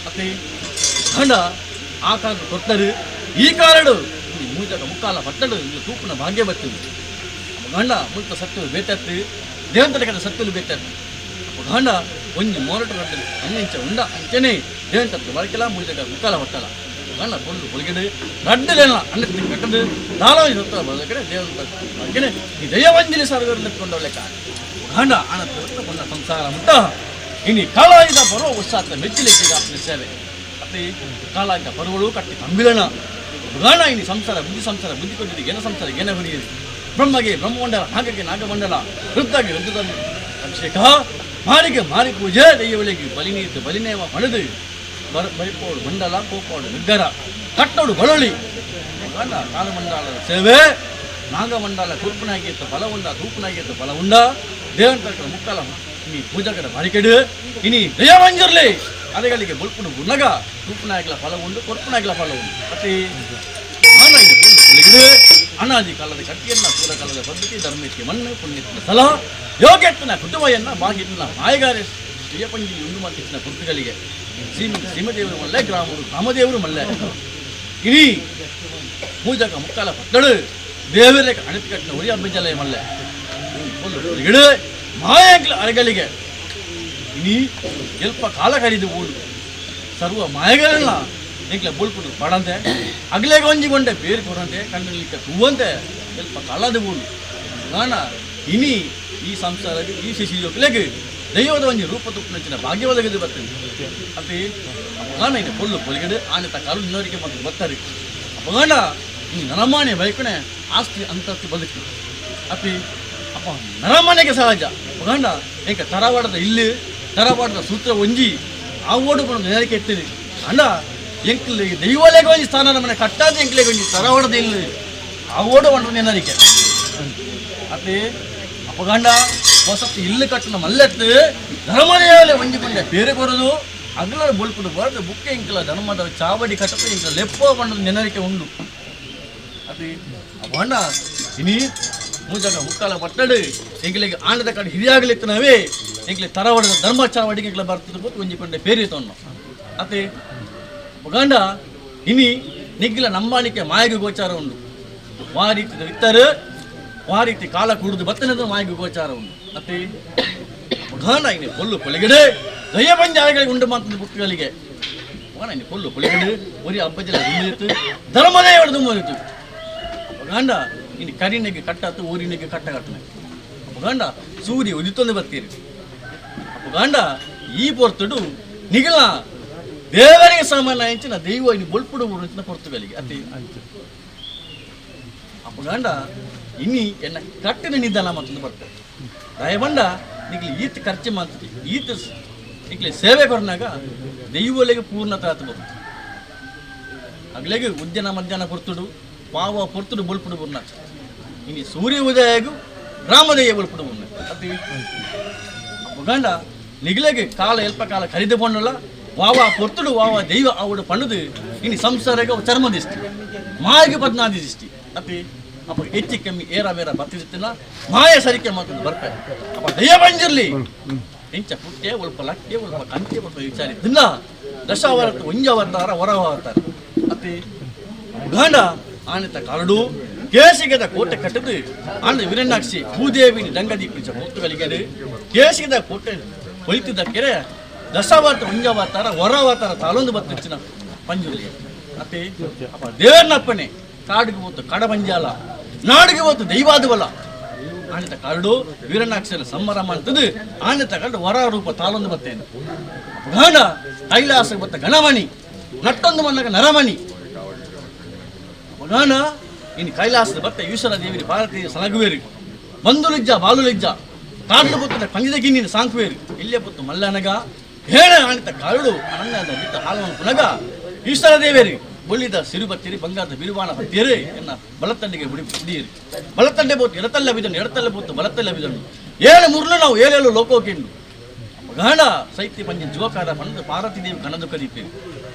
ಅತ್ತೆ ಖಂಡ ಆ ಕಾಲದ ಕೊರ್ತರು ಈ ಕಾಲಡು ಈ ಮೂಜಕ ಮುಕ್ಕಾಲ ಪಟ್ಟಡು ಇಲ್ಲಿ ತೂಪುನ ಭಾಗ್ಯ ಬರ್ತದೆ. ಗಂಡ ಮುಲ್ತ ಸತ್ತು ಬೇತತ್ತು ದೇವಂತರ ಸತ್ತಲು ಬೇತತ್ತು. ಗಂಡ ಒಂಜಿ ಮೋರಟ ರಡ್ಡಲು ಅಂಚ ಉಂಡ ಅಂಚನೆ ದೇವಂತತ್ತು ಬಳಕೆಲ ಮೂಜಕ ಮುಕ್ಕಾಲ ಪಟ್ಟಲ ಗಂಡ ಕೊಂಡು ಹೊಲಿಗೆಡು ರಡ್ಡಲೆಲ್ಲ ಅಣ್ಣಕ್ಕೆ ಕಟ್ಟದು ದಾಳವಾಗಿ ಸತ್ತ ಬದಕಡೆ ದೇವಂತ ಬಳಕೆನೆ ಈ ದಯವಂಜಲಿ ಸರ್ಗರಲ್ಲಿ ಲೆಕ್ಕ ಗಂಡ ಆನಂದ ಕೊಂಡ ಸಂಸಾರ ಮುಟ್ಟ ಇನ್ನು ಕಾಲಾಯುಧ ಬರುವ ಉತ್ಸಾಹ ಮೆಚ್ಚಲಿಕ್ಕೆ ಆಪ್ನ ಸೇವೆ ಅತಿ ಕಾಲಾಯುಧ ಬರುವಳು ಕಟ್ಟಿ ತಂಬಿಲನ ಗಣ ಇನ್ನು ಸಂಸಾರ ಬುದ್ಧಿ ಸಂಸಾರ ಬುದ್ಧಿ ಕೊಂಡಿದ್ದು ಏನ ಸಂಸಾರ ಏನ ಹೊರಿಯಿರಿ ಬ್ರಹ್ಮಗೆ ಬ್ರಹ್ಮಮಂಡಲ ನಾಗಕ್ಕೆ ನಾಗಮಂಡಲ ರುದ್ರಗೆ ರುದ್ರದ ಅಭಿಷೇಕ ಮಾರಿಗೆ ಮಾರಿ ಪೂಜೆ ದೈವಳಿಗೆ ಬಲಿ ನೀತು ಬಲಿನೇವ ಹೊಳೆದು ಬರಿಪೋಡು ಮಂಡಲ ಕೋಪೋಡು ನಿಗ್ಗರ ಕಟ್ಟೋಡು ಬಳಲಿ ಗಂಡ ಕಾಲಮಂಡಲದ ಸೇವೆ ನಾಗಮಂಡಲ ಕುರ್ಪನಾಗಿತ್ತು ಫಲ ಉಂಡ ತೂಪನಾಗಿತ್ತು ಫಲ ಉಂಡ ದೇವಂತರ ಮುಕ್ಕಲ ಇನಿ ಪೂಜಕರ ಬಾರಿಕೆಡು ಇನಿ ದಯವಂಜರ್ಲಿ ಅಲೆಗಳಿಗೆ ಬುಲ್ಪುಡು ಬುನ್ನಗ ತೂಪನಾಗಿಲ ಫಲ ಉಂಡು ಕೊರ್ಪನಾಗಿಲ ಫಲ ಉಂಡು ಅತಿ ಅನಾದಿ ಕಾಲದ ಕಟ್ಟಿಯನ್ನ ಪೂರ ಕಾಲದ ಪದ್ಧತಿ ಧರ್ಮಕ್ಕೆ ಮಣ್ಣು ಪುಣ್ಯತ್ನ ಸ್ಥಳ ಯೋಗ್ಯತ್ನ ಕುಟುಂಬಯನ್ನ ಬಾಗಿಲಿನ ಮಾಯಗಾರೆ ಶ್ರೀಯಪಂಜಿಲಿ ಉಂಡು ಮಾತಿನ ಪುರ್ತುಗಳಿಗೆ ಸೀಮದೇವರು ಮಲ್ಲೆ ಗ್ರಾಮರು ರಾಮದೇವರು ಮಲ್ಲೆ ಇಡೀ ಪೂಜಕ ಮುಕ್ಕಾಲ ಪಟ್ಟಳು ದೇವರ ಅಣತಿ ಕಟ್ಟಿನ ಉರಿ ಅಬ್ಬಜಲಯ ಮಲ್ಲೆ ಗಿಡ ಮಾಯಂಕ್ಲ ಅರೆಗಳಿಗೆ ಇಡೀ ಎಲ್ಪ ಕಾಲ ಕರಿದು ಓಡು ಸರ್ವ ಮಾಯಗಳನ್ನ ಎಂಕ್ಲ ಬೋಲ್ಪುಡು ಪಡಂತೆ ಅಗಲೇಗ ಒಂಜಿಗೊಂಡೆ ಬೇರೆ ಕೊರಂತೆ ಕಣ್ಣಲ್ಲಿ ತೂವಂತೆ ಎಲ್ಪ ಕಾಲದ ಬೋಲು ನಾನ ಇನಿ ಈ ಸಂಸಾರಕ್ಕೆ ಈ ಶಿಶಿಯೋಕ್ಲೆಗೆ ದೈವದ ಒಂಜಿ ರೂಪ ತುಪ್ಪನಂಚಿನ ಭಾಗ್ಯವದಗದು ಬರ್ತದೆ ಅತಿ ಅಪಗಾಣ ಇನ್ನು ಪೊಲ್ಲು ಪೊಲಿಗಡು ಆನೆ ತಕಾಲು ಇನ್ನೋರಿಗೆ ಮತ್ತು ಬರ್ತಾರೆ ಅಪಗಾಣ ಈ ನರಮಾನೆ ಬೈಕಣೆ ಆಸ್ತಿ ಅಂತಸ್ತು ಬದುಕು ಅತಿ ಅಪ್ಪ ನರಮಾನೆಗೆ ಸಹಜ ಅಪಗಾಂಡ ಏಕ ತರವಾಡದ ಇಲ್ಲಿ ತರವಾಡದ ಸೂತ್ರ ಒಂಜಿ ಆ ಓಡು ಬಂದು ನೆನಕೆ ಎತ್ತಿದೆ ಅಣ್ಣ ಎಂಕ್ಲೆ ದೈವಲೆಗೆ ಒಂಜಿ ಸ್ಥಾನ ನಮ್ಮನೆ ಕಟ್ಟಾದ ಎಂಕ್ಲೆಗೆ ಒಂಜಿ ತರವಾಡದ ಇಲ್ಲಿ ಆ ಓಡು ಬಂದು ನೆನರಿಕೆ ಅತಿ ಅಪಗಂಡ ಹೊಸತ್ತು ಇಲ್ಲಿ ಕಟ್ಟನ ಮಲ್ಲೆತ್ತು ಧರ್ಮದೇವಲೆ ಒಂಜಿಕೊಂಡೆ ಬೇರೆ ಕೊರದು ಅಗಲ ಬೊಲ್ಪುಡು ಬರದು ಬುಕ್ಕೆ ಇಂಕಲ ಧರ್ಮದ ಚಾವಡಿ ಕಟ್ಟದ ಇಂಕಲ ಲೆಪ್ಪೋ ಬಂಡದ ನೆನರಿಕೆ ಉಂಡು ಅತಿ ಅಪಗಂಡ ಇನಿ ಮೂಜಗ ಮುಕ್ಕಾಲ ಪಟ್ಟಡು ಎಂಕ್ಲೆಗೆ ಆಂಡದ ಕಡೆ ಹಿರಿಯಾಗಲಿತ್ತು ನಾವೇ ಎಂಕ್ಲೆ ತರವಾಡದ ಧರ್ಮ ಚಾವಡಿಗೆ ಎಂಕ್ಲ ಬರ್ತದ ಬೋತು ಒಂಜಿಕೊಂಡೆ ಬೇರೆ ತೊನ್ನು ಅತಿ ಅಪಗಂಡ ಇನಿ ನಿಗ್ಗಿಲ ನಂಬಾಣಿಕೆ ಮಾಯಗೆ ಗೋಚಾರ ಉಂಡು ವಾ ರೀತಿ ಇತ್ತರು ಆ ರೀತಿ ಕಾಲ ಕುಡಿದು ಬತ್ತನದ ಮಾಯಗೆ ಗೋಚಾರ ಉಂಡು ಅತಿ ಗಾನ ಇನಿ ಕೊಲ್ಲು ಕೊಲೆಗಡೆ ದಯ ಪಂಜಾರಗಳಿಗೆ ಉಂಡು ಮಾತಂದು ಬುಕ್ಕಗಳಿಗೆ ಗಾನ ಇನಿ ಕೊಲ್ಲು ಕೊಲೆಗಡೆ ಒರಿ ಅಬ್ಬಜಲ ದುಮ್ಮಿತ್ತು ಧರ್ಮದೇವರು ದುಮ್ಮಿತ್ತು ಗಾಂಡ ಇನ್ನು ಕರಿನೆಗೆ ಕಟ್ಟಾತು ಊರಿನೆಗೆ ಕಟ್ಟ ಕಟ್ಟನೆ ಅಪಗಾಂಡ ಸೂರ್ಯ ಉದಿತೊಂದು ಬರ್ತೀರಿ ಅಪಗಾಂಡ ಈ ಪೊರ್ತುಡು ನಿಗಲ ದೇವರಿಗೆ ಸಾಮಾನ್ಯ ಹೆಂಚಿನ ದೈವ ಇನ್ನು ಬೊಲ್ಪುಡು ಊರಿನ ಪೊರ್ತುಗಳಿಗೆ ಅತಿ ಅಪಗಾಂಡ ಇನಿ ಎನ್ನ ಕಟ್ಟಿನ ನಿಧಾನ ಮತ್ತೊಂದು ಬರ್ತದೆ ದಯಬಂಡ ನಿಗ್ಲಿ ಈತ ಖರ್ಚು ಮಾಡ್ತದೆ ಈತ ನಿಗ್ಲಿ ಸೇವೆ ಕೊರ್ನಾಗ ದೈವಲೆಗೆ ಪೂರ್ಣತೆ ಆತು ಬರ್ತದೆ ಅಗ್ಲೆಗೆ ಉದ್ಯಾನ ಮಧ್ಯಾಹ್ನ ಪೊರ್ತುಡು ಪಾವ ಪೊರ್ತುಡು ಬೊಲ್ಪುಡು ಬುರ್ನಾಚ ಇನಿ ಸೂರ್ಯ ಉದಯಗು ರಾಮದಯ್ಯ ಬೊಲ್ಪುಡು ಬುರ್ನ ಅತಿ ಅಪಗಂಡ ನಿಗ್ಲೆಗೆ ಕಾಲ ಎಲ್ಪ ಕಾಲ ಖರೀದಿ ಪಣ್ಣಲ್ಲ ವಾವ ಪೊರ್ತುಡು ವಾವ ದೈವ ಆವಡು ಪಣ್ಣದು ಇನಿ ಸಂಸಾರಗೆ ಚರ್ಮ ದಿಷ್ಟಿ ಮಾಯಗೆ ಪದ್ನಾದಿ ದಿಷ್ಟಿ ಅತಿ ಅಪ್ಪ ಹೆಚ್ಚು ಕಮ್ಮಿ ಏರ ಬೇರ ಬತ್ತಿರ್ತಿಲ್ಲ ಮಾಯ ಸರಿಕೆ ಮಾತಂದು ಬರ್ತಾರೆ ಅಪ್ಪ ದಯ್ಯ ಬಂಜಿರ್ಲಿ ಇಂಚ ಪುಟ್ಟೆ ಒಲ್ಪ ಲಕ್ಕೆ ಒಲ್ಪ ಕಂತೆ ಒಲ್ಪ ವಿಚಾರ ದಿನ ದಶಾವರತ್ತು ಒಂಜವತ್ತಾರ ಹೊರವತ್ತಾರ ಅತಿ ಗಾಂಡ ಆನೆತ ಕರಡು ಕೇಸಿಗದ ಕೋಟೆ ಕಟ್ಟದು ಆನ ವಿರಣ್ಣಾಕ್ಷಿ ಭೂದೇವಿ ದಂಗದೀಪಿಂಚ ಪೊತ್ತುಗಳಿಗೆ ಕೇಸಿಗದ ಕೋಟೆ ಹೊಯ್ತಿದ್ದ ಕೆರೆ ದಶಾವತಾರ ಒಂಜವತ್ತಾರ ಹೊರವತ್ತಾರ ತಾಲೊಂದು ಬತ್ತಿನ ಪಂಜುರ್ಲಿ ಅತಿ ಅಪ್ಪ ದೇವರನ್ನಪ್ಪನೆ ಕಾಡಿಗೆ ಹೋತು ಕಡಬಂಜಾಲ ನಾಡಿಗೆ ಹೋತು ದೈವಾದವಲ್ಲ ಆನೆತ ಕರಡು ವೀರಣ್ಣಾಕ್ಷರ ಸಂಬರ ಮಾಡ್ತದೆ ಆನೆತ ಕರಡು ವರ ರೂಪ ತಾಲೊಂದು ಬತ್ತೇನೆ ಗಾಣ ಕೈಲಾಸ ಬತ್ತ ಗಣಮಣಿ ನಟ್ಟೊಂದು ಮನ್ನಗ ನರಮಣಿ ಗಾಣ ಇನ್ನು ಕೈಲಾಸದ ಬತ್ತ ಈಶ್ವರ ದೇವಿರಿ ಭಾರತೀಯ ಸಲಗುವೇರಿ ಬಂದುಲಿಜ್ಜ ಬಾಲುಲಿಜ್ಜ ಕಾಡ್ಲು ಬತ್ತದ ಕಂಜಿದ ಗಿನ್ನಿನ ಸಾಂಕುವೇರಿ ಇಲ್ಲೇ ಬತ್ತು ಮಲ್ಲನಗ ಹೇಳ ಆನೆತ ಕರಡು ಅನಂಗದ ಬಿತ್ತ ಹಾಲವನ್ನು ಪುನಗ ಈಶ್ವರ ದೇವೇರಿ ಬೊಳ್ಳಿದ ಸಿರು ಬತ್ತೀರಿ ಬಂಗಾರದ ಬಿರುವಾಣ ಬತ್ತೀರಿ ಎನ್ನ ಬಲತ್ತಂಡಿಗೆ ಬಿಡಿಯಿರಿ ಬಲತ್ತಂಡೆ ಬೋತು ಎಡತಲ್ಲ ಬಿದನು ಎಡತಲ್ಲ ಬೋತು ಬಲತ್ತಲ್ಲ ಬಿದನು ಏಳು ಮುರುಳು ನಾವು ಏಳೇಳು ಲೋಕೋಕಿಂಡು ಗಾಣ ಸೈತ್ಯ ಪಂಜ ಜುವಕಾರ ಪಂದು ಪಾರ್ವತಿ ದೇವಿ ಕಣದು ಕದೀಪೇರಿ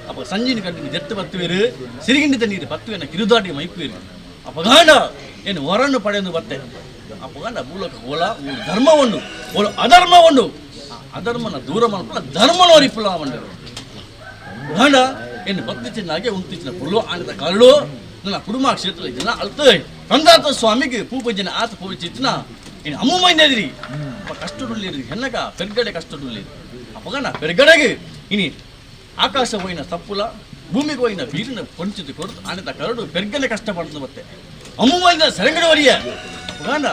ಅಪ್ಪ ಸಂಜಿನ ಕಣ್ಣಿಗೆ ಜೆತ್ತು ಬತ್ತುವೇರು ಸಿರಿಗಿಂಡಿದ ನೀರು ಬತ್ತುವೆನ ಕಿರುದಾಟಿ ಮೈಪುವೇರು ಅಪ್ಪ ಗಾಣ ಏನು ವರನ್ನು ಪಡೆದು ಬತ್ತೆ ಅಪ್ಪಗಂಡ ಮೂಲಕ ಓಲ ಧರ್ಮವನ್ನು ಓಲ ಅಧರ್ಮವನ್ನು ಅಧರ್ಮನ ದೂರ ಮಾಡ್ಕೊಳ್ಳ ಧರ್ಮನ ಒರಿಪುಲ ಮಂಡರು ಗಂಡ ಏನು ಭಕ್ತಿ ಚಿನ್ನಾಗೆ ಉಂತಿಚ್ಚಿನ ಪುಲ್ಲು ಆನದ ಕರಳು ನನ್ನ ಕುಡುಮ ಕ್ಷೇತ್ರ ಜನ ಅಲ್ತ ತಂದಾತ ಸ್ವಾಮಿಗೆ ಪೂಪಜನ ಆತ ಪೂಜಿಚ್ಚಿನ ಇನ್ನು ಅಮ್ಮಮ್ಮೈಂದಿರಿ ಅಪ್ಪ ಕಷ್ಟಡುಳ್ಳಿರಿ ಹೆನ್ನಗ ಪೆರ್ಗಡೆ ಕಷ್ಟಡುಳ್ಳಿರಿ ಅಪ್ಪಗನ ಪೆರ್ಗಡೆಗೆ ಇನಿ ಆಕಾಶ ಹೋಯಿನ ತಪ್ಪುಲ ಭೂಮಿಗೆ ಹೋಯಿನ ಬೀರಿನ ಕೊಂಚಿತು ಕೊರತು ಆನದ ಕರಡು ಪೆರ್ಗಡೆ ಕಷ್ಟ ಪಡ್ತು ಮತ್ತೆ ಅಮ್ಮಮ್ಮೈಂದ ಸೆರಂಗಡವರಿಯ ಅಪ್ಪಗನ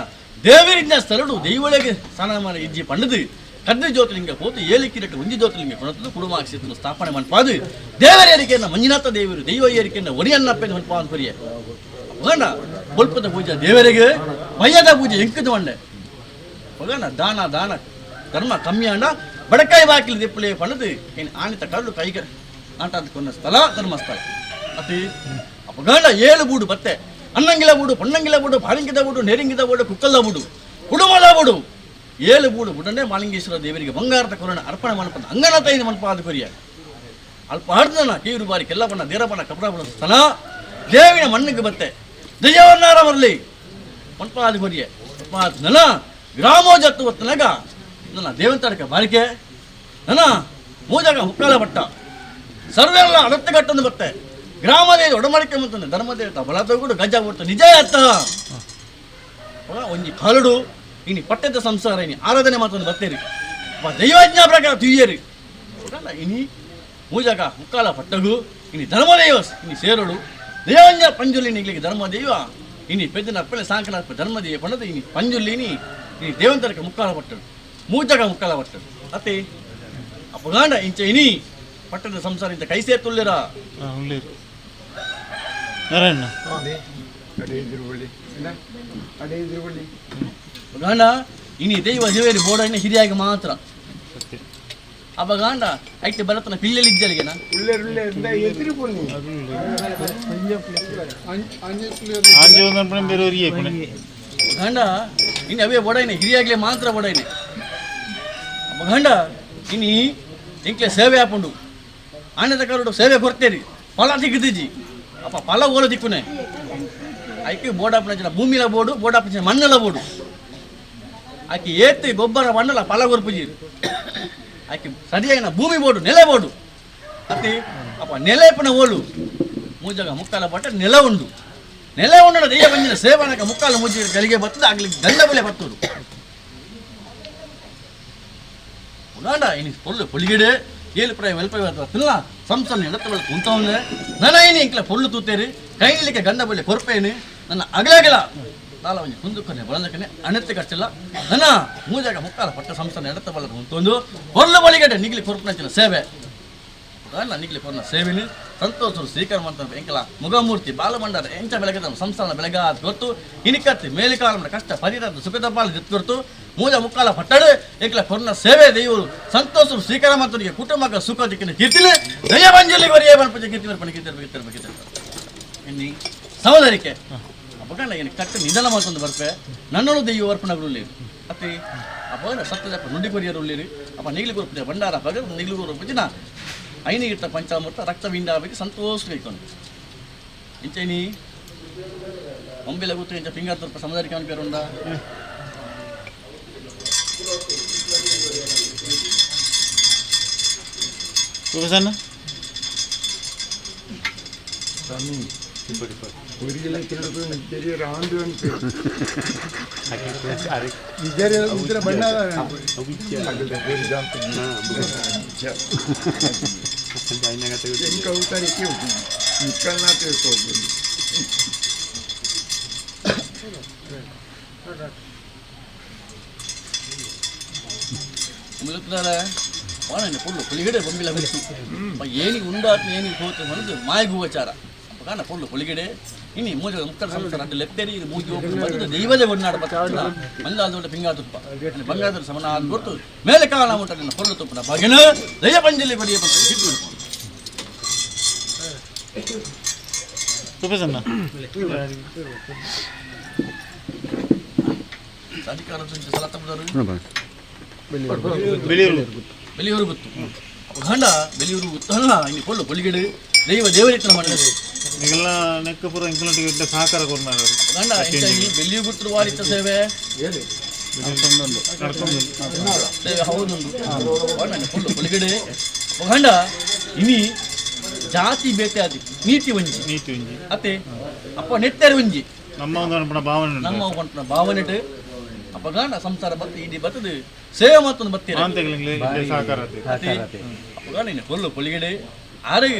ದೇವರಿಂದ ಸ್ಥಳಡು ದೈವಳಿಗೆ ಸ್ನಾನ ಇಜ್ಜಿ ಪಣ್ಣದು ಕದ್ರಿ ಜ್ಯೋತಿರ್ಲಿಂಗ ಪೋತು ಏಲಿಕ್ಕಿರಟ್ಟು ಒಂಜಿ ಜ್ಯೋತಿರ್ಲಿಂಗ ಕೊಣತಲು ಕುಡುಮ ಕ್ಷೇತ್ರ ಸ್ಥಾಪನೆ ಮನ್ಪಾದು ದೇವರ ಏರಿಕೆಯನ್ನ ಮಂಜುನಾಥ ದೇವರು ದೈವ ಏರಿಕೆಯನ್ನ ಒರಿಯನ್ನಪ್ಪೆ ಮನ್ಪಾದ ಕೊರಿಯ ಪಗಣ ಬೊಲ್ಪದ ಪೂಜೆ ದೇವರಿಗೆ ಬಯ್ಯದ ಪೂಜೆ ಎಂಕದ ಮಂಡೆ ಪಗಣ ದಾನ ದಾನ ಧರ್ಮ ಕಮ್ಮಿ ಅಂಡ ಬಡಕಾಯಿ ಬಾಕಿಲು ದಿಪ್ಪಲೆ ಪಣದು ಏನು ಆಣಿತ ಕಲ್ಲು ಕೈಗ ಆಟಾದ್ಕೊಂಡ ಸ್ಥಳ ಧರ್ಮಸ್ಥಳ ಅತಿ ಅಪಗಣ ಏಳು ಬೂಡು ಬತ್ತೆ ಅನ್ನಂಗಿಲ ಬೂಡು ಪೊನ್ನಂಗಿಲ ಬೂಡು ಬಾಳಿಂಗಿದ ಬೂಡು ನೆರಿಂಗಿದ ಬೂಡು ಕುಕ್ಕಲ್ಲ ಬೂಡು ಕುಡುಮಲ ಬೂಡು ಏಳು ಬೂಡು ಬುಡನೆ ಮಾಲಿಂಗೇಶ್ವರ ದೇವರಿಗೆ ಬಂಗಾರದ ಕೊರಣ ಅರ್ಪಣೆ ಮನಪದ ಅಂಗನಾಥ ಇದು ಮನಪಾದ ಕೊರಿಯ ಅಲ್ಪ ಹಡ್ದನ ಕೀರು ಬಾರಿ ಕೆಲ್ಲಬಣ್ಣ ದೇರಬಣ್ಣ ಕಪಡಬಣ್ಣ ಸ್ಥಳ ದೇವಿನ ಮಣ್ಣಿಗೆ ಬತ್ತೆ ದಯವನ್ನಾರ ಬರಲಿ ಮನ್ಪಾದ ಕೊರಿಯ ನನ ಗ್ರಾಮೋಜತ್ತು ಒತ್ತನಗ ನನ್ನ ದೇವಂತರಕ ಬಾರಿಕೆ ನನ್ನ ಮೂಜಾಗ ಮುಕ್ಕಾಲ ಬಟ್ಟ ಸರ್ವೆಲ್ಲ ಅಡತ್ತಗಟ್ಟನ್ನು ಬತ್ತೆ ಗ್ರಾಮದೇವಿ ಒಡಮಡಿಕೆ ಅಂತಂದ್ರೆ ಧರ್ಮದೇವತ ಬಲ ತಗೊಂಡು ಗಜ ಕೊಡ್ತ ನಿಜ ಅತ್ತ ಒಂಜಿ ಕಾಲುಡು ಇನಿ ಪಟ್ಟದ ಸಂಸಾರ ಇನಿ ಆರಾಧನೆ ಮಾತೊಂದು ಬತ್ತೇರಿ ದೈವಾಜ್ಞಾ ಪ್ರಕಾರ ತುಯ್ಯರಿ ಇನಿ ಮೂಜಾಗ ಮುಕ್ಕಾಲ ಪಟ್ಟಗು ಇನಿ ಧರ್ಮದೈವ ಇನಿ ಸೇರಡು ದೈವಾಜ್ಞಾ ಪಂಜುಲಿ ನಿಗ್ಲಿಗೆ ಧರ್ಮದೈವ ಇನಿ ಪೆದ್ದನ ಅಪ್ಪಲೆ ಸಾಂಕನ ಅಪ್ಪ ಧರ್ಮದೈವ ಪಣದ ಇನಿ ಪಂಜುಲ್ಲಿನಿ ಇನಿ ದೇವಂತರಕ ಮುಕ್ಕಾಲ ಪಟ್ಟಡು ಮೂಜಾಗ ಮುಕ್ಕಾಲ ಪಟ್ಟಡು ಅತ್ತೆ ಅಪ್ಪಗಾಂಡ ಇಂಚ ಇನಿ ಪಟ್ಟದ ಸಂಸಾರ ಇಂತ ಕೈ ಸೇರ್ತುಳ್ಳಿರ ನಾರಾಯಣ ಗಾಂಡ ಇನಿ ದೈವ ದೇವೇರಿ ಬೋಡಣ್ಣ ಹಿರಿಯಾಗಿ ಮಾತ್ರ ಅಪ್ಪ ಗಾಂಡ ಐತೆ ಬರತನ ಪಿಲ್ಲೆಲ್ಲಿ ಇದ್ದಲ್ಲಿಗೆನಾ ಗಂಡ ಇನ್ನು ಅವೇ ಬೋಡೈನೆ ಹಿರಿಯಾಗ್ಲೇ ಮಾತ್ರ ಬೋಡೈನೆ ಅಪ್ಪ ಗಂಡ ಇನಿ ಇಂಕ್ಲೆ ಸೇವೆ ಆಪುಂಡು ಆನದ ಕರುಡು ಸೇವೆ ಕೊಡ್ತೇರಿ ಫಲ ದಿಗ್ದಿಜಿ ಅಪ್ಪ ಫಲ ಓಲ ದಿಕ್ಕುನೆ ಐಕೆ ಬೋಡಾಪನ ಭೂಮಿಲ ಬೋಡು ಬೋಡಾಪನ ಮಣ್ಣೆಲ್ಲ ಬೋಡು ಆಕೆ ಏತಿ ಗೊಬ್ಬರ ಮಣ್ಣಲ್ಲ ಫಲ ಕೊರ್ಪುಜೀರು ಆಕೆ ಸರಿಯಾಗಿನ ಭೂಮಿ ಬೋಡು ನೆಲೆ ಬೋಡು ಅತಿ ಅಪ್ಪ ನೆಲೆಪನ ಓಲು ಮೂಜಾಗ ಮುಕ್ಕಾಲ ಪಟ್ಟ ನೆಲ ಉಂಡು ನೆಲ ಉಂಡ ದೈವ ಬಂದಿನ ಸೇವನಕ ಮುಕ್ಕಾಲ ಮುಜ್ಜಿ ಗಲಿಗೆ ಬರ್ತದೆ ಆಗ್ಲಿ ಗಂಡ ಬೆಲೆ ಬರ್ತದು ಉಡಾಂಡ ಇನಿ ಪೊಲ್ಲು ಪೊಲಿಗಿಡೆ ಏಳು ಪ್ರಾಯ ವೆಲ್ಪೈ ಬರ್ತಲ್ಲ ಸಂಸನ್ ಎಡತ್ತ ಬೆಳೆ ಕುಂತವನ್ನೇ ನನ್ನ ಏನಿ ಇಂಕ್ಲ ಪೊಲ್ಲು ತೂತೇರಿ ಕೈಲಿಕ್ಕೆ ಗಂಡ ಬೆಲೆ ಕೊರ್ಪೇನು ನನ್ನ ಅಗಲಗಲ ತಾಲ ಒಂಜಿ ಕುಂದುಕೊನೆ ಬಳಂದಕನೆ ಅಣೆತ್ತೆ ಕಟ್ಟಿಲ್ಲ ನನ್ನ ಮೂಜಾಗ ಮುಕ್ಕಾಲ ಪಟ್ಟ ಸಂಸ್ಥಾನ ಎಡತ್ತ ಬಲದ ಉಂಟೊಂದು ಹೊರ್ಲು ಬಳಿಗಡೆ ನಿಗ್ಲಿ ಕೊರ್ಪನಂಚಿನ ಸೇವೆ ನನ್ನ ನಿಗ್ಲಿ ಕೊರ್ನ ಸೇವೆನು ಸಂತೋಷರು ಸ್ವೀಕಾರ ಮಾಡ್ತಾರೆ ಎಂಕಲ ಮುಗಮೂರ್ತಿ ಬಾಲಮಂಡರ ಎಂಚ ಬೆಳಗದ ಸಂಸ್ಥಾನ ಬೆಳಗಾದ ಗೊತ್ತು ಇನಿಕತ್ತಿ ಮೇಲಿಕಾಲ ಕಷ್ಟ ಪರಿರದ ಸುಖದ ಪಾಲು ಜೊತೆ ಗೊತ್ತು ಮೂಜ ಮುಕ್ಕಾಲ ಪಟ್ಟಡು ಎಂಕಲ ಕೊರ್ನ ಸೇವೆ ದೈವರು ಸಂತೋಷರು ಸ್ವೀಕಾರ ಮಾಡ್ತನಿಗೆ ಕುಟುಂಬ ಸುಖ ದಿಕ್ಕಿನ ಕೀರ್ತಿಲೆ ದಯವಂಜಲಿ ವರಿಯೇ ಬನ್ಪಜ ಕೀರ್ತಿ ಬರ್ಪಣೆ ಕೀರ್ತಿ ಕೀರ್ತಿ ಕೀರ್ತಿ ಎನ್ನಿ ಸಹೋದರಿಕೆ ಅಪ್ಪಗಣ್ಣ ಏನು ಕಟ್ಟ ನಿಧಾನ ಮಾತೊಂದು ಬರ್ಪೆ ನನ್ನಳು ದೈವ ಅರ್ಪಣಗಳು ಅತಿ ಅಪ್ಪ ಸತ್ತದಪ್ಪ ನುಡಿ ಕೊರಿಯರು ಉಳ್ಳಿರಿ ಅಪ್ಪ ನೀಗ್ಲಿ ಕೊರ್ಪುಜ ಭಂಡಾರ ಪಗ ನೀಗ್ಲಿ ಕೊರ್ಪುಜಿನ ಐನಿಗಿಟ್ಟ ಪಂಚಾಮೃತ ರಕ್ತವಿಂದ ಬಗ್ಗೆ ಸಂತೋಷ ಬೇಕು ಇಂಚೈನಿ ಒಂಬೆಲ ಗೊತ್ತು ಇಂಚ ಫಿಂಗರ್ ತರ್ಪ ಸಮುದಾಯಕ್ಕೆ ಅವನ ಪೇರುಂಡ ಏನಿಗೆ ಉಂಡಾತ ಏನಿಗೆ ಹೋತ ಮನದು ಮಾಯಗುವಚಾರ ಕಾಣ ಪೊಳ್ಳು ಹೊಲಿಗಡೆ ಇನಿ ಮೂಜ ಮುಕ್ಕಳ ಸಂಸಾರ ಅಡ್ಡ ಲೆತ್ತೇರಿ ಇದು ಮೂಗಿ ಹೋಗಿ ಬಂದದ್ದು ದೈವದೇ ಒನ್ನಾಡ ಬರ್ತಲ್ಲ ಮಂಜಾದ ಪಿಂಗಾ ತುಪ್ಪ ಬಂಗಾರದ ಸಮನ ಆದ ಗೊತ್ತು ಮೇಲೆ ಕಾಲ ಮುಟ್ಟ ನಿನ್ನ ಪೊಳ್ಳು ತುಪ್ಪನ ಬಗೆನ ದಯ ಪಂಜಲಿ ಬಡಿಯ ಅಧಿಕಾರ ಸಲ ತಪ್ಪದವರು ಬೆಲಿಯೂರು ಗೊತ್ತು ಗಂಡ ಬೆಲಿಯೂರು ಗೊತ್ತು ಅಲ್ಲ ಇನ್ನು ಪೊಳ್ಳು ಹೊಲಿಗಡೆ ದೈವ ದೇವರಿತನ ಮಾಡಿದ ನಿಗಲ ನೆಕ್ ಪೂರ ಇಂಕ್ಲಂಟಿಗೆ ಸಹಕಾರ ಕೊರ್ನಾರು ಗಂಡ ಇಂಚ ಈ ಬೆಲ್ಲಿಯು ಗುತ್ತರು ವಾರಿತ್ತ ಸೇವೆ ಸೇವೆ ಹೌದು ಫುಲ್ಲು ಪೊಲಿಗಡೆ ಗಂಡ ಇನಿ ಜಾತಿ ಬೇತೆ ಆದಿ ನೀತಿ ಒಂಜಿ ನೀತಿ ಒಂಜಿ ಅತ್ತೆ ಅಪ್ಪ ನೆತ್ತೆರ ಒಂಜಿ ನಮ್ಮ ಒಂದು ಅನ್ಪಣ ಭಾವನೆ ನಮ್ಮ ಪಂಪನ ಭಾವನೆ ಅಪ್ಪ ಗಂಡ ಸಂಸಾರ ಬತ್ತು ಇಡೀ ಬತ್ತದು ಸೇವೆ ಮತ್ತೊಂದು ಬತ್ತೀರ ಸಹಕಾರ ಅಪ್ಪ ಗಂಡ ಇನ್ನು ಫುಲ್ಲು ಪೊಲಿಗಡೆ ಆರೆ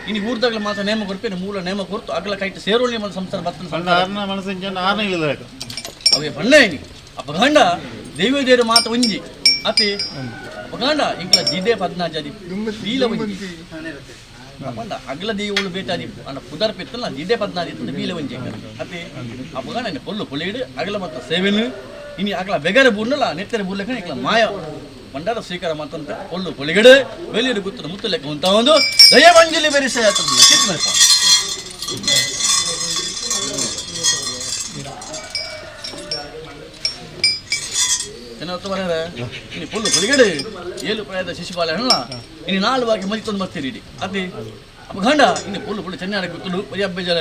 ಇನ್ನು ಊರ್ದಾಗಲ ಮಾತ್ರ ನೇಮ ಕೊರ್ಪೇನೆ ಮೂಲ ನೇಮ ಕೊರ್ತು ಅಗಲ ಕೈಟ್ ಸೇರೋಳಿ ನಿಮ್ಮ ಸಂಸಾರ ಬತ್ತನ ಆರ್ನ ಮನಸ್ಸಿನ ಆರ್ನ ಇಲ್ಲದ ಅವೇ ಬಣ್ಣ ಇನಿ ಅಪ್ಪ ಗಂಡ ದೈವ ದೇವರು ಮಾತ ಒಂಜಿ ಅತಿ ಅಪ್ಪ ಗಂಡ ಇಂಕ್ಲ ಜಿದೆ ಪದ್ನಾಜಾದಿ ಬೀಲ ಒಂಜಿ ಅಪ್ಪಂಡ ಅಗಲ ದೇವಳು ಬೇಟಾದಿ ಅಂಡ ಪುದರ್ ಪೆತ್ತಲ್ಲ ಜಿದೆ ಪದ್ನಾಜಿ ಇತ್ತು ಬೀಲ ಒಂಜಿ ಅತಿ ಅಪ್ಪ ಗಂಡ ಇನ್ನು ಕೊಲ್ಲು ಕೊಲೆಯಿಡು ಅಗಲ ಮತ್ತ ಸೇವೆನು ಇನಿ ಅಗಲ ಬೆಗರ ಬೂರ್ನಲ್ಲ ನೆತ್ತರ ಬೂರ್ಲಕ್ಕ ಇಂಕ್ಲ ಮಾಯ ಮಂಡಾರ ಸ್ವೀಕಾರ ಮಾತಂತ ಒಳ್ಳು ಕೊಳಿಗಡೆ ವೆಲಿಯರು ಗುತ್ತದ ಮುತ್ತು ಲೆಕ್ಕ ಅಂತ ಒಂದು ದಯವಂಜಲಿ ಬೆರಿಸೆ ಚಿತ್ರ ಇನ್ನು ಪುಲ್ಲು ಕೊಳಿಗಡೆ ಏಳು ಪ್ರಾಯದ ಶಿಶುಪಾಲ ಹಣ್ಣ ಇನ್ನು ನಾಲ್ಕು ಬಾಕಿ ಮಜಿ ತಂದು ಬರ್ತೀರಿ ಇಡಿ ಅದೇ ಅಪ್ಪ ಗಂಡ ಇನ್ನು ಪುಲ್ಲು ಪುಲ್ಲು ಚೆನ್ನಾಗಿ ಗುತ್ತಲು ಬರೀ ಹಬ್ಬ ಜಲ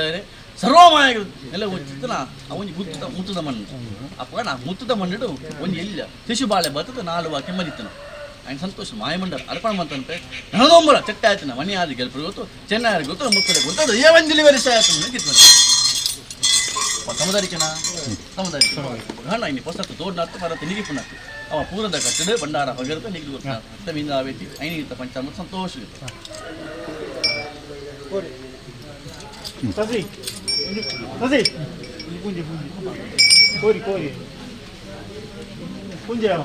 ಸರ್ವಮಾಯ ನೆಲ ಚಿತ್ತನ ಒಂಜಿ ಗುತ್ತದ ಮುತ್ತದ ಮಣ್ಣು ಅಪ್ಪ ಗಂಡ ಮುತ್ತದ ಮಣ್ಣಿಡು ಒಂಜಿ ಎಲ್ಲ ಶಿಶುಬಾಳೆ ಬರ್ತದ ನಾಲ್ಕು ಬಾಕಿ ಮಜಿತನ ఆయన ಸಂತೋಷ ಮಾಯಮಂಡಲ ಅರ್ಪಣ ಮಂತಂತೆ ನನದೊಂಬರ ಚೆಟ್ಟ ಆಯ್ತನ ಮನೆ ಆದಿ ಗೆಲ್ಪರು ಗೊತ್ತು ಚೆನ್ನಾರಿ ಗೊತ್ತು ಮುಕ್ಕಡೆ ಗೊತ್ತು ಏವಂಜಲಿ ವರಿಸ ಆಯ್ತು ಕಿತ್ಮನೆ ಸಮುದಾರಿಕನ ಸಮುದಾರಿಕ ಗಂಡ ಇನ್ನು ಹೊಸತ್ತು ದೊಡ್ಡನಾತ್ತು ಪರತ್ತು ನಿಗಿಪುನತ್ತು ಅವ ಪೂರದ ಕಟ್ಟಡ ಭಂಡಾರ ಹೊಗರತ ನಿಗಿ ಗೊತ್ತ ಮಿಂದ ಆವೇತಿ ಐನಿಗಿತ್ತ ಪಂಚಾಮೃತ ಸಂತೋಷ ಸಸಿ ಸಸಿ ಪುಂಜಿ ಪುಂಜಿ ಕೋರಿ ಕೋರಿ ಪುಂಜಿ ಯಾವ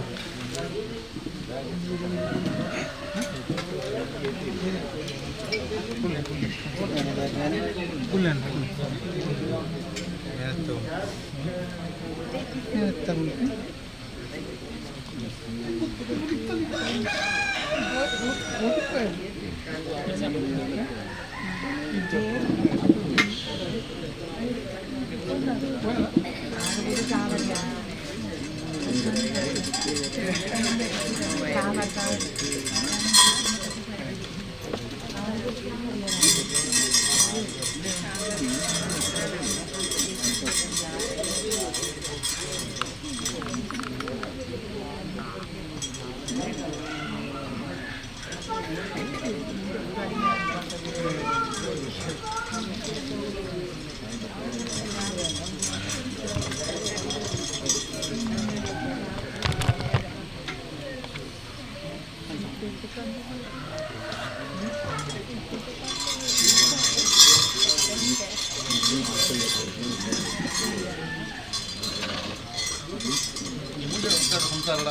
ಸಂಸಾರಡ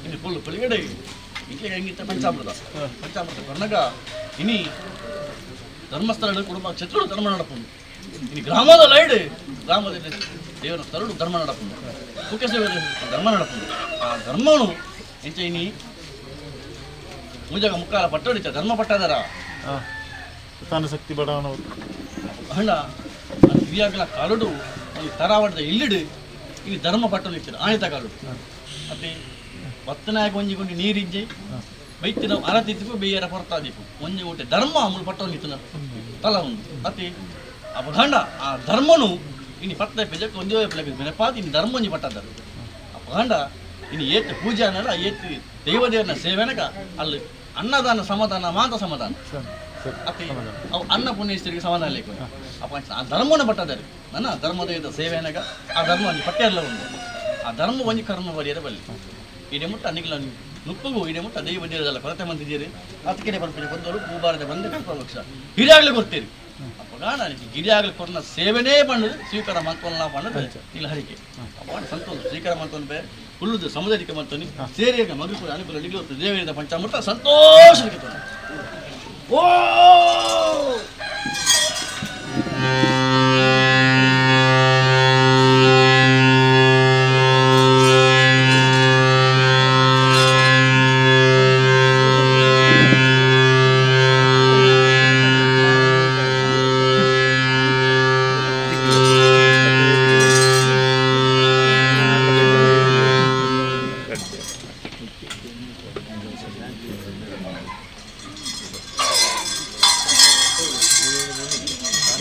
ಇನ್ನು ಫುಲ್ ಪೊಲಿಗಡೆ ಇಟ್ಲಿಗೆ ಹೆಂಗಿತ್ತ ಪಂಚಾಮೃತ ಪಂಚಾಮೃತ ಕೊರ್ನಗ ಇನಿ ಧರ್ಮಸ್ಥಳ ಕುಟುಂಬ ಕ್ಷೇತ್ರಡು ಧರ್ಮ ನಡಪುಂಡು ಇನಿ ಗ್ರಾಮದ ಲೈಡ್ ಗ್ರಾಮದಲ್ಲಿ ದೇವರ ಸ್ಥಳಡು ಧರ್ಮ ನಡಪುಂಡು ಮುಖ್ಯ ಸೇವೆ ಧರ್ಮ ನಡಪುಂಡು ಆ ಧರ್ಮನು ಎಂಚ ಇನಿ ಮುಜಗ ಮುಕ್ಕಾಲ ಪಟ್ಟಡಿಚ ಧರ್ಮ ಪಟ್ಟದರ ತಾನು ಶಕ್ತಿ ಬಡವನ ಹಣ ಹಿರಿಯಾಗಲ ಕಾಲುಡು ಅಲ್ಲಿ ತರಾವಡದ ಇಲ್ಲಿಡು ಇಲ್ಲಿ ಧರ್ಮ ಪಟ್ಟಲು ಇಚ್ಚಿರ ಆಣಿತ ಕಾಲುಡು ಅತ್ತೆ ಬತ್ತನಾಯಕ ಒಂಜಿ ಕೊಂಡಿ ನೀರಿಜ್ಜಿ ಬೈತಿನ ಅರತಿತ್ತಿಪು ಬೇಯರ ಹೊರತಾದಿಪ್ಪು ಒಂಜಿ ಊಟ ಧರ್ಮ ಅಮುಲ್ ಪಟ್ಟಲು ನಿತ್ತನ ತಲ ಉಂಡು ಅತ್ತೆ ಅಪಗಂಡ ಆ ಧರ್ಮನು ಇನಿ ಪತ್ತ ಪೆಜಕ್ಕೆ ಒಂದೇ ಪ್ಲಗ್ ಬೆನಪಾದ ಇನಿ ಧರ್ಮ ಒಂಜಿ ಪಟ್ಟದರ ಅಪಗಂಡ ಇನಿ ಏತ್ ಪೂಜೆ ಅನ್ನಲ್ಲ ಏತ್ ದೈವದೇವನ ಸೇವೆನಕ ಅಲ್ಲಿ ಅನ್ನದಾನ ಸಮಾಧಾನ ಮಾತ ಸಮಾಧಾನ ಅತ್ತೆ ಅವು ಅನ್ನಪೂರ್ಣೇಶ್ವರಿಗೆ ಸಮಾಧಾನ ಲೇಕು ಅಪ್ಪ ಆ ಧರ್ಮನ ಪಟ್ಟದಾರೆ ನನ್ನ ಧರ್ಮದ ಸೇವೆನಗ ಆ ಧರ್ಮ ಒಂಜಿ ಪಟ್ಟೆಲ್ಲ ಉಂಡು ಆ ಧರ್ಮ ಒಂಜಿ ಕರ್ಮ ಬರಿಯರ ಬಲ್ಲಿ ಇಡೆ ಮುಟ್ಟ ನಿಗ್ಲ ನುಪ್ಪಗು ಇಡೆ ಮುಟ್ಟ ದೈವ ದೇವದಲ್ಲ ಕೊರತೆ ಮಂದಿದ್ದೀರಿ ಅದಕ್ಕೆ ಪರ್ಪಜೆ ಬಂದವರು ಭೂಭಾರದ ಬಂದ ಕಲ್ಪವೃಕ್ಷ ಹಿರಿಯಾಗಲಿ ಕೊಡ್ತೀರಿ ಅಪ್ಪ ಗಾಣ ಗಿರಿಯಾಗಲಿ ಕೊರ್ನ ಸೇವೆನೇ ಪಣ್ಣದು ಸ್ವೀಕಾರ ಮಂತ್ವನ್ನ ಪಣ್ಣದು ಇಲ್ಲ ಹರಿಕೆ ಅಪ್ಪ ಸಂತೋಷ ಸ್ವೀಕಾರ ಮಂತ್ವನ್ ಬೇ ಹುಲ್ಲುದು ಸಮುದಾಯಕ್ಕೆ ಮಂತ್ವನಿ ಸೇರಿಯಾಗ ಮಗು ಅನುಕೂಲ ನಿಗ್ಲು ದೇವರಿಂದ ಪಂಚಾಮೃತ ಸಂತೋಷ ಓ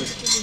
Thank you.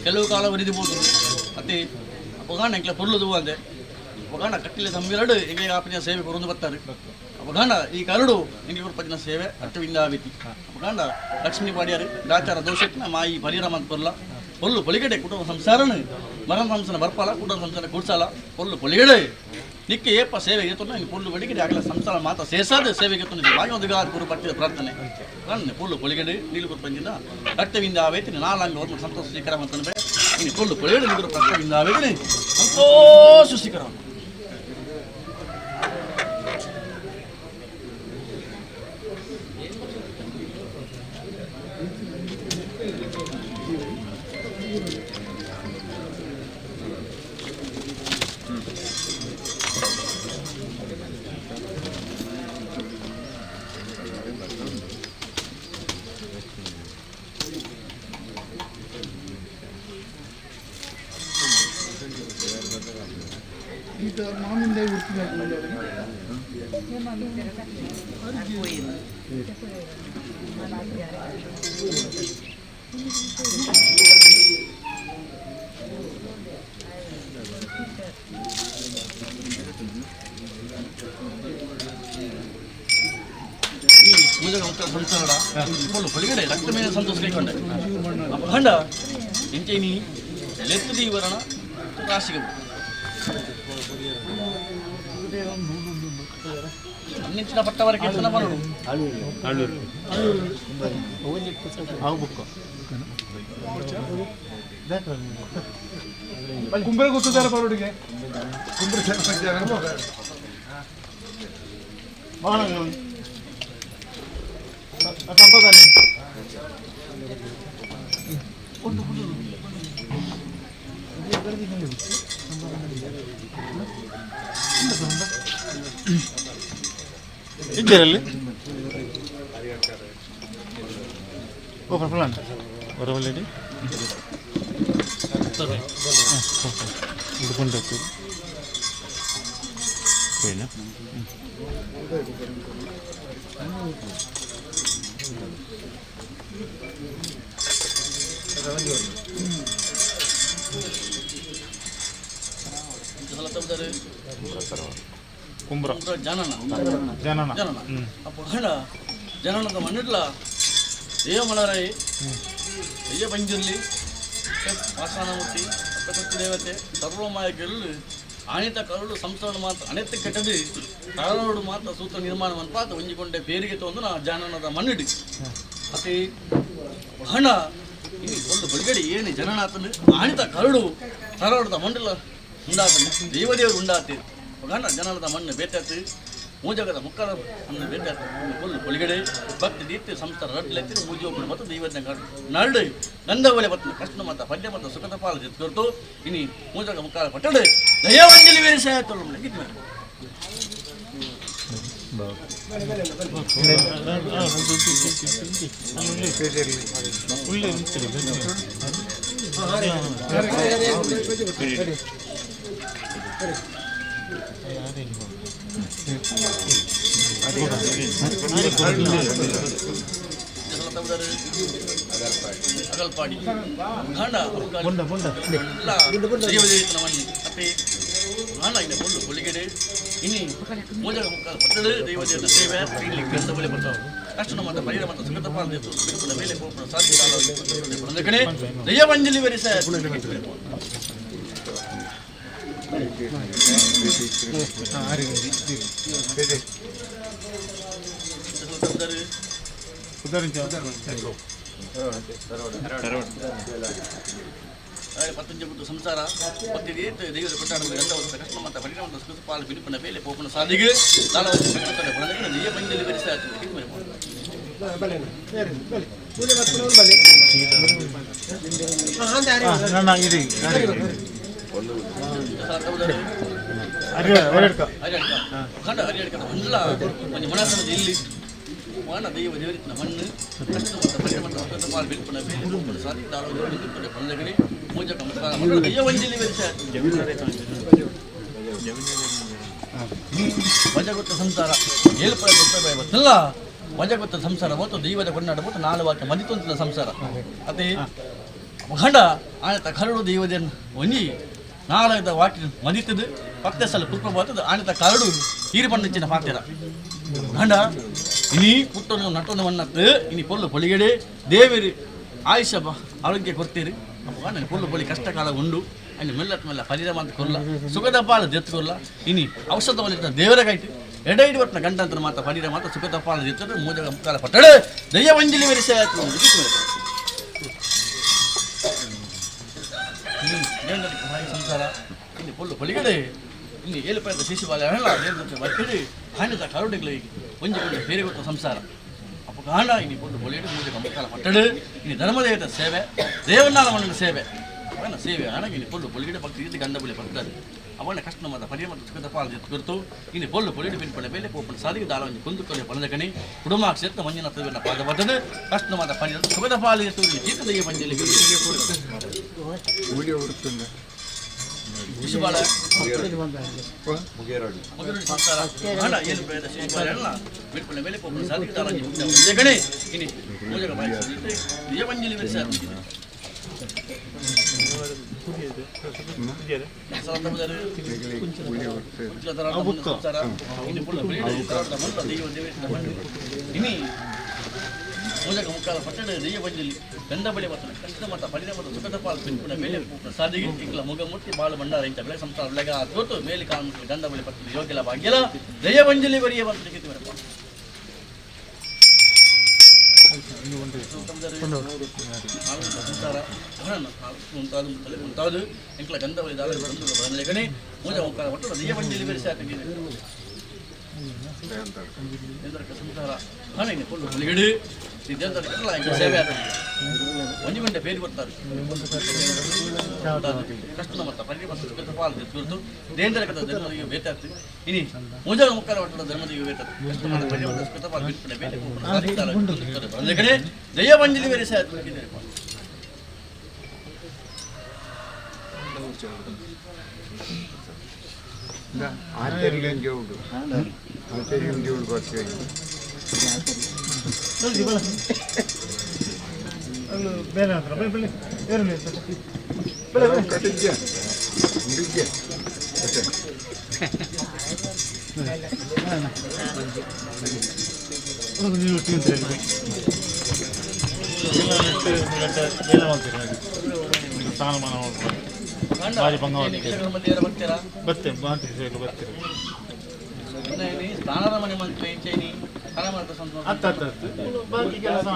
ಕೆಲವು ಕಾಲ ಒರಿದಿಬೋದು ಅತ್ತೆ ಅಪಗಾಣ ಎಂಕ್ಲ ಪೊರ್ಲು ಅಂದೆ ಅಪಗಾಣ ಕಟ್ಟಿಲೆ ಸಂಬಿರಡು ಎಂಗ್ಲಿಗೆ ಆಪಿನ ಸೇವೆ ಕೊರೊಂದು ಬರ್ತಾರೆ ಅಪಗಾಣ ಈ ಕರಡು ಎಂಗ್ಲಿ ಕೊರ್ಪದಿನ ಸೇವೆ ಅಟ್ಟವಿಂದ ಆವಿತಿ ಅಪಗಾಣ ಲಕ್ಷ್ಮೀ ಪಾಡಿಯಾರು ದಾಚಾರ ದೋಷಕ್ನ ಮಾಯಿ ಬಲಿರಾಮ ಅಂತ ಪೊರ್ಲ ಪೊಲ್ಲು ಪೊಲಿಗಡೆ ಕುಟುಂಬ ಸಂಸಾರನು ಮರಣ ಸಂಸಾರ ಬರ್ಪಾಲ ಕುಟುಂಬ ಸಂಸಾರ ಕೂಡ್ಸಾಲ ಪೊಲ್ಲು ಪೊಲಿಗಡೆ ನಿಕ್ಕೆ ಏಪ ಸೇವೆ ಏತೊಂದು ಹಿಂಗೆ ಪೊಲ್ಲು ಬಡಿಗಡೆ ಆಗಲ ಸಂಸಾರ ಮಾತ ಸೇಸಾದ ಸೇವೆಗೆ ತೊಂದರೆ ಭಾಗ್ಯವಂತಗಾದ ಗುರು ಪಟ್ಟಿದ ಪ್ರಾರ್ಥನೆ ನನ್ನ ಪೊಲ್ಲು ಪೊಲಿಗಡೆ ನೀಲು ಕೊರ್ಪಂಜಿನ ರಕ್ತವಿಂದ ಆವೇತಿನಿ ನಾಲಾಂಗ ಒಂದು ಸಂತೋಷ ಸ್ವೀಕಾರ ಅಂತಂದ್ರೆ ಇನ್ನು ಪೊಲ್ಲು ಪೊಲಿಗಡೆ ನೀರು ರಕ್ತವಿಂದ ಆವೇತಿನಿ ಸಂತೋಷ ಸ್ವೀಕಾರ. ಸಂತೋಷ ಕೈಕೊಂಡೆ ಅಪಖಂಡ ಎಂಚೈನಿ ಲೆತ್ತು ವರ್ಣ ರಾಶಿಗೆ ಅನ್ನಿಂಚಿನ ಪಟ್ಟವರ ಕೆಲಸ ಬರೋಡು ಕುಂಬ್ರ ಗೊತ್ತಿದ್ದಾರೆ ಬರೋಡಿಗೆ ಕುಂಬ್ರ ಇದ್ದೀರಲ್ಲಿ ಓ ಪರ್ಪಲ್ ಹೊರವಲ್ಲೇಡಿ ಉಡ್ಕೊಂಡು ಹೋಗ್ತೀವಿ. ಕುಂಬ್ರ ಜನನ ಜನನ ಜನನ ಅಪ್ಪಗಣ ಜನನದ ಮಣ್ಣಿಡ್ಲ ದೇವಮಲರೈ ಅಯ್ಯ ಪಂಜುರ್ಲಿ ಪಾಷಾಣಮೂರ್ತಿ ಅಪ್ಪಸತ್ಯ ದೇವತೆ ಸರ್ವಮಾಯ ಗೆಲ್ಲು ಅನೇತ ಕರುಳು ಸಂಸಾರ ಮಾತ್ರ ಅನೇತ ಕೆಟ್ಟದು ಕರಳೋಡು ಮಾತ್ರ ಸೂತ್ರ ನಿರ್ಮಾಣ ಮನ್ಪಾತ ಒಂಜಿಕೊಂಡೆ ಬೇರಿಗೆ ತಂದು ನಾ ಜಾನನದ ಮಣ್ಣಿಡಿ ಅತಿ ಹಣ ಈ ಒಂದು ಬಳಿಗಡೆ ಏನು ಜನನಾಥನು ಅನಿತ ಕರುಳು ಕರಳುದ ಮಂಡಲ ಉಂಡಾತನು ದೇವದೇವರು ಉಂಡಾತಿ ಗಣ ಜನನದ ಮಣ್ಣು ಬೇತಾತು ಮೂಜಗದ ಮುಕ್ಕಲ ಅನ್ನ ಬೇತೆ ಕೊಲ್ಲು ಕೊಲಿಗಡೆ ಭಕ್ತಿ ದೀಪ್ತಿ ಸಂಸ್ಥಾನ ರಡ್ಲೆತ್ತಿ ಮೂಜಿ ಒಬ್ಬರು ಮತ್ತು ದೈವಜ್ಞ ನರಡು ಗಂಧವಲೆ ಬತ್ತು ಕೃಷ್ಣ ಮತ ಪದ್ಯ ಮತ್ತು ಸುಖದ ಪಾಲು ಜೊತೆ ಇನಿ ಮೂಜಗ ಮುಕ್ಕಾಲ ಪಟ್ಟಡು ದಯವಂಜಲಿ ವೇಷ ತೊಳ್ಳು ಅಗಲ್ಪಾಡಿ ಇನಿ ಮೂಜಗ ಮುಕ್ಕಾಲ ಪಟ್ಟಡು ದೈವದೇವನ ಸೇವೆ ಇಲ್ಲಿ ಗಂಧ ಬಳಿ ಬರ್ತಾವೆ ಕಷ್ಟ ನಮ್ಮ ಪರಿಣ ಮತ್ತು ಸುಖದ ಪಾಲು ಮೇಲೆ ಪೋಪುಣ ಸಾಧ್ಯ ಕಡೆ ದೈವಂಜಲಿ ವರಿಸ ಪತ್ತೊಂದು ಸಂಸಾರ ದೈವದ ಕೊಟ್ಟಾಡ ಗಂಧ ಕಷ್ಟ ಮತ್ತು ಪರಿಣಾಮ ಸುಖ ಪಾಲು ಬಿಡುಪನ ಮೇಲೆ ಪೋಪನ ಸಾಧಿಗೆ ದೈವಂಜಲಿ ವರಿಸ ಇಲ್ಲಿ ವಾನ ದೈವ ದೇವರಿನ ಮಣ್ಣು ಕಷ್ಟ ಮತ್ತು ಪರಿಣಾಮ ಸುಖದ ಪಾಲು ಬಿಡುಪನ ಮೇಲೆ ಪೋಪನ ಸಾಧಿ ಬಂದಗಡೆ ಮೂಜಕ ದೈವಂಜಲಿ ವರಿಸ ಮಜಗೊತ್ತ ಸಂಸಾರ ಏಳ್ಪಡ ಗೊತ್ತಲ್ಲ ಮಜಗೊತ್ತ ಸಂಸಾರ ಮತ್ತು ದೈವದ ಕೊಂಡಾಡ ಮತ್ತು ನಾಲ್ಕು ವಾಕ್ಯ ಮದಿತೊಂತಿನ ಸಂಸಾರ ಅದೇ ಗಂಡ ಆನೆತ ಕರಡು ದೈವದ ಒಂಜಿ ನಾಲ್ಕದ ವಾಕ್ಯ ಮದಿತದು ಪತ್ತೆ ಸಲ ಕುಲ್ಪ ಬರ್ತದೆ ಆನೆತ ಕರಡು ಈರು ಬಣ್ಣಿನ ಪಾತ್ಯರ ಗಂಡ ಇನಿ ಪುಟ್ಟೊಂದು ನಟೊಂದು ಮಣ್ಣತ್ತು ಇನಿ ಪೊಲ್ಲು ಪೊಲಿಗಡೆ ದೇವರು ಆಯುಷ್ಯ ಆರೋಗ್ಯ ಕೊಡ್ತೀರಿ ಅಪ್ಪ ಪೊಲ್ಲು ಪೊಲಿ ಕಷ್ಟ ಕಾಲ ಉಂಡು ಅಲ್ಲಿ ಮೆಲ್ಲತ್ ಮೆಲ್ಲ ಪರಿಣಾಮ ಅಂತ ಕೊಲ್ಲ ಸುಖದ ಪಾಲು ದೆತ್ಕೊಲ್ಲ ಇನಿ ಔಷಧ ದೇವರ ಕೈಟ್ ಎಡೈಡು ಬಟ್ನ ಗಂಟಂತರ ಮಾತ ಪರಿಣಾಮ ಮಾತ ಸುಖದ ಪಾಲು ದೆತ್ತದು ಮೂಜಗ ಮುಕ್ಕಾಲ ಪಟ್ಟಡು ದೈವಂಜಲಿ ವರಿಸ ಸಂಸಾರ ಇಲ್ಲಿ ಪೊಲ್ಲು ಪೊಲಿಗಡೆ ಇಲ್ಲಿ ಏಳು ಪಡೆದ ಶಿಶುಬಾಲ ದೇವರ ಹಾನಿದ ಕರುಡೆಗಳಿಗೆ ಒಂಜಿ ಕೊಂಚ ಬೇರೆ ಗೊತ್ತ ಸಂಸಾರ ಅಪ್ಪ ಕಾಂಡ ಇನಿ ಪೊಲ್ಲು ಪೊಲಿಗಡೆ ಮೂಜಗ ಮುಕ್ಕಾಲ ಪಟ್ಟಡು ಇನಿ ಧರ್ಮದೇವತ ಸೇವೆ ದೇವನಾಲ ಮಣ್ಣಿನ ಸೇವೆ ಅವನ ಸೇವೆ ಹಣಗಿನಿ ಪೊಲ್ಲು ಪೊಲಿಗಡೆ ಭಕ್ತಿ ರೀತಿ ಗಂಧ ಬಳಿ ಬರ್ತಾರೆ ಅವನ ಕಷ್ಟ ಮಾತ ಪರಿಯ ಮತ್ತು ಸುಖದ ಪಾಲು ಗುರುತು ಇನ್ನು ಪೊಲ್ಲು ಪೊಲಿಡು ಬಿನ್ಪಡೆ ಮೇಲೆ ಕೋಪನ ಸಾದಿಗೆ ದಾಳವನ್ನು ಕುಂದುಕೊಳ್ಳಿ ಪಣದಕಣಿ ಕುಡುಮ ಕ್ಷೇತ್ರ ಮಂಜುನಾಥನ ಪಾದ ಬರ್ತದೆ ಕಷ್ಟ ಮಾತ ಪರಿಯ ಸುಖದ ಪಾಲು ಎತ್ತು ಜೀತದೆಯ ಪಂಜಲಿ ಶಿಶುಬಾಲ ಮುಗೇರಡಿ ಸಂಸಾರ ಹಣ ಏನು ಬೇಡ ಶಿಶುಬಾಲ ಅಲ್ಲ ಬಿನ್ಪಡೆ ಮೇಲೆ ಕೋಪನ ಸಾದಿಗೆ ದಾಳವನ್ನು ಕುಂದುಕೊಳ್ಳಿ ಇನಿ ಮೂಜಗ ಬಾಯಿ ದೇವಂಜಲಿ ವರಿಸ ಮೂಜಗ ಮುಕ್ಕಾಲ ಪಟ್ಟಣ ದೈವ ಬಂಜಲಿ ಗಂಧ ಬಳಿ ಬರ್ತದೆ ಕಷ್ಟ ಮತ ಪರಿಣಾಮ ಸುಖದ ಪಾಲು ಪಿನ್ಪುನ ಮೇಲೆ ಸಾಧಿಗೆ ಇಂಕ್ಲ ಮುಗ ಮುಟ್ಟಿ ಬಾಳು ಭಂಡಾರ ಇಂಥ ಬೆಳೆ ಸಂಸಾರ ಬೆಳೆಗ ತೋತು ಮೇಲೆ ಕಾಲು ಗಂಧ ಬಳಿ ಬರ್ತದೆ ಯೋಗ್ಯಲ ಭಾಗ್ಯಲ ದೈವ ಬಂಜಲಿ ಬರಿಯ ಬರ್ತದೆ ಮುಂತಾದ ಎಂಕ್ಲ ಗಂಧವಳಿ ದಾಳ ಮೂಜ ಮುಕ್ಕಾಲ ಒಟ್ಟು ದೈವ ಬಂಜಲಿ ಬೆರೆಸಿ ಸೇವೆ ಒಂಜಿ ಗಂಟೆ ಬೇರೆ ಬರ್ತಾರೆ ಕಷ್ಟ ಮತ್ತ ಪರಿ ಮತ್ತು ಪಾಲು ಗುರುತು ದೇಂದ್ರ ಕಥ ಧರ್ಮದಿಗೆ ಬೇತಾಗ್ತದೆ ಇನಿ ಮೂಜಾಗ ಮುಕ್ಕಾಲ ಒಟ್ಟಡ ಧರ್ಮದಿಗೆ ಬೇತಾಗ್ತದೆ ಕಷ್ಟ ಮತ್ತ ಪರಿ ಮತ್ತು ಸುಖದ ಪಾಲು ಬಿಟ್ಬಿಡ ಬೇರೆ ಕಡೆ ದೈವಂಜಲಿ ಬೇರೆ ಆಚರಿಗಂಜಿ ಆಚರಿಗಂಜಿ ಬರ್ತೀವಿ ಬೇರೆ ಹತ್ರ ಬೆಳೆ ಬೇರೆ ಕಟ್ಟಿದ್ಯಾ ಉಂಡಿದ್ಯಾ ಸ್ಥಾನಮಾನ ಭಾರಿ ಭಂಗ ಬರ್ತೇನೆ ಬರ್ತೀರಿ ಸ್ಥಾನದ ಮನೆ ಮಂತ್ರಿ ಅತ್ತ ಅತ್ತ ಬಾಕಿ ಕೆಲಸ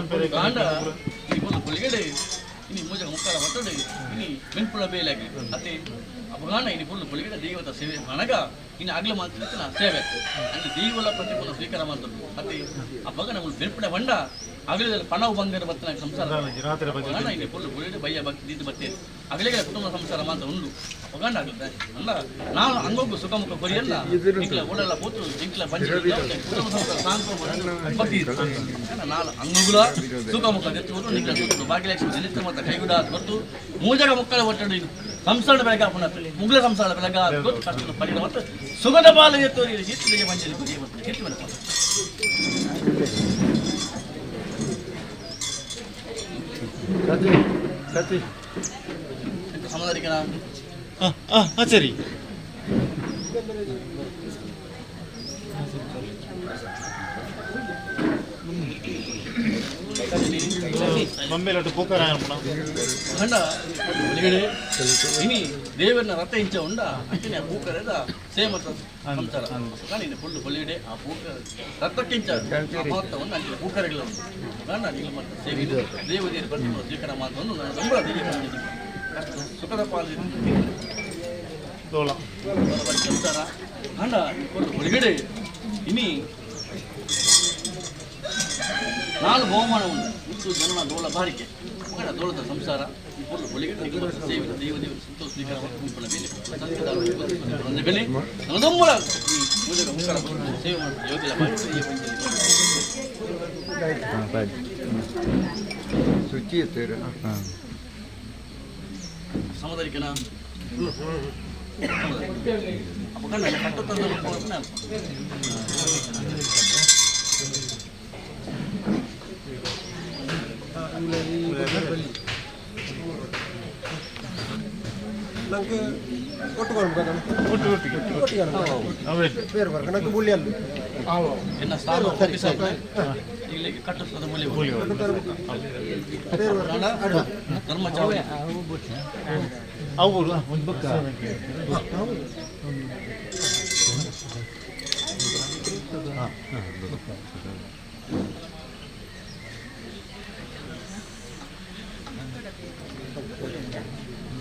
ಇನಿ ಮೂಜ ಮುಕ್ಕಾಲ ಒತ್ತಡ ಇನಿ ಮೆನ್ಪುಳ ಬೇಲಾಗಿ ಅತ್ತೆ ಅಪಗಾನ ಇನಿ ಪುಲ್ಲು ಪೊಲಿಗಿಡ ದೈವದ ಸೇವೆ ಮನಗ ಇನ್ನು ಅಗ್ಲ ಮಾತ್ರ ಸೇವೆ ಅಂದ್ರೆ ದೈವಲ ಪ್ರತಿಫಲ ಸ್ವೀಕಾರ ಮಾಡ್ತದ್ದು ಅತ್ತೆ ಅಪ್ಪಗ ನಮ್ಮ ಬೆನ್ಪುಡ ಬಂಡ ಅಗಲದಲ್ಲಿ ಪಣವು ಬಂಗಾರ ಬರ್ತನ ಸಂಸಾರ ಇನ್ನು ಪುಲ್ಲು ಪೊಲಿಗಿಡ ಬಯ್ಯ ಭಕ್ತಿ ದೀದ ಬರ್ತೇನೆ ಅಗಲಿಗೆ ಕುಟುಂಬ ಸಂಸಾರ ಮಾತ್ರ ಉಂಡು ಅಪಗಾಂಡ ಆಗುತ್ತೆ ಅಲ್ಲ ನಾವು ಅಂಗೋಗು ಸುಖಮುಖ ಕೊರಿಯಲ್ಲ ಇಂಕ್ಲ ಓಡಲ್ಲ ಪೋತು ಇಂಕ್ಲ ಪಂಚ ಕುಟುಂಬ ಸಂಸಾರ ಸಾಂತ ಭಕ್ತಿ ನಾನು ಅಂಗುಗುಲ ಸುಖಮುಖ ದೆತ್ತುವುದು ನಿಂಕ್ಲ ಸುತ್ತು ಭಾಗ್ಯಲಕ್ಷ್ಮಿ ನಿತ್ಯ ಮತ್ತು ಕೈಗುಡ ಗೊತ್ತು ಮೂಜಗ ಮಕ್ಕಳ ಒಟ್ಟಡು ಸಂಸಾರ ಬೆಳಗ ಮುಗ್ಲ ಸಂಸಾರ ಬೆಳಗ ಗೊತ್ತು ಕಷ್ಟ ಪರಿಣ ಮತ್ತು ಸುಗದ ಬಾಲ ಎತ್ತು ಹಿತ್ತಿಗೆ ಮಂಜಲಿ ಗುರಿ ಮತ್ತು ಹಿಟ್ಟು ಮನೆ ಸತಿ ಸಮಾಧಾನಿಕನ ಸರಿ ಬೊಂಬೆಲಟ್ಟು ಪೂಕರ ಗಂಡ ಒಳಗಡೆ ಇನಿ ದೇವರನ್ನ ರಥ ಇಂಚ ಉಂಡ ಅಂಚನೆ ಪೂಕರದ ಸೇಮತ ಸಂಸಾರ ನಾನು ಫುಲ್ಲು ಒಳಗಡೆ ಆ ಪೂಕರ ರಥಕ್ಕಿಂಚ ಮಹತ್ವವನ್ನು ಅಂಚಿನ ಪೂಕರಗಳ ಉಂಟು ಗಂಡ ನೀವು ಮತ್ತು ಸೇವೆ ದೇವದೇವರು ಪ್ರತಿಮ ಸ್ವೀಕಾರ ಮಾತನ್ನು ನಾನು ಸಂಬಳ ಅಷ್ಟು ಸುಖದ ಪಾಲು ಸಂಸಾರ ಗಂಡ ಒಳಗಡೆ ಇನಿ ನಾಲ್ ಬಹುಮಾನ ಉಂಟು ಮುತ್ತು ಜನನ ದೋಳ ಬಾರಿಕೆ ಮಗನ ದೋಳದ ಸಂಸಾರ ಈ ಪೊರ್ಲು ಒಳಿಗೆ ಸೇವೆ ದೈವ ದೇವರು ಸಂತೋಷ ಸ್ವೀಕಾರ ಗುಂಪನ ಮೇಲೆ ಸಂತದ ಬೆಲೆ ನನ್ನದೊಮ್ಮಲ ಈ ಪೂಜೆಗೆ ಮುಖರ ಸೇವೆ ಮಾಡುವ ಯೋಗ್ಯ ಶುಚಿ ಇರ್ತೀರ ಸಮದರಿಕನ ಅಪಕಂಡ ಕಟ್ಟುತ್ತಂದ ನಂಗೆ ಒಟ್ಟು ಬೇರೆ ನಂಗೆ ಬುಳ್ಳಿ ಅಲ್ಲ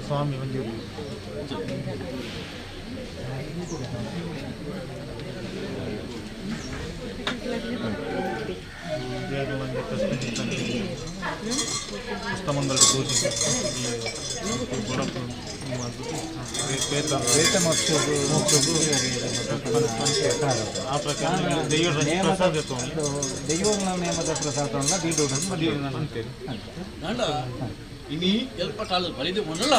ಸ್ವಾಮಿ ಮಂಜೂರು ಆ ಪ್ರಕಾರ ಪ್ರಸಾದ ನೇಮದ ಪ್ರಸಾದವನ್ನ ಅಂತೇಳಿ ಇನಿ ಎಲ್ಪ ಕಾಲ ಬಲಿದು ಮೊನ್ನಲ್ಲ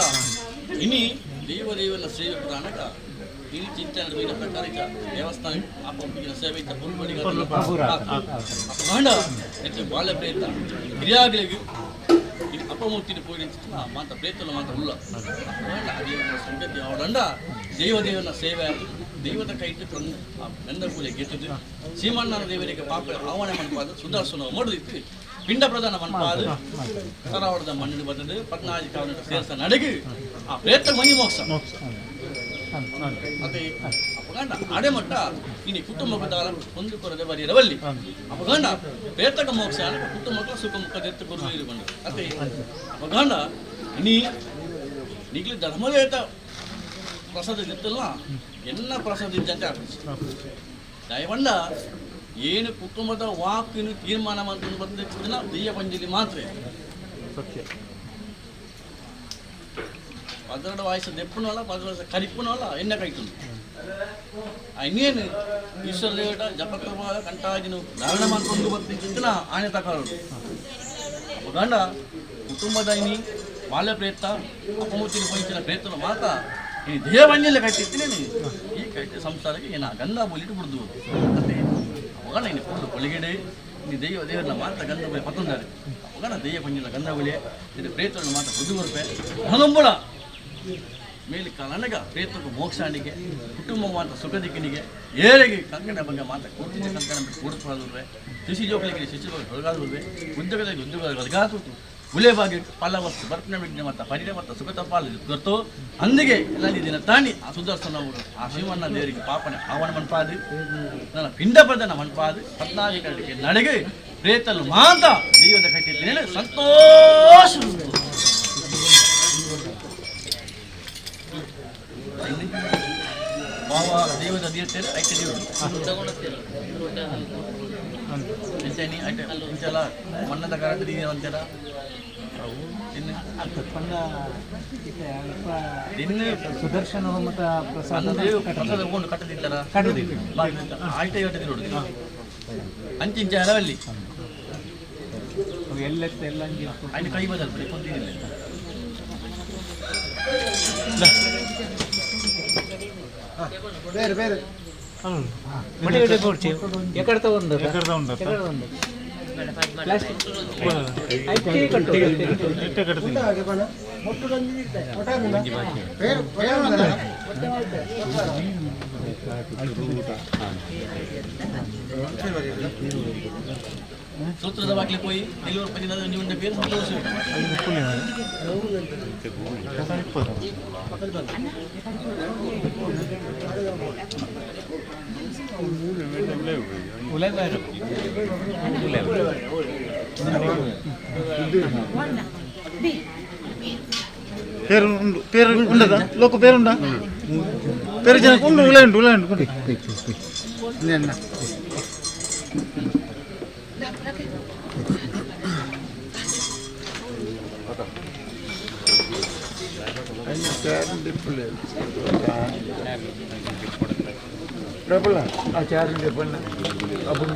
ಇನಿ ದೇವ ದೇವನ ಸೇವೆ ಪುರಾಣಕ ಇನಿ ಚಿಂತನೆ ನಡುವಿನ ಪ್ರಕಾರ ದೇವಸ್ಥಾನ ಅಪ್ಪನ ಸೇವೆ ಇತ್ತ ಅಪಗಾಂಡ ಹೆಚ್ಚು ಬಾಲ್ಯ ಪ್ರೇತ ಹಿರಿಯಾಗಲಿಗೆ ಅಪಮೂರ್ತಿನ ಪೂಜೆ ಮಾತ ಪ್ರೇತನ ಮಾತ ಉಳ್ಳ ಅಪಗಾಂಡ ದೇವನ ಸಂಗತಿ ಅವಡಂಡ ದೇವ ದೇವನ ಸೇವೆ ಆಯ್ತು ದೈವದ ಕೈಟ್ಟು ತಂದು ಆ ಬೆಂದ ಪೂಜೆ ಗೆಟ್ಟದು ಸೀಮಣ್ಣನ ದೇವರಿಗೆ ಪಾಪ ಆವಣೆ ಮನಪಾದ ಸುದರ್ಶನ ಮಾಡುದಿತ್ತು ಪಿಂಡ ಪ್ರಧಾನ ಮನ್ಪಾದು ಸರಾವರದ ಮಣ್ಣಿನ ಬದಲು ಪದ್ನಾಜಿ ಕಾವನ ಸೇರ್ಸ ನಡಗು ಆ ಪ್ರೇತ ಮನಿ ಮೋಕ್ಷ ಅದೇ ಅಪಗಂಡ ಅಡೆ ಮಟ್ಟ ಇನಿ ಕುಟುಂಬದ ಒಂದು ಕೊರದೆ ಬರಿಯರವಲ್ಲಿ ಅಪಗಂಡ ಪ್ರೇತಕ ಮೋಕ್ಷ ಕುಟುಂಬಕ್ಕೆ ಸುಖ ಮುಖ ದೆತ್ತು ಗುರು ಇರುಕೊಂಡು ಅದೇ ಅಪಗಂಡ ಇನಿ ನಿಗ್ಲಿ ಧರ್ಮದೇತ ಪ್ರಸಾದ ಇತ್ತಲ್ಲ ಎನ್ನ ಪ್ರಸಾದ ಇದ್ದಂತೆ ದಯವಂಡ ಏನು ಕುಟುಂಬದ ವಾಕಿನ ತೀರ್ಮಾನ ಅಂತ ಬಂದಿನ ದೆಯ್ಯ ಪಂಜಲಿ ಮಾತ್ರ ಸತ್ಯ ಪದರಡ ವಾಯಸ್ಸು ದೆಪ್ಪನಲ್ಲ ಪದರ ವಯಸ್ಸು ಕರಿಪುನಲ್ಲ ಎಣ್ಣೆ ಕೈತುಂಡು ಇನ್ನೇನು ಈಶ್ವರ ದೇವಟ ಜಪಕ್ರಮ ಕಂಠಾಜಿನ ಧಾರಣ ಮಾಡ್ಕೊಂಡು ಬರ್ತಿದ್ದ ಆಣೆ ತಕಾರರು ಗಂಡ ಕುಟುಂಬದ ಇನಿ ಬಾಲ್ಯ ಪ್ರೇತ ಅಪಮೂರ್ತಿನ ಪಂಚಿನ ಪ್ರೇತನ ಮಾತ ಈ ದೇಹ ಕಟ್ಟಿರ್ತೀನಿ ಈ ಕಟ್ಟಿ ಸಂಸಾರಕ್ಕೆ ಏನ ಗಂಧ ಬೋಲಿಟ್ಟು ಬಿಡ್ದು ಅದೇ ಅವಾಗ ಇನ್ನು ಫುಲ್ಲು ಒಳಗಡೆ ನೀ ದೈವ ದೇವರನ್ನ ಮಾತ್ರ ಗಂಧ ಬಳಿ ಪತ್ತೊಂದಾರೆ ಅವಾಗ ದೈವ ಪಂಜಿನ ಗಂಧ ಬಳಿ ಇದು ಪ್ರೇತನ ಮಾತ್ರ ಬುದ್ಧಿ ಬರುಪೆ ಹನಂಬುಳ ಮೇಲೆ ಕಲನಗ ಪ್ರೇತಕ್ಕೆ ಮೋಕ್ಷಾಣಿಗೆ ಕುಟುಂಬ ಮಾತ್ರ ಸುಖದಿಕ್ಕಿನಿಗೆ ಏರಿಗೆ ಕಂಕಣ ಬಗ್ಗೆ ಮಾತ್ರ ಕೊಡ್ತಿದ್ದೆ ಕಂಕಣ ಬಿಟ್ಟು ಕೊಡಿಸ್ಬಾರ್ದುವೆ ಶಿಶು ಜೋಕಲಿಗೆ ಶಿಶು ಬಗ್ಗೆ ಹೊರಗಾದುವೆ ಉದ್ಯೋಗದಲ್ಲಿ ಉದ್ಯೋಗ ಹೊರಗಾದು ಉಲೆ ಬಾಗಿ ಪಾಲ ವಸ್ತು ಬರ್ಪಣೆ ಬಿಡ್ನೆ ಮತ್ತು ಪರಿಣೆ ಮತ್ತು ಸುಖತ ಪಾಲು ಗೊತ್ತು ಅಂದಿಗೆ ಎಲ್ಲ ದಿನ ತಾಣಿ ಆ ಸುದರ್ಶನ ಅವರು ಆ ಶಿವಣ್ಣ ದೇವರಿಗೆ ಪಾಪನೆ ಆವಣ ಮನ್ಪಾದು ನನ್ನ ಪಿಂಡ ಪ್ರಧಾನ ಮನ್ಪಾದು ಪದ್ನಾಧಿಕಾರಿಗೆ ನಡೆಗೆ ಪ್ರೇತಲು ಮಾತ ದೈವದ ಕಟ್ಟಿದ್ದೇನೆ ಸಂತೋಷ. ವಾವ ದೈವದ ದೀರ್ತೆರ್ ಐತೆ ದೀವೊಡು ಎಂಚನಿ ಐತೆ ಇಂಚಲ ಮಣ್ಣದ ಕರಟ್ ದೀನ ಅಂತೆರ ಅವು ಇನ್ನು ಇನ್ನು ಸುದರ್ಶನ ಹೋಮದ ಪ್ರಸಾದ ಪ್ರಸಾದ ಕೊಂಡು ಕಟ್ಟದಿತ್ತರ ಆಯ್ತೆ ಕಟ್ಟದಿರೋಡು ಅಂಚಿಂಚ ಹಲವಲ್ಲಿ ಎಲ್ಲೆತ್ತ ಎಲ್ಲ ಅಲ್ಲಿ ಕೈ ಬದಲ್ ಬರೀ ಕೊಂತಿಲ್ಲ. ಬೇರೆ ಬೇರೆ ಎಕಡೆ ತಗೊಂಡು ಸೂತ್ರದ ಬಾಕ್ಲಿ ಪೋಯಿ ನಿಲ್ಲೂರು ಪದಿನ ನೀವು ಪೇರು ಸಂತೋಷ. పేరు పేరు ఉండదా లోక పేరుండా పేరు జన ఉండు ఉలయండు ఉలయండు ఆ చారు చెప్పండి అప్పుడు.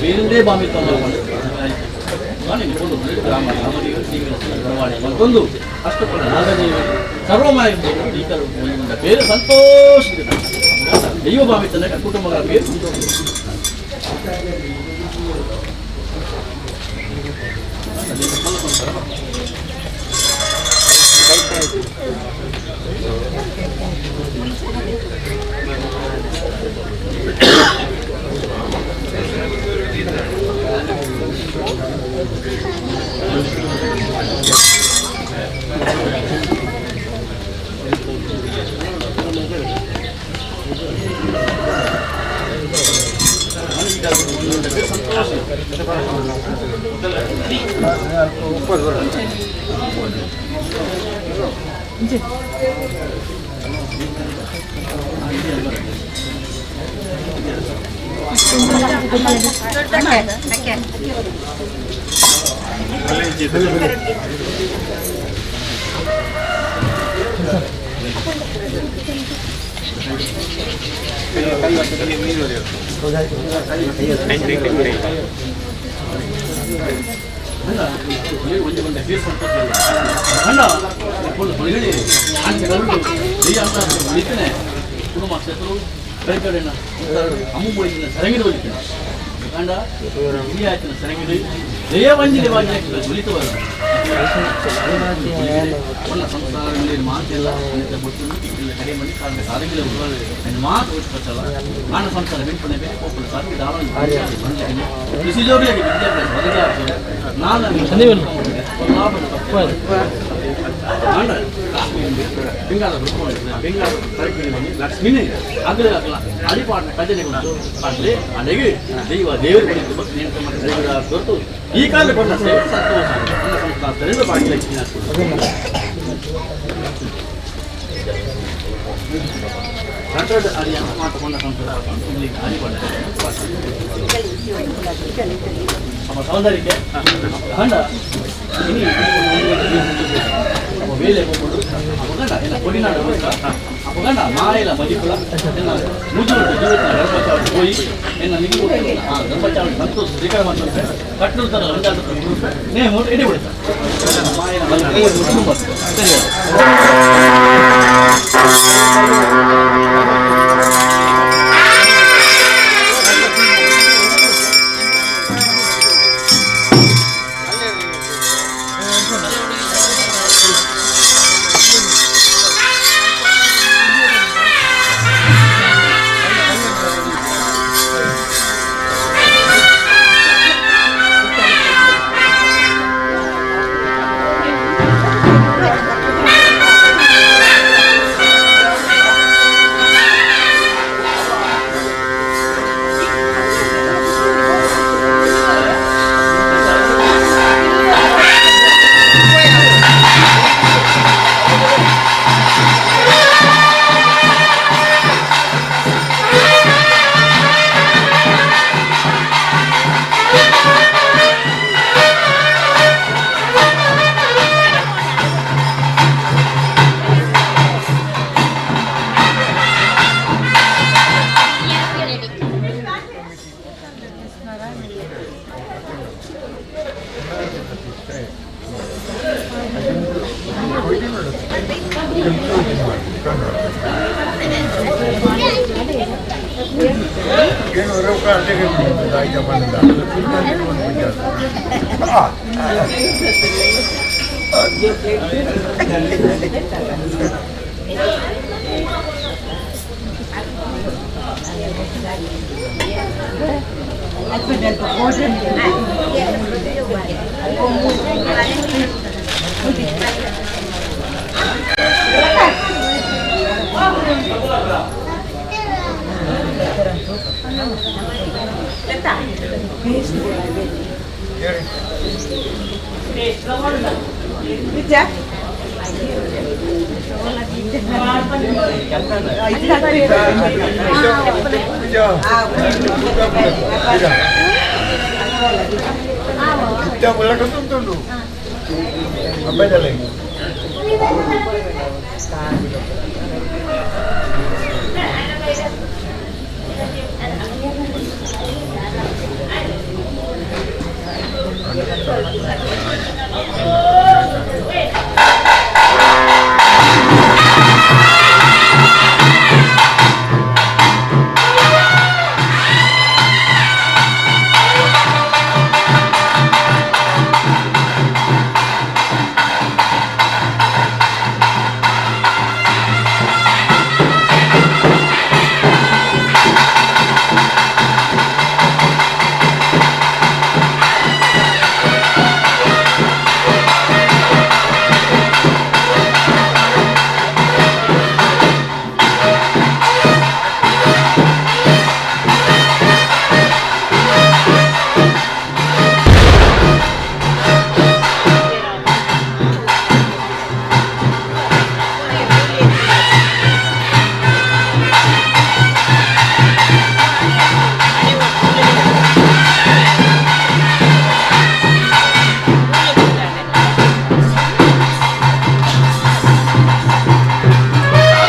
ಬೇರಿಂದೇ ಬಾಂಬೆ ಮತ್ತೊಂದು ಅಷ್ಟು ಸರ್ವಮಾಯ ಬೇರೆ ಸಂತೋಷ ದೈವ ಭಾವಿತನ ಕುಟುಂಬಗಳ ಬೇರೆ ಸಂತೋಷ. ಸಂತೋಷ. ಈ ಕಾಲ ಸೌಂದರ್ಯಕ್ಕೆ ಹಂಡ ವೇಲೆ ಕೊಡಿನಾಡು ಅಪಗಂಡ ಮಾಯಲ ಮದಿಪುಲ ಮುಜುಗಟ್ಟು ಜೀವಿತ ಗರ್ಭಚಾವಳಿ ಹೋಯಿ ಎನ್ನ ನಿಗು ಗರ್ಭಚಾವಳಿ ಸಂತೋಷ ಸ್ವೀಕಾರ ಮಾಡ್ತಾರೆ ಕಟ್ಟುತ್ತಾರೆ ನೇ ಎಡೆ ಬಿಡುತ್ತಾರೆ ಮಾಯಲ ಸರಿ.